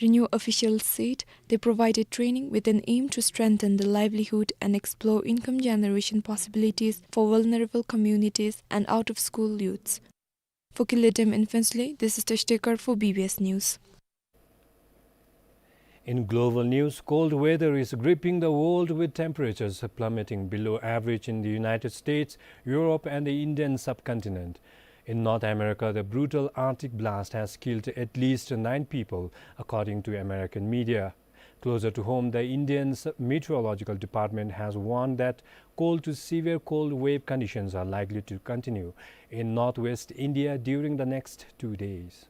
RENEW officials said they provided training with an aim to strengthen the livelihood and explore income generation possibilities for vulnerable communities and out-of-school youths. For Kile Dem in Phuentsholing, this is Tashi Tekar for B B S News. In global news, cold weather is gripping the world, with temperatures plummeting below average in the United States, Europe, and the Indian subcontinent. In North America, the brutal Arctic blast has killed at least nine people, according to American media. Closer to home, the Indian Meteorological Department has warned that cold to severe cold wave conditions are likely to continue in northwest India during the next two days.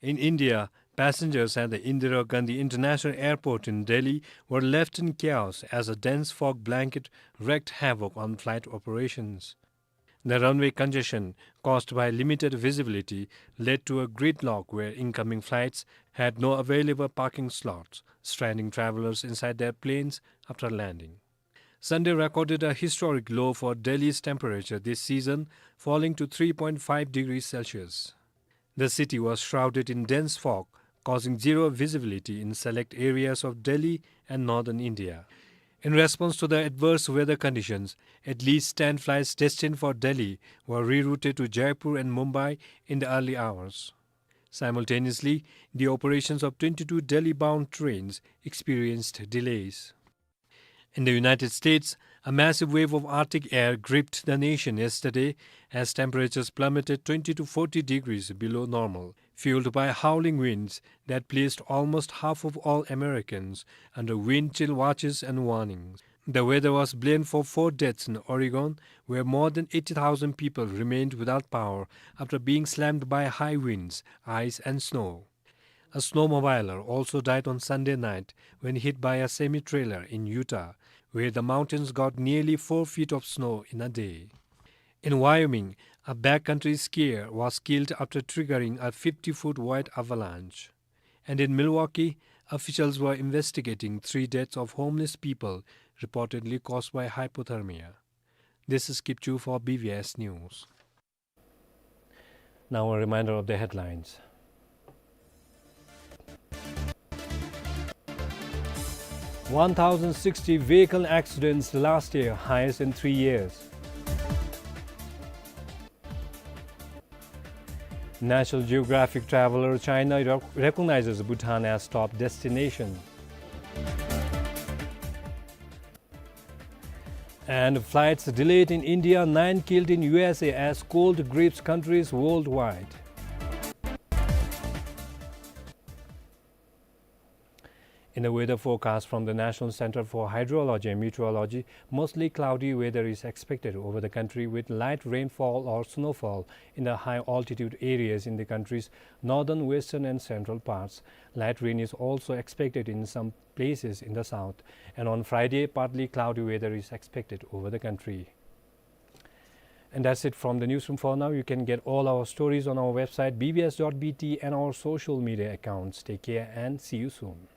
In India, passengers at the Indira Gandhi International Airport in Delhi were left in chaos as a dense fog blanket wreaked havoc on flight operations. The runway congestion, caused by limited visibility, led to a gridlock where incoming flights had no available parking slots, stranding travelers inside their planes after landing. Sunday recorded a historic low for Delhi's temperature this season, falling to three point five degrees Celsius. The city was shrouded in dense fog, causing zero visibility in select areas of Delhi and northern India. In response to the adverse weather conditions, at least ten flights destined for Delhi were rerouted to Jaipur and Mumbai in the early hours. Simultaneously, the operations of twenty-two Delhi-bound trains experienced delays. In the United States, a massive wave of Arctic air gripped the nation yesterday as temperatures plummeted twenty to forty degrees below normal, fueled by howling winds that placed almost half of all Americans under wind chill watches and warnings. The weather was blamed for four deaths in Oregon, where more than eighty thousand people remained without power after being slammed by high winds, ice, and snow. A snowmobiler also died on Sunday night when hit by a semi-trailer in Utah, where the mountains got nearly four feet of snow in a day. In Wyoming, a backcountry skier was killed after triggering a fifty-foot wide avalanche. And in Milwaukee, officials were investigating three deaths of homeless people reportedly caused by hypothermia. This is Kipchu for B B S News. Now a reminder of the headlines. One thousand sixty vehicle accidents last year, highest in three years. National Geographic traveler, China rec-, recognizes Bhutan as top destination. And flights delayed in India, nine killed in U S A as cold grips countries worldwide. In the weather forecast from the National Center for Hydrology and Meteorology, mostly cloudy weather is expected over the country with light rainfall or snowfall in the high altitude areas in the country's northern, western and central parts. Light rain is also expected in some places in the south, and on Friday, partly cloudy weather is expected over the country. And that's it from the newsroom for now. You can get all our stories on our website, B B S dot B T, and our social media accounts. Take care and see you soon.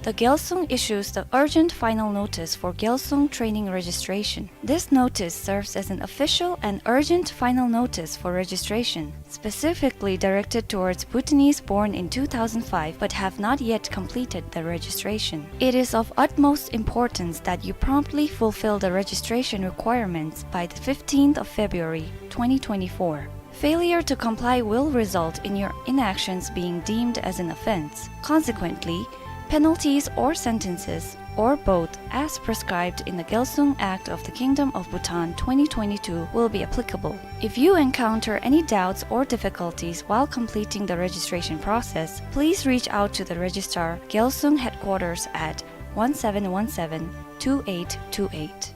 The Gyalsung issues the urgent final notice for Gyalsung training registration. This notice serves as an official and urgent final notice for registration, specifically directed towards Bhutanese born in two thousand five but have not yet completed the registration. It is of utmost importance that you promptly fulfill the registration requirements by the fifteenth of February twenty twenty-four. Failure to comply will result in your inactions being deemed as an offense. Consequently, penalties or sentences, or both, as prescribed in the Gyalsung Act of the Kingdom of Bhutan twenty twenty-two, will be applicable. If you encounter any doubts or difficulties while completing the registration process, please reach out to the Registrar, Gyalsung Headquarters at one seven one seven, two eight two eight.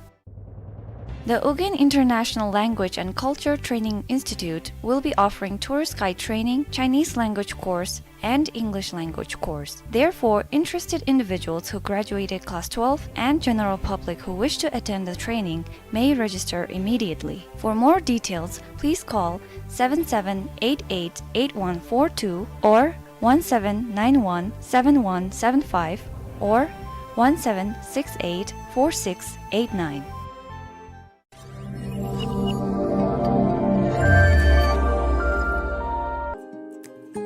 The Ugin International Language and Culture Training Institute will be offering tourist guide training, Chinese language course, and English language course. Therefore, interested individuals who graduated class twelve and general public who wish to attend the training may register immediately. For more details, please call seven seven eight eight eight one four two or one seven nine one seven one seven five or one seven six eight four six eight nine.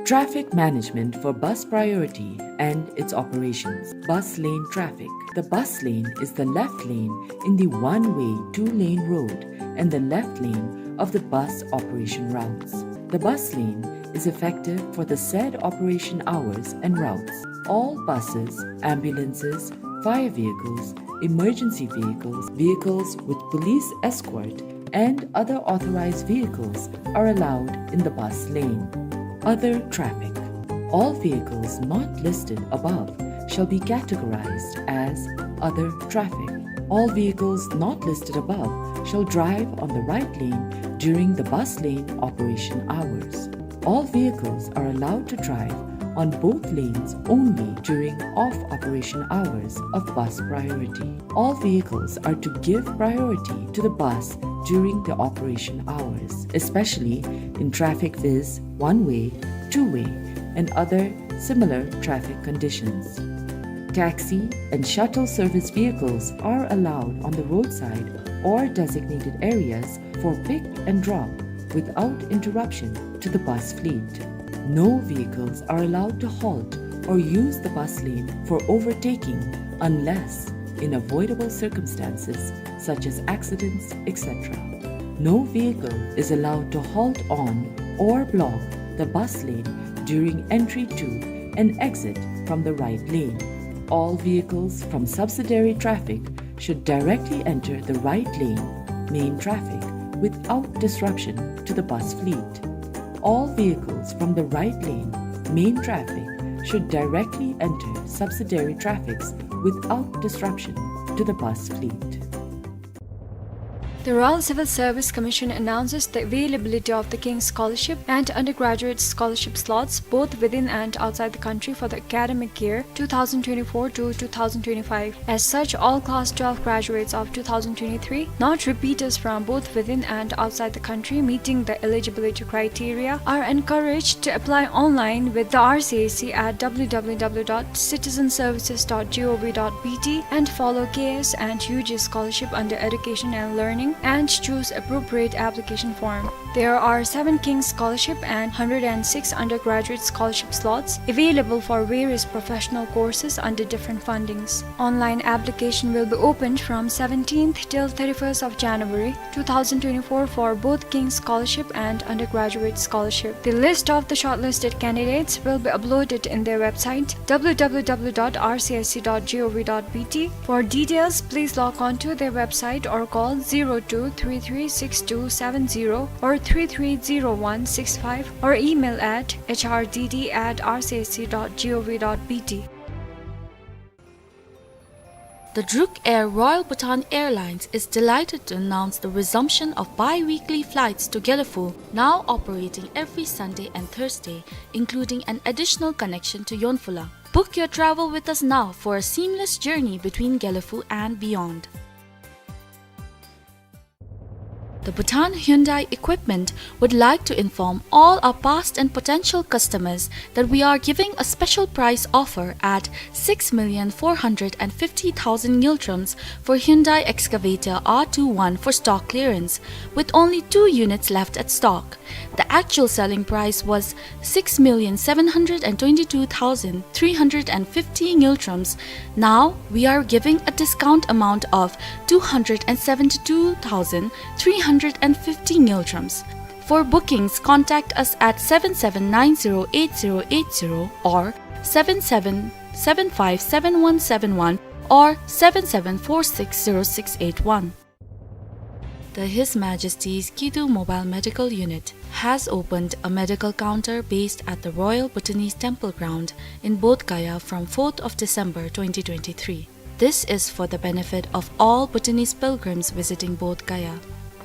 Traffic management for bus priority and its operations. Bus lane traffic. The bus lane is the left lane in the one-way two-lane road and the left lane of the bus operation routes. The bus lane is effective for the said operation hours and routes. All buses, ambulances, fire vehicles, emergency vehicles, vehicles with police escort, and other authorized vehicles are allowed in the bus lane. Other traffic. All vehicles not listed above shall be categorized as other traffic. All vehicles not listed above shall drive on the right lane during the bus lane operation hours. All vehicles are allowed to drive on both lanes only during off-operation hours of bus priority. All vehicles are to give priority to the bus during the operation hours, especially in traffic viz one-way, two-way, and other similar traffic conditions. Taxi and shuttle service vehicles are allowed on the roadside or designated areas for pick and drop without interruption to the bus fleet. No vehicles are allowed to halt or use the bus lane for overtaking unless in avoidable circumstances such as accidents, et cetera. No vehicle is allowed to halt on or block the bus lane during entry to and exit from the right lane. All vehicles from subsidiary traffic should directly enter the right lane, main traffic, without disruption to the bus fleet. All vehicles from the right lane, main traffic, should directly enter subsidiary traffics without disruption to the bus fleet. The Royal Civil Service Commission announces the availability of the King's Scholarship and Undergraduate Scholarship slots, both within and outside the country, for the academic year two thousand twenty-four to two thousand twenty-five. As such, all Class twelve graduates of two thousand twenty-three, not repeaters from both within and outside the country, meeting the eligibility criteria, are encouraged to apply online with the R C S C at W W W dot citizenservices dot gov dot B T and follow K S and U G scholarship under education and learning and choose appropriate application form. There are seven King's Scholarship and hundred and six undergraduate scholarship slots available for various professional courses under different fundings. Online application will be opened from seventeenth till thirty-first of January two thousand twenty-four for both King's Scholarship and Undergraduate Scholarship. The list of the shortlisted candidates will be uploaded in their website, W W W dot R C S C dot gov dot B T. For details, please log on to their website or call zero two three three six two seven zero or three three zero one six five or email at H R D D at R C S C dot gov dot B T. The Druk Air Royal Bhutan Airlines is delighted to announce the resumption of bi-weekly flights to Gelephu, now operating every Sunday and Thursday, including an additional connection to Yonphula. Book your travel with us now for a seamless journey between Gelephu and beyond. The Bhutan Hyundai Equipment would like to inform all our past and potential customers that we are giving a special price offer at six million four hundred and fifty thousand ngultrums for Hyundai Excavator R two one for stock clearance, with only two units left at stock. The actual selling price was six million seven hundred and twenty-two thousand three hundred and fifty ngultrums. Now we are giving a discount amount of two hundred and seventy-two thousand three hundred and fifty ngultrums. For bookings, contact us at seven seven nine zero eight zero eight zero or seven seven seven five seven one seven one or seven seven four six zero six eight one. The His Majesty's Kidu Mobile Medical Unit has opened a medical counter based at the Royal Bhutanese Temple Ground in Bodh Gaya from fourth of December twenty twenty-three. This is for the benefit of all Bhutanese pilgrims visiting Bodh Gaya.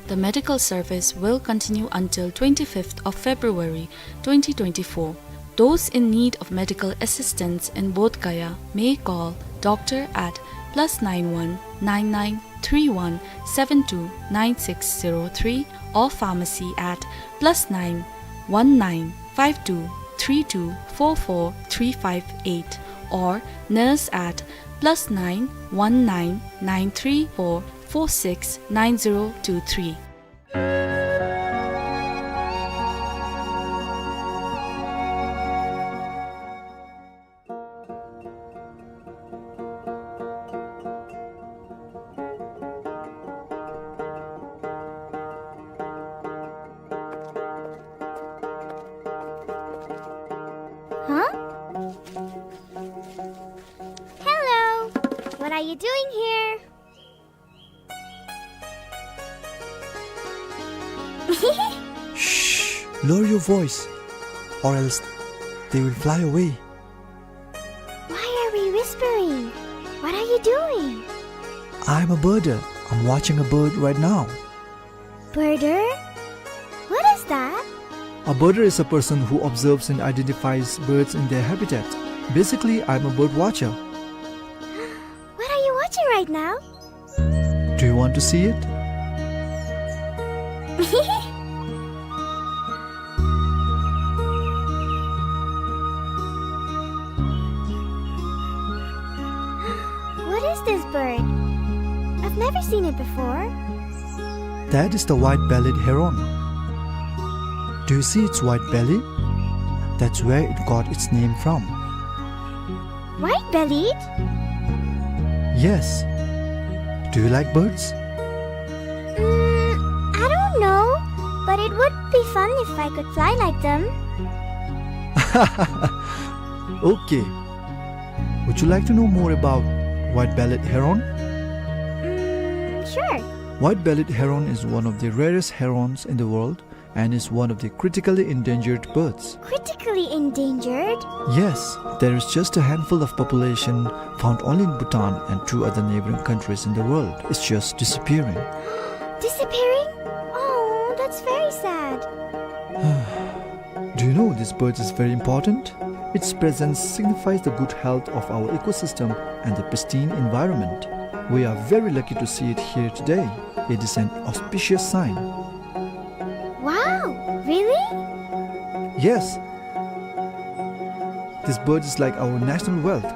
The medical service will continue until twenty-fifth of February twenty twenty-four. Those in need of medical assistance in Bodh Gaya may call doctor at plus nine one nine nine three one seven two nine six zero three or pharmacy at plus nine one nine five two three two four four three five eight or nurse at plus nine one nine nine three four four six nine zero two three. What are you doing here? Shh! Lower your voice, or else they will fly away. Why are we whispering? What are you doing? I'm a birder. I'm watching a bird right now. Birder? What is that? A birder is a person who observes and identifies birds in their habitat. Basically, I'm a bird watcher. What are you watching right now? Do you want to see it? What is this bird? I've never seen it before. That is the white-bellied heron. Do you see its white belly? That's where it got its name from. White-bellied? Yes. Do you like birds? Mm, I don't know, but it would be fun if I could fly like them. Okay. Would you like to know more about white-bellied heron? Mm, sure. White-bellied heron is one of the rarest herons in the world and is one of the critically endangered birds. Critically endangered? Yes, there is just a handful of population found only in Bhutan and two other neighboring countries in the world. It's just disappearing. Disappearing? Oh, that's very sad. Do you know this bird is very important? Its presence signifies the good health of our ecosystem and the pristine environment. We are very lucky to see it here today. It is an auspicious sign. Wow, really? Yes. This bird is like our national wealth.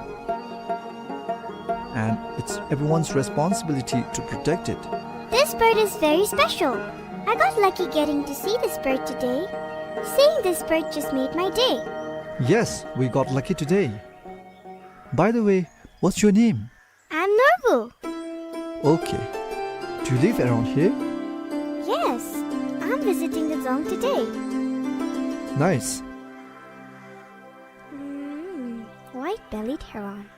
And it's everyone's responsibility to protect it. This bird is very special. I got lucky getting to see this bird today. Seeing this bird just made my day. Yes, we got lucky today. By the way, what's your name? I'm Norbu. Okay. Do you live around here? Yes, I'm visiting the dzong today. Nice. Mm, white-bellied heron.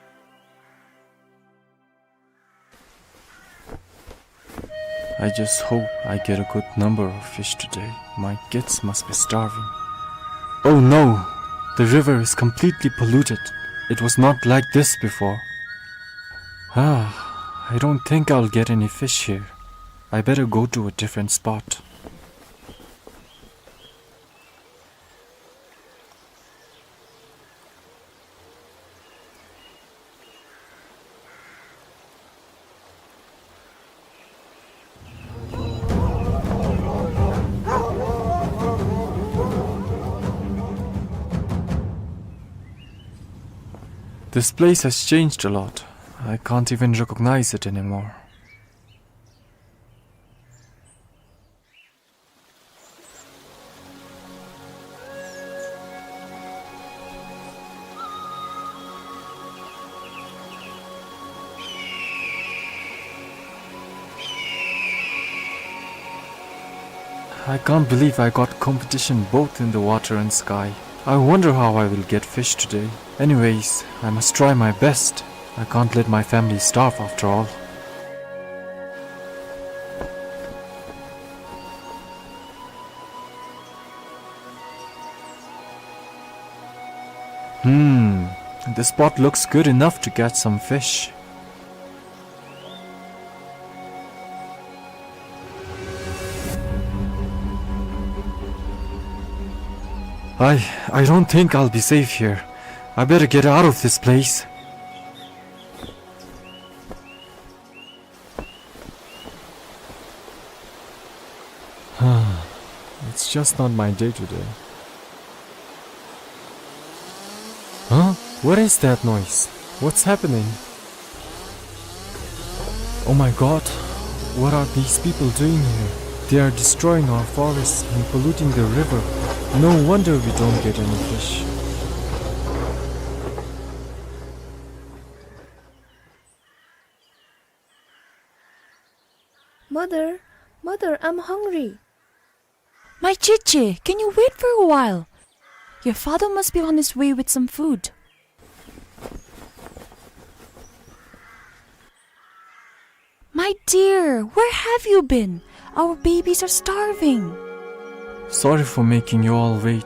I just hope I get a good number of fish today. My kids must be starving. Oh no! The river is completely polluted. It was not like this before. Ah, I don't think I'll get any fish here. I better go to a different spot. This place has changed a lot. I can't even recognize it anymore. I can't believe I got competition both in the water and sky. I wonder how I will get fish today. Anyways, I must try my best. I can't let my family starve after all. Hmm, this spot looks good enough to catch some fish. I, I don't think I'll be safe here. I better get out of this place. It's just not my day today. Huh? What is that noise? What's happening? Oh my God, what are these people doing here? They are destroying our forests and polluting the river. No wonder we don't get any fish. Mother, mother, I'm hungry. My Chichi, can you wait for a while? Your father must be on his way with some food. My dear, where have you been? Our babies are starving. Sorry for making you all wait.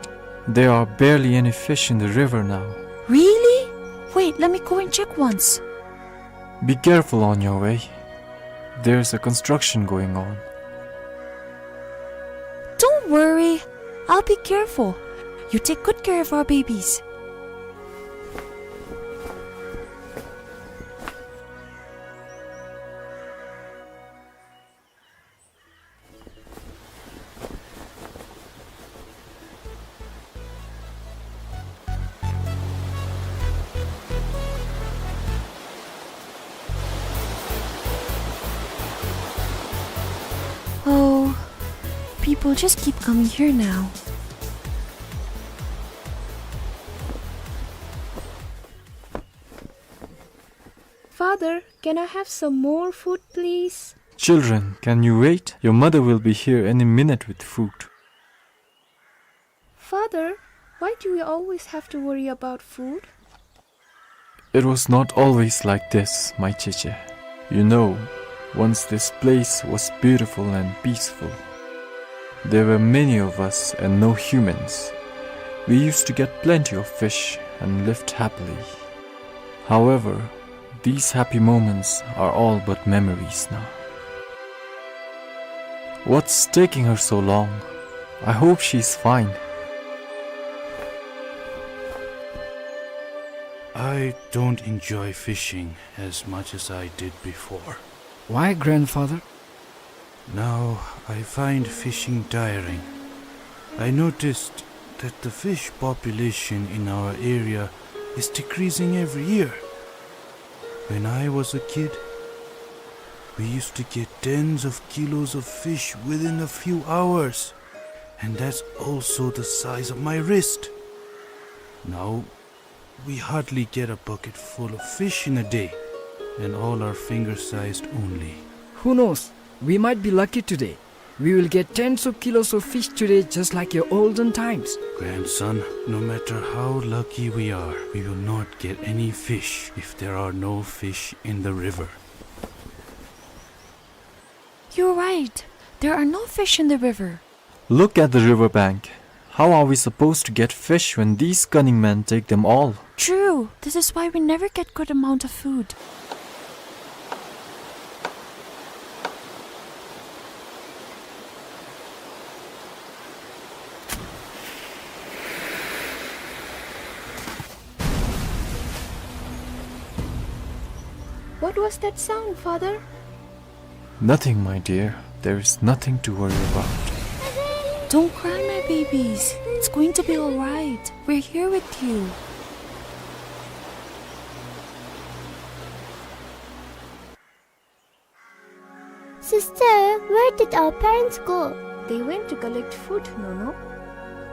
There are barely any fish in the river now. Really? Wait, let me go and check once. Be careful on your way. There's a construction going on. Don't worry. I'll be careful. You take good care of our babies. Oh, people just keep coming here now. Father, can I have some more food, please? Children, can you wait? Your mother will be here any minute with food. Father, why do we always have to worry about food? It was not always like this, my Cheche. You know, once this place was beautiful and peaceful. There were many of us and no humans. We used to get plenty of fish and lived happily. However, these happy moments are all but memories now. What's taking her so long? I hope she's fine. I don't enjoy fishing as much as I did before. Why, grandfather? Now I find fishing tiring. I noticed that the fish population in our area is decreasing every year. When I was a kid, we used to get tens of kilos of fish within a few hours, and that's also the size of my wrist. Now, we hardly get a bucket full of fish in a day, and all are finger-sized only. Who knows? We might be lucky today. We will get tens of kilos of fish today, just like your olden times. Grandson, no matter how lucky we are, we will not get any fish if there are no fish in the river. You're right. There are no fish in the river. Look at the river bank. How are we supposed to get fish when these cunning men take them all? True. This is why we never get good amount of food. What was that sound, Father? Nothing, my dear. There is nothing to worry about. Don't cry, my babies. It's going to be all right. We're here with you. Sister, where did our parents go? They went to collect food, Nono.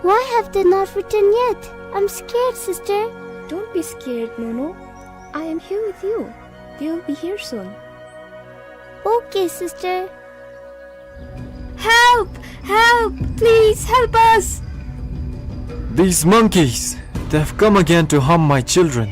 Why have they not returned yet? I'm scared, sister. Don't be scared, Nono. I am here with you. They will be here soon. Okay, sister. Help! Help! Please help us! These monkeys! They have come again to harm my children.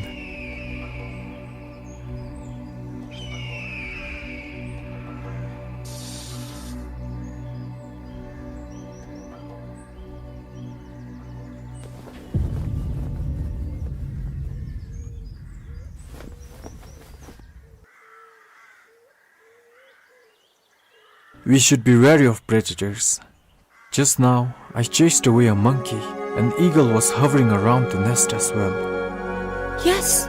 We should be wary of predators. Just now, I chased away a monkey. An eagle was hovering around the nest as well. Yes,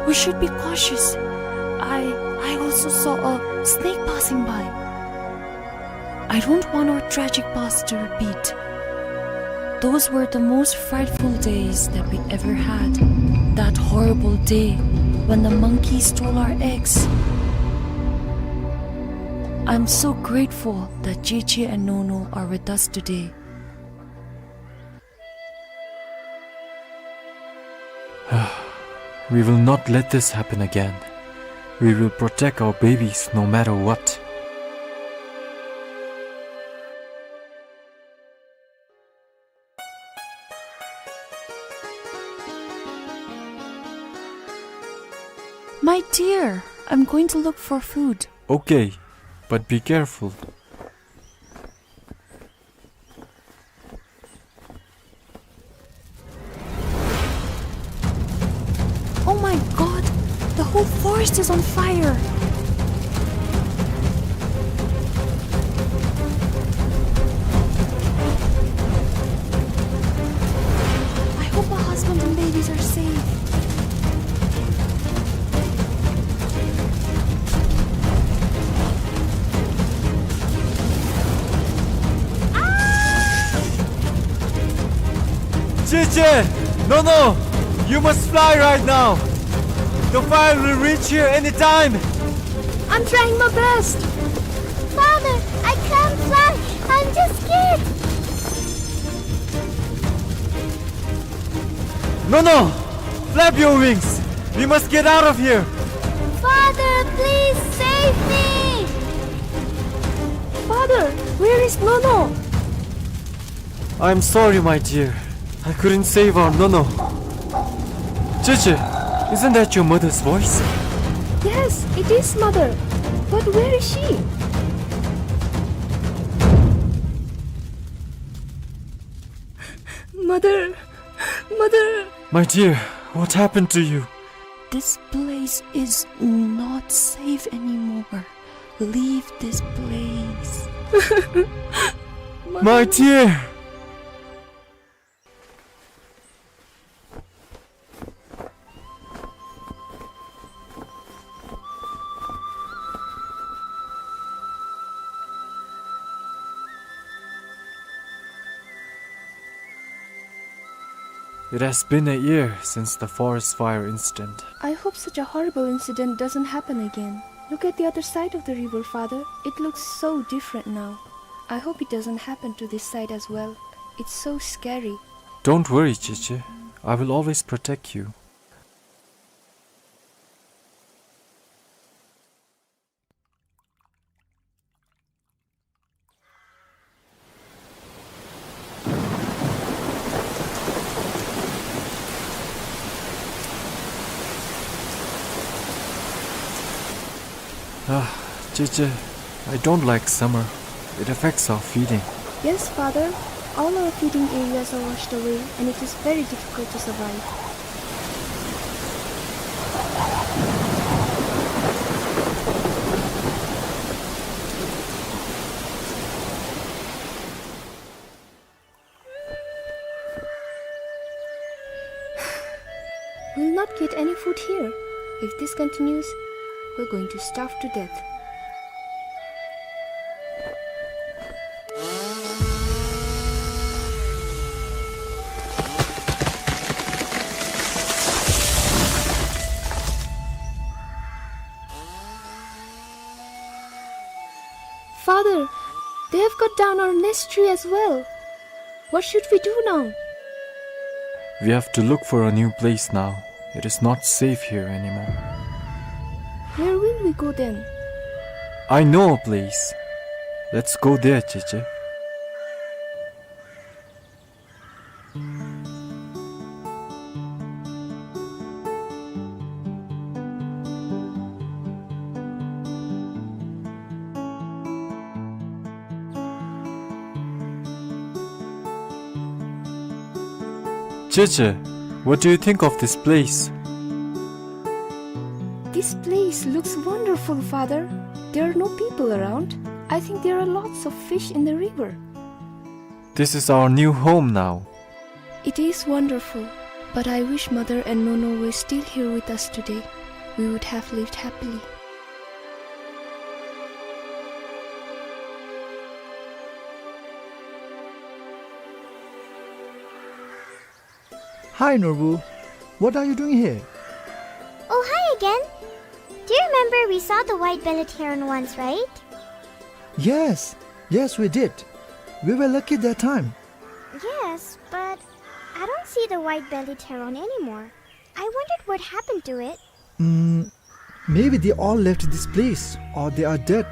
we should be cautious. I, I also saw a snake passing by. I don't want our tragic past to repeat. Those were the most frightful days that we ever had. That horrible day when the monkey stole our eggs. I'm so grateful that Cheche and Nono are with us today. We will not let this happen again. We will protect our babies no matter what. My dear, I'm going to look for food. Okay, But be careful. Oh my God! The whole forest is on fire! I hope my husband and babies are safe. Cici! Nono! You must fly right now! The fire will reach here anytime! I'm trying my best! Father, I can't fly! I'm just scared! Nono! Flap your wings! We must get out of here! Father, please save me! Father, where is Nono? I'm sorry, my dear. I couldn't save our Nono. Cici, isn't that your mother's voice? Yes, it is, Mother. But where is she? Mother, Mother. My dear, what happened to you? This place is not safe anymore. Leave this place. My dear! It has been a year since the forest fire incident. I hope such a horrible incident doesn't happen again. Look at the other side of the river, Father. It looks so different now. I hope it doesn't happen to this side as well. It's so scary. Don't worry, Cici. I will always protect you. Ah, Cici, I don't like summer. It affects our feeding. Yes, Father. All our feeding areas are washed away, and it is very difficult to survive. We'll not get any food here. If this continues, we're going to starve to death. Father, they have cut down our nest tree as well. What should we do now? We have to look for a new place now. It is not safe here anymore. Where will we go then? I know a place. Let's go there, Cici. Cici, what do you think of this place? This place looks wonderful, Father. There are no people around. I think there are lots of fish in the river. This is our new home now. It is wonderful, but I wish Mother and Nono were still here with us today. We would have lived happily. Hi, Norbu. What are you doing here? Oh, hi again. Do you remember we saw the white-bellied heron once, right? Yes, yes, we did. We were lucky that time. Yes, but I don't see the white-bellied heron anymore. I wondered what happened to it. Mm, maybe they all left this place or they are dead,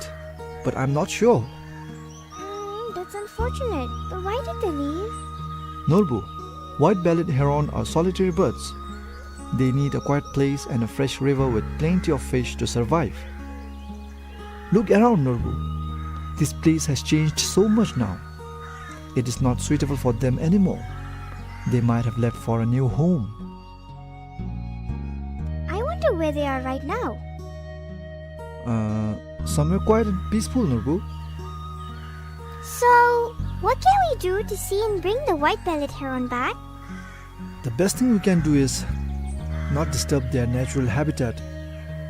but I'm not sure. Mm, that's unfortunate. But why did they leave? Norbu, white-bellied heron are solitary birds. They need a quiet place and a fresh river with plenty of fish to survive. Look around, Norbu. This place has changed so much now. It is not suitable for them anymore. They might have left for a new home. I wonder where they are right now. Uh, somewhere quiet and peaceful, Norbu. So, what can we do to see and bring the white-bellied heron back? The best thing we can do is not disturb their natural habitat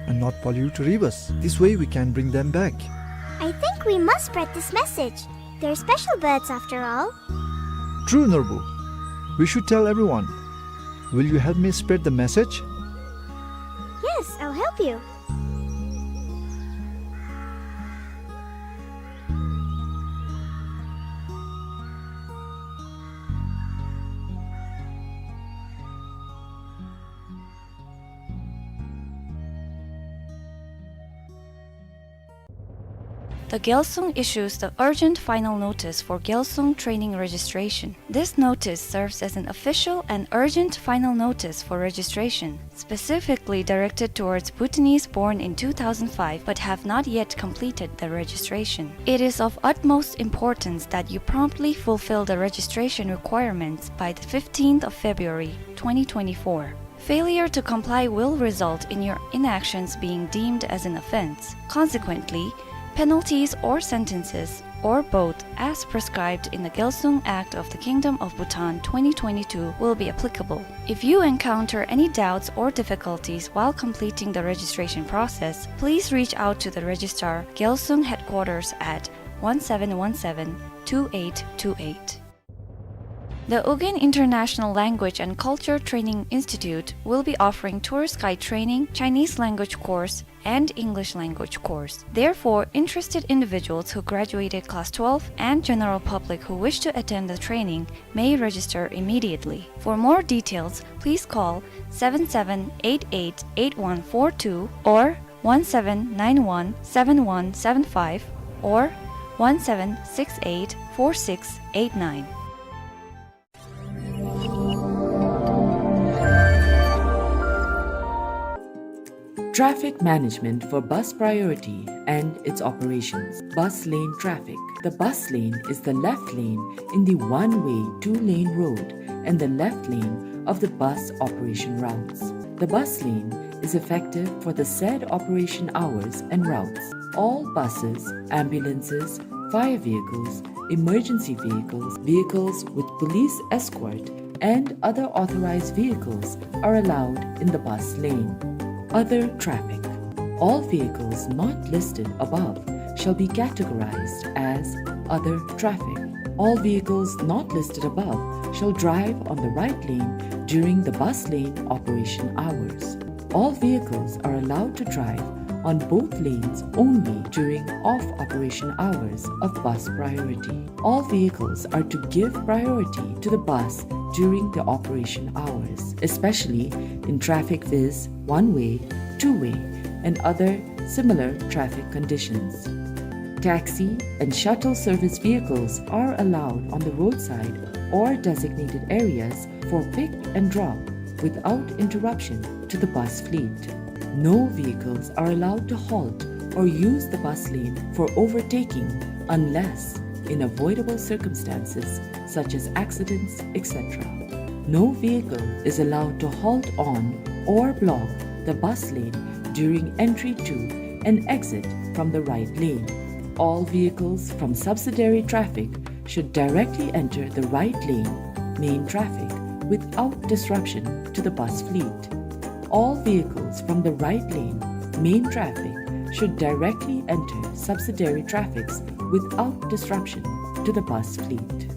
and not pollute rivers. This way we can bring them back. I think we must spread this message. They're special birds after all. True, Norbu. We should tell everyone. Will you help me spread the message? Yes, I'll help you. The Gyalsung issues the urgent final notice for Gyalsung training registration. This notice serves as an official and urgent final notice for registration, specifically directed towards Bhutanese born in two thousand five but have not yet completed the registration. It is of utmost importance that you promptly fulfill the registration requirements by the fifteenth of February twenty twenty-four. Failure to comply will result in your inactions being deemed as an offense. Consequently, penalties or sentences, or both, as prescribed in the Gyalsung Act of the Kingdom of Bhutan twenty twenty-two will be applicable. If you encounter any doubts or difficulties while completing the registration process, please reach out to the Registrar, Gyalsung Headquarters at one seven one seven, two eight two eight. The Ugyen International Language and Culture Training Institute will be offering tourist guide training, Chinese language course, and English language course. Therefore, interested individuals who graduated class twelve and general public who wish to attend the training may register immediately. For more details, please call seven seven eight eight eight one four two or one seven nine one seven one seven five or one seven six eight four six eight nine. Traffic management for Bus Priority and its operations. Bus lane traffic. The bus lane is the left lane in the one-way two-lane road and the left lane of the bus operation routes. The bus lane is effective for the said operation hours and routes. All buses, ambulances, fire vehicles, emergency vehicles, vehicles with police escort, and other authorized vehicles are allowed in the bus lane. Other traffic. All vehicles not listed above shall be categorized as other traffic. All vehicles not listed above shall drive on the right lane during the bus lane operation hours. All vehicles are allowed to drive on both lanes only during off-operation hours of Bus Priority. All vehicles are to give priority to the bus during the operation hours, especially in traffic viz one-way, two-way, and other similar traffic conditions. Taxi and shuttle service vehicles are allowed on the roadside or designated areas for pick and drop without interruption to the bus fleet. No vehicles are allowed to halt or use the bus lane for overtaking unless in avoidable circumstances such as accidents, et cetera. No vehicle is allowed to halt on or block the bus lane during entry to and exit from the right lane. All vehicles from subsidiary traffic should directly enter the right lane, main traffic, without disruption to the bus fleet. All vehicles from the right lane, main traffic, should directly enter subsidiary traffics without disruption to the bus fleet.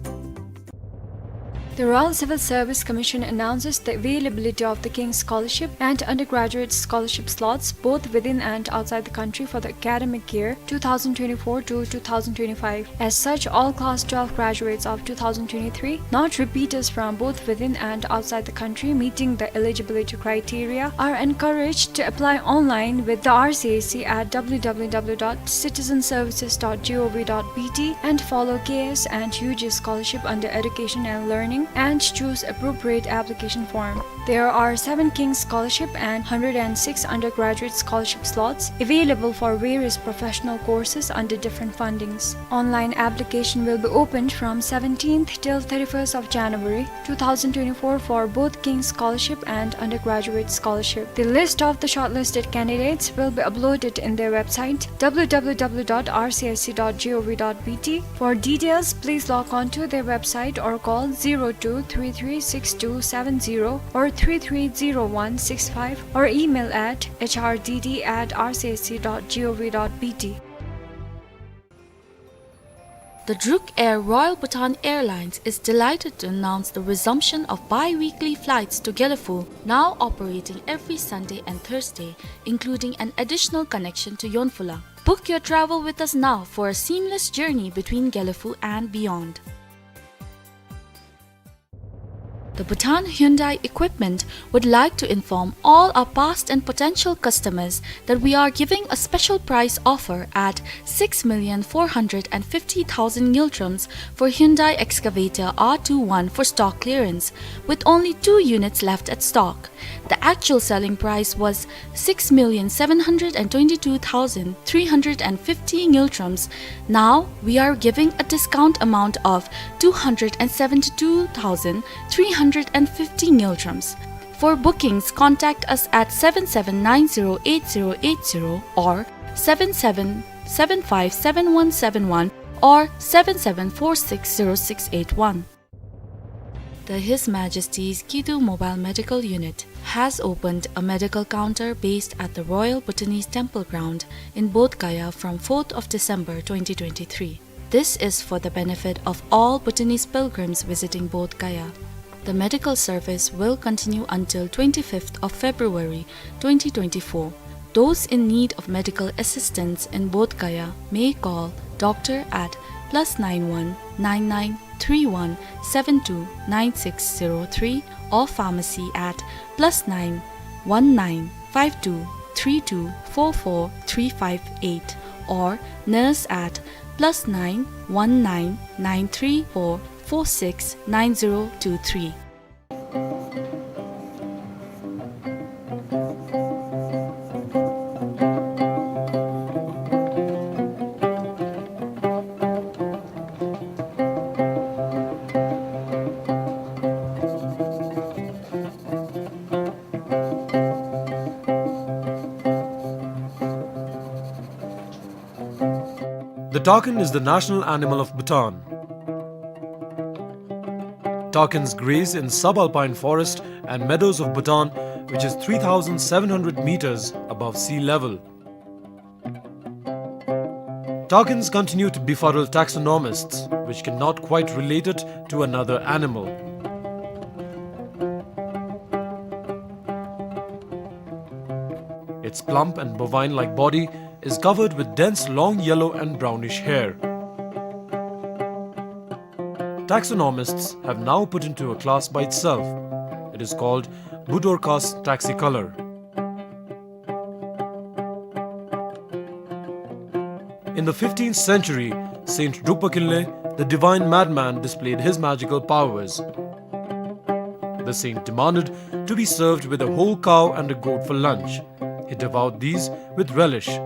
The Royal Civil Service Commission announces the availability of the King's Scholarship and undergraduate scholarship slots both within and outside the country for the academic year two thousand twenty-four to two thousand twenty-five. As such, all class twelve graduates of two thousand twenty-three, not repeaters from both within and outside the country, meeting the eligibility criteria, are encouraged to apply online with the R C S C at W W W dot citizenservices dot gov dot B T and follow K S and U G scholarship under Education and Learning and choose appropriate application form. There are seven King's Scholarship and hundred and six undergraduate scholarship slots available for various professional courses under different fundings. Online application will be opened from seventeenth till thirty-first of January two thousand twenty-four for both King's Scholarship and undergraduate scholarship. The list of the shortlisted candidates will be uploaded in their website, w w w dot r c s c dot g o v dot b t. For details, please log on to their website or call zero two three three six two seven zero or three three zero one six five or email at h r d d at r c s c dot g o v dot b t. The Druk Air Royal Bhutan Airlines is delighted to announce the resumption of bi-weekly flights to Gelephu, now operating every Sunday and Thursday, including an additional connection to Yonphula. Book your travel with us now for a seamless journey between Gelephu and beyond. The Bhutan Hyundai Equipment would like to inform all our past and potential customers that we are giving a special price offer at six million four hundred and fifty thousand ngultrums for Hyundai Excavator R two one for stock clearance, with only two units left at stock. The actual selling price was six million seven hundred and twenty-two thousand three hundred and fifty ngultrums. Now we are giving a discount amount of two hundred and seventy-two thousand three hundred and fifty ngultrums. For bookings, contact us at seven seven nine zero eight zero eight zero or seven seven seven five seven one seven one or seven seven four six zero six eight one. The His Majesty's Kidu Mobile Medical Unit has opened a medical counter based at the Royal Bhutanese Temple Ground in Bodh Gaya from fourth of December twenty twenty-three. This is for the benefit of all Bhutanese pilgrims visiting Bodh Gaya. The medical service will continue until twenty-fifth of February twenty twenty-four. Those in need of medical assistance in Bodh Gaya may call doctor at plus nine one nine nine three one seven two nine six zero three or pharmacy at plus nine one nine five two three two four four three five eight or nurse at plus nine one nine nine three four four six nine zero two three. The takin is the national animal of Bhutan. Takins graze in subalpine forest and meadows of Bhutan, which is three thousand seven hundred meters above sea level. Takins continue to befuddle taxonomists, which cannot quite relate it to another animal. Its plump and bovine-like body is covered with dense long yellow and brownish hair. Taxonomists have now put into a class by itself. It is called Budorcas taxicolor. In the fifteenth century, Saint Drukpa Kinley, the divine madman, displayed his magical powers. The saint demanded to be served with a whole cow and a goat for lunch. He devoured these with relish.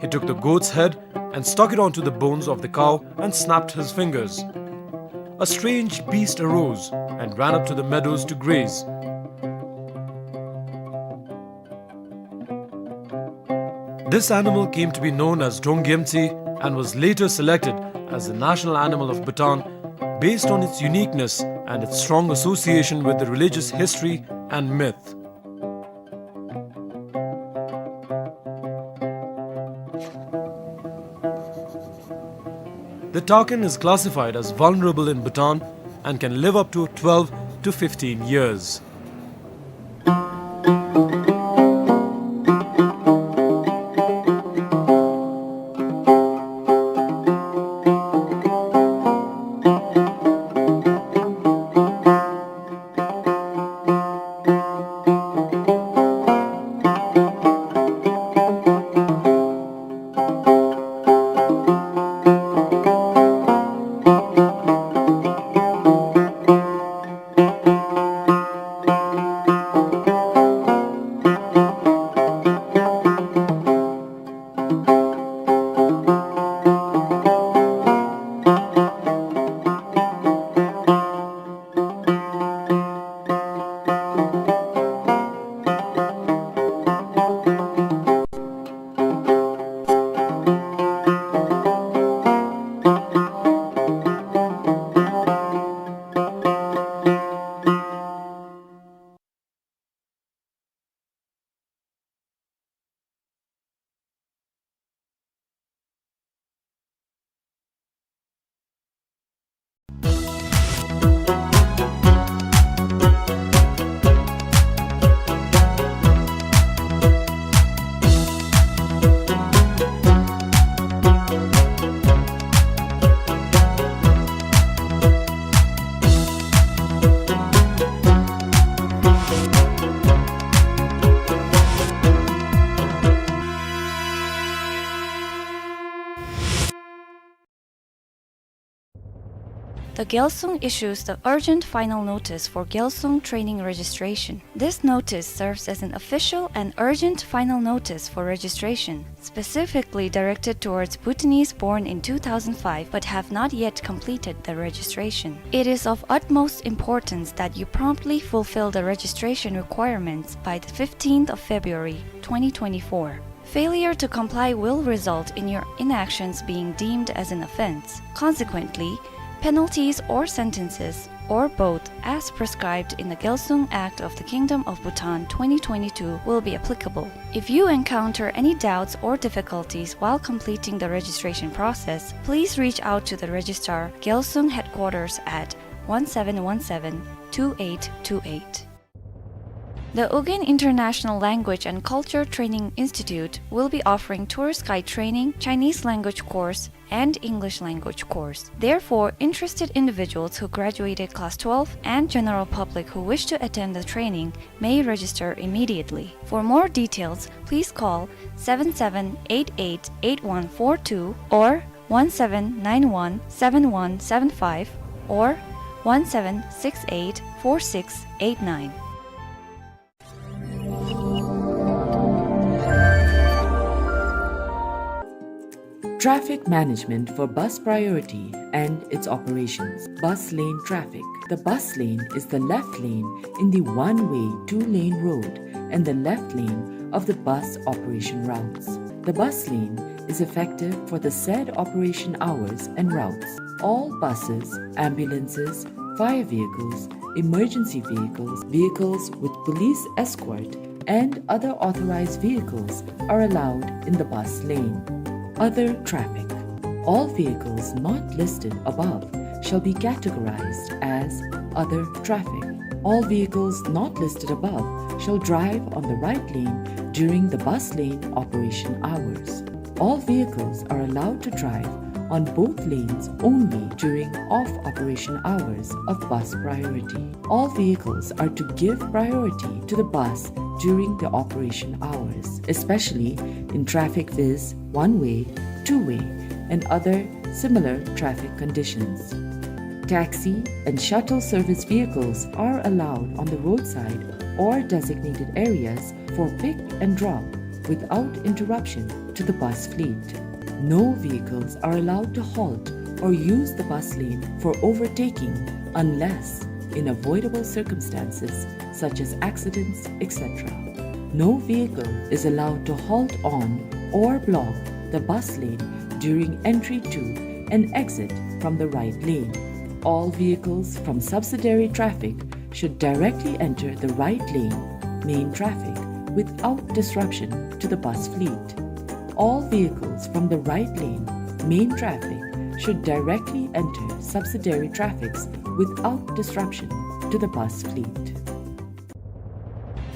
He took the goat's head and stuck it onto the bones of the cow and snapped his fingers. A strange beast arose and ran up to the meadows to graze. This animal came to be known as Donggyemtsi and was later selected as the national animal of Bhutan based on its uniqueness and its strong association with the religious history and myth. The takin is classified as vulnerable in Bhutan and can live up to twelve to fifteen years. The Gyalsung issues the urgent final notice for Gyalsung training registration. This notice serves as an official and urgent final notice for registration, specifically directed towards Bhutanese born in two thousand five but have not yet completed the registration. It is of utmost importance that you promptly fulfill the registration requirements by the fifteenth of February twenty twenty-four. Failure to comply will result in your inactions being deemed as an offense. Consequently, penalties or sentences, or both, as prescribed in the Gyalsung Act of the Kingdom of Bhutan twenty twenty-two will be applicable. If you encounter any doubts or difficulties while completing the registration process, please reach out to the Registrar, Gyalsung Headquarters at one seven one seven, two eight two eight. The Ugin International Language and Culture Training Institute will be offering tourist guide training, Chinese language course, and English language course. Therefore, interested individuals who graduated class twelve and general public who wish to attend the training may register immediately. For more details, please call seven seven eight eight eight one four two or one seven nine one seven one seven five or one seven six eight four six eight nine. Traffic management for Bus Priority and its operations. Bus lane traffic. The bus lane is the left lane in the one-way two-lane road and the left lane of the bus operation routes. The bus lane is effective for the said operation hours and routes. All buses, ambulances, fire vehicles, emergency vehicles, vehicles with police escort, and other authorized vehicles are allowed in the bus lane. Other traffic. All vehicles not listed above shall be categorized as other traffic. All vehicles not listed above shall drive on the right lane during the bus lane operation hours. All vehicles are allowed to drive on both lanes only during off-operation hours of Bus Priority. All vehicles are to give priority to the bus during the operation hours, especially in traffic viz one-way, two-way, and other similar traffic conditions. Taxi and shuttle service vehicles are allowed on the roadside or designated areas for pick and drop without interruption to the bus fleet. No vehicles are allowed to halt or use the bus lane for overtaking unless in avoidable circumstances such as accidents, et cetera. No vehicle is allowed to halt on or block the bus lane during entry to and exit from the right lane. All vehicles from subsidiary traffic should directly enter the right lane, main traffic, without disruption to the bus fleet. All vehicles from the right lane, main traffic, should directly enter subsidiary traffics without disruption to the bus fleet.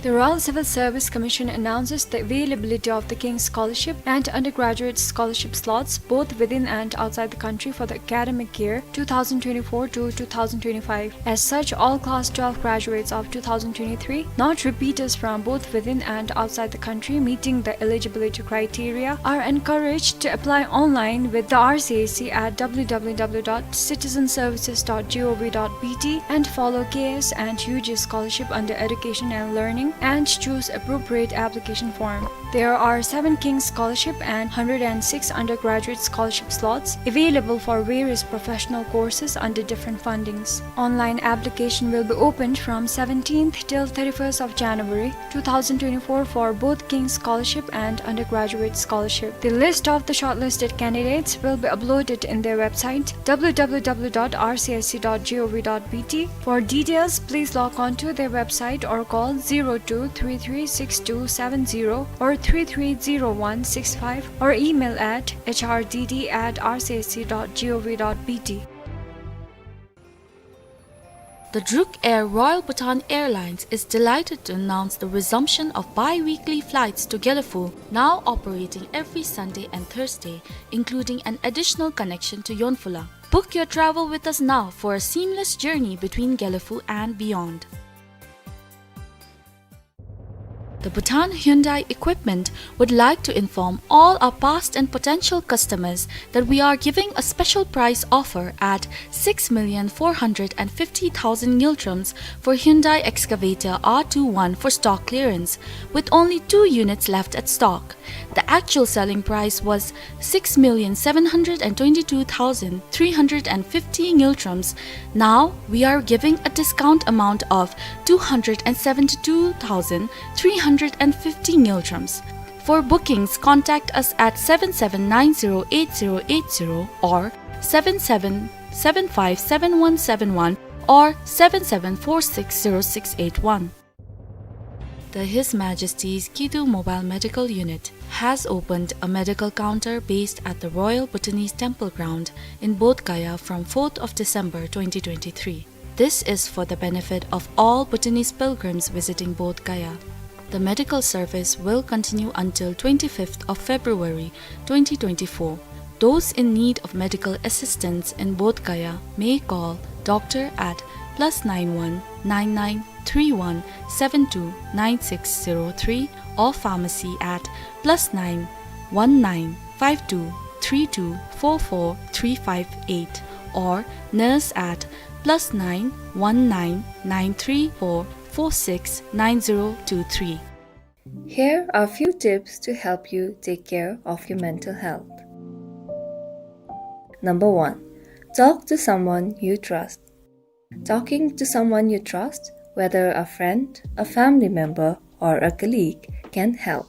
The Royal Civil Service Commission announces the availability of the King's Scholarship and Undergraduate Scholarship slots, both within and outside the country, for the academic year two thousand twenty-four to two thousand twenty-five. As such, all Class twelve graduates of two thousand twenty-three, not repeaters from both within and outside the country, meeting the eligibility criteria, are encouraged to apply online with the R C S C at W W W dot citizenservices dot gov dot B T and follow K S and U G scholarship under Education and Learning and choose appropriate application form. There are seven King's Scholarship and hundred and six undergraduate scholarship slots available for various professional courses under different fundings. Online application will be opened from seventeenth till thirty-first of January two thousand twenty-four for both King's Scholarship and Undergraduate Scholarship. The list of the shortlisted candidates will be uploaded in their website, W W W dot R C S C dot gov dot B T. For details, please log on to their website or call zero two three three six two seven zero or three three zero one six five or email at H R D D at R C S C dot gov dot B T. The Druk Air Royal Bhutan Airlines is delighted to announce the resumption of bi-weekly flights to Gelephu, now operating every Sunday and Thursday, including an additional connection to Yonphola. Book your travel with us now for a seamless journey between Gelephu and beyond. The Bhutan Hyundai Equipment would like to inform all our past and potential customers that we are giving a special price offer at six million four hundred and fifty thousand ngultrums for Hyundai Excavator R two one for stock clearance, with only two units left at stock. The actual selling price was six million seven hundred and twenty-two thousand three hundred and fifty ngultrums. Now we are giving a discount amount of two hundred and seventy-two thousand three hundred and fifty ngultrums. For bookings, contact us at seven seven nine zero eight zero eight zero or seven seven seven five seven one seven one or seven seven four six zero six eight one. The His Majesty's Kidu Mobile Medical Unit has opened a medical counter based at the Royal Bhutanese Temple Ground in Bodh Gaya from fourth of December twenty twenty-three. This is for the benefit of all Bhutanese pilgrims visiting Bodh Gaya. The medical service will continue until twenty-fifth of February twenty twenty-four. Those in need of medical assistance in Bodh Gaya may call doctor at plus nine one nine nine three one seven two nine six zero three or pharmacy at plus nine one nine five two three two four four three five eight or nurse at plus nine one nine nine three four four six nine zero two three. Here are few tips to help you take care of your mental health. Number one, talk to someone you trust. Talking to someone you trust, whether a friend, a family member, or a colleague, can help.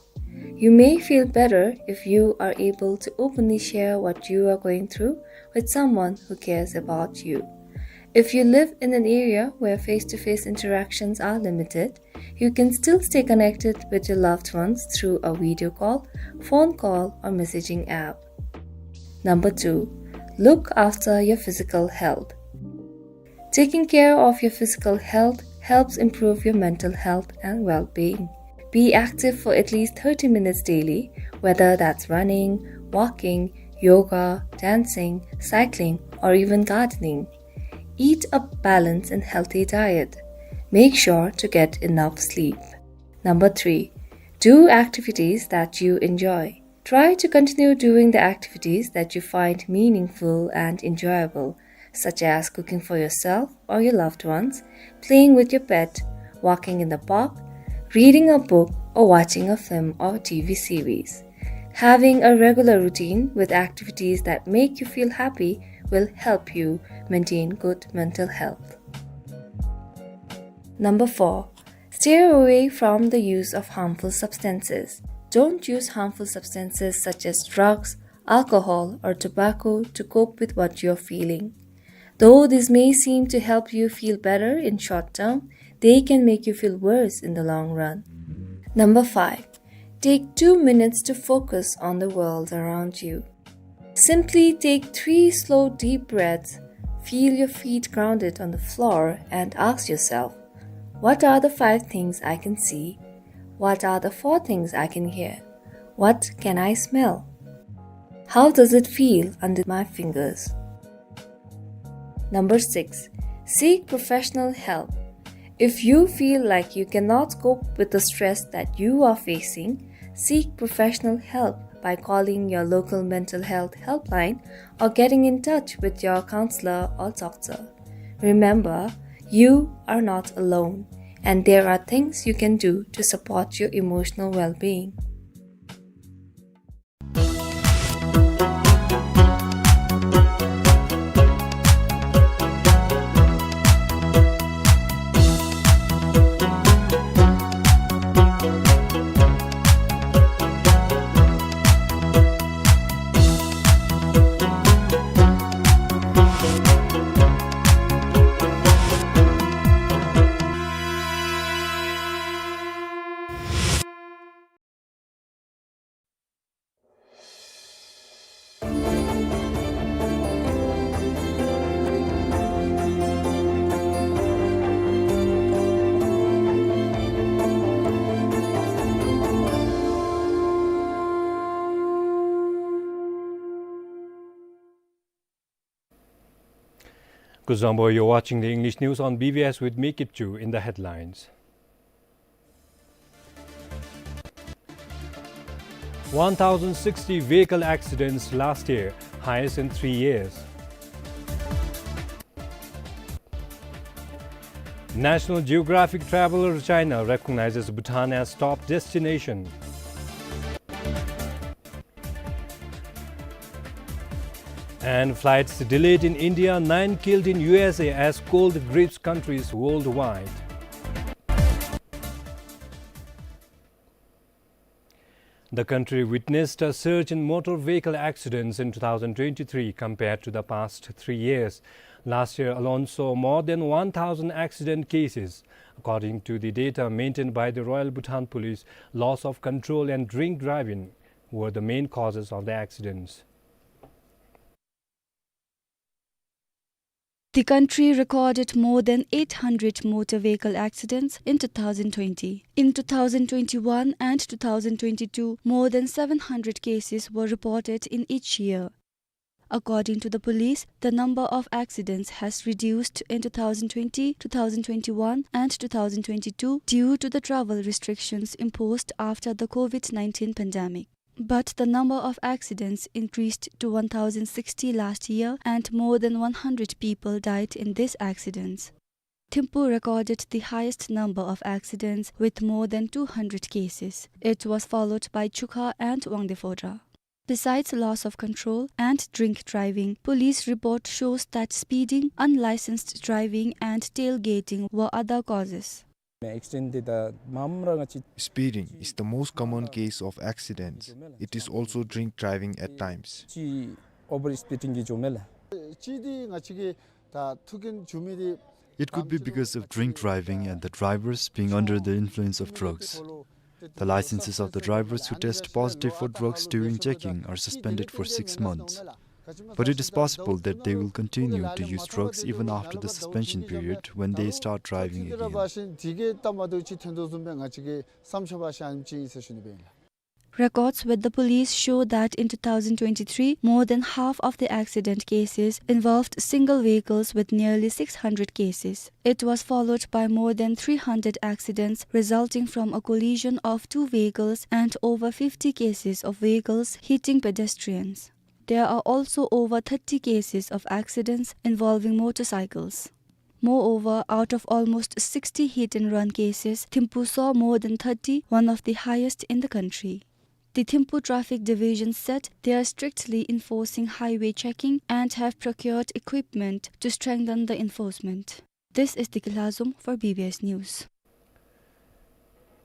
You may feel better if you are able to openly share what you are going through with someone who cares about you. If you live in an area where face-to-face interactions are limited, you can still stay connected with your loved ones through a video call, phone call, or messaging app. Number two, look after your physical health. Taking care of your physical health helps improve your mental health and well-being. Be active for at least thirty minutes daily, whether that's running, walking, yoga, dancing, cycling, or even gardening. Eat a balanced and healthy diet. Make sure to get enough sleep. Number three, do activities that you enjoy. Try to continue doing the activities that you find meaningful and enjoyable, such as cooking for yourself or your loved ones, playing with your pet, walking in the park, reading a book, or watching a film or T V series. Having a regular routine with activities that make you feel happy will help you maintain good mental health. Number four, steer away from the use of harmful substances. Don't use harmful substances such as drugs, alcohol, or tobacco to cope with what you're feeling. Though this may seem to help you feel better in short term, they can make you feel worse in the long run. Number five, take two minutes to focus on the world around you. Simply take three slow, deep breaths, feel your feet grounded on the floor, and ask yourself, "What are the five things I can see? What are the four things I can hear? What can I smell? How does it feel under my fingers?" Number six, seek professional help. If you feel like you cannot cope with the stress that you are facing, seek professional help by calling your local mental health helpline or getting in touch with your counselor or doctor. Remember, you are not alone, and there are things you can do to support your emotional well-being. Kuzuzangpo, you're watching the English news on B B S with me, Kipchu, in the headlines. One thousand sixty vehicle accidents last year, highest in three years. National Geographic Traveler China recognizes Bhutan as top destination. And flights delayed in India, nine killed in U S A as cold grips countries worldwide. The country witnessed a surge in motor vehicle accidents in two thousand twenty-three compared to the past three years. Last year alone saw more than one thousand accident cases. According to the data maintained by the Royal Bhutan Police, loss of control and drink driving were the main causes of the accidents. The country recorded more than eight hundred motor vehicle accidents in two thousand twenty. In two thousand twenty-one and two thousand twenty-two, more than seven hundred cases were reported in each year. According to the police, the number of accidents has reduced in two thousand twenty, two thousand twenty-one, and two thousand twenty-two due to the travel restrictions imposed after the COVID nineteen pandemic. But the number of accidents increased to one thousand sixty last year, and more than one hundred people died in these accidents. Thimphu recorded the highest number of accidents with more than two hundred cases. It was followed by Chukha and Wangdue Phodrang. Besides loss of control and drink driving, police report shows that speeding, unlicensed driving, and tailgating were other causes. Speeding is the most common case of accidents. It is also drink driving at times. It could be because of drink driving and the drivers being under the influence of drugs. The licenses of the drivers who test positive for drugs during checking are suspended for six months. But it is possible that they will continue to use drugs even after the suspension period when they start driving again. Records with the police show that in two thousand twenty-three, more than half of the accident cases involved single vehicles with nearly six hundred cases. It was followed by more than three hundred accidents resulting from a collision of two vehicles and over fifty cases of vehicles hitting pedestrians. There are also over thirty cases of accidents involving motorcycles. Moreover, out of almost sixty hit and run cases, Thimphu saw more than thirty, one of the highest in the country. The Thimphu Traffic Division said they are strictly enforcing highway checking and have procured equipment to strengthen the enforcement. This is Diki Lhazom for B B S News.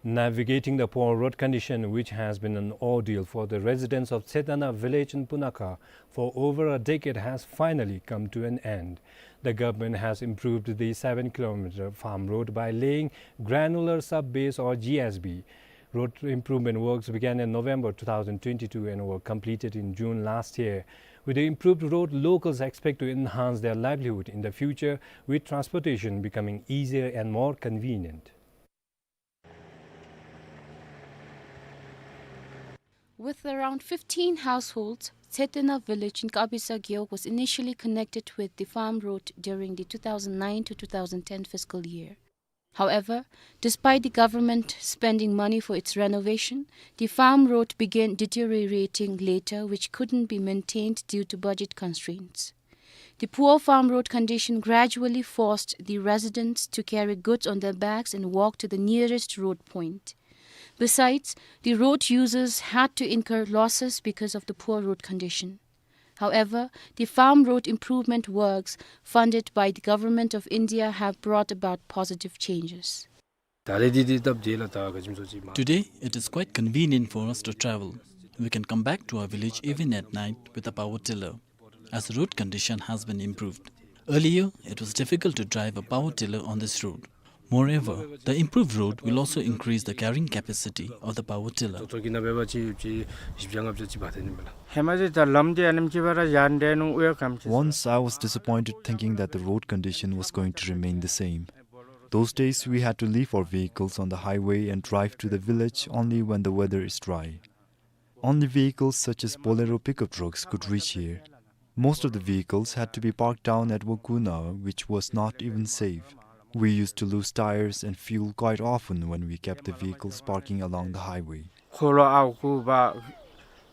Navigating the poor road condition, which has been an ordeal for the residents of Tsetena village in Punakha for over a decade, has finally come to an end. The government has improved the seven kilometer farm road by laying granular sub-base or G S B. Road improvement works began in November two thousand twenty-two and were completed in June last year. With the improved road, locals expect to enhance their livelihood in the future, with transportation becoming easier and more convenient. With around fifteen households, Tsetena village in Kabisa Gewog was initially connected with the farm road during the two thousand nine to two thousand ten fiscal year. However, despite the government spending money for its renovation, the farm road began deteriorating later, which couldn't be maintained due to budget constraints. The poor farm road condition gradually forced the residents to carry goods on their backs and walk to the nearest road point. Besides, the road users had to incur losses because of the poor road condition. However, the farm road improvement works funded by the Government of India have brought about positive changes. Today, it is quite convenient for us to travel. We can come back to our village even at night with a power tiller, as the road condition has been improved. Earlier, it was difficult to drive a power tiller on this road. Moreover, the improved road will also increase the carrying capacity of the power tiller. Once I was disappointed thinking that the road condition was going to remain the same. Those days we had to leave our vehicles on the highway and drive to the village only when the weather is dry. Only vehicles such as Bolero pickup trucks could reach here. Most of the vehicles had to be parked down at Wokuna, which was not even safe. We used to lose tires and fuel quite often when we kept the vehicles parking along the highway.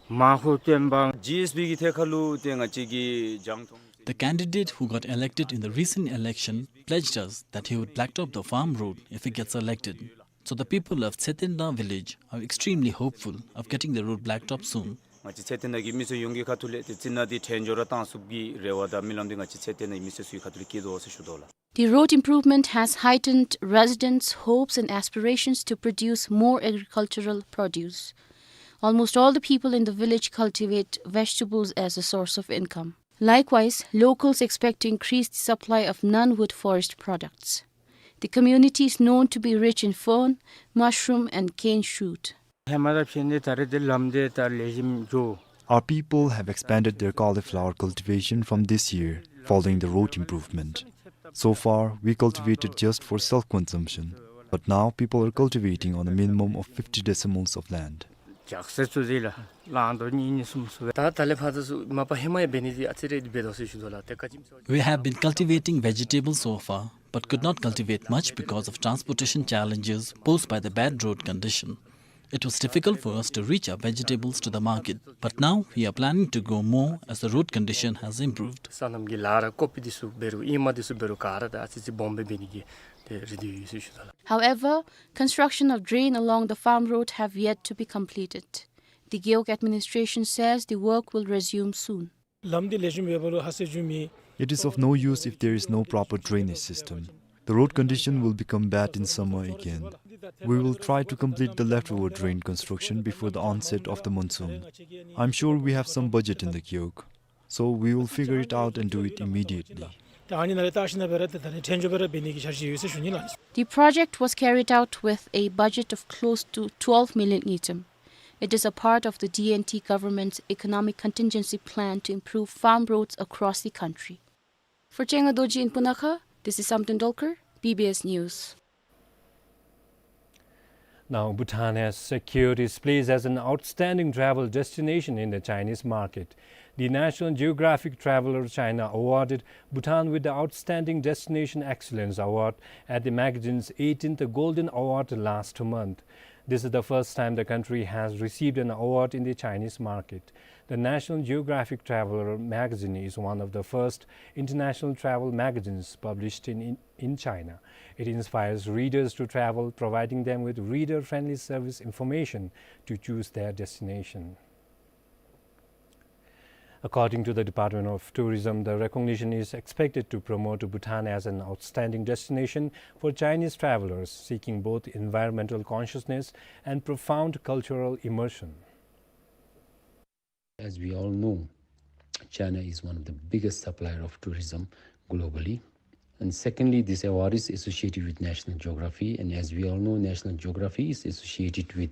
མ་ཧོ་བསྟན་པ། ཇི་ཨེསི་བི་གི་ཐད་ཁར་ལུ་ཏེ་ང་བཅས་ཀྱིས་རྒྱང་མཐོང་། The candidate who got elected in the recent election pledged us that he would blacktop the farm road if he gets elected. So the people of Tsetenra village are extremely hopeful of getting the road blacktopped soon. ང་བཅས་ཚེ་བརྟན་གྱི་མི་སེར་ཡོངས་ཀྱི་ཁ་ཐུག་ལས་ཏེ་རྩི་ནག་འདི་ཐལ་འགྱུར་བཏང་ཚུགསཔ་གི་རེ་བ་དང་སྨོན་ལམ་འདི་ང་བཅས་ཚེ་བརྟན་གྱི་མི་སེར་ཚུ་གི་ཁ་ཐུག་ལས་བསྐྱེད་དོ་ཟེར་ཞུ་དོ་ལགས། The road improvement has heightened residents' hopes and aspirations to produce more agricultural produce. Almost all the people in the village cultivate vegetables as a source of income. Likewise, locals expect to increase the supply of non-wood forest products. The community is known to be rich in fern, mushroom, and cane shoot. ཧེ་མ་དང་ཕྱད་ནི་ད་རེས་འདི་ལམ་འདི་ད་ལེགས་ཤོམ་འགྱོ། Our people have expanded their cauliflower cultivation from this year, following the road improvement. So far, we cultivated just for self-consumption, but now people are cultivating on a minimum of fifty decimals of land. ཇག་ས་ཚུ་ཟེར་ལགས། གླང་དོ་གཉིས་གཉིས་གསུམ་གསུམ་སྦེ། ད་ད་ལས་ཕར་ད་ཚུ་མ་པ་ཧེ་མ་ཡང་འབད་ནི་འདི་ཨ་ཙི་རེ་འདི་འབད་དོ་ཟེར་ཞུ་དོ་ལགས། ཏེ་ག་ཅི་མི་ཚུ། We have been cultivating vegetables so far, but could not cultivate much because of transportation challenges posed by the bad road condition. It was difficult for us to reach our vegetables to the market, but now we are planning to go more as the road condition has improved. སོ་ནམ་གྱི་ལཱ་ར་ཀོ་པི་འདི་ཚུ་འབད་རུང་ཨེ་མ་འདི་ཚུ་འབད་རུང་ག་ར་ད་ཨ་ཙི་ཙི་སྦོམ་སྦེ་འབད་ནི་གི་ཏེ་རེ་འདུན་ཡོད་ཟེར་ཞུ་དོ་ལགས། However, construction of drain along the farm road have yet to be completed. The Gewog administration says the work will resume soon. ལམ་འདི་ལེགས་ཤོམ་ཡོད་པ་ལུ་ཧ་སེ་འགྱོ་མི། It is of no use if there is no proper drainage system. The road condition will become bad in summer again. We will try to complete the leftover drain construction before the onset of the monsoon. I'm sure we have some budget in the Gewog, so we will figure it out and do it immediately. ད་ཨ་ནི་ནང་ལས་བལྟ་ཞིན་ན་སྦེ་ར་ཏེ་ད་རེས་ཐལ་འགྱུར་སྦེ་ར་འབད་ནི་གི་འཆར་གཞི་ཡོད་ཟེར་ཞུ་ནི་ལགས། The project was carried out with a budget of close to twelve million ngultrum. It is a part of the D N T government's economic contingency plan to improve farm roads across the country. For Chenga Dorji in Punakha, this is Samten Dolkar, B B S News. Now, Bhutan has secured its place as an outstanding travel destination in the Chinese market. The National Geographic Traveler China awarded Bhutan with the Outstanding Destination Excellence Award at the magazine's eighteenth Golden Award last month. This is the first time the country has received an award in the Chinese market. The National Geographic Traveler magazine is one of the first international travel magazines published in, in, in China. It inspires readers to travel, providing them with reader-friendly service information to choose their destination. According to the Department of Tourism, the recognition is expected to promote Bhutan as an outstanding destination for Chinese travelers seeking both environmental consciousness and profound cultural immersion. As we all know, China is one of the biggest supplier of tourism globally. And secondly, this award is associated with National Geography. And as we all know, National Geography is associated with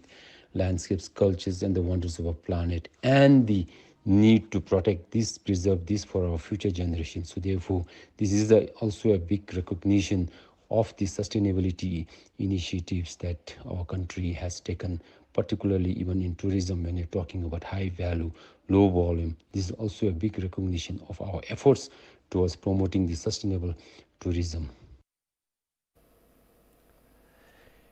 landscapes, cultures, and the wonders of our planet, and the need to protect this, preserve this for our future generations. So therefore, this is a, also a big recognition of the sustainability initiatives that our country has taken, particularly even in tourism, when you're talking about high value, low volume. This is also a big recognition of our efforts towards promoting the sustainable tourism.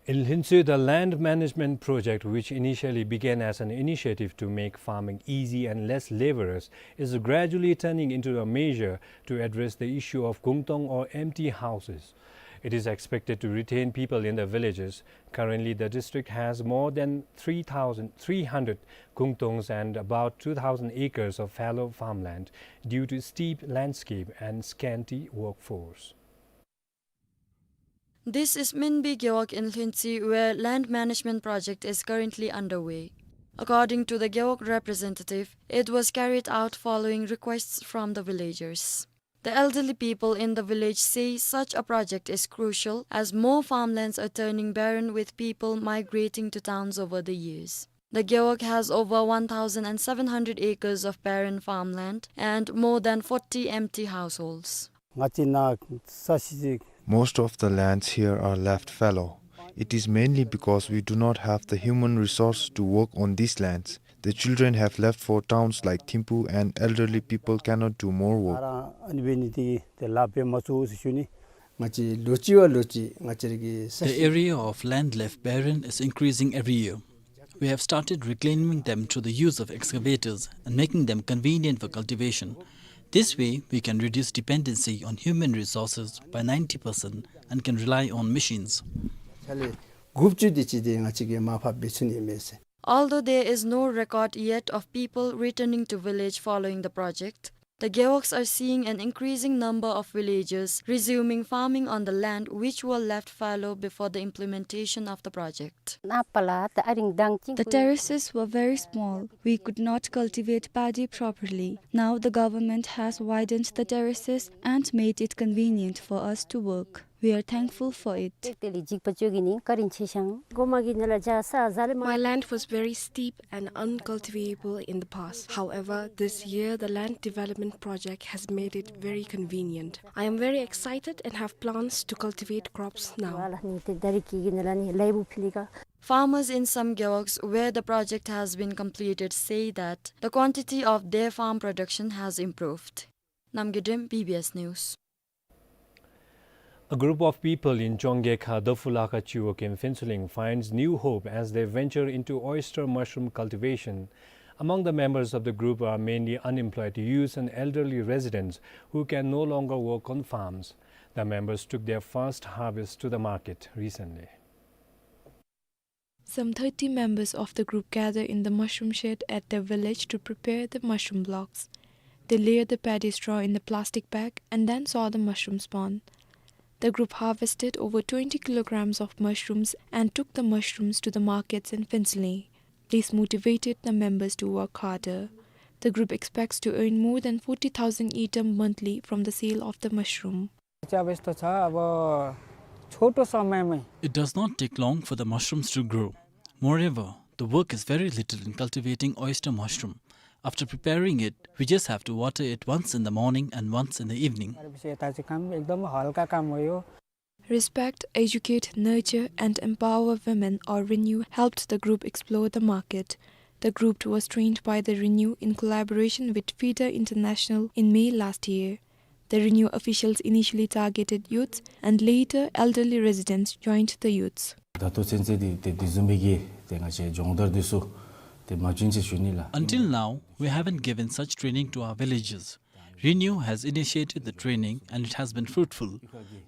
In Hlintsue, the land management project, which initially began as an initiative to make farming easy and less laborious, is gradually turning into a measure to address the issue of gungtong or empty houses. It is expected to retain people in the villages. Currently, the district has more than three thousand three hundred gungtongs and about two thousand acres of fallow farmland due to steep landscape and scanty workforce. This is Minbi Gewog in Hlintsue, where land management project is currently underway. According to the Gewog representative, it was carried out following requests from the villagers. The elderly people in the village say such a project is crucial as more farmlands are turning barren with people migrating to towns over the years. The Gewog has over one thousand seven hundred acres of barren farmland and more than forty empty households. Most of the lands here are left fallow. It is mainly because we do not have the human resource to work on these lands. The children have left for towns like Thimphu and elderly people cannot do more work. The area of land left barren is increasing every year. We have started reclaiming them through the use of excavators and making them convenient for cultivation. This way, we can reduce dependency on human resources by ninety percent and can rely on machines. ཆ་ལས་དགུ་བཅུ་དེ་ཅིག་དེ་ང་བཅས་ཀྱིས་མར་ཕབ་འབད་ཚུགས་ནི་མས་ཟེར། Although there is no record yet of people returning to village following the project, the Gewogs are seeing an increasing number of villagers resuming farming on the land which were left fallow before the implementation of the project. The terraces were very small. We could not cultivate paddy properly. Now the government has widened the terraces and made it convenient for us to work. We are thankful for it. My land was very steep and uncultivable in the past. However, this year the land development project has made it very convenient. I am very excited and have plans to cultivate crops now. Farmers in some gewogs where the project has been completed say that the quantity of their farm production has improved. Namgay Dem, B B S News. A group of people in Chonggekha Dafulaka Chiwog in Phuentsholing finds new hope as they venture into oyster mushroom cultivation. Among the members of the group are mainly unemployed youths and elderly residents who can no longer work on farms. The members took their first harvest to the market recently. Some thirty members of the group gather in the mushroom shed at their village to prepare the mushroom blocks. They layer the paddy straw in the plastic bag and then saw the mushroom spawn. The group harvested over twenty kilograms of mushrooms and took the mushrooms to the markets in Phuentsholing. This motivated the members to work harder. The group expects to earn more than forty thousand ngultrum monthly from the sale of the mushroom. चाहिँ अब यस्तो छ, अब छोटो समयमै It does not take long for the mushrooms to grow. Moreover, the work is very little in cultivating oyster mushroom. After preparing it, we just have to water it once in the morning and once in the evening. गरेपछि यता चाहिँ काम एकदम हल्का काम हो यो। Respect, educate, nurture, and empower women, or RENEW, helped the group explore the market. The group was trained by the RENEW in collaboration with FIDA International in May last year. The RENEW officials initially targeted youths, and later elderly residents joined the youths. ད་ལྟོ་ཚུན་ཚོད་དེ་དེ་དེ་བཟུམ་སྦེ་གི་དེ་ང་བཅས་སྦྱོང་བརྡར་འདི་ཚུ་དེ་མ་བྱིན་ཟེར་ཞུ་ནི་ལགས། Until now, we haven't given such training to our villagers. RENEW has initiated the training and it has been fruitful.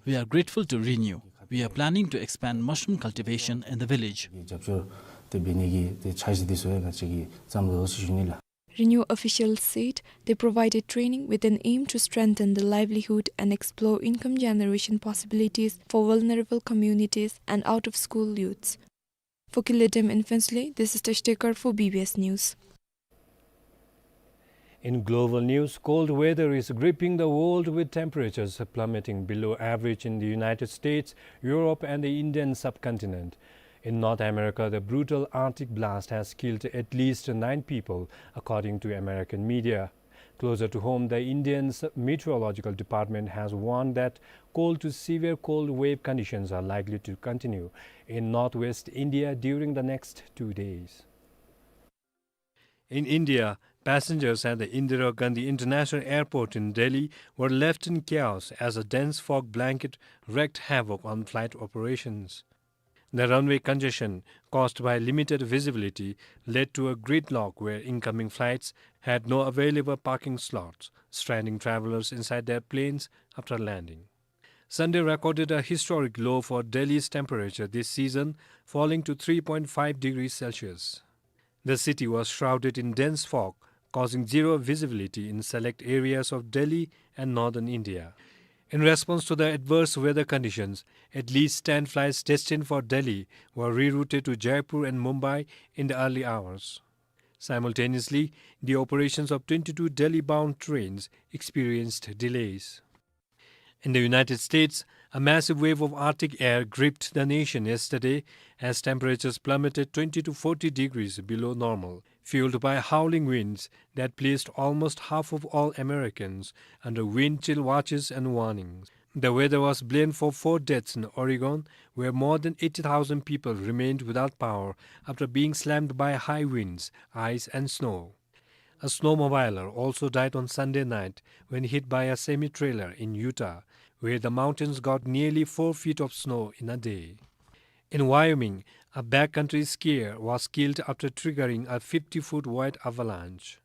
We are grateful to RENEW. We are planning to expand mushroom cultivation in the village. རྒྱབ་སྐྱོར་དེ་འབད་ནི་གི་དེ་འཆར་གཞི་འདི་ཚུ་ཡང་ང་བཅས་ཀྱིས་བརྩམས་དོ་ཟེར་ཞུ་ནི་ལགས། RENEW officials said they provided training with an aim to strengthen the livelihood and explore income generation possibilities for vulnerable communities and out-of-school youths. For Killer Dem in Phuentsholing, this is Tashi Tekar for B B S News. In global news, cold weather is gripping the world with temperatures plummeting below average in the United States, Europe, and the Indian subcontinent. In North America, the brutal Arctic blast has killed at least nine people, according to American media. Closer to home, the Indian Meteorological Department has warned that cold to severe cold wave conditions are likely to continue in northwest India during the next two days. In India, passengers at the Indira Gandhi International Airport in Delhi were left in chaos as a dense fog blanket wreaked havoc on flight operations. The runway congestion caused by limited visibility led to a gridlock where incoming flights had no available parking slots, stranding travelers inside their planes after landing. Sunday recorded a historic low for Delhi's temperature this season, falling to three point five degrees Celsius. The city was shrouded in dense fog, causing zero visibility in select areas of Delhi and northern India. In response to the adverse weather conditions, at least ten flights destined for Delhi were rerouted to Jaipur and Mumbai in the early hours. Simultaneously, the operations of twenty-two Delhi-bound trains experienced delays. In the United States, a massive wave of Arctic air gripped the nation yesterday as temperatures plummeted twenty to forty degrees below normal, fueled by howling winds that placed almost half of all Americans under wind chill watches and warnings. The weather was blamed for four deaths in Oregon, where more than eighty thousand people remained without power after being slammed by high winds, ice, and snow. A snowmobiler also died on Sunday night when hit by a semi-trailer in Utah, where the mountains got nearly four feet of snow in a day. In Wyoming, A backcountry skier was killed after triggering a fifty-foot wide avalanche.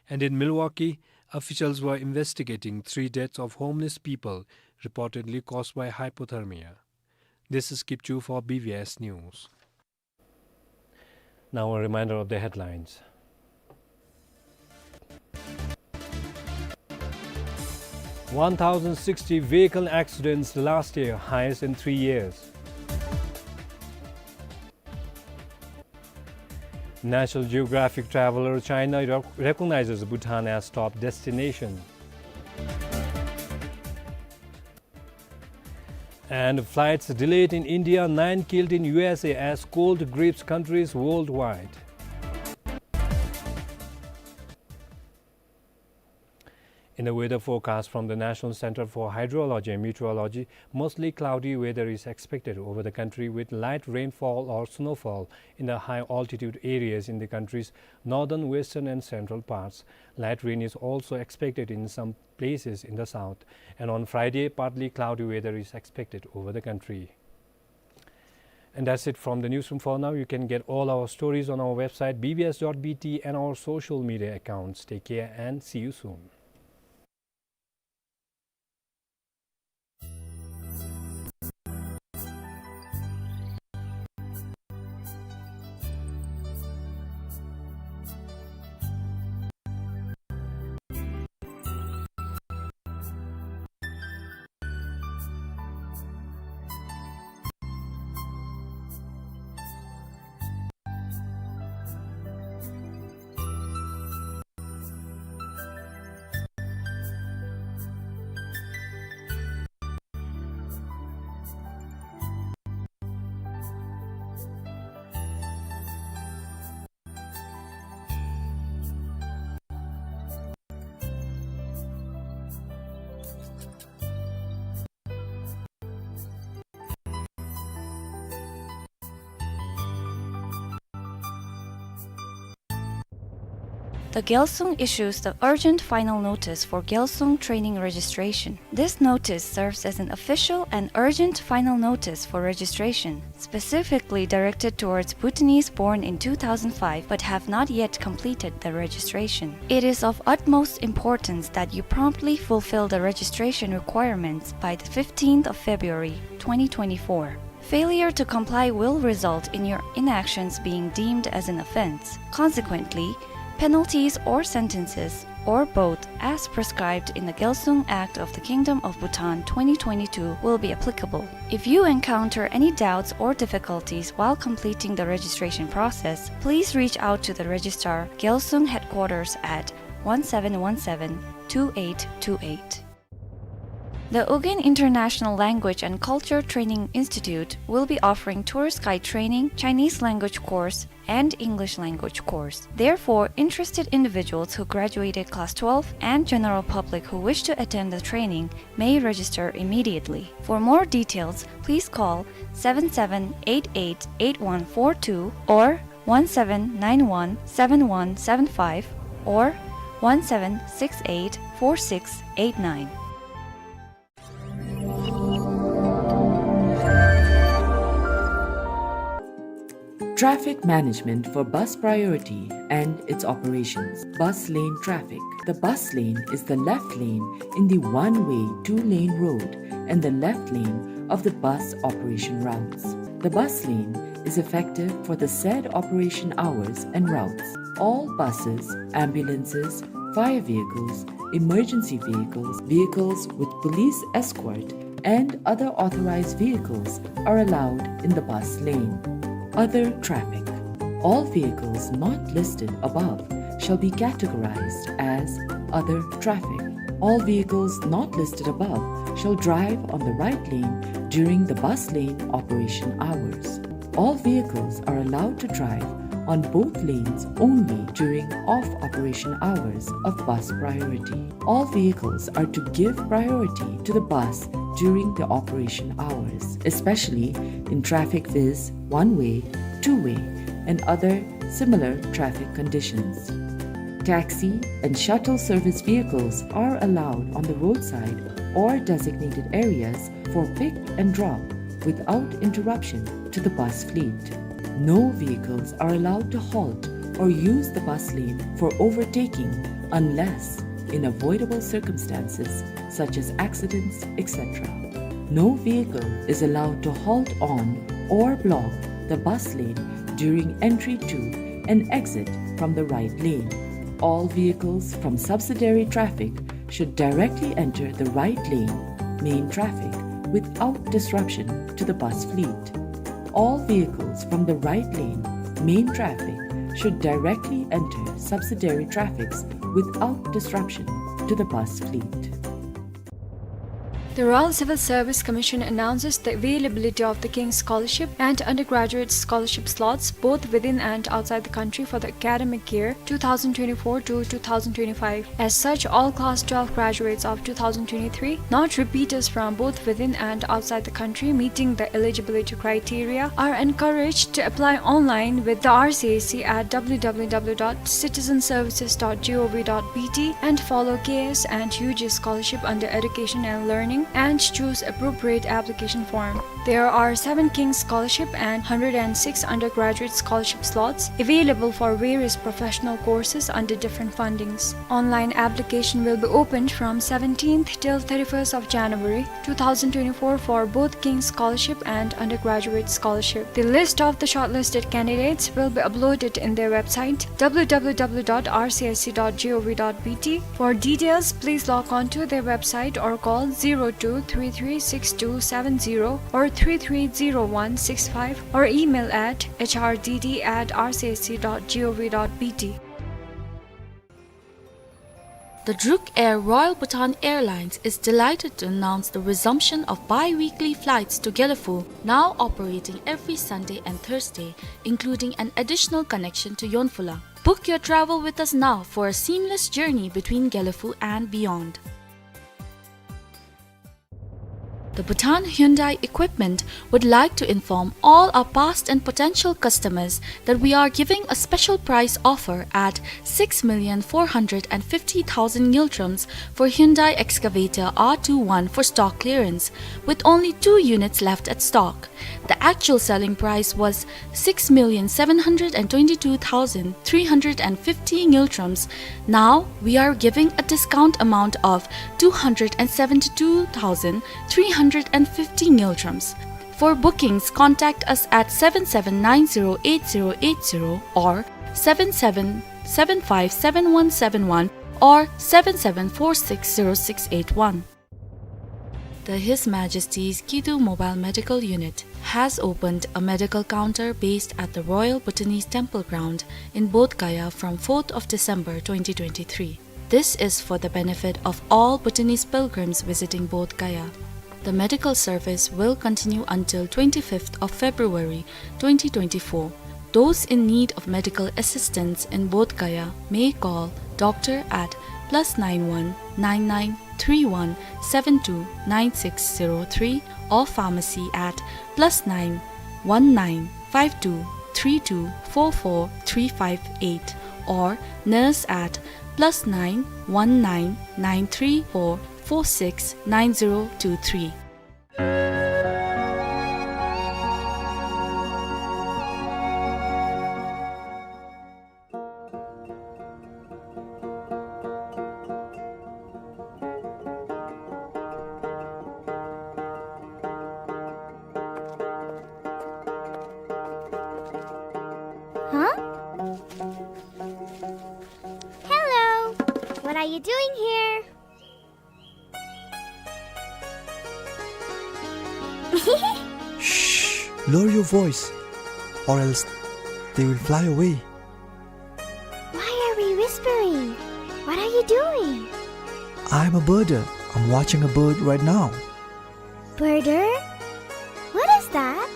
And in Milwaukee, officials were investigating three deaths of homeless people, reportedly caused by hypothermia. This is Kipchu for B B S News. Now a reminder of the headlines. One thousand sixty vehicle accidents last year, highest in three years. National Geographic traveler, China rec-, recognizes Bhutan as top destination. And flights delayed in India, nine killed in U S A as cold grips countries worldwide. In the weather forecast from the National Center for Hydrology and Meteorology, mostly cloudy weather is expected over the country with light rainfall or snowfall in the high altitude areas in the country's northern, western and central parts. Light rain is also expected in some places in the south. And on Friday, partly cloudy weather is expected over the country. And that's it from the newsroom for now. You can get all our stories on our website, B B S dot B T, and our social media accounts. Take care and see you soon. The Gyalsung issues the urgent final notice for Gyalsung training registration. This notice serves as an official and urgent final notice for registration, specifically directed towards Bhutanese born in two thousand five but have not yet completed the registration. It is of utmost importance that you promptly fulfill the registration requirements by the fifteenth of February, twenty twenty-four. Failure to comply will result in your inactions being deemed as an offense. Consequently, penalties or sentences, or both, as prescribed in the Gyalsung Act of the Kingdom of Bhutan twenty twenty-two will be applicable. If you encounter any doubts or difficulties while completing the registration process, please reach out to the Registrar, Gyalsung Headquarters at one seven one seven, two eight two eight. The Ugin International Language and Culture Training Institute will be offering tourist guide training, Chinese language course, and English language course. Therefore, interested individuals who graduated class twelve and general public who wish to attend the training may register immediately. For more details, please call seven seven eight eight eight one four two or one seven nine one seven one seven five or one seven six eight four six eight nine. Traffic management for Bus Priority and its operations. Bus lane traffic. The bus lane is the left lane in the one-way two-lane road and the left lane of the bus operation routes. The bus lane is effective for the said operation hours and routes. All buses, ambulances, fire vehicles, emergency vehicles, vehicles with police escort, and other authorized vehicles are allowed in the bus lane. Other traffic. All vehicles not listed above shall be categorized as other traffic. All vehicles not listed above shall drive on the right lane during the bus lane operation hours. All vehicles are allowed to drive on both lanes only during off operation hours of Bus Priority. All vehicles are to give priority to the bus during the operation hours, especially in traffic viz one-way, two-way, and other similar traffic conditions. Taxi and shuttle service vehicles are allowed on the roadside or designated areas for pick and drop without interruption to the bus fleet. No vehicles are allowed to halt or use the bus lane for overtaking unless in avoidable circumstances such as accidents, et cetera. No vehicle is allowed to halt on or block the bus lane during entry to and exit from the right lane. All vehicles from subsidiary traffic should directly enter the right lane, main traffic, without disruption to the bus fleet. All vehicles from the right lane, main traffic, should directly enter subsidiary traffics without disruption to the bus fleet. The Royal Civil Service Commission announces the availability of the King's Scholarship and Undergraduate Scholarship slots, both within and outside the country, for the academic year two thousand twenty-four to two thousand twenty-five. As such, all Class twelve graduates of two thousand twenty-three, not repeaters from both within and outside the country, meeting the eligibility criteria, are encouraged to apply online with the R C S C at W W W dot citizenservices dot gov dot B T and follow K S and U G scholarship under Education and Learning and choose appropriate application form. There are seven King's Scholarship and hundred and six undergraduate scholarship slots available for various professional courses under different fundings. Online application will be opened from seventeenth till thirty-first of January two thousand twenty-four for both King's Scholarship and Undergraduate Scholarship. The list of the shortlisted candidates will be uploaded in their website, W W W dot R C S C dot gov dot B T. For details, please log on to their website or call zero two three three six two seven zero or three three zero one six five or email at H R D D at R C S C dot gov dot B T. The Druk Air Royal Bhutan Airlines is delighted to announce the resumption of bi-weekly flights to Gelephu, now operating every Sunday and Thursday, including an additional connection to Yonphula. Book your travel with us now for a seamless journey between Gelephu and beyond. The Bhutan Hyundai Equipment would like to inform all our past and potential customers that we are giving a special price offer at six million four hundred and fifty thousand ngultrums for Hyundai Excavator R two one for stock clearance, with only two units left at stock. The actual selling price was six million seven hundred and twenty-two thousand three hundred and fifty ngultrums. Now we are giving a discount amount of two hundred and seventy-two thousand three hundred and fifty ngultrums. For bookings, contact us at seven seven nine zero eight zero eight zero or seven seven seven five seven one seven one or seven seven four six zero six eight one. The His Majesty's Kidu Mobile Medical Unit has opened a medical counter based at the Royal Bhutanese Temple Ground in Bodh Gaya from fourth of December twenty twenty-three. This is for the benefit of all Bhutanese pilgrims visiting Bodh Gaya. The medical service will continue until twenty-fifth of February twenty twenty-four. Those in need of medical assistance in Bodh Gaya may call doctor at plus nine one nine nine three one seven two nine six zero three or pharmacy at plus nine one nine five two three two four four three five eight or nurse at plus nine one nine nine three four four six nine zero two three. Huh? Hello! What are you doing here? Shh! Lower your voice, or else they will fly away. Why are we whispering? What are you doing? I'm a birder. I'm watching a bird right now. Birder? What is that?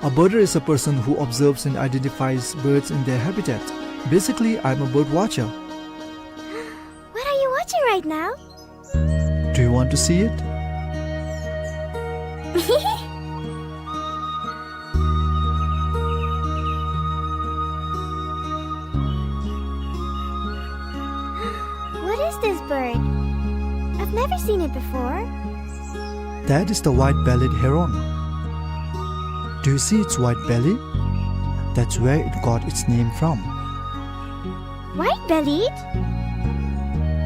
A birder is a person who observes and identifies birds in their habitat. Basically, I'm a bird watcher. What are you watching right now? Do you want to see it? What is this bird? I've never seen it before. That is the white-bellied heron. Do you see its white belly? That's where it got its name from. White-bellied?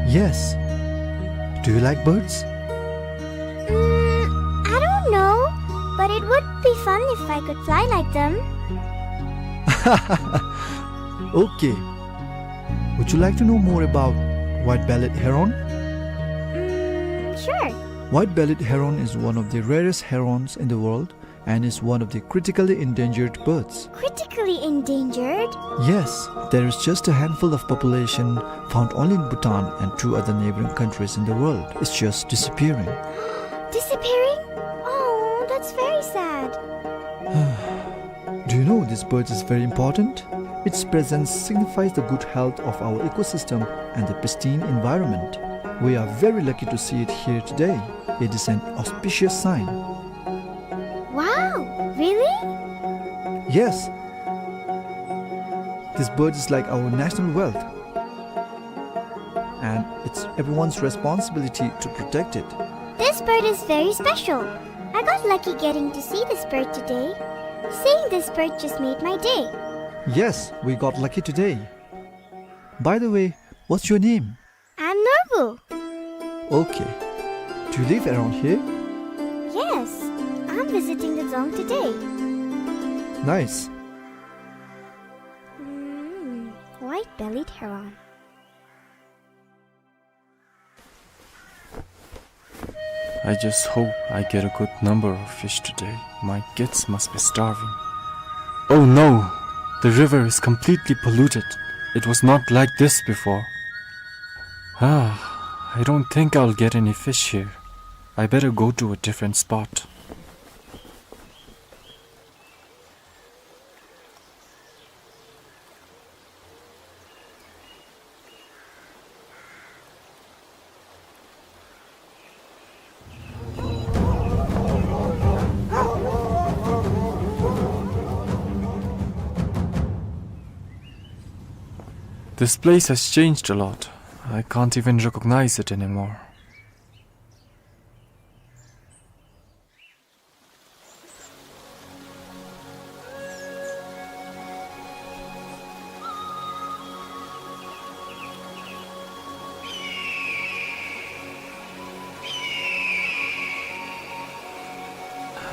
Yes. Do you like birds? Mm, I don't know, but it would be fun if I could fly like them. Okay. Would you like to know more about white-bellied heron? Mm, sure. White-bellied heron is one of the rarest herons in the world and is one of the critically endangered birds. Critically endangered? Yes, there is just a handful of population found only in Bhutan and two other neighboring countries in the world. It's just disappearing. Disappearing? Oh, that's very sad. Do you know this bird is very important? Its presence signifies the good health of our ecosystem and the pristine environment. We are very lucky to see it here today. It is an auspicious sign. Wow, really? Yes. This bird is like our national wealth, and it's everyone's responsibility to protect it. This bird is very special. I got lucky getting to see this bird today. Seeing this bird just made my day. Yes, we got lucky today. By the way, what's your name? I'm Norbu. Okay. Do you live around here? Yes, I'm visiting the dzong today. Nice. Mm, white-bellied heron. I just hope I get a good number of fish today. My kids must be starving. Oh no! The river is completely polluted. It was not like this before. Ah, I don't think I'll get any fish here. I better go to a different spot. This place has changed a lot. I can't even recognize it anymore.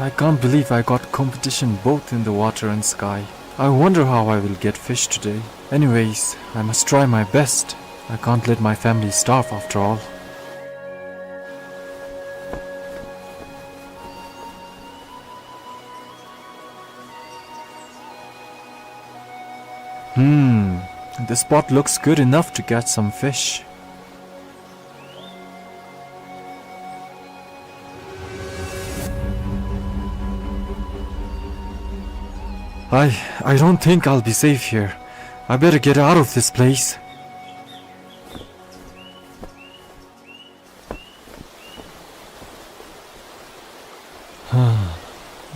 I can't believe I got competition both in the water and sky. I wonder how I will get fish today. Anyways, I must try my best. I can't let my family starve after all. Hmm, this spot looks good enough to catch some fish. I, I don't think I'll be safe here. I better get out of this place.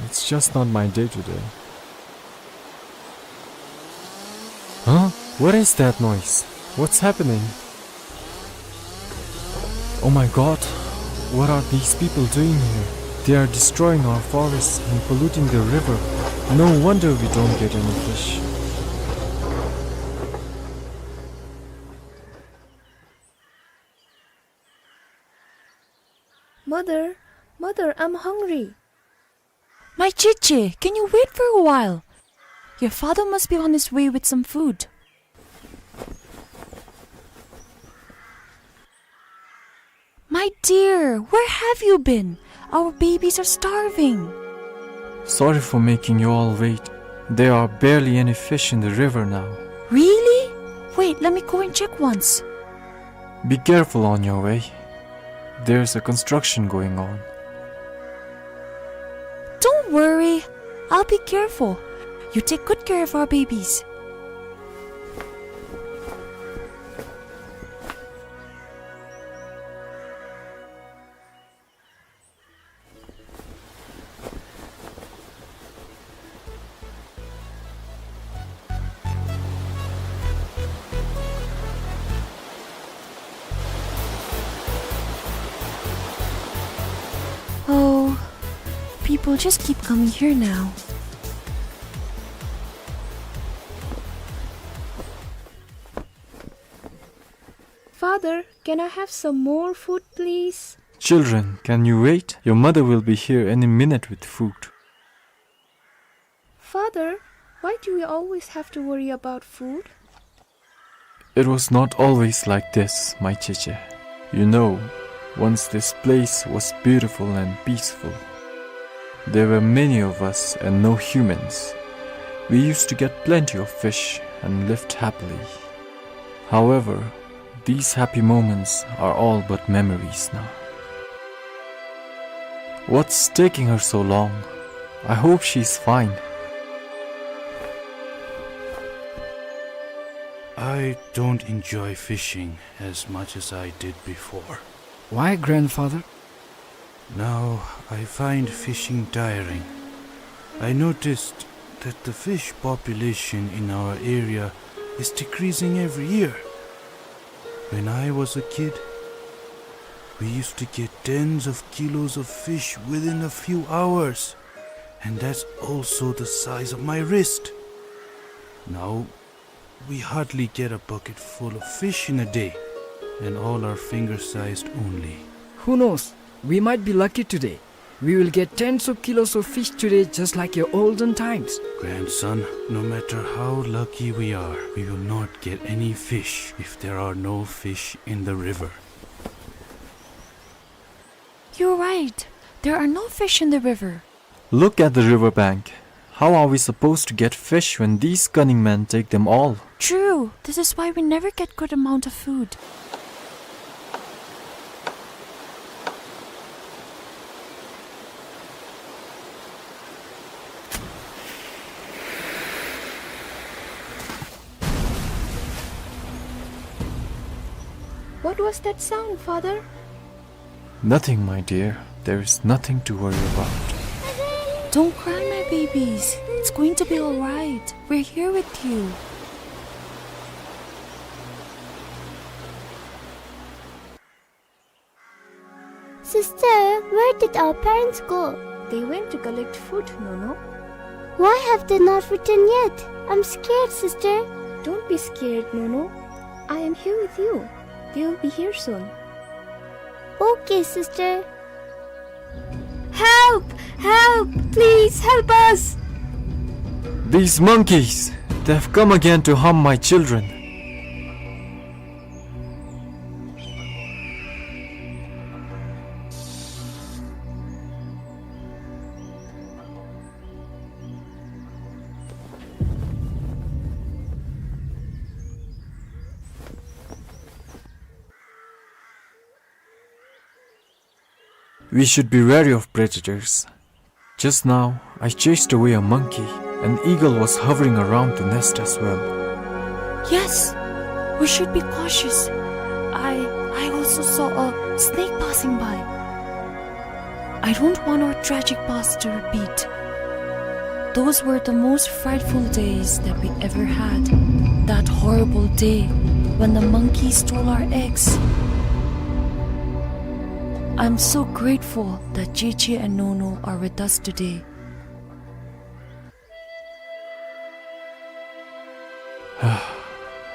It's just not my day today. Huh? What is that noise? What's happening? Oh my God, what are these people doing here? They are destroying our forests and polluting the river. No wonder we don't get any fish. Mother, mother, I'm hungry. My Chiche, can you wait for a while? Your father must be on his way with some food. My dear, where have you been? Our babies are starving. Sorry for making you all wait. There are barely any fish in the river now. Really? Wait, let me go and check once. Be careful on your way. There's a construction going on. Don't worry. I'll be careful. You take good care of our babies. Oh, people just keep coming here now. Father, can I have some more food, please? Children, can you wait? Your mother will be here any minute with food. Father, why do we always have to worry about food? It was not always like this, my Cheche. You know, once this place was beautiful and peaceful. There were many of us and no humans. We used to get plenty of fish and lived happily. However, these happy moments are all but memories now. What's taking her so long? I hope she's fine. I don't enjoy fishing as much as I did before. Why, grandfather? Now I find fishing tiring. I noticed that the fish population in our area is decreasing every year. When I was a kid, we used to get tens of kilos of fish within a few hours, and that's also the size of my wrist. Now, we hardly get a bucket full of fish in a day, and all are finger-sized only. Who knows? We might be lucky today. We will get tens of kilos of fish today, just like your olden times. Grandson, no matter how lucky we are, we will not get any fish if there are no fish in the river. You're right. There are no fish in the river. Look at the river bank. How are we supposed to get fish when these cunning men take them all? True. This is why we never get good amount of food. What was that sound, Father? Nothing, my dear. There is nothing to worry about. Don't cry, my babies. It's going to be all right. We're here with you. Sister, where did our parents go? They went to collect food, Nono. Why have they not returned yet? I'm scared, sister. Don't be scared, Nono. I am here with you. They will be here soon. Okay, sister. Help! Help! Please help us! These monkeys! They've come again to harm my children. We should be wary of predators. Just now, I chased away a monkey. An eagle was hovering around the nest as well. Yes, we should be cautious. I, I also saw a snake passing by. I don't want our tragic past to repeat. Those were the most frightful days that we ever had. That horrible day when the monkey stole our eggs. I'm so grateful that Cheche and Nono are with us today.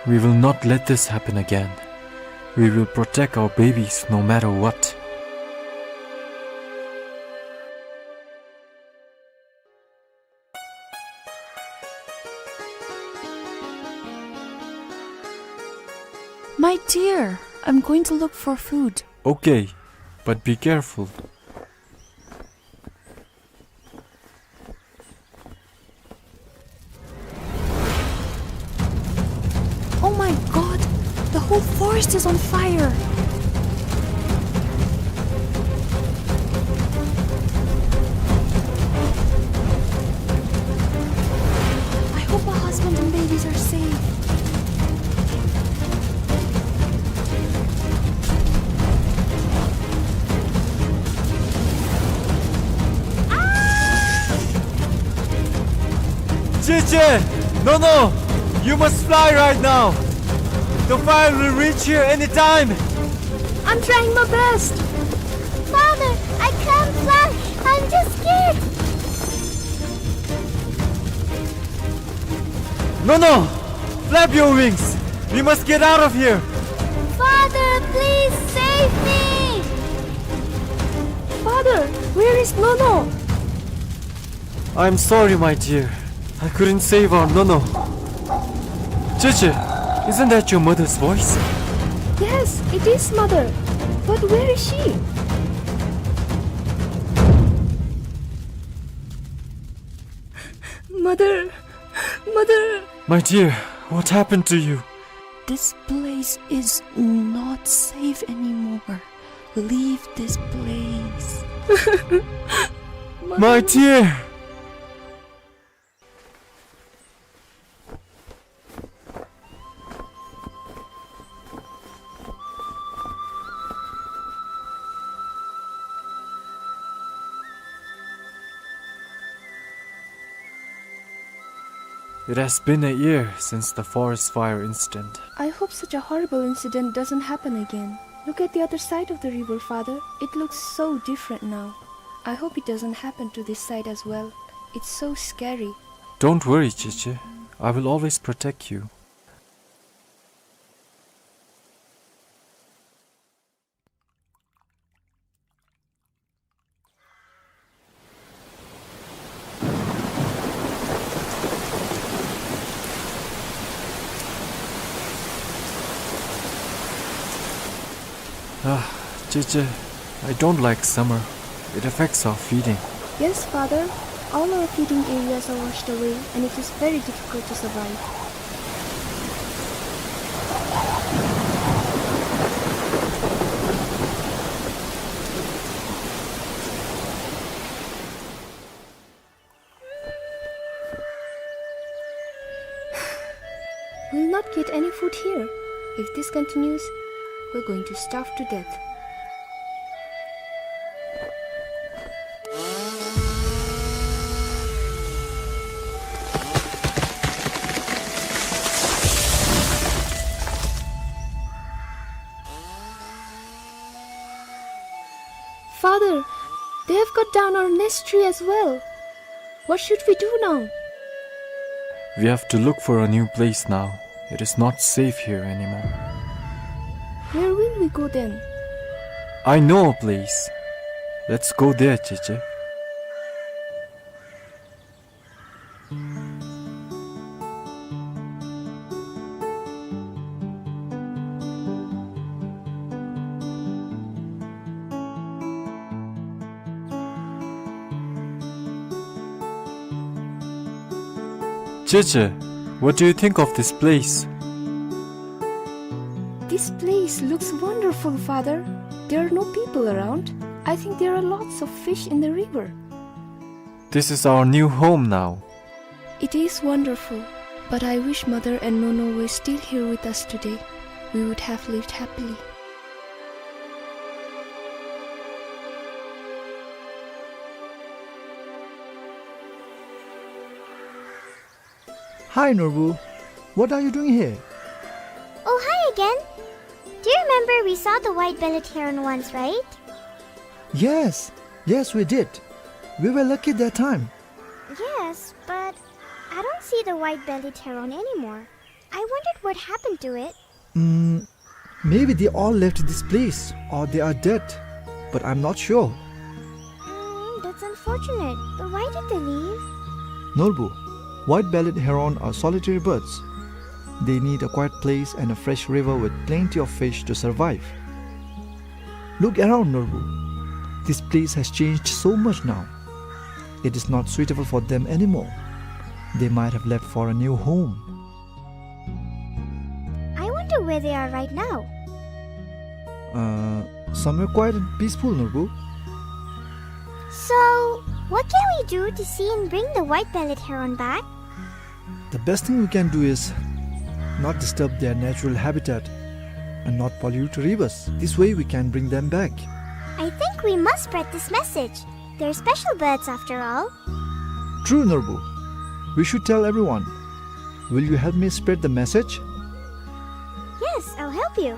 We will not let this happen again. We will protect our babies no matter what. My dear, I'm going to look for food. Okay, but be careful. Oh my God! The whole forest is on fire! I hope my husband and babies are safe. Cheche! Nono! You must fly right now! The fire will reach here anytime! I'm trying my best! Father, I can't fly! I'm just scared! Nono! Flap your wings! We must get out of here! Father, Please save me! Father, where is Nono? I'm sorry, my dear. I couldn't save our Nono. Cheche, isn't that your mother's voice? Yes, it is, mother. But where is she? Mother, mother. My dear, what happened to you? This place is not safe anymore. Leave this place. My dear! It has been a year since the forest fire incident. I hope such a horrible incident doesn't happen again. Look at the other side of the river, Father. It looks so different now. I hope it doesn't happen to this side as well. It's so scary. Don't worry, Cheche. I will always protect you. Ah, Cheche, I don't like summer. It affects our feeding. Yes, Father. All our feeding areas are washed away, and it is very difficult to survive. We'll not get any food here. If this continues, we're going to starve to death. Father, they have cut down our nest tree as well. What should we do now? We have to look for a new place now. It is not safe here anymore. Where will we go then? I know a place. Let's go there, Cheche. Cheche, what do you think of this place? This place looks wonderful, Father. There are no people around. I think there are lots of fish in the river. This is our new home now. It is wonderful, but I wish Mother and Nono were still here with us today. We would have lived happily. Hi, Norbu. What are you doing here? Oh, hi again. Do you remember we saw the white-bellied heron once, right? Yes, yes, we did. We were lucky that time. Yes, but I don't see the white-bellied heron anymore. I wondered what happened to it. Mm, maybe they all left this place or they are dead, but I'm not sure. Mm, that's unfortunate. But why did they leave? Norbu, white-bellied heron are solitary birds. They need a quiet place and a fresh river with plenty of fish to survive. Look around, Norbu. This place has changed so much now. It is not suitable for them anymore. They might have left for a new home. I wonder where they are right now. Uh, somewhere quiet and peaceful, Norbu. So, what can we do to see and bring the white-bellied heron back? The best thing we can do is not disturb their natural habitat and not pollute rivers. This way we can bring them back. I think we must spread this message. They're special birds after all. True, Norbu. We should tell everyone. Will you help me spread the message? Yes, I'll help you.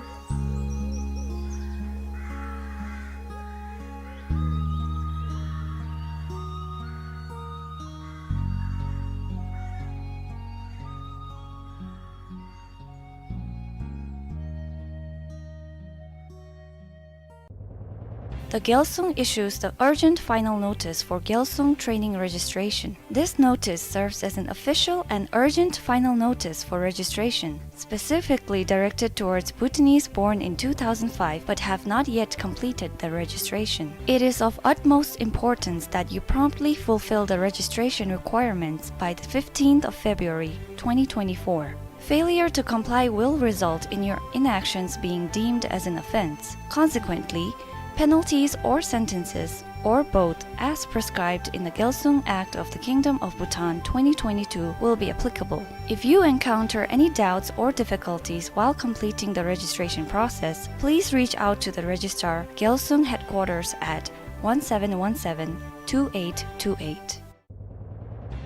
The Gyalsung issues the urgent final notice for Gyalsung training registration. This notice serves as an official and urgent final notice for registration, specifically directed towards Bhutanese born in two thousand five but have not yet completed the registration. It is of utmost importance that you promptly fulfill the registration requirements by the fifteenth of February twenty twenty-four. Failure to comply will result in your inactions being deemed as an offense. Consequently, penalties or sentences, or both, as prescribed in the Gyalsung Act of the Kingdom of Bhutan twenty twenty-two will be applicable. If you encounter any doubts or difficulties while completing the registration process, please reach out to the Registrar, Gyalsung Headquarters at one seven one seven, two eight two eight.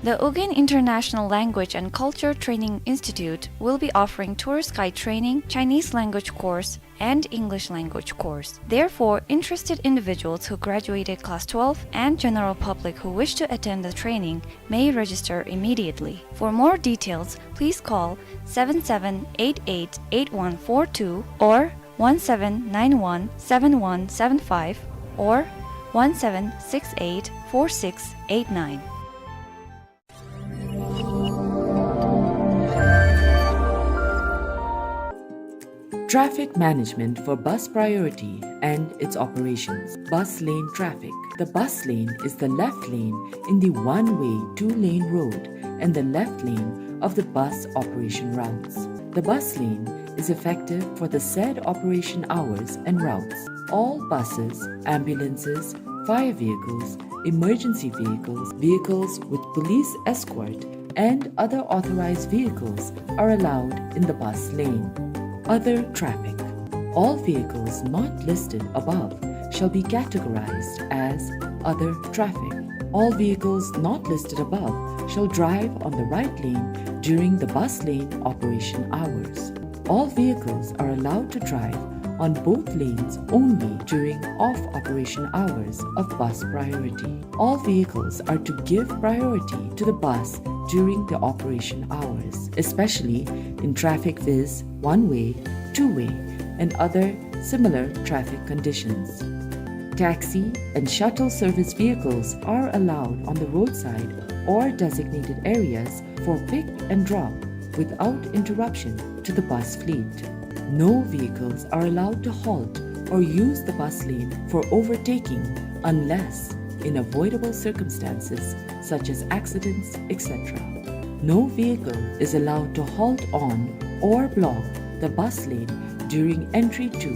The Ugin International Language and Culture Training Institute will be offering tourist guide training, Chinese language course, and English language course. Therefore, interested individuals who graduated class twelve and general public who wish to attend the training may register immediately. For more details, please call seven seven eight eight eight one four two or one seven nine one seven one seven five or one seven six eight four six eight nine. Traffic management for Bus Priority and its operations. Bus lane traffic. The bus lane is the left lane in the one-way two-lane road and the left lane of the bus operation routes. The bus lane is effective for the said operation hours and routes. All buses, ambulances, fire vehicles, emergency vehicles, vehicles with police escort, and other authorized vehicles are allowed in the bus lane. Other traffic. All vehicles not listed above shall be categorized as other traffic. All vehicles not listed above shall drive on the right lane during the bus lane operation hours. All vehicles are allowed to drive on both lanes only during off-operation hours of Bus Priority. All vehicles are to give priority to the bus during the operation hours, especially in traffic viz one-way, two-way, and other similar traffic conditions. Taxi and shuttle service vehicles are allowed on the roadside or designated areas for pick and drop without interruption to the bus fleet. No vehicles are allowed to halt or use the bus lane for overtaking unless in avoidable circumstances such as accidents, et cetera. No vehicle is allowed to halt on or block the bus lane during entry to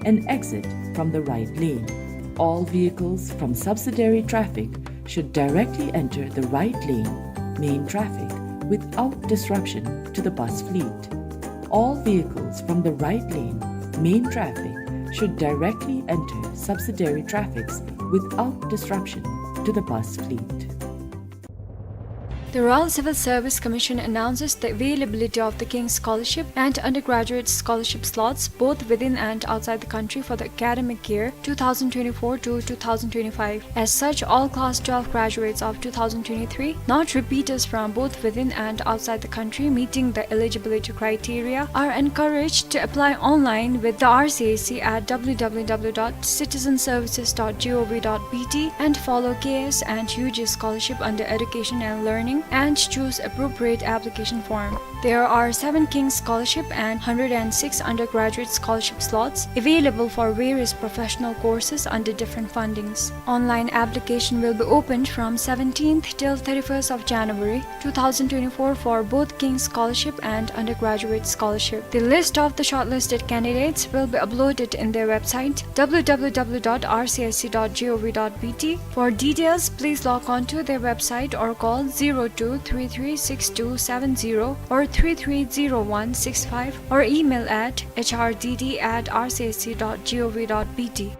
and exit from the right lane. All vehicles from subsidiary traffic should directly enter the right lane, main traffic, without disruption to the bus fleet. All vehicles from the right lane, main traffic, should directly enter subsidiary traffics without disruption to the bus fleet. The Royal Civil Service Commission announces the availability of the King's Scholarship and Undergraduate Scholarship slots, both within and outside the country, for the academic year two thousand twenty-four to two thousand twenty-five. As such, all class twelve graduates of two thousand twenty-three, not repeaters from both within and outside the country, meeting the eligibility criteria, are encouraged to apply online with the R C S C at W W W dot citizenservices dot gov dot B T and follow K S and U G scholarship under Education and Learning and choose appropriate application form. There are seven King's Scholarship and hundred and six undergraduate scholarship slots available for various professional courses under different fundings. Online application will be opened from seventeenth till thirty-first of January two thousand twenty-four for both King's Scholarship and Undergraduate Scholarship. The list of the shortlisted candidates will be uploaded in their website, W W W dot R C S C dot gov dot B T. For details, please log on to their website or call zero two three three six two seven zero or three three zero one six five or email at H R D D at R C S C dot gov dot B T.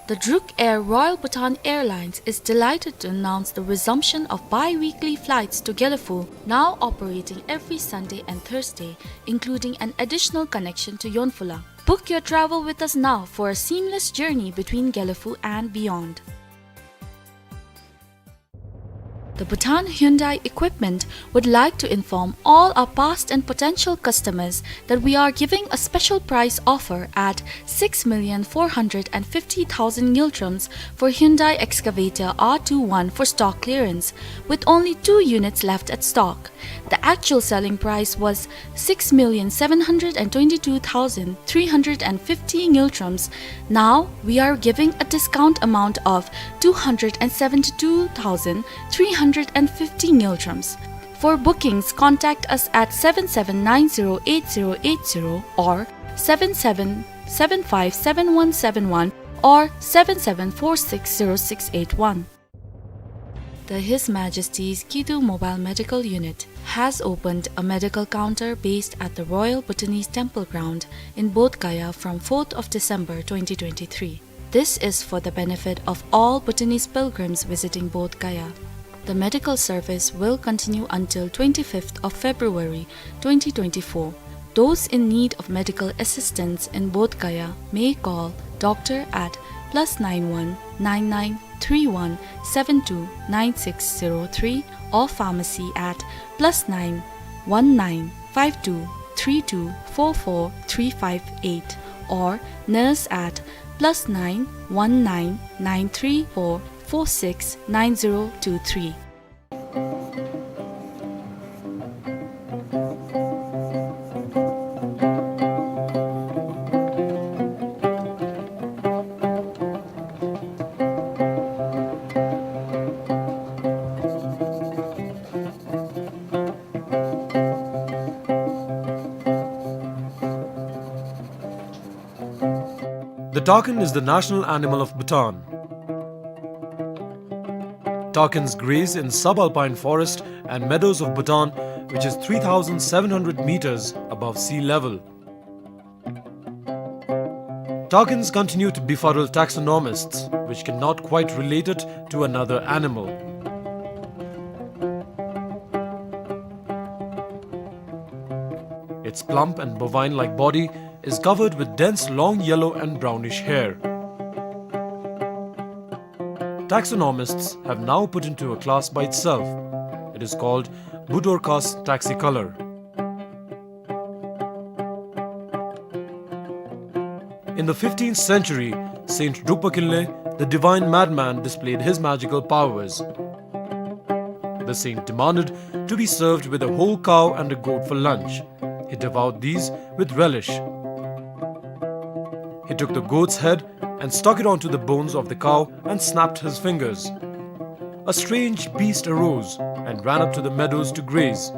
The Druk Air Royal Bhutan Airlines is delighted to announce the resumption of bi-weekly flights to Gelephu, now operating every Sunday and Thursday, including an additional connection to Yonphulang. Book your travel with us now for a seamless journey between Gelephu and beyond. The Bhutan Hyundai Equipment would like to inform all our past and potential customers that we are giving a special price offer at six million four hundred and fifty thousand ngultrums for Hyundai Excavator R two one for stock clearance, with only two units left at stock. The actual selling price was six million seven hundred and twenty-two thousand three hundred and fifty ngultrums. Now we are giving a discount amount of two hundred and seventy-two thousand three hundred and fifty ngultrums. For bookings, contact us at seven seven nine zero eight zero eight zero or seven seven seven five seven one seven one or seven seven four six zero six eight one. The His Majesty's Kidu Mobile Medical Unit has opened a medical counter based at the Royal Bhutanese Temple Ground in Bodh Gaya from fourth of December twenty twenty-three. This is for the benefit of all Bhutanese pilgrims visiting Bodh Gaya. The medical service will continue until twenty-fifth of February twenty twenty-four. Those in need of medical assistance in Bodh Gaya may call doctor at plus nine one nine nine three one seven two nine six zero three or pharmacy at plus nine one nine five two three two four four three five eight or nurse at plus nine one nine nine three four four six nine zero two three. The takin is the national animal of Bhutan. Takins graze in subalpine forest and meadows of Bhutan, which is three thousand seven hundred meters above sea level. Takins continue to befuddle taxonomists, which cannot quite relate it to another animal. Its plump and bovine-like body is covered with dense long yellow and brownish hair. Taxonomists have now put into a class by itself. It is called Budorcas taxicolor. In the fifteenth century, Saint Drukpa Kinley, the divine madman, displayed his magical powers. The saint demanded to be served with a whole cow and a goat for lunch. He devoured these with relish. He took the goat's head and stuck it onto the bones of the cow and snapped his fingers. A strange beast arose and ran up to the meadows to graze.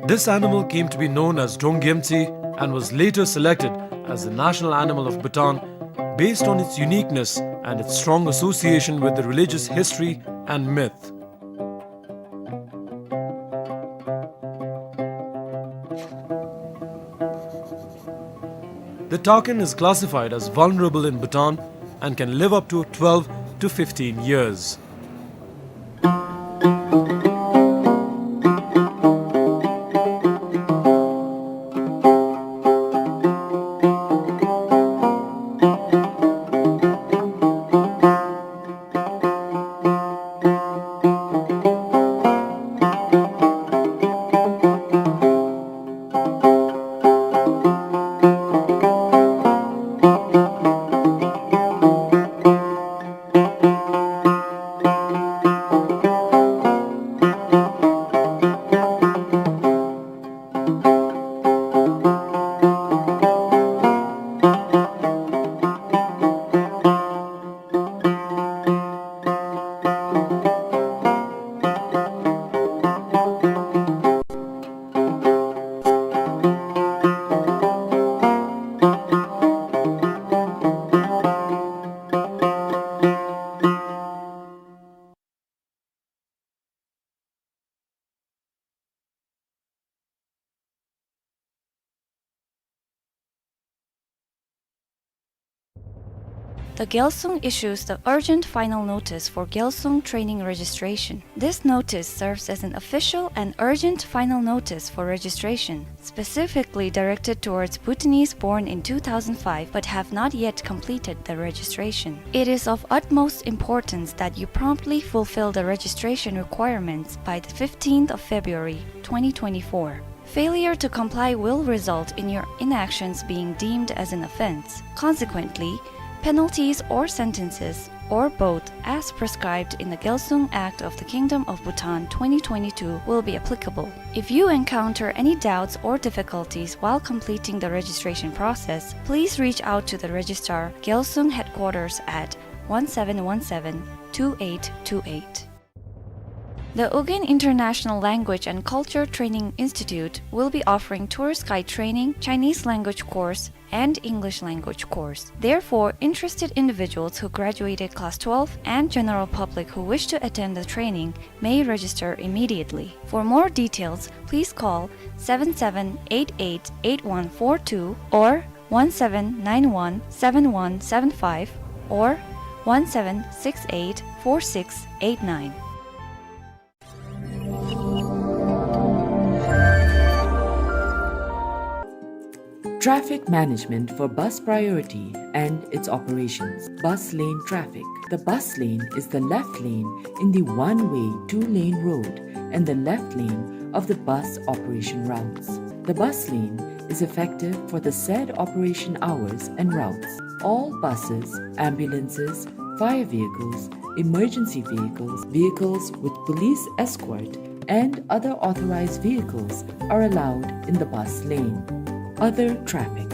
This animal came to be known as Drongyemtsi and was later selected as the national animal of Bhutan based on its uniqueness and its strong association with the religious history and myth. The takin is classified as vulnerable in Bhutan and can live up to twelve to fifteen years. The Gyalsung issues the urgent final notice for Gyalsung training registration. This notice serves as an official and urgent final notice for registration, specifically directed towards Bhutanese born in two thousand five but have not yet completed the registration. It is of utmost importance that you promptly fulfill the registration requirements by the fifteenth of February twenty twenty-four. Failure to comply will result in your inactions being deemed as an offense. Consequently, penalties or sentences, or both, as prescribed in the Gyalsung Act of the Kingdom of Bhutan twenty twenty-two will be applicable. If you encounter any doubts or difficulties while completing the registration process, please reach out to the Registrar, Gyalsung Headquarters at one seven one seven, two eight two eight. The Ugin International Language and Culture Training Institute will be offering tourist guide training, Chinese language course, and English language course. Therefore, interested individuals who graduated class twelve and general public who wish to attend the training may register immediately. For more details, please call seven seven eight eight eight one four two or one seven nine one seven one seven five or one seven six eight four six eight nine. Traffic management for Bus Priority and its operations. Bus lane traffic. The bus lane is the left lane in the one-way two-lane road and the left lane of the bus operation routes. The bus lane is effective for the said operation hours and routes. All buses, ambulances, fire vehicles, emergency vehicles, vehicles with police escort, and other authorized vehicles are allowed in the bus lane. Other traffic.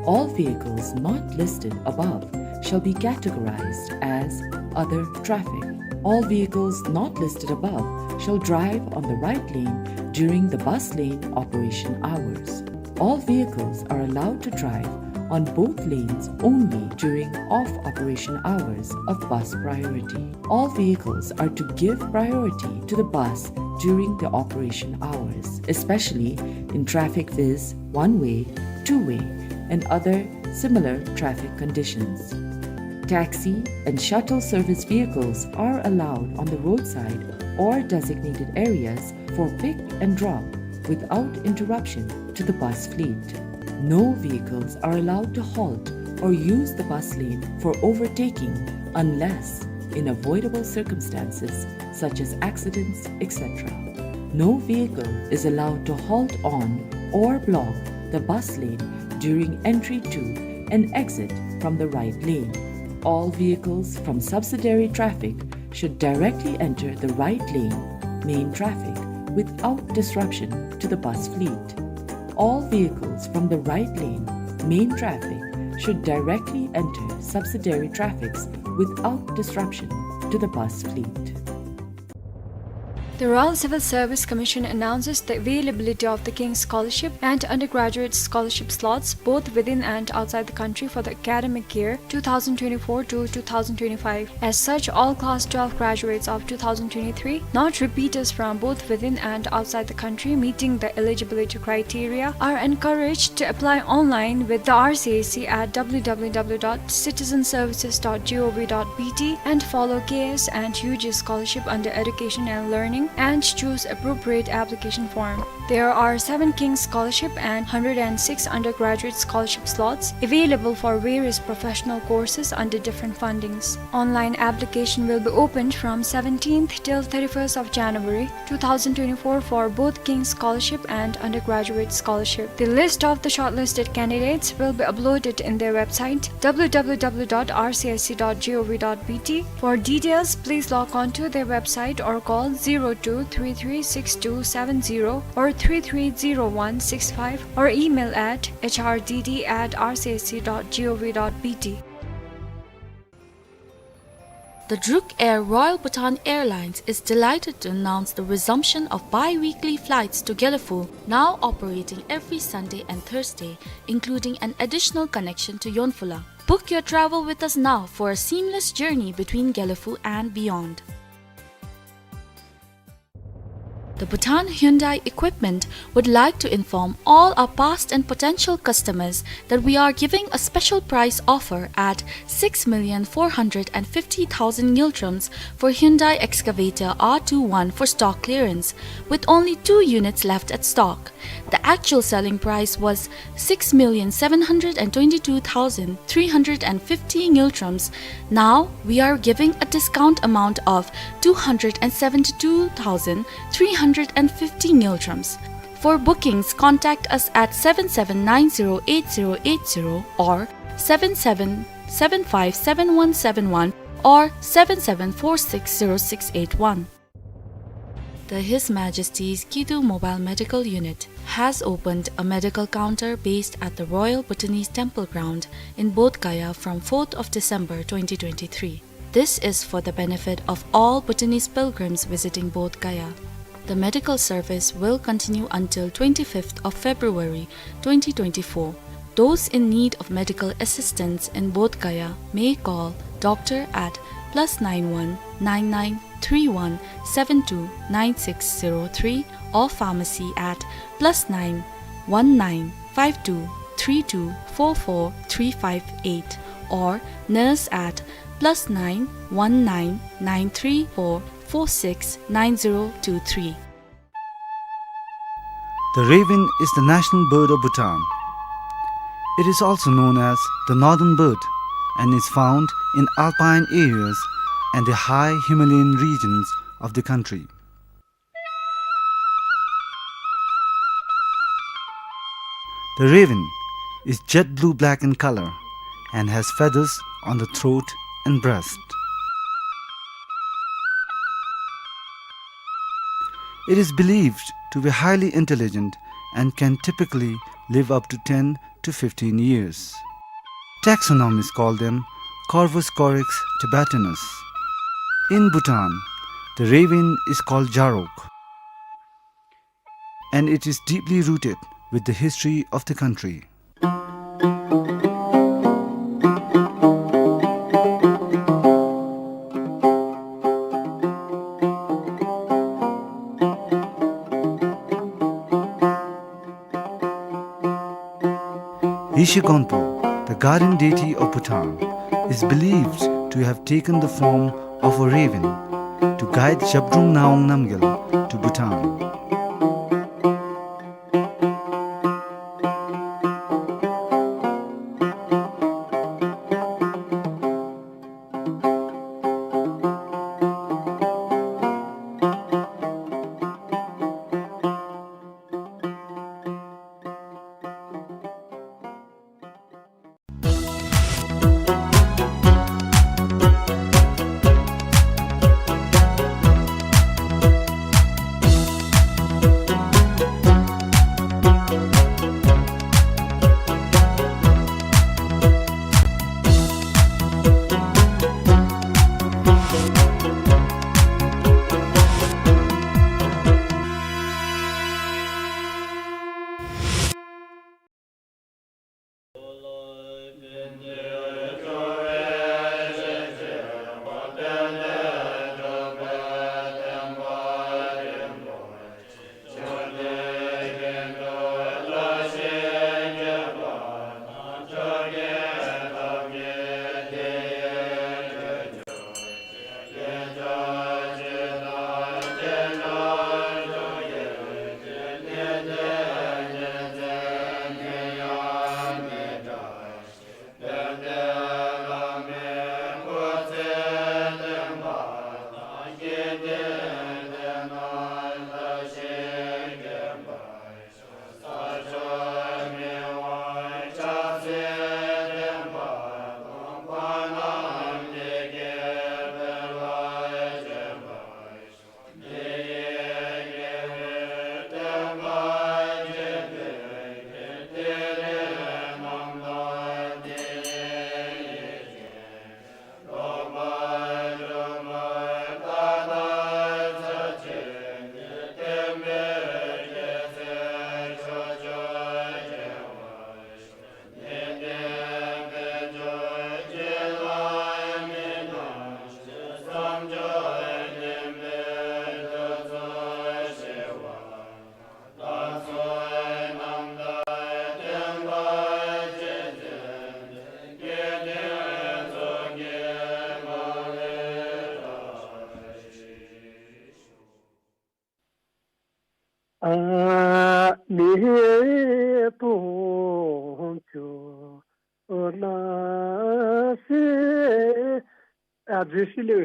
All vehicles not listed above shall be categorized as other traffic. All vehicles not listed above shall drive on the right lane during the bus lane operation hours. All vehicles are allowed to drive on both lanes only during off-operation hours of Bus Priority. All vehicles are to give priority to the bus during the operation hours, especially in traffic viz one-way, two-way, and other similar traffic conditions. Taxi and shuttle service vehicles are allowed on the roadside or designated areas for pick and drop without interruption to the bus fleet. No vehicles are allowed to halt or use the bus lane for overtaking unless in avoidable circumstances such as accidents, et cetera. No vehicle is allowed to halt on or block the bus lane during entry to and exit from the right lane. All vehicles from subsidiary traffic should directly enter the right lane, main traffic, without disruption to the bus fleet. All vehicles from the right lane, main traffic, should directly enter subsidiary traffics without disruption to the bus fleet. The Royal Civil Service Commission announces the availability of the King's Scholarship and Undergraduate Scholarship slots, both within and outside the country, for the academic year two thousand twenty-four to two thousand twenty-five. As such, all Class twelve graduates of two thousand twenty-three, not repeaters from both within and outside the country, meeting the eligibility criteria, are encouraged to apply online with the R C S C at W W W dot citizenservices dot gov dot B T and follow K S and U G scholarship under Education and Learning and choose appropriate application form. There are seven King's Scholarship and hundred and six undergraduate scholarship slots available for various professional courses under different fundings. Online application will be opened from seventeenth till thirty-first of January two thousand twenty-four for both King's Scholarship and Undergraduate Scholarship. The list of the shortlisted candidates will be uploaded in their website, W W W dot R C S C dot gov dot B T. For details, please log on to their website or call zero two three three six two seven zero or three three zero one six five or email at H R D D at R C S C dot gov dot B T. The Druk Air Royal Bhutan Airlines is delighted to announce the resumption of bi-weekly flights to Gelephu, now operating every Sunday and Thursday, including an additional connection to Yonphula. Book your travel with us now for a seamless journey between Gelephu and beyond. The Bhutan Hyundai Equipment would like to inform all our past and potential customers that we are giving a special price offer at six million four hundred and fifty thousand ngultrums for Hyundai Excavator R two one for stock clearance, with only two units left at stock. The actual selling price was six million seven hundred and twenty-two thousand three hundred and fifty ngultrums. Now we are giving a discount amount of two hundred and seventy-two thousand three hundred and fifty ngultrums. For bookings, contact us at seven seven nine zero eight zero eight zero or seven seven seven five seven one seven one or seven seven four six zero six eight one. The His Majesty's Kidu Mobile Medical Unit has opened a medical counter based at the Royal Bhutanese Temple Ground in Bodh Gaya from fourth of December twenty twenty-three. This is for the benefit of all Bhutanese pilgrims visiting Bodh Gaya. The medical service will continue until twenty-fifth of February twenty twenty-four. Those in need of medical assistance in Bodh Gaya may call doctor at plus nine one nine nine three one seven two nine six zero three or pharmacy at plus nine one nine five two three two four four three five eight or nurse at plus nine one nine nine three four four six nine zero two three. The raven is the national bird of Bhutan. It is also known as the northern bird and is found in alpine areas and the high Himalayan regions of the country. The raven is jet blue-black in color and has feathers on the throat and breast. It is believed to be highly intelligent and can typically live up to ten to fifteen years. Taxonomists call them Corvus corax tibetanus. In Bhutan, the raven is called Jarok, and it is deeply rooted with the history of the country. Yeshe Gonpo, the guardian deity of Bhutan, is believed to have taken the form of a raven to guide Zhabdrung Ngawang Namgyal to Bhutan. ཨ་ནེ་བུ་ཅུ་ན་སེ། ཨ་ཛི་སི་ལེ།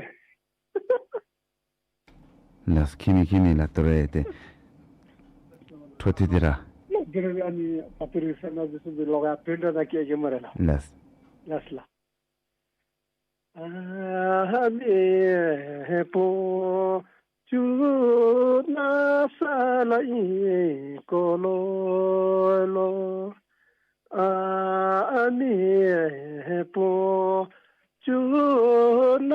ལགས། ཁྱིམ་ནི་ཁྱིམ་ནི་ལ་ཏོ་རེ་ཏེ། འཕྲོ་མཐུད་དེ་ར། ལགས། དེ་རེ་ཨ་ནི་ད་ཏོ་རེ་ས་ན་ཛི་སི་འདི་ལོག་ཡ་བེན་ཏ་ན་ཀེ་ཀེ་མ་རེ་ལགས། ལགས། ལགས་ལགས། ཨ་ནེ་བུ་ཅུ་ན་ས་ལ་ཨིན་ཀོ་ལོ་ལོ། ཨ་ནེ་བུ་ཅུ་ན་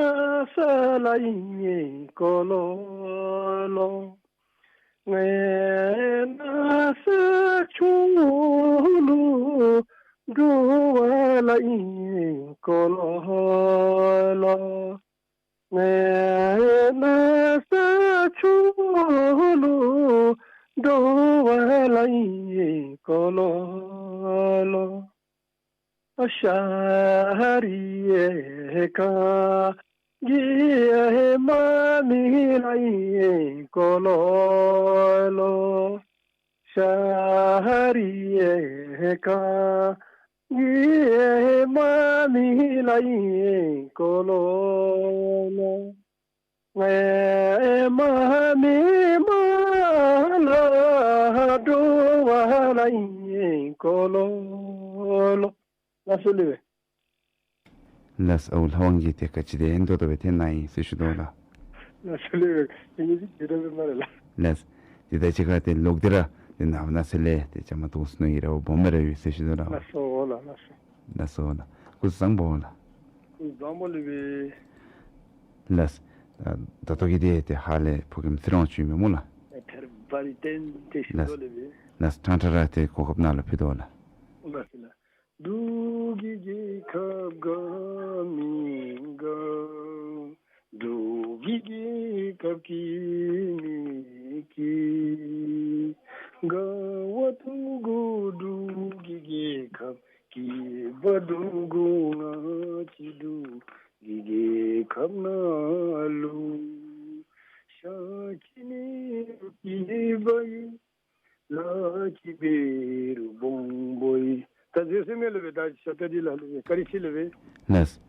ས་ལ་ཨིན་ཀོ་ལོ་ལོ། ངེ་ན་ས་ཆུང་ལུ་འགྲོ་བ་ལ་ཨིན་ཀོ་ལོ་ལོ། ངེ་ན་ས་ཆུང་ལུ་འགྲོ་བ་ལ་ཨིན་ཀོ་ལོ་ལོ། ཤ་རི་ཡེ་ཁ་གི་མ་མི་ལ་ཨིན་ཀོ་ལོ་ལོ། ཤ་རི་ཡེ་ཁ་གི་མ་མི་ལ་ཨིན་ཀོ་ལོ་ལོ། ངེ་མ་མི་མ་ལ་འགྲོ་བ་ལ་ཨིན་ཀོ་ལོ་ལོ། ལགས་སོ་ལེ་བེ། ལགས། ཨའུ་ལྷ་དབང་གིས་ཏེ་ག་ཅི་དེ་ཨིན་དོ་དོ་སྦེ་ཏེ་ནཱ་ཨིན་ཟེར་ཞུ་དོ་ལགས། ལགས་སོ་ལེ་བེ། ཏེ་ངེ་གི་ཏེ་དོ་སྦེ་མ་རེ་ལགས། ལགས། ཏེ་ད་ཅི་ཁ་ཏེ་ལོག་སྟེ་ར་ཏེ་ནཱ་ནཱ་ས་ལས་ཏེ་བཅའ་མར་གཏོགས་ནུག། ཡི་ར་བ་སྦོམ་སྦེ་ར་ཡོད་ཟེར་ཞུ་དོ་ལགས། ལགས་སོ་ལགས། ལགས་སོ། ལགས་སོ་ལགས། སྐུ་གཟུགས་བཟང་པོ་ལགས། སྐུ་གཟུགས་བཟང་པོ་ལེ་བེ། ལགས། ད་ད་ལྟོ་གི་དེ་ཏེ་ཧཱ་ལས་ཕོ་རྒནམ་ཚེ་རིང་ཅིག་ཨིན་མས་སྨོ་ལགས། ཨེ་ཐར་བ་རི་ཏན་ཏེ་ཞུ་དོ་ལེ་བེ། ལགས། ལགས། ཕྲང་ཕྲང་ར་ཏེ་གོ་སྐབས་ནཱ་ལུ་ཕུལ་དོ་ལགས། ལགས་ལགས། འབྲུག་གི་རྒྱལ་ཁབ་དགའ་མི་དགའ། འབྲུག་གི་རྒྱལ་ཁབ་སྐྱིད་མི་སྐྱིད། དགའ་བ་འདུག་གོ་འབྲུག་གི་རྒྱལ་ཁབ་སྐྱིད་པ་འདུག་གོ། ང་བཅས་འབྲུག་གི་རྒྱལ་ཁབ་ནང་ལུ་ཤ་ཁྱི་ནི་སྐྱིད་པ་ཡི། ལ་ཁྱི་བེ་རུ་སྦོམ་པོ་ཡི། ད་ཟེར་ཟེར་མས་ལེ་བེ། ད་ཞབས་ཏ་འདི་ལ་ལེ་བེ། བཀའ་དྲིན་ཆེ་ལེ་བེ། ལགས།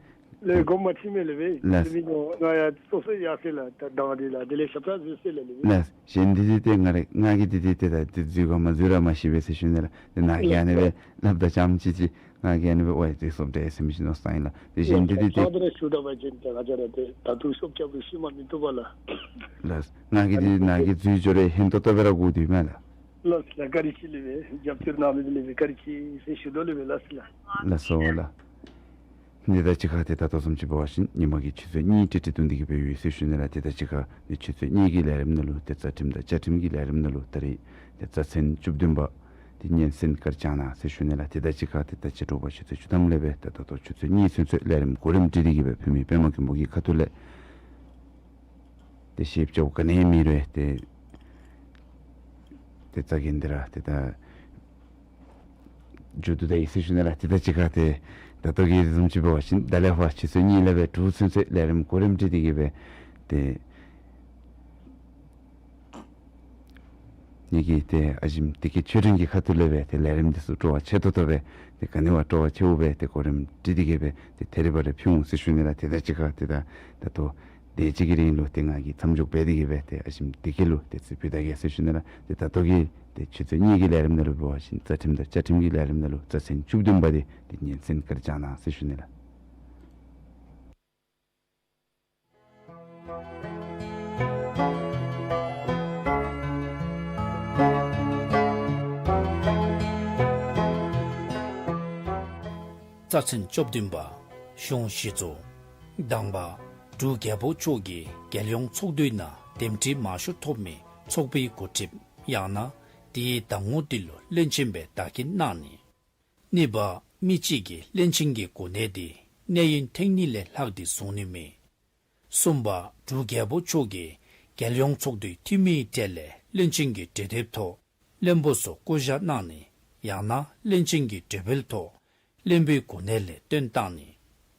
ལེ་དགོངསམ་མ་ཁྲེལ་མས་ལེ་བེ། ལགས། ལེ་མི་ནོ་ང་ཡང་སོ་སོ་ཡར་སེ་ལགས། ད་དང་འདི་ལགས་དེ་ལས་ཞབས་ཏ་འཛུལ་ཟེར་ལེ་ལེ་བེ། ལགས། གཞན་འདི་འདི་ཏེ་ང་ར་ང་གིས་འདི་འདི་ཏེ་ད་འདི་འཛུལ་ག་མ་འཛུལ་ར་མ་ཤེས་པས་ཟེར་ཞུ་ནི་ལགས། ཏེ་ནཱ་གིས་ཨ་ནི་སྦེ་སླབ་ད་ཙམ་ཅིག་ཅིག་ང་གིས་ཨ་ནི་སྦེ་ཨོ་ཡ་ཏེ་སོབ་འདྲ་ཟེར་མི་ཅིག་མནོ་བསམ་ཨིན་ལགས། ཏེ་གཞན་འདི་འདི་ཏེ། ད་ད་ཞུ་ད་བ་ཅིན་ད་ང་བཅས་ར་ཏེ་ད་དུང་ཤོབ་རྐྱབ་རུང་ཤེས་མ་མི་བཏུབ་པ་ལགས། ལགས། ང་གིས་འདི་ནཱ་གིས་འཛུལ་འགྱོ་རུང་ཧིང་ཏོག་ཏོ་སྦེ་ར་སྒུག་སྡོད་མས་ལགས། ལགས་ལགས། བཀའ་དྲིན་ཆེ་ལེ་བེ། རྒྱབ་སྐྱོར་གནང་མི་ལེ་བེ་བཀའ་དྲིན་ཆེ་ཟེར་ཞུ་དོ་ལེ་བེ། ལགས་ལགས། ལགས་སོ་ལགས། འདི་ད་ཅི་ཁ་ཏེ་ད་ལྟོ་བཟུམ་ཅིག་འབད་བ་ཅིན་ཉིན་མ་གི་ཆུ་ཚོད་གཉིས་ཏིག་ཏིག་བཏོན་ཏེ་གི་སྦེ་ཡོད་ཟེར་ཞུ་ནི་ལགས། ཏེ་ད་ཅི་ཁ་ཏེ་ཆུ་ཚོད་གཉིས་ཀྱི་ལས་རིམ་ནང་ལུ་ཏེ་རྩ་ཁྲིམས་དང་བཅའ་ཁྲིམས་ཀྱི་ལས་རིམ་ནང་ལུ་ད་རིས་ཏེ་རྩ་ཚན་བཅུ་བདུན་པ་ཏེ་སྙན་གསན་བཀའ་དྲིན་བསྐྱང་གནང་ཟེར་ཞུ་ནི་ལགས། ཏེ་ད་ཅི་ཁ་ཏེ་ད་ཅི་དྲོ་པ་ཆུ་ཚོད་བཅུ་ཐམ་ལས་སྦེ་ཏེ་ད་ལྟོ་ཆུ་ཚོད་གཉིས་ཚུན་ཚོད་ལས་རིམ་གོ་རིམ་སྒྲིག་སྟེ་གི་སྦེ་ཕུལ་མི་པདྨ་མགོན་པོ་གི་ཁ་ཐུག་ལས་ཏེ་ཞིབ་འཇུག་ག་ནི་མེད་རུང་ཏེ་ཏེ་རྩ་འགེངས་ཏེ་ར་ཏེ་ད་མཇུག་བསྡུ་ད་ཡི་ཟེར་ཞུ་ནི་ལགས། ཏེ་ད་ཅི་ཁ་ཏེ་ད་ལྟོ་གི་བཟུམ་ཅིག་འབད་བ་ཅིན་ད་ལས་ཕར་ཆུ་ཚོད་གཉིས་ལས་སྦེ་དྲུག་ཚུན་ཚོད་ལས་རིམ་གོ་རིམ་སྒྲིག་སྟེ་གི་སྦེ་ཏེ་ངེ་གི་ཏེ་ཨ་ཞིམ་བདེ་སྐྱིད་ཆོས་སྒྲོན་གྱི་ཁ་ཐུག་ལས་སྦེ་ཏེ་ལས་རིམ་འདི་ཚུ་སྤྲོ་བ་ཆེ་ཏོག་ཏོ་སྦེ་ཏེ་ག་ནི་བ་སྤྲོ་བ་ཆེཝ་སྦེ་ཏེ་གོ་རིམ་སྒྲིག་སྟེ་གི་སྦེ་ཏེ་ཐད་རི་བ་རི་ཕུལ་འོང་ཟེར་ཞུ་ནི་ལགས། ཏེ་ད་ཅི་ཁ་ཏེ་ད་ད་ལྟོ་དེ་ཅིག་གི་རིང་ལུ་ཏེ་ང་གིས་མཚམས་འཇོག་འབད་དེ་གི་སྦེ་ཏེ་ཨ་ཞིམ་བདེ་སྐྱིད་ལུ་ཏེ་རྩིས་ཕུལ་ད་གེ་ཟེར་ཞུ་ནི་ལགས། ཏེ་ད་ལྟོ་གི་ཏེ་ཆུ་ཚོད་གཉིས་ཀྱི་ལས་རིམ་ནང་ལུ་འབད་བ་ཅིན་རྩ་ཁྲིམས་དང་བཅའ་ཁྲིམས་ཀྱི་ལས་རིམ་ནང་ལུ་རྩ་ཚན་བཅུ་བདུན་པ་འདི་ཏེ་སྙན་གསན་བཀའ་དྲིན་བསྐྱང་གནང་ཟེར་ཞུ་ནི་ལགས། རྩ་ཚན་བཅུ་བདུན་པ། གཞུང་གཞི་བཙུགས། དང་པ། འབྲུག་རྒྱལ་པོ་མཆོག་གིས་རྒྱལ་ཡོངས་ཚོགས་འདུའི་ནང་འདེམས་སྒྲིག་མང་ཤོས་ཐོབ་མི་ཚོགས་པའི་འགོ་ཁྲིདཔ་ཡང་ན་དེའི་གདམ་ངོ་དེ་ལུ་བློན་ཆེན་སྦེ་བདག་འཁྱིད་གནང་ནི། གཉིས་པ། མི་གཅིག་གིས་བློན་ཆེན་གྱི་གོ་གནས་དེ་གནས་ཡུན་ཐེངས་གཉིས་ལས་ལྷག་སྟེ་བཟུང་ནི་མེད། གསུམ་པ། འབྲུག་རྒྱལ་པོ་མཆོག་གིས་རྒྱལ་ཡོངས་ཚོགས་འདུའི་འཐུས་མིའི་གྲས་ལས་བློན་ཆེན་གྱི་གྲོས་འདེབས་ཐོག་བློན་པོ་ཚུ་བསྐོ་བཞག་གནང་ནི་ཡང་ན་བློན་ཆེན་གྱི་གྲོས་འབུལ་ཐོག་བློན་པོའི་གོ་གནས་ལས་བཏོན་བཏང་ནི།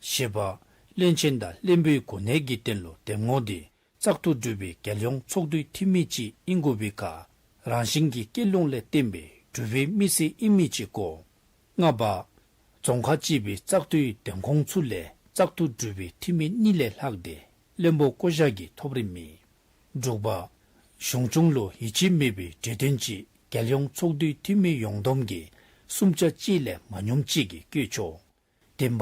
བཞི་པ། བློན་ཆེན་དང་བློན་པོའི་གོ་གནས་ཀྱི་དོན་ལུ་འདེམས་ངོ་དེ་བཙག་འཐུ་གྲུབ་པའི་རྒྱལ་ཡོངས་ཚོགས་འདུའི་འཐུས་མི་ཅིག་ཨིན་དགོ་པའི་ཁར་ རང་བཞིན་གྱི་སྐད་ལུང་ལས་བརྟེན་པའི་འབྲུག་པའི་མི་སེར་ཨིན་མི་ཅིག་གོ། ལྔ་པ། རྫོང་ཁག་གཅིག་པའི་བཙག་འཐུའི་འདེམས་ཁོངས་ཚུ་ལས་བཙག་འཐུ་གྲུབ་པའི་འཐུས་མི་གཉིས་ལས་ལྷག་སྟེ་བློན་པོ་བསྐོ་བཞག་གི་ཐོབ་རིན་མེད། དྲུག་པ། གཞུང་སྐྱོང་ལུ་ཡིད་ཆེས་མེད་པའི་གྲོས་དོན་ཅིག་རྒྱལ་ཡོངས་ཚོགས་འདུའི་འཐུས་མི་ཡོངས་བསྡོམས་ཀྱི་གསུམ་ཆ་གཅིག་ལས་མ་ཉུངམ་ཅིག་གིས་བསྐོ་ཆོག། བདུན་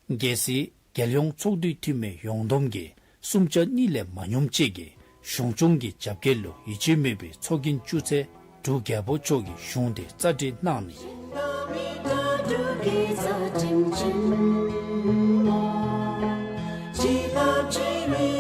པ། གལ་སྲིད་རྒྱལ་ཡོངས་ཚོགས་འདུའི་འཐུས་མི་ཡོངས་བསྡོམས་ཀྱི་གསུམ་ཆ་གཉིས་ལས་མ་ཉུངམ་ཅིག་གིས་གཞུང་སྐྱོང་གི་རྒྱབ་འགལ་ལུ་ཡིད་ཆེས་མེད་པའི་ཚོགས་རྒྱན་བཙུགས་ཚེ་འབྲུག་རྒྱལ་པོ་མཆོག་གིས་གཞུང་དེ་རྩ་འགྲེལ་གནང་ནི།